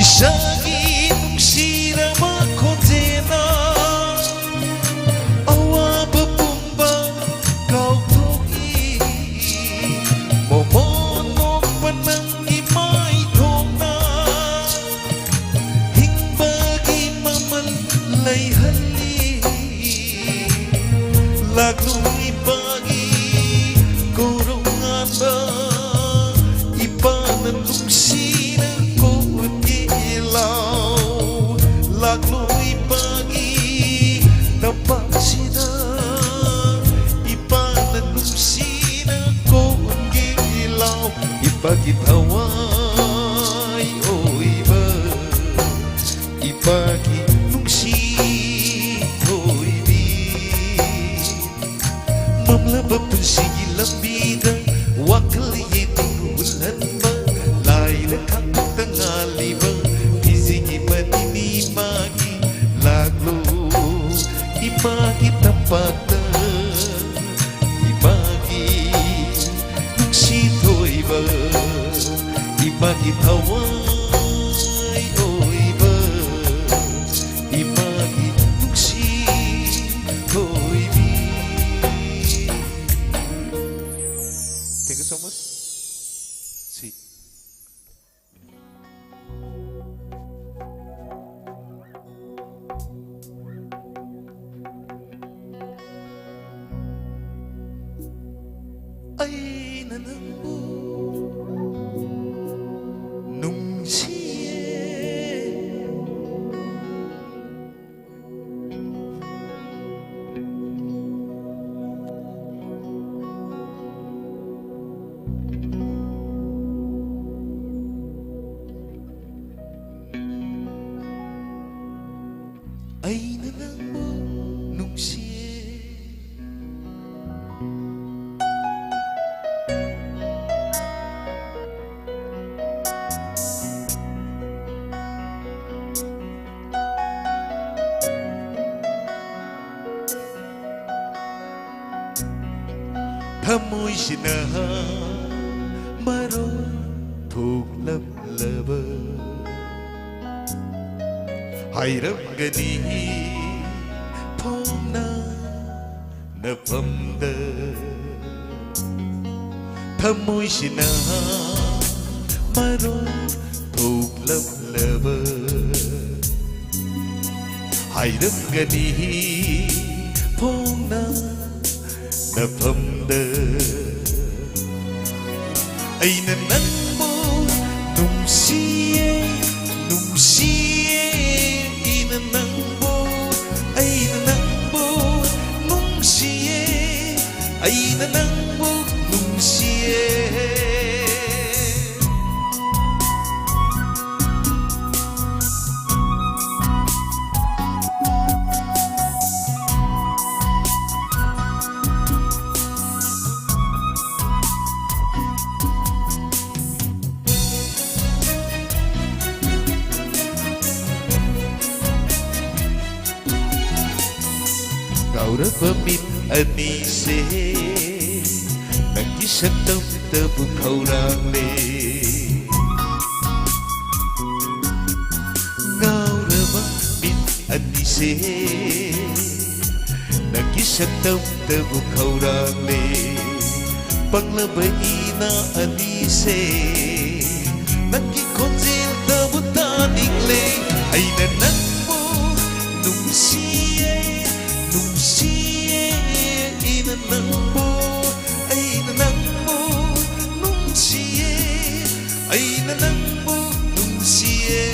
ꯏꯁꯥꯒꯤ ꯅꯨꯡꯁꯤꯔꯕ ꯈꯣꯟꯖꯦꯜꯅ ꯑꯋꯥꯕ ꯄꯨꯝꯕ ꯀꯥꯎꯊꯣꯛꯏ꯫ ꯃꯣꯃꯣꯟ ꯅꯣꯛꯄ ꯅꯪꯒꯤ ꯃꯥꯏꯊꯣꯡꯅ ꯍꯤꯡꯕꯒꯤ ꯃꯃꯜ ꯂꯩꯍꯜꯂꯤ꯫ ꯂꯥꯛꯂꯨ ꯏꯄꯥꯒꯤ ꯀꯣꯔꯣꯡ ꯉꯥꯟꯕ, ꯏꯄꯥꯅ ꯅꯨꯡꯁꯤꯅ ꯀꯧꯒꯦ ꯂꯥꯎ꯫ ꯂꯥꯛꯂꯨ ꯏꯄꯥꯒꯤ ꯇꯝꯄꯥꯛꯁꯤꯗ, ꯏꯄꯥꯅ ꯅꯨꯡꯁꯤꯅ ꯀꯧꯒꯦ ꯂꯥꯎ꯫ ꯏꯄꯥꯒꯤ ꯊꯋꯥꯏ ꯑꯣꯏꯕ, ꯏꯄꯥꯒꯤ ꯅꯨꯡꯁꯤ ꯊꯣꯏꯕꯤ꯫ ꯃꯝꯂꯕ ꯄꯨꯟꯁꯤꯒꯤ ꯂꯝꯕꯤꯗ ꯋꯥꯈꯜ ꯌꯦꯡꯅꯤꯡ ꯍꯨꯜꯍꯟꯕ, ꯂꯥꯏꯔ ꯈꯥꯡꯕꯇ ꯉꯥꯜꯂꯤꯕ ꯐꯤꯖꯤꯒꯤ ꯃꯅꯤꯅꯤ ꯃꯥꯒꯤ꯫ ꯂꯥꯛꯂꯣ ꯏꯃꯥꯒꯤ ꯇꯝꯄꯥꯛꯇ, ꯏꯃꯥꯒꯤ ꯅꯨꯡꯁꯤ ꯊꯣꯏꯕ, ꯏꯃꯥꯒꯤ ꯊꯋꯥꯏ ꯑꯣꯏꯕ, ꯏꯃꯥꯒꯤ ꯅꯨꯡꯁꯤ ꯊꯣꯏꯕꯤ꯫ Thank you so much. See. ꯑꯩꯅ ꯅꯪꯕꯨ ꯅꯨꯡ ꯊꯃꯣꯏꯁꯤꯅ ꯃꯔꯣꯜ ꯊꯣꯛꯂꯝꯂꯕ ꯍꯥꯏꯔꯝꯒꯅꯤ ꯐꯣꯡꯅ ꯅꯐꯝꯗ꯫ ꯊꯃꯣꯏꯁꯤꯅ ꯃꯔꯣꯜ ꯊꯣꯛꯂꯝꯂꯕ ꯍꯥꯏꯔꯝꯒꯅꯤ ꯐꯣꯡꯅ ꯅꯐꯝꯗ꯫ ꯑꯩꯅ ꯅꯪꯕꯨ ꯅꯨꯡꯁꯤꯌꯦ, ꯅꯨꯡꯁꯤꯌꯦ, ꯑꯩꯅ ꯅꯪꯕꯨ, ꯑꯩꯅ ꯅꯪꯕꯨ ꯅꯨꯡꯁꯤꯌꯦ, ꯑꯩꯅ ꯅꯪꯕꯨ ꯅꯨꯡꯁꯤꯌꯦ꯫ ꯉꯥꯎꯔꯕ ꯃꯤꯠ ꯑꯅꯤꯁꯦ ꯅꯪꯒꯤ ꯁꯛꯇꯝꯗꯕꯨ ꯈꯧꯔꯥꯡꯂꯦ꯫ ꯉꯥꯎꯔꯕ ꯃꯤꯠ ꯑꯅꯤꯁꯦ ꯅꯪꯒꯤ ꯁꯛꯇꯝꯗꯕꯨ ꯈꯧꯔꯥꯡꯂꯦ꯫ ꯄꯪꯂꯕ ꯏꯅꯥ ꯑꯅꯤꯁꯦ ꯅꯪꯒꯤ ꯈꯣꯟꯖꯦꯜꯗꯕꯨ ꯇꯥꯅꯤꯡꯂꯦ꯫ ꯑꯩꯅ ꯅꯪꯕꯨ ꯅꯨꯡꯁꯤꯌꯦ, ꯅꯨꯡꯁꯤꯌꯦ, ꯑꯩꯅ ꯅꯪꯕꯨ, ꯑꯩꯅ ꯅꯪꯕꯨ ꯅꯨꯡꯁꯤꯌꯦ, ꯑꯩꯅ ꯅꯪꯕꯨ ꯅꯨꯡꯁꯤꯌꯦ꯫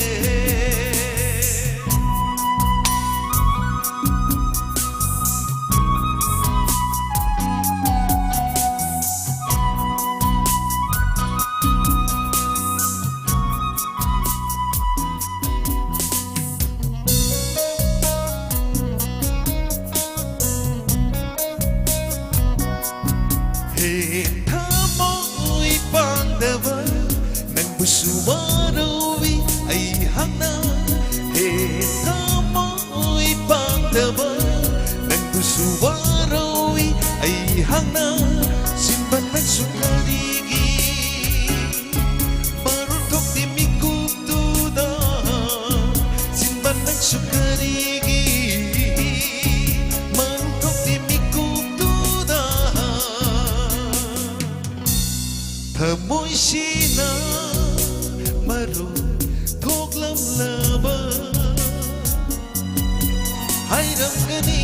ꯍꯦ ꯊꯃꯣꯏ ꯄꯥꯡꯗꯕ, ꯅꯪꯕꯨꯁꯨ ꯋꯥꯔꯧꯏ ꯑꯩꯍꯥꯛꯅ꯫ ꯍꯦ ꯊꯃꯣꯏ ꯄꯥꯡꯗꯕ, ꯅꯪꯕꯨꯁꯨ ꯋꯥꯔꯧꯏ ꯑꯩꯍꯥꯛꯅ꯫ ꯃꯔꯨ ꯊꯣꯛꯂꯝꯂꯕ ꯍꯥꯏꯔꯝꯒꯅꯤ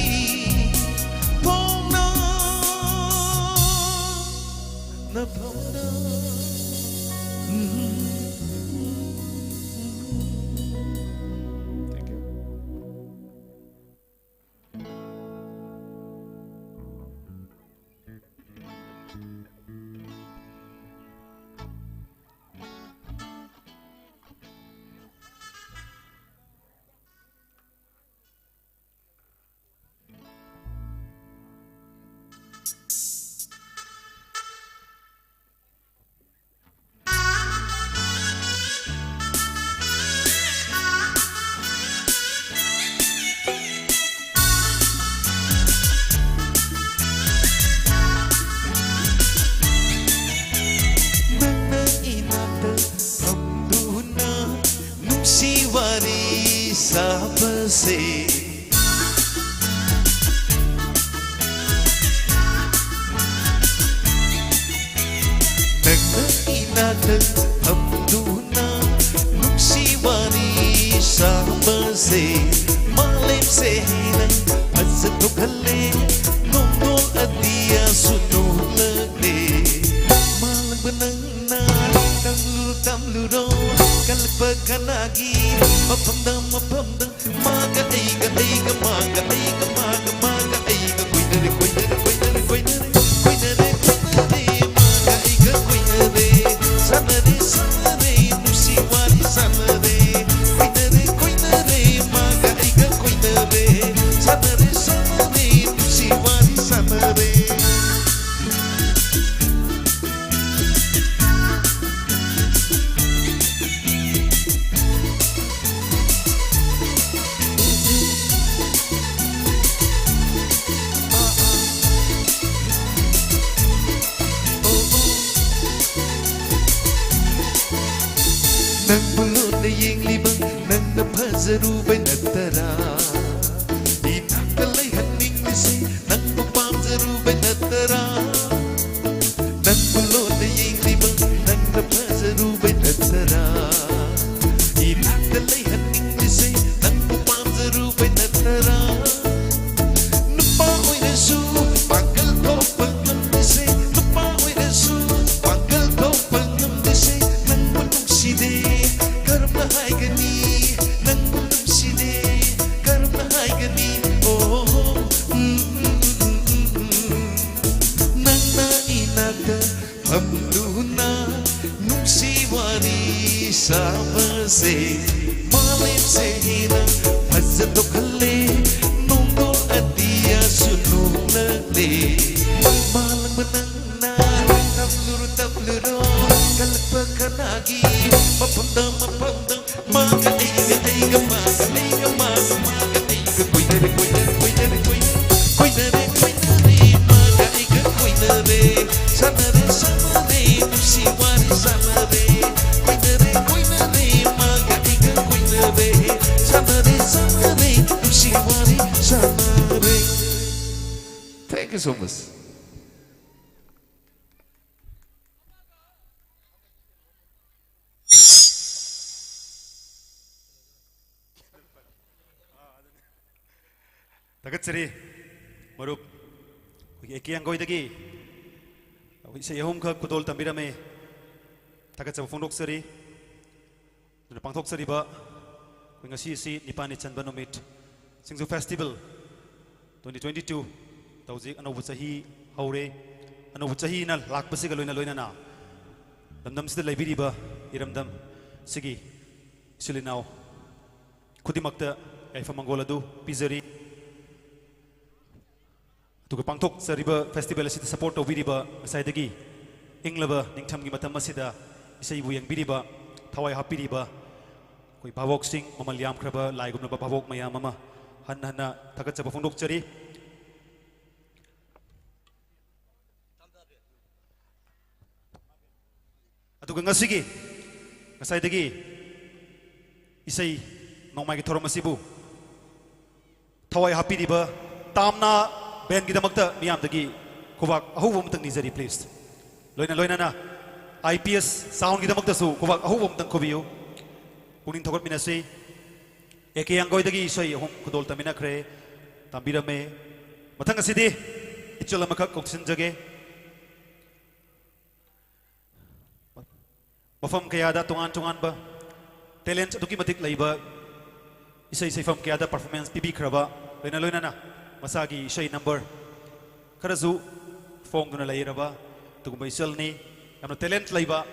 ꯐꯣꯡꯅ ꯅꯐꯝꯗ꯫ Thank you. ꯅꯪꯅ ꯏꯅꯥꯛꯇ ꯐꯝꯗꯨꯅ ꯅꯨꯡꯁꯤ ꯋꯥꯔꯤ ꯁꯥꯕꯁꯦ꯫ ꯅꯪꯅ ꯏꯅꯥꯛꯇ ꯐꯝꯗꯨꯅ ꯅꯨꯡꯁꯤ ꯋꯥꯔꯤ ꯁꯥꯕꯁꯦ꯫ ꯃꯥꯂꯦꯝꯁꯦ ꯍꯦꯟꯅ ꯐꯖꯊꯣꯛꯍꯜꯂꯦ꯫ ꯅꯣꯡꯗꯣꯜ ꯑꯇꯤꯌꯥꯁꯨ ꯅꯣꯛꯂꯛꯂꯦ꯫ ꯃꯥꯂꯪꯕ ꯅꯪꯅ ꯇꯝꯂꯨ ꯇꯝꯂꯨꯔꯣ꯫ ꯀꯜꯄ ꯀꯅꯥꯒꯤ ꯃꯐꯝꯗ ꯃꯐꯝꯗ ꯃꯥꯒ ꯑꯩꯒ ꯑꯩꯒ ꯃꯥꯒ ꯑꯩꯒ ꯃꯥꯒ ꯃꯥꯒ ꯑꯩꯒ ꯀꯣꯏꯅꯔꯦ ꯀꯣꯏꯅꯔꯦ ꯀꯣꯏꯅꯔꯦ ꯀꯣꯏꯅꯔꯦ ꯀꯣꯏꯅꯔꯦ ꯀꯣꯏꯅꯔꯦ ꯃꯥꯒ ꯑꯩꯒ ꯀꯣꯏꯅꯔꯦ ꯁꯥꯟꯅꯔꯦ ꯁꯥꯟꯅꯔꯦ ꯅꯨꯡꯁꯤ ꯋꯥꯔꯤ ꯁꯥꯟꯅꯔꯦ ꯀꯣꯏꯅꯔꯦ ꯀꯣꯏꯅꯔꯦ ꯃꯥꯒ ꯑꯩꯒ ꯀꯣꯏꯅꯔꯦ ꯁꯥꯟꯅꯔꯦ ꯁꯥꯟꯅꯔꯦ ꯅꯨꯡꯁꯤ ꯋꯥꯔꯤ ꯁꯥꯟꯅꯔꯦ꯫ ꯅꯪꯕꯨ ꯂꯣꯟꯅ ꯌꯦꯡꯂꯤꯕ ꯅꯪꯅ ꯐꯖꯔꯨꯕꯩ ꯅꯠꯇꯔꯥ? ꯏꯅꯥꯛꯇ ꯂꯩꯍꯟꯅꯤꯡꯂꯤꯁꯦ ꯅꯪꯕꯨ ꯄꯥꯝꯖꯔꯨꯕꯩ ꯅꯠꯇꯔꯥ? ꯅꯪꯕꯨ ꯂꯣꯟꯅ ꯌꯦꯡꯂꯤꯕ ꯅꯪꯅ ꯐꯖ ꯋꯥꯔꯤ ꯁꯥꯕꯁꯦ ꯃꯥꯂꯦꯝꯁꯦ ꯍꯦꯟꯅ ꯐꯖꯊꯣꯛꯍꯜꯂꯦ, ꯅꯣꯡꯗꯣ ꯑꯇꯤꯌꯥꯁꯨ ꯅꯣꯡꯂꯛꯂꯦ꯫ ꯃꯥꯂꯪꯕ ꯅꯪꯅ ꯇꯝꯂꯨꯔꯣ, ꯇꯝꯂꯨꯔꯣ, ꯀꯜꯂꯛꯄ ꯀꯅꯥꯒꯤ ꯃꯐꯝꯗ, ꯃꯐꯝꯗ, ꯃꯥꯒ ꯑꯩꯒ, ꯑꯩꯒ ꯃꯥꯒ, ꯑꯩꯒ ꯃꯥꯒ, ꯃꯥꯒ ꯑꯩꯒ ꯀꯣꯏꯅꯔꯦ, ꯀꯣꯏꯅꯔꯦ, ꯀꯣꯏꯅꯔꯦ, ꯀꯣꯏꯅꯔꯦ, ꯀꯣꯏꯅꯔꯦ, ꯃꯥꯒ ꯑꯩꯒ ꯀꯣꯏꯅꯔꯦ꯫ ꯁꯥꯟꯅꯔꯦ, ꯁꯥꯟꯅꯔꯦ, ꯅꯨꯡꯁꯤ ꯋꯥꯔꯤ ꯁꯥꯟꯅꯔꯦ꯫ ꯀꯣꯏꯅꯔꯦ, ꯀꯣꯏꯅꯔꯦ, ꯃꯥꯒ ꯑꯩꯒ ꯀꯣꯏꯅꯔꯦ꯫ ꯁꯥꯟꯅꯔꯦ, ꯁꯥꯟꯅꯔꯦ, ꯅꯨꯡꯁꯤ ꯋꯥꯔꯤ ꯁꯥꯟꯅꯔꯦ꯫ Thank you so much. ꯊꯥꯒꯠꯆꯔꯤ ꯃꯔꯨꯞ꯫ ꯑꯩꯈꯣꯏꯒꯤ ꯑꯦ ꯀꯦ ꯑꯪꯒꯣꯏꯗꯒꯤ ꯑꯩꯈꯣꯏ ꯏꯁꯩ ꯑꯍꯨꯝꯈꯛ ꯈꯨꯗꯣꯜ ꯇꯝꯕꯤꯔꯝꯃꯦ꯫ ꯊꯥꯒꯠꯆꯕ ꯐꯣꯡꯗꯣꯛꯆꯔꯤ꯫ ꯑꯗꯨꯅ ꯄꯥꯡꯊꯣꯛꯆꯔꯤꯕ ꯑꯩꯈꯣꯏ ꯉꯁꯤ ꯑꯁꯤ ꯅꯤꯄꯥꯜꯅꯤ ꯆꯟꯕ ꯅꯨꯃꯤꯠ, ꯁꯤꯡꯖꯨ ꯐꯦꯁꯇꯤꯚꯦꯜ twenty twenty-two ꯗ ꯍꯧꯖꯤꯛ ꯑꯅꯧꯕ ꯆꯍꯤ ꯍꯧꯔꯦ꯫ ꯑꯅꯧꯕ ꯆꯍꯤꯅ ꯂꯥꯛꯄꯁꯤꯒ ꯂꯣꯏꯅ ꯂꯣꯏꯅꯅ ꯂꯝꯗꯝꯁꯤꯗ ꯂꯩꯕꯤꯔꯤꯕ ꯏꯔꯝꯗꯝ ꯁꯤꯒꯤ ꯏꯆꯤꯜ ꯏꯅꯥꯎ ꯈꯨꯗꯤꯡꯃꯛꯇ ꯌꯥꯏꯐ ꯃꯪꯒꯣꯜ ꯑꯗꯨ ꯄꯤꯖꯔꯤ꯫ ꯑꯗꯨꯒ ꯄꯥꯡꯊꯣꯛꯆꯔꯤꯕ ꯐꯦꯁꯇꯤꯚꯦꯜ ꯑꯁꯤꯗ ꯁꯄꯣꯔꯠ ꯇꯧꯕꯤꯔꯤꯕ, ꯉꯁꯥꯏꯗꯒꯤ ꯏꯪꯂꯕ ꯅꯤꯡꯊꯝꯒꯤ ꯃꯇꯝ ꯑꯁꯤꯗ ꯏꯁꯩꯕꯨ ꯌꯦꯡꯕꯤꯔꯤꯕ, ꯊꯋꯥꯏ ꯍꯥꯞꯄꯤꯔꯤꯕ ꯑꯩꯈꯣꯏ ꯚꯥꯕꯣꯛꯁꯤꯡ, ꯃꯃꯜ ꯌꯥꯝꯈ꯭ꯔꯕ ꯂꯥꯏꯒꯨꯝꯂꯕ ꯚꯥꯕꯣꯛ ꯃꯌꯥꯝ ꯑꯃ ꯍꯟꯅ ꯍꯟꯅ ꯊꯥꯒꯠꯆꯕ ꯐꯣꯡꯗꯣꯛꯆꯔꯤ꯫ ꯑꯗꯨꯒ ꯉꯁꯤꯒꯤ, ꯉꯁꯥꯏꯗꯒꯤ ꯏꯁꯩ ꯅꯣꯡꯃꯥꯏꯒꯤ ꯊꯧꯔꯝ ꯑꯁꯤꯕꯨ ꯊꯋꯥꯏ ꯍꯥꯞꯄꯤꯔꯤꯕ ꯇꯥꯝꯅꯥ ꯕꯦꯟꯒꯤꯗꯃꯛꯇ ꯃꯤꯌꯥꯝꯗꯒꯤ ꯈꯨꯕꯥꯛ ꯑꯍꯧꯕ ꯑꯃꯇꯪ ꯅꯤꯖꯔꯤ, please꯫ ꯂꯣꯏꯅ ꯂꯣꯏꯅꯅ ꯑꯥꯏ ꯄꯤ ꯑꯦꯁ ꯁꯥꯎꯟꯒꯤꯗꯃꯛꯇꯁꯨ ꯈꯨꯕꯥꯛ ꯑꯍꯧꯕ ꯑꯃꯇꯪ ꯈꯨꯕꯤꯌꯨ꯫ ꯄꯨꯛꯅꯤꯡ ꯊꯧꯒꯠꯃꯤꯟꯅꯁꯤ꯫ ꯑꯦ ꯀꯦ ꯑꯪꯒꯣꯏꯗꯒꯤ ꯏꯁꯩ ꯑꯍꯨꯝ ꯈꯨꯗꯣꯜ ꯇꯝꯃꯤꯟꯅꯈ꯭ꯔꯦ, ꯇꯝꯕꯤꯔꯝꯃꯦ꯫ ꯃꯊꯪ ꯑꯁꯤꯗꯤ ꯏꯆꯜ ꯑꯃꯈꯛ ꯀꯧꯁꯤꯟꯖꯒꯦ꯫ ꯃꯐꯝ ꯀꯌꯥꯗ ꯇꯣꯉꯥꯟ ꯇꯣꯉꯥꯟꯕ ꯇꯦꯂꯦꯟꯠ ꯑꯗꯨꯛꯀꯤ ꯃꯇꯤꯛ ꯂꯩꯕ, ꯏꯁꯩ ꯁꯩꯐꯝ ꯀꯌꯥꯗ ꯄꯔꯐꯣꯔꯃꯦꯟꯁ ꯄꯤꯕꯤꯈ꯭ꯔꯕ, ꯂꯣꯏꯅ ꯂꯣꯏꯅꯅ ꯃꯁꯥꯒꯤ ꯏꯁꯩ ꯅꯝꯕꯔ ꯈꯔꯁꯨ ꯐꯣꯡꯗꯨꯅ ꯂꯩꯔꯕ ꯑꯗꯨꯒꯨꯝꯕ ꯏꯆꯜꯅꯤ꯫ ꯌꯥꯝꯅ ꯇꯦꯂꯦꯟꯠ ꯂꯩꯕ,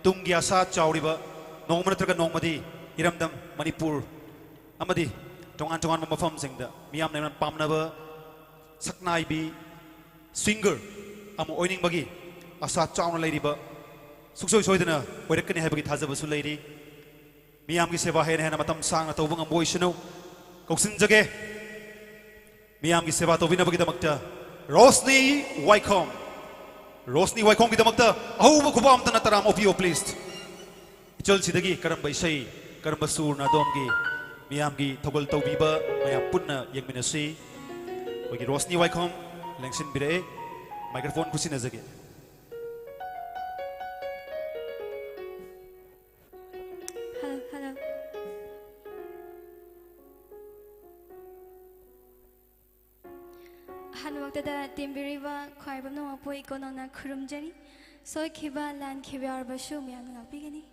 ꯇꯨꯡꯒꯤ ꯑꯁꯥ ꯆꯥꯎꯔꯤꯕ, ꯅꯣꯡꯃ ꯅꯠꯇ꯭ꯔꯒ ꯅꯣꯡꯃꯗꯤ ꯏꯔꯝꯗꯝ ꯃꯅꯤꯄꯨꯔ ꯑꯃꯗꯤ ꯇꯣꯉꯥꯟ ꯇꯣꯉꯥꯟꯕ ꯃꯐꯝꯁꯤꯡꯗ ꯃꯤꯌꯥꯝꯅ ꯌꯥꯝꯅ ꯄꯥꯝꯅꯕ ꯁꯛꯅꯥꯏꯕꯤ, singer ꯑꯃ ꯑꯣꯏꯅꯤꯡꯕꯒꯤ ꯑꯁꯥ ꯆꯥꯎꯅ ꯂꯩꯔꯤꯕ, ꯁꯨꯡꯁꯣꯏ ꯁꯣꯏꯗꯅ ꯑꯣꯏꯔꯛꯀꯅꯤ ꯍꯥꯏꯕꯒꯤ ꯊꯥꯖꯕꯁꯨ ꯂꯩꯔꯤ꯫ ꯃꯤꯌꯥꯝꯒꯤ ꯁꯦꯕꯥ ꯍꯦꯟꯅ ꯍꯦꯟꯅ ꯃꯇꯝ ꯁꯥꯡꯅ ꯇꯧꯕ ꯉꯝꯕ ꯑꯣꯏꯁꯅꯨ꯫ ꯀꯧꯁꯤꯟꯖꯒꯦ꯫ ꯃꯤꯌꯥꯝꯒꯤ ꯁꯦꯕꯥ ꯇꯧꯕꯤꯅꯕꯒꯤꯗꯃꯛꯇ ꯔꯣꯁꯅꯤ ꯋꯥꯏꯈꯣꯝ꯫ ꯔꯣꯁꯅꯤ ꯋꯥꯏꯈꯣꯝꯒꯤꯗꯃꯛꯇ ꯑꯍꯧꯕ ꯈꯨꯕꯥꯛ ꯑꯝꯇꯅ ꯇꯔꯥꯝ ꯑꯣꯛꯄꯤꯌꯣ, please꯫ ꯏꯆꯜꯁꯤꯗꯒꯤ ꯀꯔꯝꯕ ꯏꯁꯩ, ꯀꯔꯝꯕ ꯁꯨꯔꯅ ꯑꯗꯣꯝꯒꯤ ꯃꯤꯌꯥꯝꯒꯤ ꯊꯧꯒꯜ ꯇꯧꯕꯤꯕ ꯃꯌꯥꯝ ꯄꯨꯟꯅ ꯌꯦꯡꯃꯤꯟꯅꯁꯤ꯫ ꯑꯩꯈꯣꯏꯒꯤ ꯔꯣꯁꯅꯤ ꯋꯥꯏꯈꯣꯝ ꯂꯦꯡꯁꯤꯟꯕꯤꯔꯛꯑꯦ꯫ Microphone ꯈꯨꯠꯁꯤꯟꯅꯖꯒꯦ꯫ Hello, hello. ꯑꯍꯥꯟꯕꯃꯛꯇꯗ ꯇꯦꯝꯕꯤꯔꯤꯕ ꯈ꯭ꯋꯥꯏꯕ ꯅꯣꯡꯃꯄꯣꯛ ꯏꯀꯣꯅꯧꯅ ꯈꯨꯔꯨꯝꯖꯔꯤ꯫ ꯁꯣꯏꯈꯤꯕ, ꯂꯥꯟꯈꯤꯕ ꯌꯥꯎꯔꯕꯁꯨ ꯃꯌꯥꯝꯅ ꯉꯥꯛꯄꯤꯒꯅꯤ꯫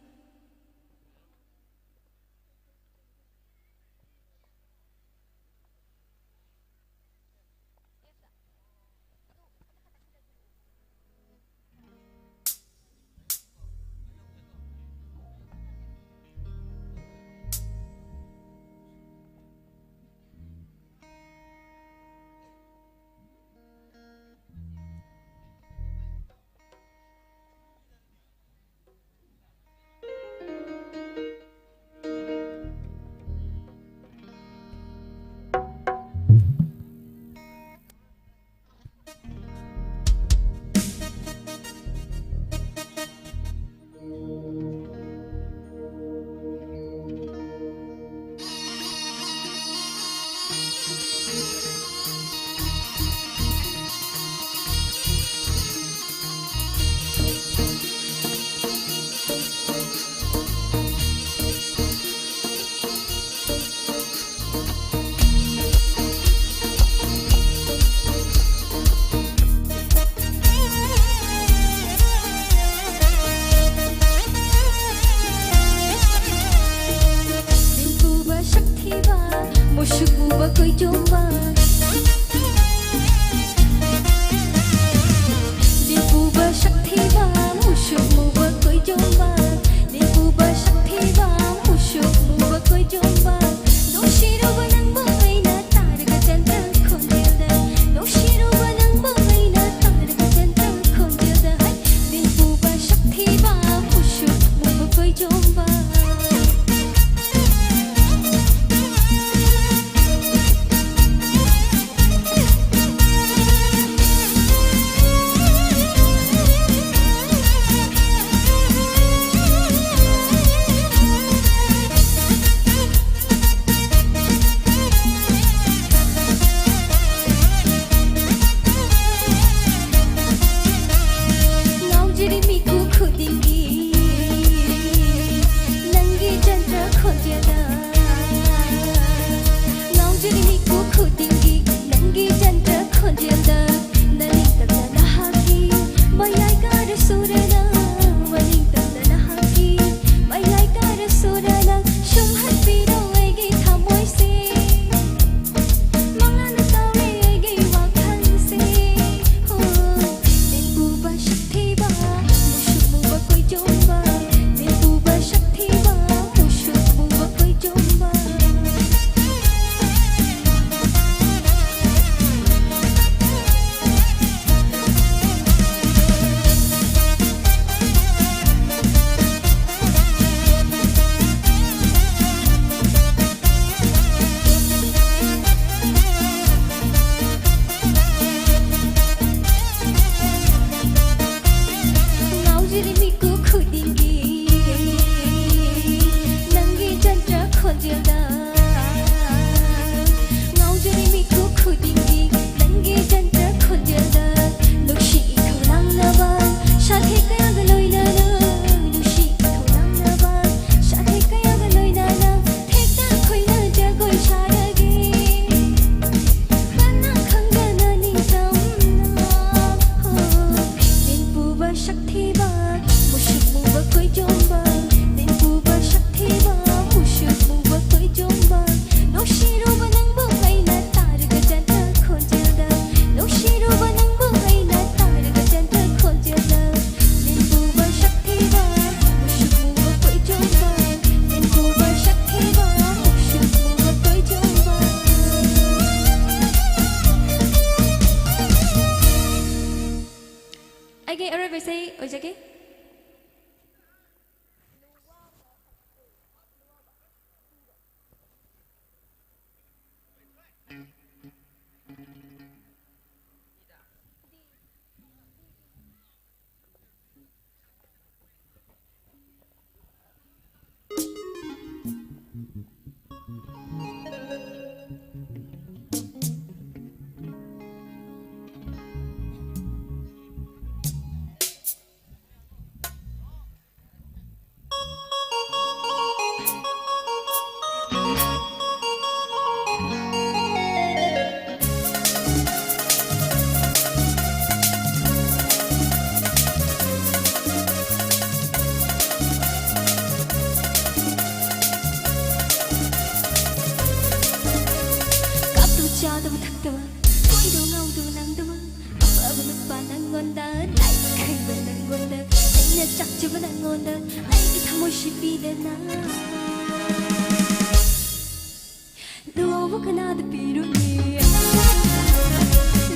ꯗꯤꯟꯄꯨꯕ ꯁꯛꯊꯤꯕ, ꯃꯨꯁꯨꯛ ꯃꯨꯕ ꯀꯣꯏꯖꯣꯝꯕ꯫ ꯗꯤꯟꯄꯨꯕ ꯁꯛꯊꯤꯕ, ꯃꯨꯁꯨꯛ ꯃꯨꯕ ꯀꯣꯏꯖꯣꯝꯕ꯫ ꯇꯣꯝꯕ꯫ ꯉꯥꯎꯖꯔꯤ ꯃꯤꯀꯨꯞ ꯈꯨꯗꯤꯡꯒꯤ ꯆꯥꯛꯆꯕ ꯅꯪꯉꯣꯟꯗ ꯑꯩꯒꯤ ꯊꯃꯣꯏꯁꯤ ꯄꯤꯗꯅ ꯂꯨꯍꯣꯡꯕ ꯀꯅꯥꯗ ꯄꯤꯔꯨꯅꯤ?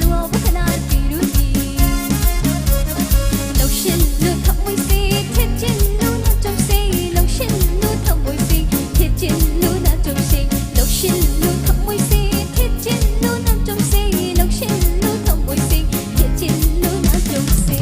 ꯂꯨꯍꯣꯡꯕ ꯀꯅꯥꯗ ꯄꯤꯔꯨꯅꯤ? ꯂꯧꯁꯤꯜꯂꯨ ꯊꯃꯣꯏꯁꯦ, ꯊꯤꯠꯆꯤꯜꯂꯨ ꯅꯥꯆꯣꯝꯁꯦ, ꯂꯧꯁꯤꯜꯂꯨ ꯊꯃꯣꯏꯁꯦ, ꯊꯤꯠꯆꯤꯜꯂꯨ ꯅꯥꯆꯣꯝꯁꯦ, ꯂꯧꯁꯤꯜꯂꯨ ꯊꯃꯣꯏꯁꯦ, ꯊꯤꯠꯆꯤꯜꯂꯨ ꯅꯥꯆꯣꯝꯁꯦ, ꯂꯧꯁꯤꯜꯂꯨ ꯊꯃꯣꯏꯁꯦ, ꯊꯤꯠꯆꯤꯜꯂꯨ ꯅꯥꯆꯣꯝꯁꯦ꯫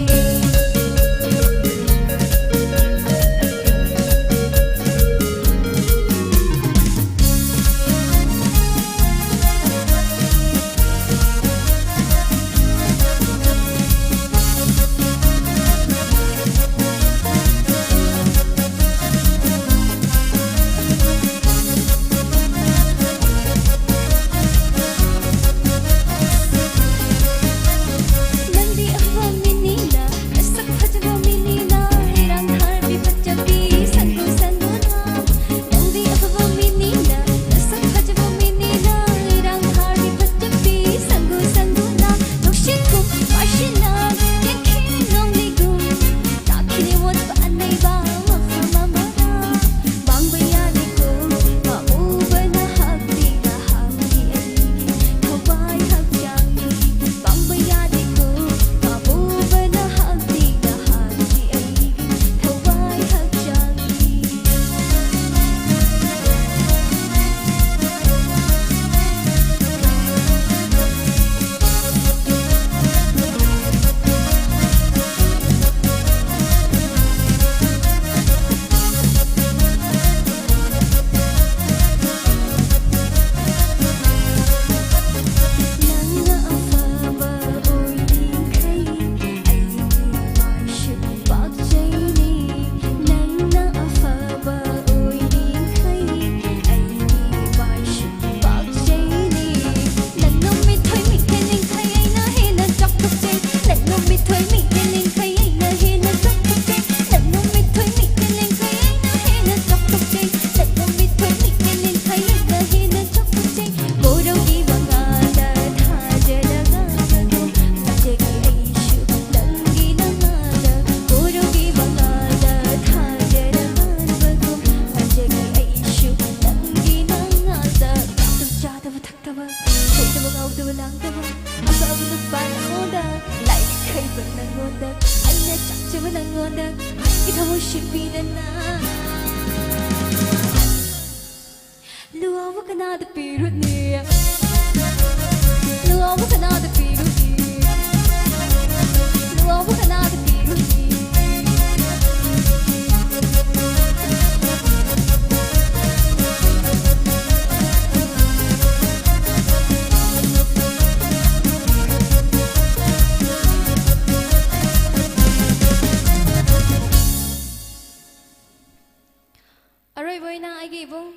ꯑꯔꯣꯏꯕ ꯑꯣꯏꯅ ꯑꯩꯒꯤ ꯏꯕꯨꯡ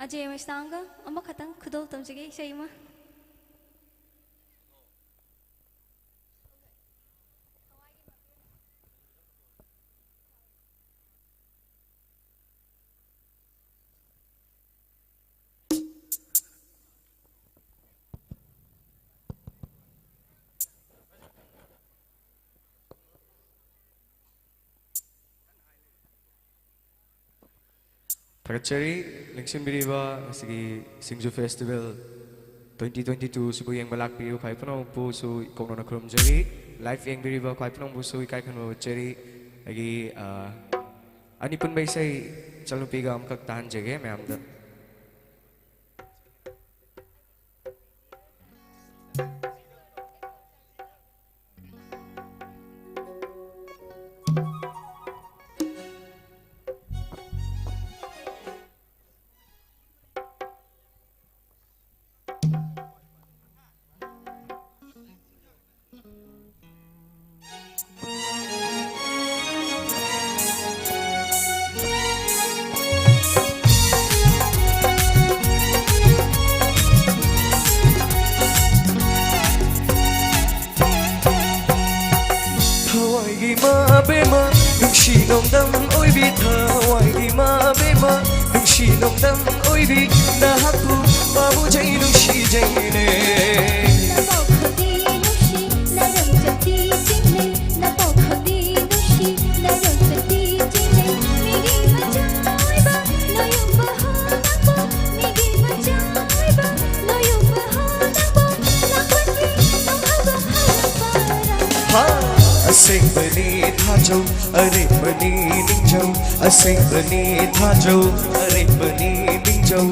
ꯑꯖꯦ ꯃꯩꯁꯅꯥꯝꯒ ꯑꯃꯈꯛꯇꯪ ꯈꯨꯗꯣꯜ ꯇꯝꯖꯒꯦ, ꯏꯁꯩ ꯑꯃ꯫ ꯊꯥꯒꯠꯆꯔꯤ꯫ ꯂꯦꯡꯁꯤꯟꯕꯤꯔꯤꯕ ꯉꯁꯤꯒꯤ ꯁꯤꯡꯖꯨ ꯐꯦꯁꯇꯤꯚꯦꯜ ꯇ꯭ꯋꯦꯟꯇꯤ ꯇ꯭ꯋꯦꯟꯇꯤ ꯇꯨ ꯁꯤꯕꯨ ꯌꯦꯡꯕ ꯂꯥꯛꯄꯤꯔꯤꯕ ꯈ꯭ꯋꯥꯏ ꯄꯨꯝꯅꯃꯛꯄꯨꯁꯨ ꯏꯀꯣꯛꯅꯅ ꯈꯨꯔꯨꯝꯖꯔꯤ꯫ ꯂꯥꯏꯚ ꯌꯦꯡꯕꯤꯔꯤꯕ ꯈ꯭ꯋꯥꯏ ꯄꯨꯝꯅꯃꯛꯄꯨꯁꯨ ꯏꯀꯥꯏ ꯈꯨꯝꯅꯕ ꯎꯠꯆꯔꯤ꯫ ꯑꯩꯒꯤ, ꯑ, ꯑꯅꯤ ꯄꯨꯟꯕ ꯏꯁꯩ ꯏꯆꯜꯅꯨꯄꯤꯒ ꯑꯃꯈꯛ ꯇꯥꯍꯟꯖꯒꯦ ꯃꯌꯥꯝꯗ꯫ ꯊꯋꯥꯏꯒꯤ ꯃꯥꯕꯦꯝꯃ, ꯅꯨꯡꯁꯤ ꯅꯣꯡꯗꯝ ꯑꯣꯏꯕꯤ, ꯊꯋꯥꯏꯒꯤ ꯃꯥꯕꯦꯝꯃ, ꯅꯨꯡꯁꯤ ꯅꯣꯡꯗꯝ ꯑꯣꯏꯕꯤ, ꯅꯍꯥꯛꯄꯨ ꯄꯥꯝꯃꯨꯖꯩ, ꯅꯨꯡꯁꯤꯖꯩꯅꯦ꯫ ꯅꯄꯥꯎꯈꯣꯟꯗꯤ ꯅꯨꯡꯁꯤ, ꯅꯔꯝꯆꯠꯇꯤ ꯆꯤꯡꯂꯦ, ꯅꯄꯥꯎꯈꯣꯟꯗꯤ ꯅꯨꯡꯁꯤ, ꯅꯔꯝꯆꯠꯇꯤ ꯆꯤꯡꯂꯦ, ꯃꯤꯒꯤ ꯃꯆꯥ ꯑꯣꯏꯕ, ꯅꯣꯌꯨꯝꯕ ꯍꯣ ꯅꯪꯕꯨ, ꯃꯤꯒꯤ ꯃꯆꯥ ꯑꯣꯏꯕ, ꯅꯣꯌꯨꯝꯕ ꯍꯣ ꯅꯪꯕꯨ, ꯂꯥꯛꯄꯒꯤ ꯅꯣꯡ ꯍꯥꯏꯕ ꯍꯜꯂꯛꯄꯔꯥ? ꯍꯥ, ꯑꯁꯦꯡꯕꯅꯤ ꯊꯥꯖꯧ, ꯑꯔꯦꯝꯕꯅꯤ ꯅꯤꯡꯖꯧ, ꯑꯁꯦꯡꯕꯅꯤ ꯊꯥꯖꯧ, ꯑꯔꯦꯝꯕꯅꯤ ꯅꯤꯡꯖꯧ꯫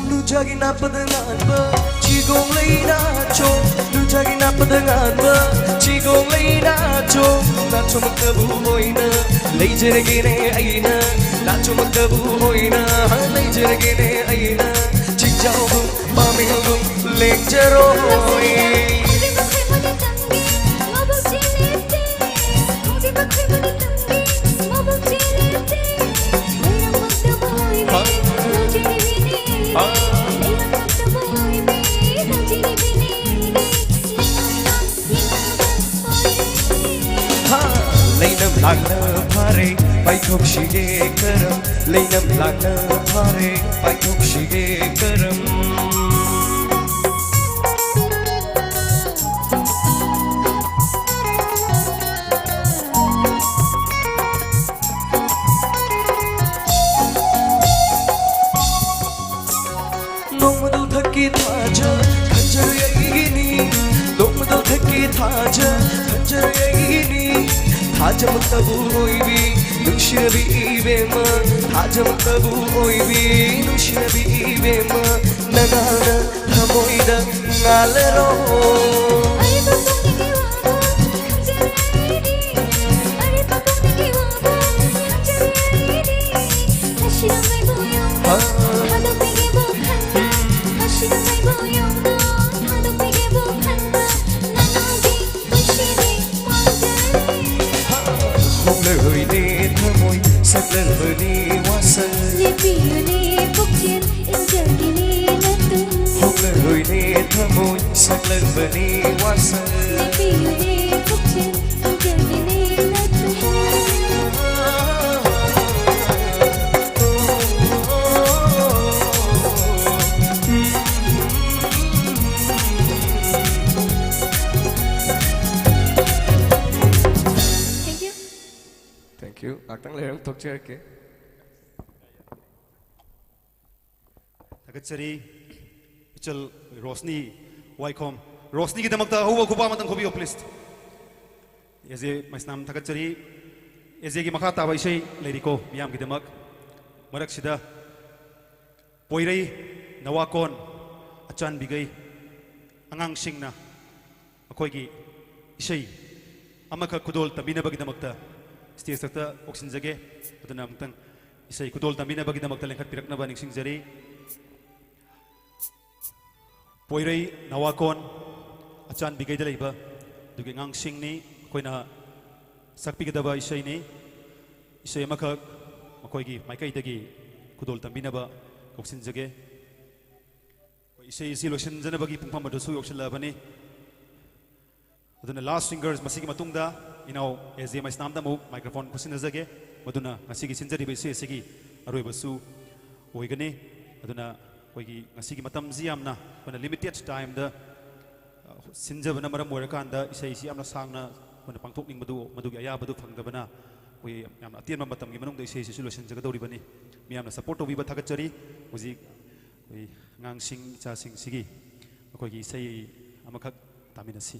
ꯅꯨꯡꯖꯥꯒꯤ ꯅꯥꯄꯗ ꯂꯥꯟꯕ ꯆꯤꯠ ꯆꯤꯒꯣꯡ ꯂꯩ ꯅꯥꯆꯣꯝ, ꯅꯨꯡꯁꯥꯒꯤ ꯅꯥꯠꯄꯗ ꯉꯥꯟꯕ ꯆꯤꯒꯣꯡ ꯂꯩ ꯅꯥꯆꯣꯝ, ꯅꯥꯆꯣꯝꯃꯛꯇꯕꯨ ꯑꯣꯏꯅ ꯂꯩꯖꯔꯒꯦꯅꯦ ꯑꯩꯅ, ꯅꯥꯆꯣꯝꯃꯛꯇꯕꯨ ꯑꯣꯏꯅ ꯂꯩꯖꯔꯒꯦꯅꯦ ꯑꯩꯅ, ꯆꯤꯡꯖꯥꯎꯒꯨꯝ ꯄꯥꯃꯦꯜꯒꯨꯝ ꯂꯦꯡꯖꯔꯣꯏ꯫ ꯍꯥ, ꯂꯩꯅꯝ ꯂꯥꯡꯅ ꯐꯥꯔꯦ, ꯄꯥꯏꯊꯣꯛꯁꯤꯒꯦ ꯀꯔꯝ, ꯂꯩꯅꯝ ꯂꯥꯡꯅ ꯐꯥꯔꯦ, ꯄꯥꯏꯊꯣꯛꯁꯤꯒꯦ ꯀꯔꯝ꯫ ꯅꯣꯡꯃꯗꯣ ꯊꯛꯀꯤ ꯊꯥꯖ ꯈꯟꯖꯔꯣꯏ ꯑꯩꯒꯤꯅꯤ, ꯅꯣꯡꯃꯗꯣ ꯊꯛꯀꯤ ꯊꯥꯖ ꯈꯟꯖꯔꯣꯏ ꯑꯩꯒꯤꯅꯤ, ꯊꯥꯖꯃꯛꯇꯕꯨ ꯑꯣꯏꯕꯤ ꯅꯨꯡꯁꯤꯔꯕꯤ ꯏꯕꯦꯝꯃ, ꯊꯥꯖꯃꯛꯇꯕꯨ ꯑꯣꯏꯕꯤ ꯅꯨꯡꯁꯤꯔꯕꯤ ꯏꯕꯦꯝꯃ, ꯅꯉꯥꯜꯅ ꯊꯃꯣꯏꯗ ꯉꯥꯜꯂꯔꯣ꯫ ꯍꯣꯡꯂꯔꯣꯏꯅꯦ ꯊꯃꯣꯏ, ꯁꯛꯂꯔꯕꯅꯤ ꯋꯥꯁꯛ꯫ ꯂꯦꯞꯄꯤꯌꯨꯅꯦ ꯄꯨꯛꯆꯦꯜ, ꯏꯟꯖꯒꯤꯅꯤ ꯅꯇꯨꯡ꯫ ꯍꯣꯡꯂꯔꯣꯏꯅꯦ ꯊꯃꯣꯏ, ꯁꯛꯂꯔꯕꯅꯤ ꯋꯥꯁꯛ꯫ ꯂꯦꯞꯄꯤꯌꯨꯅꯦ ꯄꯨꯛꯆꯦꯜ, ꯏꯟꯖꯒꯤꯅꯤ ꯅꯇꯨꯡ꯫ Thank you. Thank you. ꯉꯥꯛꯇꯪ ꯂꯩꯔꯒ ꯊꯣꯛꯆꯔꯛꯀꯦ꯫ ꯊꯥꯒꯠꯆꯔꯤ꯫ ꯏꯆꯜ ꯔꯣꯁꯅꯤ ꯋꯥꯏꯈꯣꯝ꯫ ꯔꯣꯁꯅꯤꯒꯤꯗꯃꯛꯇ ꯑꯍꯧꯕ ꯈꯨꯕꯥꯛ ꯑꯃꯇꯪ ꯈꯨꯕꯤꯌꯨ, please꯫ ꯑꯦꯖꯦ ꯃꯩꯁꯅꯥꯝ ꯊꯥꯒꯠꯆꯔꯤ꯫ ꯑꯦꯖꯦꯒꯤ ꯃꯈꯥ ꯇꯥꯕ ꯏꯁꯩ ꯂꯩꯔꯤꯀꯣ ꯃꯤꯌꯥꯝꯒꯤꯗꯃꯛ꯫ ꯃꯔꯛꯁꯤꯗ ꯄꯣꯏꯔꯩ ꯅꯋꯥꯀꯣꯟ ꯑꯆꯥꯟꯕꯤꯒꯩ꯫ ꯑꯉꯥꯡꯁꯤꯡꯅ ꯃꯈꯣꯏꯒꯤ ꯏꯁꯩ ꯑꯃꯈꯛ ꯈꯨꯗꯣꯜ ꯇꯝꯕꯤꯅꯕꯒꯤꯗꯃꯛꯇ stage ꯈꯛꯇ ꯀꯧꯁꯤꯟꯖꯒꯦ꯫ ꯑꯗꯨꯅ ꯑꯃꯨꯛꯇꯪ ꯏꯁꯩ ꯈꯨꯗꯣꯜ ꯇꯝꯕꯤꯅꯕꯒꯤꯗꯃꯛꯇ ꯂꯦꯡꯈꯠꯄꯤꯔꯛꯅꯕ ꯅꯤꯡꯁꯤꯡꯖꯔꯤ꯫ ꯄꯣꯏꯔꯩ ꯅꯋꯥꯀꯣꯟ ꯑꯆꯥꯟꯕꯤꯈꯩꯗ ꯂꯩꯕ ꯑꯗꯨꯒꯤ ꯑꯉꯥꯡꯁꯤꯡꯅꯤ꯫ ꯑꯩꯈꯣꯏꯅ ꯁꯛꯄꯤꯒꯗꯕ ꯏꯁꯩꯅꯤ꯫ ꯏꯁꯩ ꯑꯃꯈꯛ ꯃꯈꯣꯏꯒꯤ ꯃꯥꯏꯀꯩꯗꯒꯤ ꯈꯨꯗꯣꯜ ꯇꯝꯕꯤꯅꯕ ꯀꯧꯁꯤꯟꯖꯒꯦ꯫ ꯑꯩꯈꯣꯏ ꯏꯁꯩ ꯑꯁꯤ ꯂꯣꯏꯁꯤꯟꯖꯅꯕꯒꯤ ꯄꯨꯡꯐꯝ ꯑꯗꯨꯁꯨ ꯌꯧꯁꯤꯜꯂꯛꯂꯕꯅꯤ꯫ ꯑꯗꯨꯅ last singers, ꯃꯁꯤꯒꯤ ꯃꯇꯨꯡꯗ ꯏꯅꯥꯎ ꯑꯦ ꯖꯦ ꯃꯩꯁꯅꯥꯝꯗ ꯑꯃꯨꯛ microphone ꯈꯨꯠꯁꯤꯟꯅꯖꯒꯦ꯫ ꯃꯗꯨꯅ ꯉꯁꯤꯒꯤ ꯁꯤꯟꯖꯔꯤꯕ ꯏꯁꯩ ꯑꯁꯤꯒꯤ ꯑꯔꯣꯏꯕꯁꯨ ꯑꯣꯏꯒꯅꯤ꯫ ꯑꯗꯨꯅ ꯑꯩꯈꯣꯏꯒꯤ ꯉꯁꯤꯒꯤ ꯃꯇꯝꯁꯤ ꯌꯥꯝꯅ ꯑꯩꯈꯣꯏꯅ limited time ꯗ, ꯑ, ꯁꯤꯟꯖꯕꯅ ꯃꯔꯝ ꯑꯣꯏꯔꯀꯥꯟꯗ ꯏꯁꯩꯁꯤ ꯌꯥꯝꯅ ꯁꯥꯡꯅ ꯑꯩꯈꯣꯏꯅ ꯄꯥꯡꯊꯣꯛꯅꯤꯡꯕꯗꯨ, ꯃꯗꯨꯒꯤ ꯑꯌꯥꯕꯗꯨ ꯐꯪꯗꯕꯅ ꯑꯩꯈꯣꯏ ꯌꯥꯝꯅ ꯑꯇꯦꯟꯕ ꯃꯇꯝꯒꯤ ꯃꯅꯨꯡꯗ ꯏꯁꯩꯁꯤꯁꯨ ꯂꯣꯏꯁꯤꯟꯖꯒꯗꯧꯔꯤꯕꯅꯤ꯫ ꯃꯤꯌꯥꯝꯅ support ꯇꯧꯕꯤꯕ ꯊꯥꯒꯠꯆꯔꯤ꯫ ꯍꯧꯖꯤꯛ ꯑꯩꯈꯣꯏ ꯑꯉꯥꯡꯁꯤꯡ, ꯏꯆꯥꯁꯤꯡꯁꯤꯒꯤ ꯑꯩꯈꯣꯏꯒꯤ ꯏꯁꯩ ꯑꯃꯈꯛ ꯇꯥꯃꯤꯟꯅꯁꯤ꯫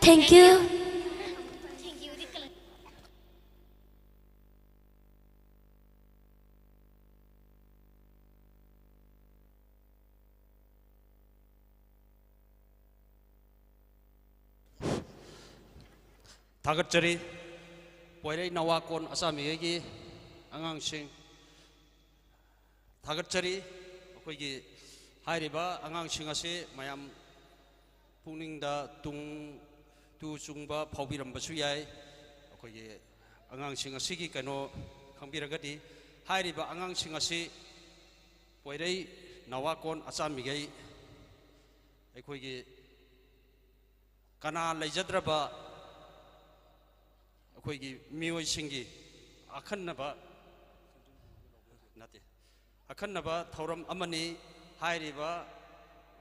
Thank you. ꯊꯥꯒꯠꯆꯔꯤ꯫ ꯄꯣꯏꯔꯩ ꯅꯋꯥꯀꯣꯟ ꯑꯆꯥꯃꯤꯒꯩꯒꯤ ꯑꯉꯥꯡꯁꯤꯡ ꯊꯥꯒꯠꯆꯔꯤ꯫ ꯑꯩꯈꯣꯏꯒꯤ ꯍꯥꯏꯔꯤꯕ ꯑꯉꯥꯡꯁꯤꯡ ꯑꯁꯤ ꯃꯌꯥꯝ ꯄꯨꯛꯅꯤꯡꯗ ꯇꯨꯡ, ꯇꯨ ꯆꯨꯡꯕ ꯐꯥꯎꯕꯤꯔꯝꯕꯁꯨ ꯌꯥꯏ꯫ ꯑꯩꯈꯣꯏꯒꯤ ꯑꯉꯥꯡꯁꯤꯡ ꯑꯁꯤꯒꯤ ꯀꯩꯅꯣ ꯈꯪꯕꯤꯔꯒꯗꯤ, ꯍꯥꯏꯔꯤꯕ ꯑꯉꯥꯡꯁꯤꯡ ꯑꯁꯤ ꯄꯣꯏꯔꯩ ꯅꯋꯥꯀꯣꯟ ꯑꯆꯥꯃꯤꯒꯩ ꯑꯩꯈꯣꯏꯒꯤ ꯀꯅꯥ ꯂꯩꯖꯗ꯭ꯔꯕ ꯑꯩꯈꯣꯏꯒꯤ ꯃꯤꯑꯣꯏꯁꯤꯡꯒꯤ ꯑꯈꯟꯅꯕ, ꯅꯠꯇꯦ, ꯑꯈꯟꯅꯕ ꯊꯧꯔꯝ ꯑꯃꯅꯤ꯫ ꯍꯥꯏꯔꯤꯕ,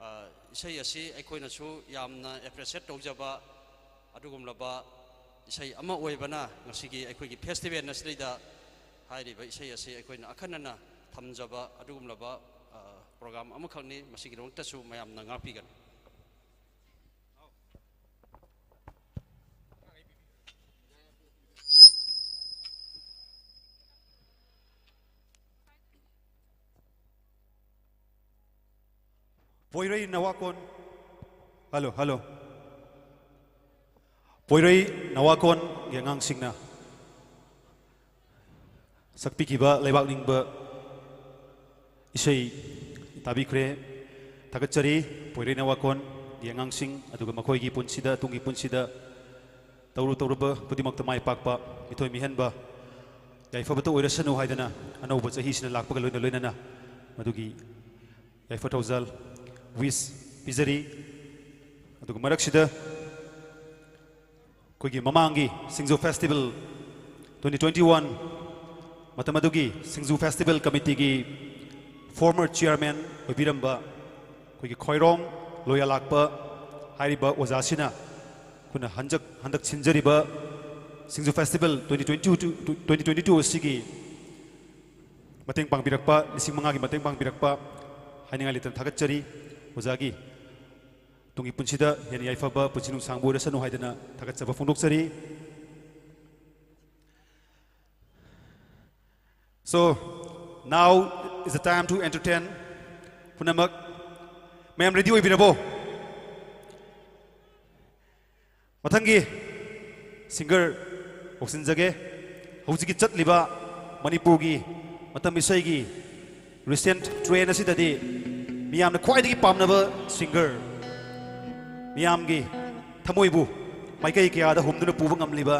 ꯑ, ꯏꯁꯩ ꯑꯁꯤ ꯑꯩꯈꯣꯏꯅꯁꯨ ꯌꯥꯝꯅ appreciate ꯇꯧꯖꯕ ꯑꯗꯨꯒꯨꯝꯂꯕ ꯏꯁꯩ ꯑꯃ ꯑꯣꯏꯕꯅ, ꯉꯁꯤꯒꯤ ꯑꯩꯈꯣꯏꯒꯤ festival ꯑꯁꯤꯗꯩꯗ ꯍꯥꯏꯔꯤꯕ ꯏꯁꯩ ꯑꯁꯤ ꯑꯩꯈꯣꯏꯅ ꯑꯈꯟꯅꯅ ꯊꯝꯖꯕ ꯑꯗꯨꯒꯨꯝꯂꯕ, ꯑ, program ꯑꯃꯈꯛꯅꯤ꯫ ꯃꯁꯤꯒꯤꯗꯃꯛꯇꯁꯨ ꯃꯌꯥꯝꯅ ꯉꯥꯛꯄꯤꯒꯅꯤ꯫ ꯄꯣꯏꯔꯩ ꯅꯋꯥꯀꯣꯟ꯫ Hello, hello. ꯄꯣꯏꯔꯩ ꯅꯋꯥꯀꯣꯟꯒꯤ ꯑꯉꯥꯡꯁꯤꯡꯅ ꯁꯛꯄꯤꯈꯤꯕ ꯂꯩꯕꯥꯛ ꯅꯤꯡꯕ ꯏꯁꯩ ꯇꯥꯕꯤꯈ꯭ꯔꯦ꯫ ꯊꯥꯒꯠꯆꯔꯤ ꯄꯣꯏꯔꯩ ꯅꯋꯥꯀꯣꯟꯒꯤ ꯑꯉꯥꯡꯁꯤꯡ, ꯑꯗꯨꯒ ꯃꯈꯣꯏꯒꯤ ꯄꯨꯟꯁꯤꯗ, ꯇꯨꯡꯒꯤ ꯄꯨꯟꯁꯤꯗ ꯇꯧꯔꯨ ꯇꯧꯔꯨꯕ ꯈꯨꯗꯤꯡꯃꯛꯇ ꯃꯥꯏ ꯄꯥꯛꯄ, ꯃꯤꯊꯣꯏ ꯃꯤꯍꯦꯟꯕ, ꯌꯥꯏꯐꯕꯇ ꯑꯣꯏꯔꯁꯅꯨ ꯍꯥꯏꯗꯅ ꯑꯅꯧꯕ ꯆꯍꯤꯁꯤꯅ ꯂꯥꯛꯄꯒ ꯂꯣꯏꯅ ꯂꯣꯏꯅꯅ ꯃꯗꯨꯒꯤ ꯌꯥꯏꯐ ꯊꯧꯖꯥꯜ wish ꯄꯤꯖꯔꯤ꯫ ꯑꯗꯨꯒ ꯃꯔꯛꯁꯤꯗ ꯑꯩꯈꯣꯏꯒꯤ ꯃꯃꯥꯡꯒꯤ ꯁꯤꯡꯖꯨ festival twenty twenty one, ꯃꯇꯝ ꯑꯗꯨꯒꯤ ꯁꯤꯡꯖꯨ festival committeeꯒꯤ former chairman ꯑꯣꯏꯕꯤꯔꯝꯕ ꯑꯩꯈꯣꯏꯒꯤ ꯈꯣꯏꯔꯣꯡ ꯂꯣꯌꯥꯂꯥꯛꯄ ꯍꯥꯏꯔꯤꯕ ꯑꯣꯖꯥꯁꯤꯅ ꯑꯩꯈꯣꯏꯅ ꯍꯟꯗꯛ, ꯍꯟꯗꯛ ꯁꯤꯟꯖꯔꯤꯕ ꯁꯤꯡꯖꯨ festival twenty twenty two, twenty twenty two ꯑꯁꯤꯒꯤ ꯃꯇꯦꯡ ꯄꯥꯡꯕꯤꯔꯛꯄ, ꯂꯤꯁꯤꯡ ꯃꯉꯥꯒꯤ ꯃꯇꯦꯡ ꯄꯥꯡꯕꯤꯔꯛꯄ ꯍꯥꯏꯅꯤꯡꯉꯥꯏ ꯂꯩꯇꯅ ꯊꯥꯒꯠꯆꯔꯤ꯫ ꯑꯣꯖꯥꯒꯤ ꯇꯨꯡꯒꯤ ꯄꯨꯟꯁꯤꯗ ꯍꯦꯟꯅ ꯌꯥꯏꯐꯕ ꯄꯨꯟꯁꯤ ꯅꯨꯡꯁꯥꯡꯕ ꯑꯣꯏꯔꯁꯅꯨ ꯍꯥꯏꯗꯅ ꯊꯥꯒꯠꯆꯕ ꯐꯣꯡꯗꯣꯛꯆꯔꯤ꯫ So, now is the time to entertain. ꯄꯨꯝꯅꯃꯛ ꯃꯌꯥꯝ ꯔꯦꯗꯤ ꯑꯣꯏꯕꯤꯔꯕꯣ? ꯃꯊꯪꯒꯤ ꯁꯤꯡꯒꯔ ꯀꯧꯁꯤꯟꯖꯒꯦ꯫ ꯍꯧꯖꯤꯛꯀꯤ ꯆꯠꯂꯤꯕ ꯃꯅꯤꯄꯨꯔꯒꯤ ꯃꯇꯝ ꯏꯁꯩꯒꯤ ꯔꯤꯁꯦꯟꯠ ꯇ꯭ꯔꯦꯟ ꯑꯁꯤꯗꯗꯤ ꯃꯤꯌꯥꯝꯅ ꯈ꯭ꯋꯥꯏꯗꯒꯤ ꯄꯥꯝꯅꯕ ꯁꯤꯡꯒꯔ, ꯃꯤꯌꯥꯝꯒꯤ ꯊꯃꯣꯏꯕꯨ ꯃꯥꯏꯀꯩ ꯀꯌꯥꯗ ꯍꯨꯝꯗꯨꯅ ꯄꯨꯕ ꯉꯝꯂꯤꯕ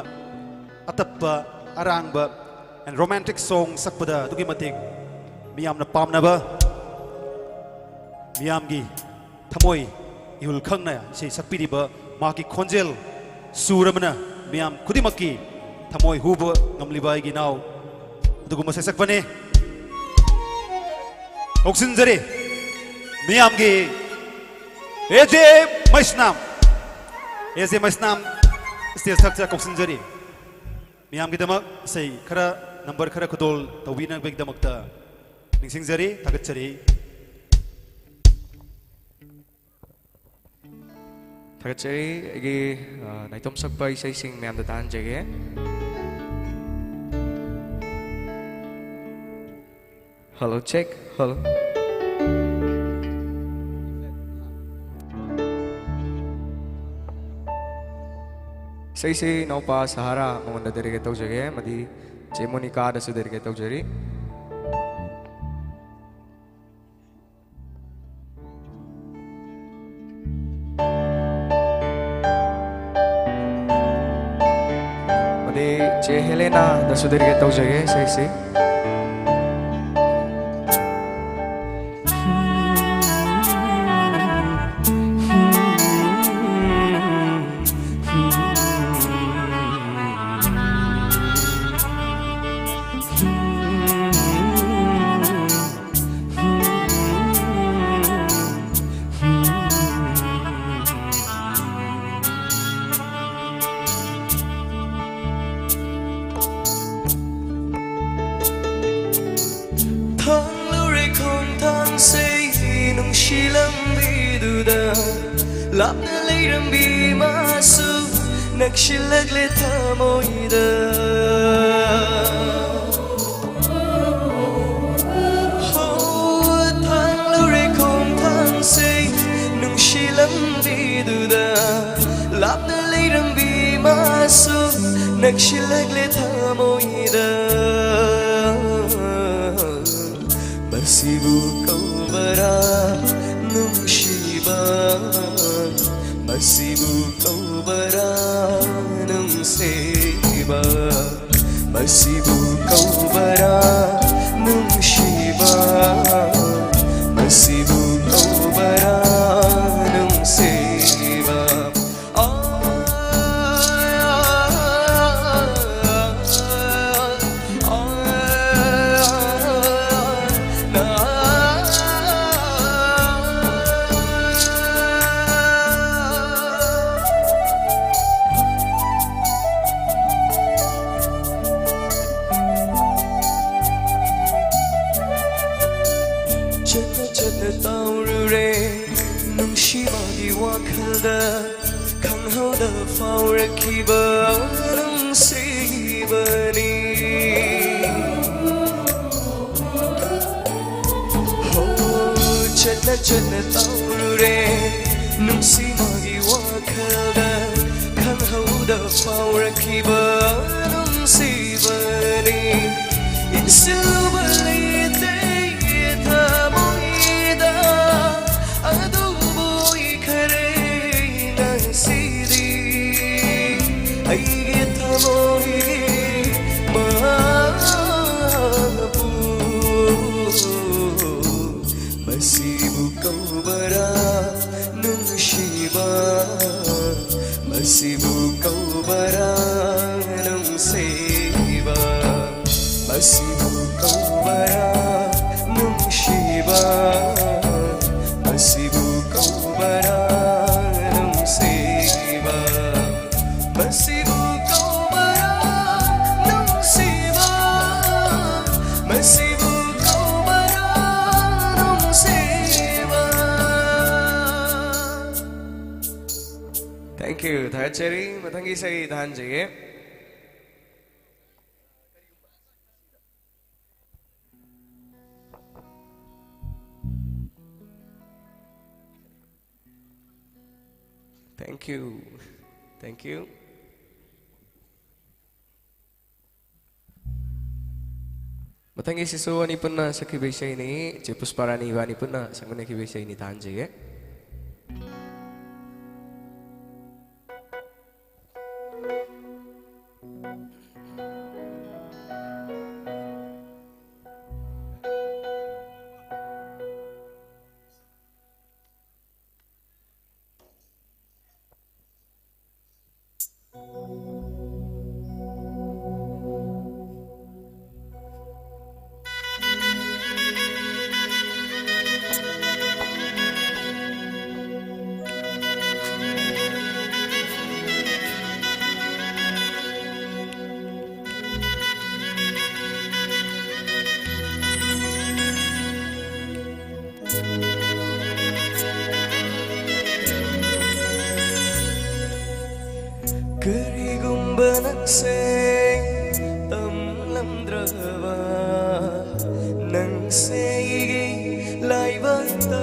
ꯑꯇꯞꯄ, ꯑꯔꯥꯡꯕ and romantic song ꯁꯛꯄꯗ ꯑꯗꯨꯛꯀꯤ ꯃꯇꯤꯛ ꯃꯤꯌꯥꯝꯅ ꯄꯥꯝꯅꯕ, ꯃꯤꯌꯥꯝꯒꯤ ꯊꯃꯣꯏ ꯏꯍꯨꯜ ꯈꯪꯅ ꯏꯁꯩ ꯁꯛꯄꯤꯔꯤꯕ ꯃꯍꯥꯛꯀꯤ ꯈꯣꯟꯖꯦꯜ ꯁꯨꯔ ꯑꯃꯅ ꯃꯤꯌꯥꯝ ꯈꯨꯗꯤꯡꯃꯛꯀꯤ ꯊꯃꯣꯏ ꯍꯨꯕ ꯉꯝꯂꯤꯕ ꯑꯩꯒꯤ ꯏꯅꯥꯎ ꯑꯗꯨꯒꯨꯝꯕ ꯁꯩꯁꯛꯄꯅꯤ꯫ ꯀꯧꯁꯤꯟꯖꯔꯤ ꯃꯤꯌꯥꯝꯒꯤ ꯑꯦ ꯖꯦ ꯃꯩꯁꯅꯥꯝ, ꯑꯦ ꯖꯦ ꯃꯩꯁꯅꯥꯝ ꯁ꯭ꯇꯦꯖ ꯊꯛꯇ ꯀꯧꯁꯤꯟꯖꯔꯤ꯫ ꯃꯤꯌꯥꯝꯒꯤꯗꯃꯛ ꯏꯁꯩ ꯈꯔ, ꯅꯝꯕꯔ ꯈꯔ ꯈꯨꯗꯣꯜ ꯇꯧꯕꯤꯅꯕꯒꯤꯗꯃꯛꯇ ꯅꯤꯡꯁꯤꯡꯖꯔꯤ, ꯊꯥꯒꯠꯆꯔꯤ꯫ ꯊꯥꯒꯠꯆꯔꯤ꯫ ꯑꯩꯒꯤ, ꯑ, ꯅꯥꯏꯇꯣꯝ ꯁꯛꯄ ꯏꯁꯩꯁꯤꯡ ꯃꯌꯥꯝꯗ ꯇꯥꯍꯟꯖꯒꯦ꯫ Hello, check. Hello. ꯏꯁꯩꯁꯤ ꯏꯅꯥꯎꯄꯥ ꯁꯍꯥꯔꯥ ꯃꯉꯣꯟꯗ dedicate ꯇꯧꯖꯒꯦ, ꯑꯃꯗꯤ ꯆꯦ ꯃꯣꯅꯤꯀꯥꯗꯁꯨ dedicate ꯇꯧꯖꯔꯤ꯫ ꯑꯃꯗꯤ ꯆꯦ ꯍꯦꯂꯦꯅꯥꯗꯁꯨ dedicate ꯇꯧꯖꯒꯦ ꯏꯁꯩꯁꯤ꯫ ꯂꯥꯞꯅ ꯂꯩꯔꯝꯕꯤ ꯃꯥꯁꯨ ꯅꯛꯁꯤꯜꯂꯛꯂꯦ ꯊꯃꯣꯏꯗ꯫ ꯍꯣ, ꯊꯥꯡꯂꯨꯔꯦ ꯈꯣꯡꯊꯥꯡꯁꯦ ꯅꯨꯡꯁꯤ ꯂꯝꯕꯤꯗꯨꯗ꯫ ꯂꯥꯞꯅ ꯂꯩꯔꯝꯕꯤ ꯃꯥꯁꯨ ꯅꯛꯁꯤꯜꯂꯛꯂꯦ ꯊꯃꯣꯏꯗ꯫ ꯃꯁꯤꯕꯨ ꯀꯧꯕꯔꯥ ꯅꯨꯡꯁꯤꯕ? ꯃꯁꯤꯕꯨ ꯀꯧꯕꯔꯥ ꯅꯨꯡꯁꯤꯕ? ꯃꯁꯤꯕꯨ ꯀꯧꯕꯔꯥ ꯅꯨꯡꯁꯤꯕ? ꯃꯁꯤꯕꯨ ꯀꯧꯕꯔꯥ ꯅꯨꯡꯁꯤꯕ? ꯆꯠꯅ ꯆꯠꯅ ꯇꯧꯔꯨꯔꯦ ꯅꯨꯡꯁꯤꯕꯒꯤ ꯋꯥꯈꯜꯗ꯫ ꯈꯪꯍꯧꯗ ꯐꯥꯎꯔꯛꯈꯤꯕ ꯅꯨꯡꯁꯤꯕꯅꯤ꯫ ꯍꯣ, ꯆꯠꯅ ꯆꯠꯅ ꯇꯧꯔꯨꯔꯦ ꯅꯨꯡꯁꯤ ꯃꯥꯒꯤ ꯋꯥꯈꯜꯗ꯫ ꯈꯪꯍꯧꯗ ꯐꯥꯎꯔꯛꯈꯤꯕ ꯅꯨꯡꯁꯤꯕꯅꯤ꯫ ꯏꯟꯁꯤꯜꯂꯨꯕ ꯂꯩꯇꯦ ꯊꯃꯣꯏꯗ꯫ ꯑꯗꯨꯕꯨ ꯏꯈꯔꯦ ꯉꯁꯤꯗꯤ ꯑꯩꯒꯤ ꯊꯃꯣꯏ ꯃꯍꯥꯛꯄꯨ꯫ ꯃꯁꯤꯕꯨ ꯀꯧꯕꯔꯥ ꯅꯨꯡꯁꯤꯕ? ꯃꯁꯤꯕꯨ ꯀꯧꯕꯔꯥ ꯅꯨꯡꯁꯤꯕ? ꯃꯁꯤꯕꯨ ꯀꯧꯕꯔꯥ ꯅꯨꯡꯁꯤꯕ? ꯃꯁꯤꯕꯨ ꯀꯧꯕꯔꯥ ꯅꯨꯡꯁꯤꯕ? ꯃꯁꯤꯕꯨ ꯀꯧꯕꯔꯥ ꯅꯨꯡꯁꯤꯕ? ꯃꯁꯤꯕꯨ ꯀꯧꯕꯔꯥ ꯅꯨꯡꯁꯤꯕ? Thank you. ꯊꯥꯒꯠꯆꯔꯤ꯫ ꯃꯊꯪꯒꯤ ꯏꯁꯩ ꯇꯥꯍꯟꯖꯒꯦ꯫ Thank you. Thank you. ꯃꯊꯪꯒꯤꯁꯤꯁꯨ ꯑꯅꯤ ꯄꯨꯟꯅ ꯁꯛꯈꯤꯕ ꯏꯁꯩꯅꯤ꯫ ꯆꯦ ꯄꯨꯁꯄꯥꯔꯥꯅꯤ ꯏꯕꯥꯅꯤ ꯄꯨꯟꯅ ꯁꯛꯃꯤꯟꯅꯈꯤꯕ ꯏꯁꯩꯅꯤ꯫ ꯇꯥꯍꯟꯖꯒꯦ꯫ ꯀꯔꯤꯒꯨꯝꯕ ꯅꯪꯁꯦ ꯇꯝꯂꯝꯗ꯭ꯔꯕ, ꯅꯪꯁꯦ ꯑꯩꯒꯤ ꯂꯥꯏꯕꯛꯇ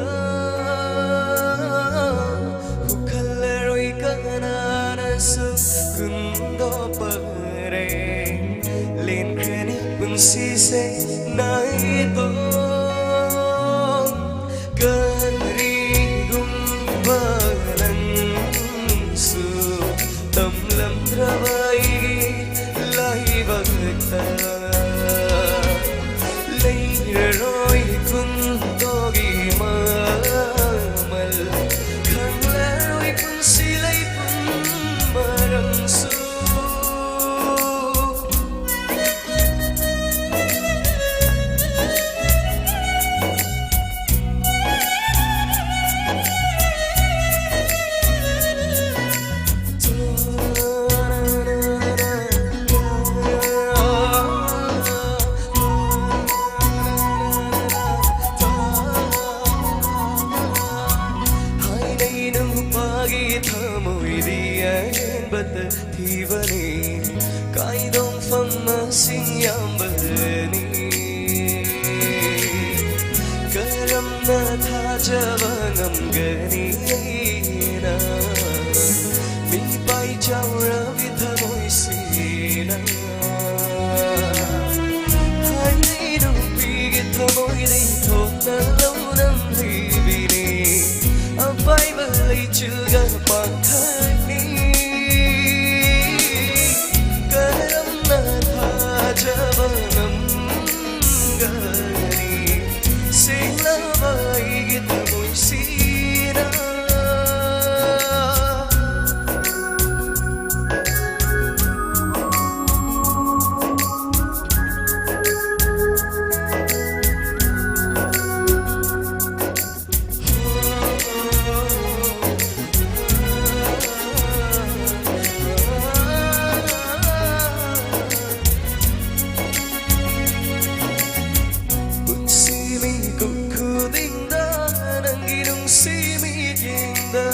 ꯍꯨꯈꯜꯂꯔꯣꯏ ꯀꯅꯥꯅꯁꯨ ꯀꯨꯟꯗꯣꯛꯄꯔꯦ꯫ ꯂꯦꯟꯈ꯭ꯔꯅꯤ ꯄꯨꯟꯁꯤꯁꯦ ꯅꯥꯏꯇꯣꯝ꯫ ꯀꯔꯤꯒꯨꯝꯕ ꯅꯪꯁꯨ ꯇꯝꯂꯝꯗ꯭ꯔꯕ ꯑꯩꯒꯤ ꯑꯩꯒꯤ ꯊꯃꯣꯏꯗꯤ ꯑꯍꯦꯟꯕꯇ ꯊꯤꯕꯅꯤ, ꯀꯥꯏꯗꯣꯡꯐꯝ ꯃꯁꯤꯡ ꯌꯥꯝꯕꯅꯤ꯫ ꯀꯔꯝꯅ ꯊꯥꯖꯕ ꯉꯝꯒꯅꯤ ꯑꯩꯅ ꯃꯤꯄꯥꯏ ꯆꯥꯎꯔꯕꯤ ꯊꯃꯣꯏꯁꯤꯅ? ꯍꯥꯏꯅꯩ ꯅꯨꯄꯤꯒꯤ ꯊꯃꯣꯏꯗꯤ ꯊꯣꯛꯅ ꯂꯧꯅꯝ ꯍꯩꯕꯤꯅꯤ, ꯑꯄꯥꯏꯕ ꯂꯩꯆꯤꯜꯒ ꯄꯥꯡꯊꯛꯅꯤ꯫ ꯀꯔꯝꯅ ꯊꯥꯖꯕ ꯉꯝꯒꯅꯤ ꯁꯦꯡꯂꯕ ꯑꯩꯒꯤ ꯊꯃꯣꯏꯁꯤꯅ? ꯄꯨꯟꯁꯤ ꯃꯤꯀꯨꯞ ꯈꯨꯗꯤꯡꯗ ꯅꯪꯒꯤ ꯅꯨꯡꯁꯤ ꯃꯤꯠꯌꯦꯡꯗ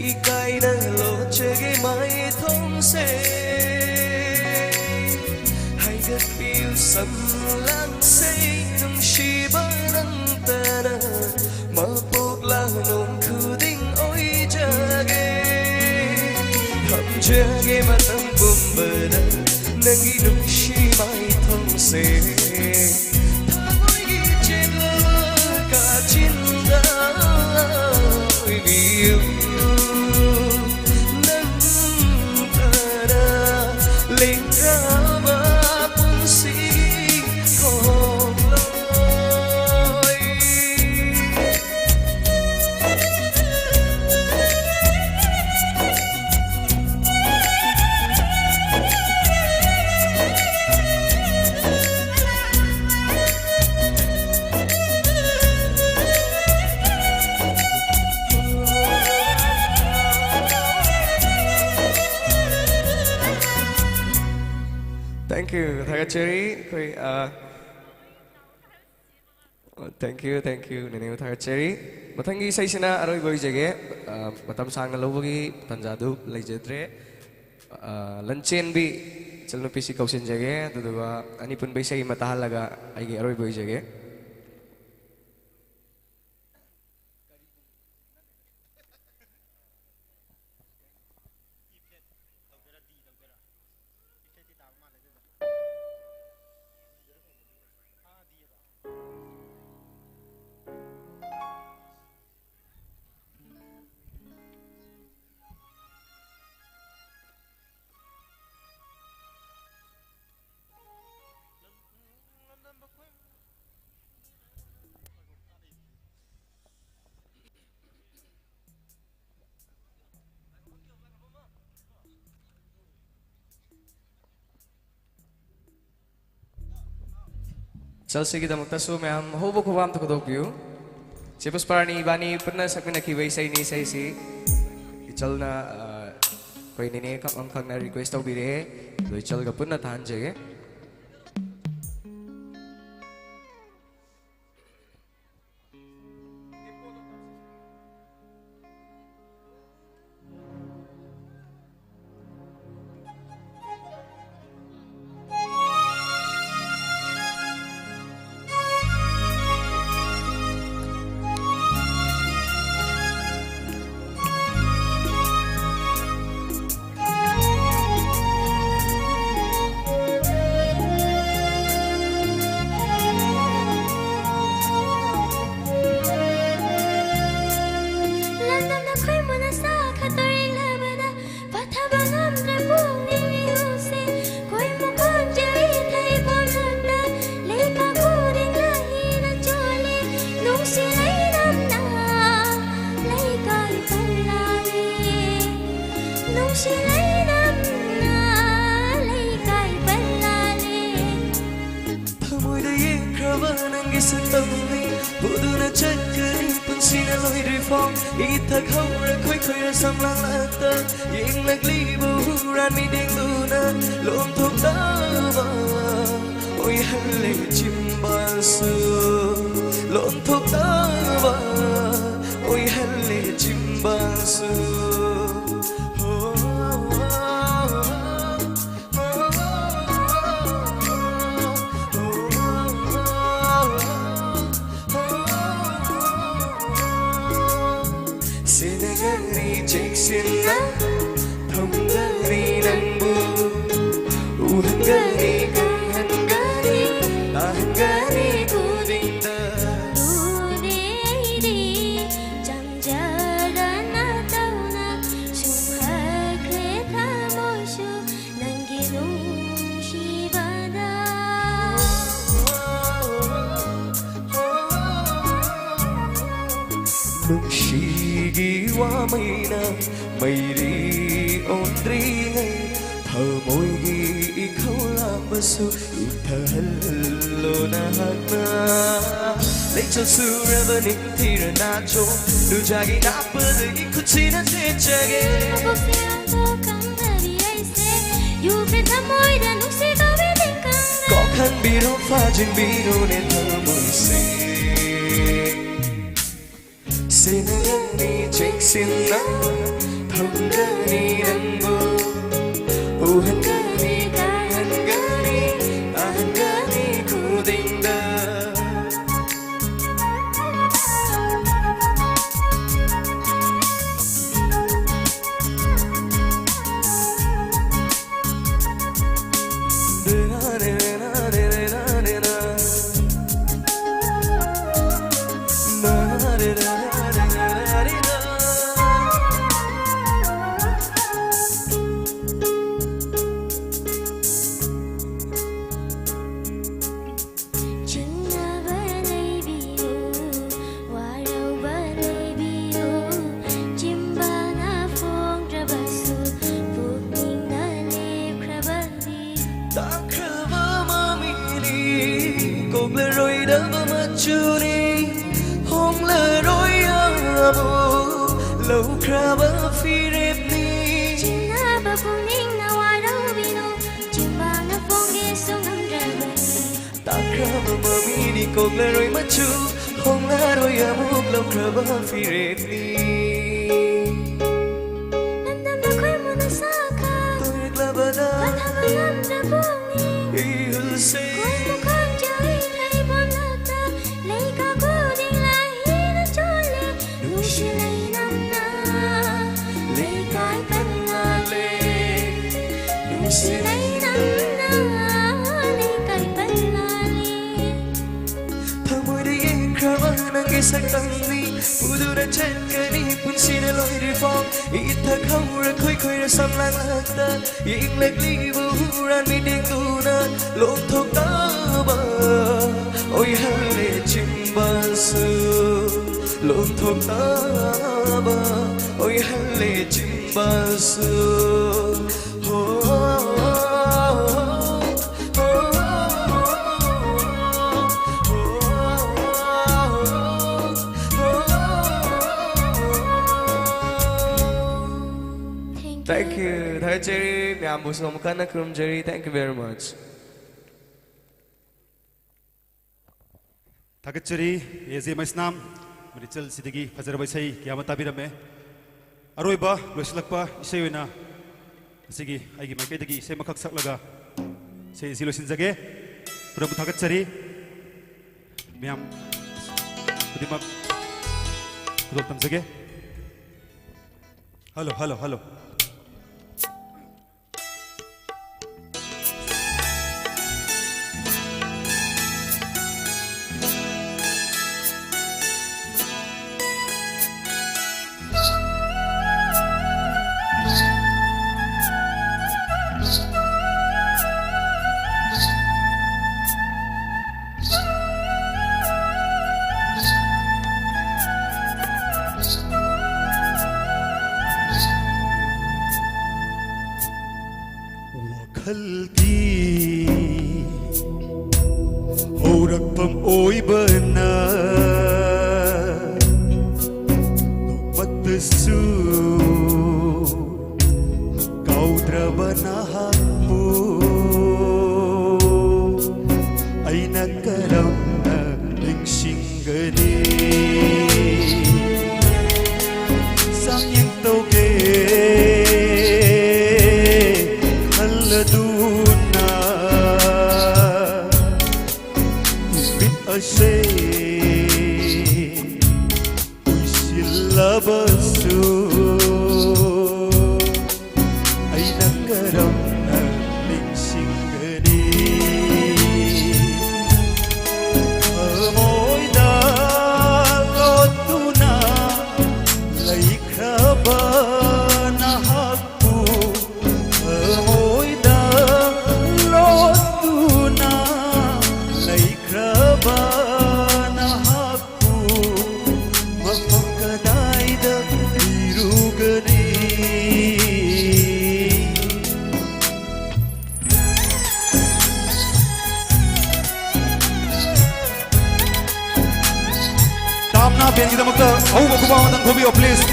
ꯏꯀꯥꯏꯅ ꯂꯣꯠꯆꯒꯦ ꯃꯥꯏꯊꯣꯡꯁꯦ꯫ ꯍꯥꯏꯒꯠꯄꯤꯌꯨ ꯁꯝꯂꯥꯡꯁꯦ, ꯅꯨꯡꯁꯤꯕ ꯅꯪꯇꯅ ꯃꯄꯣꯛ ꯂꯥꯍꯣꯡ ꯈꯨꯗꯤꯡ ꯑꯣꯏꯖꯒꯦ꯫ ꯊꯝꯖꯒꯦ ꯃꯇꯝ ꯄꯨꯝꯕꯗ ꯅꯪꯒꯤ ꯅꯨꯡꯁꯤ ꯃꯥꯏꯊꯣꯡꯁꯦ꯫ ꯊꯃꯣꯏꯒꯤ ꯆꯦꯠꯂꯕ ꯀꯥꯆꯤꯟꯗ ꯑꯣꯏꯕꯤꯌꯨ꯫ ꯅꯪ ꯇꯔꯥ ꯂꯦꯡꯗ꯭ꯔꯕ ꯄꯨꯟꯁꯤ ꯈꯣꯡꯂꯣꯏ꯫ Thank you. ꯊꯥꯒꯠꯆꯔꯤ꯫ ꯑꯩꯈꯣꯏ, ꯑ, Thank you, thank you, ꯅꯦꯅꯦꯕꯨ ꯊꯥꯒꯠꯆꯔꯤ꯫ ꯃꯊꯪꯒꯤ ꯏꯁꯩꯁꯤꯅ ꯑꯔꯣꯏꯕ ꯑꯣꯏꯖꯒꯦ꯫ ꯑ, ꯃꯇꯝ ꯁꯥꯡꯅ ꯂꯧꯕꯒꯤ ꯇꯥꯟꯖꯥꯗꯨ ꯂꯩꯖꯗ꯭ꯔꯦ꯫ ꯑ, ꯂꯟꯆꯦꯟꯕꯤ ꯏꯆꯜꯅꯨꯄꯤꯁꯤ ꯀꯧꯁꯤꯟꯖꯒꯦ, ꯑꯗꯨꯗꯨꯒ ꯑꯅꯤ ꯄꯨꯟꯕ ꯏꯁꯩ ꯑꯃ ꯇꯥꯍꯜꯂꯒ ꯑꯩꯒꯤ ꯑꯔꯣꯏꯕ ꯑꯣꯏꯖꯒꯦ꯫ ꯆꯜꯁꯤꯒꯤꯗꯃꯛꯇꯁꯨ ꯃꯌꯥꯝ ꯍꯧꯕ ꯈꯨꯕꯥꯝꯇ ꯈꯨꯗꯣꯛꯄꯤꯌꯨ꯫ ꯆꯦ ꯄꯨꯁꯄꯥꯔꯥꯅꯤ ꯏꯕꯥꯅꯤ ꯄꯨꯟꯅ ꯁꯛꯃꯤꯟꯅꯈꯤꯕ ꯏꯁꯩꯅꯤ꯫ ꯏꯁꯩꯁꯤ ꯏꯆꯜꯅ, ꯑ, ꯑꯩꯈꯣꯏ ꯅꯦꯅꯦ ꯈꯛ ꯑꯃꯈꯛꯅ request ꯇꯧꯕꯤꯔꯛꯑꯦ꯫ ꯑꯗꯣ ꯏꯆꯜꯒ ꯄꯨꯟꯅ ꯇꯥꯍꯟꯖꯒꯦ꯫ ꯂꯝꯗꯝꯅ ꯈꯣꯏꯃꯨꯅ ꯁꯥꯈꯠꯇꯣꯔꯤꯛꯂꯕꯗ ꯄꯥꯊꯕ ꯉꯝꯗ꯭ꯔꯦ ꯄꯨꯛꯅꯤꯡ ꯏꯍꯨꯁꯦ꯫ ꯈꯣꯏꯃꯨ ꯈꯣꯟꯖꯦꯜ ꯏꯊꯩ ꯄꯣꯝꯂꯝꯅ ꯂꯩꯕꯥꯛ ꯈꯨꯗꯤꯡ ꯂꯥꯏꯅ ꯆꯣꯜꯂꯦ꯫ ꯅꯨꯡꯁꯤ ꯂꯩꯔꯝꯅ ꯂꯩꯀꯥꯏ ꯄꯜꯂꯥꯂꯦ꯫ ꯅꯨꯡꯁꯤ ꯂꯩꯔꯝꯅ ꯂꯩꯀꯥꯏ ꯄꯜꯂꯥꯂꯦ꯫ ꯊꯃꯣꯏꯗ ꯌꯦꯛꯈ꯭ꯔꯕ ꯅꯪꯒꯤ ꯁꯛꯇꯝꯅꯤ꯫ ꯄꯨꯗꯨꯅ ꯆꯠꯀꯅꯤ ꯄꯨꯟꯁꯤꯅ ꯂꯣꯏꯗ꯭ꯔꯤ ꯐꯥꯎ꯫ ꯏꯊꯛ ꯍꯧꯔ ꯈꯣꯏꯈꯣꯏꯔ ꯁꯝꯂꯥꯡꯂꯛꯇ ꯌꯦꯡꯂꯛꯂꯤꯕ ꯍꯨꯔꯥꯟ ꯃꯤꯠꯌꯦꯡꯗꯨꯅ ꯂꯣꯝꯊꯣꯛꯇꯕ꯫ ꯑꯣꯏꯍꯜꯂꯦ ꯆꯤꯝꯕꯥꯜꯁꯨ, ꯂꯣꯟꯊꯣꯛꯇꯕ ꯑꯣꯏꯍꯜꯂꯦ ꯆꯤꯝꯕꯥꯜꯁꯨ꯫ ꯍꯣ꯫ ꯁꯦꯟꯅꯒꯅꯤ ꯆꯦꯛꯁꯤꯟꯅ ꯊꯝꯒꯅꯤ ꯅꯪꯕꯨ, ꯎꯍꯟꯒꯅꯤ ꯈꯪꯍꯟꯒꯅꯤ ꯇꯥꯍꯟꯒꯅꯤ ꯈꯨꯗꯤꯡꯗ꯫ ꯎꯔꯦ ꯑꯩꯗꯤ ꯆꯪꯖꯗꯅ ꯇꯧꯅ ꯁꯨꯝꯍꯠꯈ꯭ꯔꯦ ꯊꯃꯣꯏꯁꯨ ꯅꯪꯒꯤ ꯅꯨꯡꯁꯤꯕꯗ꯫ ꯅꯨꯡꯁꯤꯒꯤ ꯋꯥꯃꯩꯅ ꯃꯩꯔꯤ ꯑꯣꯟꯗ꯭ꯔꯤꯉꯩ ꯊꯃꯣꯏꯒꯤ ꯏꯈꯧ ꯂꯥꯡꯕꯁꯨ ꯏꯪꯊꯍꯜꯂꯣ ꯅꯍꯥꯛꯅ꯫ ꯂꯩꯆꯜ ꯁꯨꯔꯕ ꯅꯤꯡꯊꯤꯔ ꯅꯥꯆꯣꯝ ꯅꯨꯡꯖꯥꯒꯤ ꯅꯥꯄꯜꯗ ꯏꯈꯨꯠꯁꯤꯅ ꯆꯦꯟꯖꯒꯦ꯫ ꯃꯀꯣꯛꯁꯤꯡ ꯂꯥꯡꯊꯣꯛ ꯈꯪꯗꯕꯤ ꯑꯩꯁꯦ ꯌꯨꯈ꯭ꯔꯦ ꯊꯃꯣꯏꯗ ꯅꯨꯡꯁꯤ ꯀꯧꯕꯤ ꯇꯤꯡꯈꯪꯗ꯫ ꯀꯣꯛꯍꯟꯕꯤꯔꯣ ꯐꯥꯖꯤꯟꯕꯤꯔꯣꯅꯦ ꯊꯃꯣꯏꯁꯦ꯫ ꯁꯦꯟꯅꯒꯅꯤ ꯆꯦꯛꯁꯤꯟꯅ ꯊꯝꯒꯅꯤ ꯅꯪꯕꯨ꯫ ꯎꯍꯟꯒꯅꯤ ꯈꯪꯍꯟꯒꯅꯤ ꯇꯥꯍꯟꯒꯅꯤ ꯈꯨꯗꯤꯡꯗ꯫ ꯆꯤꯡꯅꯕ ꯂꯩꯕꯤꯌꯨ, ꯋꯥꯔꯧꯕ ꯂꯩꯕꯤꯌꯨ, ꯆꯤꯝꯕꯥꯜꯅ ꯐꯣꯡꯗ꯭ꯔꯕꯁꯨ ꯄꯨꯛꯅꯤꯡꯅ ꯂꯦꯞꯈ꯭ꯔꯕꯅꯤ꯫ ꯇꯥꯈ꯭ꯔꯕ ꯃꯃꯤꯅꯤ, ꯀꯣꯛꯂꯔꯣꯏꯗꯕ ꯃꯆꯨꯅꯤ, ꯍꯣꯡꯂꯔꯣꯏ ꯑꯃꯨꯛ ꯂꯧꯈ꯭ꯔꯕ ꯐꯤꯔꯦꯞꯅꯤ꯫ ꯆꯤꯡꯅꯕ ꯄꯨꯛꯅꯤꯡꯅ ꯋꯥꯔꯧꯕꯤꯅꯨ, ꯆꯤꯝꯕꯥꯜꯅ ꯐꯣꯡꯒꯦꯁꯨ ꯉꯝꯗ꯭ꯔꯕꯅꯤ꯫ ꯍꯣꯡꯂꯔꯣꯏ ꯃꯆꯨ, ꯍꯣꯡꯂꯔꯣꯏ ꯑꯃꯨꯛ ꯂꯧꯈ꯭ꯔꯕ ꯐꯤꯔꯦꯞꯅꯤ꯫ ꯂꯝꯗꯝꯗ ꯈꯣꯏꯃꯨꯅ ꯁꯥꯈ, ꯇꯣꯏꯔꯛꯂꯕꯗ ꯄꯟꯊꯕ ꯉꯝꯗ꯭ꯔ ꯄꯨꯛꯅꯤꯡ꯫ ꯏꯍꯨꯜꯁꯦ꯫ ꯈꯣꯏꯃꯨ ꯈꯣꯡꯖꯩ ꯂꯩꯕꯣꯟꯂꯛꯇ, ꯂꯩꯀꯥ ꯈꯨꯗꯤꯡ ꯂꯥꯏꯅ ꯆꯣꯜꯂꯦ꯫ ꯅꯨꯡꯁꯤ ꯂꯩꯅꯝꯅ ꯂꯩꯀꯥꯏ ꯄꯟꯅꯂꯦ꯫ ꯅꯨꯡꯁꯤ ꯂꯩꯅꯝꯅ ꯂꯩꯀꯥꯏ ꯄꯟꯅꯂꯦ꯫ ꯊꯃꯣꯏꯗ ꯌꯦꯡꯈ꯭ꯔꯕ ꯅꯪꯒꯤ ꯁꯛꯇꯝꯅꯤ꯫ ꯎꯗꯨꯅ ꯆꯠꯀꯅꯤ ꯄꯨꯟꯁꯤꯅ ꯂꯣꯏꯗ꯭ꯔꯤꯐꯥꯎ꯫ ꯏꯊꯛ ꯍꯧꯔ ꯈꯣꯏꯈꯣꯏꯔ ꯁꯝꯂꯥꯡꯂꯛꯇ ꯌꯦꯡꯂꯛꯂꯤꯕ ꯍꯨꯔꯥꯟꯕꯤ ꯇꯦꯡꯗꯨꯅ ꯂꯣꯟꯊꯣꯛꯇꯕ ꯑꯣꯏꯍꯜꯂꯦ ꯆꯤꯝꯕꯥꯜꯁꯨ꯫ ꯂꯣꯟꯊꯣꯛꯇꯕ ꯑꯣꯏꯍꯜꯂꯦ ꯆꯤꯝꯕꯥꯜꯁꯨ꯫ ꯍꯣ, ꯍꯣ, ꯍꯣ, ꯍꯣ꯫ Thank you. ꯊꯥꯒꯠꯆꯔꯤ꯫ ꯃꯌꯥꯝꯕꯨꯁꯨ ꯑꯃꯨꯛ ꯍꯟꯅ ꯈꯨꯔꯨꯝꯖꯔꯤ꯫ Thank you very much. ꯊꯥꯒꯠꯆꯔꯤ꯫ ꯑꯦ ꯖꯦ ꯃꯩꯁꯅꯥꯝ ꯃꯔꯤꯆꯜ ꯁꯤꯗꯒꯤ ꯐꯖꯔꯕ ꯏꯁꯩ ꯀꯌꯥ ꯑꯃ ꯇꯥꯕꯤꯔꯝꯃꯦ꯫ ꯑꯔꯣꯏꯕ ꯂꯣꯏꯁꯤꯜꯂꯛꯄ ꯏꯁꯩ ꯑꯣꯏꯅ ꯉꯁꯤꯒꯤ ꯑꯩꯒꯤ ꯃꯥꯏꯀꯩꯗꯒꯤ ꯏꯁꯩ ꯑꯃꯈꯛ ꯁꯛꯂꯒ ꯏꯁꯩ ꯑꯁꯤ ꯂꯣꯏꯁꯤꯟꯖꯒꯦ꯫ ꯄꯨꯝꯅꯃꯛꯄꯨ ꯊꯥꯒꯠꯆꯔꯤ꯫ ꯃꯌꯥꯝ ꯈꯨꯗꯤꯡꯃꯛ ꯈꯨꯗꯣꯜ ꯇꯝꯖꯒꯦ꯫ Hello, hello, hello. ꯋꯥꯈꯜꯒꯤ ꯍꯧꯔꯛꯐꯝ ꯑꯣꯏꯕꯅ ꯅꯣꯡꯃꯇꯁꯨ ꯀꯥꯎꯗ꯭ꯔꯕ ꯅꯍꯥꯛꯄꯨ ꯑꯩꯅ ꯀꯔꯝꯅ ꯅꯍꯥꯛꯄꯨ ꯊꯃꯣꯏꯗ ꯂꯣꯠꯇꯨꯅ ꯂꯩꯈ꯭ꯔꯕ ꯅꯍꯥꯛꯄꯨ ꯃꯐꯝ ꯀꯗꯥꯏꯗ ꯊꯤꯔꯨꯒꯅꯤ? ꯇꯥꯝꯅꯥ ꯕꯦꯟꯒꯤꯗꯃꯛꯇ ꯑꯍꯧꯕ ꯈꯨꯕꯥꯛ ꯑꯃꯇꯪ ꯈꯣꯕꯤꯌꯣ, please.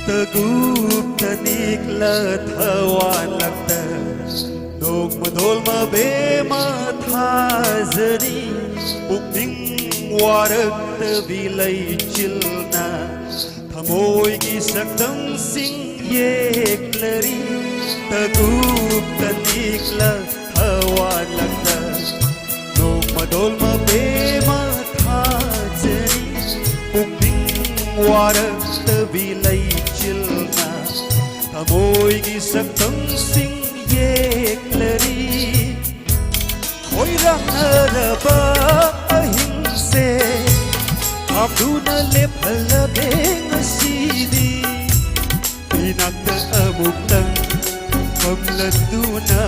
ꯇꯒꯨꯞꯇ ꯅꯤꯛꯂ ꯊꯋꯥꯟꯂꯛꯇ ꯅꯣꯡꯃꯗꯣꯜ ꯃꯕꯦꯝꯃ ꯊꯥꯖꯔꯤ꯫ ꯄꯨꯛꯅꯤꯡ ꯋꯥꯔꯛꯇꯕꯤ ꯂꯩꯆꯤꯜꯅ ꯊꯃꯣꯏꯒꯤ ꯁꯛꯇꯝꯁꯤꯡ ꯌꯦꯛꯂꯔꯤ꯫ ꯇꯒꯨꯞꯇ ꯅꯤꯛꯂ ꯊꯋꯥꯟꯂꯛꯇ ꯅꯣꯡꯃꯗꯣꯜ ꯃꯕꯦꯝꯃ ꯊꯥꯖꯔꯤ꯫ ꯄꯨꯛꯅꯤꯡ ꯋꯥꯔꯛꯇꯕꯤ ꯂꯩꯆꯤꯜꯅ ꯊꯃꯣꯏꯒꯤ ꯁꯛꯇꯝꯁꯤꯡ ꯌꯦꯛꯂꯔꯤ꯫ ꯈꯣꯏꯔꯥꯡꯅꯔꯕ ꯑꯍꯤꯡꯁꯦ ꯈꯥꯝꯗꯨꯅ ꯂꯦꯞꯍꯜꯂꯒꯦ ꯉꯁꯤꯗꯤ꯫ ꯏꯅꯥꯛꯇ ꯑꯃꯨꯛꯇꯪ ꯐꯝꯂꯗꯨꯅ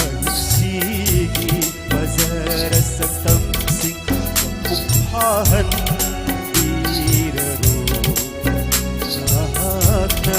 ꯑꯍꯤꯡꯁꯤꯒꯤ ꯐꯖꯔ ꯁꯛꯇꯝꯁꯤꯡ ꯃꯄꯨꯡ ꯐꯥꯍꯟꯕꯤꯔꯔꯣ ꯅꯍꯥꯛꯅ꯫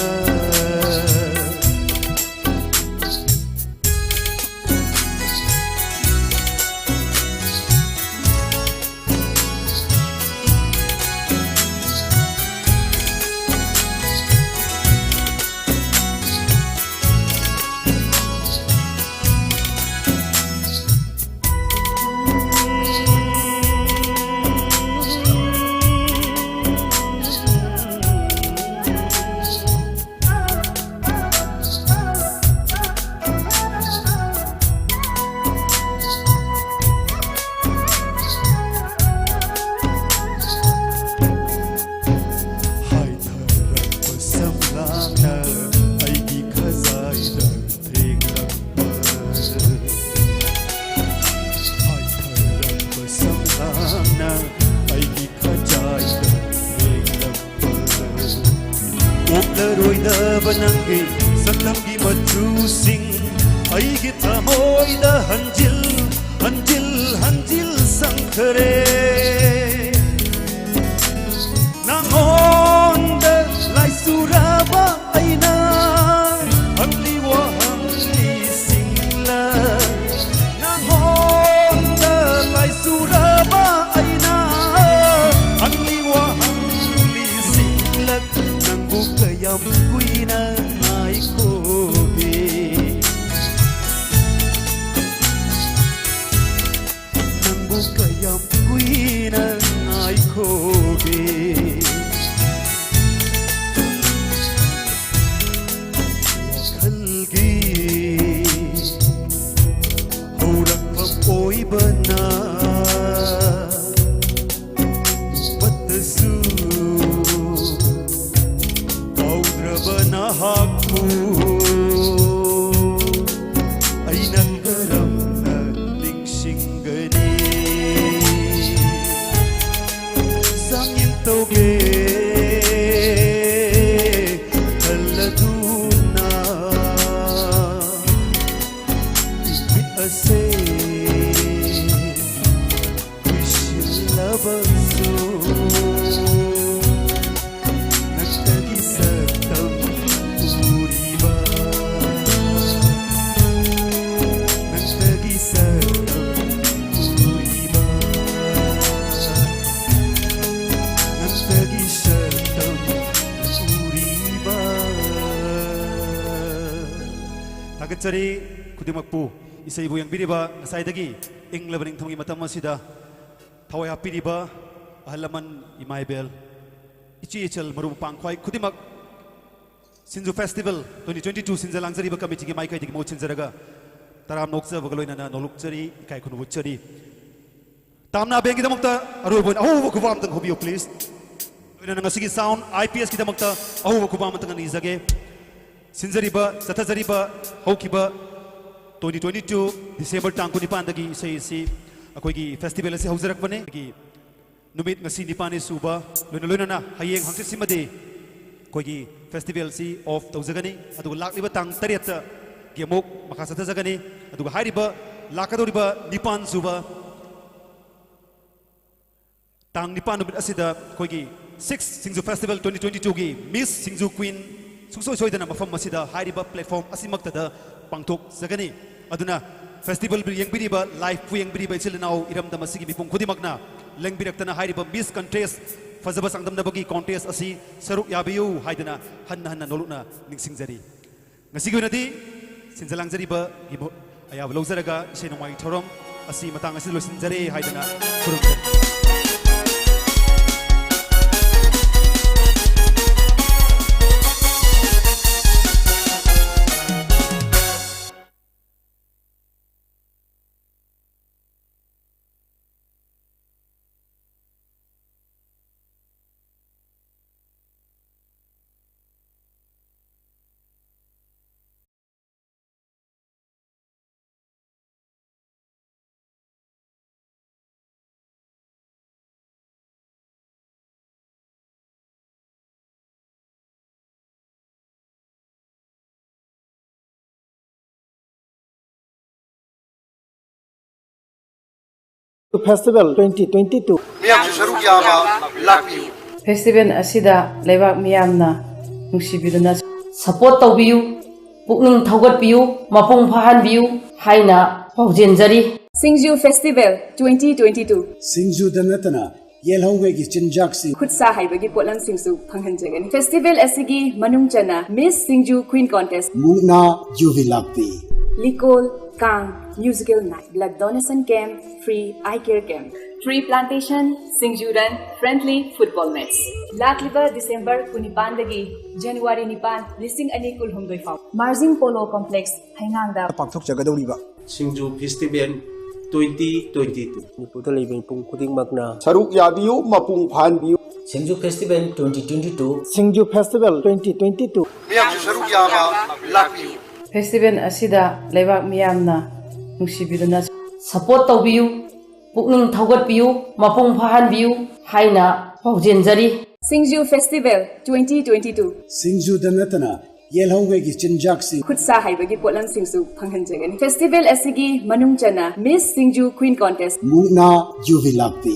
ꯐꯖꯕ ꯅꯪꯒꯤ ꯁꯛꯇꯝꯒꯤ ꯃꯆꯨꯁꯤꯡ ꯑꯩꯒꯤ ꯊꯃꯣꯏꯗ ꯍꯟꯖꯤꯜ ꯍꯟꯖꯤꯜ ꯍꯟꯖꯤꯜ ꯁꯪꯈꯔꯦ꯫ ꯅꯉꯣꯟꯗ ꯂꯥꯏꯆꯨꯔꯕ ꯑꯩꯅ ꯍꯪꯂꯤ ꯋꯥꯍꯪꯂꯤꯁꯤꯡꯂ ꯅꯉꯣꯟꯗ ꯂꯥꯏꯆꯨꯔꯕ ꯑꯩꯅ ꯍꯪꯂꯤ ꯋꯥꯍꯪꯂꯤꯁꯤꯡꯂ ꯅꯪꯕꯨ ꯀꯌꯥꯝ ꯀꯨꯏꯅ ꯉꯥꯏꯈꯣꯒꯦ? ꯅꯪꯕꯨ ꯀꯌꯥꯝ ꯀꯨꯏꯅ ꯉꯥꯏꯈꯣꯒꯦ? ꯋꯥꯈꯜꯒꯤ ꯍꯧꯔꯛꯐꯝ ꯑꯣꯏꯕꯅ ꯃꯇꯁꯨ ꯀꯥꯎꯗ꯭ꯔꯕ ꯅꯍꯥꯛꯄꯨ ꯑꯩꯅ ꯀꯔꯝꯅ ꯅꯤꯡꯁꯤꯡꯒꯅꯤ? ꯆꯥꯡꯌꯦꯡ ꯇꯧꯒꯦ ꯈꯜꯂꯗꯨꯅ ꯏꯃꯤꯠ ꯑꯁꯦ ꯀꯨꯏꯁꯤꯜꯂꯕꯁꯨ ꯅꯪꯇꯒꯤ ꯁꯛꯇꯝ ꯎꯔꯤꯕ, ꯅꯪꯇꯒꯤ ꯁꯛꯇꯝ ꯎꯔꯤꯕ, ꯅꯪꯇꯒꯤ ꯁꯛꯇꯝ ꯎꯔꯤꯕ꯫ ꯊꯥꯒꯠꯆꯔꯤ ꯈꯨꯗꯤꯡꯃꯛꯄꯨ꯫ ꯏꯁꯩꯕꯨ ꯌꯦꯡꯕꯤꯔꯤꯕ ꯉꯁꯥꯏꯗꯒꯤ ꯏꯪꯂꯕ ꯅꯤꯡꯊꯝꯒꯤ ꯃꯇꯝ ꯑꯁꯤꯗ ꯊꯋꯥꯏ ꯍꯥꯞꯄꯤꯔꯤꯕ ꯑꯍꯜ ꯂꯃꯟ, ꯏꯃꯥ ꯏꯕꯦꯜ, ꯏꯆꯦ ꯏꯆꯜ, ꯃꯔꯨꯞ ꯃꯄꯥꯡ ꯈ꯭ꯋꯥꯏ ꯈꯨꯗꯤꯡꯃꯛ ꯁꯤꯟꯖꯨ ꯐꯦꯁꯇꯤꯚꯦꯜ twenty twenty two ꯁꯤꯟꯖ ꯂꯥꯡꯖꯔꯤꯕ ꯀꯃꯤꯇꯤꯒꯤ ꯃꯥꯏꯀꯩꯗꯒꯤ ꯃꯍꯨꯠ ꯁꯤꯟꯖꯔꯒ ꯇꯔꯥꯝꯅ ꯑꯣꯛꯆꯕꯒ ꯂꯣꯏꯅꯅ ꯅꯣꯂꯨꯛꯆꯔꯤ, ꯏꯀꯥꯏ ꯈꯨꯝꯅꯕ ꯎꯠꯆꯔꯤ꯫ ꯇꯥꯝꯅꯥ ꯕꯦꯟꯒꯤꯗꯃꯛꯇ ꯑꯔꯣꯏꯕ ꯑꯣꯏꯅ ꯑꯍꯧꯕ ꯈꯨꯕꯥꯛ ꯑꯃꯇꯪ ꯍꯧꯕꯤꯌꯨ, please꯫ ꯂꯣꯏꯅꯅ ꯉꯁꯤꯒꯤ sound I P S ꯀꯤꯗꯃꯛꯇ ꯑꯍꯧꯕ ꯈꯨꯕꯥꯛ ꯑꯃꯇꯪ ꯅꯤꯖꯒꯦ꯫ ꯁꯤꯟꯖꯔꯤꯕ, ꯆꯠꯊꯖꯔꯤꯕ ꯍꯧꯈꯤꯕ twenty twenty two December ꯇꯥꯡ ꯀꯨꯟꯅꯤꯄꯥꯟꯗꯒꯤ ꯏꯁꯩ ꯑꯁꯤ, ꯑꯩꯈꯣꯏꯒꯤ ꯐꯦꯁꯇꯤꯚꯦꯜ ꯑꯁꯤ ꯍꯧꯖꯔꯛꯄꯅꯤ꯫ ꯑꯩꯒꯤ ꯅꯨꯃꯤꯠ ꯉꯁꯤ ꯅꯤꯄꯥꯟꯅꯤ ꯁꯨꯕ, ꯂꯣꯏꯅ ꯂꯣꯏꯅꯅ ꯍꯌꯦꯡ ꯍꯪꯆꯤꯠꯁꯤꯃꯗꯤ ꯑꯩꯈꯣꯏꯒꯤ ꯐꯦꯁꯇꯤꯚꯦꯜꯁꯤ ꯑꯣꯐ ꯇꯧꯖꯒꯅꯤ꯫ ꯑꯗꯨꯒ ꯂꯥꯛꯂꯤꯕ ꯇꯥꯡ ꯇꯔꯦꯠꯇꯒꯤ ꯑꯃꯨꯛ ꯃꯈꯥ ꯆꯠꯊꯖꯒꯅꯤ꯫ ꯑꯗꯨꯒ ꯍꯥꯏꯔꯤꯕ ꯂꯥꯛꯀꯗꯧꯔꯤꯕ ꯅꯤꯄꯥꯟ ꯁꯨꯕ ꯇꯥꯡ ꯅꯤꯄꯥꯟ ꯅꯨꯃꯤꯠ ꯑꯁꯤꯗ ꯑꯩꯈꯣꯏꯒꯤ ꯁꯤꯛꯁ ꯁꯤꯡꯖꯨ ꯐꯦꯁꯇꯤꯚꯦꯜ ꯇ꯭ꯋꯦꯟꯇꯤ ꯇ꯭ꯋꯦꯟꯇꯤ ꯇꯨꯒꯤ ꯃꯤꯁ ꯁꯤꯡꯖꯨ ꯀ꯭ꯋꯤꯟ ꯁꯨꯡꯁꯣꯏ ꯁꯣꯏꯗꯅ ꯃꯐꯝ ꯑꯁꯤꯗ ꯍꯥꯏꯔꯤꯕ ꯄ꯭ꯂꯦꯠꯐꯣꯝ ꯑꯁꯤꯃꯛꯇꯗ ꯄꯥꯡꯊꯣꯛꯆꯒꯅꯤ꯫ ꯑꯗꯨꯅ ꯐꯦꯁꯇꯤꯚꯦꯜꯕꯨ ꯌꯦꯡꯕꯤꯔꯤꯕ, ꯂꯥꯏꯚꯄꯨ ꯌꯦꯡꯕꯤꯔꯤꯕ ꯏꯆꯤꯜ ꯏꯅꯥꯎ ꯏꯔꯝꯗꯝ ꯑꯁꯤꯒꯤ ꯃꯤꯄꯨꯝ ꯈꯨꯗꯤꯡꯃꯛꯅ ꯂꯦꯡꯕꯤꯔꯛꯇꯅ ꯍꯥꯏꯔꯤꯕ ꯃꯤꯁ ꯀꯟꯇꯦꯁ, ꯐꯖꯕ ꯆꯥꯡꯗꯝꯅꯕꯒꯤ ꯀꯣꯟꯇꯦꯁ ꯑꯁꯤ ꯁꯔꯨꯛ ꯌꯥꯕꯤꯌꯨ ꯍꯥꯏꯗꯅ ꯍꯟꯅ ꯍꯟꯅ ꯅꯣꯂꯨꯛꯅ ꯅꯤꯡꯁꯤꯡꯖꯔꯤ꯫ ꯉꯁꯤꯒꯤ ꯑꯣꯏꯅꯗꯤ ꯁꯤꯟꯖ ꯂꯥꯡꯖꯔꯤꯕꯒꯤ ꯃꯍꯨꯠ ꯑꯌꯥꯕ ꯂꯧꯖꯔꯒ ꯏꯁꯩ ꯅꯣꯡꯃꯥꯏꯒꯤ ꯊꯧꯔꯝ ꯑꯁꯤ ꯃꯇꯥꯡ ꯑꯁꯤꯗ ꯂꯣꯏꯁꯤꯟꯖꯔꯦ ꯍꯥꯏꯗꯅ ꯈꯨꯔꯨꯝꯖꯔꯤ꯫ Festival twenty twenty-two. ꯃꯤꯌꯥꯝꯁꯨ ꯁꯔꯨꯛ ꯌꯥꯕ ꯂꯥꯛꯄꯤꯌꯨ꯫ ꯐꯦꯁꯇꯤꯚꯦꯜ ꯑꯁꯤꯗ ꯂꯩꯕꯥꯛ ꯃꯤꯌꯥꯝꯅ ꯅꯨꯡꯁꯤꯕꯤꯗꯨꯅ ꯁꯄꯣꯔꯠ ꯇꯧꯕꯤꯌꯨ, ꯄꯨꯛꯅꯤꯡ ꯊꯧꯒꯠꯄꯤꯌꯨ, ꯃꯄꯨꯡ ꯐꯥꯍꯟꯕꯤꯌꯨ ꯍꯥꯏꯅ ꯄꯥꯎꯖꯦꯟꯖꯔꯤ꯫ ꯁꯤꯡꯖꯨ ꯐꯦꯁꯇꯤꯚꯦꯜ ꯇ꯭ꯋꯦꯟꯇꯤ ꯇ꯭ꯋꯦꯟꯇꯤ ꯇꯨ꯫ ꯁꯤꯡꯖꯨꯗ ꯅꯠꯇꯅ ꯌꯦꯜꯍꯧꯉꯩꯒꯤ ꯆꯤꯟꯖꯥꯛꯁꯤꯡ, ꯈꯨꯠ ꯁꯥ ꯍꯩꯕꯒꯤ ꯄꯣꯠꯂꯝꯁꯤꯡꯁꯨ ꯐꯪꯍꯟꯖꯒꯅꯤ꯫ ꯐꯦꯁꯇꯤꯚꯦꯜ ꯑꯁꯤꯒꯤ ꯃꯅꯨꯡ ꯆꯟꯅ ꯃꯤꯁ ꯁꯤꯡꯖꯨ ꯀ꯭ꯋꯤꯟ ꯀꯣꯟꯇꯦꯁ, ꯃꯨꯛꯅꯥ ꯌꯨꯕꯤ ꯂꯥꯛꯄꯤ, ꯂꯤꯀꯣꯜ, ꯀꯥꯡ, musical night, blood donation camp, free eye care camp, tree plantation, Singju run, friendly football match. ꯂꯥꯛꯂꯤꯕ ꯗꯤꯁꯦꯝꯕꯔ ꯀꯨꯟꯅꯤꯄꯥꯟꯗꯒꯤ ꯖꯅꯋꯥꯔꯤ ꯅꯤꯄꯥꯟ, ꯂꯤꯁꯤꯡ ꯑꯅꯤ ꯀꯨꯟꯍꯨꯝꯗꯣꯏ ꯐꯥꯎ ꯃꯥꯔꯖꯤꯡ ꯄꯣꯂꯣ ꯀꯣꯝꯄ꯭ꯂꯦꯛꯁ, ꯍꯩꯉꯥꯡꯗ ꯄꯥꯡꯊꯣꯛꯆꯒꯗꯧꯔꯤꯕ Singju festival twenty twenty two. ꯃꯅꯤꯄꯨꯔꯗ ꯂꯩꯕ ꯃꯤꯄꯨꯝ ꯈꯨꯗꯤꯡꯃꯛꯅ ꯁꯔꯨꯛ ꯌꯥꯕꯤꯌꯨ, ꯃꯄꯨꯡ ꯐꯥꯍꯟꯕꯤꯌꯨ꯫ Singju festival twenty twenty two. Singju festival twenty twenty two. ꯃꯤꯌꯥꯝꯁꯨ ꯁꯔꯨꯛ ꯌꯥꯕ ꯂꯥꯛꯄꯤꯌꯨ꯫ ꯐꯦꯁꯇꯤꯚꯦꯜ ꯑꯁꯤꯗ ꯂꯩꯕꯥꯛ ꯃꯤꯌꯥꯝꯅ ꯅꯨꯡꯁꯤꯕꯤꯗꯨꯅ ꯁꯄꯣꯔꯠ ꯇꯧꯕꯤꯌꯨ, ꯄꯨꯛꯅꯤꯡ ꯊꯧꯒꯠꯄꯤꯌꯨ, ꯃꯄꯨꯡ ꯐꯥꯍꯟꯕꯤꯌꯨ ꯍꯥꯏꯅ ꯄꯥꯎꯖꯦꯟꯖꯔꯤ꯫ ꯁꯤꯡꯖꯨ ꯐꯦꯁꯇꯤꯚꯦꯜ ꯇ꯭ꯋꯦꯟꯇꯤ ꯇ꯭ꯋꯦꯟꯇꯤ ꯇꯨ꯫ ꯁꯤꯡꯖꯨꯗ ꯅꯠꯇꯅ ꯌꯦꯜꯍꯧꯉꯩꯒꯤ ꯆꯤꯟꯖꯥꯛꯁꯤꯡ, ꯈꯨꯠꯁꯥ ꯍꯩꯕꯒꯤ ꯄꯣꯠꯂꯝꯁꯤꯡꯁꯨ ꯐꯪꯍꯟꯖꯒꯅꯤ꯫ ꯐꯦꯁꯇꯤꯚꯦꯜ ꯑꯁꯤꯒꯤ ꯃꯅꯨꯡ ꯆꯟꯅ ꯃꯤꯁ ꯁꯤꯡꯖꯨ ꯀ꯭ꯋꯤꯟ ꯀꯣꯟꯇꯦꯁ, ꯃꯨꯛꯅꯥ ꯌꯨꯕꯤ ꯂꯥꯛꯄꯤ,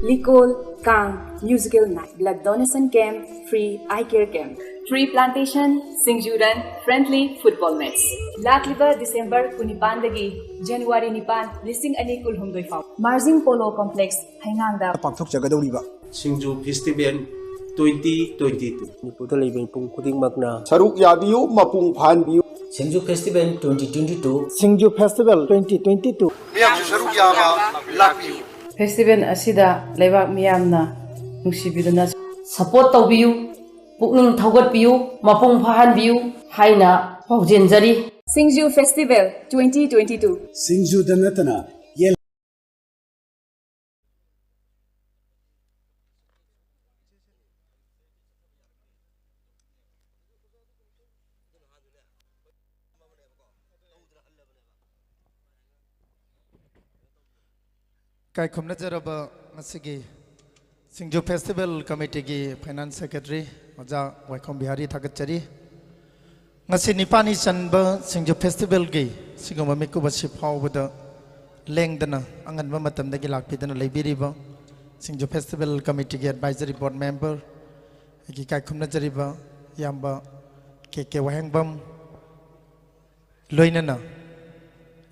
ꯂꯤꯀꯣꯜ, ꯀꯥꯡ, musical night, blood donation camp, free eye care camp, tree plantation, Singju run, friendly football match. ꯂꯥꯛꯂꯤꯕ ꯗꯤꯁꯦꯝꯕꯔ ꯀꯨꯟꯅꯤꯄꯥꯟꯗꯒꯤ ꯖꯅꯋꯥꯔꯤ ꯅꯤꯄꯥꯟ, ꯂꯤꯁꯤꯡ ꯑꯅꯤ ꯀꯨꯟꯍꯨꯝꯗꯣꯏ ꯐꯥꯎ ꯃꯥꯔꯖꯤꯡ ꯄꯣꯂꯣ ꯀꯣꯝꯄ꯭ꯂꯦꯛꯁ, ꯍꯩꯉꯥꯡꯗ ꯄꯥꯡꯊꯣꯛꯆꯒꯗꯧꯔꯤꯕ Singju festival twenty twenty two. ꯃꯅꯤꯄꯨꯔꯗ ꯂꯩꯕ ꯃꯤꯄꯨꯝ ꯈꯨꯗꯤꯡꯃꯛꯅ ꯁꯔꯨꯛ ꯌꯥꯕꯤꯌꯨ, ꯃꯄꯨꯡ ꯐꯥꯍꯟꯕꯤꯌꯨ꯫ Singju festival twenty twenty two. Singju festival twenty twenty two. ꯃꯤꯌꯥꯝꯁꯨ ꯁꯔꯨꯛ ꯌꯥꯕ ꯂꯥꯛꯄꯤꯌꯨ꯫ ꯐꯦꯁꯇꯤꯚꯦꯜ ꯑꯁꯤꯗ ꯂꯩꯕꯥꯛ ꯃꯤꯌꯥꯝꯅ ꯅꯨꯡꯁꯤꯕꯤꯗꯨꯅ ꯁꯄꯣꯔꯠ ꯇꯧꯕꯤꯌꯨ, ꯄꯨꯛꯅꯤꯡ ꯊꯧꯒꯠꯄꯤꯌꯨ, ꯃꯄꯨꯡ ꯐꯥꯍꯟꯕꯤꯌꯨ ꯍꯥꯏꯅ ꯄꯥꯎꯖꯦꯟꯖꯔꯤ꯫ ꯁꯤꯡꯖꯨ ꯐꯦꯁꯇꯤꯚꯦꯜ ꯇ꯭ꯋꯦꯟꯇꯤ ꯇ꯭ꯋꯦꯟꯇꯤ ꯇꯨ꯫ ꯁꯤꯡꯖꯨꯗ ꯅꯠꯇꯅ ꯌꯦꯜ ꯏꯀꯥꯏ ꯈꯨꯝꯅꯖꯔꯕ ꯉꯁꯤꯒꯤ ꯁꯤꯡꯖꯨ ꯐꯦꯁꯇꯤꯚꯦꯜ ꯀꯃꯤꯇꯤꯒꯤ ꯐꯥꯏꯅꯥꯟꯁ ꯁꯦꯀ꯭ꯔꯦꯇꯔꯤ ꯑꯣꯖꯥ ꯋꯥꯏꯈꯣꯝ ꯕꯤꯍꯥꯔꯤ ꯊꯥꯒꯠꯆꯔꯤ꯫ ꯉꯁꯤ ꯅꯤꯄꯥꯜꯅꯤ ꯆꯟꯕ ꯁꯤꯡꯖꯨ ꯐꯦꯁꯇꯤꯚꯦꯜꯒꯤ ꯁꯤꯒꯨꯝꯕ ꯃꯤꯀꯨꯞ ꯑꯁꯤ ꯐꯥꯎꯕꯗ ꯂꯦꯡꯗꯅ ꯑꯉꯟꯕ ꯃꯇꯝꯗꯒꯤ ꯂꯥꯛꯄꯤꯗꯨꯅ ꯂꯩꯕꯤꯔꯤꯕ ꯁꯤꯡꯖꯨ ꯐꯦꯁꯇꯤꯚꯦꯜ ꯀꯃꯤꯇꯤꯒꯤ ꯑꯦꯗꯚꯥꯏꯖꯔꯤ ꯕꯣꯔꯗ ꯃꯦꯝꯕꯔ, ꯑꯩꯒꯤ ꯏꯀꯥꯏ ꯈꯨꯝꯅꯖꯔꯤꯕ ꯏꯌꯥꯝꯕ ꯀꯦ ꯀꯦ ꯋꯥꯍꯦꯡꯕꯝ, ꯂꯣꯏꯅꯅ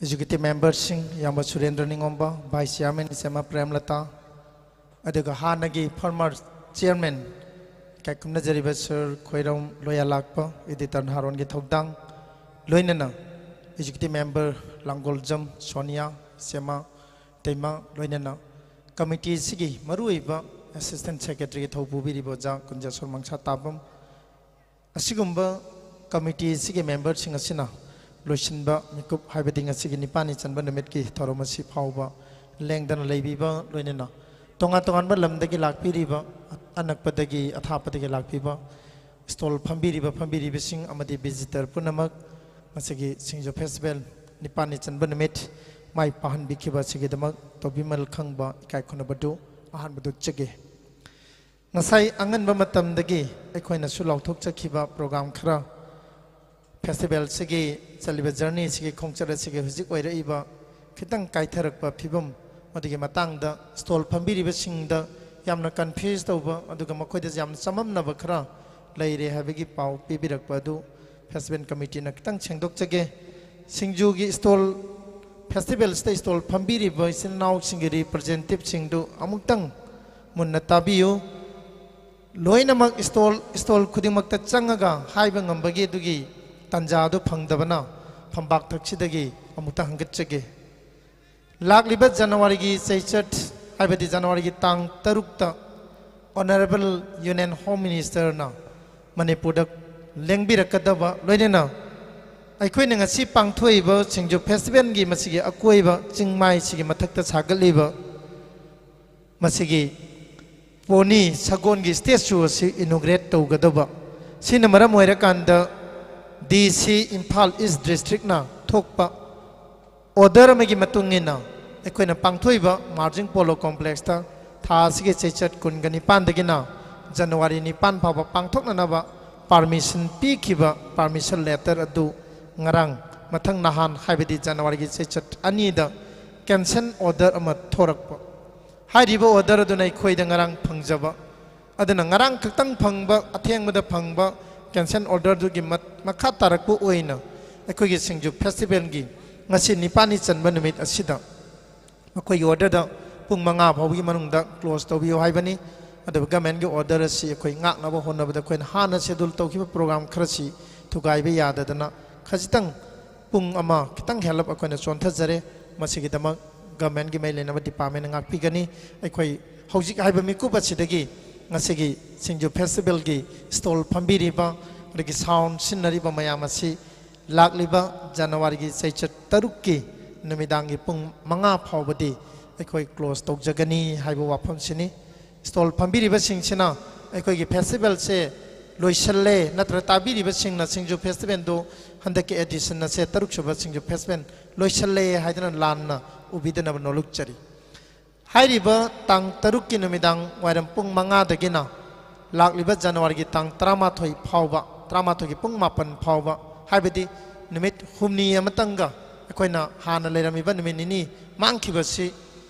ꯑꯦꯛꯖꯤꯀ꯭ꯌꯨꯇꯤꯚ ꯃꯦꯝꯕꯔꯁꯤꯡ, ꯏꯌꯥꯝꯕ ꯁꯨꯔꯦꯟꯗ꯭ꯔ ꯅꯤꯉꯣꯝꯕ, ꯚꯥꯏꯁ ꯆꯤꯌꯥꯔꯃꯦꯟ ꯏꯆꯦꯃ ꯄ꯭ꯔꯦꯝꯂꯇꯥ, ꯑꯗꯨꯒ ꯍꯥꯟꯅꯒꯤ ꯐꯣꯔꯃꯔ ꯆꯤꯌꯥꯔꯃꯦꯟ ꯏꯀꯥꯏ ꯈꯨꯝꯅꯖꯔꯤꯕ ꯁꯔ ꯈꯣꯏꯔꯝ ꯂꯣꯌꯥꯂꯥꯛꯄ, ꯏꯗꯤꯇꯔ ꯅꯍꯥꯔꯣꯟꯒꯤ ꯊꯧꯗꯥꯡ, ꯂꯣꯏꯅꯅ ꯑꯦꯛꯖꯤꯀ꯭ꯌꯨꯇꯤꯚ ꯃꯦꯝꯕꯔ ꯂꯥꯡꯒꯣꯜꯖꯝ ꯁꯣꯅꯤꯌꯥ, ꯏꯆꯦꯃ ꯇꯩꯃ, ꯂꯣꯏꯅꯅ ꯀꯃꯤꯇꯤ ꯑꯁꯤꯒꯤ ꯃꯔꯨꯑꯣꯏꯕ ꯑꯦꯁꯤꯁꯇꯦꯟ ꯁꯦꯀ꯭ꯔꯦꯇꯔꯤꯒꯤ ꯊꯧ ꯄꯨꯕꯤꯔꯤꯕ ꯑꯣꯖꯥ ꯀꯨꯟꯖꯥꯁꯣꯔ ꯃꯪꯁꯥ ꯇꯥꯕꯝ, ꯑꯁꯤꯒꯨꯝꯕ ꯀꯃꯤꯇꯤ ꯑꯁꯤꯒꯤ ꯃꯦꯝꯕꯔꯁꯤꯡ ꯑꯁꯤꯅ ꯂꯣꯏꯁꯤꯟꯕ ꯃꯤꯀꯨꯞ, ꯍꯥꯏꯕꯗꯤ ꯉꯁꯤꯒꯤ ꯅꯤꯄꯥꯜꯅꯤ ꯆꯟꯕ ꯅꯨꯃꯤꯠꯀꯤ ꯊꯧꯔꯝ ꯑꯁꯤ ꯐꯥꯎꯕ ꯂꯦꯡꯗꯅ ꯂꯩꯕꯤꯕ, ꯂꯣꯏꯅꯅ ꯇꯣꯉꯥꯟ ꯇꯣꯉꯥꯟꯕ ꯂꯝꯗꯒꯤ ꯂꯥꯛꯄꯤꯔꯤꯕ, ꯑꯅꯛꯄꯗꯒꯤ ꯑꯊꯥꯞꯄꯗꯒꯤ ꯂꯥꯛꯄꯤꯕ, ꯁ꯭ꯇꯣꯜ ꯐꯝꯕꯤꯔꯤꯕ ꯐꯝꯕꯤꯔꯤꯕꯁꯤꯡ ꯑꯃꯗꯤ ꯚꯤꯖꯤꯇꯔ ꯄꯨꯝꯅꯃꯛ, ꯉꯁꯤꯒꯤ ꯁꯤꯡꯖꯨ ꯐꯦꯁꯇꯤꯚꯦꯜ ꯅꯤꯄꯥꯜꯅꯤ ꯆꯟꯕ ꯅꯨꯃꯤꯠ ꯃꯥꯏ ꯄꯥꯛꯍꯟꯕꯤꯈꯤꯕ ꯑꯁꯤꯒꯤꯗꯃꯛ ꯇꯧꯕꯤꯃꯜ ꯈꯪꯕ ꯏꯀꯥꯏ ꯈꯨꯝꯅꯕꯗꯨ ꯑꯍꯥꯟꯕꯗ ꯎꯠꯆꯒꯦ꯫ ꯉꯁꯥꯏ ꯑꯉꯟꯕ ꯃꯇꯝꯗꯒꯤ ꯑꯩꯈꯣꯏꯅꯁꯨ ꯂꯥꯎꯊꯣꯛꯆꯈꯤꯕ program ꯈꯔ, festivalꯁꯤꯒꯤ ꯆꯠꯂꯤꯕ journeyꯁꯤꯒꯤ ꯈꯣꯡꯆꯠ ꯑꯁꯤꯒꯤ ꯍꯧꯖꯤꯛ ꯑꯣꯏꯔꯛꯏꯕ ꯈꯤꯇꯪ ꯀꯥꯏꯊꯔꯛꯄ ꯐꯤꯕꯝ, ꯃꯗꯨꯒꯤ ꯃꯇꯥꯡꯗ stall ꯐꯝꯕꯤꯔꯤꯕꯁꯤꯡꯗ ꯌꯥꯝꯅ confuse ꯇꯧꯕ, ꯑꯗꯨꯒ ꯃꯈꯣꯏꯗ ꯌꯥꯝꯅ ꯆꯃꯝꯅꯕ ꯈꯔ ꯂꯩꯔꯦ ꯍꯥꯏꯕꯒꯤ ꯄꯥꯎ ꯄꯤꯕꯤꯔꯛꯄ ꯑꯗꯨ festival committeeꯅ ꯈꯤꯇꯪ ꯁꯦꯡꯗꯣꯛꯆꯒꯦ꯫ ꯁꯤꯡꯖꯨꯒꯤ stall, festivalꯁꯤꯗ stall ꯐꯝꯕꯤꯔꯤꯕ ꯏꯆꯤꯟ ꯏꯅꯥꯎꯁꯤꯡꯒꯤ representativeꯁꯤꯡꯗꯨ ꯑꯃꯨꯛꯇꯪ ꯃꯨꯟꯅ ꯇꯥꯕꯤꯌꯨ꯫ ꯂꯣꯏꯅꯃꯛ stall, stall ꯈꯨꯗꯤꯡꯃꯛꯇ ꯆꯪꯉꯒ ꯍꯥꯏꯕ ꯉꯝꯕꯒꯤ ꯑꯗꯨꯒꯤ ꯇꯥꯟꯖꯥ ꯑꯗꯨ ꯐꯪꯗꯕꯅ ꯐꯝꯕꯥꯛ ꯊꯛꯁꯤꯗꯒꯤ ꯑꯃꯨꯛꯇ ꯍꯪꯒꯠꯆꯒꯦ꯫ ꯂꯥꯛꯂꯤꯕ ꯖꯅꯋꯥꯔꯤꯒꯤ ꯆꯩꯆꯠ, ꯍꯥꯏꯕꯗꯤ ꯖꯅꯋꯥꯔꯤꯒꯤ ꯇꯥꯡ ꯇꯔꯨꯛꯇ Honourable Union Home Ministerꯅ ꯃꯅꯤꯄꯨꯔꯗ ꯂꯦꯡꯕꯤꯔꯛꯀꯗꯕ, ꯂꯣꯏꯅꯅ ꯑꯩꯈꯣꯏꯅ ꯉꯁꯤ ꯄꯥꯡꯊꯣꯛꯏꯕ ꯁꯤꯡꯖꯨ festivalꯒꯤ ꯃꯁꯤꯒꯤ ꯑꯀꯣꯏꯕ ꯆꯤꯡꯃꯥꯏꯁꯤꯒꯤ ꯃꯊꯛꯇ ꯁꯥꯒꯠꯂꯤꯕ ꯃꯁꯤꯒꯤ pony ꯁꯒꯣꯜꯒꯤ statue ꯑꯁꯤ inaugurate ꯇꯧꯒꯗꯕ꯫ ꯁꯤꯅ ꯃꯔꯝ ꯑꯣꯏꯔꯀꯥꯟꯗ DC ꯏꯝꯐꯥꯜ East Districtꯅ ꯊꯣꯛꯄ order ꯑꯃꯒꯤ ꯃꯇꯨꯡ ꯏꯟꯅ ꯑꯩꯈꯣꯏꯅ ꯄꯥꯡꯊꯣꯛꯏꯕ ꯃꯥꯔꯖꯤꯡ ꯄꯣꯂꯣ complexꯇ ꯊꯥ ꯑꯁꯤꯒꯤ ꯆꯩꯆꯠ ꯀꯨꯟꯒ ꯅꯤꯄꯥꯟꯗꯒꯤꯅ ꯖꯅꯋꯥꯔꯤ ꯅꯤꯄꯥꯟ ꯐꯥꯎꯕ ꯄꯥꯡꯊꯣꯛꯅꯅꯕ permission ꯄꯤꯈꯤꯕ permission letter ꯑꯗꯨ ꯉꯔꯥꯡ, ꯃꯊꯪ ꯅꯍꯥꯟ, ꯍꯥꯏꯕꯗꯤ ꯖꯅꯋꯥꯔꯤꯒꯤ ꯆꯩꯆꯠ ꯑꯅꯤꯗ cancel order ꯑꯃ ꯊꯣꯔꯛꯄ꯫ ꯍꯥꯏꯔꯤꯕ order ꯑꯗꯨꯅ ꯑꯩꯈꯣꯏꯗ ꯉꯔꯥꯡ ꯐꯪꯖꯕ, ꯑꯗꯨꯅ ꯉꯔꯥꯡ ꯈꯛꯇꯪ ꯐꯪꯕ, ꯑꯊꯦꯡꯕꯗ ꯐꯪꯕ cancel orderꯗꯨꯒꯤ ꯃꯠ-, ꯃꯈꯥ ꯇꯥꯔꯛꯄ ꯑꯣꯏꯅ ꯑꯩꯈꯣꯏꯒꯤ ꯁꯤꯡꯖꯨ festivalꯒꯤ ꯉꯁꯤ ꯅꯤꯄꯥꯜꯅꯤ ꯆꯟꯕ ꯅꯨꯃꯤꯠ ꯑꯁꯤꯗ ꯃꯈꯣꯏꯒꯤ orderꯗ ꯄꯨꯡ ꯃꯉꯥ ꯐꯥꯎꯕꯒꯤ ꯃꯅꯨꯡꯗ close ꯇꯧꯕꯤꯌꯨ ꯍꯥꯏꯕꯅꯤ꯫ ꯑꯗꯨꯕꯨ governmentꯀꯤ order ꯑꯁꯤ ꯑꯩꯈꯣꯏ ꯉꯥꯛꯅꯕ ꯍꯣꯠꯅꯕꯗ ꯑꯩꯈꯣꯏꯅ ꯍꯥꯟꯅ schedule ꯇꯧꯈꯤꯕ program ꯈꯔꯁꯤ ꯊꯨꯒꯥꯏꯕ ꯌꯥꯗꯗꯅ ꯈꯖꯤꯛꯇꯪ ꯄꯨꯡ ꯑꯃ ꯈꯤꯇꯪ ꯍꯦꯜꯂꯞ ꯑꯩꯈꯣꯏꯅ ꯆꯣꯟꯊꯖꯔꯦ꯫ ꯃꯁꯤꯒꯤꯗꯃꯛ governmentꯀꯤ ꯃꯔꯤ ꯂꯩꯅꯕ departmentꯅ ꯉꯥꯛꯄꯤꯒꯅꯤ꯫ ꯑꯩꯈꯣꯏ ꯍꯧꯖꯤꯛ ꯍꯥꯏꯕ ꯃꯤꯀꯨꯞ ꯑꯁꯤꯗꯒꯤ ꯉꯁꯤꯒꯤ ꯁꯤꯡꯖꯨ festivalꯒꯤ stall ꯐꯝꯕꯤꯔꯤꯕ, ꯑꯗꯒꯤ sound ꯁꯤꯖꯤꯟꯅꯔꯤꯕ ꯃꯌꯥꯝ ꯑꯁꯤ ꯂꯥꯛꯂꯤꯕ ꯖꯅꯋꯥꯔꯤꯒꯤ ꯆꯩꯆꯠ ꯇꯔꯨꯛꯀꯤ ꯅꯨꯃꯤꯗꯥꯡꯒꯤ ꯄꯨꯡ ꯃꯉꯥ ꯐꯥꯎꯕꯗꯤ ꯑꯩꯈꯣꯏ close ꯇꯧꯖꯒꯅꯤ ꯍꯥꯏꯕ ꯋꯥꯐꯝꯁꯤꯅꯤ꯫ Stall ꯐꯝꯕꯤꯔꯤꯕꯁꯤꯡꯁꯤꯅ ꯑꯩꯈꯣꯏꯒꯤ festivalꯁꯦ ꯂꯣꯏꯁꯜꯂꯦ, ꯅꯠꯇ꯭ꯔꯒ ꯇꯥꯕꯤꯔꯤꯕꯁꯤꯡꯅ ꯁꯤꯡꯖꯨ festivalꯗꯨ ꯍꯟꯗꯛꯀꯤ edition ꯑꯁꯦ ꯇꯔꯨꯛꯁꯨꯕ ꯁꯤꯡꯖꯨ festival ꯂꯣꯏꯁꯜꯂꯦ ꯍꯥꯏꯗꯅ ꯂꯥꯟꯅ ꯎꯕꯤꯗꯅꯕ ꯅꯣꯂꯨꯛꯆꯔꯤ꯫ ꯍꯥꯏꯔꯤꯕ ꯇꯥꯡ ꯇꯔꯨꯛꯀꯤ ꯅꯨꯃꯤꯗꯥꯡ ꯋꯥꯏꯔꯝ ꯄꯨꯡ ꯃꯉꯥꯗꯒꯤꯅ ꯂꯥꯛꯂꯤꯕ ꯖꯅꯋꯥꯔꯤꯒꯤ ꯇꯥꯡ ꯇꯔꯥꯃꯥꯊꯣꯏ ꯐꯥꯎꯕ, ꯇꯔꯥꯃꯥꯊꯣꯏꯒꯤ ꯄꯨꯡ ꯃꯥꯄꯟ ꯐꯥꯎꯕ, ꯍꯥꯏꯕꯗꯤ ꯅꯨꯃꯤꯠ ꯍꯨꯝꯅꯤ ꯑꯃꯇꯪꯒ ꯑꯩꯈꯣꯏꯅ ꯍꯥꯟꯅ ꯂꯩꯔꯝꯃꯤꯕ ꯅꯨꯃꯤꯠ ꯅꯤꯅꯤ ꯃꯥꯡꯈꯤꯕꯁꯤ,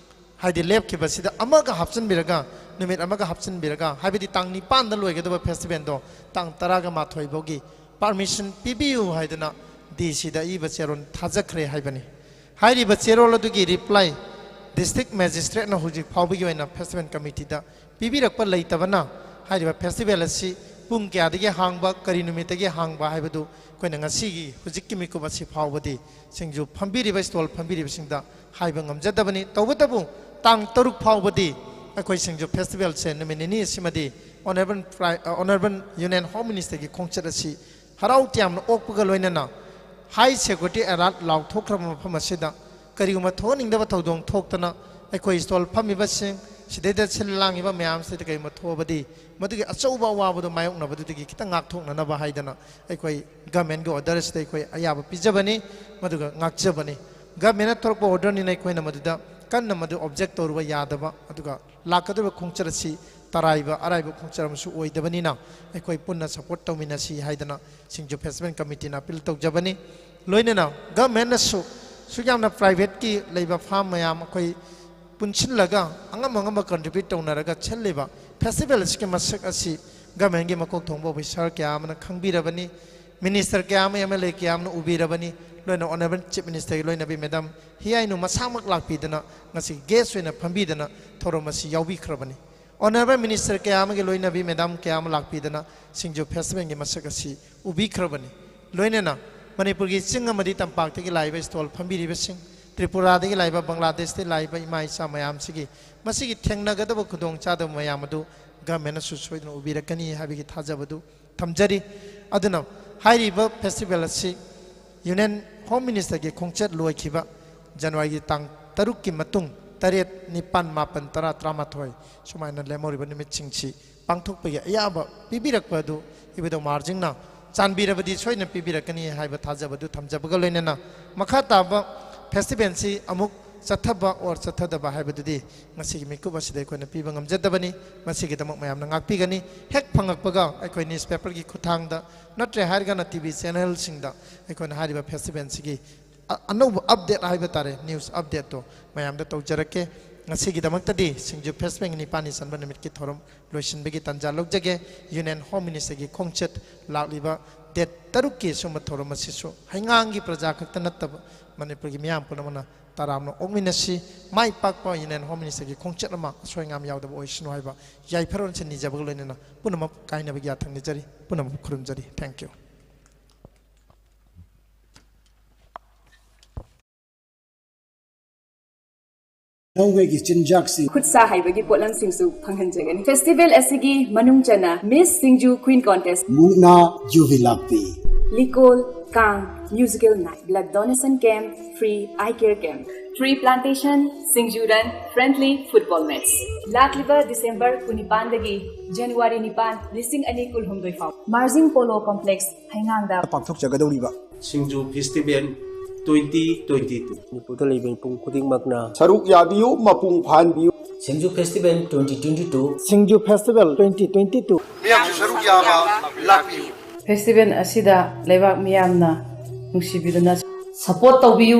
ꯍꯥꯏꯗꯤ ꯂꯦꯞꯈꯤꯕꯁꯤꯗ ꯑꯃꯒ ꯍꯥꯞꯆꯤꯟꯕꯤꯔꯒ, ꯅꯨꯃꯤꯠ ꯑꯃꯒ ꯍꯥꯞꯆꯤꯟꯕꯤꯔꯒ, ꯍꯥꯏꯕꯗꯤ ꯇꯥꯡ ꯅꯤꯄꯥꯟꯗ ꯂꯣꯏꯒꯗꯕ ꯐꯦꯁꯇꯤꯚꯦꯜꯗꯣ ꯇꯥꯡ ꯇꯔꯥꯒ ꯃꯥꯊꯣꯏ ꯐꯥꯎꯒꯤ ꯄꯥꯔꯃꯤꯁꯟ ꯄꯤꯕꯤꯌꯨ ꯍꯥꯏꯗꯅ ꯗꯤ ꯁꯤꯗ ꯑꯏꯕ ꯆꯦꯔꯣꯜ ꯊꯥꯖꯈ꯭ꯔꯦ ꯍꯥꯏꯕꯅꯤ꯫ ꯍꯥꯏꯔꯤꯕ ꯆꯦꯔꯣꯜ ꯑꯗꯨꯒꯤ ꯔꯤꯄ꯭ꯂꯥꯏ ꯗꯤꯁꯇ꯭ꯔꯤꯛ ꯃꯦꯖꯤꯁꯇ꯭ꯔꯦꯠꯅ ꯍꯧꯖꯤꯛ ꯐꯥꯎꯕꯒꯤ ꯑꯣꯏꯅ ꯐꯦꯁꯇꯤꯚꯦꯜ ꯀꯃꯤꯇꯤꯗ ꯄꯤꯕꯤꯔꯛꯄ ꯂꯩꯇꯕꯅ ꯍꯥꯏꯔꯤꯕ ꯐꯦꯁꯇꯤꯚꯦꯜ ꯑꯁꯤ ꯄꯨꯡ ꯀꯌꯥꯗꯒꯤ ꯍꯥꯡꯕ, ꯀꯔꯤ ꯅꯨꯃꯤꯠꯇꯒꯤ ꯍꯥꯡꯕ ꯍꯥꯏꯕꯗꯨ ꯑꯩꯈꯣꯏꯅ ꯉꯁꯤꯒꯤ ꯍꯧꯖꯤꯛꯀꯤ ꯃꯤꯀꯨꯞ ꯑꯁꯤ ꯐꯥꯎꯕꯗꯤ ꯁꯤꯡꯖꯨ ꯐꯝꯕꯤꯔꯤꯕ, ꯁ꯭ꯇꯣꯜ ꯐꯝꯕꯤꯔꯤꯕꯁꯤꯡꯗ ꯍꯥꯏꯕ ꯉꯝꯖꯗꯕꯅꯤ꯫ ꯇꯧꯕꯇꯕꯨ ꯇꯥꯡ ꯇꯔꯨꯛ ꯐꯥꯎꯕꯗꯤ ꯑꯩꯈꯣꯏ ꯁꯤꯡꯖꯨ ꯐꯦꯁꯇꯤꯚꯦꯜꯁꯦ ꯅꯨꯃꯤꯠ ꯅꯤꯅꯤ ꯑꯁꯤꯃꯗꯤ ꯑꯣꯅꯔꯦꯕꯜ ꯄ꯭ꯔꯥꯏ-, ꯑ, ꯑꯣꯅꯔꯦꯕꯜ ꯌꯨꯅꯤꯌꯟ ꯍꯣꯝ ꯃꯤꯅꯤꯁꯇꯔꯒꯤ ꯈꯣꯡꯆꯠ ꯑꯁꯤ ꯍꯔꯥꯎ ꯇꯌꯥꯝꯅ ꯑꯣꯛꯄꯒ ꯂꯣꯏꯅꯅ ꯍꯥꯏ ꯁꯦꯀ꯭ꯌꯨꯔꯤꯇꯤ ꯑꯦꯂꯥꯔꯠ ꯂꯥꯎꯊꯣꯛꯈ꯭ꯔꯕ ꯃꯐꯝ ꯑꯁꯤꯗ ꯀꯔꯤꯒꯨꯝꯕ ꯊꯣꯛꯍꯟꯅꯤꯡꯗꯕ ꯊꯧꯗꯣꯛ ꯊꯣꯛꯇꯅ ꯑꯩꯈꯣꯏ ꯁ꯭ꯇꯣꯜ ꯐꯝꯃꯤꯕꯁꯤꯡ, ꯁꯤꯗꯩꯗ ꯁꯤꯜ ꯂꯥꯡꯉꯤꯕ ꯃꯌꯥꯝꯁꯤꯗ ꯀꯔꯤꯒꯨꯝꯕ ꯊꯣꯛꯑꯕꯗꯤ ꯃꯗꯨꯒꯤ ꯑꯆꯧꯕ ꯑꯋꯥꯕꯗꯨ ꯃꯥꯌꯣꯛꯅꯕꯗꯨꯗꯒꯤ ꯈꯤꯇꯪ ꯉꯥꯛꯊꯣꯛꯅꯅꯕ ꯍꯥꯏꯗꯅ ꯑꯩꯈꯣꯏ ꯒꯃꯦꯟꯒꯤ ꯑꯣꯔꯗꯔ ꯑꯁꯤꯗ ꯑꯩꯈꯣꯏ ꯑꯌꯥꯕ ꯄꯤꯖꯕꯅꯤ, ꯃꯗꯨꯒ ꯉꯥꯛꯆꯕꯅꯤ꯫ ꯒꯃꯦꯟꯅ ꯊꯣꯔꯛꯄ ꯑꯣꯔꯗꯔꯅꯤꯅ ꯑꯩꯈꯣꯏꯅ ꯃꯗꯨꯗ ꯀꯟꯅ ꯃꯗꯨ ꯑꯣꯕꯖꯦꯛ ꯇꯧꯔꯨꯕ ꯌꯥꯗꯕ, ꯑꯗꯨꯒ ꯂꯥꯛꯀꯗꯧꯔꯤꯕ ꯈꯣꯡꯆꯠ ꯑꯁꯤ ꯇꯔꯥꯏꯕ ꯑꯔꯥꯏꯕ ꯈꯣꯡꯆꯠ ꯑꯃꯁꯨ ꯑꯣꯏꯗꯕꯅꯤꯅ ꯑꯩꯈꯣꯏ ꯄꯨꯟꯅ ꯁꯄꯣꯔꯠ ꯇꯧꯃꯤꯟꯅꯁꯤ ꯍꯥꯏꯗꯅ ꯁꯤꯡꯖꯨ ꯐꯦꯁꯇꯤꯚꯦꯜ ꯀꯃꯤꯇꯤꯅ ꯑꯄꯤꯜ ꯇꯧꯖꯕꯅꯤ꯫ ꯂꯣꯏꯅꯅ ꯒꯃꯦꯟꯅꯁꯨ ꯁꯨꯛ ꯌꯥꯝꯅ ꯄ꯭ꯔꯥꯏꯚꯦꯠꯀꯤ ꯂꯩꯕ ꯐꯥꯔꯝ ꯃꯌꯥꯝ ꯑꯩꯈꯣꯏ ꯄꯨꯟꯁꯤꯜꯂꯒ ꯑꯉꯝ ꯑꯉꯝꯕ ꯀꯟꯇ꯭ꯔꯤꯕ꯭ꯌꯨꯠ ꯇꯧꯅꯔꯒ ꯁꯤꯜꯂꯤꯕ ꯐꯦꯁꯇꯤꯚꯦꯜ ꯑꯁꯤꯒꯤ ꯃꯁꯛ ꯑꯁꯤ ꯒꯃꯦꯟꯒꯤ ꯃꯀꯣꯛ ꯊꯣꯡꯕ ꯑꯣꯐꯤꯁꯥꯔ ꯀꯌꯥ ꯑꯃꯅ ꯈꯪꯕꯤꯔꯕꯅꯤ, ꯃꯤꯅꯤꯁꯇꯔ ꯀꯌꯥ ꯑꯃ, ꯑꯦꯝ ꯑꯦꯜ ꯑꯦ ꯀꯌꯥ ꯑꯃꯅ ꯎꯕꯤꯔꯕꯅꯤ, ꯂꯣꯏꯅ ꯑꯣꯅꯔꯦꯕꯜ ꯆꯤꯐ ꯃꯤꯅꯤꯁꯇꯔꯒꯤ ꯂꯣꯏꯅꯕꯤ ꯃꯦꯗꯥꯝ ꯍꯤꯌꯥꯏꯅꯨ ꯃꯁꯥꯃꯛ ꯂꯥꯛꯄꯤꯗꯅ ꯉꯁꯤ ꯒꯦꯁ ꯑꯣꯏꯅ ꯐꯝꯕꯤꯗꯅ ꯊꯧꯔꯝ ꯑꯁꯤ ꯌꯥꯎꯕꯤꯈ꯭ꯔꯕꯅꯤ꯫ ꯑꯣꯅꯔꯦꯕꯜ ꯃꯤꯅꯤꯁꯇꯔ ꯀꯌꯥ ꯑꯃꯒꯤ ꯂꯣꯏꯅꯕꯤ ꯃꯦꯗꯥꯝ ꯀꯌꯥ ꯑꯃ ꯂꯥꯛꯄꯤꯗꯅ ꯁꯤꯡꯖꯨ ꯐꯦꯁꯇꯤꯚꯦꯜꯒꯤ ꯃꯁꯛ ꯑꯁꯤ ꯎꯕꯤꯈ꯭ꯔꯕꯅꯤ꯫ ꯂꯣꯏꯅꯅ ꯃꯅꯤꯄꯨꯔꯒꯤ ꯆꯤꯡ ꯑꯃꯗꯤ ꯇꯝꯄꯥꯛꯇꯒꯤ ꯂꯥꯛꯏꯕ ꯁ꯭ꯇꯣꯜ ꯐꯝꯕꯤꯔꯤꯕꯁꯤꯡ, ꯇ꯭ꯔꯤꯄꯨꯔꯥꯗꯒꯤ ꯂꯥꯛꯏꯕ, ꯕꯪꯒ꯭ꯂꯥꯗꯦꯁꯇꯒꯤ ꯂꯥꯛꯏꯕ ꯏꯃꯥ ꯏꯆꯥ ꯃꯌꯥꯝꯁꯤꯒꯤ ꯃꯁꯤꯒꯤ ꯊꯦꯡꯅꯒꯗꯕ ꯈꯨꯗꯣꯡꯆꯥꯗꯕ ꯃꯌꯥꯝ ꯑꯗꯨ ꯒꯃꯦꯟꯅꯁꯨ ꯁꯣꯏꯗꯅ ꯎꯕꯤꯔꯛꯀꯅꯤ ꯍꯥꯏꯕꯒꯤ ꯊꯥꯖꯕꯗꯨ ꯊꯝꯖꯔꯤ꯫ ꯑꯗꯨꯅ ꯍꯥꯏꯔꯤꯕ ꯐꯦꯁꯇꯤꯚꯦꯜ ꯑꯁꯤ ꯌꯨꯅꯤꯌꯟ ꯍꯣꯝ ꯃꯤꯅꯤꯁꯇꯔꯒꯤ ꯈꯣꯡꯆꯠ ꯂꯣꯏꯈꯤꯕ ꯖꯅꯋꯥꯔꯤꯒꯤ ꯇꯥꯡ ꯇꯔꯨꯛꯀꯤ ꯃꯇꯨꯡ, ꯇꯔꯦꯠ, ꯅꯤꯄꯥꯟ, ꯃꯥꯄꯟ, ꯇꯔꯥ, ꯇꯔꯥꯃꯥꯊꯣꯏ ꯁꯨꯃꯥꯏꯅ ꯂꯦꯝꯍꯧꯔꯤꯕ ꯅꯨꯃꯤꯠꯁꯤꯡꯁꯤ ꯄꯥꯡꯊꯣꯛꯄꯒꯤ ꯑꯌꯥꯕ ꯄꯤꯕꯤꯔꯛꯄ ꯑꯗꯨ ꯏꯕꯨꯙꯧ ꯃꯍꯥꯔꯥꯖꯁꯤꯡꯅ ꯆꯥꯟꯕꯤꯔꯕꯗꯤ ꯁꯣꯏꯗꯅ ꯄꯤꯕꯤꯔꯛꯀꯅꯤ ꯍꯥꯏꯕ ꯊꯥꯖꯕ ꯑꯗꯨ ꯊꯝꯖꯕꯒ ꯂꯣꯏꯅꯅ ꯃꯈꯥ ꯇꯥꯕ ꯐꯦꯁꯇꯤꯚꯦꯜꯁꯤ ꯑꯃꯨꯛ ꯆꯠꯊꯕ or ꯆꯠꯊꯗꯕ ꯍꯥꯏꯕꯗꯨꯗꯤ ꯉꯁꯤꯒꯤ ꯃꯤꯀꯨꯞ ꯑꯁꯤꯗ ꯑꯩꯈꯣꯏꯅ ꯄꯤꯕ ꯉꯝꯖꯗꯕꯅꯤ꯫ ꯃꯁꯤꯒꯤꯗꯃꯛ ꯃꯌꯥꯝꯅ ꯉꯥꯛꯄꯤꯒꯅꯤ꯫ ꯍꯦꯛ ꯐꯪꯉꯛꯄꯒ ꯑꯩꯈꯣꯏ ꯅ꯭ꯌꯨꯁꯄꯦꯄꯔꯒꯤ ꯈꯨꯠꯊꯥꯡꯗ, ꯅꯠꯇ꯭ꯔꯦ ꯍꯥꯏꯔꯒꯅ ꯇꯤ ꯚꯤ ꯆꯦꯅꯦꯜꯁꯤꯡꯗ ꯑꯩꯈꯣꯏꯅ ꯍꯥꯏꯔꯤꯕ ꯐꯦꯁꯇꯤꯚꯦꯜꯁꯤꯒꯤ ꯑ-, ꯑꯅꯧꯕ ꯑꯞꯗꯦꯠ ꯍꯥꯏꯕ ꯇꯥꯔꯦ, ꯅ꯭ꯌꯨꯁ ꯑꯞꯗꯦꯠꯇꯣ ꯃꯌꯥꯝꯗ ꯇꯧꯖꯔꯛꯀꯦ꯫ ꯉꯁꯤꯒꯤꯗꯃꯛꯇꯗꯤ ꯁꯤꯡꯖꯨ ꯐꯦꯁꯇꯤꯚꯦꯜꯒꯤ ꯅꯤꯄꯥꯜꯅꯤ ꯆꯟꯕ ꯅꯨꯃꯤꯠꯀꯤ ꯊꯧꯔꯝ ꯂꯣꯏꯁꯤꯟꯕꯒꯤ ꯇꯥꯟꯖꯥ ꯂꯧꯖꯒꯦ꯫ ꯌꯨꯅꯤꯌꯟ ꯍꯣꯝ ꯃꯤꯅꯤꯁꯇꯔꯒꯤ ꯈꯣꯡꯆꯠ ꯂꯥꯛꯂꯤꯕ ꯗꯦꯠ ꯇꯔꯨꯛꯀꯤ ꯁꯨꯝꯕ ꯊꯧꯔꯝ ꯑꯁꯤꯁꯨ ꯍꯩꯉꯥꯡꯒꯤ ꯄ꯭ꯔꯖꯥ ꯈꯛꯇ ꯅꯠꯇꯕ ꯃꯅꯤꯄꯨꯔꯒꯤ ꯃꯤꯌꯥꯝ ꯄꯨꯝꯅꯃꯛꯅ ꯇꯔꯥꯝꯅ ꯑꯣꯛꯃꯤꯟꯅꯁꯤ꯫ ꯃꯥꯏ ꯄꯥꯛꯄ ꯌꯨꯅꯤꯌꯟ ꯍꯣꯝ ꯃꯤꯅꯤꯁꯇꯔꯒꯤ ꯈꯣꯡꯆꯠ ꯑꯃ ꯑꯁꯣꯏ ꯑꯉꯥꯝ ꯌꯥꯎꯗꯕ ꯑꯣꯏꯁꯅꯨ ꯍꯥꯏꯕ ꯌꯥꯏꯐꯔꯣꯟꯁꯦ ꯅꯤꯖꯕꯒ ꯂꯣꯏꯅꯅ ꯄꯨꯝꯅꯃꯛ ꯀꯥꯏꯅꯕꯒꯤ ꯌꯥꯊꯪ ꯅꯤꯖꯔꯤ꯫ ꯄꯨꯝꯅꯃꯛ ꯈꯨꯔꯨꯝꯖꯔꯤ꯫ Thank you꯫ ꯅꯧꯕꯒꯤ ꯆꯤꯟꯖꯥꯛꯁꯤꯡ꯫ ꯈꯨꯠ ꯁꯥ ꯍꯩꯕꯒꯤ ꯄꯣꯠꯂꯝꯁꯤꯡꯁꯨ ꯐꯪꯍꯟꯖꯒꯅꯤ꯫ ꯐꯦꯁꯇꯤꯚꯦꯜ ꯑꯁꯤꯒꯤ ꯃꯅꯨꯡ ꯆꯟꯅ ꯃꯤꯁ ꯁꯤꯡꯖꯨ ꯀ꯭ꯋꯤꯟ ꯀꯣꯟꯇꯦꯁ, ꯃꯨꯛꯅꯥ ꯌꯨꯕꯤ ꯂꯥꯛꯄꯤ, ꯂꯤꯀꯣꯜ, ꯀꯥꯡ, musical night, blood donation camp, free eye care camp, tree plantation, Singju run, friendly football match. ꯂꯥꯛꯂꯤꯕ ꯗꯤꯁꯦꯝꯕꯔ ꯀꯨꯟꯅꯤꯄꯥꯟꯗꯒꯤ ꯖꯅꯋꯥꯔꯤ ꯅꯤꯄꯥꯟ, ꯂꯤꯁꯤꯡ ꯑꯅꯤ ꯀꯨꯟꯍꯨꯝꯗꯣꯏ ꯐꯥꯎ ꯃꯥꯔꯖꯤꯡ ꯄꯣꯂꯣ ꯀꯣꯝꯄ꯭ꯂꯦꯛꯁ, ꯍꯩꯉꯥꯡꯗ ꯄꯥꯡꯊꯣꯛꯆꯒꯗꯧꯔꯤꯕ Singju festival twenty twenty two. ꯃꯅꯤꯄꯨꯔꯗ ꯂꯩꯕ ꯃꯤꯄꯨꯝ ꯈꯨꯗꯤꯡꯃꯛꯅ ꯁꯔꯨꯛ ꯌꯥꯕꯤꯌꯨ, ꯃꯄꯨꯡ ꯐꯥꯍꯟꯕꯤꯌꯨ꯫ Singju festival twenty twenty two. Singju festival twenty twenty two. ꯃꯤꯌꯥꯝꯁꯨ ꯁꯔꯨꯛ ꯌꯥꯕ ꯂꯥꯛꯄꯤꯌꯨ꯫ ꯐꯦꯁꯇꯤꯚꯦꯜ ꯑꯁꯤꯗ ꯂꯩꯕꯥꯛ ꯃꯤꯌꯥꯝꯅ ꯅꯨꯡꯁꯤꯕꯤꯗꯨꯅ ꯁꯄꯣꯔꯠ ꯇꯧꯕꯤꯌꯨ,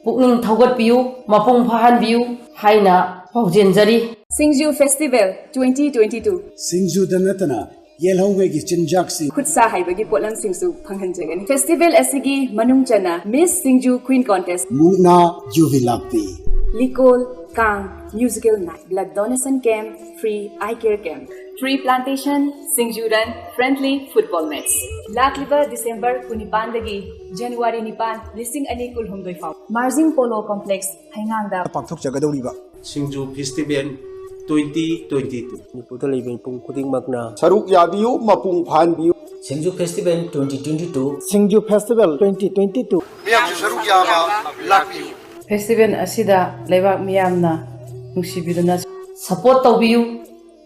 ꯄꯨꯛꯅꯤꯡ ꯊꯧꯒꯠꯄꯤꯌꯨ, ꯃꯄꯨꯡ ꯐꯥꯍꯟꯕꯤꯌꯨ ꯍꯥꯏꯅ ꯄꯥꯎꯖꯦꯟꯖꯔꯤ꯫ ꯁꯤꯡꯖꯨ ꯐꯦꯁꯇꯤꯚꯦꯜ ꯇ꯭ꯋꯦꯟꯇꯤ ꯇ꯭ꯋꯦꯟꯇꯤ ꯇꯨ꯫ ꯁꯤꯡꯖꯨꯗ ꯅꯠꯇꯅ ꯌꯦꯜꯍꯧꯉꯩꯒꯤ ꯆꯤꯟꯖꯥꯛꯁꯤꯡ꯫ ꯈꯨꯠ ꯁꯥ ꯍꯩꯕꯒꯤ ꯄꯣꯠꯂꯝꯁꯤꯡꯁꯨ ꯐꯪꯍꯟꯖꯒꯅꯤ꯫ ꯐꯦꯁꯇꯤꯚꯦꯜ ꯑꯁꯤꯒꯤ ꯃꯅꯨꯡ ꯆꯟꯅ ꯃꯤꯁ ꯁꯤꯡꯖꯨ ꯀ꯭ꯋꯤꯟ ꯀꯣꯟꯇꯦꯁ, ꯃꯨꯛꯅꯥ ꯌꯨꯕꯤ ꯂꯥꯛꯄꯤ, ꯂꯤꯀꯣꯜ, ꯀꯥꯡ, musical night, blood donation camp, free eye care camp, tree plantation, Singju run, friendly football match. ꯂꯥꯛꯂꯤꯕ ꯗꯤꯁꯦꯝꯕꯔ ꯀꯨꯟꯅꯤꯄꯥꯟꯗꯒꯤ ꯖꯅꯋꯥꯔꯤ ꯅꯤꯄꯥꯟ, ꯂꯤꯁꯤꯡ ꯑꯅꯤ ꯀꯨꯟꯍꯨꯝꯗꯣꯏ ꯐꯥꯎ ꯃꯥꯔꯖꯤꯡ ꯄꯣꯂꯣ ꯀꯣꯝꯄ꯭ꯂꯦꯛꯁ, ꯍꯩꯉꯥꯡꯗ ꯄꯥꯡꯊꯣꯛꯆꯒꯗꯧꯔꯤꯕ Singju festival twenty twenty two. ꯃꯅꯤꯄꯨꯔꯗ ꯂꯩꯕ ꯃꯤꯄꯨꯝ ꯈꯨꯗꯤꯡꯃꯛꯅ ꯁꯔꯨꯛ ꯌꯥꯕꯤꯌꯨ, ꯃꯄꯨꯡ ꯐꯥꯍꯟꯕꯤꯌꯨ꯫ Singju festival twenty twenty two. Singju festival twenty twenty two. ꯃꯤꯌꯥꯝꯁꯨ ꯁꯔꯨꯛ ꯌꯥꯕ ꯂꯥꯛꯄꯤꯌꯨ꯫ ꯐꯦꯁꯇꯤꯚꯦꯜ ꯑꯁꯤꯗ ꯂꯩꯕꯥꯛ ꯃꯤꯌꯥꯝꯅ ꯅꯨꯡꯁꯤꯕꯤꯗꯨꯅ ꯁꯄꯣꯔꯠ ꯇꯧꯕꯤꯌꯨ,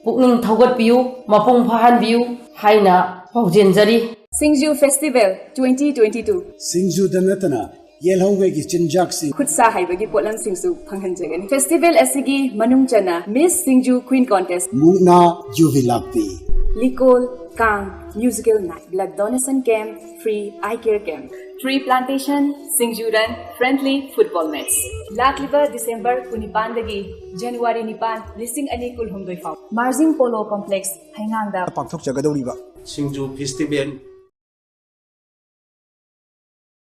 ꯄꯨꯛꯅꯤꯡ ꯊꯧꯒꯠꯄꯤꯌꯨ, ꯃꯄꯨꯡ ꯐꯥꯍꯟꯕꯤꯌꯨ ꯍꯥꯏꯅ ꯄꯥꯎꯖꯦꯟꯖꯔꯤ꯫ ꯁꯤꯡꯖꯨ ꯐꯦꯁꯇꯤꯚꯦꯜ ꯇ꯭ꯋꯦꯟꯇꯤ ꯇ꯭ꯋꯦꯟꯇꯤ ꯇꯨ꯫ ꯁꯤꯡꯖꯨꯗ ꯅꯠꯇꯅ ꯌꯦꯜꯍꯧꯉꯩꯒꯤ ꯆꯤꯟꯖꯥꯛꯁꯤꯡ, ꯈꯨꯠꯁꯥ ꯍꯩꯕꯒꯤ ꯄꯣꯠꯂꯝꯁꯤꯡꯁꯨ ꯐꯪꯍꯟꯖꯒꯅꯤ꯫ ꯐꯦꯁꯇꯤꯚꯦꯜ ꯑꯁꯤꯒꯤ ꯃꯅꯨꯡ ꯆꯟꯅ ꯃꯤꯁ ꯁꯤꯡꯖꯨ ꯀ꯭ꯋꯤꯟ ꯀꯣꯟꯇꯦꯁ, ꯃꯨꯛꯅꯥ ꯌꯨꯕꯤ ꯂꯥꯛꯄꯤ, ꯂꯤꯀꯣꯜ, ꯀꯥꯡ, musical night, blood donation camp, free eye care camp, tree plantation, Singju run, friendly football match. ꯂꯥꯛꯂꯤꯕ ꯗꯤꯁꯦꯝꯕꯔ ꯀꯨꯟꯅꯤꯄꯥꯟꯗꯒꯤ ꯖꯅꯋꯥꯔꯤ ꯅꯤꯄꯥꯟ, ꯂꯤꯁꯤꯡ ꯑꯅꯤ ꯀꯨꯟꯍꯨꯝꯗꯣꯏ ꯐꯥꯎ ꯃꯥꯔꯖꯤꯡ ꯄꯣꯂꯣ ꯀꯣꯝꯄ꯭ꯂꯦꯛꯁ, ꯍꯩꯉꯥꯡꯗ ꯄꯥꯡꯊꯣꯛꯆꯒꯗꯧꯔꯤꯕ ꯁꯤꯡꯖꯨ ꯐꯦꯁꯇꯤꯚꯦꯜ